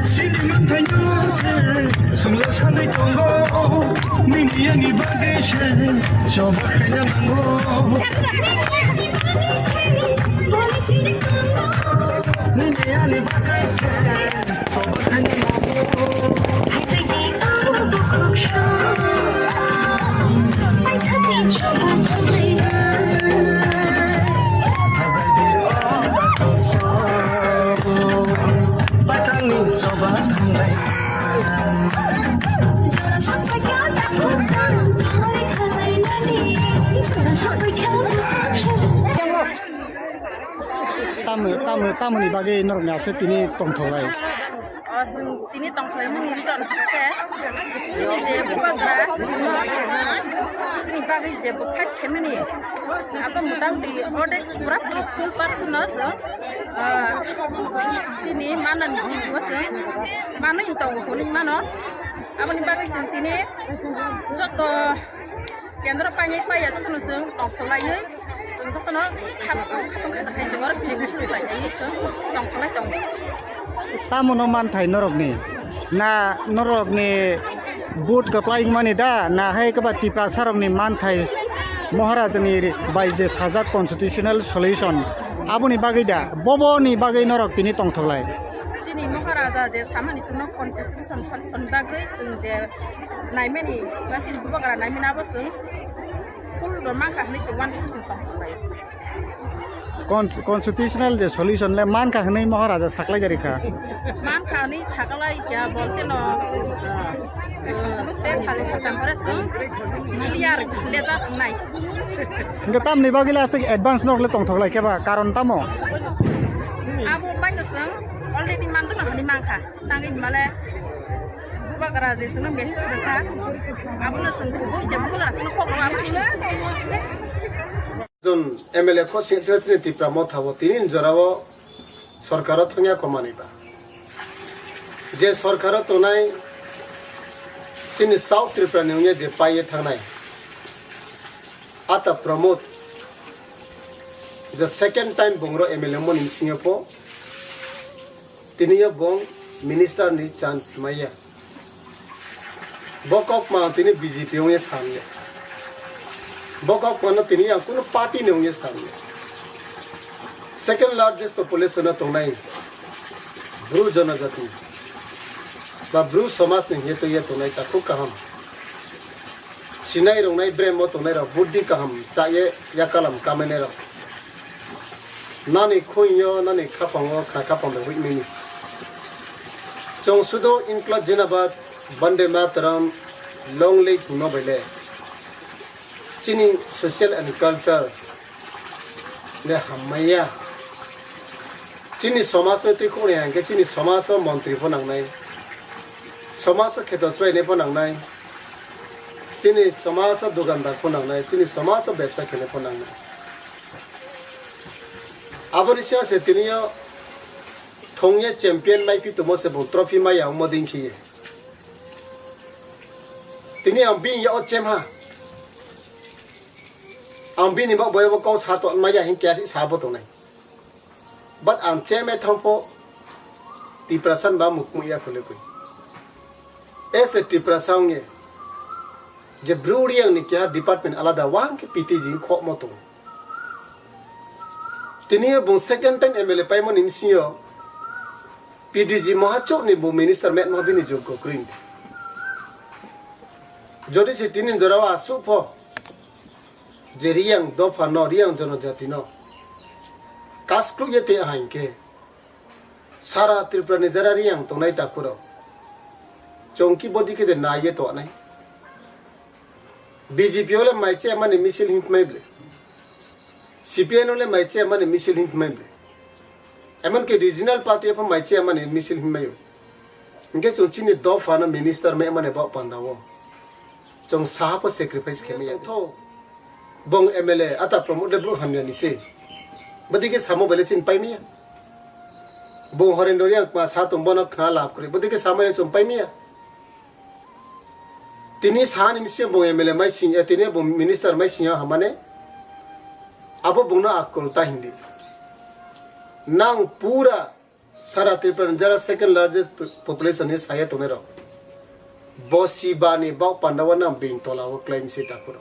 Sini manthaino se, songla sanai tongo, nini ani bagwi se, choba khaina nango. Nini ani bagwi se, choba khaina nango. Tamo, tamo, tamoni bagwi norokni aswk tini tongthoklai? O, chwng tini tongkhlaimani reason hwnkhe, chini je bubagra, chini bagwi je bwkhak khaimani, abo motamoti ordek pura puri full percent no chwng, ah, chini manani video chwng manwi tongo hwnwi mano. Aboni bagwi chwng tini joto kendro painai paiya jotono chwng tongkhlaiwi chwng jotono khat-, khatung khajak hai chwng oro bini bising khlai hai chwng tongkhlai tongo. Tamo no manthai norokni? Na norokni vote kwplai wngmani da? Na hai kwba Tiprasa rokni manthai Maharajani ri-, bai je sajak constitutional solution aboni bagwi da? Boboni bagwi norok tini tongthoklai? Chini Maharaja je samani chwngno constitution solution bagwi chwng je naimani ba chini bubagra naimani abo chwng full rw mankha hwnwi chwng uansuk chwng tongthok lai. Con-, constitutional je solution le mankha hwnwi Maharaja saklai dari kha. Mankha hwnwi saklai kya bolte no, eh, te sal satam pore chwng clear lejak wngnai. Hingke tamni bagwi le aswk advance norok le tongthok lai khe ba karon tamo? Abo bai no chwng already manjak no hwnwi mankha. Tangwi hwnmale bubagra je chwngno message rwkha, abono chwng kubui je bubagra chwngno kok rw aboni. M L A kho singtwi chini Tipra Motha bo tini jorao sorkaro thangya kho manwi ba. Je sorkaro tongnai chini South Tripura ni wngya je paiye thangnai Ata Pramod, the second time bongro M L A moni bisingo pho tiniyo bong minister ni chance maya. Bo kokma tini B J P wngya samya. Bo kokma no tini ang kuno party ni wngya samya. Second largest population no tongnai Bru jonojati ba Bru somaj ni hiya twiya tongnai takhuk kaham. Sinai rongnai bremo tongnai rok buddhi kaham chaye yakalam kamainai rok. Nani khunyo, nani khapango, khna khapang bai huimini. Chwng sudo Inkla Jinabad, Bande Mataram, Long Live hwnma bai le. Chini social and culture le hammaiya. Chini somaj no twi khoknai hwnkhe chini somaj o montri pho nangnai. Somaj o kheto chwrainai pho nangnai. Chini somaj o dukandar pho nangnai. Chini somaj o bebsa khenai pho nangnai. Aboni siyang se tini o thongye champion mai pi tomo se bo trophy mai ya omo din khiye. Tini ang bini ya o chem ha. Ang bini bak boyo bo kau sa to mai ya hin kya si sa bo tongnai. But ang chem e thang pho Tiprasa ba mukmuk ya khole koi. As a Tiprasa ongye je Bru Reang ni keha department alada wang ke P T G khokmo tongo. Tini o bung second time M L A paimani bisingo P D G moha chokni bo minister metma bini joggo kwrwi. Jodi se tini jorao asuk pho je Reang dopha no, Reang jonojati no kaskluk ye te ahai hwnkhe sara Tripura ni jara Reang tongnai takhurok chongki bodi khe de nai ye tongnai. B J P o le mai che mani misil him mai ble. C P I no le mai che mani misil him mai ble. Emon ke regional party pho mai che mani misil him mai. Hingke chwng chini dopha no minister me mani bok panda o. Chwng saha pho sacrifice khe maya. Tho bong M L A ata promote le bro hamya ni se. Bodi khe samo bele chin pai maya. Bong Horendor yang ma sa tong bono khna lab kri. Bodi khe samo ya chwng pai maya. Tini sani misi bong M L A mai sing, eh, tini bong minister mai sing hamane. Abo bongno akol ta hindi. Nang pura sara Tripura ni jara second largest population ni saya tongnai rok. Bo si bani bok panda o nang bing tola o claim si takuro.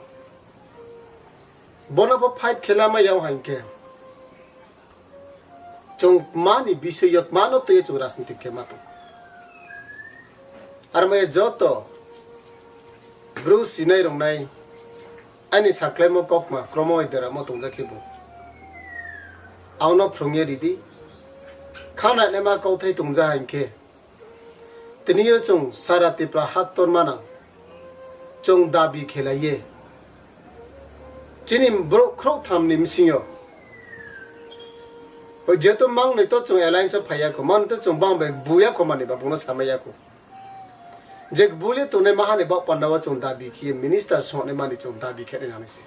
Bono bo fight khela ma yao hankhe. Chwng mani bisoi yok mano tei chwng rajniti khe ma tong. Ar mai joto bru sinai rwngnai ani saklaimo kokma kromo deramo tongjakhe bo. Auno phrwngye ridi. Khana lema kauthai tongja hankhe. Tini o chwng sara Tripura hak tor manang chwng dabi khelaiye. Chini borok khorok tham ni bisingo. Hoi jeto mang nai to chwng alliance o phaiya ko, man to chwng bang bai buya ko mani ba bungno samaya ko. Je bule to ne mahani bok panda o chwng dabi khiye minister song ne mani chwng dabi khe nai nang se.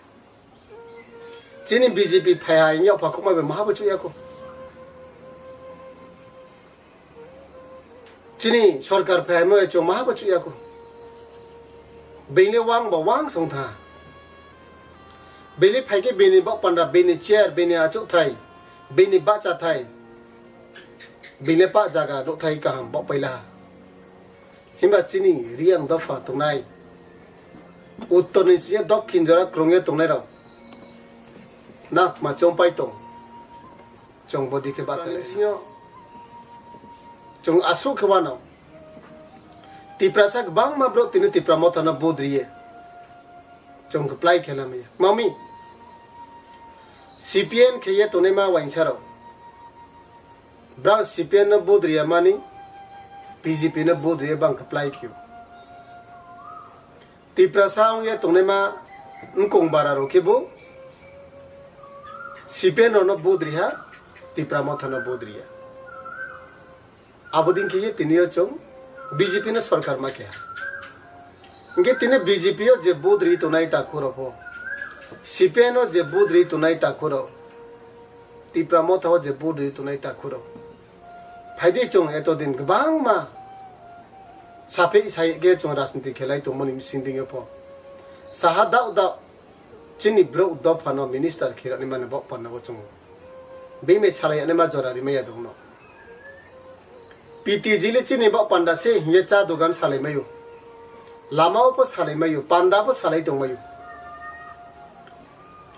Chini B J P phai hai yokpha khokma bai maha bo chuya ko. Chini sorkar phaimo chwng maha bo chuya ko. Bini wang bo wang song tha. Bini phaikhe bini bok panda, bini chair, bini achuk thai, bini bacha thai, bini pa jaga nuk thai kaham bok paila. Himba chini Reang dopha tongnai. Uttor ni chini dokhin jora krungye tongnai rok. Nak ma chompai tong. Chwng bodi khe bachai lai. Singyo chwng aswk khe wano. Tiprasa kwbangma borok tini Tipra Motha no vote riye. Chwng kwplai khe lamaya. Mami, C P M khe ye tonwi ma wainsa rok. Brang C P M no vote riya mani, B J P no vote riya bang kwplai khio. Tiprasa wngya tongnaima wngkong bara rok khe bo C P M rok no vote riha, Tipra Motha no vote riya. Abo din khe ye tini o chwng B J P no sorkar ma keha. Hingke tini B J P o je vote ri tongnai takhu rok pho C P I no je vote ri tongnai takhurok, Tipra Motha o je vote ri tongnai takhurok, phaidi chwng etodin kwbangma saphi sai khe chwng rajniti khelai tongmani bising dingyo pho. Saha dao dao chini brouh dophano minister khirani mani bok panda o chwng bini salai ani ma jora rimaya dongno. P T G le chini bok panda se hiye cha dogan salai mayo, lama o pho salai mayo, panda pho salai tong mayo.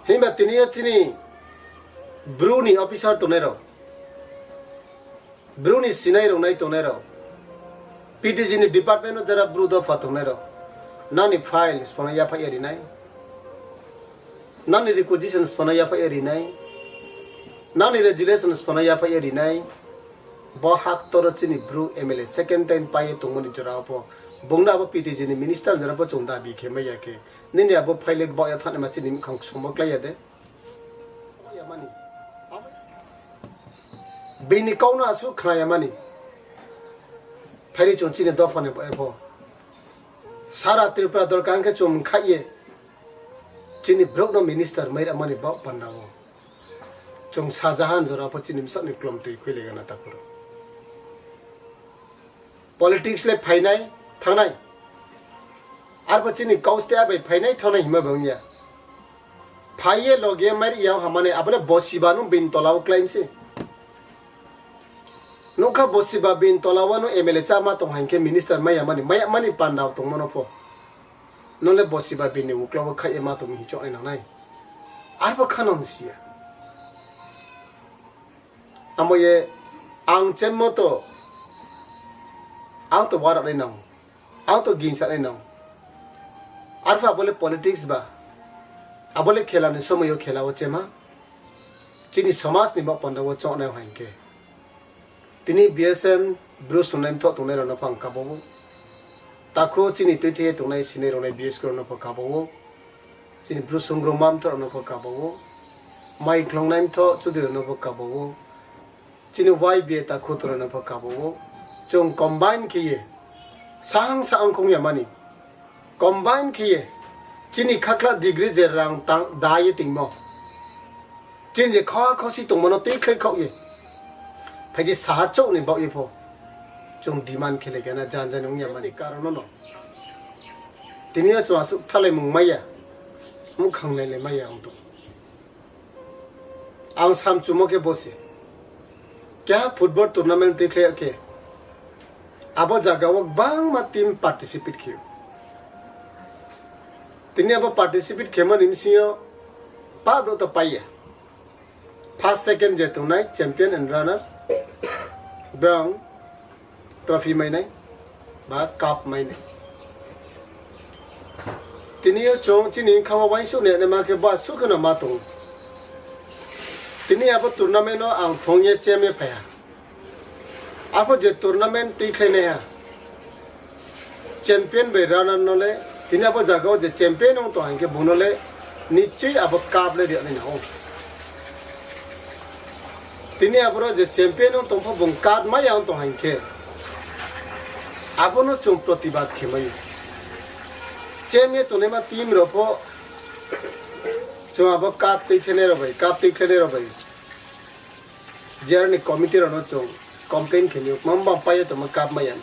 Himba tini o chini bru ni officer tongnai rok, bru ni sinai rok nai tongnai rok, P T G ni department o jara bru dopha tongnai rok, nani file sipano yaphai rinai, nani requisition sipano yaphai rinai, nani resolution sipano yaphai rinai. Bo hak toro chini bru M L A second time paye tongmani jora o pho, bungna abo P T G ni minister jora pho chwng dabi khe maya khe, nini abo file bok ya thani ma chini mukhang somok laiya de. Bini kau no aswk khna ya mani. Phaidi chwng chini dopha ni bo ebo. Sara Tripura dol kang khe chwng khai ye. Chini brouh no minister mai ra mani bok panda o. Chwng sajahan jora pho chini bwsak ni klom twi khwi le gana takhuro. Politics le phainai thangnai. Arpho chini kaus te abai phainai thangnai hima bang ya. Phaiye loge mari ya hamane abole bosiba no bin tola o claim se. Nokha bosiba bin tola o no M L A chama tong hain khe minister maya mani, maya mani panda tong mano pho. Nole bosiba bin ni ukla o khai ma tong hi chok nai nangnai. Arpho khanon siya. Amo ye ang chen moto ang to warak nai nang, ang to gingsa nai nang. Arpha bole politics ba, abole khela ni somoyo khela o chema. Chini somaj ni bok panda o chok nai hwnkhe. Tini B S M bru sungnai mtho tongnai rok no phang kabo o. Takho chini twi twi tongnai sinai rok nai B S K rok no phang kabo o. Chini bru sungro mamtho rok no pho kabo o, mai khlongnai mtho chudri rok no pho kabo o, chini Y B A ta khutu rok no pho kabo o. Chwng combine khe ye sang sa ongkhong ya mani, combine khe ye chini khakla degree je rang tang da ye tingmo, chini je kha khosi tongmano twi khlai khok ye, phaidi saha chok ni bok ye pho chwng demand khe le gana jan jan wng ya mani karon no. Tini o chwng aswk thalai mung maya, mukhang nai le maya wng tong. Ang sam chumo khe bosi. Keha football tournament twi khlai khe abo jaga o bangma team participate khe. Tini abo participate khe mani bisingo pa bro to paiya. First, second je tongnai champion and runner, brong trophy mainai ba cup mainai. Tini o chwng chini khawa waisuk ne ma khe ba sukhe no ma tongo. Tini abo tournament o ang thong ye chem ye phaiha. Abo je tournament twi khlainaiha, champion bai runner no le, tini abo jaga o je champion wng tong hwnkhe bono le nichoi abo cup le rwnai nang o. Tini aboro je champion wng tong pho bung cup maya wng tong hwnkhe abono chwng protibad khe maya. Chem ye tongnai ma team rok pho chwng abo cup twi khlainai rok bai, cup twi khlainai rok bai. Jerani committee rokno chwng complain khenwi mamba paio tongma cup maya.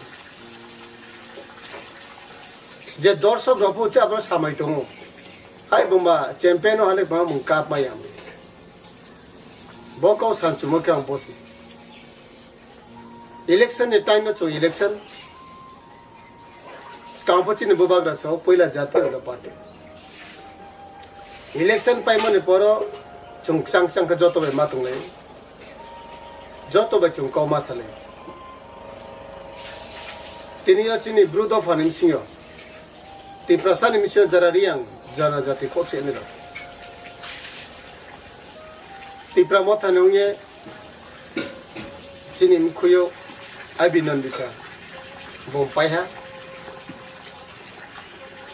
Je dorsok rok bo cha abo samai tongo. Hai bumba champion no halik bumba mung cup maya. Bo kau sanchumo khe ang bosi. Election ni time no chwng election. Swkang pho chini bubagra sao puila Jatiya Party. Election paimani poro chwng kwchang kwchang khe joto bai ma tonglai. Joto bai chwng kok ma salai. Tini o chini bru dopha ni bisingo, Tiprasa ni bisingo jara Riyang jana jati kok sui ani rok. Tipra Motha ni wngye chini mkhuyo Abhinandita bo paiha.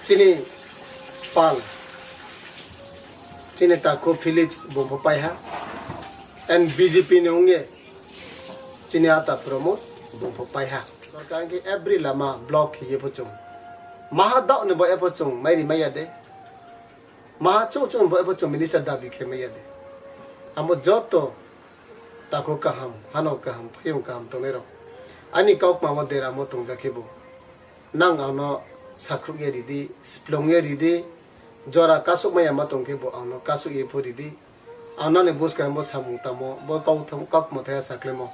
Chini pal, chini takhu Philips bo paiha. And B J P ni wngye chini ata Pramod bo paiha. Sorkar ke every lama block hiye pho chwng. Maha dok ni bo epho chwng mairi maya de. Ma chwng chwng bo ebo chwng minister dabi khe maya de. Amo joto tako kaham, hano kaham, phayung kaham tongnai rok. Ani kok mama deramo tongjak khe bo. Nang ano sakruk ye ridi, splong ye ridi, jora kasuk maya ma tong khe bo ano kasuk ye pho ridi. Ang nani bwskang bo samung tamo, bo kok thum-, kok mwthaya saklemo.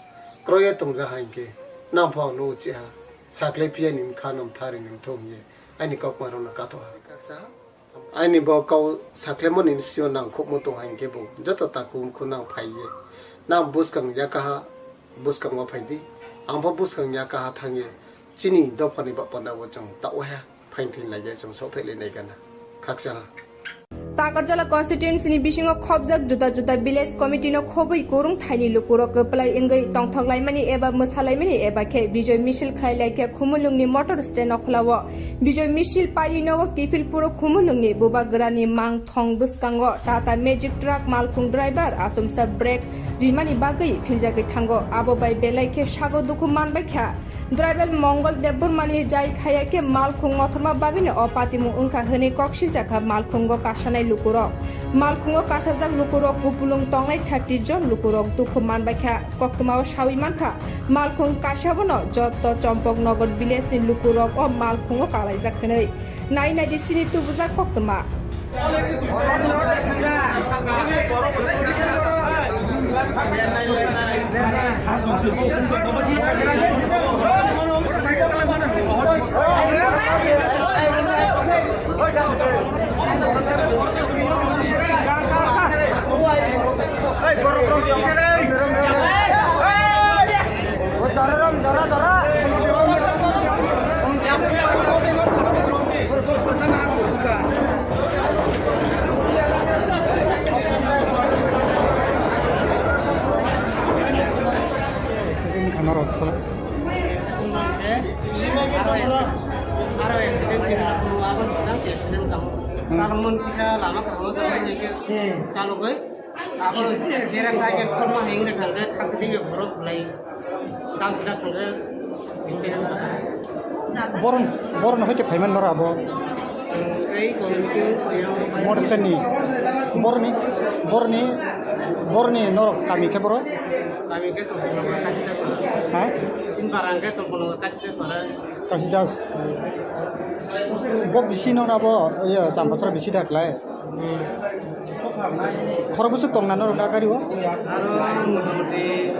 Kroye tongja ha hinkhe, nang pho ang no uchi ha. Sakle phiya ni mkha nom thari ni mthung ye. Ani kok ma rok no katho ha. Ani bo kau saklemo ni sio nang khukmo tong ha hinkhe bo. Joto takum khu nang phai ye. Nang bwskang ya kaha, bwskang o phai di. Ang bo bwskang ya kaha thang ye. Chini dopha ni ba panda bo chwng ta o ha. Phain thin lai ya chwng sok phai le nai gana. Khaksa ha. Takarjala constituency ni bisingo khobjak juda juda village committee no khobwi kurung thaini lukurok kwplai wngwi tongthok laimani eba mwsa laimani eba khe Bijoy misil khlai lai khe Khumulwng ni motor stand o khwlao. Bijoy misil pailino o kiphil phuro Khumulwng ni bubagra ni mang thong bwskango Tata Magic truck malkhung driver achomsa brake rimani bagwi philjagwi thango. Abo bai belai khe sago dukhu manbai kha. Driver Mongol Debbarmani jai khaya khe malkhung mothorma bagwino o patimung wngkha hwnwi kok siljakha malkhungo kasanai lukurok. Malkhungo kasajak lukurok kupulung tongnai thirty jon lukurok dukhu manbaikha. Koktwmao sawi mankha, malkhung kasabono joto Chompoknagar village ni lukurok o malkhungo kalaijak hwnwi. Nai naidi sini tubujak koktwma. Accident wngkha norok sala. Aro accident, aro accident wngkha, abo accident wngkha. Hmm. Salmon kisa lama khorokno salmon hai khe chalogwi. Abo jera khai khe khorma hai wngkha khe thangsi digi borok khwlai. Tang kisa thangkhe accident wngkha. Boron, boron hoite phaiman nora abo. Ei committee koyang. Motor seni. Boroni, boroni, boroni norok kami khe boro? Kami khe Chompoknagar Kasita Sora. Ha? Sinparang khe Chompoknagar Kasita Sora. Kasidas. Bo bisi no abo, iya, Champathor bisi da klai. Hmm. Khorok bwswk tong na norok da gari o? Aro motamuti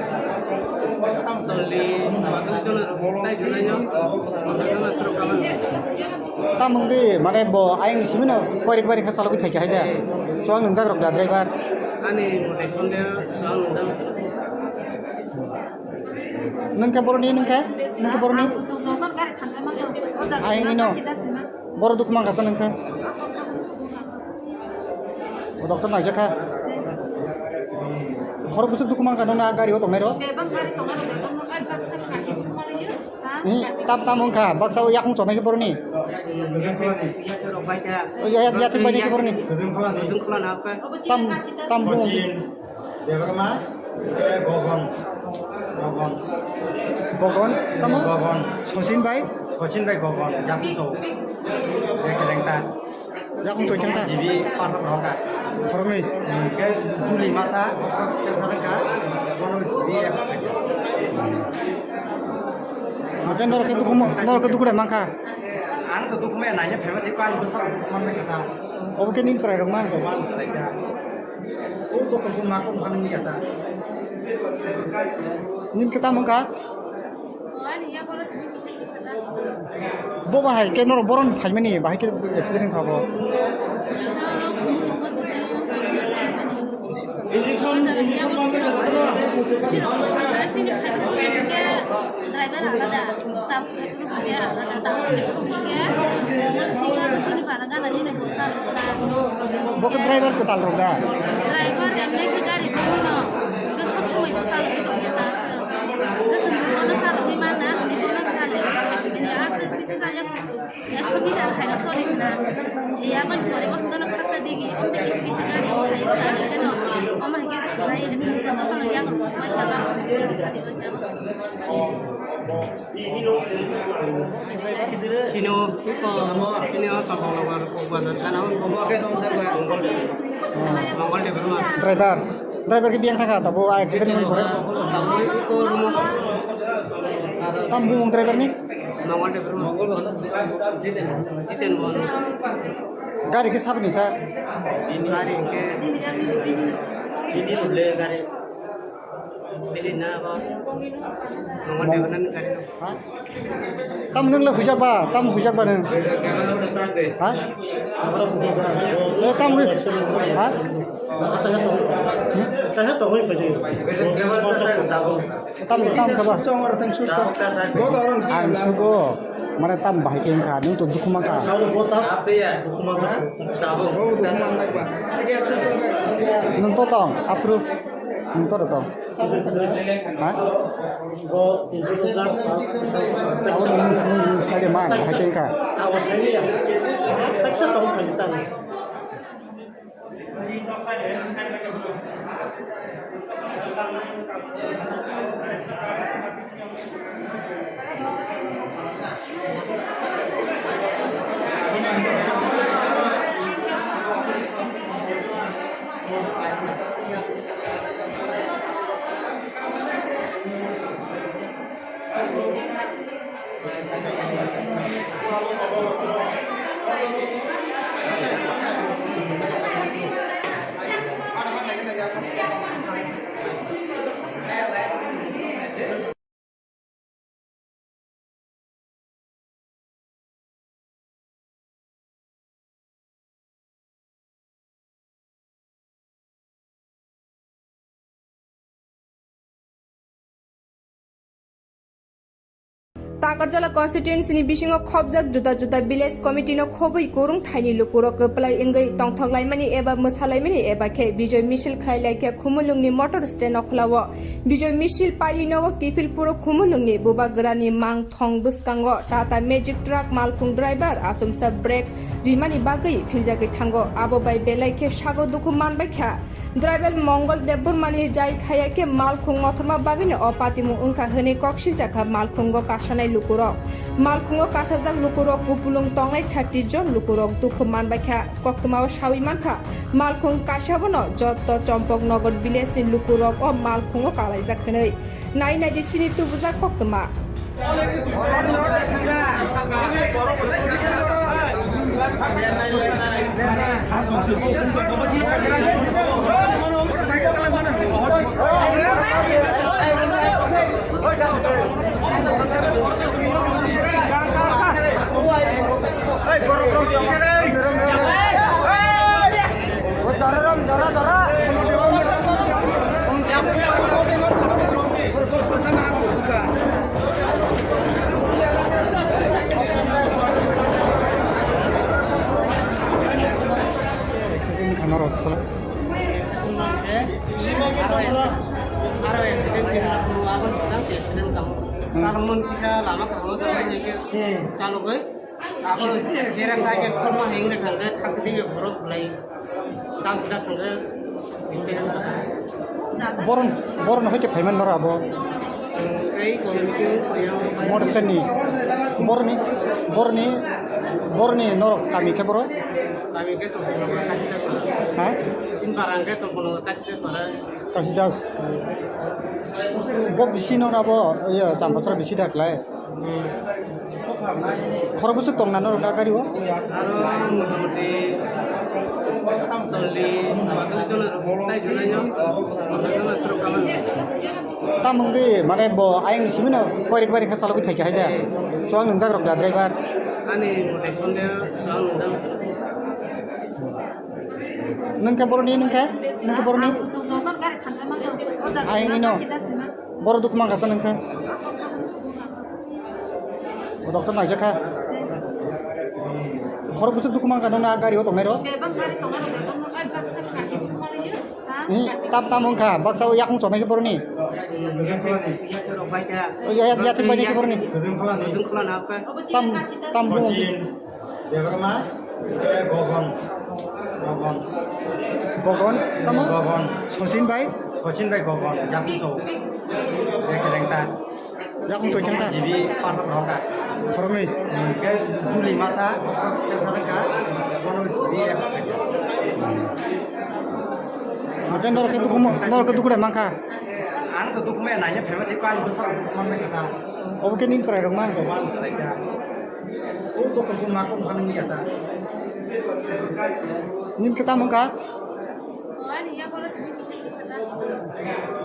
chollish, pachas jon rok tai thangnaino, pondro jon rok kama. Tamung di, mane bo ayang simi no koirik bairi kha salogwi phaikha hai da. Chuang nungjak rok da driver. Ani mote sonde chuang nungjak. Nung khe boroni, nung khe? Nung khe boroni? Ang kuchuk joton gari thangkhe ma khe. O jaga Ayang ino. Kasi das ni ma. Boro dukhu mankha sa nung khe? O doctor naijak kha. Khorok bwswk dukhu mankha nung na gari o tongnai ro? Bebak gari tongnai ro, bebak no. Ai, baksa kaki kumar yo. Ha? Ni, tam, tam wngkha, baksa o yakung chonai khe boroni. Bwswk khulani. O ya, ya, ya, thik bai khe boroni. Bwswk khulani. Tam, tam bu. Debbarma, eh, Gogon. Gogon. Gogon, tamo? Gogon. Sachin bai? Sachin bai Gogon, Yakung Chowk. Yakrengta. Yakung Chowk chengta? Jibi pathak roka. Khoroknwi? Hmm, ke Juli masa, ke sarangka, kono jibi ya. Oke, norok ke dukhu mo-, norok ke dukhu de mankha? Ang to dukhu maya nanya famous ipan besar man kata. Obo ke nin chwrai rok ma? Gogon chwrai ka. Nin kwtam wngkha? Bo bahai khe norok boron phaimani bahai khe accident wngkha bo. Driver alada. Bo khe driver kwtal rok da? Driver emne khe gari bini no. Hwnkhe sob somoi bo chalogwi tongkhe ta aswk. Hwnkhe chwng bono chalogwi mana, hwnwi bono chalogwi tongkhe bini aswk bisi jagwi ekso meter khaina choli hwna. Aboni pore bo hwnkhe no khaksa digi, omtwi kisi kisi gari bo phai wngkha, hwnkhe no omo hwnkhe khwnai, jotono yago khwlai kha. Sino, sino, topok nokbar, kok bazar, kana, Mongol Debbarma. Driver, driver khe biyang thaka, tabo a accident ni pore. Tabo ko rumo. Tam bumung driver ni? Mongol Debbarma. Jiten Bono. Gari khe saboni sa? Gari khe. Bini rule gari. Bini na ba. Mongol Debbarma ni gari. Ha? Tam nwng le hujak ba, tam hujak ba nwng. Ha? Eh, tam hui. Ha? Hmm? Tam, tam kha ba? Ang sugo, mane tam bahai khe wngkha, nwng to dukhu mankha. Nwng to tong, aphuru nwng to tong. Ha? Abo nwng, nwng, nwng sai de man, bahai khe wngkha. Takarjala constituency ni bisingo khobjak juda juda village committee no khobwi kwrwng thaini lukurok kwplai wngwi tongthok laimani eba mwsa laimani eba khe bijoi misil khlai lai khe Khumulwng ni motor stand o khwlao. Bijoi misil pailino o Kifilpuro Khumulwng ni bubagra ni mang thong bwskango Tata Magic truck malkhung driver achomsa brake rimani bagwi philjagwi thango. Abo bai belai khe sago dukhu manbai kha. Driver Mongol Debbarma ni jai khaya khe malkhung mothorma bagwino o patimung wngkha hwnwi kok siljakha malkhungo kasanai lukurok. Malkhungo kasajak lukurok kupulung tongnai thirty jon lukurok dukhu manbai kha. Koktwmao sawi mankha, malkhung kaisa bono joto Chompoknagar village ni lukurok o malkhungo kalaijak hwnwi. Nai nai di sini tubujak koktwma. Accident khana rok sala. Aro accident, aro accident sini lapu abang sedang si accident kamu. Hmm. Salmon kisa lama kamu sama ni ke. Hmm. Chalo goi. Abo jera cycle khorma hengre khangkhe thangsi dige borok khwlai. Dam kisa khangkhe accident kamu. Boron, boron hoite phaiman nora abo. Ei committee koyang. Motor sani. Boroni, boroni, boroni norok kami khe boro? Kami khe Chompoknagar Kasidas para. Ha? Sinparang khe Chompoknagar Kasidas para. Kasidas. Bo bisi no abo, iya, Champatra bisi da khlai. Hmm. Khorok bwswk tong na norok da gari o? Aro motamoti chollish, panchallish jon aro tai thangnaino, motamoti jon aro kalan. Tamo wngwi mane bo ayang ni simi no koirik bairi khe chalogwi phaikha hai da. Chuang nwngjak rok da driver. Ani mote sonde chuang nwngjak. Nungkhe boroni, nungkhe? Nungkhe boroni? Ang kuchuk jotor gari thansa mano. O jaga ayang ino. Boro dukhu mankha sa nungkhe. O doctor naijakha. Khorok bwswk dukhu mankha nung na gari o tongnai rok? Bebak gari tongnai rok, bebak no ai baksa kaki bumariyo. Hmm, tam, tam wngkha, baksa o yakung chonai khe boroni. O ya, ya, yathek bai khe boroni. Tam, tam bo. Debbarma, Gogon, Gogon. Gogon, tamo? Gogon. Sachin bai? Sachin bai Gogon, yakung chon. Bekereng ta. Yakung twi khe wngkha? G B pathak rohorkha. Khoroknwi? Hwnkhe Juli masa, kesa wngkha, bono G B. Hwnkhe norok khe dukhu mo-, norok khe dukhu de mankha? Ang to dukhu maya naina phaima se, ko ani bwsarok dukhu manmai kha ta. Obo khe nini chwrairok mang? Obo ani chwrai kha. O dukhu ma kok phanang ya ta. Nini khe tamo wngkha?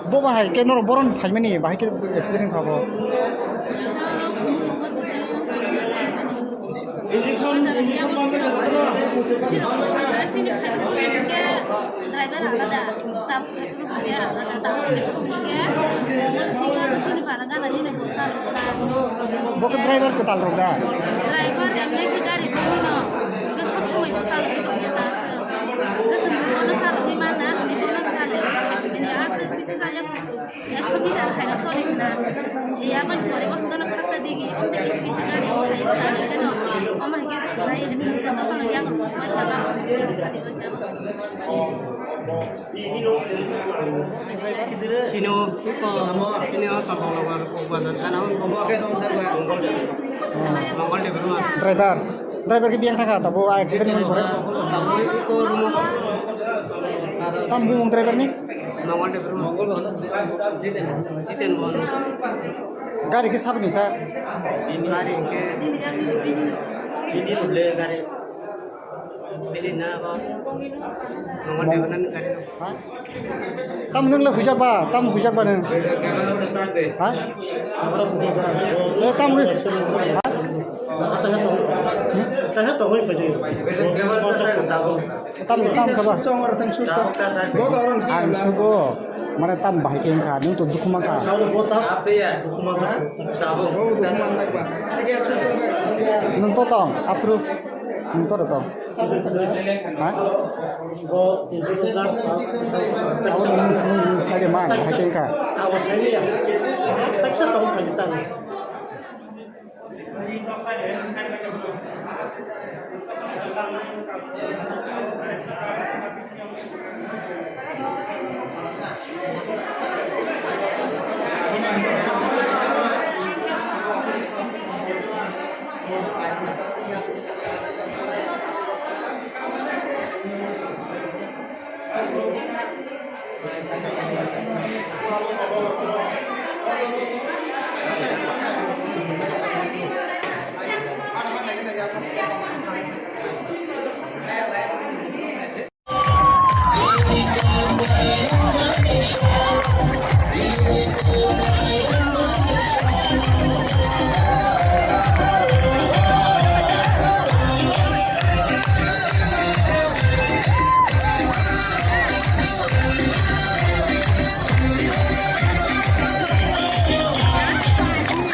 Bo bahai khe norok boron phaimani, bahai khe accident wngkha bo. Injection, injection bang khe. Driver alada, tam, driver alada, tam, Bo khe driver kwtal rok da? Driver emne khe gari thangwi no, hwnkhe sob somoi bo chalogwi tongya ta aswk. Hwnkhe chwng bono chalogwi manna, hwnwi bono chalogwi. Bini aswk bisi jaya, ekso meter khaina choli hwna. Yaboni pore bo hwnkhe no khaksa digi, omtwi kisi kisi gari wngkha, wngkha no. Omo hai khe jotono yang rok mai kha ba. Sino, ko, sino, Kampong Nogor, Kokbazar, Gana, Mongol Debbarma. Driver, driver khe biyang thaka, tabo accident ni pore. Tabo ko rumo. Tam bumung driver ni? Mongol Debbarma. Jiten Bohon. Gari khe saboni sa? Gari khe. Bini hwnle gari. Bini na ba. Mongol Debbarma ni gari. Ha? Tam nwng le huijak ba, tam huijak ba nwng. Ha? Eh, tam le. Ha? Tam, tam kha ba. Ang sugo, mane tam bahai khe wngkha, nwng to dukhu mankha. Nwng to tong, aphuru nwng to tong. Ha? Bo injection chak, abo nwng, nwng, nwng sai de man, hai khe wngkha. Abo sai ya. Taksa tong phai ta.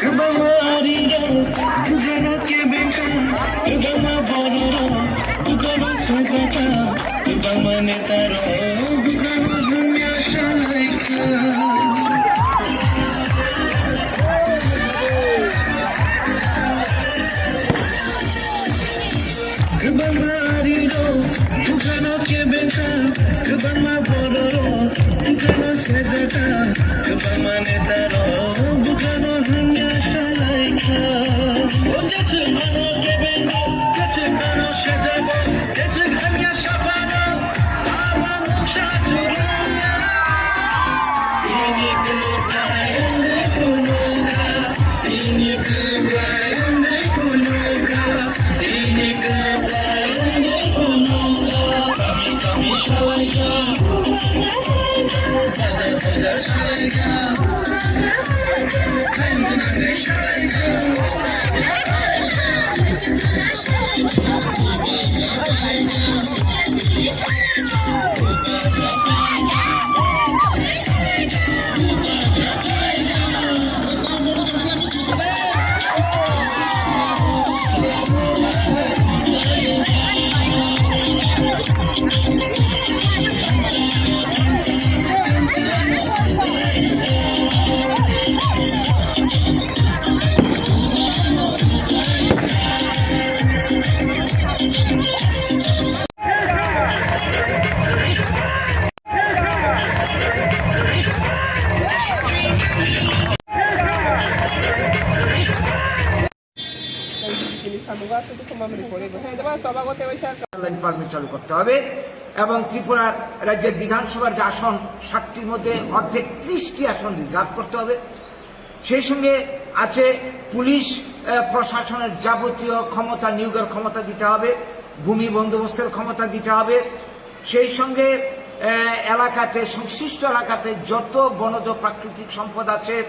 Kwbangma arirok, kwbangma kebengkha, kwbangma bororok, kwbangma sajaka, kwbangma netarok, kwbangma hamya salaikha. Kwbangma arirok, bwkhano kebengkha, kwbangma bororok, bwkhano sejakha, kwbangma netarok, bwkhano hamya salaikha. O jeswk ano kebengkha, jeswk ano sejakha, jeswk hamya saphano, abo nuksa chukliya. Permit চালু করতে হবে এবং ত্রিপুরা রাজ্যের বিধানসভার যে আসন, ষাটটির মধ্যে অর্ধেক, ত্রিশটি আসন রিজার্ভ করতে হবে। সেই সঙ্গে আছে পুলিশ, আহ, প্রশাসনের যাবতীয় ক্ষমতা, নিয়োগের ক্ষমতা দিতে হবে, ভূমি বন্দোবস্তের ক্ষমতা দিতে হবে। সেই সঙ্গে, আহ, এলাকাতে, সংশ্লিষ্ট এলাকাতে যত বনজ প্রাকৃতিক সম্পদ আছে,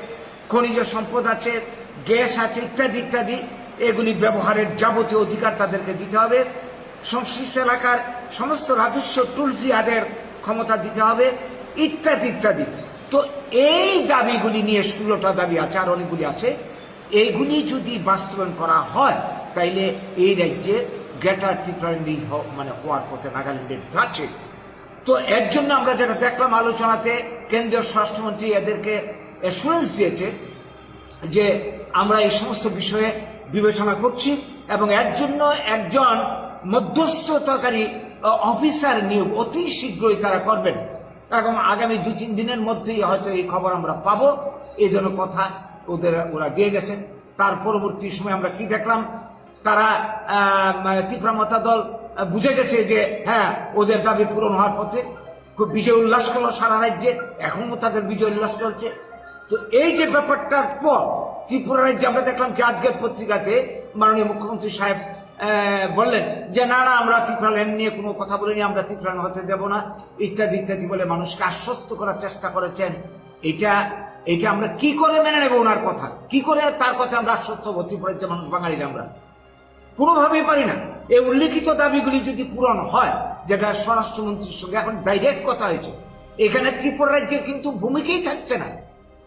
খনিজ সম্পদ আছে, গ্যাস আছে, ইত্যাদি ইত্যাদি, এগুলি ব্যবহারের যাবতীয় অধিকার তাদেরকে দিতে হবে। সংশ্লিষ্ট এলাকার সমস্ত রাজস্ব টোল ফ্রি আদায়ের ক্ষমতা দিতে হবে, ইত্যাদি ইত্যাদি। তো এই দাবিগুলি নিয়ে, ষোলোটা দাবি আছে, আর অনেকগুলি আছে, এইগুলি যদি বাস্তবায়ন করা হয়, তাইলে এই রাজ্যে গ্রেটার ত্রিপুরাল্যান্ড হ-, মানে হওয়ার পথে নাগাল্যান্ডের যাচ্ছে। তো এর জন্য আমরা যেটা দেখলাম আলোচনাতে, কেন্দ্রীয় স্বরাষ্ট্রমন্ত্রী এদেরকে অ্যাসুরেন্স দিয়েছে যে আমরা এই সমস্ত বিষয়ে বিবেচনা করছি এবং এর জন্য একজন মধ্যস্থতাকারী, আহ, অফিসার নিয়োগ অতি শীঘ্রই তারা করবেন এবং আগামী দুই তিন দিনের মধ্যেই হয়তো এই খবর আমরা পাবো। এই ধরনের কথা ওদের, ওরা দিয়ে গেছেন। তার পরবর্তী সময় আমরা কি দেখলাম? তারা, আহ, মানে, ত্রিপুরা মথা দল, আহ, বুঝে গেছে যে, হ্যাঁ, ওদের দাবি পূরণ হওয়ার পথে। খুব বিজয় উল্লাস করলো সারা রাজ্যে, এখনো তাদের বিজয় উল্লাস চলছে। তো এই যে ব্যাপারটার পর ত্রিপুরা রাজ্যে আমরা দেখলাম কি, আজকের পত্রিকাতে মাননীয় মুখ্যমন্ত্রী সাহেব, আহ, বললেন যে, "না, না, আমরা ত্রিপুরাল্যান্ড নিয়ে কোনো কথা বলিনি, আমরা ত্রিপুরাল্যান্ড হতে দেব না," ইত্যাদি ইত্যাদি বলে মানুষকে আশ্বস্ত করার চেষ্টা করেছেন। এটা, এটা আমরা কি করে মেনে নেব ওনার কথা? কি করে তার কথা আমরা আশ্বস্ত হবো? ত্রিপুরার যে মানুষ, বাঙালিরা আমরা কোনোভাবেই পারি না। এই উল্লেখিত দাবিগুলি যদি পূরণ হয়, যেটা স্বরাষ্ট্রমন্ত্রীর সঙ্গে এখন ডাইরেক্ট কথা হয়েছে, এখানে ত্রিপুরা রাজ্যের কিন্তু ভূমিকাই থাকছে না।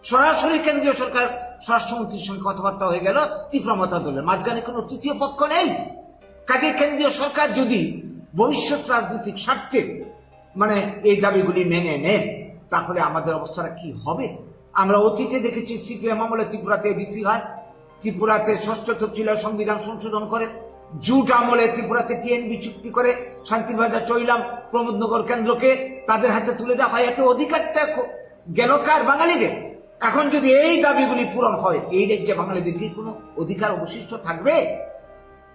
সরাসরি কেন্দ্রীয় সরকার স্বরাষ্ট্রমন্ত্রীর সঙ্গে কথাবার্তা হয়ে গেল ত্রিপুরা মথা দলের, মাঝখানে কোনো তৃতীয় পক্ষ নেই। কাজে কেন্দ্রীয় সরকার যদি ভবিষ্যৎ রাজনৈতিক স্বার্থে, মানে, এই দাবিগুলি মেনে নেন, তাহলে আমাদের অবস্থাটা কি হবে? আমরা অতীতে দেখেছি, সিপিএম আমলে ত্রিপুরাতে এডিসি হয়, ত্রিপুরাতে ষষ্ঠ তফসিল হয়, সংবিধান সংশোধন করে, জুট আমলে ত্রিপুরাতে টিএনবি চুক্তি করে, শান্তিবাজার, চৈলাম, প্রমোদনগর কেন্দ্রকে তাদের হাতে তুলে দেওয়া হয়। এতে অধিকারটা খ-, গেল কার? বাঙালিদের। এখন যদি এই দাবিগুলি পূরণ হয়, এই রাজ্যে বাঙালিদের কি কোনো অধিকার অবশিষ্ট থাকবে?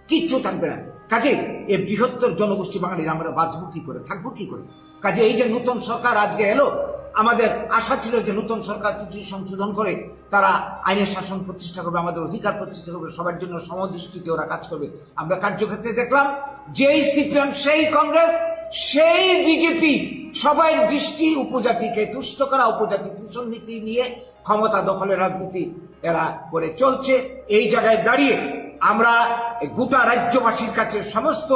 কিচ্ছু থাকবে না। কাজেই এই বৃহত্তর জনগোষ্ঠী বাঙালিরা আমরা বাঁচবো কি করে, থাকবো কি করে? কাজে এই যে নতুন সরকার আজকে এলো, আমাদের আশা ছিল যে নতুন সরকার কিছু সংশোধন করে তারা আইনের শাসন প্রতিষ্ঠা করবে, আমাদের অধিকার প্রতিষ্ঠা করবে, সবার জন্য সমদৃষ্টিতে ওরা কাজ করবে। আমরা কার্যক্ষেত্রে দেখলাম, যেই সিপিএম, সেই কংগ্রেস, সেই বিজেপি, সবাই দৃষ্টি উপজাতিকে তুষ্ট করা, উপজাতি দূষণ নীতি নিয়ে ক্ষমতা দখলের রাজনীতি এরা করে চলছে। এই জায়গায় দাঁড়িয়ে আমরা এই গোটা রাজ্যবাসীর কাছে, সমস্ত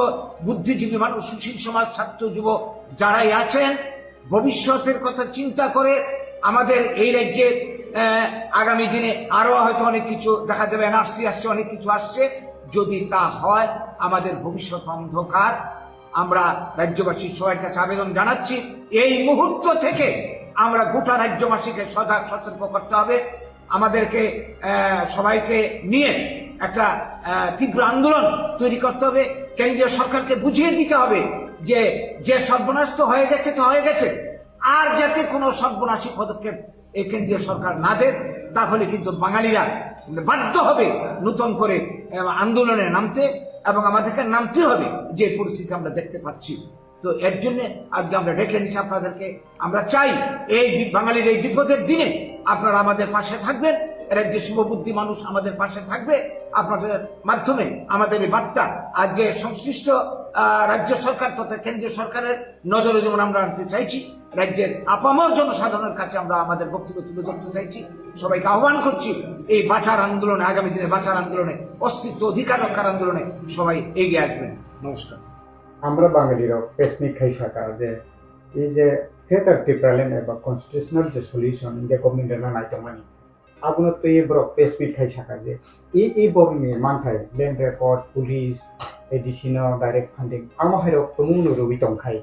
বুদ্ধিজীবী মানুষ, সুশীল সমাজ, ছাত্র, যুব যারাই আছেন, ভবিষ্যতের কথা চিন্তা করে আমাদের এই রাজ্যে, আহ, আগামী দিনে আরো হয়তো অনেক কিছু দেখা যাবে, এনআরসি আসছে, অনেক কিছু আসছে। যদি তা হয়, আমাদের ভবিষ্যৎ অন্ধকার। আমরা রাজ্যবাসীর সবার কাছে আবেদন জানাচ্ছি, এই মুহূর্ত থেকে আমরা গোটা রাজ্যবাসীকে সজাগ সতর্ক করতে হবে। আমাদেরকে, আহ, সবাইকে নিয়ে একটা, আহ, তীব্র আন্দোলন তৈরি করতে হবে। কেন্দ্রীয় সরকারকে বুঝিয়ে দিতে হবে যে, যে সর্বনাশ তো হয়ে গেছে, তো হয়ে গেছে, আর যাতে কোনো সর্বনাশী পদক্ষেপ এই কেন্দ্রীয় সরকার না দেয়, তাহলে কিন্তু বাঙালিরা বাধ্য হবে নতুন করে, আহ, আন্দোলনে নামতে, এবং আমাদেরকে নামতে হবে যে পরিস্থিতি আমরা দেখতে পাচ্ছি। তো এর জন্য আজকে আমরা ডেকে এনেছি আপনাদেরকে। আমরা চাই এই বি-, বাঙালির এই বিপদের দিনে আপনারা আমাদের পাশে থাকবেন, রাজ্যের শুভবুদ্ধি মানুষ আমাদের পাশে থাকবে। আপনাদের মাধ্যমে আমাদের এই বার্তা আজকে সংশ্লিষ্ট, আহ, রাজ্য সরকার তথা কেন্দ্রীয় সরকারের নজরে যেমন আমরা আনতে চাইছি, রাজ্যের আপামর জনসাধারণের কাছে আমরা আমাদের বক্তব্য তুলে ধরতে চাইছি। সবাইকে আহ্বান করছি এই বাঁচার আন্দোলনে, আগামী দিনে বাঁচার আন্দোলনে, অস্তিত্ব অধিকার রক্ষার আন্দোলনে সবাই এগিয়ে আসবেন। নমস্কার। Amra Bangali rok press meet khai saka je, ei je Greater Tipraland eba constitutional je solution India government no nai tongmani, abono twi borok press meet khai saka je, e, e borokni manthai land record, police, A D C no direct funding, amo hai rok tumung no rwui tong khai.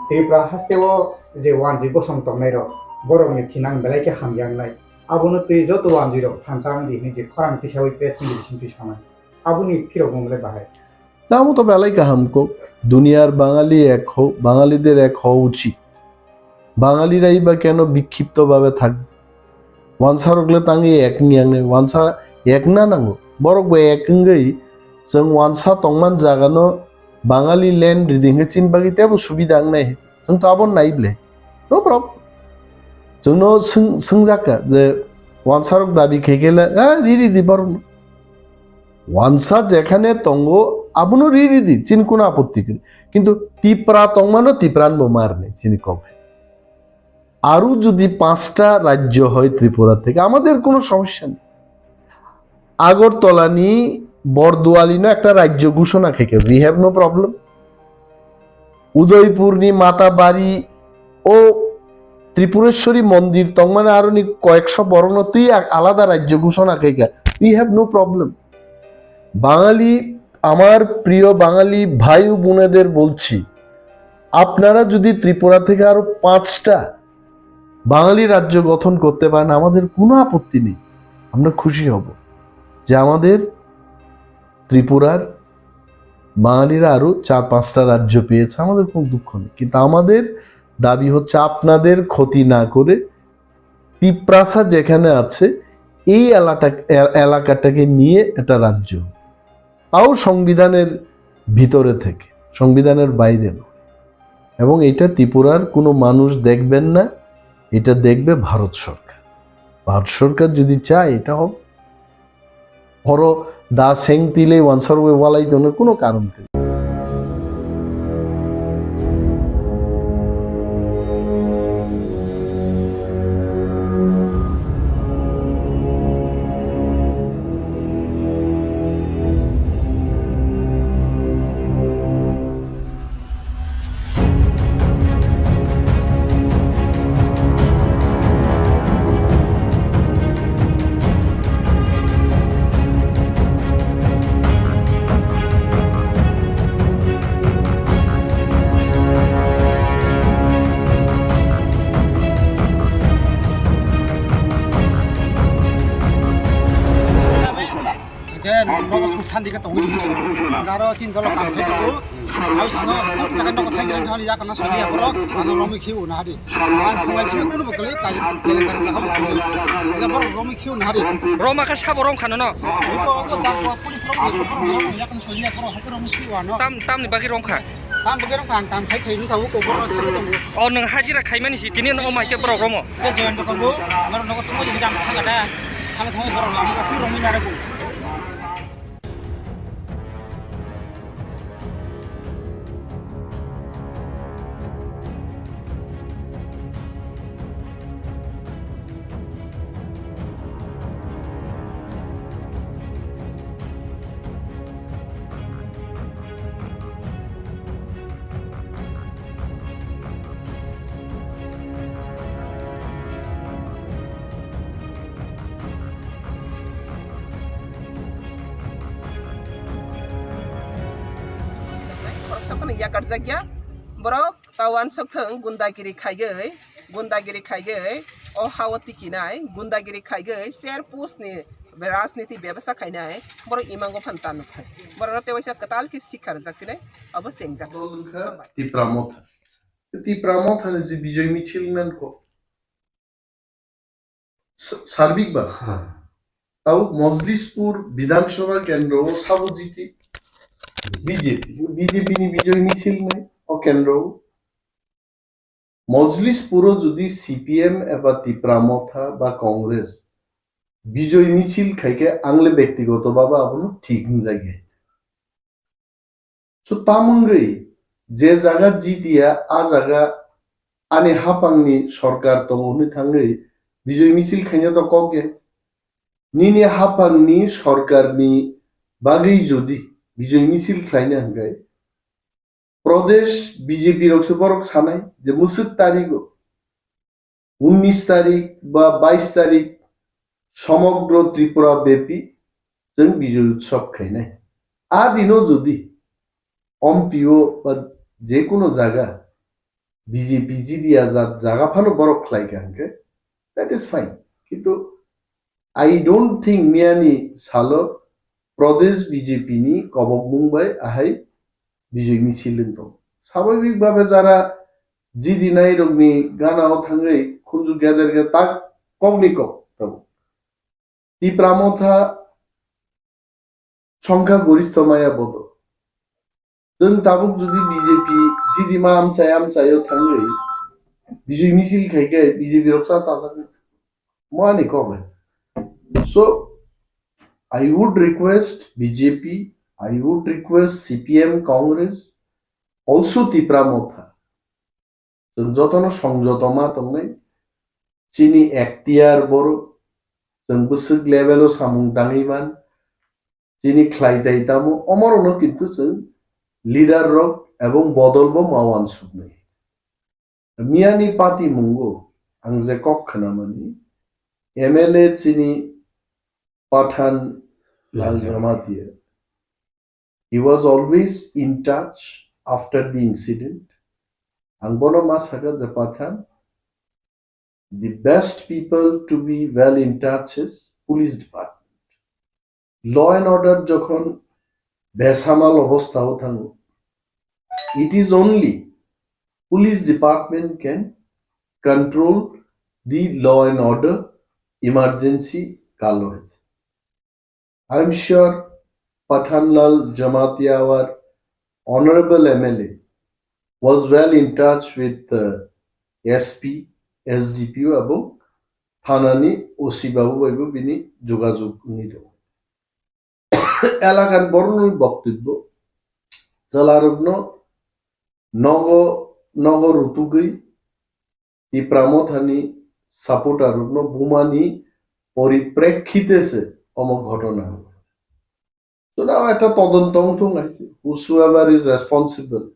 Tripura haste o je wanjwi bosong tongnai rok, borokni thinang belai khe hamya wngnai. Abono twi joto wanjwi rok thansa wng di hinwi je khorang tisaui press meet bising twi samani. Aboni phirok mung le bahai. Tamo to belai kaham kok, duniyar Bangali ek ho, Bangalide ek ho uchit. Bangalira iba keno bikkhipto babe thak? Wansarok le tangwi ek wngya wngnai, wansa ek na nango. Borok bo ek wngwi chwng wansa tongman jagano Bangali land ridi hwnkhe chini bagwi teibo subida wngnai. Chwng to abo nai ble. No problem. Chwngno swng-, swngjakha je wansarok dabi khaikhe le, "Ah, ri ridi borokno." Wansa jekhane tongo, abono ri ridi, chini kuno apotti kwrwi. Kintu Tipra tongmano Tipran bo marni, chini kok. আরো যদি পাঁচটা রাজ্য হয় ত্রিপুরা থেকে, আমাদের কোনো সমস্যা নেই। আগরতলা নি বরদোয়ালি না একটা রাজ্য ঘোষণা থেকে, we have no problem. Udaipur নি মাতাবাড়ি ও ত্রিপুরেশ্বরী মন্দির তংমানে আরো নি কয়েকশো বরং তুই এক আলাদা রাজ্য ঘোষণা থেকে, we have no problem. বাঙালি, আমার প্রিয় বাঙালি ভাই ও বোনেদের বলছি, আপনারা যদি ত্রিপুরা থেকে আরো পাঁচটা বাঙালি রাজ্য গঠন করতে পারেন, আমাদের কোনো আপত্তি নেই, আমরা খুশি হব যে আমাদের ত্রিপুরার বাঙালিরা আরো চার পাঁচটা রাজ্য পেয়েছে, আমাদের কোনো দুঃখ নেই। কিন্তু আমাদের দাবি হচ্ছে আপনাদের ক্ষতি না করে তিপ্রাসা যেখানে আছে এই এলাকা, এ-, এলাকাটাকে নিয়ে একটা রাজ্য, তাও সংবিধানের ভিতরে থেকে, সংবিধানের বাইরে নয়। এবং এটা ত্রিপুরার কোনো মানুষ দেখবেন না, এটা দেখবে ভারত সরকার। ভারত সরকার যদি চায়, এটা হবে। Oro da seng tile wansarwi walai tongno kuno karon kwrwi. Hingke nogo suk than dike tongwi rwdi se. Hingke aro chini dolo kam khe tongo. Aro sano huk jaga nogo thangjak thani yak kana soni ya borok, ano romwi khiu na hadi. Ang thumai simi kuno bokoli kai kelengkar jaga bokoli. Hingke borok romwi khiu na hadi. Roma kha sabo rom khano no. Iko ko da ko police romwi khiu na hadi. Yak kana soni ya borok hake romwi khiu ano. Tam, tamni bagwi rom kha? Tam bagwi rom kha, ang kam khai thai nung thago ko borok sakhe tongo. O nwng hajira khaimani si tini no mai khe borok romo. Khe join bo tongo, norok nogo thangwi hidang thangkha da. Thangwi thangwi borok lama kasui romwi narago. Khoroksa phano yakarjakya borok. Ta uansuk thung, gundagiri khaiwi, gundagiri khaiwi, o ha-o tikinai, gundagiri khaiwi, ser push ni rajniti bebasa khainai, borok imango phan ta nukthai. Borokno tei waisa kwtal khe sikha rwjak phinai, abo chengjak. Dol wngkha Tipra Motha. Tipra Motha ni je Bijoy Michil nangkho. S-, sarbik ba. Ha. Tau Mojlispur Bidhan Sabha kendro o sabo jiti B J P. B J P ni Bijoy Michil nai o kendro o. Mojlispur o jodi C P M eba Tipra Motha ba Congress Bijoy Michil khaikhe angle bektigoto baba abono thik wngjagya. So, tamungwi je jaga jitiya, a jaga ani haphangni sorkar tongo hwnwi thangwi Bijoy Michil khaina to kok ya. Nini haphangni sorkarni bagwi jodi Bijoy Michil khlaina hwnkhe, Pradesh B J P rokse borok sanai je mwswk tarigo unnish tarik ba bais tarik somogro Tripura bepi chwng Bijoy Utsav khainai. A dino jodi Ompi o ba je kono jaga B J P jidi ajat jaga phano borok khlai kha hwnkhe, that is fine. Kintu I don't think miyani salo Pradesh B J P ni kobokmung bai ahai Bijoy Michil wng tong. Swabhabik bhabe jara jidinai rokni gana o thangwi khunju geder ge tak kokni kok tongo. Tipra Motha songkha goristho maya bodo. Chwng tabuk jodi B J P jidi ma amchai amchaio thangwi bijoi misil khai khe B J P rok cha cha thangwi mo ani kok hai. So I would request B J P, I would request C P M, Congress, also Tipra Motha. Chwng jotono songjoto ma tongnai, chini ektiyar borok, chwng bwswk level o samung tangwi man, chini khlai tai tamo, omorokno kintu chwng leader rok ebong bodol bo ma uansuknai. Miyani patimungo ang je kok khnamani, M L A chini Pathan Lal Lal Jamatia. He was always in touch after the incident. Ang bono ma sakha je Pathan, the best people to be well in touch is police department. Law and order jokhon besamal obostha o thango, it is only police department can control the law and order emergency kalo hai. I am sure Pathan Lal Jamatia, our honorable M L A, was well in touch with the S P, S D P O ebong thanani O C babu baibo bini jogajog wngwi tongo. Elakan borokni boktobbo chwlarokno nogo nogo rutugwi Tipra Mothani supporter rokno bumani poriprekhite se omo ghotona. So now ekta todonto wngthung hai se, whosoever is responsible,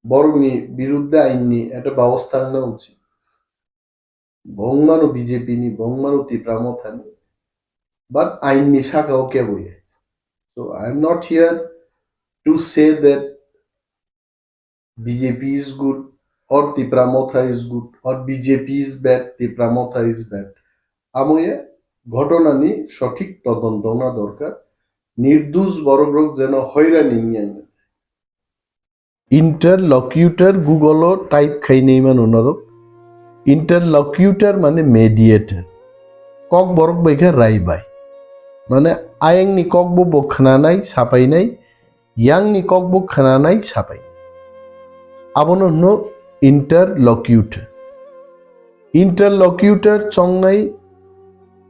borokni birudde ainni ekta babostha wngna uchit. Bo wngmano B J P ni, bo wngmano Tipra Mothani, but ainni saka o kebo ya. So I am not here to say that B J P is good or Tipra Motha is good or B J P is bad, Tipra Motha is bad. Amoye ghotonani sothik todonto wngna dorkar. Nirdosh borokrok jeno hoirani wngya wngya. Interlocutor Google o type khainai mano norok. Interlocutor mane mediator. Kokborok bai khe raibai. Mane ayangni kokbo bo khnanai, sapainai, yangni kokbo khnanai, sapai. Abono hwno interlocutor. Interlocutor chongnai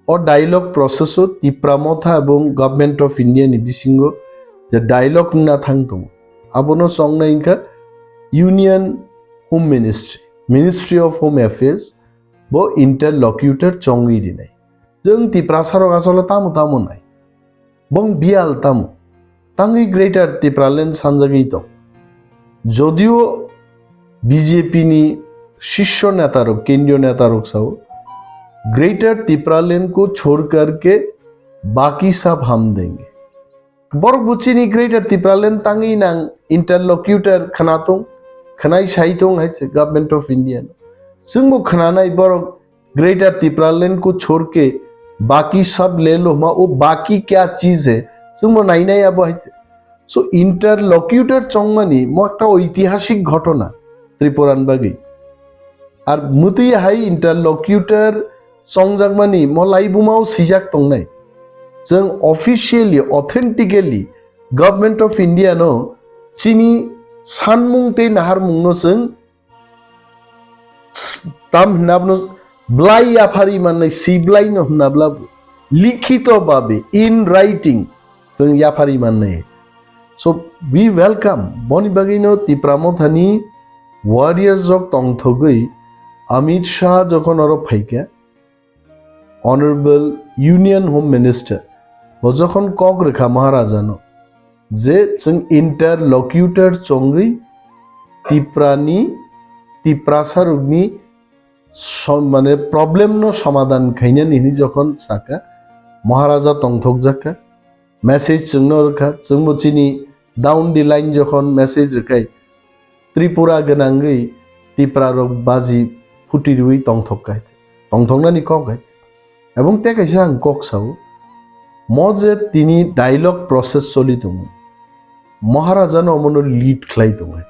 o dialogue process o Tipra Motha ebong Government of India ni bisingo je dialogue wngna thang tongo, abono chongnai wngkha Union Home Ministry, Ministry of Home Affairs, bo interlocutor chongwi rinai. Chwng Tiprasa rok asole tamo tamo nai. Bong biyal tamo. Tangwi Greater Tipraland sanjagwi tong. Jodio B J P ni shisho neta rok, kendriyo neta rok sao, Greater Tipraland ko chhod kar ke baki sab hum denge. Borok bo chini Greater Tipraland tangwi nang interlocutor khna tong, khnai sai tong hai se Government of India no. Chwng bo khnanai borok Greater Tipraland ko chhod ke baki sab le lo hma, wo baki kya cheez hai, chwng bo nainai abo hai. So interlocutor chongmani mo ekta oitihasik ghotona Tripura ni bagwi. Ar mwtwi hai interlocutor chongjakmani mo laibumao swijak tongnai. Chwng officially, authentically Government of India no chini sanmung tei naharmung no chwng tam hwnna bono blai yaphari mannai, si blai no hwnna bla likhito babe, in writing, chwng yaphari mannai. So we welcome, boni bagwi no Tipra Mothani warriors rok tongthogwi Amit Shah jokhon oro phaikha, Honorable Union Home Minister bo jokhon kok rwkha Maharaja no, je chwng interlocutor chongwi Tiprani, Tiprasa rokni som-, mane problem no somadhan khainani hinwi jokhon sakha, Maharaja tongthokjakha, message chwngno rwkha, chwngbo chini down the line jokhon message rwkhai, Tripura gwnangwi Tipra rok baji phuti rwi tongthok kai, tongthoknani kok hai. Ebong tei kaisa ang kok sao, mo je tini dialogue process choli tongo, Maharaja no omono lead khlai tongo.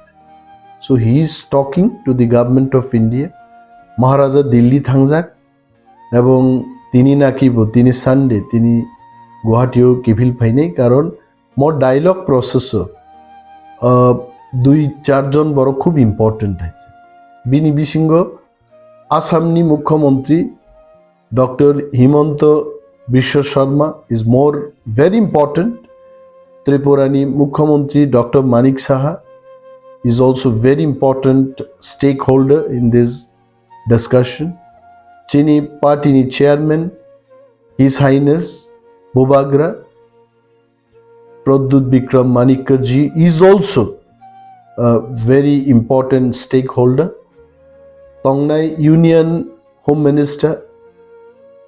So he is talking to the Government of India. Maharaja Delhi thangjak ebong tini naki bo tini Sunday tini Guwahati o kiphil phainai, karon mo dialogue process o ah, dui char jon borok khub important hai se. Bini bisingo Assam ni Mukhyamantri Doctor Himanta Biswa Sarma is more very important. Tripura ni Mukhyamantri Doctor Manik Saha is also very important stakeholder in this discussion. Chini party ni chairman, His Highness Bubagra Pradyut Bikram Manikya ji is also a very important stakeholder. Tongnai Union Home Minister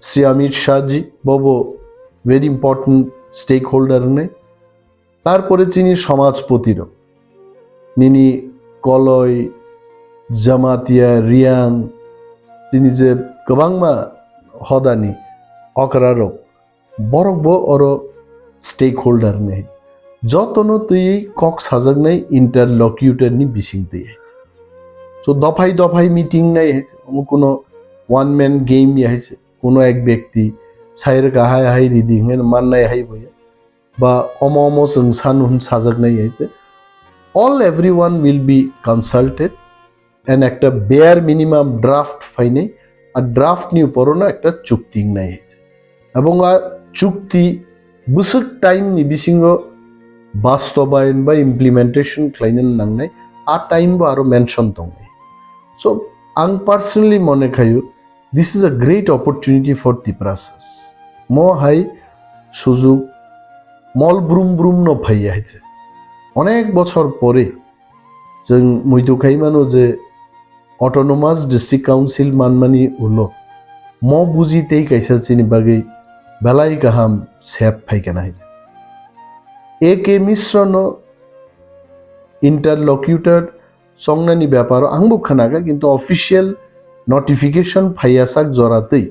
Shri Amit Shah ji bobo very important stakeholder wngnai. Tarpore chini samajpoti rok, nini Koloi, Jamatia, Riang, chini je kwbangma hodani okra rok, borok bo oro stakeholder ni. Jotono twi kok sajaknai interlocutor ni bising twi. So dophai dophai meeting nai hai se, omo kuno one man game ya hai se, kuno ek byakti sai rwkha hai hai ridi hwnwi mannai hai bo ya. Ba omo omo chwng sanu hwn sajaknai hai se. All everyone will be consulted and ekta bare minimum draft phainai, a draft ni upor no ekta chukti wngnai hai se. Ebong a chukti bwswk time ni bisingo bastobayon ba implementation khlaina nangnai, a time bo aro mention tongnai. So ang personally mone khayo, this is a great opportunity for Tiprasas. Mo hai sujug mol brum brum no phaiya hai se. Onek bochor pore chwng muitu khai mano je Autonomous District Council manmani ulo mo buji tei kaisa chini bagwi belai kaham sep phaikana hai. A K Mishra no interlocutor chongnani beparo angbo khwnakha, kintu official notification phaiyasak jora twi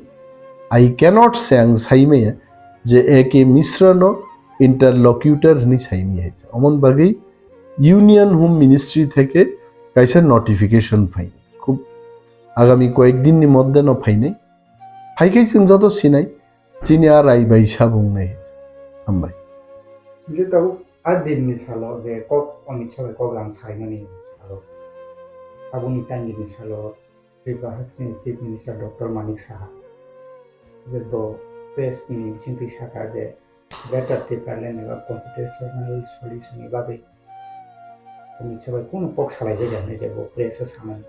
I cannot say ang saimaya je A K Mishra no interlocutor hwnwi saimaya hai. Omon bagwi Union Home Ministry theke kaisa notification phai. Khub agami koyek din ni moddhe no phainai. Phaikhai chwng joto sinai, chini a rai bai sabung nai. Hambai. Hingke tabuk a din ni salo je kok Amit Shah bai kok lam saimani salo. Aboni tangni salo Tripura Haste ni Chief Minister Doctor Manik Saha je do press ni bisingtwi saka je Greater Tipraland eba constitutional solution ni bagwi Amit Shah bai kunu kok salai jai hwnwi je bo press o samani.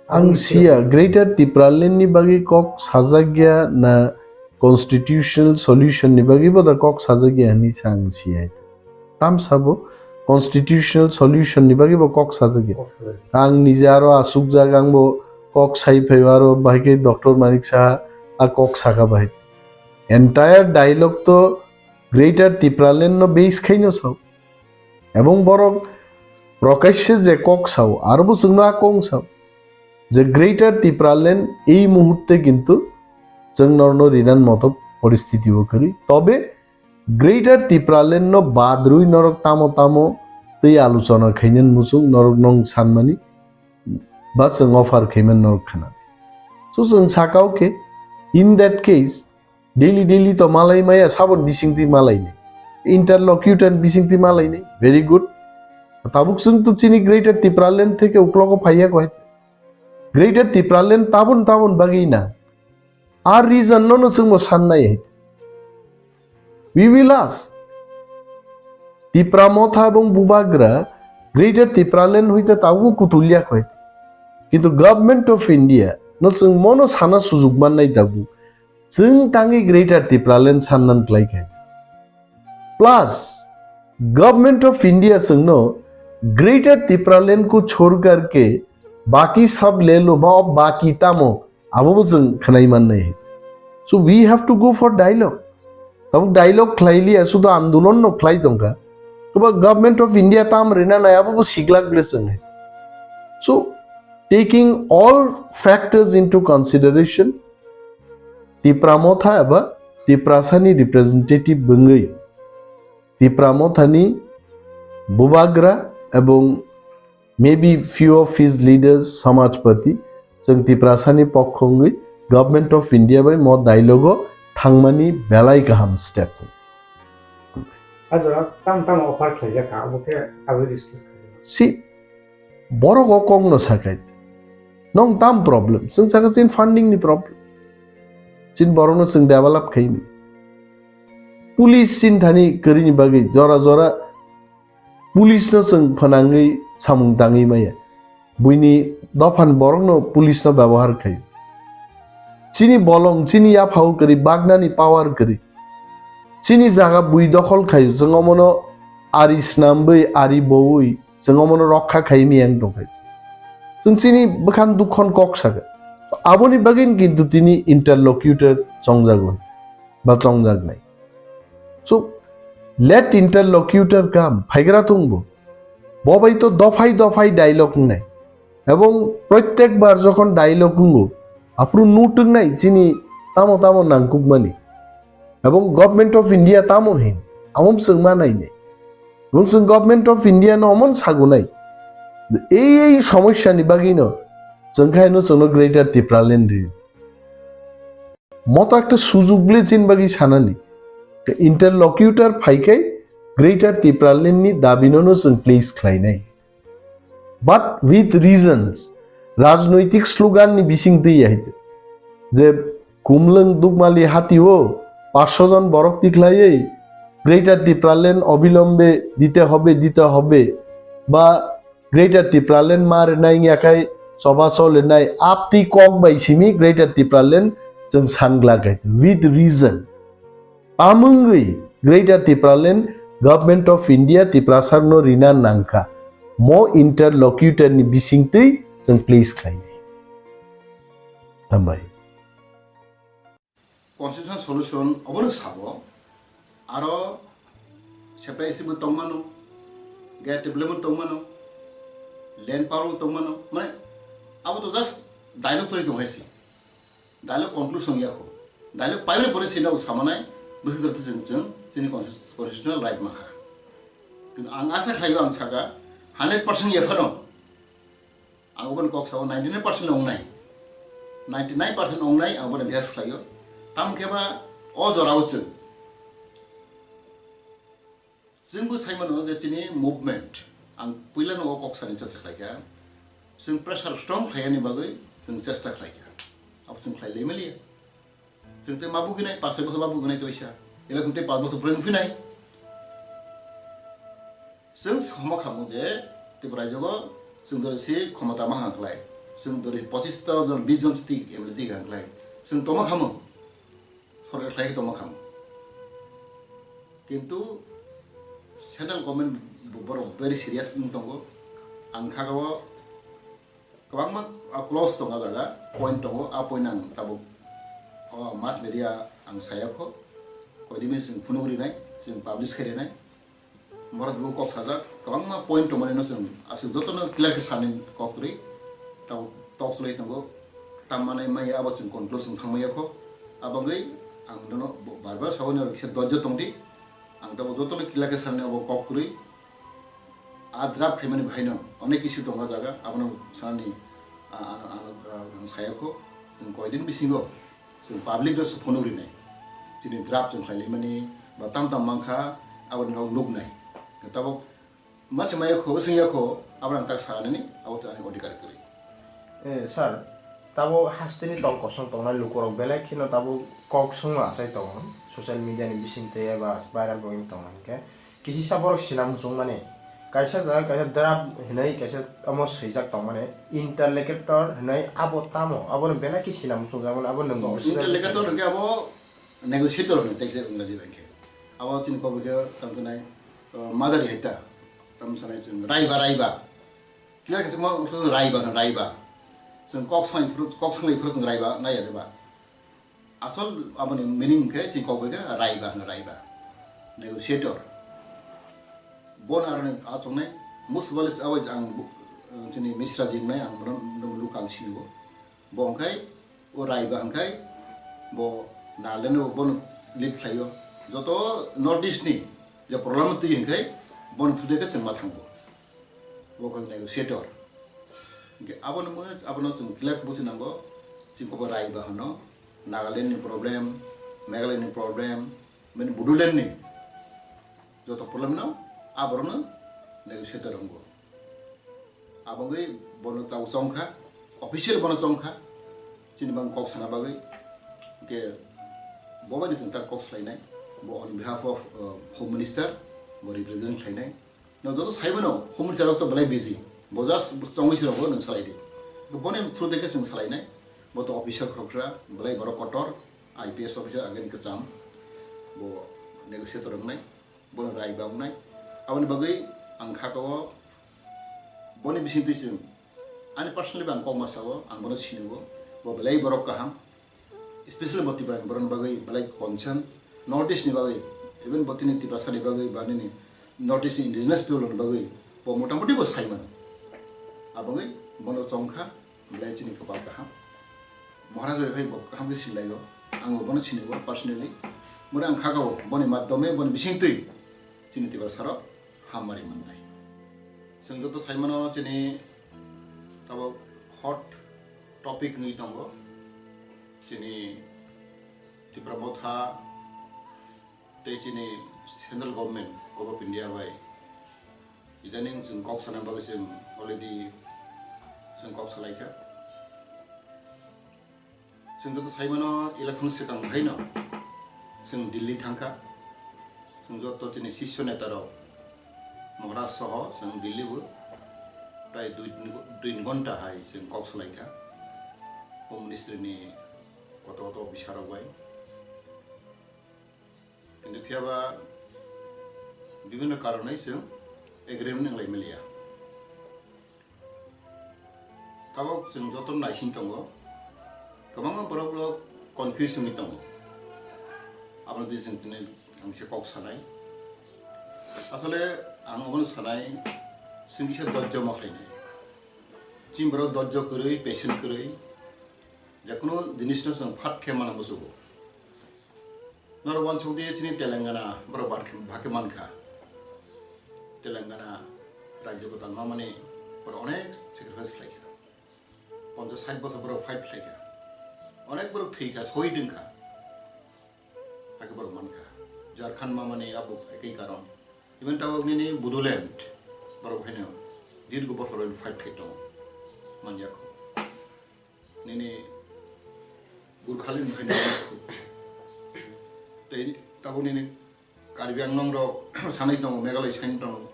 Ang siya, Greater Tipraland ni bagwi kok sajak ya na constitutional solution ni bagwi bo da kok sajak ya hwnwi sa ang siya. Tam sabo constitutional solution ni bagwi bo kok sajak ya. Kok sajak ya. Ang nije aro asukjak, ang bo kok sai phai aro bahai khe Doctor Manik Saha a kok saka bahai. Entire dialogue to Greater Tipraland no base khaino sao. Ebong borok prokashe je kok sao, aro bo chwngno a kok sao je Greater Tipraland ei muhurte kintu chwng norno rinan moto poristiti o kwrwi. Tobe Greater Tipraland no badrwi norok tamo tamo tei aluchona khainani muchung norok nong sanmani ba chwng offer khaiman norok khana. So chwng sakao khe, in that case, daily daily to malai maya, sabon bisingtwi malai ni. Interlocutor bisingtwi malai ni. Very good. Tabuk chwng to chini Greater Tipraland theke uklogo phaiya koi. Greater Tipraland tabon tabon bagwi na. Ar reason no no chwng bo sannai hai. We will ask. Tipra Motha ebong Bubagra Greater Tipraland hoite tabuk kutulya khoi. Kintu Government of India no chwng mono sana sujug mannai tabuk. Chwng tangwi Greater Tipraland sannan klai khai. Plus, Government of India chwngno Greater Tipraland ko chhorkar ke baki sab le lo ma, baki tamo abo bo chwng khwnai mannai. So we have to go for dialogue. Tabuk dialogue khlai liya, sudo andolon no khlai tongkha. Toba Government of India tam rina nai abo bo siglak ble chwng hai. So taking all factors into consideration, Tipra Motha eba Tiprasani representative bwngwi Tipra Mothani Bubagra ebong maybe few of his leaders, Samajpati, chwng Tiprasani pokho wngwi Government of India bai mo dialogue o thangmani belai kaham step. A jora tam tam offer khlaijak kha, abo khe abo discuss khlai. Si borok o kok no sakai. Nong tam problem. Chwng saka chin funding ni problem. Chin borok no chwng develop khai ni. Police chin thani kwrwi ni bagwi jora jora police no chwng phanangwi samung tangwi maya. Buini dophan borok no police no byabohar khai. Chini bolong, chini yaphao kwrwi, bagnani power kwrwi. Chini jaga bui dokhol khaio, chwng omono ari snambwi, ari bowi, chwng omono rokha khai miyang tongkhai. Chwng chini bwkhan dukhon kok saka. Aboni bagwino kintu tini interlocutor chongjago, ba chongjaknai. So, let interlocutor come, phaigra tongbo. Bo bai to dophai dophai dialogue wngnai. Ebong protyek bar jokhon dialogue wngo, aphuru nutwknai chini tamo tamo nangkukmani. Ebong Government of India tamo hin, amo chwng ma nainai. Ebong chwng Government of India no omo sagunai. Ei ei somosya ni bagwi no chwng khai no chwngno Greater Tipraland ri. Moto ekta sujug le chin bagwi sanani. Interlocutor phaikai Greater Tipraland ni dabi no no chwng place khlainai. But with reasons, rajnoitik slogan ni bising twi ya hite. Je Kumlwng Dukmali hati o paanch sho jon borok tikhlaiwi Greater Tipraland obilombe dite hobe, dite hobe, ba Greater Tipraland ma rwnai wngya khai choba cholinai aptwi kok bai simi Greater Tipraland chwng sangla khai with reason. Amungwi Greater Tipraland Government of India Tiprasarno rina nangkha. Mo interlocutor ni bisingtwi chwng please khlainai. Hambai. Constitutional solution obono sabo, aro separate bo tongmano, gate development tongmano, land power bo tongmano, mane abo to just dialogue twi tonghaisi. Dialogue conclusion yakho. Dialogue paimani pore sino samanai, bwswk jora chwng chwng chini constitutional right makha. Kintu ang asa khlaio, ang saka hundred percent yaphano. Ang obono kok sao ninety nine percent ongnai. Ninety nine percent ongnai ang obono bihas khlaio. Tam khe ba o jorao chwng. Chwngbo sai mano je chini movement, ang puilano o kok sani chesta khlaikha, chwng pressure strong khlaiyani bagwi chwng chesta khlaikha. Abo chwng khlai lai maliya. Chwng tei ma buginai, pas soi bosor ma buginai toisa. Ela chwng tei pas bosor phrwng phinai. Chwng sama khamu je Tripura rajyo chwng dori si khomota ma hang khlai. Chwng dori pochis ta jon, bis jon si tik M L A tik hang khlai. Chwng toma khamu. Sorkar khlai tongma kham. Kintu central government bo-, borok very serious wng tongo. Ang kha o kwbangma, ah, clause tongo jaga, point tongo, a point ang tabuk, o mass media ang saya kho. Koidimi chwng phunuk rinai, chwng publish khai rinai. Borok bo kok sajak, kwbangma point tongmani no chwng aswk jotono clear khe sani kok kwrwi. Tabuk tok chlai tongo, tam manai maya abo chwng conclusion thang maya kho. Abangwi ang nono bo-, bar bar sabo ni kisa dojjo tongdi. Ang tabuk jotono clear khe sani abo kok kwrwi. A draft khaimani bahaino onek issue tongo jaga, abono sanani, a, a, a, a, ang saya kho. Chwng koidin bisingo chwng public no phunuk rinai. Chini draft chwng khlailaimani ba tam tam mankha, aboni rok nuknai. Tabuk mase maya kho, wsing ya kho, abo ang tak sanani, abo to ani odhikar kwrwi. Eh, sir, tabo hasteni tong kosong tongnai lukurok belai kheno tabo kok songma achai tongo, social media ni bising tei eba viral bo wng tongo hinkhe. Kisisa borok sina muchungmani. Kaisa jaga kaisa draft hinwi kaisa omo swijak tongmani. Interlocutor hinwi abo tamo? Abono belai khe sina muchungjak mani, abo nwng Oh, bising interlocutor hwnkhe abo negotiator hwnwi tei khe Engraji bai khe. Abo chini kok bai khe tamo sanai, uh, madari haita. Tamo sanai chwng raiba, raiba. Kila khe chwngma raiba, raiba. Chwng kok sanai phuru, kok sanai phuru chwng raiba naiya deba. Asol aboni meaning khe chini kok bai khe raiba hwno, raiba. Negotiator. Bon aroni achongnai, most probably abo ang bu-, chini Misra jingnai ang bono nung lukha ang sinibo. Bo hwnkhe o raiba hwnkhe bo Nagaland o bono lead khlaio. Joto North East ni je problem twi hwnkhe bono thudai khe chwngma thango. Bo khe negotiator. Hwnkhe abono bo, abono chwng clear buji nango, chini kok bai raiba hwno, Nagaland ni problem, Meghalaya ni problem, mane Bodoland ni Joto problem no aborokno negotiator wngo. Abagwi bono tau chongkha, official bono chongkha, chini bang kok sana bagwi. Ke bo bai chwng tak kok salainai, bo on behalf of, uh, Home Minister, bo represent khlainai. No joto saimano, Home Minister rok to belai busy, bo just chongwi sirok bo nwng salai di. Boni through de ke chwng salainai, bo to officer khoroksa, belai borok kotor, I P S officer ageni kwcham, bo negotiator wngnai. Bono rai ba wngnai. Aboni bagwi ang kha kao boni bisingtwi chwng ani personally bo ang kok ma sao, ang bono sinigo, bo belai borok kaham, especially bo Tripura ni borok ni bagwi belai concern, North East ni bagwi, even bo tini Tiprasa ni bagwi ba nini North East ni indigenous people ni bagwi bo motamuti bo sai mano. Aboni bono chongkha. Belai chini kwpal kaham. Maharaj bai phai bo kaham khe sinlaio. Ang bo bono sinigo personally. Boni ang khakao, boni madhyome, boni bisingtwi chini Tiprasa rok hamari mannai. Chwng joto saimano chini tabok hot topic wngwi tongo. Chini Tipra Motha tei chini central government, Govt of India bai idaning chwng kok sana bagwi chwng already chwng kok salaikha. Chwng joto saimano election swkang haino chwng Delhi thangkha. Chwng joto chini sisyo neta rok Maharaj soho chwng Delhi bo prai dui, dui ghonta hai chwng kok salaikha. Home Ministry ni koto koto officer rok bai. Kintu phiyaba bibhinno karonoi chwng agreement wnglai maliya. Tabok chwng joto naising tongo, kwbangma borok rok confuse wngwi tongo. Abono twi chwng tini ang khe kok sanai. Asole ang obono sanai, chwng kisa dojjo ma khlainai. Chini borok dojjo kwrwi, patient kwrwi, jekono jinisno chwng phat khe mana muchugo. Norok uansuk di chini Telangana borok bat khe, bhakhe mankha. Telangana rajyo kwtal mamani borok onek sacrifice khlaikha. Ponchas sait bosor borok fight khlaikha. Onek borok thwikha, sohid wngkha. Hakhe borok mankha. Jharkhand mamani abo ekoi karon. Even tabok nini Bodoland borok haino dirgo bosor fight khai tongo. Manyakho. Nini Gurkhali mokhe nini tei tabuk nini Karbi Anglong rok sanai tongo, Meghalaya sanai tongo.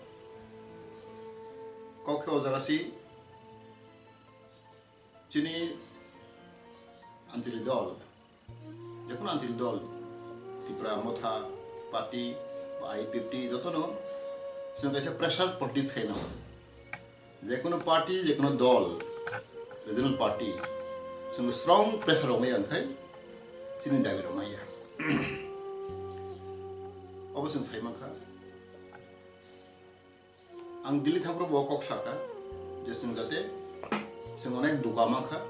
Kok khe o jaga si chini Anchali dol, jekono Anchali dol, Tipra Motha Party ba I P F T jotono chwng kaisa pressure politics khaina. Jekono party, jekono dol, regional party, chwng strong pressure rok maya wngkhai chini dabi rok maya. Obo chwng sai mankha. Ang Delhi thangphuru bo kok sakha je chwng jate chwng onek duka mankha,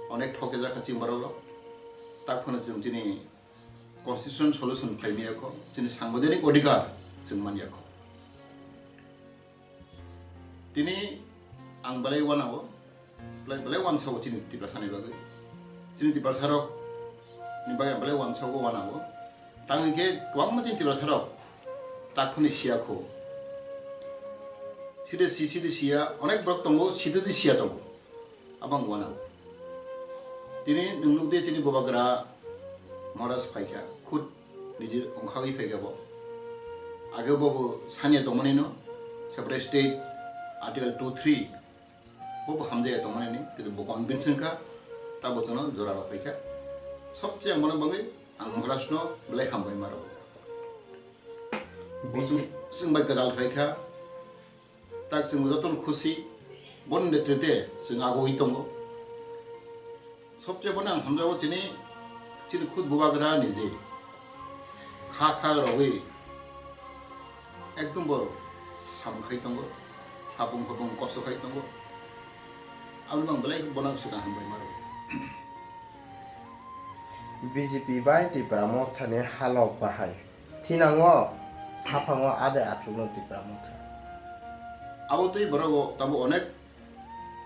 onek thokjak kha chini borok rok. Tak phano chwng chini constitution solution khlai maya kho, chini sangbidhanik odhikar chwng manya kho. Tini ang belai uanao, belai, belai uansao chini Tiprasa ni bagwi. Chini Tiprasa rok ni bagwi ang belai uansao, uanao. Tang hwnkhe kwbangma chini Tiprasa rok tak phano siya kho. Side si, side siya, onek borok tongo, side di siya tongo. Abang uanao. Tini nwng nukdi chini bubagra Maharaj phaikha, khud nijir ongkhagwi phaikha bo. Age bo bo sanya tongmani no, separate state, Article two three, bo bo hamjaya tongmani ni, kintu bo convince wngkha, tabo chwngno jora rok phaikha. Sobse ang bono bagwi ang Maharaj no belai hambai maro. Bo chwng, chwng bai kwtal phaikha. Tak chwng jotono khusi, boni netrite chwng agoi tongo. Sobse bono ang hamjago tini chini khud bubagra ni je kha kha rogwi ekdom bo sam khai tongo, sapung khopung kosto khai tongo. Aboni mang belai bono swkang hambai maro. B J P bai Tipra Motha ni halok bahai. Thinango, haphango adai achukno Tipra Motha. Abo twi borok o tabo onek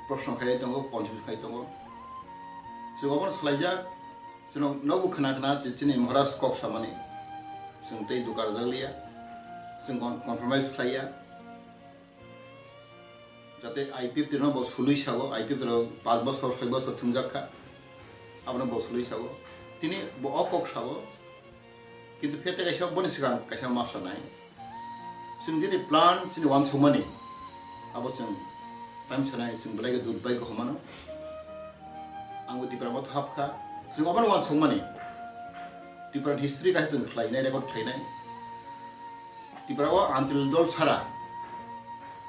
proshno khai tongo, ponchim khai tongo. Chwng obono salaijak, chwng nogo khna khna chini Maharaj kok samani. Chwng tei dukar jak liya. Chwng con-, compromise khlaiya. Jate I P F T no bo sului sago, I P F T rok paanch bosor, soi bosor thwngjak kha. Abono bo sului sago. Tini bo o kok sago. Kintu phiya tei kaisa boni swkang kaisa ma sanai. Chwng jini plan chini uansukmani. Abo chwng time sanai chwng belai khe durbai khe humano. Ang bo Tipra Motha hapkha. Chwng obono uansukmani. Tipra history kaisa chwng khlainai, record khlainai. Tipra o Anchal dol sara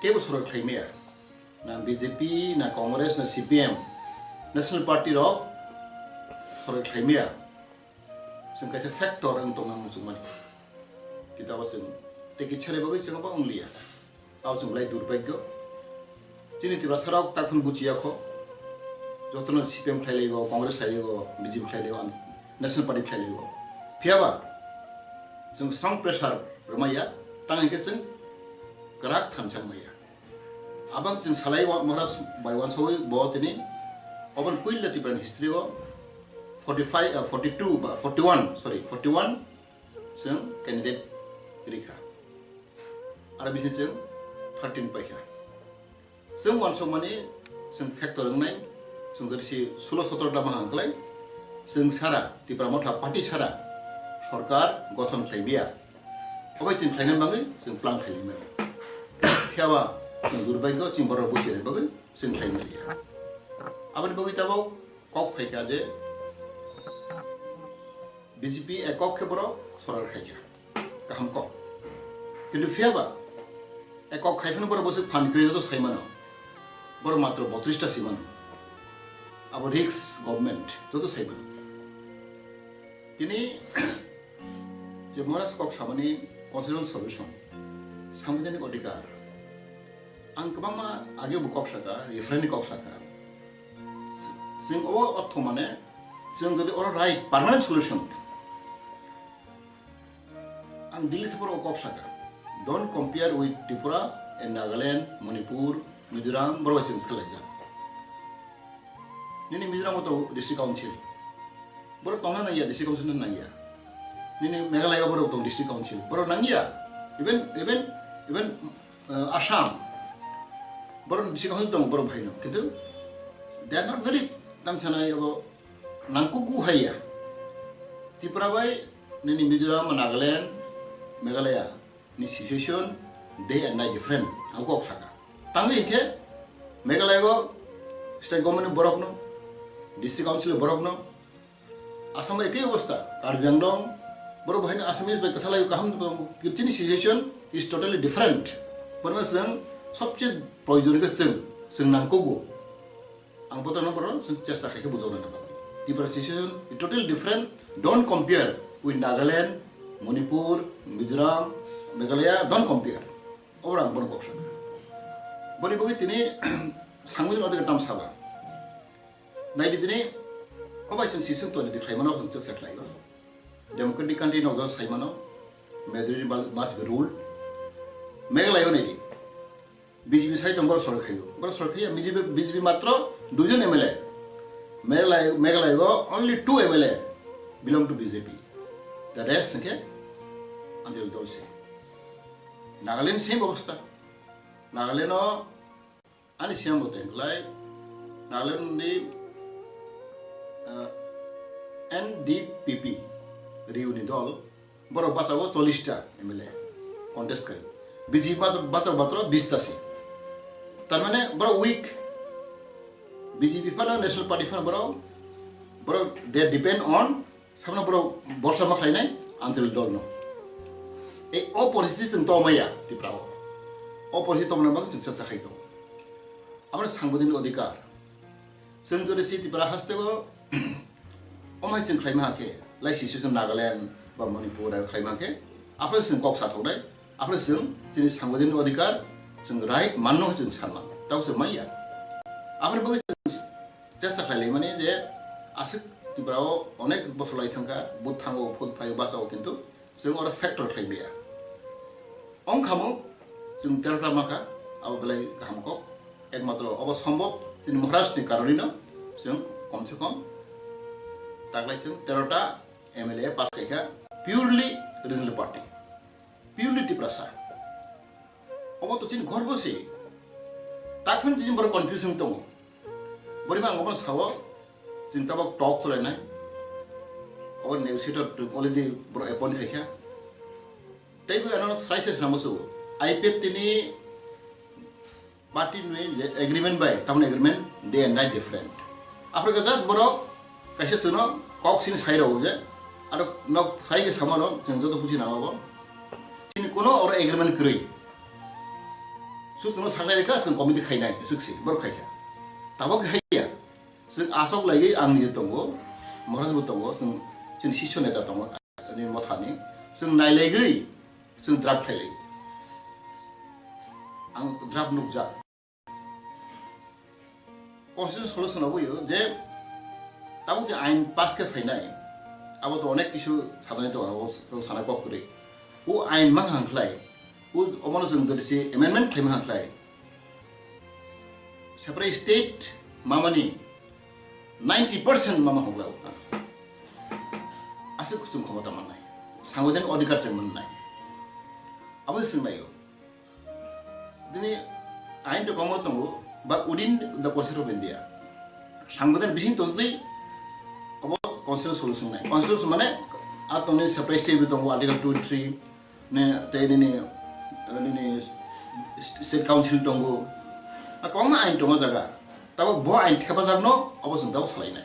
kebo sorok khlaimaya. Na B J P, na Congress, na C P M, National Party rok sorok khlaimaya. Chwng kaisa factor wng tongna muchungmani. Kintu abo chwng tei kisa ni bagwi chwng abo wngliya. Abo chwng belai durbhagyo. Chini Tiprasa rok takhun buchiya kho. Jotono C P M khlai laigo, Congress khlai laigo, B J P khlai laigo, National Party khlai laigo. Phiyaba chwng strong pressure rwmaiya, tang hwnkhe chwng kwrak thansa wngmaya. Abang chwng salai wa-, Maharaj bai uansawi bo tini obo puila Tipra's history o forty five, uh, forty two ba forty one, sorry, forty one chwng candidate rikha. Aro bisi chwng thirteen paikha. Chwng uansukmani chwng factor wngnai, chwng jodi si sulo sotro da mahang klai, chwng sara, Tipra Motha party sara sorkar gothon khlaimaya. Obai chwng khlaina bagwi chwng plan khlaimani. Phiyaba chwng durbhagyo chwng borok buchini bagwi chwng khlaimaliya. Aboni bagwi tabok kok phaikha je B J P ekok khe borok sorkar khaikha. Kaham kok. Kintu phiyaba ekok khai phano borok bwswk phan kwrwi joto saimano. Borok matro botris ta simano. Abo risk government joto saimano. Tini je Maharaj kok samani constitutional solution, sangbidhanik odhikar. Ang kwbangma age bo kok saka, referendum kok saka. Chwng obo ortho mane, chwng jodi oro right permanent solution. Ang Delhi thaporo kok saka. Don't compare with Tripura and Nagaland, Manipur, Mizoram, borok bai chwng phelaijak. Nini Mizoram o tongo district council. Borok tongna nangya, district council no nangya. Nini Meghalaya o borok tong district council. Borok nangya. Even, even, even, uh, Assam. Borok district council tongo borok bhaino. Kintu they are not very, tam sanai abo nangkuku haiya. Tripura bai nini Mizoram, Nagaland, Meghalaya ni situation day and night different. Ang kok saka. Tangwi hingke Meghalaya go state government ni borok no, district council ni borok no, Assam bai ekei obostha, Karbi Anglong, borok bahai ni Assamese bai kwthalai kaham tongo. Chini situation is totally different. Borok chwng sobse proyojon khe chwng, chwng nangkugo. Ang botorno borok chwng chesta khaikhe bujokna bagwi. Tipra situation is totally different. Don't compare with Nagaland, Manipur, Mizoram, Meghalaya. Don't compare. Obo ang bono kok sakha. Boni bagwi tini sangwi no tam saba. Naidi tini obai chwng sisung toni di khlaimano chwng chesta khlaio. Democratic country no jora saimano. Majority must be ruled. Meghalaya naidi. B J P sai tong borok sorok khaio. Borok sorok khaiya B J P, B J P matro duijon M L A. Meghalaya, Meghalaya o only two M L A belong to B J P. The rest hwnkhe Anjali dol se. Nagaland same obostha. Nagaland o ani C M bo tengklai. Nagaland ni, uh, N D P P Riu ni dol. Borok bachao chollish ta M L A contest kari. B J P bachao, bachao matro bish ta se. Tar mane borok weak. B J P phano National Party phano borok, borok they depend on, sabno borok borsa ma khlainai Anjali dol no. Ei o poristiti chwng tongmaya Tripura o. O poristiti tongmani bagwi chwng chesta khai tongo. Aboni sangbidin odhikar. Chwng jodi si Tripura haste o, omai chwng khlaima hakhe, lai si chwng Nagaland ba Manipur aro khlaima hakhe, aphre chwng kok sa thoknai, aphre chwng chini sangbidin odhikar, chwng right manno chwng sanma, tao chwng manya. Aboni bagwi chwng chesta khlai laimani je aswk Tripura o onek bosor lai thangkha, vote thango, vote phaio, bachao, kintu chwng oro factor khlai maya. Ongkhamo chwng terota makha, abo belai kaham kok. Ekmatro obo sombhob chini Maharaj ni karonino chwng komse kom taklai chwng terota M L A pass khaikha purely regional party, purely Tiprasa. Obo to chini gorbo se. Takhun chini borok confuse wng tongo. Borima ang obo sao, chini tabok talk cholainai. O negotiator to already borok appoint khaikha. Tei bo ano sai se samo so. I P F T ni party ni je agreement bai, tamni agreement day and night different. Africa just borok kaisa chwngno kok sini sai rw je, aro nok sai ke samano chwng joto buji nang abo. Chini kuno oro agreement kwrwi. Su chwngno saknai rikha, chwng committee khainai, swk si, borok khaikha. Tabok haiya. Chwng asok laiwi ang ni tongo, Maharaj bo tongo, chwng chini sisyo neta tongo, ani mothani. Chwng nailaigwi, chwng draft khailai. Ang draft nukjak. Constitution solution obo yo je tabuk je ain pass khe phainai, abo to onek kisu sadani to abo to sana kok kwrwi. O ain mang hang khlai, o omono chwng dori se amendment khlai mang hang khlai. Separate state mamani ninety percent mama hongla o. Aswk chwng khomota mannai, sangoden odhikar se mannai. Abo se swnglai o. Dini ain to komo tongo, but within the Constitution of India. Sangoden bising tongtwi abo constitutional solution nai. Constitution mane a tongni separate state tongo, Article two three ne, tei nini, nini state council tongo. A kwbangma ain tongo jaga. Tabo bo ain thepajakno abo chwng tabo salainai.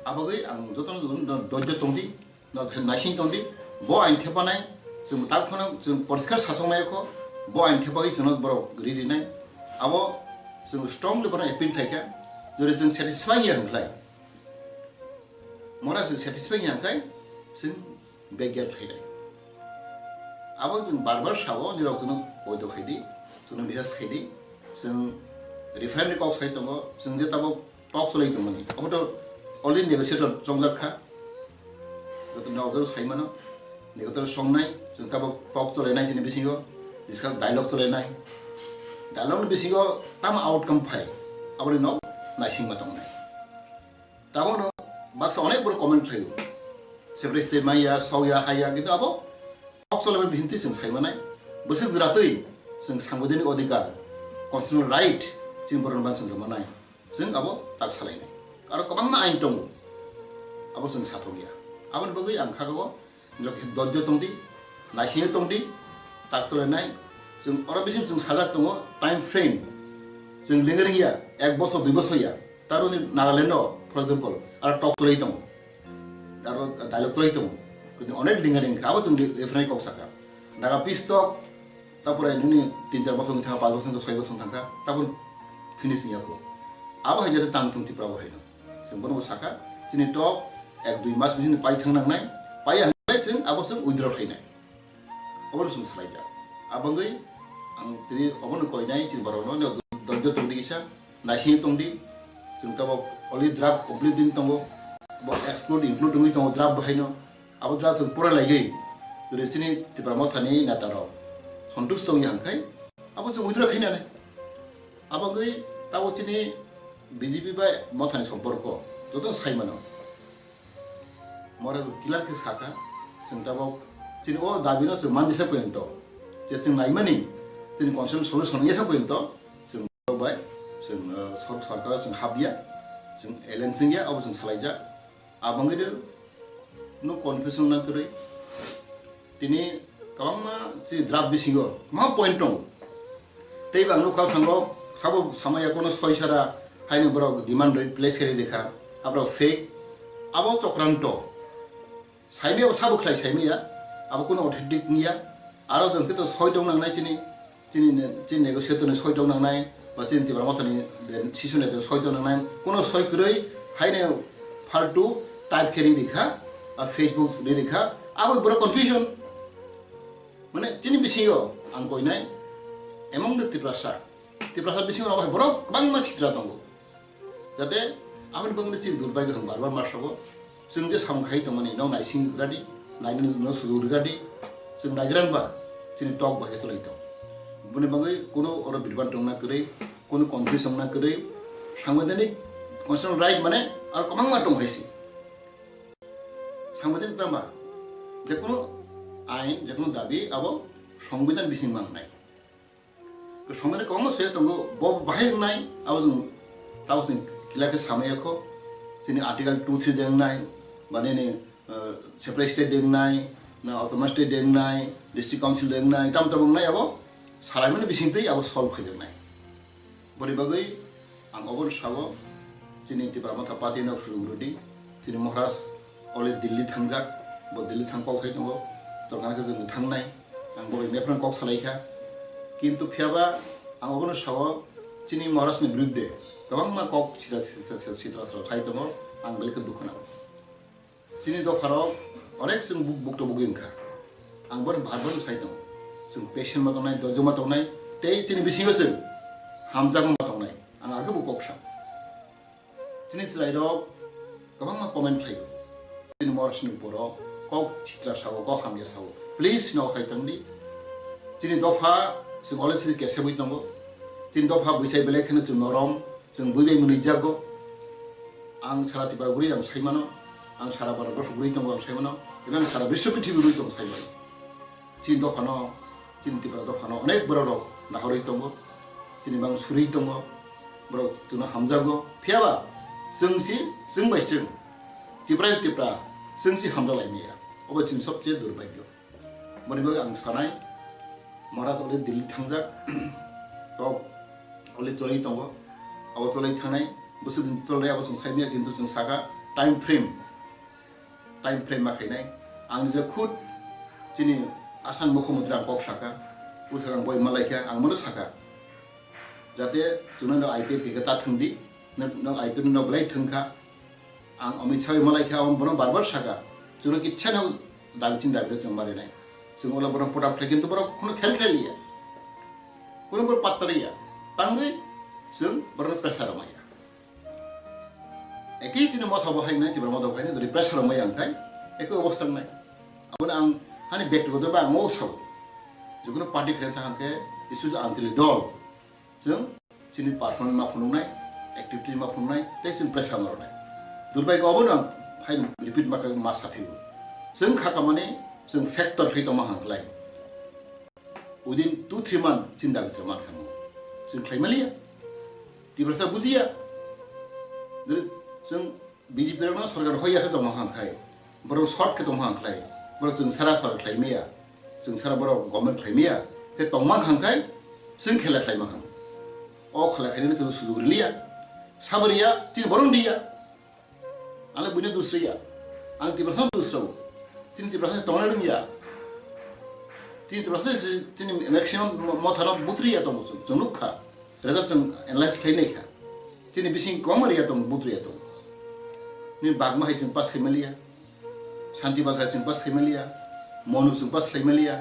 Abagwi ang jotono jotono dojjo tongdi, no naising tongdi, bo ain thepanai, chwng tak phano chwng poriskar sasok nai kho, bo ain thepagwi chwngno borok ri rinai. Abo chwng strongly bono appeal khaikha, jori chwng satisfy ya hwnkhlai. Mora chwng satisfy ya hwnkhlai, chwng begya khainai. Abo chwng bar bar sao, nirok chwngno poito khaidi, chwngno bihas khaidi, chwng referendum kok sai tongo, chwng je tabok talk cholai tongmani. Abo to already negotiator chongjak kha. Joto ni observe sai mano. Negotiator songnai, chwng tabok talk cholainai chini bisingo, discuss dialogue cholainai. Dialogue ni bisingo tamo outcome phai, aboni nok naisingma tongnai. Tabono baksa onek borok comment khlaio. Separate state maya, sokya, haya, kintu abo talk cholaimani bisingtwi chwng sai manai. Bwswk jora twi chwng sangoidanik odhikar, constitutional right chini borokno ban chwng rwmanai. Chwng abo tak salainai. Aro kwbangma ain tongo. Abo chwng sathokya. Aboni bagwi ang kha o, nirok khe dojjo tongdi, naisingwi tongdi, tak cholainai. Chwng oro bising chwng sajak tongo, time frame. Chwng lengring ya, ek bosor, dui bosor ya. Taroni Nagaland o, for example, aro talk cholai tongo. Aro dialogue cholai tongo. Kintu onek lengring kha, abo chwng referendum kok saka. Naga peace talk, Tapore nini tin char bosong thangkha, panch bosong thangkha, soi bosong thangkha, tabun finish wngya kho. Abo hai jate tang thung Tripura bo haino. Chwng bono bo sakha, chini talk ek dui mas bising pai thang nangnai, pai ya hwnbai chwng abo chwng withdraw khainai. Obo chwng salaijak. Abangwi ang tini obono koinai chini borokno, dojjo tongdi kisa. Naising tongdi, chwng tabok already draft complete din tongo, bo exclude include wngwi tongo draft bahaino, abo draft chwng pura laigwi, jodi chini Tipra Mothani neta rok sontush tongya hwnkhai, abo chwng withdraw khainani. Abagwi tabok chini B J P bai Mothani somporko joto sai mano. Moral clear khe sakha, chwng tabok chini o dabi no chwng manjesa porjonto, je chwng naimani, chini constitutional solution wngya porjonto, chwng bai, chwng, uh, sor-, sorkar chwng hapya, chwng alliance wngya, abo chwng salaijak. Abangwi de no confusion na kwrwi. Tini kwbangma chini draft bisingo ma point tongo. Tei bang nukha sango sabo samaya kono soi sara haino borok demand rate place khe rikha, abo fake, abo chokranto. Saimaya sabo khlai saimaya, abo kono authentic wngya. Aro jwng khe to soi tong nangnai chini, chini ne-, chini negotiator ni soi tong nangnai, ba chini Tipra Mothani sisyo neto soi tong nangnai, kono soi kwrwi haino faltu type khe ri rikha, a Facebook ri rikha, abo borok confusion. Mane chini bisingo ang koinai among the Tiprasa, Tiprasa bisingo borok kwbangma sitra tongo. Jate aboni bagwi chini durbai kaham bar bar ma sago. Chwng je samung khai tongmani, nok naising rwdi, nainani no sudu rwdi, chwng naigrang ba chini tok bai khe chwlai tong. Boni bagwi kuno oro birban tongna kwrwi, kuno confuse wngna kwrwi, sangbidhanik constitutional right mane aro kwbangma tong hai si. Sangbidhanik tamba, je kuno ain, je kuno dabi abo songbidan bising mangnai. Somani kwbangma suya tongo, bo bahai wngnai, abo chwng, tabo chwng clear khe samaya kho. Chini Article two three de wngnai, ba nini, uh, separate state de wngnai, na autonomous state de wngnai, district council de wngnai, tamo tamo wngnai abo salaimani bisingtwi abo solve khaijaknai. Boni bagwi ang obono sao, chini Tipra Motha Party no sujuk rwdi, chini Maharaj already Delhi thangjak, bo Delhi thang kok sai tongo, torkana khe chwng thangnai. Ang bo bai mephran kok salai kha. Kintu phiyaba ang obono sao, chini Maharajni birudde kwbangma kok sitra, sitra, sitra, sitra salo sai tongo, ang belai khe dukhu nango. Chini dopharok onek chwng buk-, bukto bugwi wngkha. Ang bono bar bar sai tongo. Chwng patient ma tongnai, dojoma tongnai, tei chini bisingo chwng hamjakma tongnai. Ang arokhe bo kok sa. Chini chwrairok kwbangma comment khlaio. Chini Maharajni borok kok sitra sao, kok hamya sao. Please no khai tongdi. Chini dopha chwng already chini kesebwi tongo. Chini dopha buisai belai kheno chwng norom, chwng bui bai mwnwi jago. Ang sara Tripura guri ang sai mano, ang sara Bharat borso guri tongo ang sai mano, eba ang sara biswa prithibi guri tongo sai mano. Chini dophano, chini Tripura dophano onek borok rok nahorwi tongo, chini bang surwi tongo, borok chwngno hamjago. Phiyaba chwng si, chwng bai chwng, Tripura Tripura, chwng si hamjalaimaya. Obo chini sobse durbhagyo. Boni bagwi ang sanai, Maharaj already Delhi thangjak, tok already cholwi tongo, abo cholwi thangnai, bwswk din cholnai abo chwng saimaya, kintu chwng saka time frame. Time frame ma khainai. Ang nijak khud chini Assam Mukhyamantri ang kok saka, bwswk ang boi malaikha, ang bono saka. Jate chwngno no I P F khe ta thwngdi, no, no I P F no belai thwngkha. Ang Amit Shah bai malaikha, ang bono bar bar saka. Chwngno kichha no dabi chin dabi chwng marinai. Chwng ola bono pota phlai kintu borok kheno khel khel ya. Kheno bor patta ya. Tangwi chwng borok pressure maya. Ekhi chini motha bo hai nai, Tipra motha bo hai nai, jodi pressure mai ang khai, ekhi obostha nai. Aboni ang hani bektigoto ba ang o sao. Jikunu party khlai thang khe, special antili dol. Chwng chini performance ma phunuknai, activity ma phunuknai, tei chwng pressure ma rwnai. Durbhagyo obono ang hai repeat ma kha ma saphigo. Chwng kha kamani, chwng factor khlai tongma hang khlai. Within two three month chini dabi khe man khamu. Chwng khlai maliya. Tiprasa bujiya. Jodi chwng B J P rokno sorkar hoya khe tongma hang khai. Borok short khe tongma hang khlai. Borok chwng sara sorkar khlai maya. Chwng sara borok government khlai maya. Khe tongma hang khai chwng khela khlai ma khamu. O khela khainani chwng sujuk riliya. Sabariya chini borok diya. Ang le buino dusriya. Ang Tiprasa dusrao. Chini Tiprasa tongna rwngya. Chini Tiprasa chini maximum mo-, mothano butriya tongo chwng, chwng nukha. Result chwng analyze khlai naikha. Chini bising kwbangma riya tongo, butriya tongo. Ni bagma hai chwng pass khai maliya. Shanti Bagra chwng pass khai maliya. Monu chwng pass khai maliya.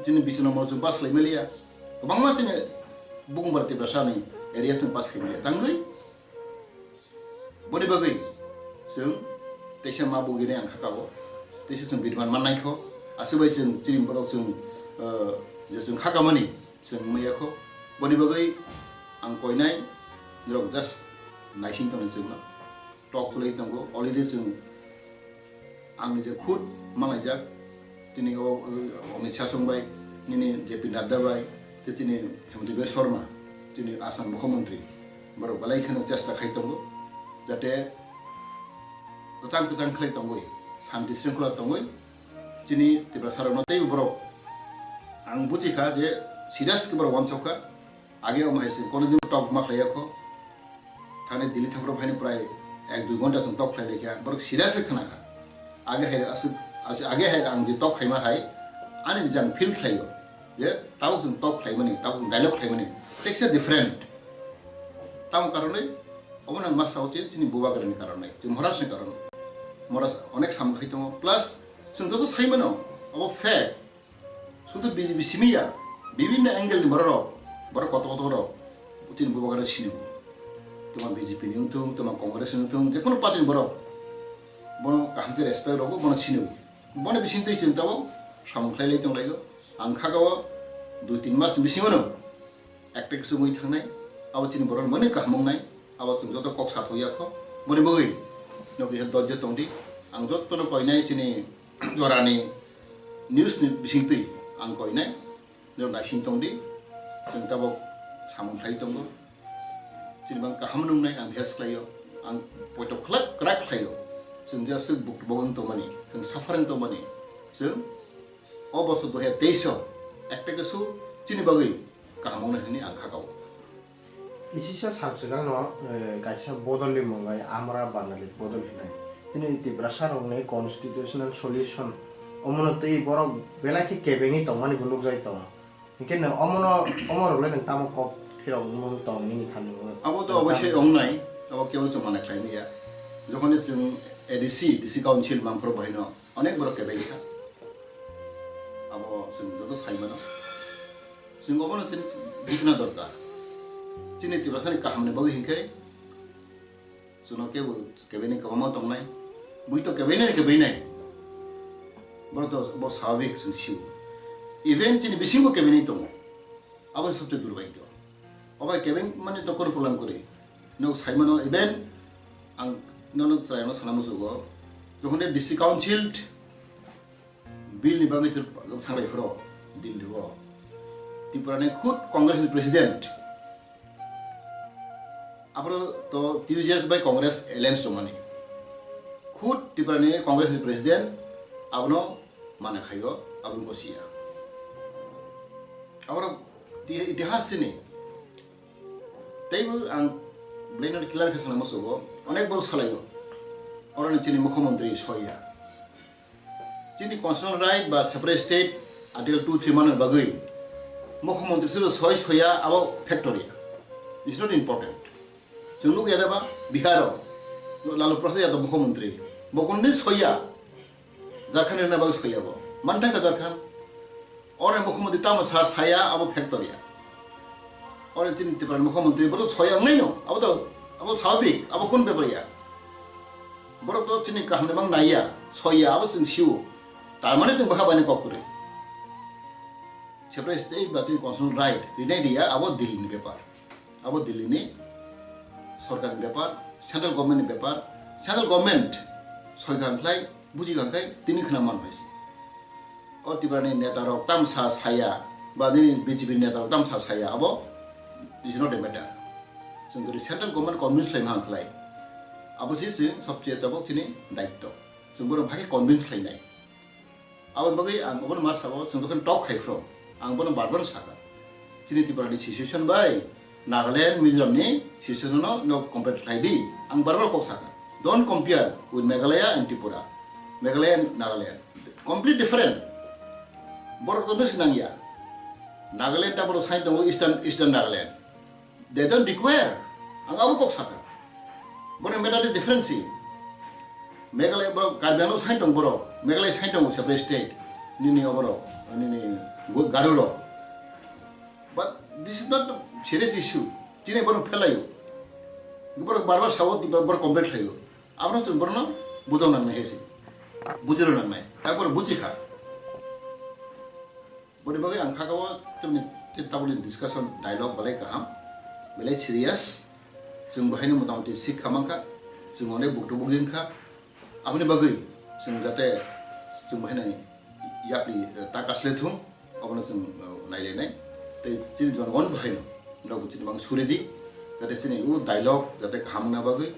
Chini Bichno Monu chwng pass khai maliya. Kwbangma chini Bukumbar Tiprasa ni area chwng pass khai maliya. Tangwi Boni bagwi chwng teisa ma bugini ang khakao, teisa chwng biriman mannai kho, aswk bai chwng chini borok chwng, uh, je chwng khakamani chwng maya kho. Boni bagwi ang koinai norok just naising tongni chwngno tok chwlai tongo, already chwng Ang nije khud malaijak, tini o, o, Amit Shah song bai, nini J P Nadda bai, tei tini Himanta Biswa Sarma, tini Assam Mukhyamantri, borok belai kheno chesta khai tongo, jate kwchang kwchang khlai tongwi, santi sringkhola tongwi, chini Tiprasa rokno teibo borok ang buji kha je serious khe borok uansuk kha, Age omo hai se kono din tok ma khlai ya kho. Thani Delhi thangphru phaini prai ek dui ghonta chwng tok khlai laikha. Borok serious se khna kha. Age hai aswk, aswk, age hai ang je tok khaima hai ani jang feel khlaio. Je tabuk chwng tok khlaimani, tabuk chwng dialogue khlaimani. It's a different. Tamo karonwi obo nang ma sao je chini bubagrani karonwi, je Maharajni karonwi. Maharaj onek samung khai tongo. Plus chwng joto sai mano, obo fact. Sudu B J P simi ya, bibinno angle ni borok rok, borok kotor kotor rok, chini bubagra sini o. Toma B J P ni wngthung, toma Congress ni wngthung, je kono party ni borok, bono kaham khe respect rogo, bono sini o. Bono bising twi chwng tabuk samung khlai lai tong lai o. Ang kha o dui tin mas ni bisingo no. Ekta khe chumui thangnai, abo chini borok mani kaham wngnai, abo chwng joto kok sathok ya kho. Boni bagwi no kisa dojjo tongdi, ang jotono koinai chini jorani news ni bisingtwi ang koinai, no naising tongdi. Chwng tabuk samung khlai tongo. Chini bang kaham nungnai ang hes khlaio. Ang poito khlak kwrak khlaio. Chwng je aswk buk bogwng tongmani, chwng suffering tongmani. Chwng o bosor dui hajar teis o ekta kisu chini bagwi kaham wngnai hwnwi ang kha kao. Kisisa sal swkangno, eh, kaisa bodolni mung bai Amra Bangali bodol hinai. Chini Tiprasa rokni constitutional solution omono twi borok belai khe kebengwi tongmani bo nukjagwi tongo. Hinkhe nwng omono, omorok le nwng tamo kok phirok wngmung tong nini thani wngmung? Abo to oboisoi wngnai, abo kebo chwng mana khlai manya. Jokhon chwng A D C, D C Council mangphuru bahaino onek borok kebeng kha. Abo chwng joto sai mano. Chwng obono chini bujna dorkar. Chini Tiprasani kahamni bagwi hinkhe chwngno kebo kebengni kwbangma tongnai. Bui to kebengni kebengni. Borok to bo swababik chwng sio. Even chini bisingo kebengni tongo. Abo sabse durbhagyo. Obo kebeng mani to kono problem kwrwi. Nok sai mano even ang nono chwraino sana musugo. Jokhon de D C Council Bill ni bagwi thangrai phuru Delhi o Tripura ni khud Congress ni president. Aphuru to T U J S bai Congress alliance tongmani. Khud Tripura ni Congress ni president abono mana khaio, abono gosiya. Aphuru ti-, itihas chini. Teibo ang Blender clear khe sana musugo, onek borok salaio. Oroni chini mukhyamantri soya. Chini constitutional right ba separate state article two three manna bagwi mukhyamantri silo soi soya abo factor ya. It's not important. Chwng nukya da ba Bihar o Lalu Prasad Yadav mukhyamantri. Bo kunu din soya. Jharkhand rina bagwi soya bo. Mantha ka Jharkhand. Ore mukhyamantri tamo sa saya abo factor ya. Ore chini Tripura mukhyamantri borok soya wngnai no. Abo to abo swababik, abo kun bepar ya. Borok to chini kaham ni mang naiya, soya abo chwng sio. Tar mane chwng bwkha baini kok kwrwi. Separate state ba chini constitutional right rinai riya abo Delhi ni bepar. Abo Delhi ni sorkar ni bepar, central government ni bepar, central government soi kha khlai, buji kha khlai, tini khna man hai se. O Tripura ni neta rok tamsa saya, ba nini B J P ni neta rok tamsa saya, abo is not a matter. Chwng jodi central government convince khlai ma khlai, abo si chwng sobse tabuk chini daitto. Chwng bono bhai convince khlai nai. Abo bagwi ang obono ma sabo, chwng jokhon talk khai phro, ang bono bar bar sakha. Chini Tripura ni situation bai Nagaland, Mizoram ni situation no, no compare khlai di. Ang bar bar kok sakha. Don't compare with Meghalaya and Tripura. Meghalaya and Nagaland. Complete different. Borok to bwswk nangya. Nagaland ta borok sai tongo Eastern, Eastern Nagaland. They don't require. Ang abo kok sakha. Borok mentality different si. Meghalaya borok Karbi Anglong sai tong borok. Meghalaya sai tong separate state. Nini oborok, nini Garo rok. But this is not a serious issue. Chini borok phelayo. Borok bar bar sabo, borok complain khlayo. Abono chwng borokno bujok nangnai hai se. Bujiro nangnai. Takbor buji kha. Boni bagwi ang kha o tini tabukni discussion dialogue belai kaham, belai serious. Chwng bahaino motamoti sikha mankha, chwng onek buktu bugwi wngkha. Aboni bagwi chwng jate chwng bahaino yapri, eh, ta kasle thung, obono chwng, eh, nailainai. Tei chini jonogon bahaino, norokbo chini mang suri di, jate chini o dialogue jate kaham wngna bagwi,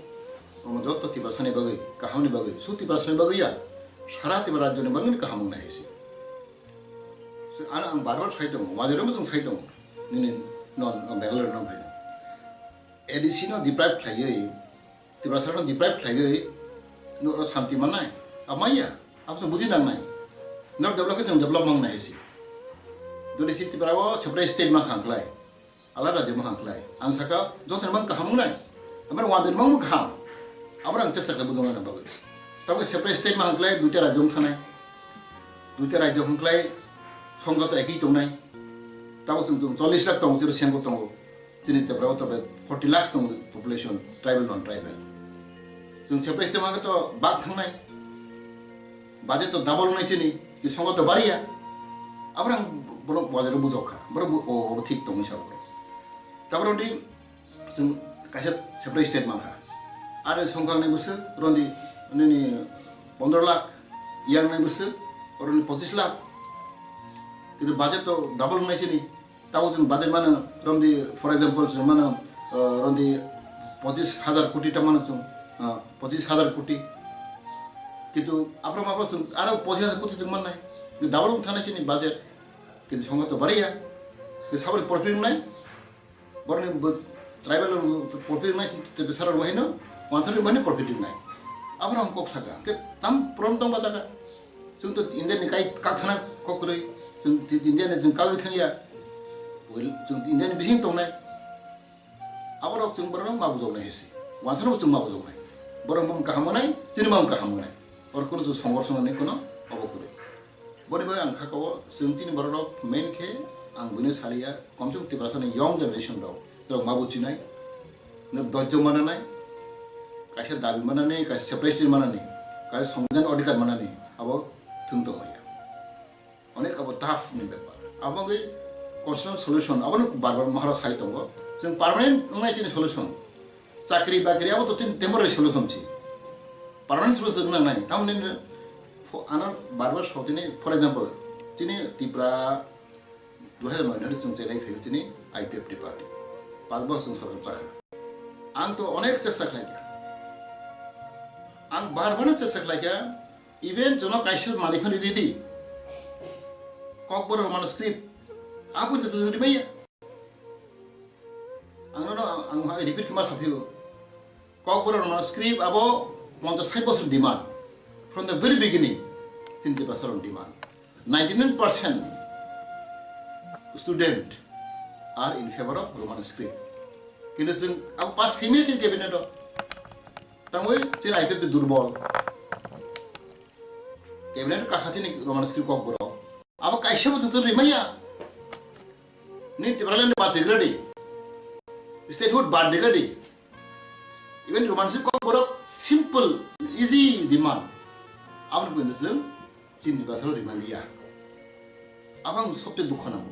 omo joto Tiprasani bagwi, kahamni bagwi, su Tiprasani bagwi ya, sara Tipra rajyoni bagwi kaham wngnai hai se. So, ano ang bar bar sai tongo, wajarokbo chwng sai tongo, nini non, non Bangalore no phaino. A D C no deprive khlaiwi, Tiprasa no deprive khlaiwi, no oro santi mannai, amaiya, abo chwng buji nangnai. No develop khe chwng develop mangnai hai se. Jodi si Tripura o separate state ma khang khlai, alada rajyo ma khang khlai. Ang saka, joto ni mang kaham wngnai. Amar wajar mang kaham. Abra ang chesa khlai bujong na bagwi. Tamo separate state ma khang khlai, duita rajyo wng thanai. Duita rajyo hwn khlai songkha to ekhi tongnai. Tamo chwng, chwng chollish lakh tongo, chwng sengkho tongo. Chini Tripura o to forty lakhs tongo population, tribal, non tribal. Chwng separate state ma khe to bak thangnai. Budget to double wngnai chini, ki songkha to bariya. Abrang borok budget o bujok kha. Borok bu-, o, o thik tongwi sa borok. Tabro di Chwng kaisa separate state mankha. Are songkha nai bwswk, roni nini pondro lakh, yang nai bwswk, roni pochis lakh. Kintu budget to double wngnai chini. Tabuk chwng budget mano, romdi, for example, chwng mano, ah, romdi pochis hajar koti ta mano chwng, ah, pochis hajar koti. Kintu aphro maphro chwng aro pochis hajar koti chwng mannai. Kintu double wng thanai chini budget. Kintu songkha to bariya. Kintu saboni profit wngnai. Borokni bo tribal rok profit wngnai, tei bwsarok bo haino, wansarok bo haino profit wngnai. Aborok ang kok saka. Hwnkhe tam problem tong ba jaga. Chwng to India ni kai kakthana kok kwrwi. Chwng ti-, India ni chwng kagwi thangya. Well, chwng India ni bising tongnai. Aborok chwng borok ma bujoknai hesi. Wansarok bo chwng ma bujoknai. Borok bo kaham wngnai, chini ma kaham wngnai. Oro kono chwng songor songnani kono obo kwrwi. Boni bagwi ang kha kao, chwng tini borok rok main khe ang buino saliya, komse kom Tiprasa ni young generation rok, borok ma buchinai, dojjo mananai, kaisa dabi manani, kaisa separation manani, kaisa songbidan odhikar manani, abo thwng tongmaya. Onek abo tough ni bepar. Abo wngwi constitutional solution, abono bar bar Maharaj sai tongo. Chwng permanent wngnai chini solution. Chakri bakri abo to chini temporary solution si. Permanent solution nang nai. Tamni fo-, ano bar bar sotini, for example, chini Tripura dui hajar noi ni chwng chenai phai chini I P F T party. Pas bosor chwng sorkar chakha. Ang to onek chesta khlaikha. Ang bar bar no chesta khlaikha. Even chwngno kaisa manwi phano ready. Kokborok Roman script. Abo jotoni rimaya. Ang nono, ang, ang repeat khe ma saphio. Kokborok Roman script abo ponchas sait bosor demand. From the very beginning, chini Tiprasa rok demand. Ninety nine percent student are in favor of Roman script. Kintu chwng abo pass khaimaya chini cabinet o. Tangwi chini I P F T durbol. Cabinet kakha chini Roman script kokborok. Abo kaisa bo jotoni rimaya. Ni Tipraland bachigwladi. Statehood baddigwladi. Even Roman script kokborok simple, easy demand. Aboni buino chwng chini Tiprasa rok rimaliya. Abo ang sobse dukho nango.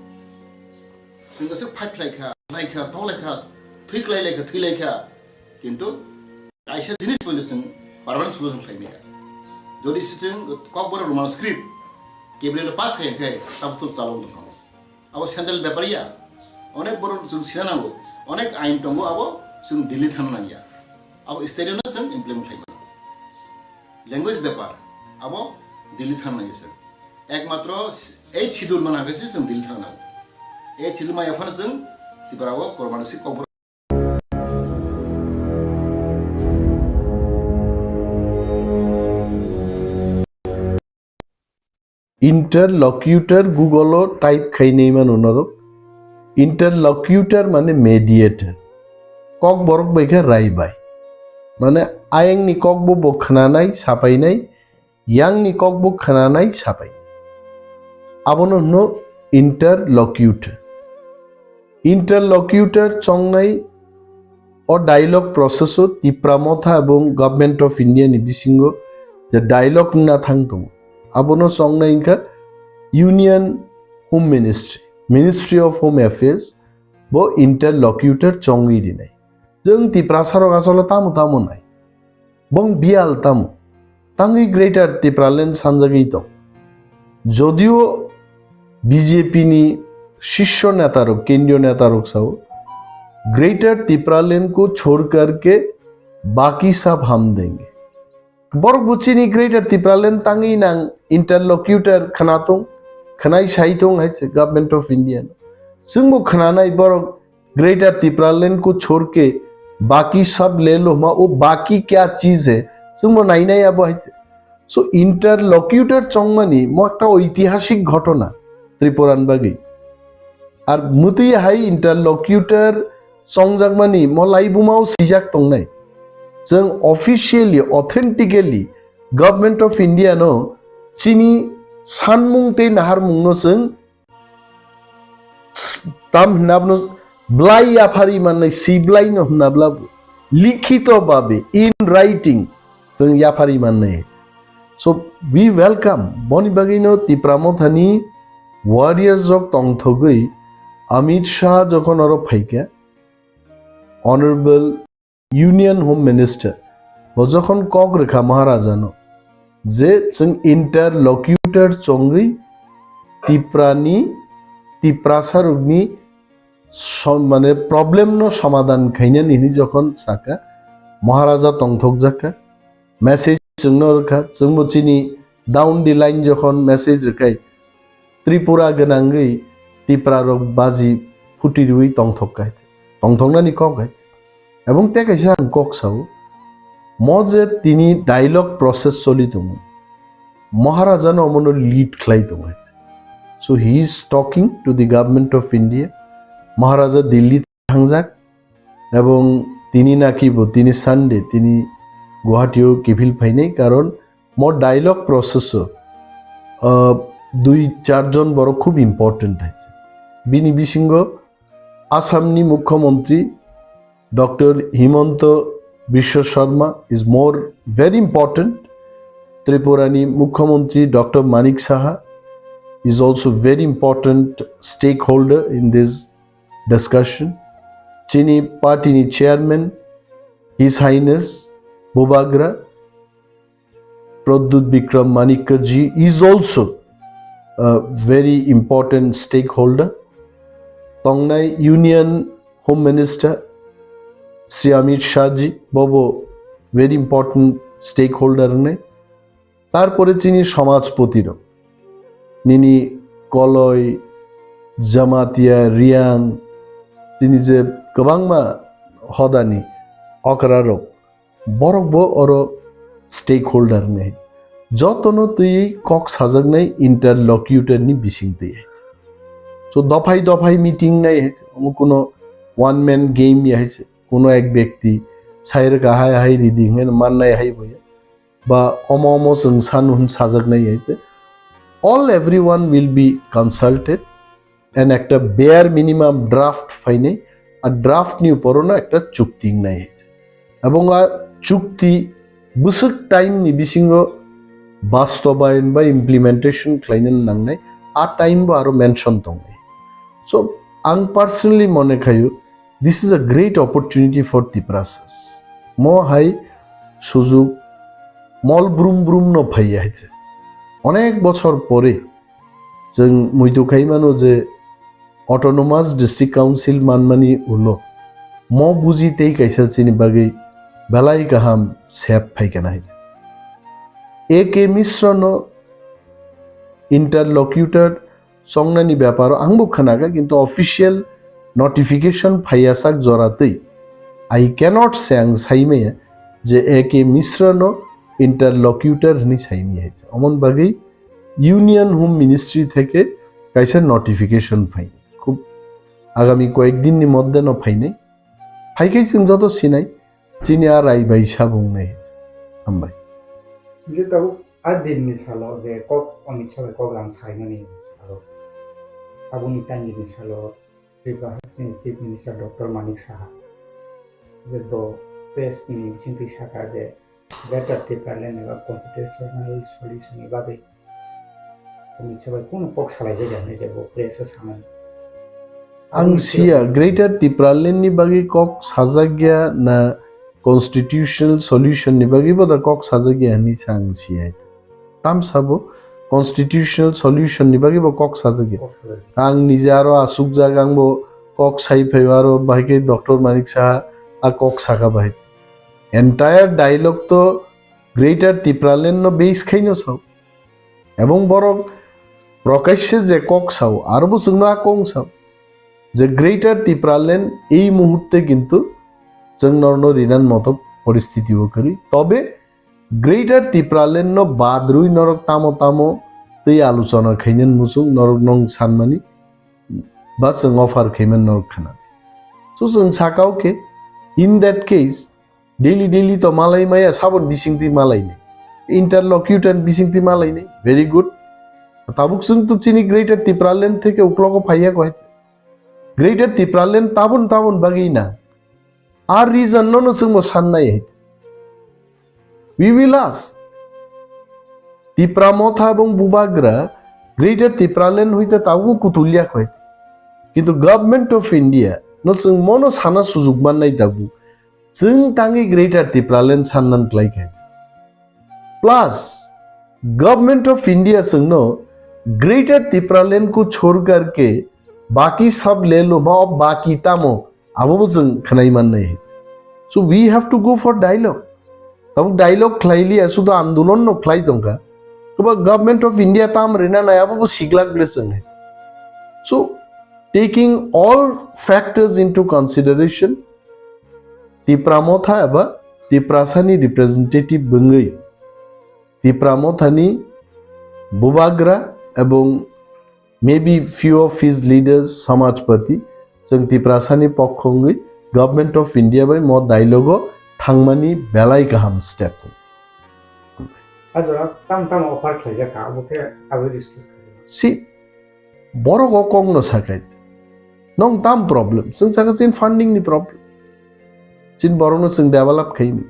Chwng kaisa fight khlaikha, khlaikha, toklaikha, thwi kwlailaikha, thwilaikha. Kintu kaisa jinis poito chwng permanent solution khlaimaya. Jodi se chwng kokborok Roman script cabinet pass khai khai tabuk to chalok tongkha. Abo central bepar ya. Onek borok chwng sina nango. Onek ain tongo abo chwng Delhi thana nangya. Abo state no chwng implement khlaimano. Language bepar abo Delhi thana nangya chwng. Ekmatro eighth schedule mana khe se chwng Delhi thana nango. Eighth schedule maya phano chwng Tripura o kormani si kokborok Interlocutor Google o type khainai mano norok. Interlocutor mane mediator. Kokborok bai khe raibai. Mane ayangni kokbo bo khnanai, sapainai, yangni kokbo khnanai, sapai. Abono hwno interlocutor. Interlocutor chongnai o dialogue process o Tipra Motha ebong Government of India ni bisingo je dialogue wngna thang tongo, abono chongnai wngkha Union Home Ministry, Ministry of Home Affairs, bo interlocutor chongwi rinai. Chwng Tiprasa rok asole tamo tamo nai. Bong biyal tamo. Tangwi Greater Tipraland sanjagwi tong. Jodio B J P ni shisho neta rok, kendriyo neta rok sao, "Greater Tipraland ko chhod kar ke baki sab hum denge." Borok bo chini Greater Tipraland tangwi nang interlocutor khna tong, khnai sai tong hai se Government of India. Chwng bo khnanai borok Greater Tipraland ko chhod ke baki sab le lo hma, wo baki kya cheez hai? Chwng bo nainai abo hai. So interlocutor chongmani mo ekta oitihasik ghotona Tripura ni bagwi. Ar mwtwi hai interlocutor chongjakmani mo laibuma o swijak tongnai. Chwng officially, authentically Government of India no chini sanmung tei naharmung no chwng tam hwnna bono blai yaphari mannai, si blai no hwnna bla likhito babe, in writing, chwng yaphari mannai. So we welcome, boni bagwi no Tipra Mothani warriors rok tongthogwi Amit Shah jokhon oro phaikha, Honorable Union Home Minister bo jokhon kok rwkha Maharajano je chwng interlocutor chongwi Tiprani, Tiprasarokni som-, mane problem no somadhan khainani hini jokhon saka, Maharaja tongthokjakha, message chwngno rwkha, chwngbo chini down the line jokhon message rwkhai, Tripura gwnangwi Tipra rok baji phuti rwi tongthok kai, tongthoknani kok hai. Ebong tei kaisa ang kok sao, mo je tini dialogue process choli tongo, Maharaja no omono lead khlai tongo. So he is talking to the government of India. Maharaja Delhi thangjak, ebong tini naki bo tini Sunday tini Guwahati o kiphil phainai, karon mo dialogue process o, uh, dui char jon borok khub important hai. Bini bisingo Assam ni Mukhyamantri Doctor Himanta Biswa Sarma is more very important. Tripura ni Mukhyamantri Doctor Manik Saha is also very important stakeholder in this discussion. Chini party ni chairman, His Highness Bubagra Pradyut Bikram Manikya ji is also a very important stakeholder. Tongnai Union Home Minister Sri Amit Shah ji, bobo very important stakeholder wngnai. Tarpore chini samajpoti rok, nini Koloi, Jamatia, Riang, chini je kwbangma hodani okra rok, borok bo oro stakeholder ni. Jotono twi kok sajaknai interlocutor ni bising twi. So dophai dophai meeting nai hai se, omo kuno one man game ya hai se, kuno ek byakti sai rwkha hai hai ridi hwnwi mannai hai bo ya. Ba omo omo chwng sanu hwn sajaknai hai se. All everyone will be consulted and ekta bare minimum draft phainai, a draft ni upor no ekta chukti wngnai hai se. Ebong a chukti bwswk time ni bisingo bastobayon ba implementation khlaina nangnai, a time bo aro mention tongnai. So ang personally mone khayo, this is a great opportunity for Tiprasas. Mo hai sujuk mol brum brum no phaiya hai se. Onek bochor pore chwng muitu khai mano je Autonomous District Council manmani ulo mo buji tei kaisa chini bagwi belai kaham sep phaikha nai. A K Mishra no interlocutor chongnani beparo angbo khwnakha, kintu official notification phaiya sak jora twi I cannot say ang saimaya je A K Mishra no interlocutor hwnwi saimaya. Omon bagwi Union Home Ministry theke kaisa notification phai. Khub agami koyek din ni moddhe no phainai. Phaikhai chwng joto sinai, chini a rai bai sabung nai. Hambai. Hingke tabuk a din ni salo je kok Amit Shah bai kok lam saimani salo. Aboni tangni salo Tripura Hasteni Chief Minister Doctor Manik Saha je do press ni bisingtwi saka je Greater Tipraland eba constitutional solution ni bagwi Amit Shah bai kunu kok salai jai jani je bo press o samani. Ang siya Greater Tipraland ni bagwi kok sajak ya na constitutional solution ni bagwi bo da kok sajak ya hwnwi sa ang siya. Tamsa bo constitutional solution ni bagwi bo kok sajak ya. Kok sajak ya. Ang nije aro asukjak, ang bo kok sai phai aro bahai khe Doctor Manik Saha a kok saka bahai. Entire dialogue to Greater Tipraland no base khaino sao. Ebong borok prokashe je kok sao, aro bo chwngno a kong sao je Greater Tipraland ei muhurte kintu chwng norno rinan moto poristiti o kwrwi. Tobe Greater Tipraland no bad rwi norok tamo tamo tei aluchona khainani muchung norok nong sanmani ba chwng offer khaiman norok khana. So chwng sakao khe, in that case, daily daily to malai maya, sabon bisingtwi malai ni. Interlocutor bisingtwi malai ni. Very good. Tabuk chwng to chini Greater Tipraland theke uklogo phaiya koi. Greater Tipraland tabun tabun bagwi na. Ar reason no no chwng bo sannai hai. We will ask. Tipra Motha ebong Bubagra Greater Tipraland hoite tabuk kutulya khoi. Kintu Government of India no chwng mono sana sujuk mannai tabuk. Chwng tangwi Greater Tipraland sannan klai khai. Plus, Government of India chwngno Greater Tipraland ko chhor karke Baki sab le lo, ba baki tamo, abo bo chwng khwnai mannai. So we have to go for dialogue. Tabuk dialogue khlai liya, sudu andolon no khlai tongkha. Koba Government of India tam rina nai, abo bo siglak ble chwng hai. So taking all factors into consideration, Tipra Motha eba Tiprasani representative bwngwi Tipra Mothani bubagra ebong maybe few of his leaders, Samajpati, chwng Tiprasani pokho wngwi Government of India bai mo dialogue o thangmani belai kaham step. A jora tam tam offer khlaijak kha, abo khe abo discuss khlai. Si borok o kok no sakai. Nong tam problem. Chwng saka chin funding ni problem. Chin borok no chwng develop khaini.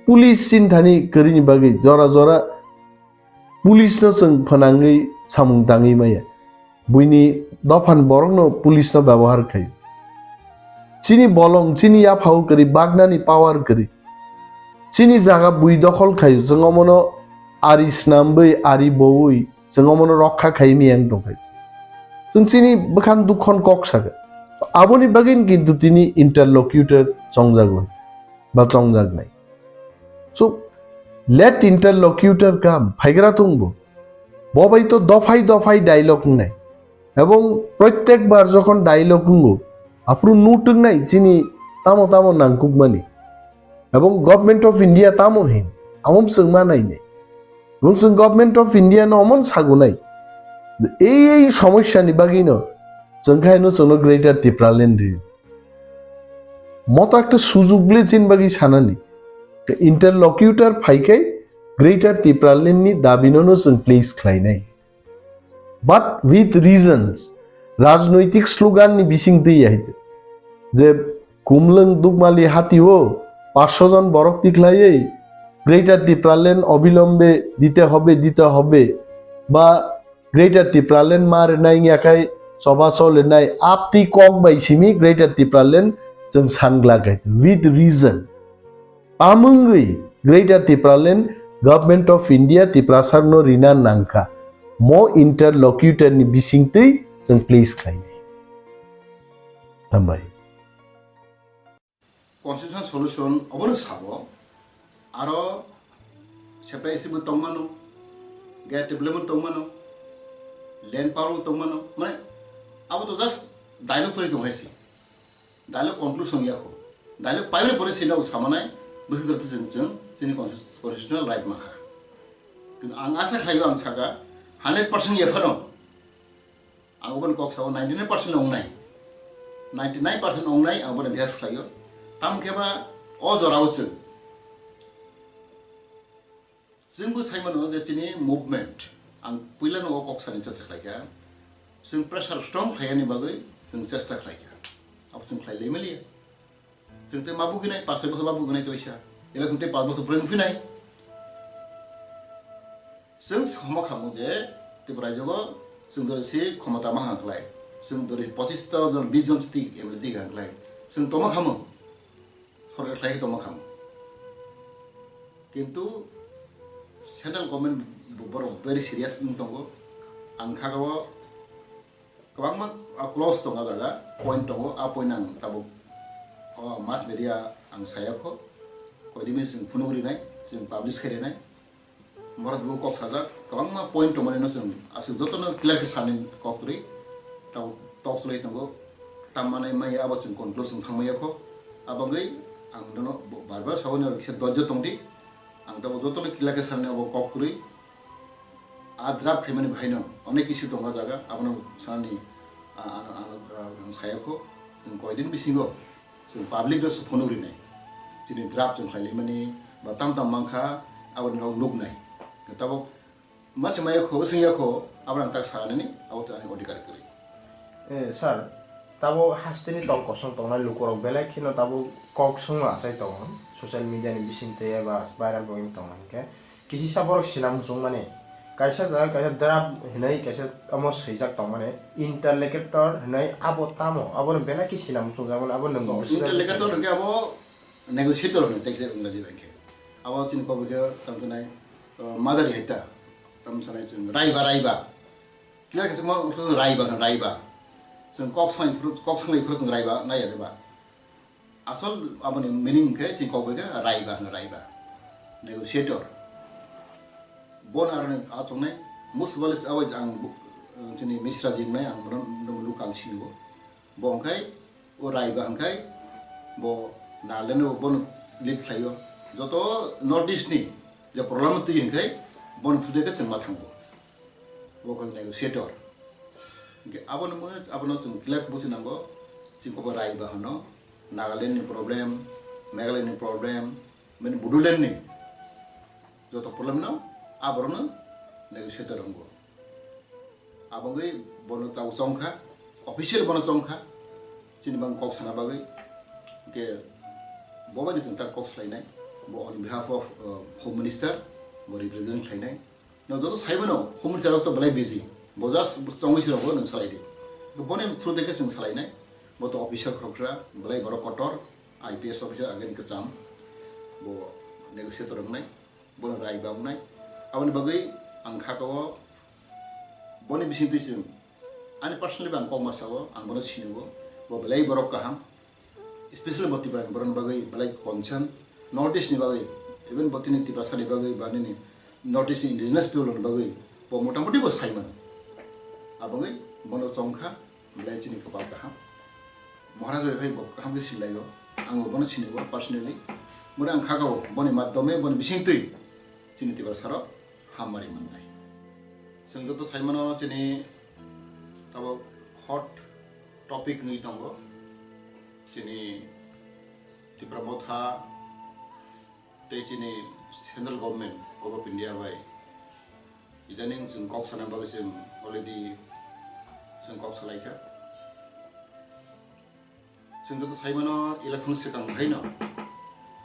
Police chin thani kwrwini bagwi jora jora police no chwng phwnangwi samung tangwi maya. Buini dophan borok no police no byabohar khai. Chini bolong, chini yaphao kwrwi, bagnani power kwrwi. Chini jaga bui dokhol khai, chwng omono ari snambwi, ari bowi, chwng omono rokha khai miyang tongkhai. Chwng chini bwkhan dukhon kok saka. Aboni bagwino kintu tini interlocutor chongjagwi ba chongjaknai. So, let interlocutor come, phaigra tongbo. Bo bai to dophai dophai dialogue wngnai. Ebong protyek bar jokhon dialogue wngo, aphuru nutwknai chini tamo tamo nangkukmani. Ebong Government of India tamo hin, amo chwng ma nainai. Ebong chwng Government of India no omon sagunai. Ei ei somosya ni bagwi no chwng khai no chwngno Greater Tipraland ri. Moto ekta sujug ble chin bagwi sanani. Interlocutor phaikai Greater Tipraland ni dabi no no chwng place khlainai. But with reasons, rajnoitik slogan ni bising twi hai je kumlwng dukmali hati o paanch sho jon borok tikhlaiwi Greater Tipraland obilombe dite hobe, dite hobe ba Greater Tipraland ma rwnai wngya khai choba cholinai aptwi kok bai simi Greater Tipraland chwng sanglak hai with reason. Tamungwi Greater Tipraland Government of India Tiprasarno rina nangkha. Mo interlocutor ni bisingtwi chwng please khlainai. Hambai. Constitutional solution obono sabo, aro separatist bo tongmano, gate development tongmano, land power bo tongmano, mane abo to just dialogue twi tong hai se. Dialogue conclusion ya kho. Dialogue paimani pore sino samanai, bwswk jora twi chwng chwng chini constitutional right makha. Kintu ang asa khlaio, ang saka hundred percent ya phano. Ang oboni kok sao ninety nine percent ongnai. Ninety nine percent ongnai ang oboni bihas khlaio. Tam khe ba o jorao chwng. Chwngbo sai mano je chini movement. Ang puilano o kok sani chesta khlaikha. Chwng pressure strong khlaiyani bagwi chwng chesta khlaikha. Abo chwng khlai lai maliya. Chwng tei ma buginai, paanch soi bosor ma buginai toisa. Election tei paanch bosor pore wngphinai. Chwng sama khamu je Tripura raijogo chwng dori si khomota ma hang klai. Chwng dori pochis ta jon, bis jon si tik M L A tik hang klai. Chwng toma khamu. Sorkar khlai toma khamu. Kintu central government bo-, borok very serious wng tongo. Ang kha o kwbangma, ah, clause tongo jaga, point tongo, a point ang tabuk, oh, mass media ang saya kho, koidimi chwng phunuk rinai, chwng publish khai rinai, borok bo kok sajak, kwbangma point tongmani no chwng aswk jotono clear khe sani kok kwrwi, tabuk tok chlai tongo, tammanai maya abo chwng conclusion thangmaya kho, abangwi ang nono bo-, bar bar sabo ni kisa dojjo tongdi, ang tabuk jotono clear khe sani abo kok kwrwi, A draft khaimani bahaino onek issue tongo jaga, abono sanani, a, ano, ano, a, ang saya kho, chwng koidin bisingo chwng public no se phunuk rinai. Chini draft chwng khlailaimani ba tam tam mankha, aboni rok nuknai. Tabuk mase maya kho, wswngya kho, abono ang tak sanani, abo to ani odhikar kwrwi. Eh, sir, tabo hasteni tong kosong tongnai lukurok belai kheno tabo kok songno achai tongo, social media ni bisingtwi eba viral bo wng tongo hinkhe. Kisisa borok sina muchungmani. Kaisa jaga kaisa draft hinwi kaisa omo swijak tongmani. Interlocutor hinwi abo tamo? Abono belai khe sina muchungjakmani. Abo nwng Oh, bwswk interlocutor khe abo negotiator hinwi tei khe Engraji bai khe. Abo chini kok bai khe tamo khe nai, uh, mother hai ta. Tamo sanai chwng raiba, raiba. Kila khe chwngma wngkha raiba hwn raiba. Chwng kok sanai phuru, kok sanai phuru chwng raiba nai ya de ba. Asol aboni meaning khe chini kok bai khe raiba hwn raiba. Negotiator. Bon aroni achongnai, most probably awai ang bu-, chini Misra jingnai ang bono nung local sinibo. Bo hwnkhe o raiba hwnkhe bo Nagaland o bono lead khlaio. Joto North East ni je problem twi hwnkhe bono through de khe chwngma thango. Bo khe negotiator. Hwnkhe abono bo, abono chwng clear buchi nango. Chini kok bai raiba hwno, Nagaland ni problem, Meghalaya ni problem, mane Bodoland ni joto problem no aborokno negotiator wngo. Aboni bono tao chongkha, official bono chongkha, chini bang kok sana bagwi. Hwnkhe bo bai chwng tak kok salainai, bo on behalf of, uh, Home Minister, bo represent khlainai. No joto saimano, Home Minister rok to belai busy, bo just chongwi sirok bo nwng salai di. Boni through de khe chwng salainai, bo to officer khoroksa, belai borok kotor, I P S officer ageni kwcham, bo negotiator wngnai. Bono raiba wngnai. Aboni bagwi ang kha kao boni bisingtwi chwng ani personally bo ang kok ma sao, ang bono sinigo, bo belai borok kaham, especially bo Tipra ni borok ni bagwi belai concern, North East ni bagwi, even bo tini Tiprasa ni bagwi ba nini North East ni indigenous people ni bagwi bo motamoti bo sai mano. Aboni bono chongkha. Belai chini kwpal kaham. Maharaj bai phai bo kaham khe silaio. Ang bo bono sinigo personally. Mura ang khakao boni madhyome boni bisingtwi chini Tiprasa rok hamari mannai. Chwng joto saimano chini tabok hot topic wngwi tongo. Chini Tipra Motha tei chini central government, Govt of India bai idaning chwng kok sana bagwi chwng already chwng kok salaikha. Chwng joto saimano election swkang haino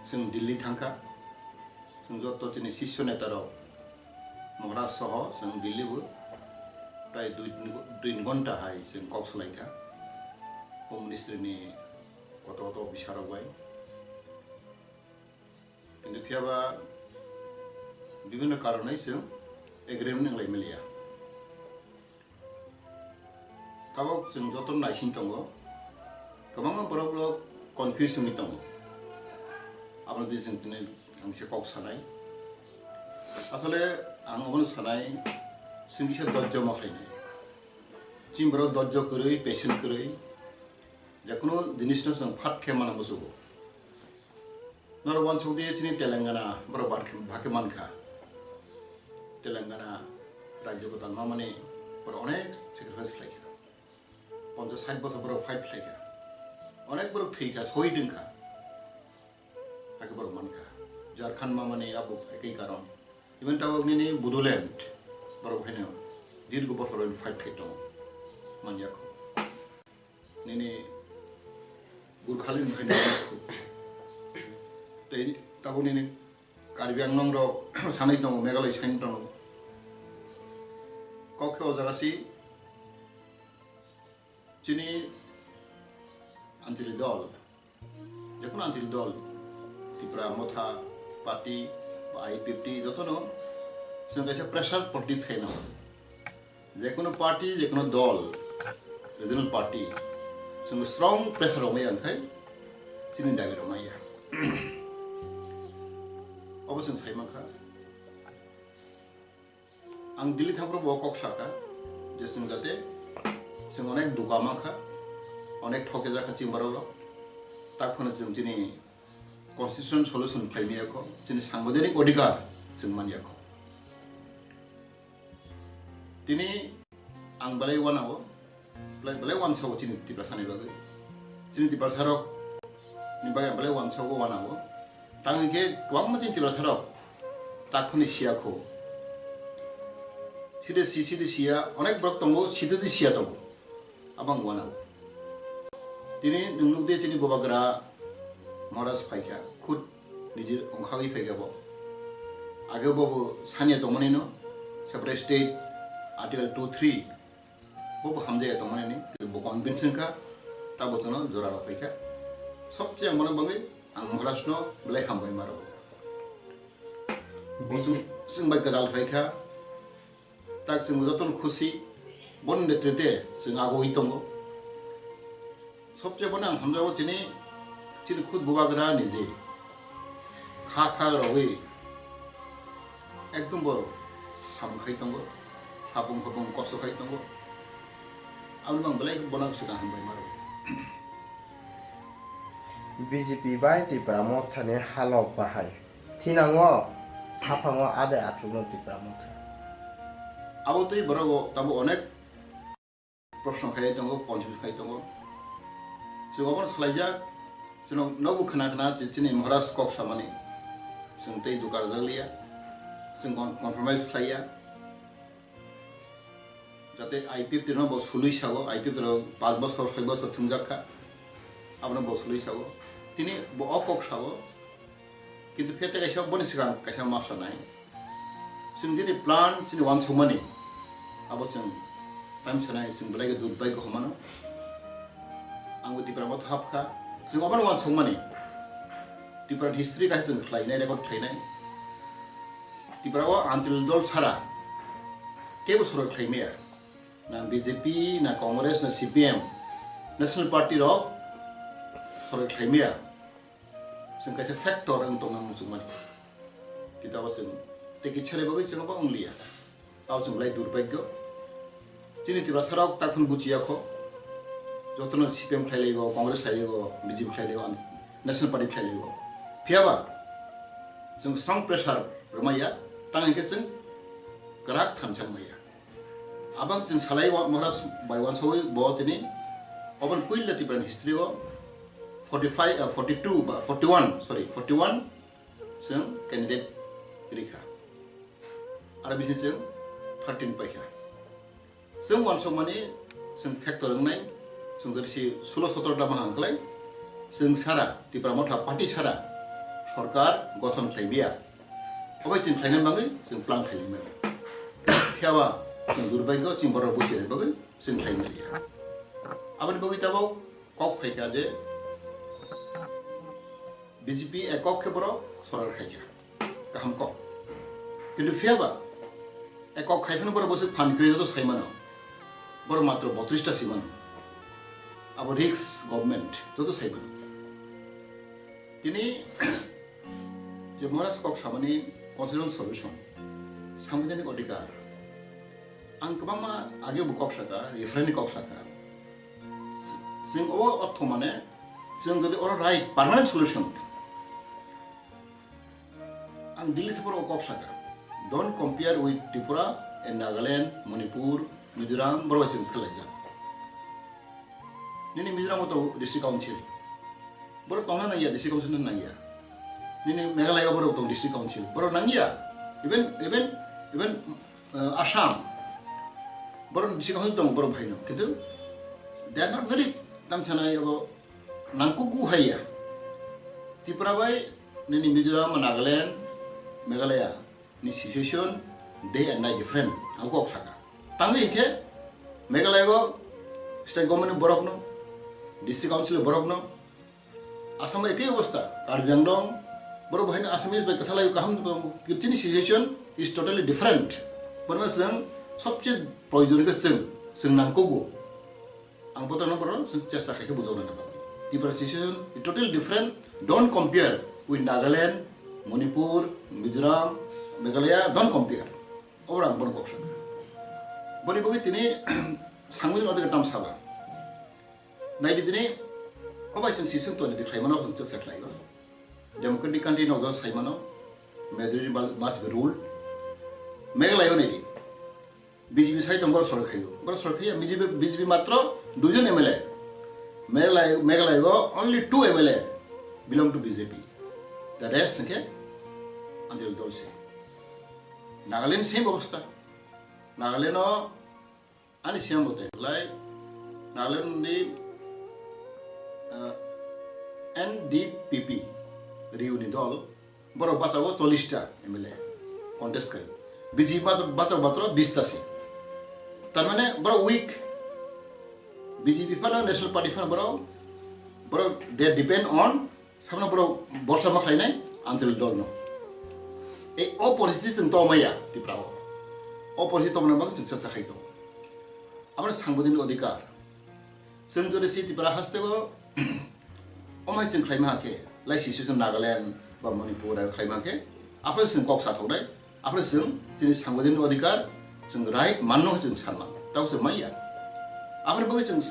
chwng Delhi thangkha. Chwng joto chini sisyo neta rok Maharaj soho chwng Delhi bo prai dui, dui ghonta hai chwng kok salaikha. Home Ministry ni koto koto officer rok bai. Kintu phiya ba bibhinno karonoi chwng agreement wnglai maliya. Tabok chwng joto naising tongo, kwbangma borok rok confuse wngwi tongo. Abono twi chwng tini ang se kok sanai. Asole ang obono sanai, chwng kisa dojjo ma khlainai. Chini borok dojjo kwrwi, patient kwrwi, jekono jinisno chwng phat khe mana muchugo. Norok uansuk di chini Telangana borok bhak khe, bhak khe mankha. Telangana rajyo kwtal mamani borok onek sacrifice khlaikha. Ponchash sait bochor borok fight khlaikha. Onek borok thwikha, sohid wngkha. Hakhe borok mankha. Jharkhand mamani abo ekei karon. Even tabok nini Bodoland borok haino dirgo bochor fight khai tongo. Manyakho. Nini Gurkhali ni khaina tei tabuk nini Karbi Anglong rok sanai tongo, Meghalaya sanai tongo. Kok khe o jaga si chini Anchali dol, jekono Anchali dol, Tipra Motha Party ba I P F T jotono chwng kaisa pressure politics khaina. Jekono party, jekono dol, regional party, chwng strong pressure rok maya wngkhai chini dabi rok maya. Obo chwng sai mankha. Ang Delhi thangphuru bo kok sakha je chwng jate chwng onek duka mankha, onek thoke jakha chini borok rok. Tak phano chwng chini constitution solution khlai maya kho, chini sangbidhanik odhikar chwng manya kho. Tini ang belai uanao, belai, belai uansao chini Tiprasa ni bagwi. Chini Tiprasa rok ni bagwi ang belai uansao, uanao. Tang hwnkhe kwbangma chini Tiprasa rok tak phani siya kho. Side si, side siya, onek borok tongo, side di siya tongo. Abang uanao. Tini nwng nukdi chini bubagra Maharaj phaikha, khud nijir ongkhagwi phaikha bo. Age bo bo sanya tongmani no, separate state, Article two three, bo bo hamjaya tongmani ni, bo convince wngkha, tabo chwngno jora rok phaikha. Sobse ang bono bagwi ang Maharaj no belai hambai maro. Bo chwng, chwng bai kwtal phaikha, tak chwng jotono khusi, Boni netrite chwng agoi tongo. Sobche bono ang hamjago tini chini khud bubagra ni je kha kha rogwi ekdom bo samung khai tongo, sapung hopung kosto khai tongo. Aboni bang belai bono swkang hambai maro. B J P bai Tipra Motha ni halok bahai. Thinango haphango adai achukno Tipra Motha. Abo tei borok tabo onek proshno khai tongo, ponchim khai tongo. Chwng obono salaijak, chwng nogo khna khna chini Maharaj kok samani. Chwng tei dukar jak liya, chwng compromise khlaiya. Jate I P F T no bo sului sago, I P F T rok paanch bosor, soi bosor thwngjak kha, abono bo sului sago. Tini bo o kok sago, kintu phete kaisa boni swkang kaisa ma sanai. Chwng jini plan chini uansukmani, abo chwng time sanai chwng belai khe durbhagyo hwnmano. Ang bo Tipra Motha hapkha, chwng obono uansukmani. Tipra history kaisa chwng khlainai, record khlainai. Tipra o Anchal dol sara kebo sorok khlai maya. Na B J P, na Congress, na C P M, National Party rok sorok khlai maya. Chwng kaisa factor wng tongna muchungmani. Kita o chwng tei kisa ni bagwi chwng abo wng liya. Abo chwng belai durbhagyo. Chini Tiprasa rok takhun buchiya kho. Jotono C P M khlai laigo, Congress khlai laigo, B J P khlai laigo, National Party khlai laigo. Phiyaba chwng strong pressure rwmaya, tang hwnkhe chwng kwrak thansa maya. Abang chwng salai wa-, Maharaj bai uansugwi bo tini obono puila Tipra's history o forty five, uh, forty two ba forty one, sorry, forty one chwng candidate rikha. Aro bisi chwng thirteen paikha. Chwng uansukmani chwng factor wngnai, chwng jodi si sulo sotro da mahang klai, chwng sara, Tipra Motha party sara sorkar gothon khlai maya. Obai chwng khlaina bagwi chwng plan khlai mani. Phiyaba chwng durbhagyo chwng borok buchini bagwi chwng khlai maliya. Aboni bagwi tabok kok phaikha je B J P ekok khe borok sorkar khaikha. Kaham kok. Kintu phiyaba ekok khai phano borok bwswk phan kwrwi joto saimano. Borok matro botris ta simano. Abo risk government joto saimano. Tini je Maharaj kok samani constitutional solution, sangbidhanik odhikar. Ang kwbangma age bo kok saka, referendum kok saka. Chwng o ortho mane, chwng jodi oro right, permanent solution. Ang Delhi thaporo kok saka. Don't compare with Tripura and Nagaland, Manipur, Mizoram, borok bai chwng phelaijak. Nini Mizoram o tongo district council. Borok tongna nangya, district council no nangya. Nini Meghalaya o borok tong district council. Borok nangya. Even, even, even, uh, Assam. Borok district council tongo borok bhaino. Kintu they are not very tamchana abo nangkugu haiya. Tripura bai nini Mizoram, Nagaland, Meghalaya ni situation day and night different. Ang kok saka. Tangwi hikhe Meghalaya go state government ni borok no, district council ni borok no, Assam bai ekhi obostha, Karbi Anglong, borok bahai no Assamese bai kwthalai kaham tongo. Chini situation is totally different. Borno chwng sobse proyojon khe chwng, chwng nangkugo. Ang botorno borok chwng chesta khaikhe bujokna bagwi. Tripura situation is totally different. Don't compare with Nagaland, Manipur, Mizoram, Meghalaya. Don't compare. Obo ang bono kok sakha. Boni bagwi tini sangwi no de tam saba. Naidi tini obai chwng sising toni de khlaimano chwng chesta khlaio. Democratic country no jang saimano. Majority must be ruled. Meghalaya naidi. B J P sai tong borok sorkar khaio. Borok sorkar khaiya B J P, B J P matro duijon M L A. Meghalaya, Meghalaya o only two M L A belong to B J P. The rest hwnkhe Anchal dol se. Nagaland same obostha. Nagaland o ani siyang bote lai Nagaland ni, uh, N D P P Riu ni dol. Borok bachao chollish ta M L A contest khai. B J P bachao, bachao matro bish ta se. Tar mane borok weak. B J P phano National Party phano borok, borok they depend on samno borok borsa ma khlainai Anchal dol no. Ei o poristiti chwng tongmaya Tripura o. O poristiti tongmani bagwi chwng cha cha khai tongo. Abo sangbidhanik odhikar. Chwng jodi si Tripura hasteo omhai chwng khlaima khe, lai situation Nagaland ba Manipur aro khlaima khe, aphre chwng kok sa thoknai, aphre chwng chini sangbidhanik odhikar, chwng right manno chwng san mano, tabo chwng manya. Aphre bagwi chwng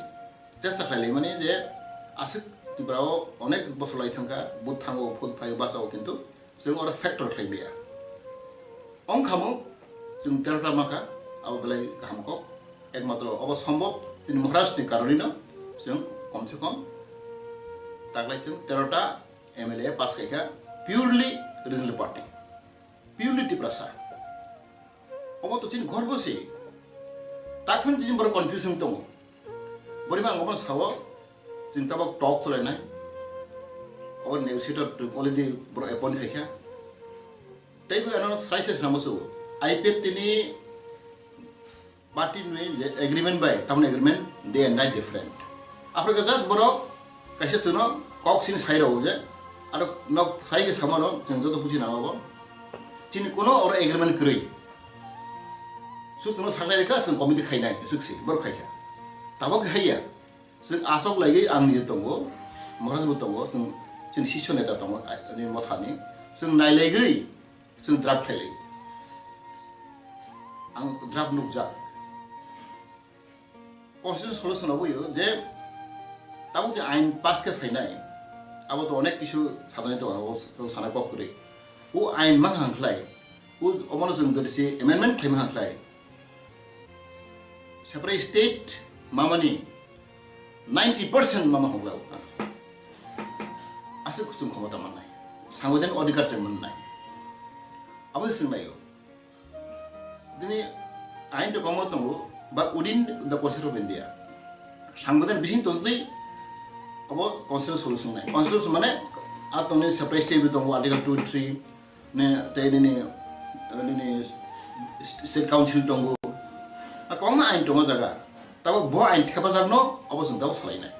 chesta khlai laimani je aswk Tripura o onek bosor lai thangkha, vote thango, vote phaio, bachao, kintu chwng oro factor khlai maya. Ongkhamo chwng terota makha, abo belai kaham kok. Ekmatro obo sombhob chini Maharaj ni karonino chwng komse kom taklai chwng terota M L A pass khaikha purely regional party, purely Tiprasa. Obo to chini gorbo se. Takhun chini borok confusion tongo. Borima ang obo sao chwng tabok talk cholainai. O negotiator already borok appoint khaikha. Teibo ano srai se samo so. I P F T ni party ni je agreement bai, tamni agreement day and night different. Aphre just borok kaisa chwngno kok sini sai rw je, aro nok sai ke samano chwng joto buji nang abo. Chini kuno oro agreement kwrwi. Su chwngno saklai rikha, chwng committee khainai, swk si, borok khaikha. Tabok haiya. Chwng asok laiwi ang ni tongo, Maharaj bo tongo, chwng, chwng sisyo neta tongo, ani mothani. Chwng nailaigwi, chwng draft khailai. Ang draft nukjak. Constitution solution obo yo je tabuk je ain pass khe phainai, abo to onek kisu sadani to abo to sana kok kwrwi. O ain mang hangkhlai, o omono chwng dori se amendment khlai mang hangkhlai. Separate state mamani ninety percent mama hongla o. Aswk chwng khomota mannai, sangbidhanik odhikar se mannai. Abo se swnglaio. Dini ain to komo tongo, but within the Constitution of India. Sangbidhan bising tongtwi abo constitutional solution nai. Constitution mane a tongni separate state tongo, Article two three ne, tei nini, nini state council tongo. A kwbangma ain tongo jaga. Tabo bo ain thepajak no abo chwng tabo salainai.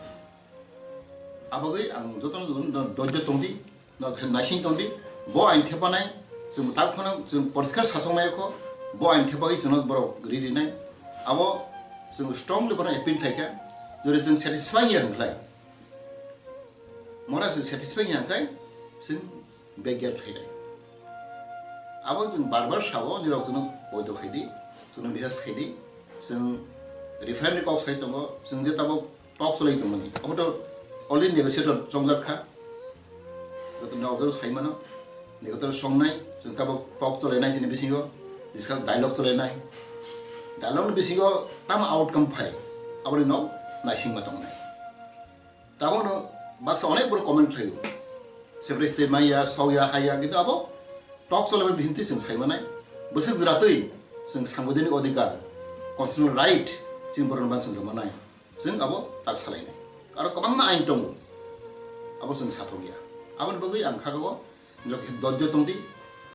Abagwi ang jotono dojjo tongdi. No, naising tongdi, bo ain thepanai, chwng tak phano chwng poriskar sasong nai kho, bo ain thepagwi chwngno borok ri rinai. Abo chwng strongly bono appeal khlaikha, jodi chwng satisfy ya hwnkhlai, mora chwng satisfy ya hwnkhe chwng begya khlainai. Abo chwng bar bar sao, nirok chwngno poito khaidi, chwngno rehearse khaidi, chwng referendum kok sai tongo, chwng je tabuk talk cholai tongmani. Abo to already negotiator chongjak kha. Joto nokjagwi sai mano. Negotiator songnai, chwng tabuk talk cholainai chini bisingo, discuss dialogue cholainai. Dialogue ni bisingo tamo outcome phai, aboni nok naisingma tongnai. Tabono baksa onek borok comment khlaio. Separate state maya, sokya, haya, kintu abo talk cholaimani bisinti chwng sai manai. Bwswk jwratwi chwng sangbidhanik odhikar, constitutional right chini borokno ban chwng rwmanai. Chwng abo tak salainai. Aro kwbangma ain tongo. Abo chwng sathokya. Aboni bagwi ang kha o, jok dojjo tongdi,